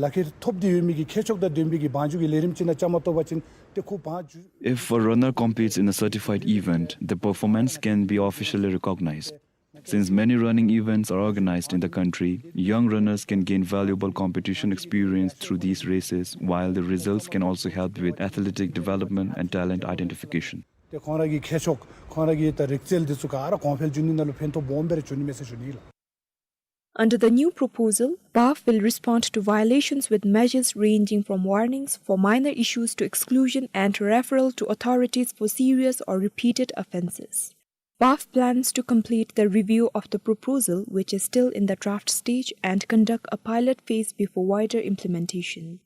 ལག་ཁྱེར་ཐོབ་སྟེ་ཡོད་མི་གི་ཁྱད་ཆོས་དང་ལྡན་པའི་གི་བང་རྒྱུག་གི་ལས་རིམ་ཅིག་ནང་བཅའ་མར་གཏོགས་པ་ཅིན་ཏེ་ཁོ་བང་རྒྱུག If a runner competes in a certified event, the performance can be officially recognized. Since many running events are organized in the country, young runners can gain valuable competition experience through these races, while the results can also help with athletic development and talent identification. ཏེ་ཁོང་ར་གི་ཁྱད་ཆོས་ཁོང་ར་གི་ད་རིག་རྩལ་འདི་ཚུ་ག་ར་གོང་འཕེལ་འགྱོ་ནི་ནང་ལུ་ཕན་ཐོགས་སྦོམ་སྦེ་ར་འགྱོ་ནི་མས་ཟེར་ཞུ་ནི་ལགས། Under the new proposal, BAF will respond to violations with measures ranging from warnings for minor issues to exclusion and referral to authorities for serious or repeated offences. BAF plans to complete the review of the proposal, which is still in the draft stage, and conduct a pilot phase before wider implementation.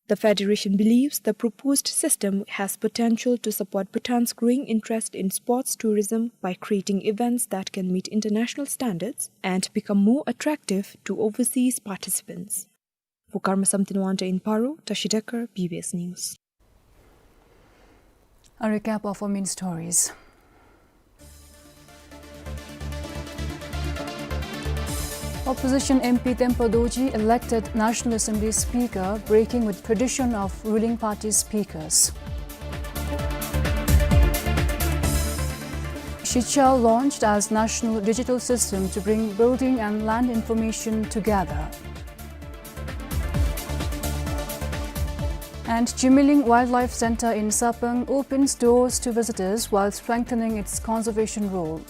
The Federation believes the proposed system has potential to support Bhutan's growing interest in sports tourism by creating events that can meet international standards and become more attractive to overseas participants. For Karma Samten Wangda in Paro, Tashi Dekar, B B S News. A recap of our main stories. Opposition M P Tempa Dorji elected National Assembly Speaker, breaking with tradition of ruling party speakers. Shiksha launched as national digital system to bring building and land information together. And Jimiling Wildlife Centre in Sapang opens doors to visitors while strengthening its conservation role.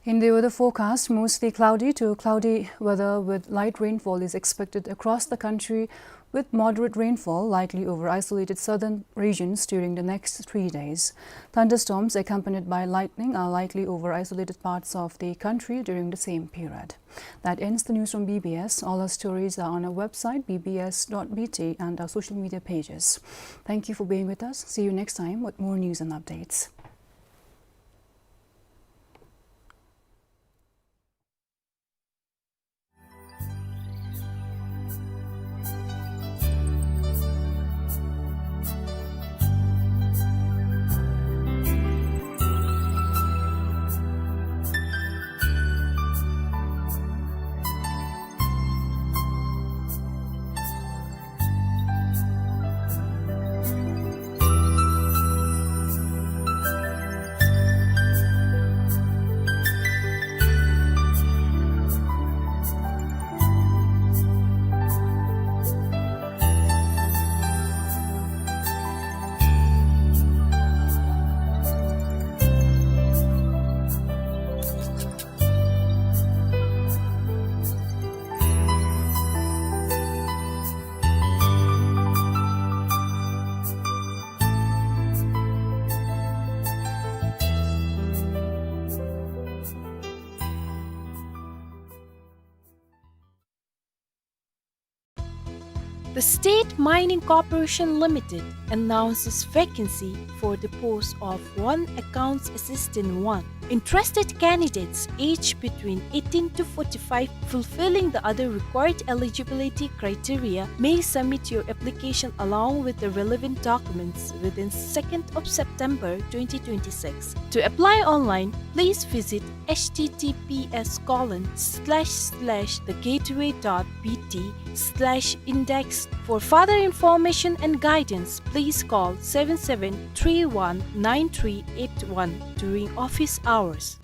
In the weather forecast, mostly cloudy to cloudy weather with light rainfall is expected across the country, with moderate rainfall likely over isolated southern regions during the next three days. Thunderstorms accompanied by lightning are likely over isolated parts of the country during the same period. That ends the news from B B S. All our stories are on our website, B B S dot B T, and our social media pages. Thank you for being with us. See you next time with more news and updates. The State Mining Corporation Limited announces vacancy for the post of one Accounts Assistant one. Interested candidates aged between eighteen to forty-five fulfilling the other required eligibility criteria may submit your application along with the relevant documents within second of September twenty twenty-six. To apply online, please visit H T T P S colon slash slash the gateway dot B T slash index. For further information and guidance, please call seven seven three one nine three eight one during office hours.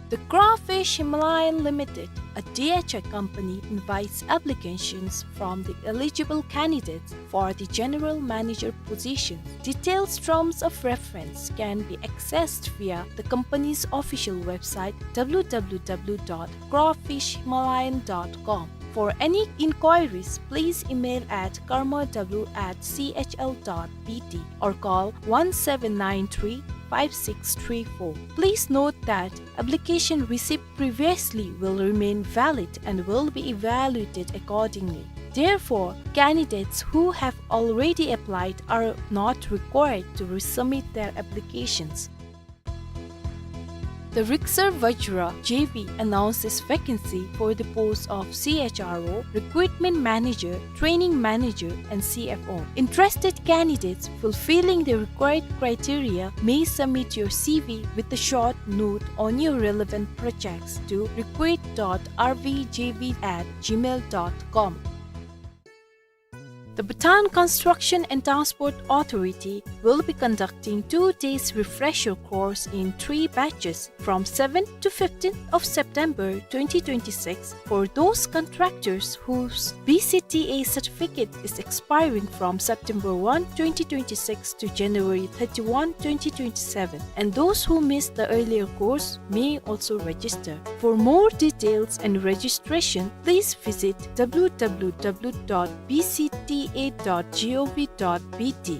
The Crawfish Himalayan Limited, a D H I company, invites applications from the eligible candidates for the general manager position. Detailed terms of reference can be accessed via the company's official website, W W W dot crawfish himalayan dot com. For any inquiries, please email at karma w at C H L dot B T or call one seven nine three five six three four. Please note that application received previously will remain valid and will be evaluated accordingly. Therefore, candidates who have already applied are not required to resubmit their applications. The Riksar Vajra J V announces vacancy for the post of C H R O, Recruitment Manager, Training Manager, and C F O. Interested candidates fulfilling the required criteria may submit your C V with a short note on your relevant projects to recruit dot R V J V at gmail dot com. The Bhutan Construction and Transport Authority will be conducting two days refresher course in three batches from seventh to fifteenth of September twenty twenty-six for those contractors whose B C T A certificate is expiring from September one, twenty twenty-six to January thirty-one, twenty twenty-seven, and those who missed the earlier course may also register. For more details and registration, please visit W W W dot B C T A dot gov dot B T.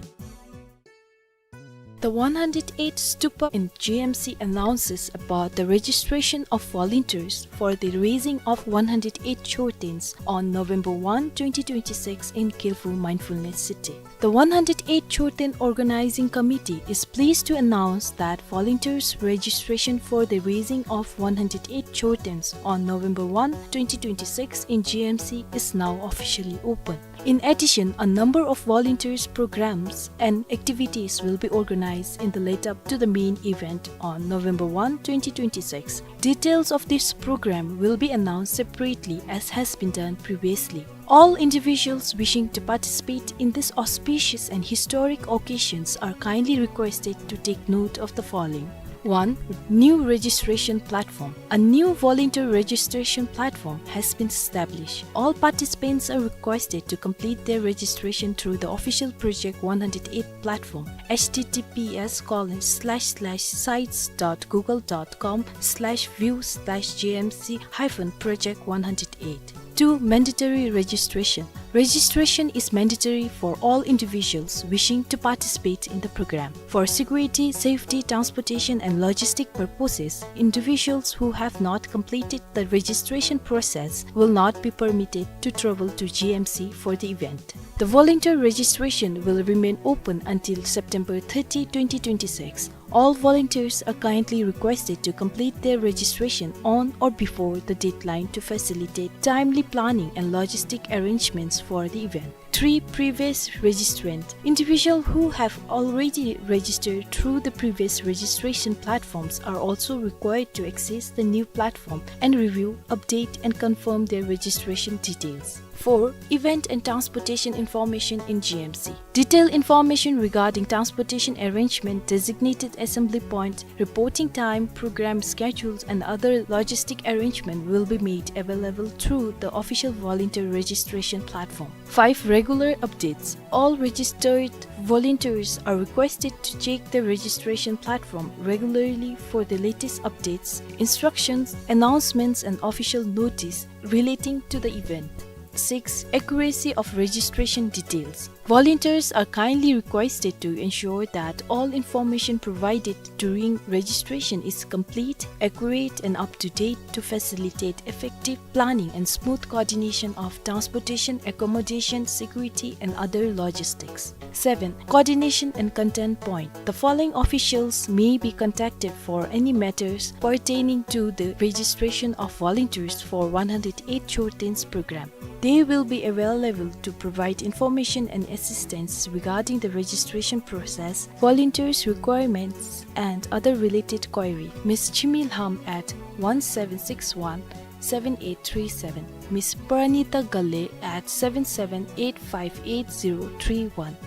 The one hundred eight Stupa in G M C announces about the registration of volunteers for the raising of one hundred eight Chortens on November one, twenty twenty-six in Kyrvhu Mindfulness City. The one hundred eight Chorten Organizing Committee is pleased to announce that volunteers registration for the raising of one hundred eight Chortens on November one, twenty twenty-six in G M C is now officially open. In addition, a number of volunteers programs and activities will be organized in the lead up to the main event on November one, twenty twenty-six. Details of this program will be announced separately as has been done previously. All individuals wishing to participate in this auspicious and historic occasions are kindly requested to take note of the following. One, new registration platform. A new volunteer registration platform has been established. All participants are requested to complete their registration through the official Project one hundred eight platform, H T T P S colon slash slash sites dot google dot com slash view slash G M C hyphen project one hundred eight. Two, mandatory registration. Registration is mandatory for all individuals wishing to participate in the program. For security, safety, transportation, and logistic purposes, individuals who have not completed the registration process will not be permitted to travel to G M C for the event. The volunteer registration will remain open until September thirty, twenty twenty-six. All volunteers are kindly requested to complete their registration on or before the deadline to facilitate timely planning and logistic arrangements for the event. Three, previous registrant. Individuals who have already registered through the previous registration platforms are also required to access the new platform and review, update, and confirm their registration details. Four, event and transportation information in G M C. Detailed information regarding transportation arrangement, designated assembly point, reporting time, program schedules, and other logistic arrangement will be made available through the official volunteer registration platform. Five, regular updates. All registered volunteers are requested to check the registration platform regularly for the latest updates, instructions, announcements, and official notice relating to the event. Six, accuracy of registration details. Volunteers are kindly requested to ensure that all information provided during registration is complete, accurate, and up to date to facilitate effective planning and smooth coordination of transportation, accommodation, security, and other logistics. Seven, coordination and contact point. The following officials may be contacted for any matters pertaining to the registration of volunteers for one hundred eight Chortens program. They will be available to provide information and assistance regarding the registration process, volunteers' requirements, and other related query. Miss Chimi Lham at one seven six one seven eight three seven, Miss Pranita Gale at seven seven eight five eight zero three one,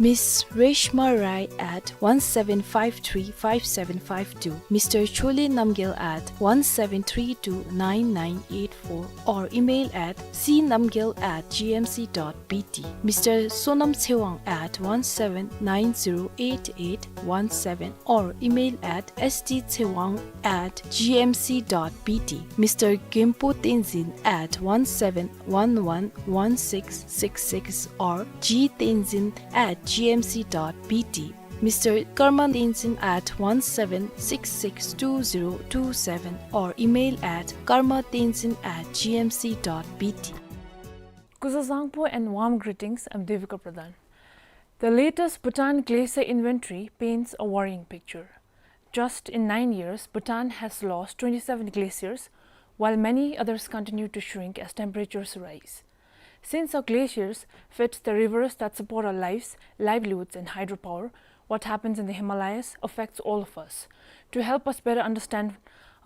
Miss Reshma Rai at one seven five three five seven five two, Mister Chole Namgyal at one seven three two nine nine eight four, or email at c namgyal at g m c dot b t, Mister Sonam Tsewang at one seven nine zero eight eight one seven, or email at s t tsewang at g m c dot b t, Mister Genpo Tenzin at one seven one one one six six six or g tenzin at g m c dot b t, Mister Karma Tenzin at one seven six six two zero two seven or email at karma tenzin at g m c dot b t. Kuzuzangpo and warm greetings. I'm Devika Pradhan. The latest Bhutan glacier inventory paints a worrying picture. Just in nine years, Bhutan has lost twenty-seven glaciers, while many others continue to shrink as temperatures rise. Since our glaciers feed the rivers that support our lives, livelihoods, and hydropower, what happens in the Himalayas affects all of us. To help us better understand,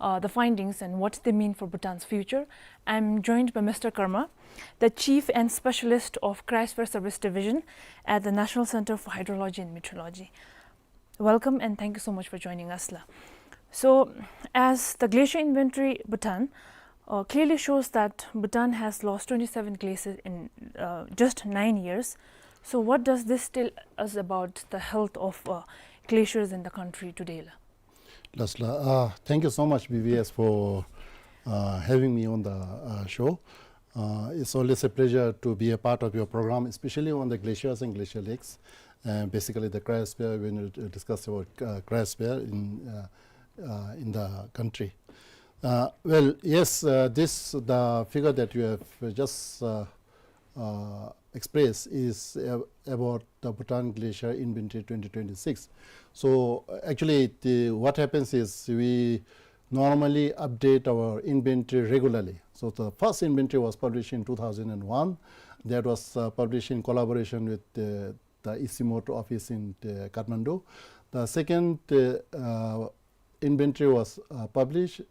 uh, the findings and what they mean for Bhutan's future, I'm joined by Mister Karma, the Chief and Specialist of Cryosphere Service Division at the National Center for Hydrology and Meteorology. Welcome and thank you so much for joining us, la. So, as the glacier inventory Bhutan, uh, clearly shows that Bhutan has lost twenty-seven glaciers in, uh, just nine years. So, what does this tell us about the health of, uh, glaciers in the country today, la? Lasla, uh, thank you so much, B V S, for, uh, having me on the, uh, show. Uh, it's always a pleasure to be a part of your program, especially on the glaciers and glacial lakes, and basically the cryosphere, when you, uh, discuss about, uh, cryosphere in, uh, uh, in the country. Uh, well, yes, uh, this, the figure that you have just, uh, uh, expressed is, uh, about the Bhutan Glacier Inventory twenty twenty-six. So, uh, actually, the, what happens is we normally update our inventory regularly. So the first inventory was published in two thousand one. That was, uh, published in collaboration with the, the ICIMOT office in, uh, Kathmandu. The second, uh, uh, inventory was, uh, published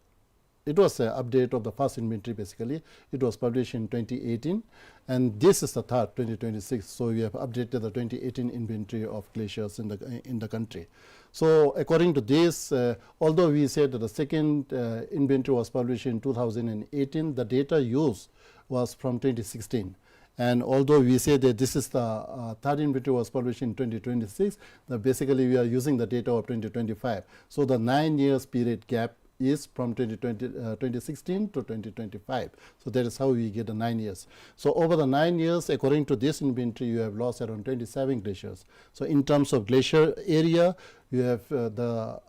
it was an update of the first inventory, basically. It was published in twenty eighteen, and this is the third, twenty twenty-six. So we have updated the twenty eighteen inventory of glaciers in the, in the country. So according to this, uh, although we said that the second, uh, inventory was published in two thousand eighteen, the data used was from twenty sixteen. And although we say that this is the, uh, third inventory was published in twenty twenty-six, that basically we are using the data of twenty twenty-five. So the nine years period gap is from twenty twenty, uh, twenty sixteen to twenty twenty-five. So that is how we get the nine years. So over the nine years, according to this inventory, you have lost around twenty-seven glaciers. So in terms of glacier area, you have, uh, the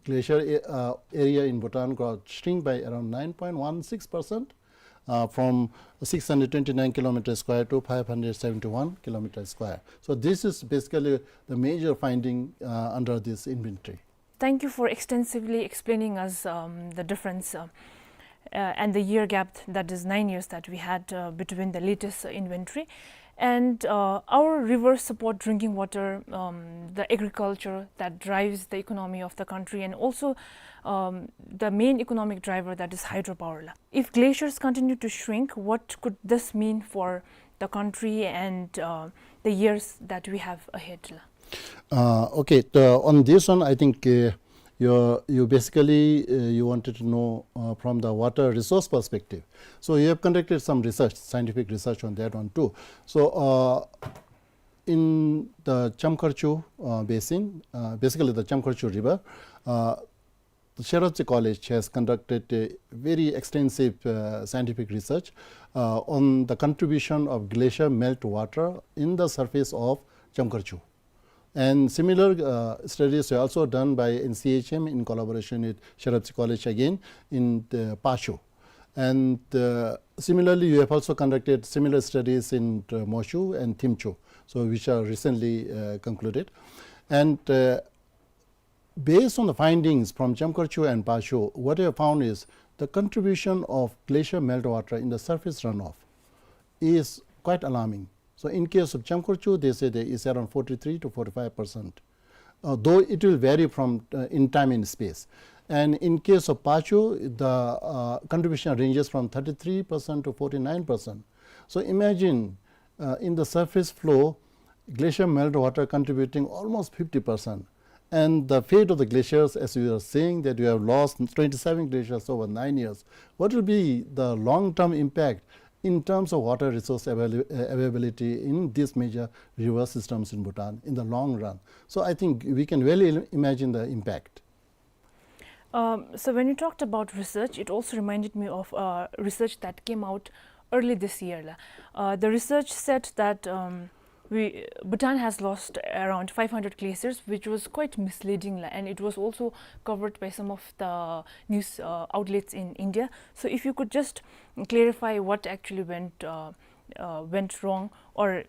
glacier a-, uh, area in Bhutan got shrink by around nine point one six percent, uh, from six hundred twenty-nine kilometer square to five hundred seventy-one kilometer square. So this is basically the major finding, uh, under this inventory. Thank you for extensively explaining us, um, the difference, uh, uh, and the year gap, that is nine years that we had, uh, between the latest inventory. And, uh, our rivers support drinking water, um, the agriculture that drives the economy of the country, and also, um, the main economic driver, that is hydropower la. If glaciers continue to shrink, what could this mean for the country and, uh, the years that we have ahead la? Uh, okay, the, on this one, I think, uh, you, you basically, uh, you wanted to know, uh, from the water resource perspective. So you have conducted some research, scientific research on that one too. So, uh, in the Chamkharchu, uh, basin, uh, basically the Chamkharchu River, uh, the Sherabji College has conducted a very extensive, uh, scientific research, uh, on the contribution of glacier melt water in the surface of Chamkharchu. And similar, uh, studies were also done by N C H M in collaboration with Sherabji College again in, uh, Pacho. And, uh, similarly, you have also conducted similar studies in, uh, Moshu and Thimchu, so which are recently, uh, concluded. And, uh, based on the findings from Chamkharchu and Pacho, what I have found is the contribution of glacier meltwater in the surface runoff is quite alarming. So in case of Chamkharchu, they say there is around forty-three to forty-five percent, uh, though it will vary from, uh, in time and space. And in case of Pacho, the, uh, contribution ranges from thirty-three percent to forty-nine percent. So imagine, uh, in the surface flow, glacier meltwater contributing almost fifty percent. And the fate of the glaciers, as we are seeing that we have lost twenty-seven glaciers over nine years, what will be the long-term impact in terms of water resource avail-, uh, availability in these major river systems in Bhutan in the long run? So I think we can well im-, imagine the impact. Um, so when you talked about research, it also reminded me of, uh, research that came out early this year la. Uh, the research said that, um, we, Bhutan has lost around five hundred glaciers, which was quite misleading la, and it was also covered by some of the news, uh, outlets in India. So if you could just clarify what actually went, uh, uh, went wrong, or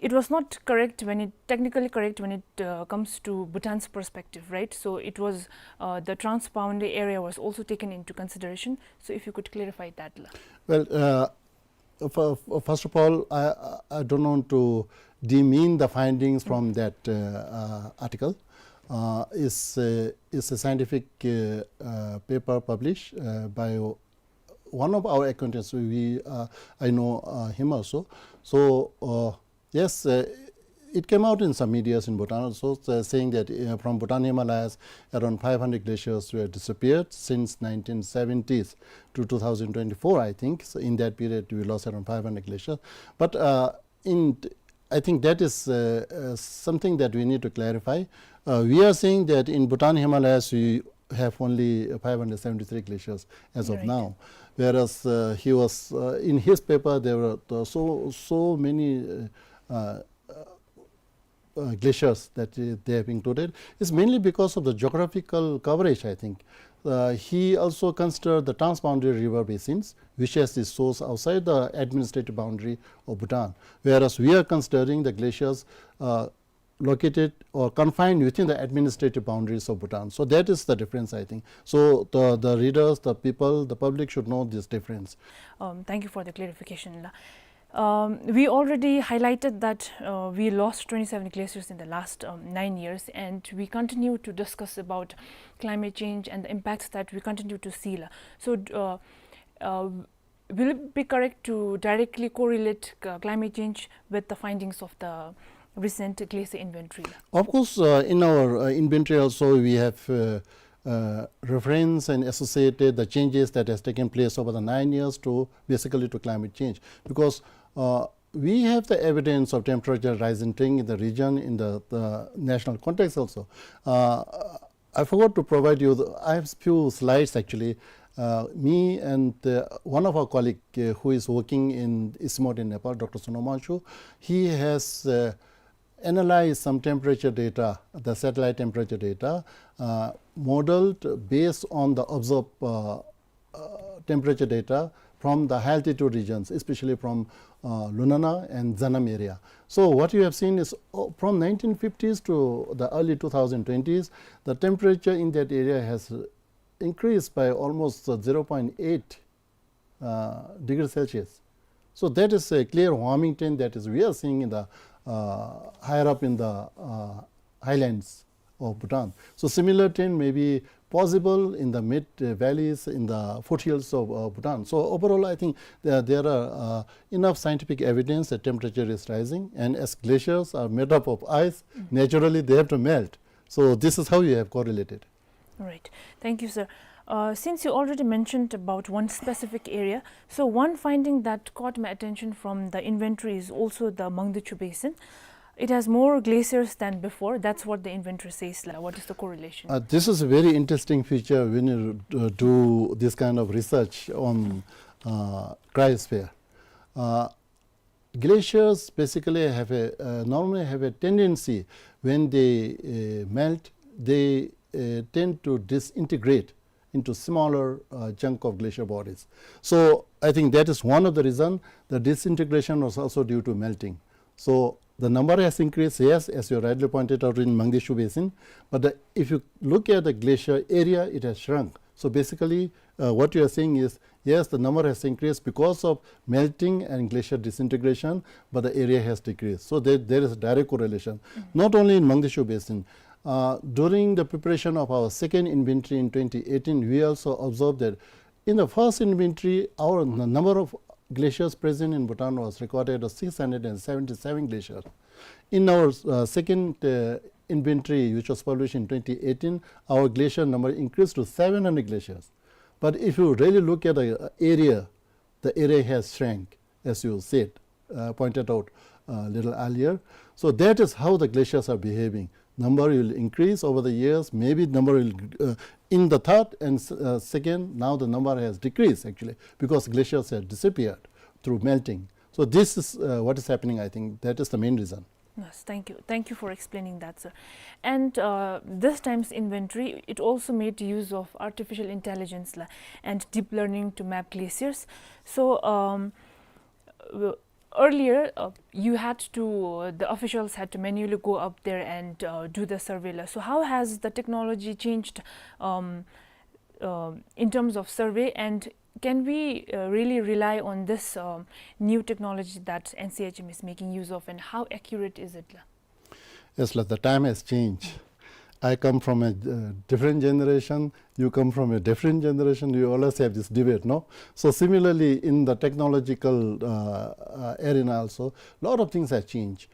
it was not correct when it, technically correct when it, uh, comes to Bhutan's perspective, right? So it was, uh, the transboundary area was also taken into consideration. So if you could clarify that la. Well, uh, f-, f-, first of all, I, I I don't want to demean the findings from that, uh, uh, article. Uh, it's a, it's a scientific, uh, uh, paper published, uh, by one of our acquaintances. We, uh, I know, uh, him also. So, uh, yes, uh, it came out in some medias in Bhutan also, uh, saying that, uh, from Bhutan Himalayas, around five hundred glaciers were disappeared since nineteen seventies to two thousand twenty-four, I think. So in that period, we lost around five hundred glaciers. But, uh, in, I think that is, uh, uh, something that we need to clarify. Uh, we are saying that in Bhutan Himalayas, we have only five hundred seventy-three glaciers as of Right. now. Whereas, uh, he was, uh, in his paper, there were, uh, so, so many, uh, uh, uh, glaciers that, uh, they have included. It's mainly because of the geographical coverage, I think. Uh, he also considered the transboundary river basins, which has its source outside the administrative boundary of Bhutan, whereas we are considering the glaciers, uh, located or confined within the administrative boundaries of Bhutan. So that is the difference, I think. So the, the readers, the people, the public should know this difference. Um, thank you for the clarification la. Um, we already highlighted that, uh, we lost twenty-seven glaciers in the last, um, nine years, and we continue to discuss about climate change and the impacts that we continue to see la. So, uh, uh, will it be correct to directly correlate, uh, climate change with the findings of the recent glacier inventory? Of course, uh, in our, uh, inventory also we have, uh, uh, reference and associated the changes that has taken place over the nine years to basically to climate change. Because, uh, we have the evidence of temperature rising thing in the region, in the, the national context also. Uh, I forgot to provide you, the, I have few slides actually. Uh, me and, uh, one of our colleague, uh, who is working in East Timor in Nepal, Doctor Suno Mangshu, he has, uh, analyzed some temperature data, the satellite temperature data, uh, modeled based on the observed, uh, uh, temperature data from the high altitude regions, especially from, uh, Lunana and Zanam area. So what you have seen is, uh, from nineteen fifties to the early two thousand twenties, the temperature in that area has, uh, increased by almost, uh, zero point eight, uh, degrees Celsius. So that is a clear warming trend that is we are seeing in the, uh, higher up in the, uh, highlands of Bhutan. So similar trend may be possible in the mid, uh, valleys, in the foothills of, uh, Bhutan. So overall, I think there, there are, uh, enough scientific evidence that temperature is rising, and as glaciers are made up of ice, naturally they have to melt. So this is how you have correlated. Right. Thank you, sir. Uh, since you already mentioned about one specific area, so one finding that caught my attention from the inventory is also the Mangdechu Basin. It has more glaciers than before. That's what the inventory says la. What is the correlation? Uh, this is a very interesting feature when you, uh, do this kind of research on, uh, cryosphere. Uh, glaciers basically have a, uh, normally have a tendency when they, uh, melt, they, uh, tend to disintegrate into smaller, uh, chunk of glacial bodies. So I think that is one of the reason. The disintegration was also due to melting. So the number has increased, yes, as you rightly pointed out in Mangdechu Basin, but the, if you look at the glacial area, it has shrunk. So basically, uh, what you are saying is, yes, the number has increased because of melting and glacial disintegration, but the area has decreased. So there, there is a direct correlation. Not only in Mangdechu Basin. Uh, during the preparation of our second inventory in twenty eighteen, we also observed that in the first inventory, our n-, number of glaciers present in Bhutan was recorded as six hundred and seventy-seven glaciers. In our, uh, second, uh, inventory, which was published in twenty eighteen, our glacier number increased to seven hundred glaciers. But if you really look at the, uh, area, the area has shrank, as you said, uh, pointed out a little earlier. So that is how the glaciers are behaving. Number will increase over the years, maybe number will, uh, in the third and s-, uh, second, now the number has decreased actually, because glaciers have disappeared through melting. So this is, uh, what is happening, I think. That is the main reason. Yes, thank you. Thank you for explaining that, sir. And, uh, this time's inventory, it also made use of artificial intelligence la, and deep learning to map glaciers. So, um, w-, earlier, uh, you had to, uh, the officials had to manually go up there and, uh, do the survey la. So how has the technology changed, um, uh, in terms of survey, and can we, uh, really rely on this, um, new technology that N C H M is making use of, and how accurate is it la? Yes, la, the time has changed. I come from a, uh, different generation, you come from a different generation, you always have this debate, no? So similarly, in the technological, uh, uh, arena also, lot of things have changed.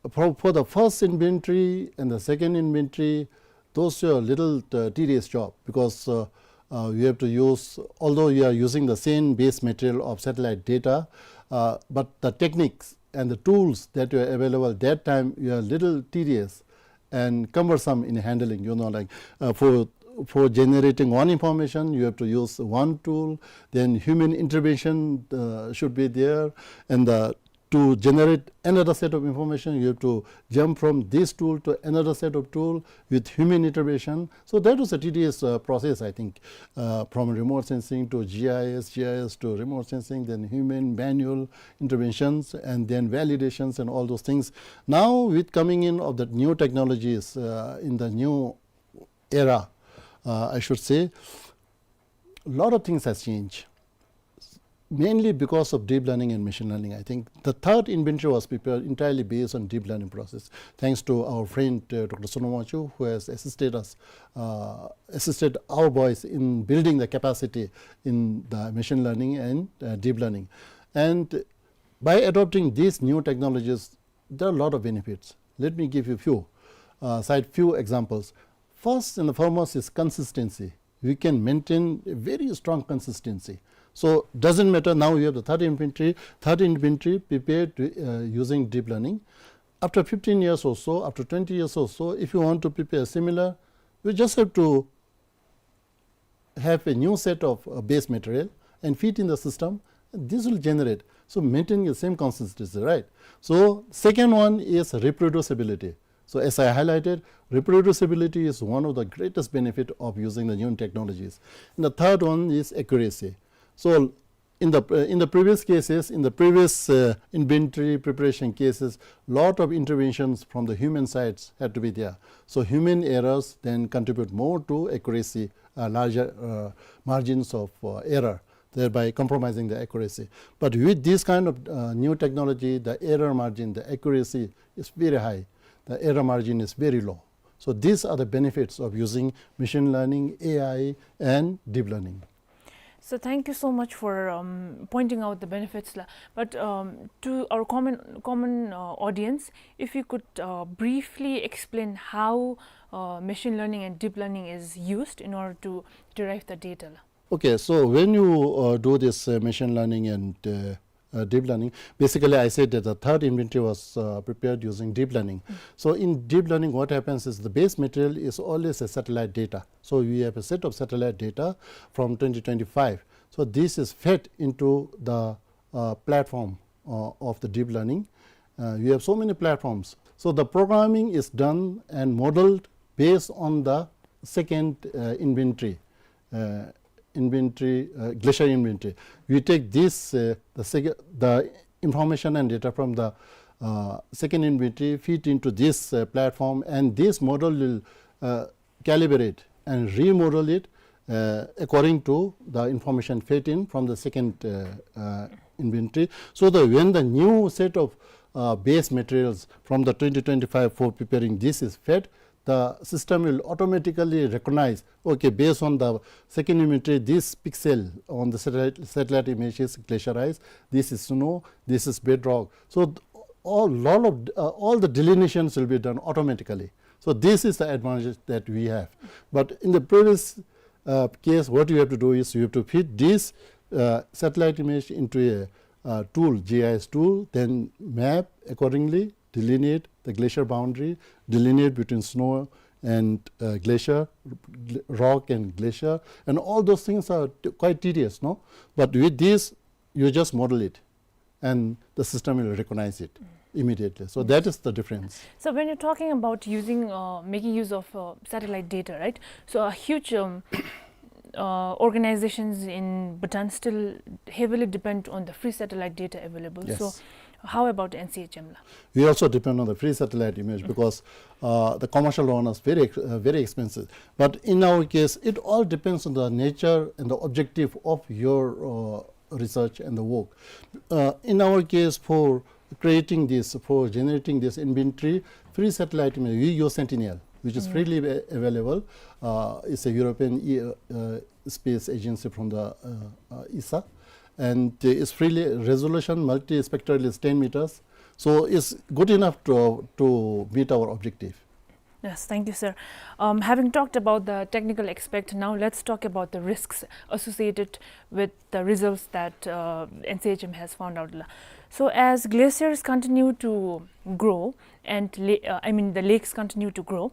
For, for the first inventory and the second inventory, those were a little, uh, tedious job because, uh, uh, you have to use, although you are using the same base material of satellite data, uh, but the techniques and the tools that were available that time were a little tedious and cumbersome in handling. You know, like, uh, for, for generating one information, you have to use one tool, then human intervention, uh, should be there, and the, to generate another set of information, you have to jump from this tool to another set of tool with human intervention. So that was a tedious, uh, process, I think, uh, from remote sensing to G I S, G I S to remote sensing, then human manual interventions, and then validations and all those things. Now, with coming in of the new technologies, uh, in the new era, uh, I should say, a lot of things has changed. mainly because of deep learning and machine learning, I think the third inventory was prepared entirely based on deep learning process. Thanks to our friend, uh, Doctor Sonoma Wangchuk, who has assisted us, uh, assisted our boys in building the capacity in the machine learning and, uh, deep learning. And by adopting these new technologies, there are a lot of benefits. Let me give you few, uh, cite few examples. First and foremost is consistency. We can maintain a very strong consistency. So doesn't matter, now you have the third inventory, third inventory prepared, uh, using deep learning. After fifteen years or so, after twenty years or so, if you want to prepare similar, you just have to have a new set of, uh, base material and feed in the system, this will generate. So maintaining the same consistency, right? So second one is reproducibility. So as I highlighted, reproducibility is one of the greatest benefit of using the new technologies. And the third one is accuracy. So in the, uh, in the previous cases, in the previous, uh, inventory preparation cases, lot of interventions from the human sides had to be there. So human errors then contribute more to accuracy, uh, larger, uh, margins of, uh, error, thereby compromising the accuracy. But with this kind of, uh, new technology, the error margin, the accuracy is very high. The error margin is very low. So these are the benefits of using machine learning, A I, and deep learning. So thank you so much for, um, pointing out the benefits la. But, um, to our common, common, uh, audience, if you could, uh, briefly explain how, uh, machine learning and deep learning is used in order to derive the data la. Okay, so when you, uh, do this, uh, machine learning and, uh, uh, deep learning, basically I said that the third inventory was, uh, prepared using deep learning. So in deep learning, what happens is the base material is always a satellite data. So we have a set of satellite data from twenty twenty-five. So this is fed into the, uh, platform, uh, of the deep learning. Uh, you have so many platforms. So the programming is done and modeled based on the second, uh, inventory, uh, inventory, uh, glacier inventory. We take this, uh, the sec-, the information and data from the, uh, second inventory, feed into this, uh, platform, and this model will, uh, calibrate and remodel it, uh, according to the information fed in from the second, uh, uh, inventory. So that when the new set of, uh, base materials from the twenty twenty-five for preparing this is fed, the system will automatically recognize, okay, based on the second inventory, this pixel on the satellite, satellite image is glacier ice, this is snow, this is bedrock. So th-, all, lot of, uh, all the delineations will be done automatically. So this is the advantage that we have. But in the previous, uh, case, what you have to do is you have to feed this, uh, satellite image into a, uh, tool, G I S tool, then map accordingly, delineate the glacier boundary, delineate between snow and, uh, glacier, gl-, rock and glacier, and all those things are t-, quite tedious, no? But with this, you just model it, and the system will recognize it immediately. So that is the difference. So when you're talking about using, uh, making use of, uh, satellite data, right? So a huge, um, uh, organizations in Bhutan still heavily depend on the free satellite data available. So Yes. how about N C H M la? We also depend on the free satellite image because, uh, the commercial one is very ex-, uh, very expensive. But in our case, it all depends on the nature and the objective of your, uh, research and the work. Uh, in our case, for creating this, for generating this inventory, free satellite image, we use Sentinel, which is freely ava-, available. Uh, it's a European e-, uh, space agency from the, uh, uh, ESA. And, uh, it's freely resolution, multispectral is ten meters. So it's good enough to, to meet our objective. Yes, thank you, sir. Um, having talked about the technical aspect, now let's talk about the risks associated with the results that, uh, N C H M has found out la. So as glaciers continue to grow and la-, uh, I mean, the lakes continue to grow,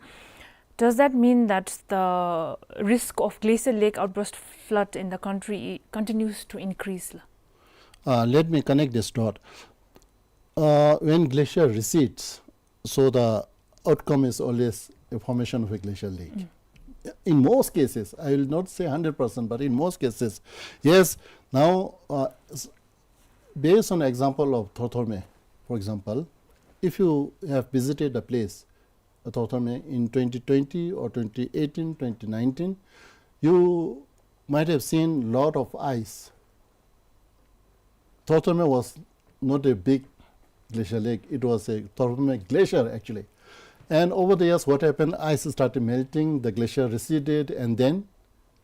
does that mean that the risk of glacial lake outburst flood in the country continues to increase la? Uh, let me connect this dot. Uh, when glacier recedes, so the outcome is always a formation of a glacial lake. In most cases, I will not say hundred percent, but in most cases, yes. Now, uh, s-, based on example of Thorthorme, for example, if you have visited a place, uh, Thorthorme in twenty twenty or twenty eighteen, twenty nineteen, you might have seen lot of ice Tholthome was not a big glacial lake. It was a Tholthome glacier, actually. And over the years, what happened? Ice started melting, the glacier receded, and then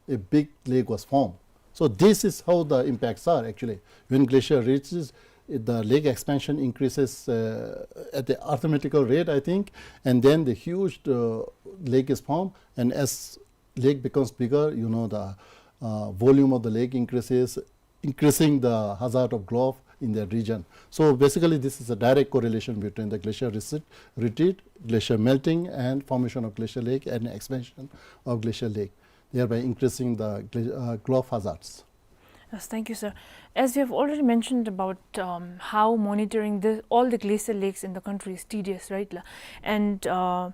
a big lake was formed. So this is how the impacts are, actually. When glacier reaches, it, the lake expansion increases, uh, at the arithmetical rate, I think, and then the huge, uh, lake is formed. And as lake becomes bigger, you know, the, uh, volume of the lake increases, increasing the hazard of Gulf in that region. So basically, this is a direct correlation between the glacier recede, retreat, glacier melting, and formation of glacial lake and expansion of glacial lake, thereby increasing the gla-, uh, Gulf hazards. Yes, thank you, sir. As you have already mentioned about, um, how monitoring the, all the glacial lakes in the country is tedious, right? La? And, uh,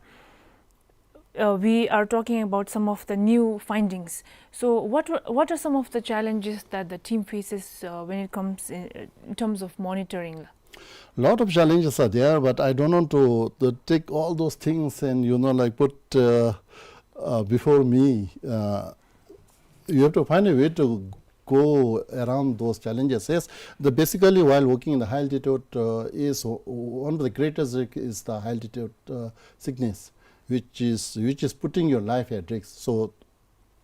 uh, we are talking about some of the new findings. So what were, what are some of the challenges that the team faces, uh, when it comes in, in terms of monitoring? Lot of challenges are there, but I don't want to, to take all those things and, you know, like, put, uh, uh, before me. Uh, you have to find a way to go around those challenges. Yes, the, basically, while working in the high altitude, uh, is o-, one of the greatest risk is the high altitude, uh, sickness, which is, which is putting your life at risk. So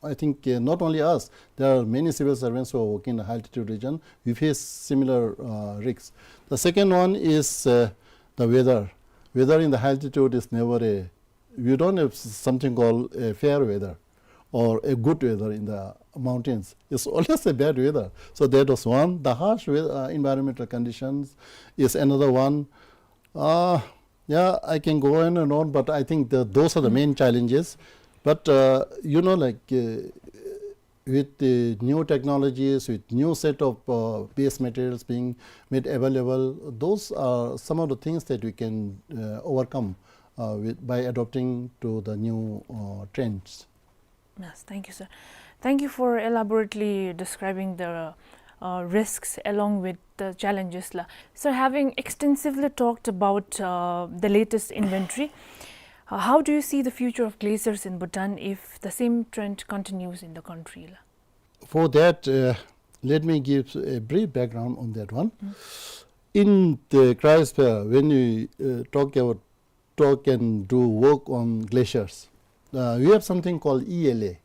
I think, uh, not only us, there are many civil servants who are working in the high altitude region. We face similar, uh, risks. The second one is, uh, the weather. Weather in the high altitude is never a, we don't have s-, something called a fair weather or a good weather in the mountains. It's always a bad weather. So that was one. The harsh wea-, uh, environmental conditions is another one. Uh, yeah, I can go on and on, but I think the, those are the main challenges. But, uh, you know, like, uh, with the new technologies, with new set of, uh, base materials being made available, those are some of the things that we can, uh, overcome, uh, with, by adapting to the new, uh, trends. Yes, thank you, sir. Thank you for elaborately describing the, uh, risks along with the challenges la. Sir, having extensively talked about, uh, the latest inventory, uh, how do you see the future of glaciers in Bhutan if the same trend continues in the country la? For that, uh, let me give a brief background on that one. Mm. In the cryosphere, when we, uh, talk about, talk and do work on glaciers, uh, we have something called E L A,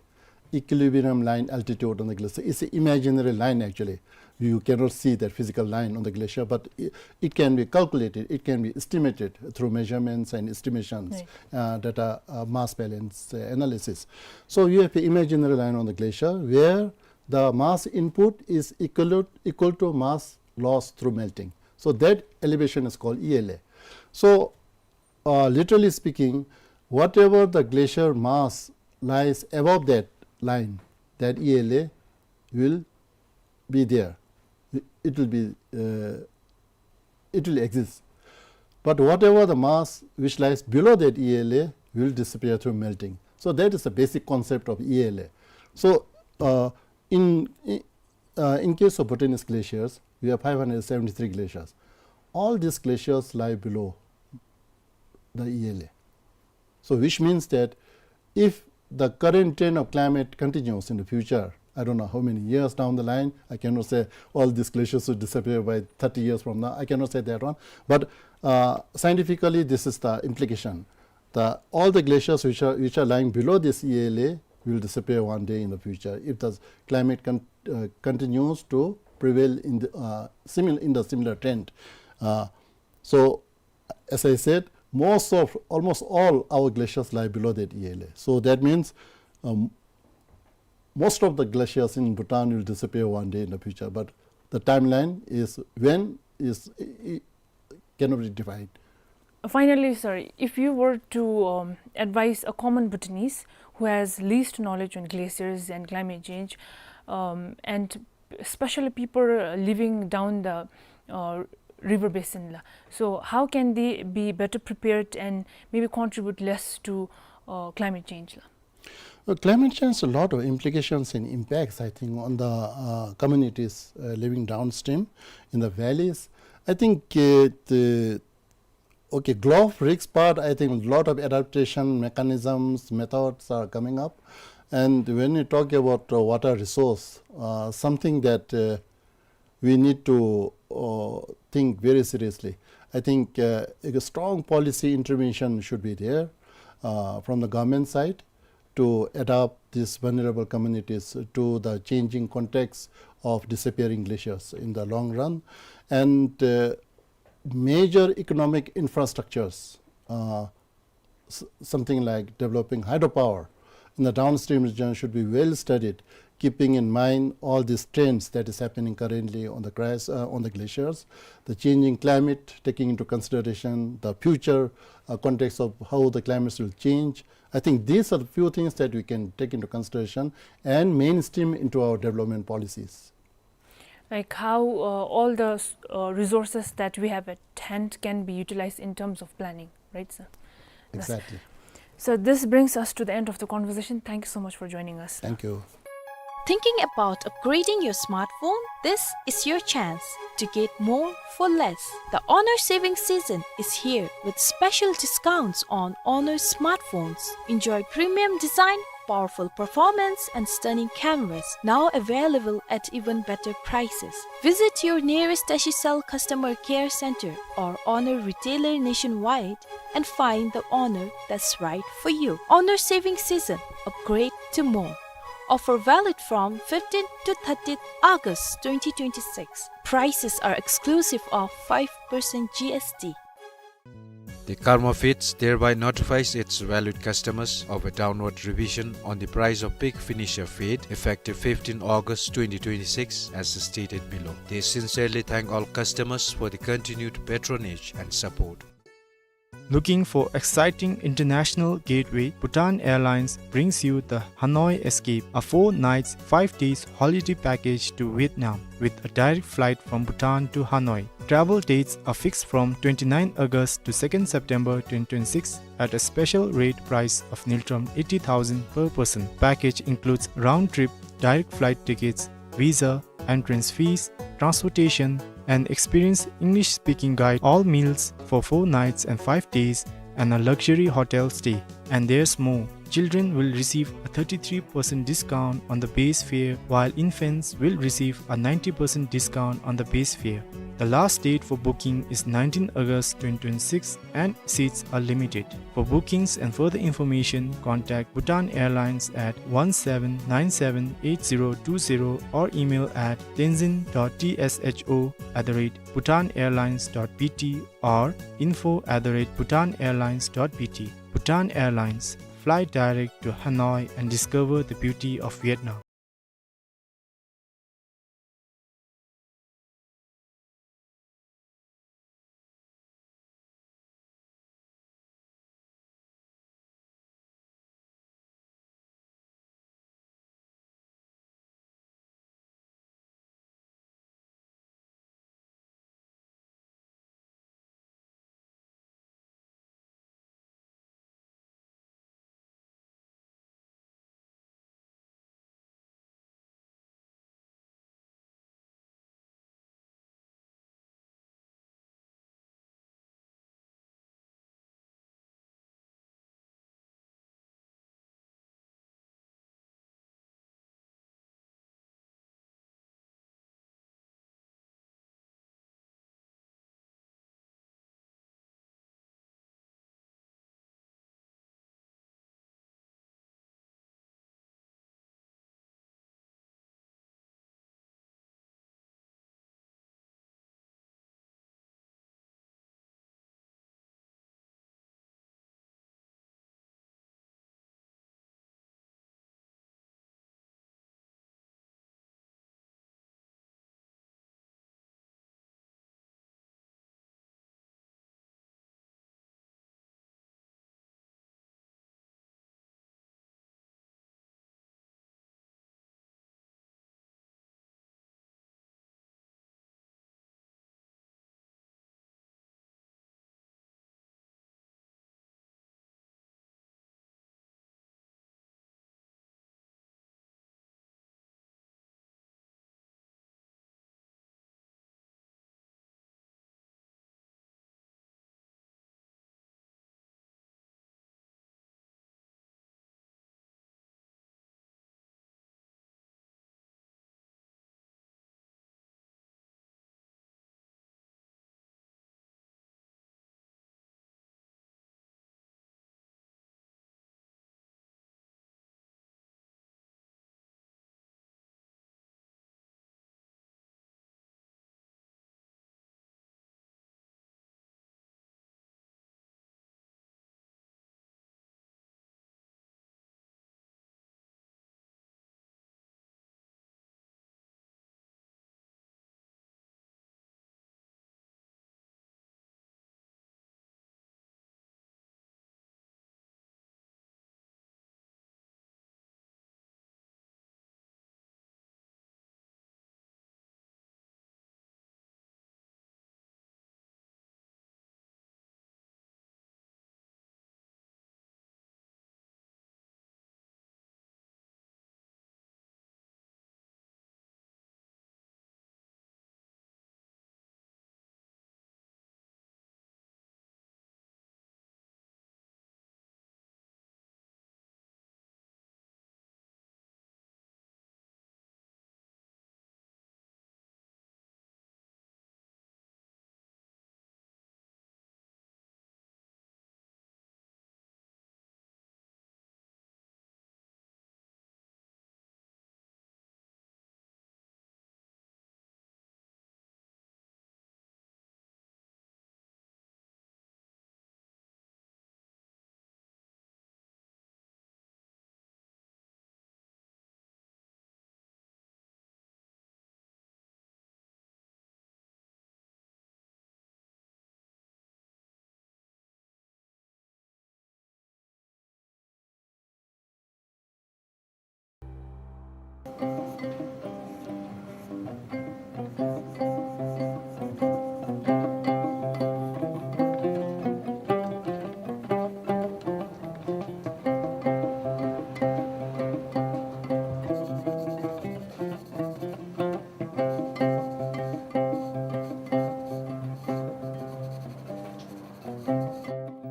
equilibrium line altitude on the glacier. It's an imaginary line, actually. You cannot see that physical line on the glacier, but i-, it can be calculated, it can be estimated through measurements and estimations, right, uh, data, uh, mass balance, uh, analysis. So you have an imaginary line on the glacier where the mass input is equal, equal to mass loss through melting. So that elevation is called E L A. So, uh, literally speaking, whatever the glacier mass lies above that line, that E L A will be there. It will be, uh, it will exist. But whatever the mass which lies below that E L A will disappear through melting. So that is the basic concept of E L A. So, uh, in, in, uh, in case of Bhutanese glaciers, we have five hundred seventy-three glaciers. All these glaciers lie below the E L A. So which means that if the current trend of climate continues in the future, I don't know how many years down the line, I cannot say all these glaciers will disappear by thirty years from now. I cannot say that one. But, uh, scientifically, this is the implication. The, all the glaciers which are, which are lying below this E L A will disappear one day in the future if the climate con-, uh, continues to prevail in the, uh, simil-, in the similar trend. Uh, so as I said, most of, almost all our glaciers lie below that E L A. So that means, um, most of the glaciers in Bhutan will disappear one day in the future, but the timeline is when is, i-, i-, cannot be defined. Finally, sir, if you were to, um, advise a common Bhutanese who has least knowledge on glaciers and climate change, um, and especially people, uh, living down the, uh, river basin la. So how can they be better prepared and maybe contribute less to, uh, climate change la? Uh, climate change has a lot of implications and impacts, I think, on the, uh, communities, uh, living downstream in the valleys. I think, uh, the Okay, Gulf risk part, I think a lot of adaptation mechanisms, methods are coming up. And when you talk about, uh, water resource, uh, something that, uh, we need to uh, think very seriously. I think, uh, a strong policy intervention should be there, uh, from the government side to adapt these vulnerable communities to the changing context of disappearing glaciers in the long run. And, uh, major economic infrastructures, uh, s-, something like developing hydropower in the downstream region should be well studied, keeping in mind all these trends that is happening currently on the crash, uh, on the glaciers, the changing climate, taking into consideration the future, uh, context of how the climates will change. I think these are the few things that we can take into consideration and mainstream into our development policies. Like how, uh, all the s-, uh, resources that we have at hand can be utilized in terms of planning, right, sir? Yes. Exactly. So this brings us to the end of the conversation. Thank you so much for joining us. Thank you. Thinking about upgrading your smartphone? This is your chance to get more for less. The Honor saving season is here with special discounts on Honor smartphones. Enjoy premium design, powerful performance and stunning cameras, now available at even better prices. Visit your nearest Dasicel customer care center or Honor retailer nationwide and find the Honor that's right for you. Honor saving season, upgrade to more. Offer valid from fifteenth to thirtieth August twenty twenty-six. Prices are exclusive of five percent G S T. The Karma Feeds thereby notifies its valued customers of a downward revision on the price of pig finisher feed effective fifteenth August twenty twenty-six as stated below. They sincerely thank all customers for the continued patronage and support. Looking for exciting international gateway? Bhutan Airlines brings you the Hanoi Escape, a four nights, five days holiday package to Vietnam with a direct flight from Bhutan to Hanoi. Travel dates are fixed from twenty-ninth August to second September twenty twenty-six at a special rate price of ngultrum eighty thousand per person. Package includes round trip direct flight tickets, visa, entrance fees, transportation, an experienced English-speaking guide, all meals for four nights and five days, and a luxury hotel stay. And there's more. Children will receive a thirty-three percent discount on the base fare, while infants will receive a ninety percent discount on the base fare. The last date for booking is nineteenth August twenty twenty-six, and seats are limited. For bookings and further information, contact Bhutan Airlines at one seven nine seven eight zero two zero or email at tenzin dot tsho at the rate bhutan airlines dot B T or info at the rate bhutan airlines dot B T. Bhutan Airlines, fly direct to Hanoi and discover the beauty of Vietnam.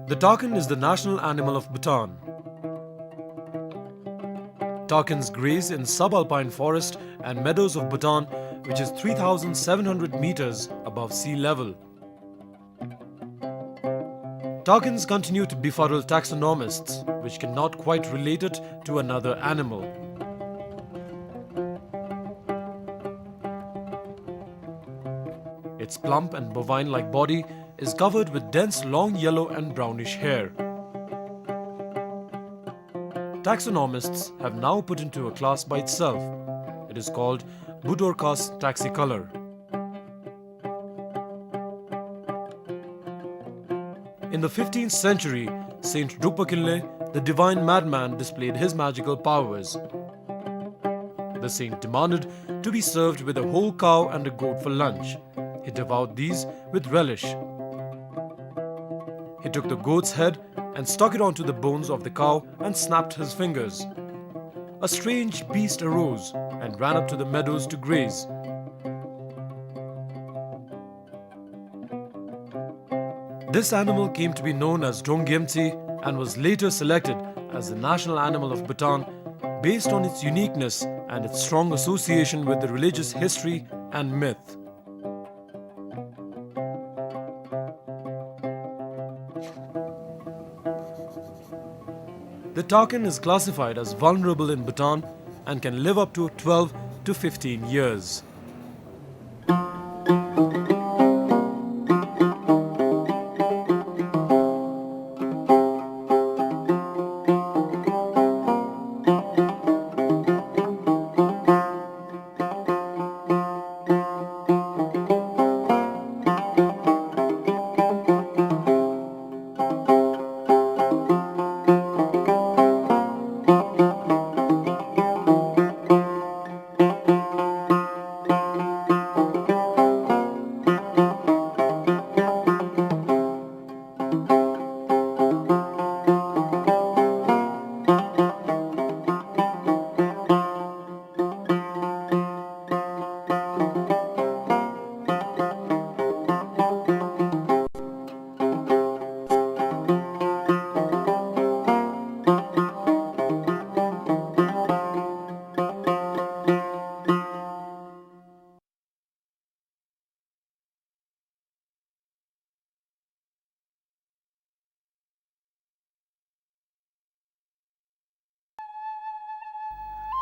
The takin is the national animal of Bhutan. Takins graze in subalpine forest and meadows of Bhutan, which is three thousand seven hundred meters above sea level. Takins continue to befuddle taxonomists, which cannot quite relate it to another animal. Its plump and bovine-like body is covered with dense long yellow and brownish hair. Taxonomists have now put into a class by itself. It is called Budorcas taxicolor. In the fifteenth century, Saint Drukpa Kinley, the divine madman, displayed his magical powers. The saint demanded to be served with a whole cow and a goat for lunch. He devoured these with relish. He took the goat's head and stuck it onto the bones of the cow and snapped his fingers. A strange beast arose and ran up to the meadows to graze. This animal came to be known as Donggyemtsi and was later selected as the national animal of Bhutan based on its uniqueness and its strong association with the religious history and myth. The takin is classified as vulnerable in Bhutan and can live up to twelve to fifteen years.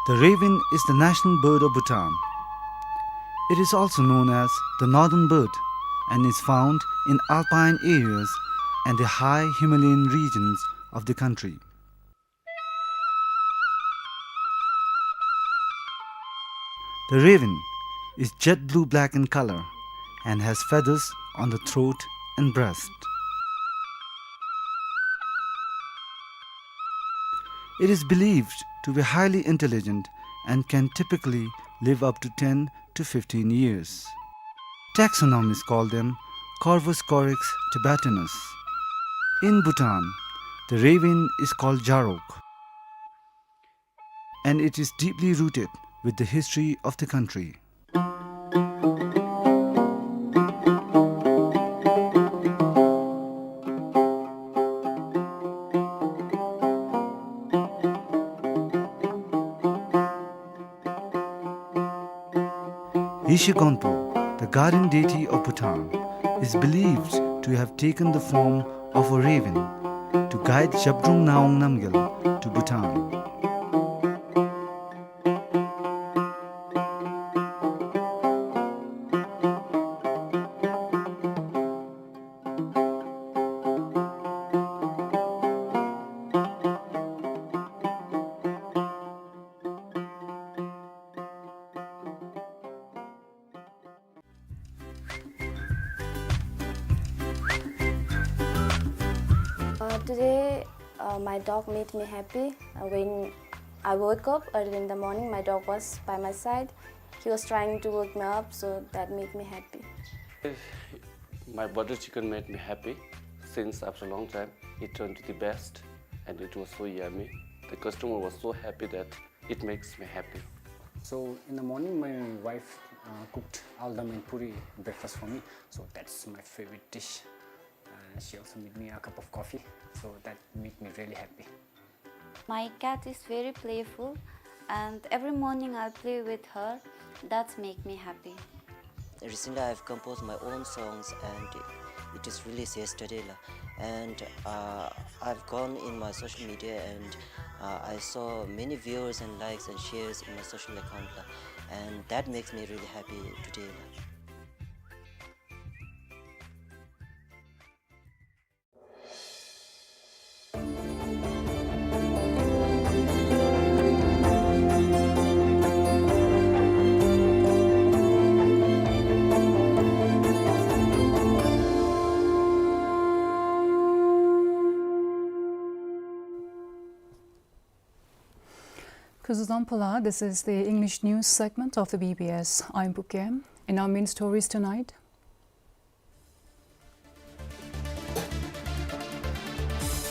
The raven is the national bird of Bhutan. It is also known as the northern bird and is found in alpine areas and the high Himalayan regions of the country. The raven is jet blue-black in color and has feathers on the throat and breast. It is believed to be highly intelligent and can typically live up to ten to fifteen years. Taxonomists call them Corvus corax tibetanus. In Bhutan, the raven is called Jarok, and it is deeply rooted with the history of the country. Yeshe Gonpo, the guardian deity of Bhutan, is believed to have taken the form of a raven to guide Zhabdrung Ngawang Namgyal to Bhutan. Uh, today, uh, my dog made me happy, uh, when I woke up early in the morning. My dog was by my side. He was trying to wake me up, so that made me happy. My butter chicken made me happy since after a long time. It turned to the best, and it was so yummy. The customer was so happy that it makes me happy. So in the morning, my wife, uh, cooked aldam and puri breakfast for me. So that's my favorite dish. Uh, she also made me a cup of coffee. So that made me really happy. My cat is very playful, and every morning I play with her. That's make me happy. Recently, I've composed my own songs, and it is released yesterday, la. And, uh, I've gone in my social media, and, uh, I saw many viewers and likes and shares in my social account, la. And that makes me really happy today, la. Kuzuzam pula, this is the English news segment of the B B S. I'm Pukem. In our main stories tonight,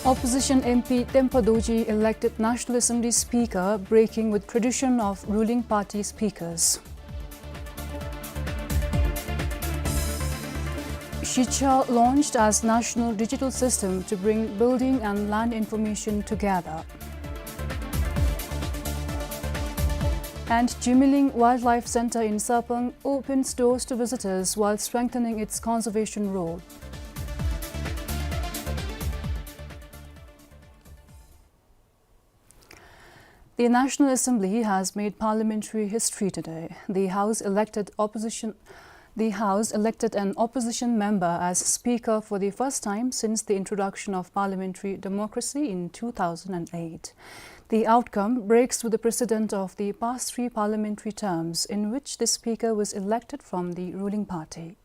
Opposition M P Tempa Dorji elected National Assembly Speaker, breaking with tradition of ruling party speakers. Shiksha launched as national digital system to bring building and land information together. And Jimiling Wildlife Centre in Sarpang opens doors to visitors while strengthening its conservation role. The National Assembly has made parliamentary history today. The House elected opposition, the House elected an opposition member as Speaker for the first time since the introduction of parliamentary democracy in two thousand and eight. The outcome breaks with the precedent of the past three parliamentary terms, in which the Speaker was elected from the ruling party.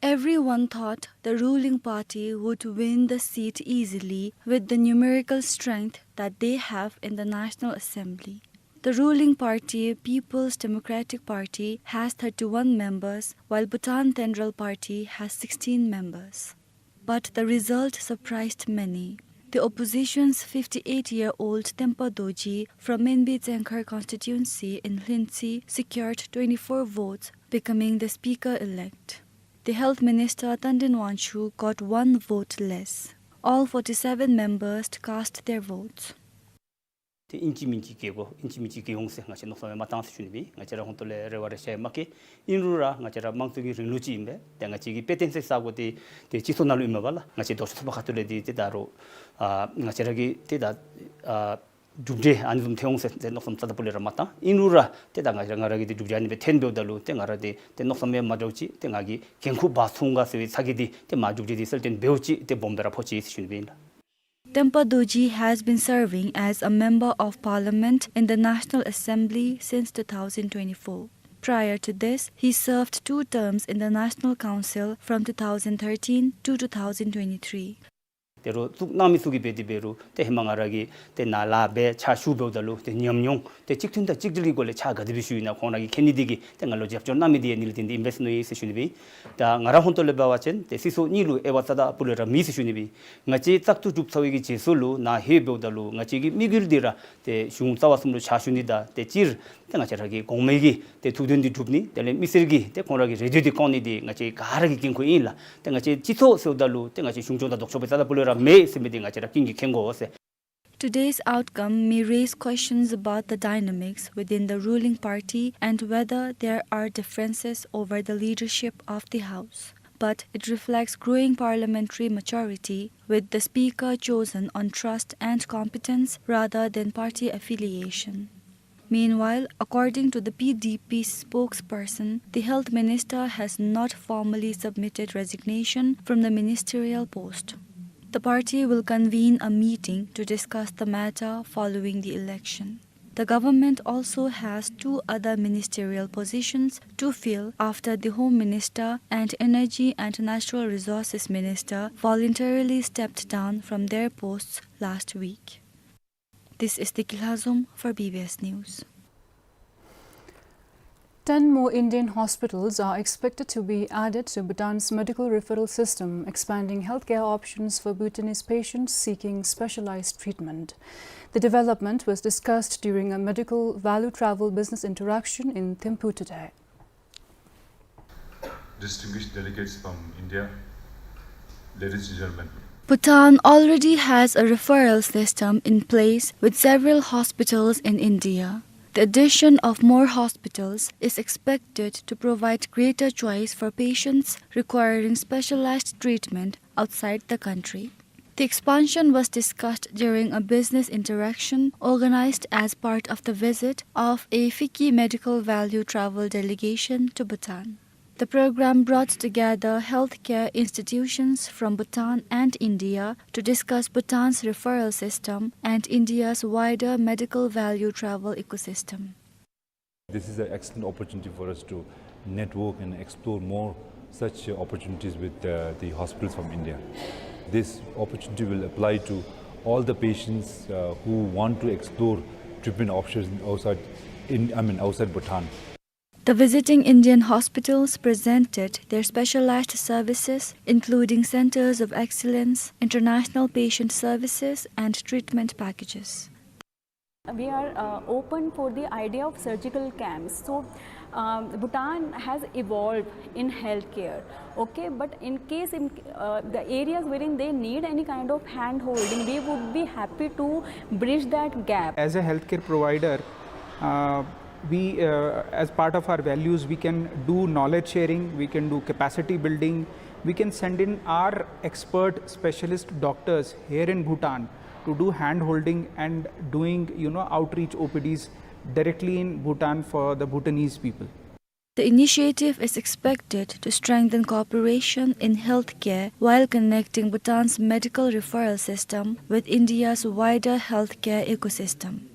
Everyone thought the ruling party would win the seat easily with the numerical strength that they have in the National Assembly. The ruling party, People's Democratic Party, has thirty-one members, while Bhutan Tenral Party has sixteen members. But the result surprised many. The opposition's fifty-eight-year-old Tempa Dorji from Menbi Tsengkhar constituency in Lhintsi secured twenty-four votes, becoming the speaker-elect. The Health Minister Tandin Wanchhu got one vote less. All forty-seven members cast their votes. ཏེ་ཨིན་ཅི་མིན་ཅི་སྐྱེ་དགོ། ཨིན་ཅི་མིན་ཅི་སྐྱེ་འོང་ཟེར་ང་བཅས་མནོ་བསམ་ཡང་མ་བཏང་ཟེར་ཞུ་ནི་སྦེ། ང་བཅས་ར་ཧོང་ཏོ་ལས་རེ་བ་རེ་ཤ་ཡང་མ་བསྐྱེད། ཨིན་རུང་ར་ང་བཅས་ར་དམངས་གཙོ་གི་རིང་ལུགས་ཅིག་ཨིན་པས། ཏེ་ང་བཅས་ཀྱིས་དཔེ་སྟོན་ཟེར་ས་གོ་ཏེ་ཏེ་སྤྱི་ཚོགས་ནང་ལུ་ཨིན་མས་པ་ལགས། ང་བཅས་ལྡོག་ཕྱོགས་ཚོགས་པ་ཁ་ཐུག་ལས་འདི་ཏེ་ད་རུང་ཨ་ང་བཅས་ར་གི་ཏེ་ད་ཨ་གྲུབ་འབྲས་ཨ་ནི་བཟུམ་ཐོན་འོང་ཟེར་ཏེ་མནོ་བསམ་རྩ་དང་པོ་ལས་ར་མ་བཏང་། ཨིན་རུང་ར་ཏེ་ད་ང་ར་ང་ར་གི་ཏེ་གྲུབ་འབྲས་ཨ་ནི་སྦེ་ཐོན་འབདཝ་ད་ལུ་ཏེ་ང་ར་ཏེ་ཏེ་མནོ་བསམ་ཡང་མ་འདྲཝ་ཅིག་ཏེ་ང་གིས་འགན་ཁུར་འབག་ཚུགས་ག་ཟེར་བའི་ཚ་གྱང་འདི་ཏེ་མ་གྲུབ་འབྲས་འདི་གསལ་སྟོན་འབདཝ་ཅིག་ཏེ་སྦོམ་སྦེ་ར་ཕོག་ཅི་ཟེར་ཞུ་ནི་སྦེ་ཨིན་ལགས། Tempa Dorji has been serving as a member of parliament in the National Assembly since two thousand twenty-four. Prior to this, he served two terms in the National Council from two thousand thirteen to two thousand twenty-three. ཏེ་རོགས་བཙུགས་གནང་མི་ཚུ་གིས་འབད་དེ་འབད་རུང་ཏེ་ཧེ་མ་ང་ར་གིས་ཏེ་ནཱ་ལཱ་འབད་ཕྱག་ཞུ་འབདཝ་ད་ལུ་ཏེ་ཉམས་མྱོང་ཏེ་གཅིག་མཐུན་དང་གཅིག་སྒྲིལ་གྱི་སྒོ་ལས་ཕྱག་ག་དེ་སྦེ་ཞུ་ཨིན་ན་ཁོང་ར་གིས་མཁྱེན་ནི་དེ་གིས་ཏེ་ང་ལུ་རྒྱབ་སྐྱོར་གནང་མི་དེ་ཡང་ཨ་ནི་ལུ་བརྟེན་ཏེ་ཨིན་པས་ཟེར་མནོ་ཡི་ཟེར་ཞུ་ནི་སྦེ་ཨིན། ད་ང་ར་ཧོང་ཏོ་ལས་འབད་བ་ཅིན་ཏེ་སྲིད་ཚོགས་གཉིས་ལུ་དབྱེ་བ་རྩ་དང་སྤུ་ལས་ར་མེད་ཟེར་ཞུ་ནི་སྦེ་ཨིན། ང་བཅས་བཙག་འཐུ་གྲུབ་ཚར་བའི་གི་རྗེས་སུ་ལུ་ནཱ་ལྷོད་འབདཝ་ད་ལུ་ང་བཅས་ཀྱི་དམིགས་ཡུལ་འདི་ར་ཏེ་གཞུང་རྩ་བ་གསུམ་ལུ་ཕྱག་ཞུ་ནི་དང་ཏེ་སྤྱིར་ཏེ་ང་བཅས་ར་གི་གོང་མའི་གི་ཏེ་ཐུགས་འདུན་འདི་སྒྲུབ་ནི་དེ་ལས་མི་སེར་གྱི་ཏེ་ཁོང་ར་གི་རེ་འདུན་འདི་སྐོང་ནི་འདི་ང་བཅས་ག་ར་གི་འགན་ཁུར་ཨིན་ལགས། ཏེ་ང་བཅས་སྤྱི་ཚོགས་ཟེརཝ་ད་ལུ་ཏེ་ང་བཅས་གཞུང་སྐྱོང་དང་ལྡོག་ཕྱོགས་སྦེ་རྩ་དང་སྤུ་ལས་ར་མེད་ཟེར་མི་འདི་ང་བཅས་ར་ཀུན་གྱིས་མཁྱེན་དགོ་ཟེར། Today's outcome may raise questions about the dynamics within the ruling party and whether there are differences over the leadership of the House. But it reflects growing parliamentary maturity, with the Speaker chosen on trust and competence rather than party affiliation. Meanwhile, according to the P D P spokesperson, the health minister has not formally submitted resignation from the ministerial post. The party will convene a meeting to discuss the matter following the election. The government also has two other ministerial positions to fill after the Home Minister and Energy and Natural Resources Minister voluntarily stepped down from their posts last week. This is Deki Lhazom for B B S News. Ten more Indian hospitals are expected to be added to Bhutan's medical referral system, expanding healthcare options for Bhutanese patients seeking specialized treatment. The development was discussed during a medical value travel business interaction in Thimphu today. Distinguished delegates from India, ladies and gentlemen. Bhutan already has a referral system in place with several hospitals in India. The addition of more hospitals is expected to provide greater choice for patients requiring specialized treatment outside the country. The expansion was discussed during a business interaction organized as part of the visit of a FICCI medical value travel delegation to Bhutan. The program brought together healthcare institutions from Bhutan and India to discuss Bhutan's referral system and India's wider medical value travel ecosystem. This is an excellent opportunity for us to network and explore more such, uh, opportunities with, uh, the hospitals from India. This opportunity will apply to all the patients, uh, who want to explore treatment options outside, in, I mean, outside Bhutan. The visiting Indian hospitals presented their specialized services, including centers of excellence, international patient services, and treatment packages. We are, uh, open for the idea of surgical camps. So, um, Bhutan has evolved in healthcare, okay? But in case, in, uh, the areas wherein they need any kind of hand holding, we would be happy to bridge that gap. As a healthcare provider, uh, we, uh, as part of our values, we can do knowledge sharing, we can do capacity building, we can send in our expert specialist doctors here in Bhutan to do hand holding and doing, you know, outreach O P Ds directly in Bhutan for the Bhutanese people. The initiative is expected to strengthen cooperation in healthcare while connecting Bhutan's medical referral system with India's wider healthcare ecosystem.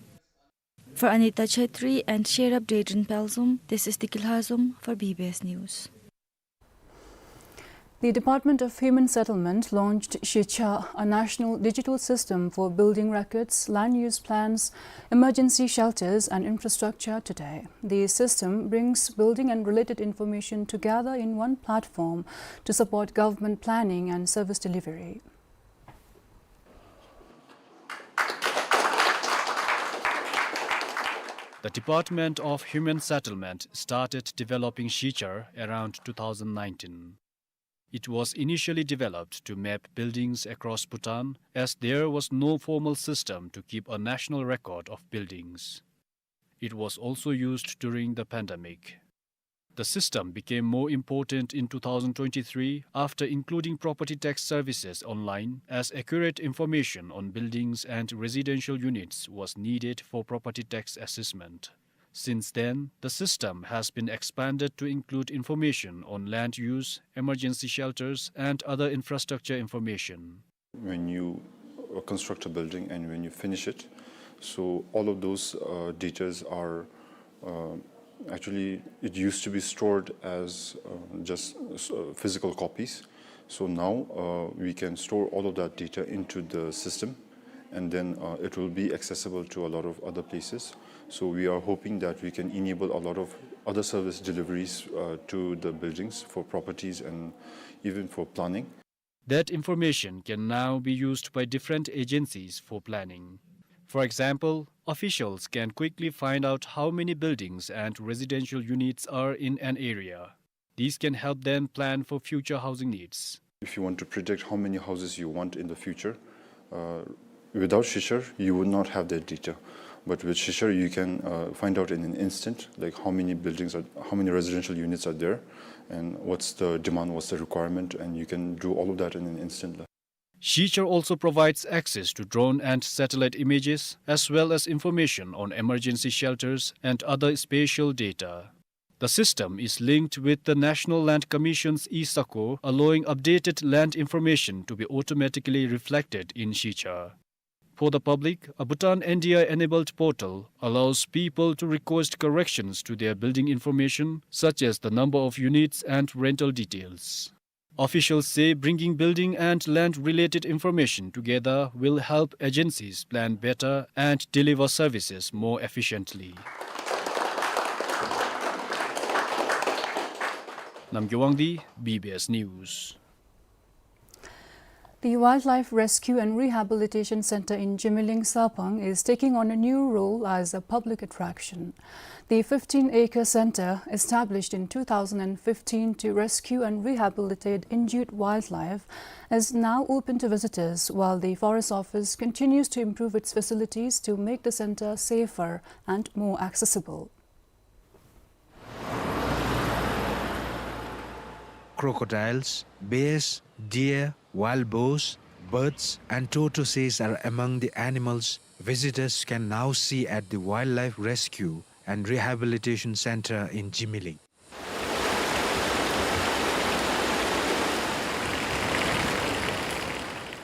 For Anita Chetri and Sherab Dayton Pelzum, this is Deki Lhazom for B B S News. The Department of Human Settlement launched Shicha, a national digital system for building records, land use plans, emergency shelters, and infrastructure today. The system brings building and related information together in one platform to support government planning and service delivery. The Department of Human Settlement started developing Shichar around two thousand nineteen. It was initially developed to map buildings across Bhutan, as there was no formal system to keep a national record of buildings. It was also used during the pandemic. The system became more important in two thousand twenty-three after including property tax services online, as accurate information on buildings and residential units was needed for property tax assessment. Since then, the system has been expanded to include information on land use, emergency shelters, and other infrastructure information. When you, uh, construct a building and when you finish it, so all of those, uh, datas are, uh, actually, it used to be stored as, uh, just, uh, physical copies. So now, uh, we can store all of that data into the system, and then, uh, it will be accessible to a lot of other places. So we are hoping that we can enable a lot of other service deliveries, uh, to the buildings for properties and even for planning. That information can now be used by different agencies for planning. For example, officials can quickly find out how many buildings and residential units are in an area. These can help them plan for future housing needs. If you want to predict how many houses you want in the future, uh, without Shichar, you would not have that data. But with Shichar, you can, uh, find out in an instant, like, how many buildings are, how many residential units are there, and what's the demand, what's the requirement, and you can do all of that in an instant. Shichar also provides access to drone and satellite images, as well as information on emergency shelters and other spatial data. The system is linked with the National Land Commission's e-Sakho, allowing updated land information to be automatically reflected in Shichar. For the public, a Bhutan N D I-enabled portal allows people to request corrections to their building information, such as the number of units and rental details. Officials say bringing building and land-related information together will help agencies plan better and deliver services more efficiently. Namgay Wangdi, B B S News. The Wildlife Rescue and Rehabilitation Center in Jimileng, Sarpang, is taking on a new role as a public attraction. The fifteen-acre center, established in two thousand fifteen to rescue and rehabilitate injured wildlife, is now open to visitors, while the Forest Office continues to improve its facilities to make the center safer and more accessible. Crocodiles, bears, deer, wild boars, birds, and tortoises are among the animals visitors can now see at the Wildlife Rescue and Rehabilitation Center in Jimileng.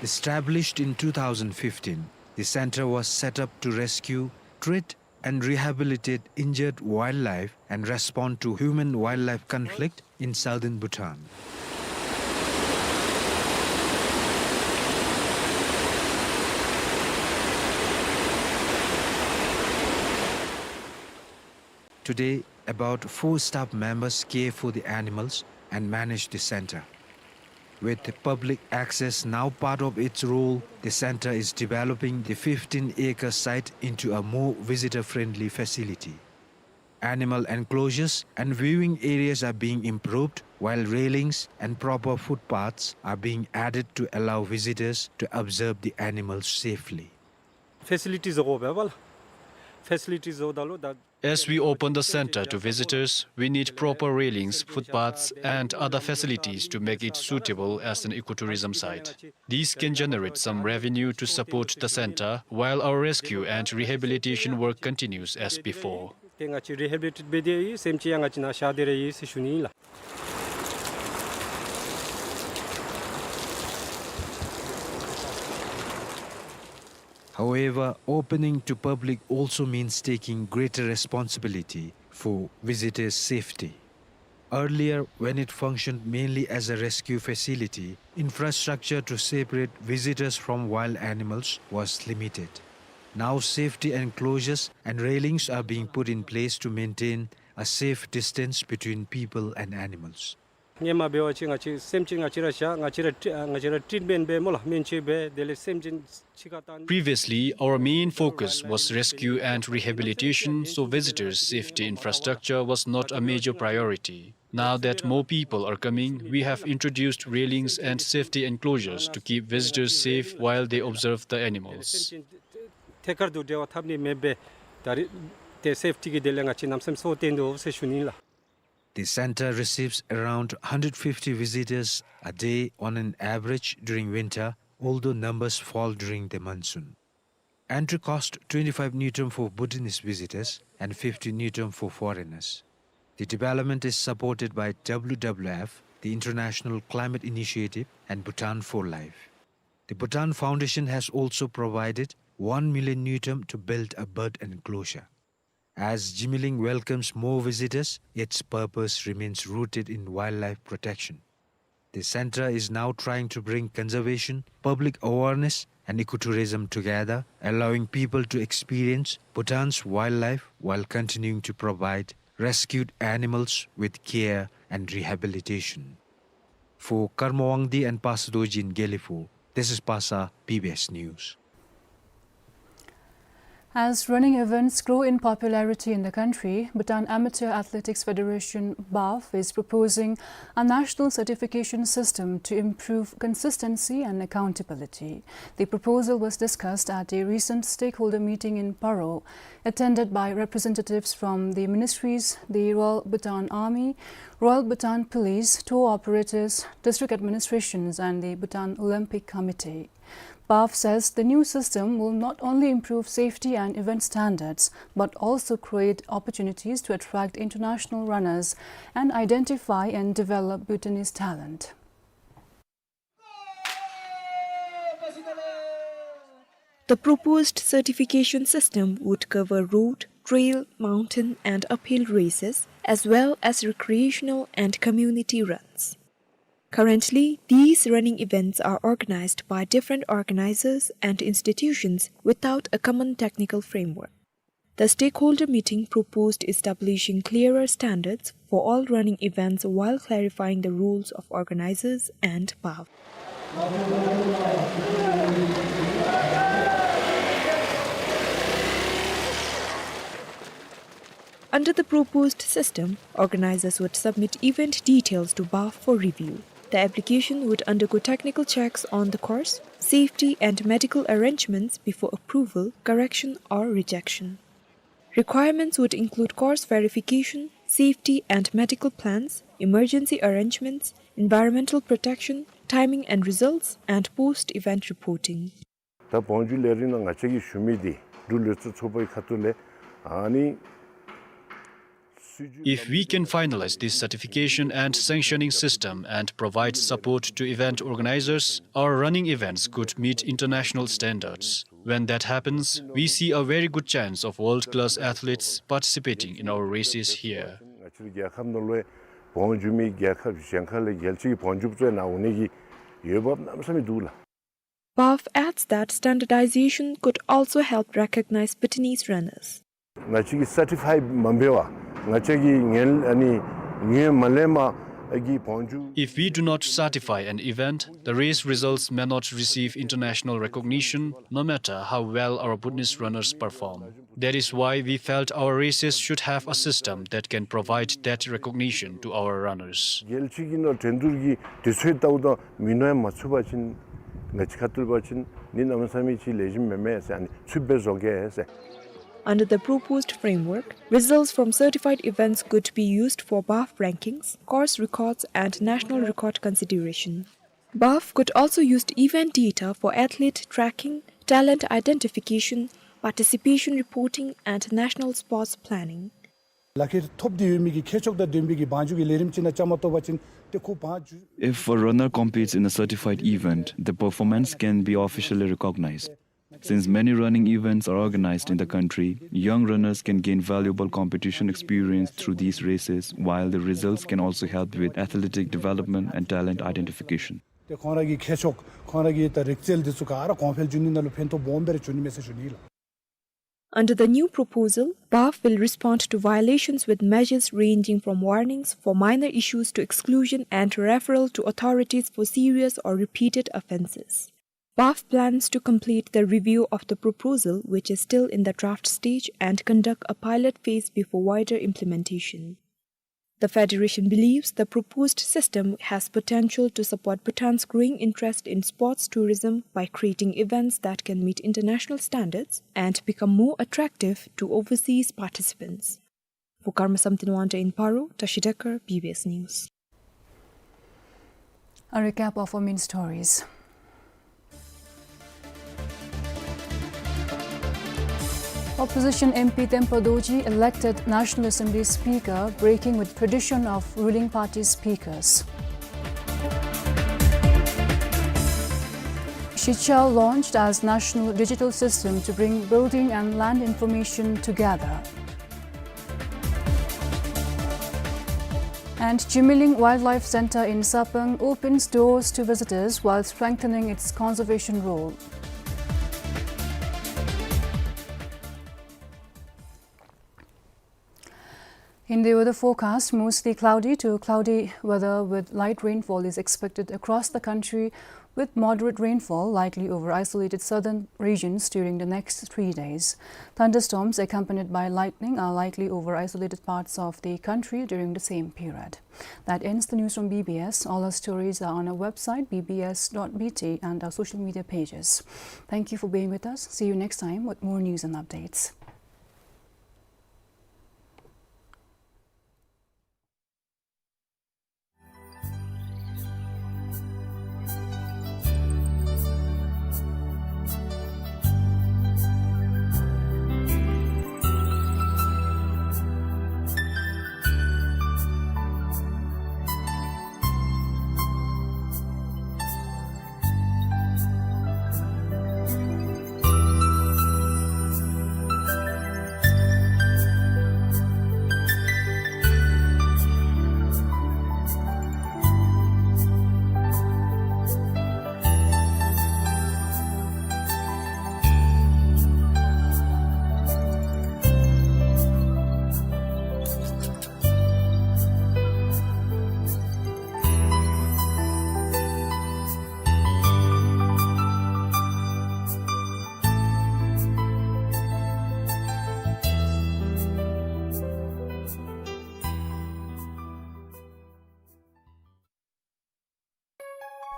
Established in two thousand fifteen, the center was set up to rescue, treat, and rehabilitate injured wildlife and respond to human-wildlife conflict in southern Bhutan. Today, about four staff members care for the animals and manage the center. With public access now part of its role, the center is developing the fifteen-acre site into a more visitor-friendly facility. Animal enclosures and viewing areas are being improved, while railings and proper footpaths are being added to allow visitors to observe the animals safely. Facilities ও বেবাল, facilities ও দালো দা As we open the center to visitors, we need proper railings, footpaths, and other facilities to make it suitable as an ecotourism site. These can generate some revenue to support the center while our rescue and rehabilitation work continues as before. ཏེ་ང་བཅས་རི་ཧེ་བི་ལི་ཊེཊ་འབད་དེ་ཡོད། སེམས་ཅན་ཡང་ང་བཅས་ནཱ་བཞག་སྟེ་ར་ཡོད་ཟེར་ཞུ་ནི་ཨིན་ལགས། However, opening to public also means taking greater responsibility for visitors' safety. Earlier, when it functioned mainly as a rescue facility, infrastructure to separate visitors from wild animals was limited. Now, safety enclosures and railings are being put in place to maintain a safe distance between people and animals. སྔོན་མ་འབད་བ་ཅིན་ང་བཅས་སེམས་ཅན་ང་བཅས་ར་བཞག་ང་བཅས་ར་ཊི་ཨ་ང་བཅས་ར་ཊིཊ་མེནཊ་འབད་སྨོ་ལགས། སྨན་བཅོས་འབད་དེ་ལས་སེམས་ཅན་འཆི་ཁ་བཏང་། Previously, our main focus was rescue and rehabilitation, so visitors' safety infrastructure was not a major priority. Now that more people are coming, we have introduced railings and safety enclosures to keep visitors safe while they observe the animals. སེམས་ཅན་ཐད་ཀར་དུ་འབྲེལ་བ་འཐབ་ནི་མེད་པས་ད་རིས་ཏེ་སེཕ་ཊི་གི་དོན་ལས་ང་བཅས་གནམ་མེད་ས་མེད་སྲོག་བཏོན་དོ་ཟེར་ཞུ་ནི་ཨིན་ལགས། The center receives around hundred fifty visitors a day on an average during winter, although numbers fall during the monsoon. Entry cost twenty-five ngultrum for Bhutanese visitors and fifty ngultrum for foreigners. The development is supported by W W F, the International Climate Initiative, and Bhutan for Life. The Bhutan Foundation has also provided one million ngultrum to build a bird enclosure. As Jimileng welcomes more visitors, its purpose remains rooted in wildlife protection. The center is now trying to bring conservation, public awareness, and ecotourism together, allowing people to experience Bhutan's wildlife while continuing to provide rescued animals with care and rehabilitation. For Karma Wangdi and Pasa Dorji in Gelephu, this is Pasa, B B S News. As running events grow in popularity in the country, Bhutan Amateur Athletics Federation, BAF, is proposing a national certification system to improve consistency and accountability. The proposal was discussed at a recent stakeholder meeting in Paro, attended by representatives from the ministries, the Royal Bhutan Army, Royal Bhutan Police, tour operators, district administrations, and the Bhutan Olympic Committee. BAF says the new system will not only improve safety and event standards, but also create opportunities to attract international runners and identify and develop Bhutanese talent. The proposed certification system would cover road, trail, mountain, and uphill races, as well as recreational and community runs. Currently, these running events are organized by different organizers and institutions without a common technical framework. The stakeholder meeting proposed establishing clearer standards for all running events while clarifying the roles of organizers and BAF. Under the proposed system, organizers would submit event details to BAF for review. The application would undergo technical checks on the course, safety and medical arrangements before approval, correction or rejection. Requirements would include course verification, safety and medical plans, emergency arrangements, environmental protection, timing and results, and post-event reporting. ད་བོང་རྒྱུག་ལས་རིམ་ནང་ང་བཅས་ཀྱིས་ཞུ་མི་འདི་འབྲུག་ལུས་རྩལ་ཚོགས་པའི་ཁ་ཐུག་ལས་ཨ་ནི་སྲིད་ཇུས། If we can finalize this certification and sanctioning system and provide support to event organizers, our running events could meet international standards. When that happens, we see a very good chance of world-class athletes participating in our races here. ང་བཅས་རའི་རྒྱལ་ཁབ་ནང་ལུ་བོང་རྒྱུག་མི་རྒྱལ་ཁབ་གཞན་ཁ་ལས་རྒྱལ་སྤྱི་གི་བོང་རྒྱུགཔ་ཚུ་ནཱ་འོང་ནི་གི་འོས་འབབ་གནམ་མེད་ས་མེད་འདུག་ལགས། BAF adds that standardization could also help recognize Bhutanese runners. ང་བཅས་ཀྱིས་སར་ཊི་ཕའི་མ་འབད་བར་ང་བཅས་ཀྱིས་ངན་ཨ་ནི་ངན་མ་ལེན་པར་གྱི་བོང་རྒྱུག། If we do not certify an event, the race results may not receive international recognition, no matter how well our Bhutanese runners perform. That is why we felt our races should have a system that can provide that recognition to our runners. རྒྱལ་སྤྱི་གི་ནང་འགྲན་བསྡུར་གྱི་དུས་ཚོད་ལྟ་བུ་དང་མི་ནོར་མ་ཚུད་པ་ཅིན་ང་བཅས་ཁ་ཐུག་པ་ཅིན་ནི་གནམ་མེད་ས་མེད་ཅིག་ལེགས་ཤོམ་མེན་མས་ཟེར་ཨ་ནི་ཚུདཔ་སྦེ་བཟོ་གེ་ཟེར། Under the proposed framework, results from certified events could be used for BAF rankings, course records, and national record consideration. BAF could also use event data for athlete tracking, talent identification, participation reporting, and national sports planning. ལག་ཁྱེར་ཐོབ་སྟེ་ཡོད་མི་གི་ཁྱད་ཆོས་དང་ལྡན་པའི་གི་བང་རྒྱུག་གི་ལས་རིམ་ཅིག་ནང་བཅའ་མར་གཏོགས་པ་ཅིན་ཏེ་ཁོ་བང་རྒྱུག། If a runner competes in a certified event, the performance can be officially recognized. Since many running events are organized in the country, young runners can gain valuable competition experience through these races, while the results can also help with athletic development and talent identification. ཏེ་ཁོང་ར་གི་ཁྱད་ཆོས་ཁོང་ར་གི་ད་རིག་རྩལ་འདི་ཚུ་ག་ར་གོང་འཕེལ་འགྱོ་ནི་ནང་ལུ་ཕན་ཐོགས་སྦོམ་སྦེ་ར་འགྱོ་ནི་མས་ཟེར་ཞུ་ནི་ལགས། Under the new proposal, BAF will respond to violations with measures ranging from warnings for minor issues to exclusion and referral to authorities for serious or repeated offenses. BAF plans to complete the review of the proposal, which is still in the draft stage, and conduct a pilot phase before wider implementation. The Federation believes the proposed system has potential to support Bhutan's growing interest in sports tourism by creating events that can meet international standards and become more attractive to overseas participants. For Karma Samten Wangda in Paro, Tashi Dekar, B B S News. A recap of our main stories. Opposition M P Tempa Dorji elected National Assembly Speaker, breaking with tradition of ruling party speakers. Shiksha launched as national digital system to bring building and land information together. And Jimiling Wildlife Centre in Sarpang opens doors to visitors while strengthening its conservation role. In the weather forecast, mostly cloudy to cloudy weather with light rainfall is expected across the country, with moderate rainfall likely over isolated southern regions during the next three days. Thunderstorms accompanied by lightning are likely over isolated parts of the country during the same period. That ends the news from B B S. All our stories are on our website, B B S dot B T, and our social media pages. Thank you for being with us. See you next time with more news and updates.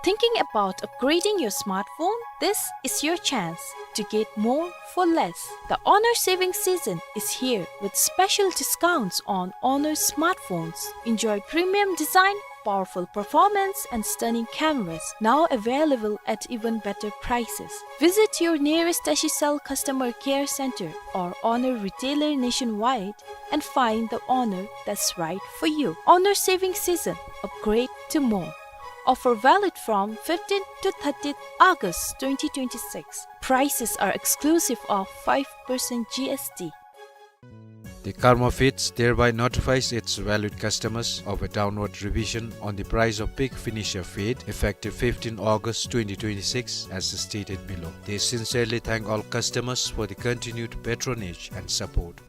Thinking about upgrading your smartphone? This is your chance to get more for less. The Honor saving season is here with special discounts on Honor smartphones. Enjoy premium design, powerful performance, and stunning cameras, now available at even better prices. Visit your nearest Digicel customer care center or Honor retailer nationwide and find the Honor that's right for you. Honor saving season, upgrade to more. Offer valid from fifteenth to thirtieth August twenty twenty-six. Prices are exclusive of five percent G S T. The Karma Feeds thereby notifies its valued customers of a downward revision on the price of pig finisher feed effective fifteenth August twenty twenty-six as stated below. They sincerely thank all customers for the continued patronage and support.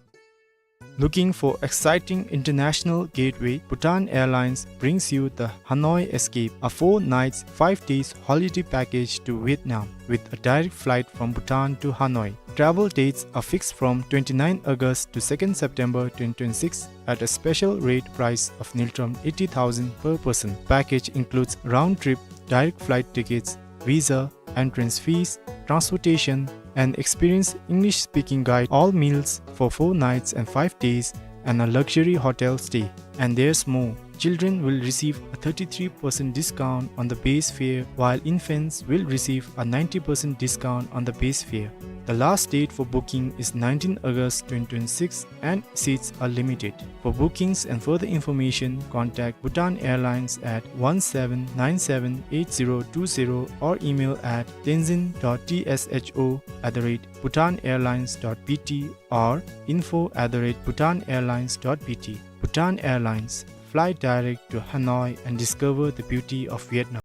Looking for exciting international gateway? Bhutan Airlines brings you the Hanoi Escape, a four nights, five days holiday package to Vietnam with a direct flight from Bhutan to Hanoi. Travel dates are fixed from twenty-ninth August to second September twenty twenty-six at a special rate price of ngultrum eighty thousand per person. Package includes round trip direct flight tickets, visa, entrance fees, transportation, and experienced English-speaking guide, all meals for four nights and five days, and a luxury hotel stay. And there's more. Children will receive a thirty-three percent discount on the base fare, while infants will receive a ninety percent discount on the base fare. The last date for booking is nineteenth August twenty twenty-six, and seats are limited. For bookings and further information, contact Bhutan Airlines at one seven nine seven eight zero two zero or email at tenzin dot t s h o at the rate bhutan airlines dot b t or info at the rate bhutan airlines dot b t. Bhutan Airlines, fly direct to Hanoi and discover the beauty of Vietnam.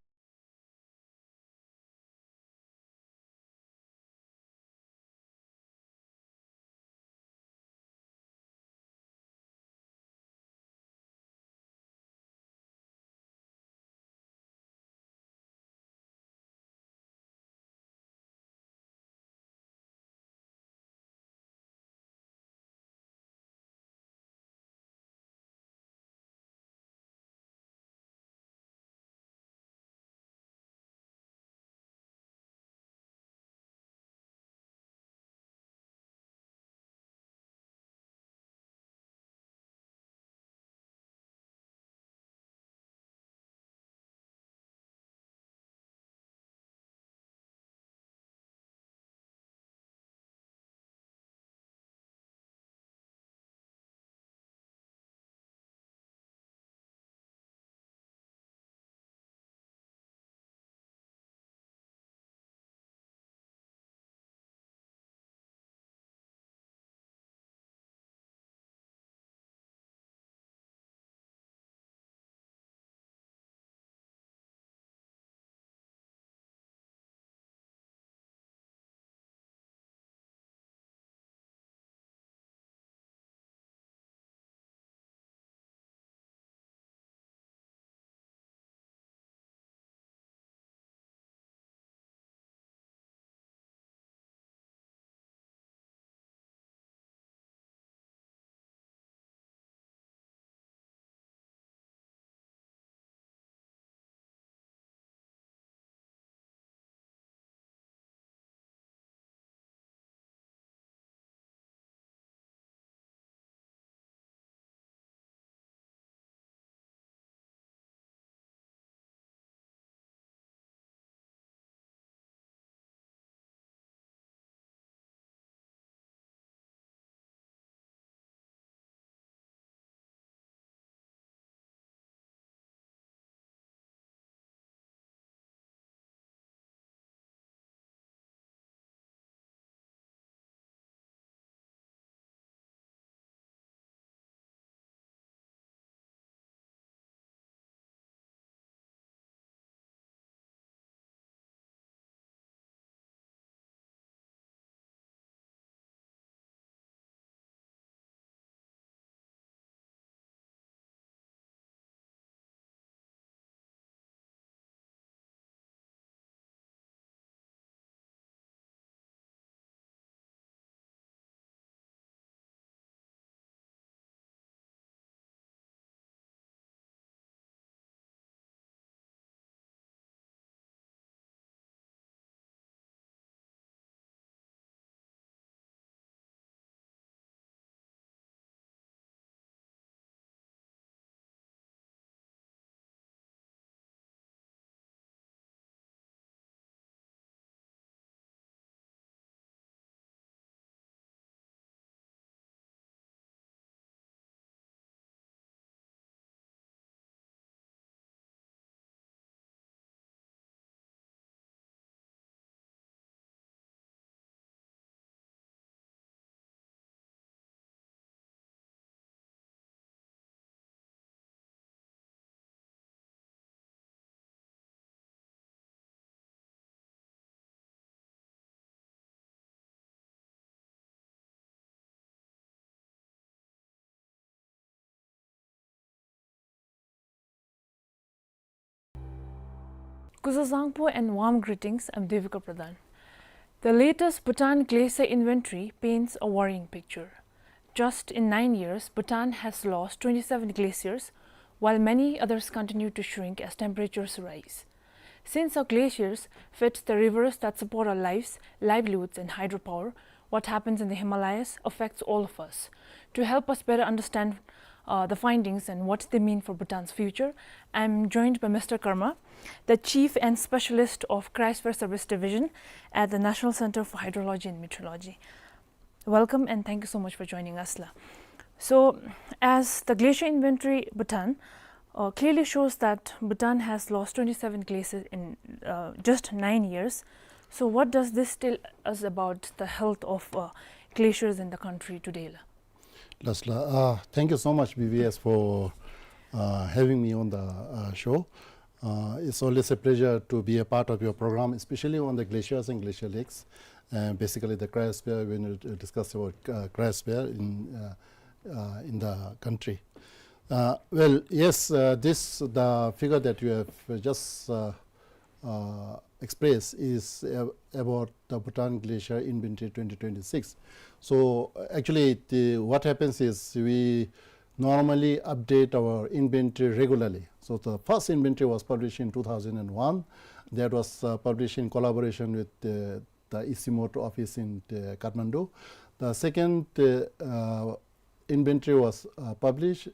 Kuzuzangpo and warm greetings. I'm Devika Pradhan. The latest Bhutan glacier inventory paints a worrying picture. Just in nine years, Bhutan has lost twenty-seven glaciers, while many others continue to shrink as temperatures rise. Since our glaciers feed the rivers that support our lives, livelihoods, and hydropower, what happens in the Himalayas affects all of us. To help us better understand, uh, the findings and what they mean for Bhutan's future, I'm joined by Mister Karma, the Chief and Specialist of Cryosphere Service Division at the National Center for Hydrology and Meteorology. Welcome and thank you so much for joining us, la. So, as the glacier inventory Bhutan, uh, clearly shows that Bhutan has lost twenty-seven glaciers in, uh, just nine years. So, what does this tell us about the health of, uh, glaciers in the country today, la? Last la, uh, thank you so much, B B S, for, uh, having me on the, uh, show. Uh, it's always a pleasure to be a part of your program, especially on the glaciers and glacial lakes. Uh, basically, the cryosphere, when you, uh, discuss about, uh, cryosphere in, uh, uh, in the country. Uh, well, yes, uh, this, the figure that you have just, uh, uh, expressed is, uh, about the Bhutan Glacier Inventory twenty twenty-six. So, uh, actually, the, what happens is we normally update our inventory regularly. So the first inventory was published in two thousand one. That was, uh, published in collaboration with the, the ICIMOT office in, uh, Kathmandu. The second, uh, uh, inventory was, uh, published.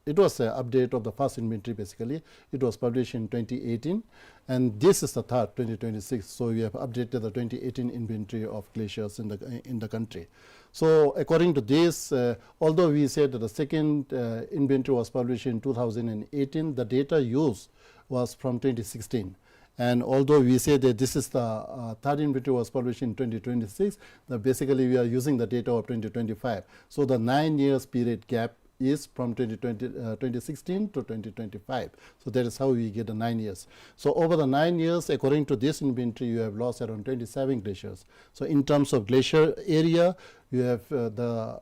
It was an update of the first inventory, basically. It was published in twenty eighteen, and this is the third, twenty twenty-six. So we have updated the twenty eighteen inventory of glaciers in the, in the country. So according to this, uh, although we said that the second, uh, inventory was published in two thousand eighteen, the data used was from twenty sixteen. And although we say that this is the, uh, third inventory was published in twenty twenty-six, that basically we are using the data of twenty twenty-five. So the nine years period gap is from twenty twenty, uh, twenty sixteen to twenty twenty-five. So that is how we get the nine years. So over the nine years, according to this inventory, you have lost around twenty-seven glaciers. So in terms of glacier area, you have, uh, the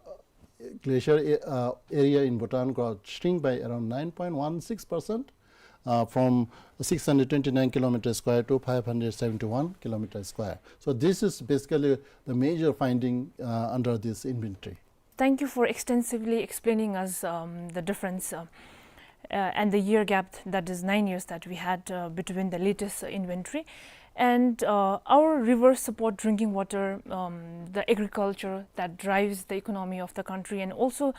glacier a-, uh, area in Bhutan got shrink by around nine point one six percent, uh, from six hundred twenty-nine kilometer square to five hundred seventy-one kilometer square. So this is basically the major finding, uh, under this inventory. Thank you for extensively explaining us, um, the difference, uh, uh, and the year gap, that is nine years, that we had, uh, between the latest, uh, inventory. And, uh, our rivers support drinking water, um, the agriculture that drives the economy of the country, and also,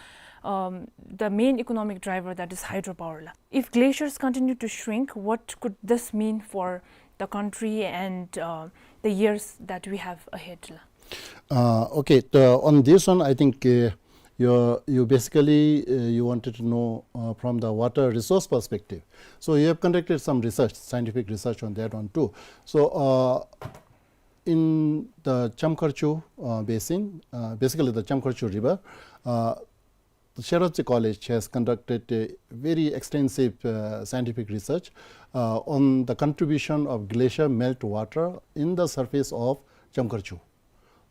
um, the main economic driver, that is hydropower, la. If glaciers continue to shrink, what could this mean for the country and, uh, the years that we have ahead, la? Uh, okay, the, on this one, I think, uh, you, you basically, uh, you wanted to know, uh, from the water resource perspective. So you have conducted some research, scientific research on that one too. So, uh, in the Chamkharchu, uh, basin, uh, basically the Chamkharchu River, uh, the Sherabji College has conducted a very extensive, uh, scientific research, uh, on the contribution of glacier melt water in the surface of Chamkharchu.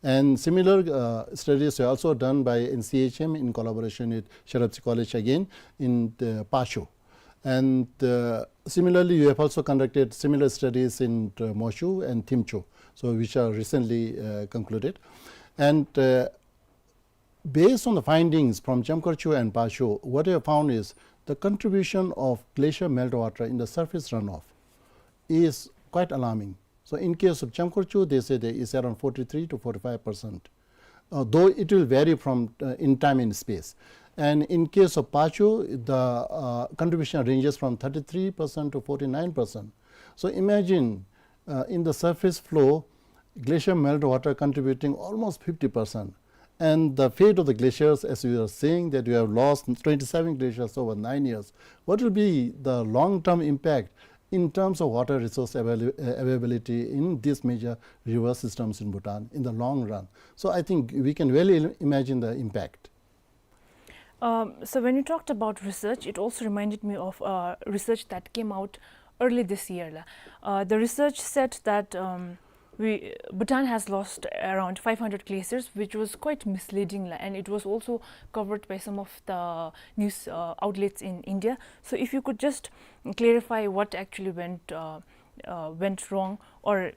And similar, uh, studies were also done by N C H M in collaboration with Sherabji College again in the Pacho. And, uh, similarly, you have also conducted similar studies in, uh, Moshu and Thimchu, so which are recently, uh, concluded. And, uh, based on the findings from Chamkharchu and Pacho, what I have found is the contribution of glacier meltwater in the surface runoff is quite alarming. So in case of Chamkharchu, they say there is around forty-three to forty-five percent, uh, though it will vary from, uh, in time and space. And in case of Pacho, the, uh, contribution ranges from thirty-three percent to forty-nine percent. So imagine, uh, in the surface flow, glacier meltwater contributing almost fifty percent. And the fate of the glaciers, as we are saying that we have lost twenty-seven glaciers over nine years, what will be the long-term impact in terms of water resource avail-, uh, availability in these major river systems in Bhutan in the long run? So I think we can well il-, imagine the impact. Um, so when you talked about research, it also reminded me of, uh, research that came out early this year, la. Uh, the research said that, um, we, Bhutan has lost around five hundred glaciers, which was quite misleading, la, and it was also covered by some of the news, uh, outlets in India. So if you could just clarify what actually went, uh, uh, went wrong, or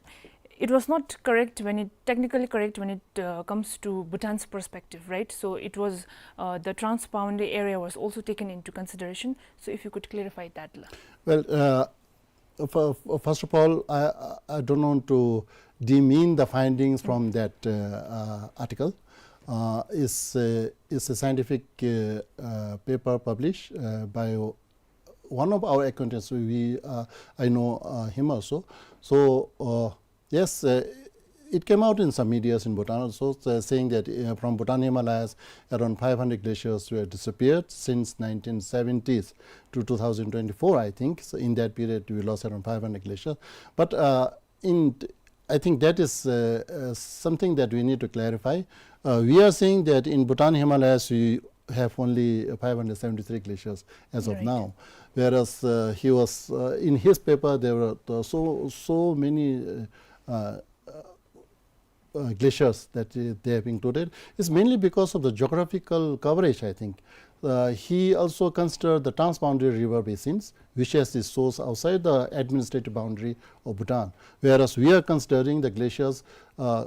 it was not correct when it, technically correct when it, uh, comes to Bhutan's perspective, right? So it was, uh, the transboundary area was also taken into consideration. So if you could clarify that, la. Well, uh, f-, f-, first of all, I, I I don't want to demean the findings from that, uh, uh, article. Uh, it's, uh, it's a scientific, uh, uh, paper published, uh, by one of our acquaintances. We, uh, I know, uh, him also. So, uh, yes, uh, it came out in some medias in Bhutan also, uh, saying that, uh, from Bhutan Himalayas, around five hundred glaciers were disappeared since nineteen seventies to two thousand twenty-four, I think. So in that period, we lost around five hundred glaciers. But, uh, in, I think that is, uh, uh, something that we need to clarify. Uh, we are saying that in Bhutan Himalayas, we have only five hundred seventy-three glaciers as of Right. now. Whereas, uh, he was, uh, in his paper, there were, uh, so, so many, uh, uh, uh, glaciers that, uh, they have included. It's mainly because of the geographical coverage, I think. Uh, he also considered the transboundary river basins, which has its source outside the administrative boundary of Bhutan, whereas we are considering the glaciers, uh,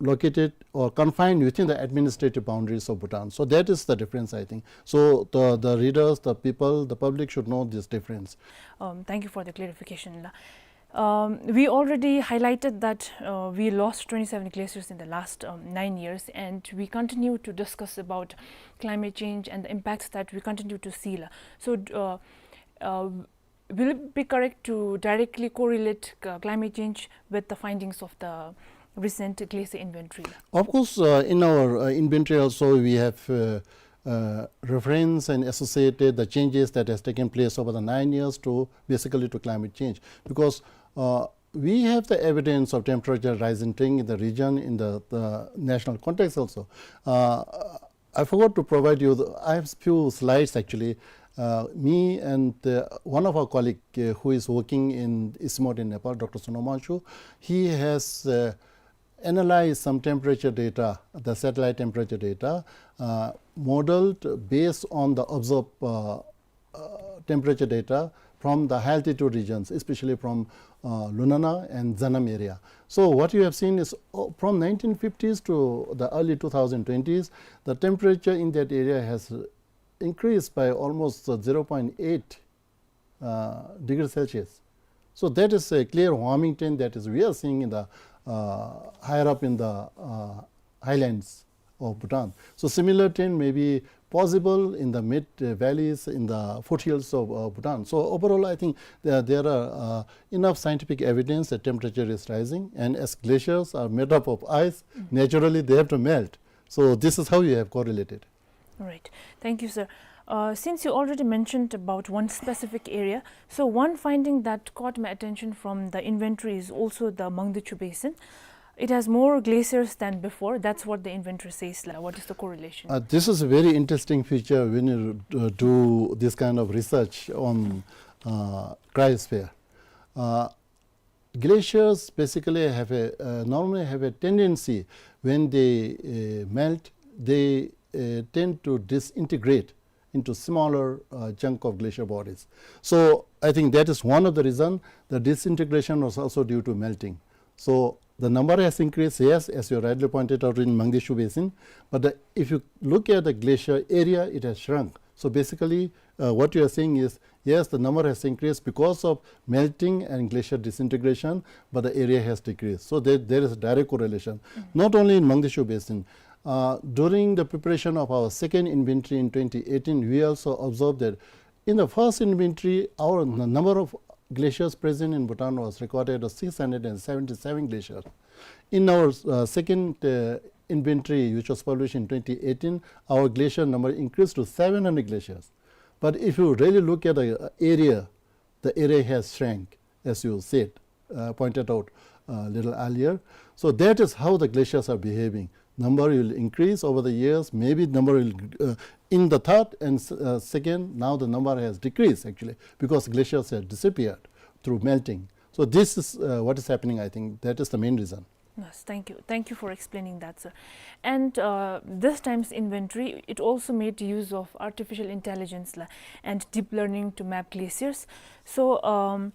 located or confined within the administrative boundaries of Bhutan. So that is the difference, I think. So the, the readers, the people, the public should know this difference. Um, thank you for the clarification, la. Um, we already highlighted that, uh, we lost twenty-seven glaciers in the last, um, nine years, and we continue to discuss about climate change and the impacts that we continue to see, la. So, d-, uh, uh, will it be correct to directly correlate, uh, climate change with the findings of the recent glacier inventory? Of course, uh, in our, uh, inventory also we have, uh, uh, reference and associated the changes that has taken place over the nine years to basically to climate change. Because, uh, we have the evidence of temperature rising in the region in the, the national context also. Uh, I forgot to provide you, the, I have few slides actually. Uh, me and, uh, one of our colleague, uh, who is working in East Timor in Nepal, Doctor Sonam Wangchuk, he has, uh, analyzed some temperature data, the satellite temperature data, uh, modeled based on the observed, uh, uh, temperature data from the high altitude regions, especially from, uh, Lunana and Zanam area. So what you have seen is, uh, from nineteen fifties to the early two thousand twenties, the temperature in that area has increased by almost, uh, zero point eight, uh, degrees Celsius. So that is a clear warming trend that is we are seeing in the, uh, higher up in the, uh, highlands of Bhutan. So similar trend may be possible in the mid, uh, valleys, in the foothills of, uh, Bhutan. So overall, I think there, there are, uh, enough scientific evidence that temperature is rising, and as glaciers are made up of ice, Mm. naturally they have to melt. So this is how you have correlated. All right. Thank you, sir. Uh, since you already mentioned about one specific area, so one finding that caught my attention from the inventory is also the Mangdechu Basin. It has more glaciers than before. That's what the inventory says, la. What is the correlation? Uh, this is a very interesting feature when you, uh, do this kind of research on, uh, cryosphere. Uh, glaciers basically have a, uh, normally have a tendency when they, uh, melt, they, uh, tend to disintegrate into smaller, uh, chunk of glacial bodies. So I think that is one of the reason the disintegration was also due to melting. So the number has increased, yes, as you rightly pointed out in Mangdechu Basin, but the, if you look at the glacial area, it has shrunk. So basically, uh, what you are saying is, yes, the number has increased because of melting and glacial disintegration, but the area has decreased. So there, there is a direct correlation. Mm. Not only in Mangdechu Basin, uh, during the preparation of our second inventory in twenty eighteen, we also observed that in the first inventory, our n-, number of glaciers present in Bhutan was recorded as six hundred and seventy-seven glaciers. In our, uh, second, uh, inventory, which was published in twenty eighteen, our glacier number increased to seven hundred glaciers. But if you really look at the, uh, area, the area has shrank, as you said, uh, pointed out a little earlier. So that is how the glaciers are behaving. Number will increase over the years, maybe number will, uh, in the third and s-, uh, second, now the number has decreased actually, because glaciers have disappeared through melting. So this is, uh, what is happening, I think. That is the main reason. Yes, thank you. Thank you for explaining that, sir. And, uh, this time's inventory, it also made use of artificial intelligence la, and deep learning to map glaciers. So, um,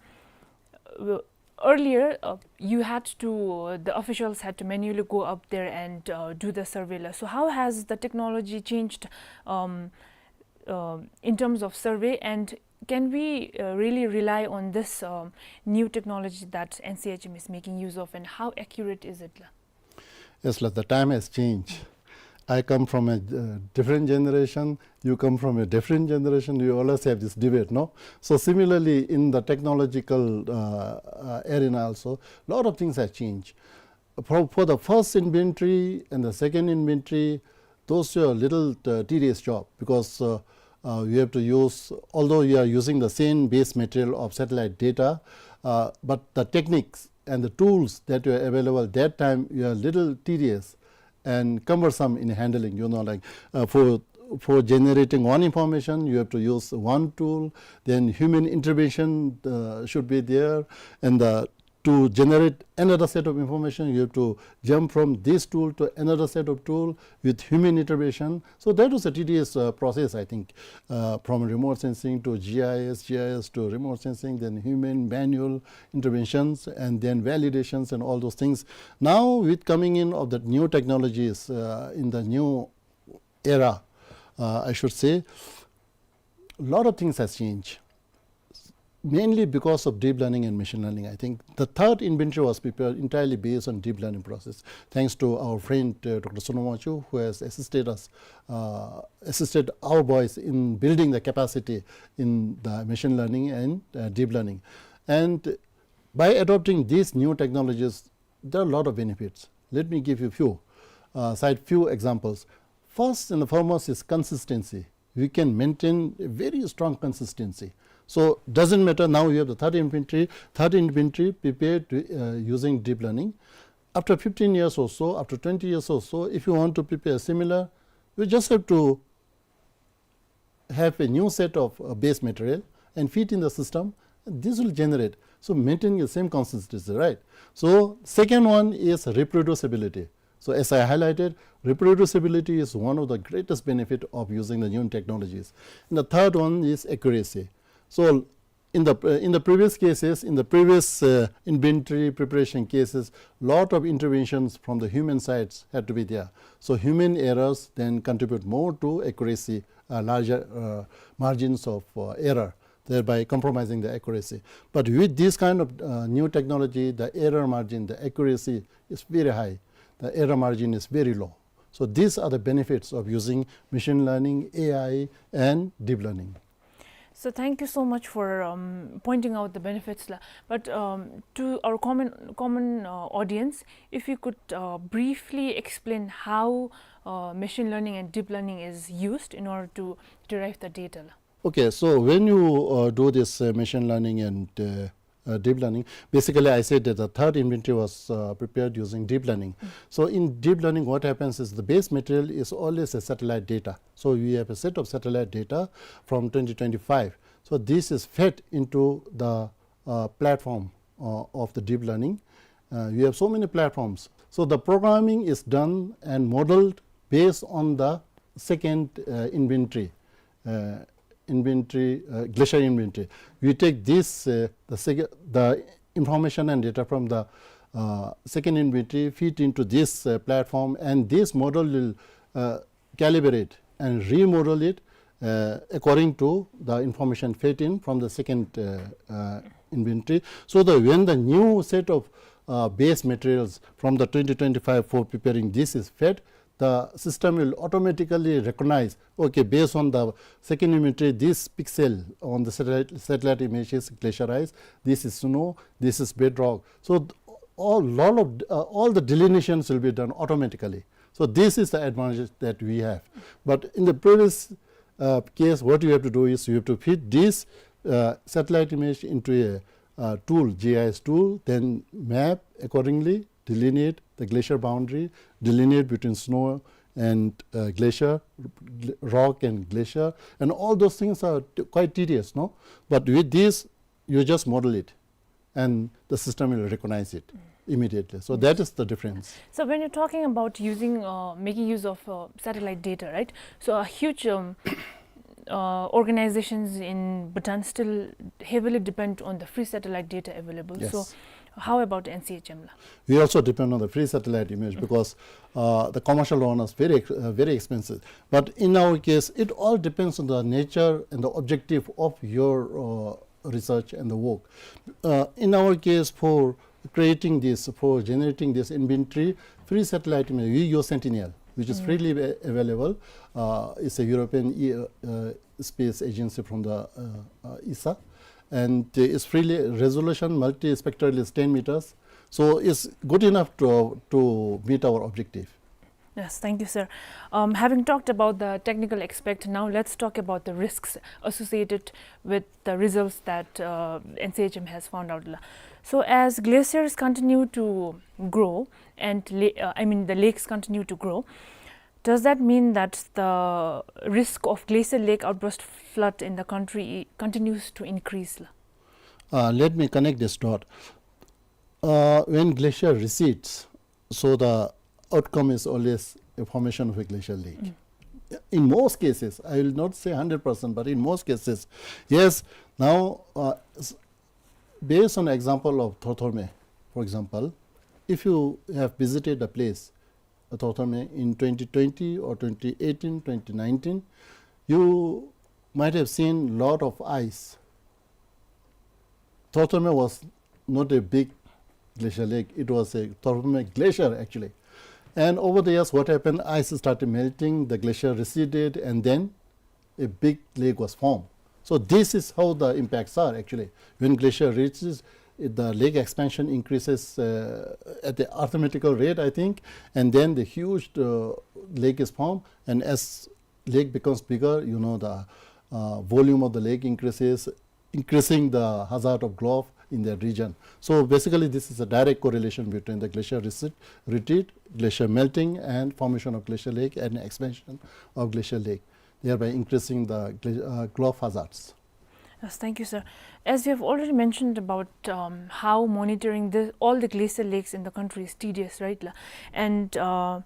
w-, Earlier, uh, you had to, uh, the officials had to manually go up there and, uh, do the survey la. So how has the technology changed, um, uh, in terms of survey, and can we, uh, really rely on this, um, new technology that N C H M is making use of, and how accurate is it la? Yes, la, the time has changed. I come from a, uh, different generation, you come from a different generation, we always have this debate, no? So similarly, in the technological, uh, uh, arena also, lot of things have changed. For, for the first inventory and the second inventory, those were a little, uh, tedious job because, uh, uh, you have to use, although you are using the same base material of satellite data, uh, but the techniques and the tools that were available that time were a little tedious and cumbersome in handling. You know, like, uh, for, for generating one information, you have to use one tool, then human intervention, uh, should be there, and the, to generate another set of information, you have to jump from this tool to another set of tool with human intervention. So that was a tedious, uh, process, I think, uh, from remote sensing to G I S, G I S to remote sensing, then human manual interventions, and then validations and all those things. Now, with coming in of the new technologies, uh, in the new era, uh, I should say, a lot of things has changed, mainly because of deep learning and machine learning. I think the third inventory was prepared entirely based on deep learning process, thanks to our friend, uh, Doctor Suno Wangchuk, who has assisted us, uh, assisted our boys in building the capacity in the machine learning and, uh, deep learning. And by adopting these new technologies, there are a lot of benefits. Let me give you a few, uh, cite few examples. First and foremost is consistency. We can maintain a very strong consistency. So doesn't matter, now you have the third inventory, third inventory prepared, uh, using deep learning. After fifteen years or so, after twenty years or so, if you want to prepare similar, you just have to have a new set of, uh, base material and feed in the system, this will generate. So maintaining the same consistency, right? So second one is reproducibility. So as I highlighted, reproducibility is one of the greatest benefit of using the new technologies. And the third one is accuracy. So in the, uh, in the previous cases, in the previous, uh, inventory preparation cases, lot of interventions from the human sides had to be there. So human errors then contribute more to accuracy, uh, larger, uh, margins of, uh, error, thereby compromising the accuracy. But with this kind of, uh, new technology, the error margin, the accuracy is very high. The error margin is very low. So these are the benefits of using machine learning, A I, and deep learning. So thank you so much for, um, pointing out the benefits la. But, um, to our common, common, uh, audience, if you could, uh, briefly explain how, uh, machine learning and deep learning is used in order to derive the data la. Okay, so when you, uh, do this, uh, machine learning and, uh, uh, deep learning, basically I said that the third inventory was, uh, prepared using deep learning. So in deep learning, what happens is the base material is always a satellite data. So we have a set of satellite data from twenty twenty-five. So this is fed into the, uh, platform, uh, of the deep learning. Uh, you have so many platforms. So the programming is done and modeled based on the second, uh, inventory, uh, inventory, uh, glacier inventory. We take this, uh, the sec-, the information and data from the, uh, second inventory, feed into this, uh, platform, and this model will, uh, calibrate and remodel it, uh, according to the information fed in from the second, uh, uh, inventory, so that when the new set of, uh, base materials from the twenty twenty-five for preparing this is fed, the system will automatically recognize, okay, based on the second inventory, this pixel on the satellite, satellite image is glacierized, this is snow, this is bedrock. So th-, all, lot of, uh, all the delineations will be done automatically. So this is the advantage that we have. But in the previous, uh, case, what you have to do is you have to feed this, uh, satellite image into a, uh, tool, G I S tool, then map accordingly, delineate the glacier boundary, delineate between snow and, uh, glacier, gl-, rock and glacier, and all those things are t-, quite tedious, no? But with this, you just model it, and the system will recognize it immediately. So that is the difference. So when you're talking about using, uh, making use of, uh, satellite data, right? So a huge, um, uh, organizations in Bhutan still heavily depend on the free satellite data available. So, yes. How about N C H M la? We also depend on the free satellite image because uh, the commercial drone is very ex- uh, very expensive. But in our case, it all depends on the nature and the objective of your uh, research and the work. Uh, in our case, for creating this, for generating this inventory, free satellite image, we use Sentinel, which is freely a- available. Uh, it's a European e- uh, space agency from the uh, uh, E S A, and uh, it's freely resolution multispectral is ten meters, so it's good enough to to meet our objective. Yes, thank you, sir. Um, having talked about the technical aspect, now let's talk about the risks associated with the results that uh, N C H M has found out. La. So, as glaciers continue to grow and la- uh, I mean the lakes continue to grow, does that mean that the risk of glacial lake outburst flood in the country continues to increase? La? Uh, let me connect this dot. Uh, when glacier recedes, so the outcome is always a formation of a glacial lake. In most cases, I will not say hundred percent, but in most cases, yes. Now, uh, s- based on example of Thorthorme, for example, if you have visited the place, uh, Thorthorme in twenty twenty or twenty eighteen, twenty nineteen, you might have seen lot of ice. Thorthorme was not a big glacial lake. It was a Thorthorme glacier, actually. And over the years, what happened? Ice started melting, the glacier receded, and then a big lake was formed. So this is how the impacts are, actually. When glacier reaches, it- the lake expansion increases uh, at the arithmetical rate, I think, and then the huge uh, lake is formed. And as lake becomes bigger, you know, the uh, volume of the lake increases, increasing the hazard of Gulf in that region. So basically, this is a direct correlation between the glacier recede, retreat, glacier melting, and formation of glacial lake and expansion of glacial lake, thereby increasing the gla- uh, Gulf hazards. Yes, thank you, sir. As you have already mentioned about um, how monitoring the, all the glacial lakes in the country is tedious, right? La? And uh,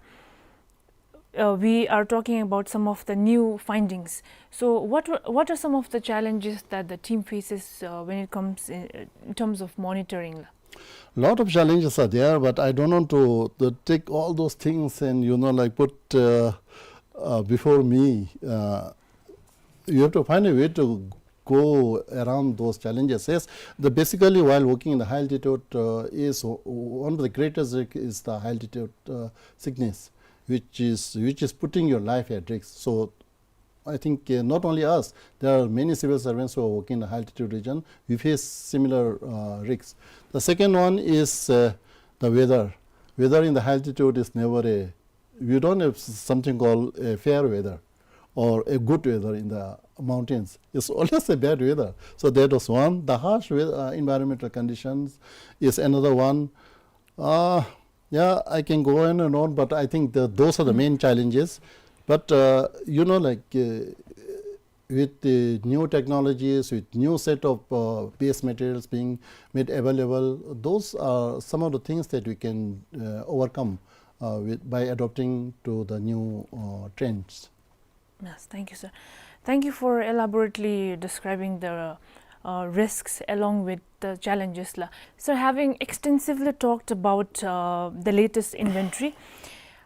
uh, we are talking about some of the new findings. So, what were, what are some of the challenges that the team faces uh, when it comes in, in terms of monitoring? La? Lot of challenges are there, but I don't want to, to take all those things and, you know, like, put uh, uh, before me. Uh, you have to find a way to go around those challenges. Yes, the basically while working in the high altitude uh, is o- one of the greatest risk is the high altitude uh, sickness, which is which is putting your life at risk. So I think uh, not only us, there are many civil servants who are working in the high altitude region. We face similar uh, risks. The second one is uh, the weather. Weather in the high altitude is never a, we don't have s- something called a fair weather or a good weather in the mountains. It's always a bad weather. So that was one. The harsh weather, uh, environmental conditions is another one. Uh, yeah, I can go on and on, but I think the, those are the main challenges. But uh, you know, like uh, with the new technologies, with new set of uh, base materials being made available, those are some of the things that we can uh, overcome uh, with, by adopting to the new uh, trends. Yes, thank you, sir. Thank you for elaborately describing the uh, risks along with the challenges. La. So, having extensively talked about uh, the latest inventory,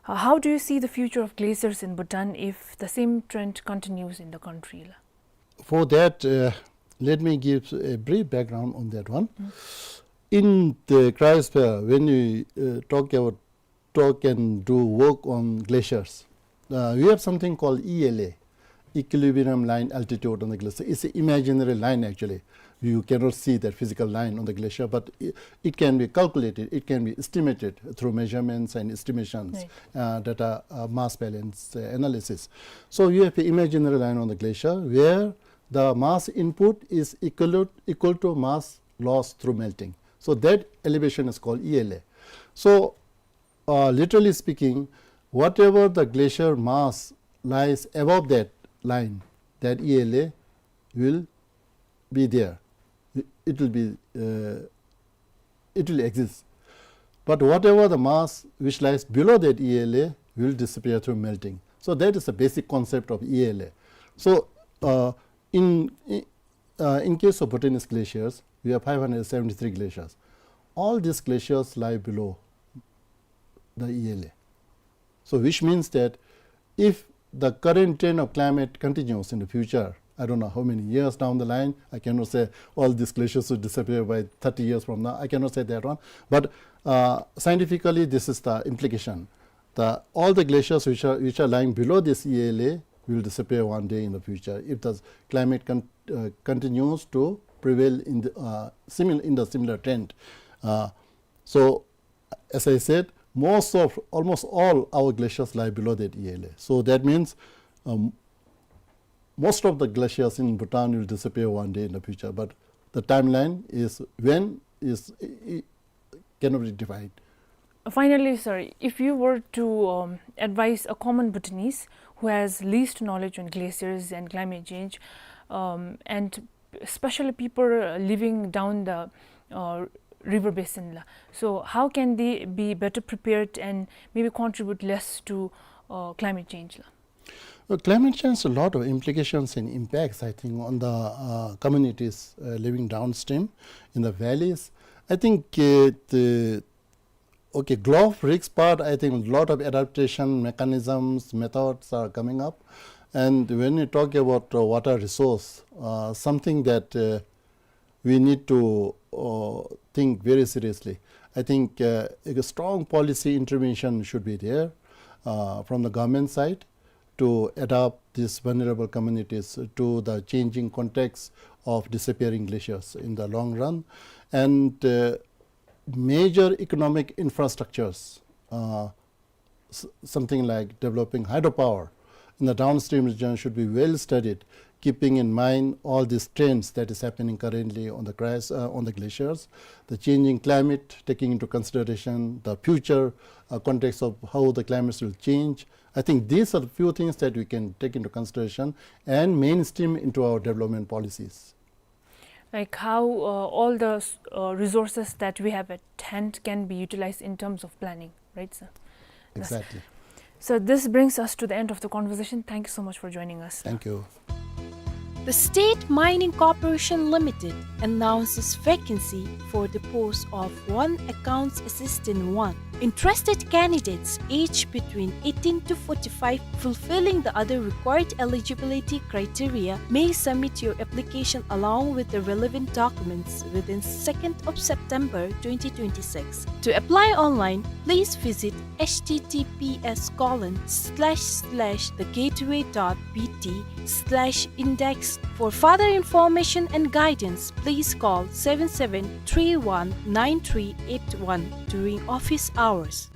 uh, how do you see the future of glaciers in Bhutan if the same trend continues in the country? La? For that, uh, let me give a brief background on that one. In the cryosphere, when we uh, talk about talk and do work on glaciers, uh, we have something called E L A, equilibrium line altitude on the glacier. It's an imaginary line actually. You cannot see that physical line on the glacier, but it, it can be calculated, it can be estimated through measurements and estimations, right, uh, that are uh, mass balance uh, analysis. So you have an imaginary line on the glacier where the mass input is equal, equal to mass loss through melting. So that elevation is called E L A. So uh, literally speaking, whatever the glacier mass lies above that line, that E L A will be there. It will be, uh, it will exist. But whatever the mass which lies below that E L A will disappear through melting. So that is the basic concept of E L A. So uh, in, in uh, in case of Bhutanese glaciers, we have five hundred seventy-three glaciers. all these glaciers lie below the E L A. So which means that if the current trend of climate continues in the future, I don't know how many years down the line, I cannot say all these glaciers will disappear by thirty years from now, I cannot say that one. But, uh, scientifically, this is the implication. The, all the glaciers which are, which are lying below this E L A will disappear one day in the future if the climate con-, uh, continues to prevail in the, uh, simil-, in the similar trend. Uh, so, as I said, most of, almost all our glaciers lie below that E L A. So that means, um, most of the glaciers in Bhutan will disappear one day in the future, but the timeline is when is, i-, i-, cannot be defined. Finally, sir, if you were to, um, advise a common Bhutanese who has least knowledge on glaciers and climate change, um, and especially people, uh, living down the, uh, river basin la, so how can they be better prepared and maybe contribute less to, uh, climate change la? Well, climate change has a lot of implications and impacts, I think, on the, uh, communities, uh, living downstream in the valleys. I think, uh, the, okay, GLOBE risk part, I think a lot of adaptation mechanisms, methods are coming up. And when you talk about, uh, water resource, uh, something that, uh, we need to, uh, think very seriously. I think, uh, a strong policy intervention should be there, uh, from the government side to adapt these vulnerable communities to the changing context of disappearing glaciers in the long run. And, uh, major economic infrastructures, uh, s-, something like developing hydropower in the downstream region should be well studied, keeping in mind all these trends that is happening currently on the crash, uh, on the glaciers, the changing climate, taking into consideration the future, uh, context of how the climates will change. I think these are the few things that we can take into consideration and mainstream into our development policies. Like how, uh, all the s-, uh, resources that we have at hand can be utilized in terms of planning, right, sir? Yes. Exactly. So this brings us to the end of the conversation. Thank you so much for joining us. Thank you. The State Mining Corporation Limited announces vacancy for the post of one accounts assistant one. Interested candidates aged between eighteen to forty-five fulfilling the other required eligibility criteria may submit your application along with the relevant documents within second of September twenty twenty-six. To apply online, please visit H T T P S colon slash slash the gateway dot B T slash index. For further information and guidance, please call seven seven three one nine three eight one during office hours.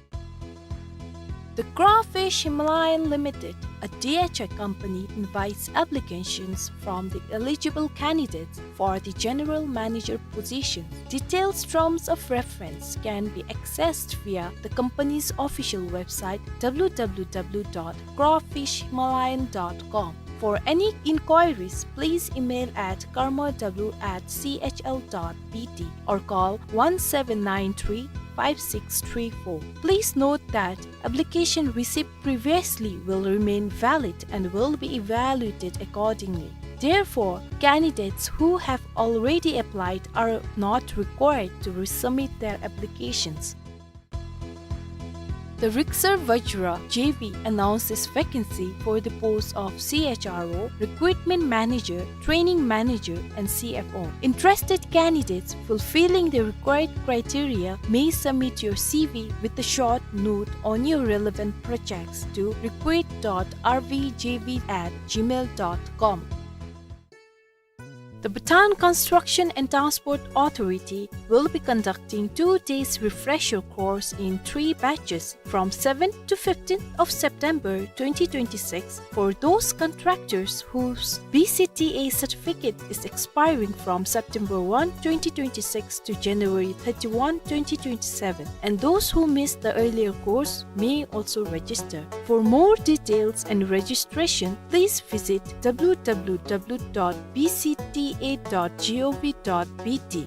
The Crawfish Himalayan Limited, a D H I company, invites applications from the eligible candidates for the general manager position. Details, terms of reference can be accessed via the company's official website, W W W dot crawfish himalayan dot com. For any inquiries, please email at karmaw at C H L dot B T or call one seven nine three five six three four. Please note that application received previously will remain valid and will be evaluated accordingly. Therefore, candidates who have already applied are not required to resubmit their applications. The Riksar Vajra J V announces vacancy for the post of C H R O, Recruitment Manager, Training Manager, and C F O. Interested candidates fulfilling the required criteria may submit your C V with a short note on your relevant projects to recruit dot R V J V at gmail dot com. The Bhutan Construction and Transport Authority will be conducting two days refresher course in three batches from seventh to fifteenth of September twenty twenty-six for those contractors whose B C T A certificate is expiring from September one, twenty twenty-six to January thirty-one, twenty twenty-seven, and those who missed the earlier course may also register. For more details and registration, please visit W W W dot B C T A dot gov dot B T.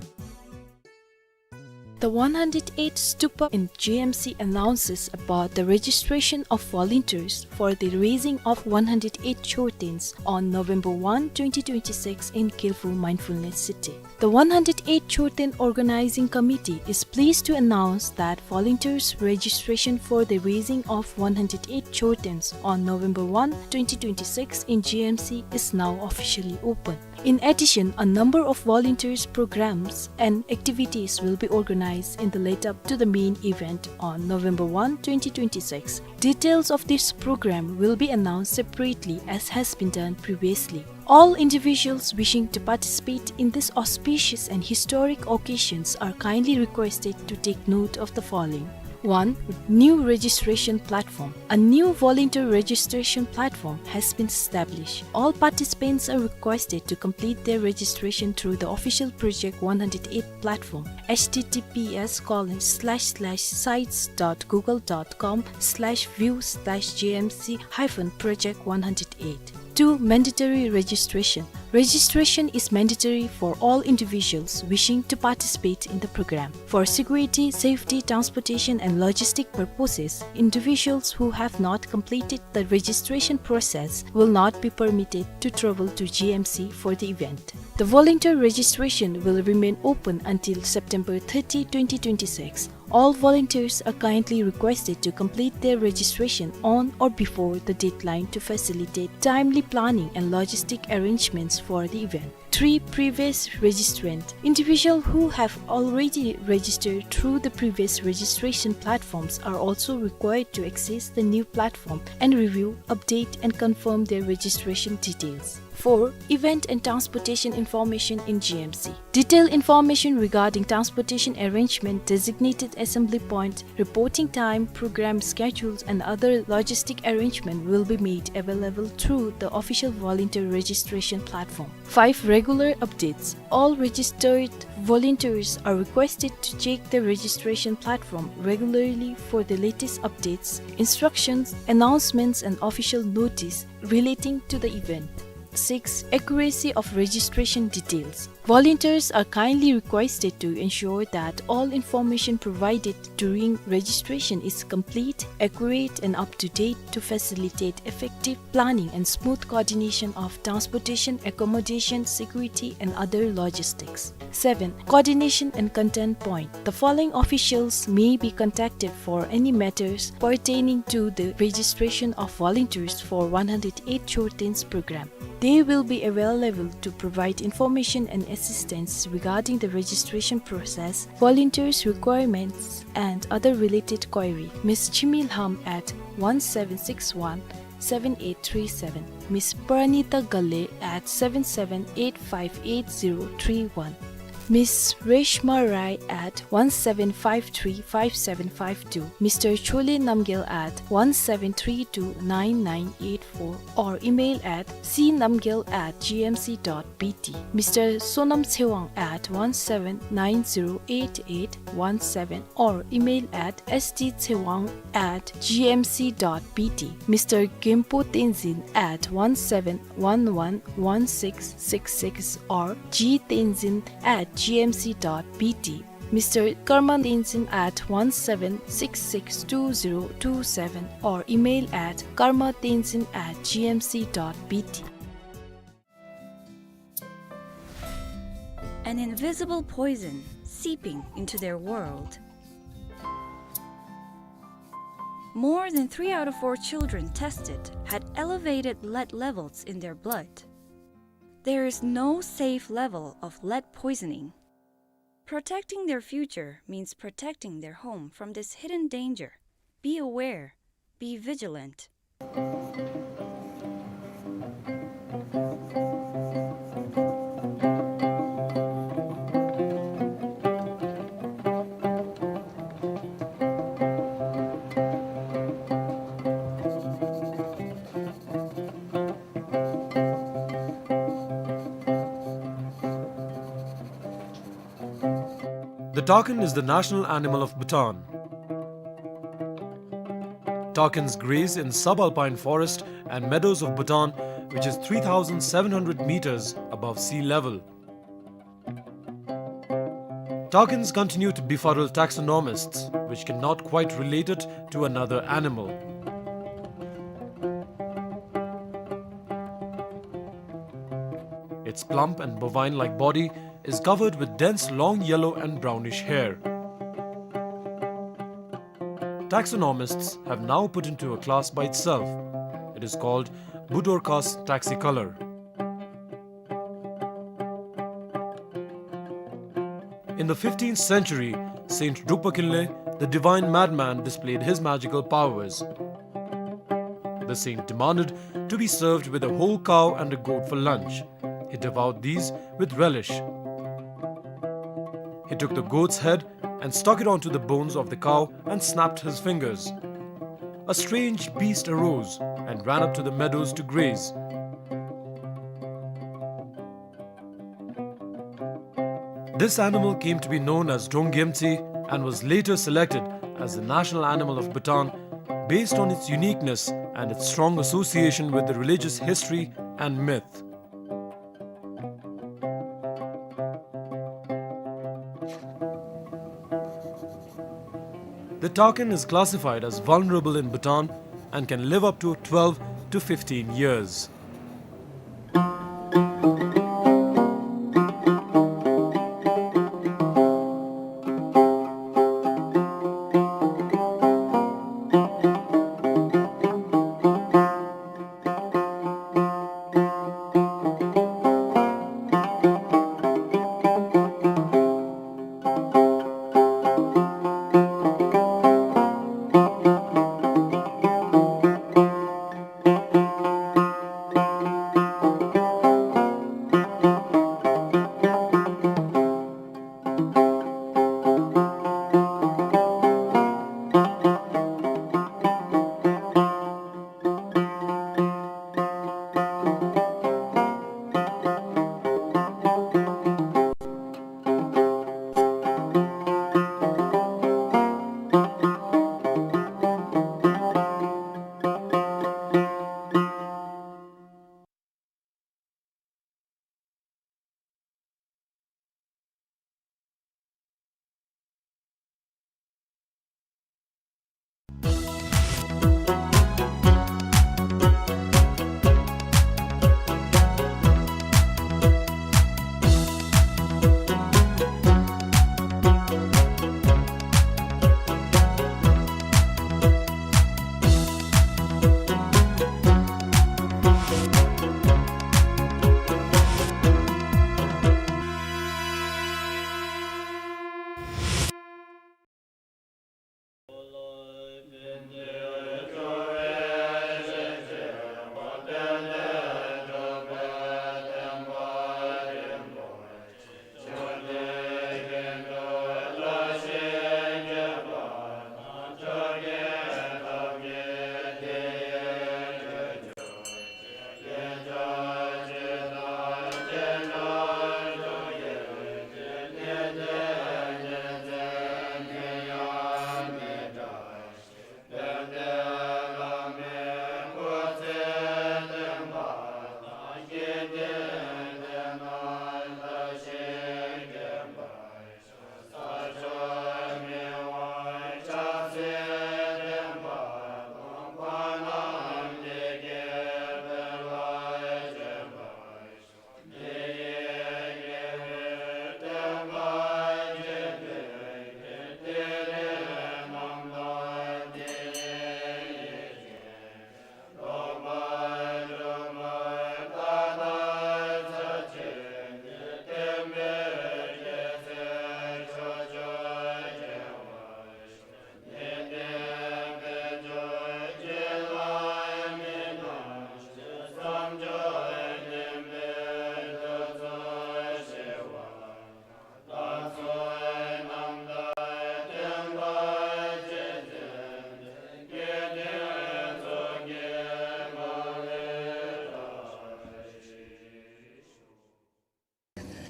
The one hundred eight Stupa in G M C announces about the registration of volunteers for the raising of one hundred eight chotens on November one, twenty twenty-six in Kyofu Mindfulness City. The one hundred eight Choten Organizing Committee is pleased to announce that volunteers registration for the raising of one hundred eight chotens on November one, twenty twenty-six in G M C is now officially open. In addition, a number of volunteers programs and activities will be organized in the lead up to the main event on November one, twenty twenty-six. Details of this program will be announced separately as has been done previously. All individuals wishing to participate in this auspicious and historic occasions are kindly requested to take note of the following. One, new registration platform. A new volunteer registration platform has been established. All participants are requested to complete their registration through the official Project one hundred eight platform, H T T P S colon slash slash sites dot google dot com slash view slash G M C hyphen project one hundred eight. Two, mandatory registration. Registration is mandatory for all individuals wishing to participate in the program. For security, safety, transportation, and logistic purposes, individuals who have not completed the registration process will not be permitted to travel to G M C for the event. The volunteer registration will remain open until September thirty, twenty twenty-six. All volunteers are kindly requested to complete their registration on or before the deadline to facilitate timely planning and logistic arrangements for the event. Three, previous registrant. Individuals who have already registered through the previous registration platforms are also required to access the new platform and review, update, and confirm their registration details. Four, event and transportation information in G M C. Detailed information regarding transportation arrangement, designated assembly point, reporting time, program schedules, and other logistic arrangement will be made available through the official volunteer registration platform. Five, regular updates. All registered volunteers are requested to check the registration platform regularly for the latest updates, instructions, announcements, and official notice relating to the event. Six, accuracy of registration details. Volunteers are kindly requested to ensure that all information provided during registration is complete, accurate, and up to date to facilitate effective planning and smooth coordination of transportation, accommodation, security, and other logistics. Seven, coordination and contact point. The following officials may be contacted for any matters pertaining to the registration of volunteers for one hundred eight Chortens program. They will be available to provide information and assistance regarding the registration process, volunteers requirements, and other related query. Miss Chimi Lham at one seven six one seven eight three seven, Miss Pranita Gale at seven seven eight five eight zero three one, Miss Reshma Rai at one seven five three five seven five two, Mister Chole Namgyal at one seven three two nine nine eight four, or email at c namgyal at g m c dot b t, Mister Sonam Chewang at one seven nine zero eight eight one seven, or email at s t chewang at g m c dot b t, Mister Gempo Tenzin at one seven one one one six six six, or g tenzin at g m c dot b t, Mister Karma Tenzin at one seven six six two zero two seven, or email at karma tenzin at g m c dot b t. An invisible poison seeping into their world. More than three out of four children tested had elevated lead levels in their blood. There is no safe level of lead poisoning. Protecting their future means protecting their home from this hidden danger. Be aware. Be vigilant. The takin is the national animal of Bhutan. Takins graze in subalpine forest and meadows of Bhutan, which is three thousand seven hundred meters above sea level. Takins continue to befuddle taxonomists, which cannot quite relate it to another animal. Its plump and bovine-like body is covered with dense long yellow and brownish hair. Taxonomists have now put into a class by itself. It is called Budorcas taxicolor. In the fifteenth century, Saint Drukpa Kinley, the divine madman, displayed his magical powers. The saint demanded to be served with a whole cow and a goat for lunch. He devoured these with relish. He took the goat's head and stuck it onto the bones of the cow and snapped his fingers. A strange beast arose and ran up to the meadows to graze. This animal came to be known as Drongyemtsi and was later selected as the national animal of Bhutan based on its uniqueness and its strong association with the religious history and myth. The takin is classified as vulnerable in Bhutan and can live up to twelve to fifteen years.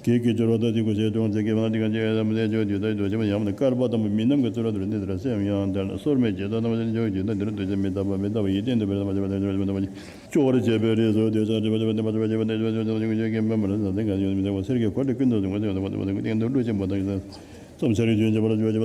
གེགས་ཀྱི་སྦྱོར་བ་དང་དེ་ཀུན་ཞེས་སྟོན་ཚེ་སྐྱེ་བ་ན་དེ་ཀུན་ཅི་ཡང་མི་ཟད་ཅིང་དུས་མཐའི་འདུ་བྱེད་མ་ཡིན་ནམ་བསྐལ་པ་དང་པོའི་མི་རྣམས་ཀྱི་ཚུལ་རབ་ཏུ་འདི་ལྟར་སེམས་ཡང་དལ་སོར་མོས་བྱེད་དོ་རྣམ་པ་ཅན་འཇོག་རྒྱུ་ན་འདི་རུ་འདུ་བྱེད་མི་རྟག་པ་མི་རྟག་པ་ཡི་སྟེང་དུ་བེར་ཐ་མ་བྱེད་པ་དང་བྱེད་པ་དང་བྱེད་པ་ཅོག་ར་བྱེད་པའི་རིགས་སུ་འདོད་ཆགས་བྱེད་པ་བྱེད་པ་དང་བྱེད་པ་བྱེད་པ་དང་བྱེད་པ་དང་བྱེད་པ་དང་བྱེད་པ་དང་སེར་སྐྱའི་འཁོར་ལོས་ཀུན་ཏུ་བཟུང་བ་སྟེང་དུ་ལུས་ཅན་མོ་དང་སྟེང་དུ་ཀླུ་ཆེན་པོ་དང་ཡི་དྭགས། ཙམ་ཕྱིར་རིགས་རྒྱུན་འབྱེད་པ་ལ་འགྱུར་བ་བྱེད།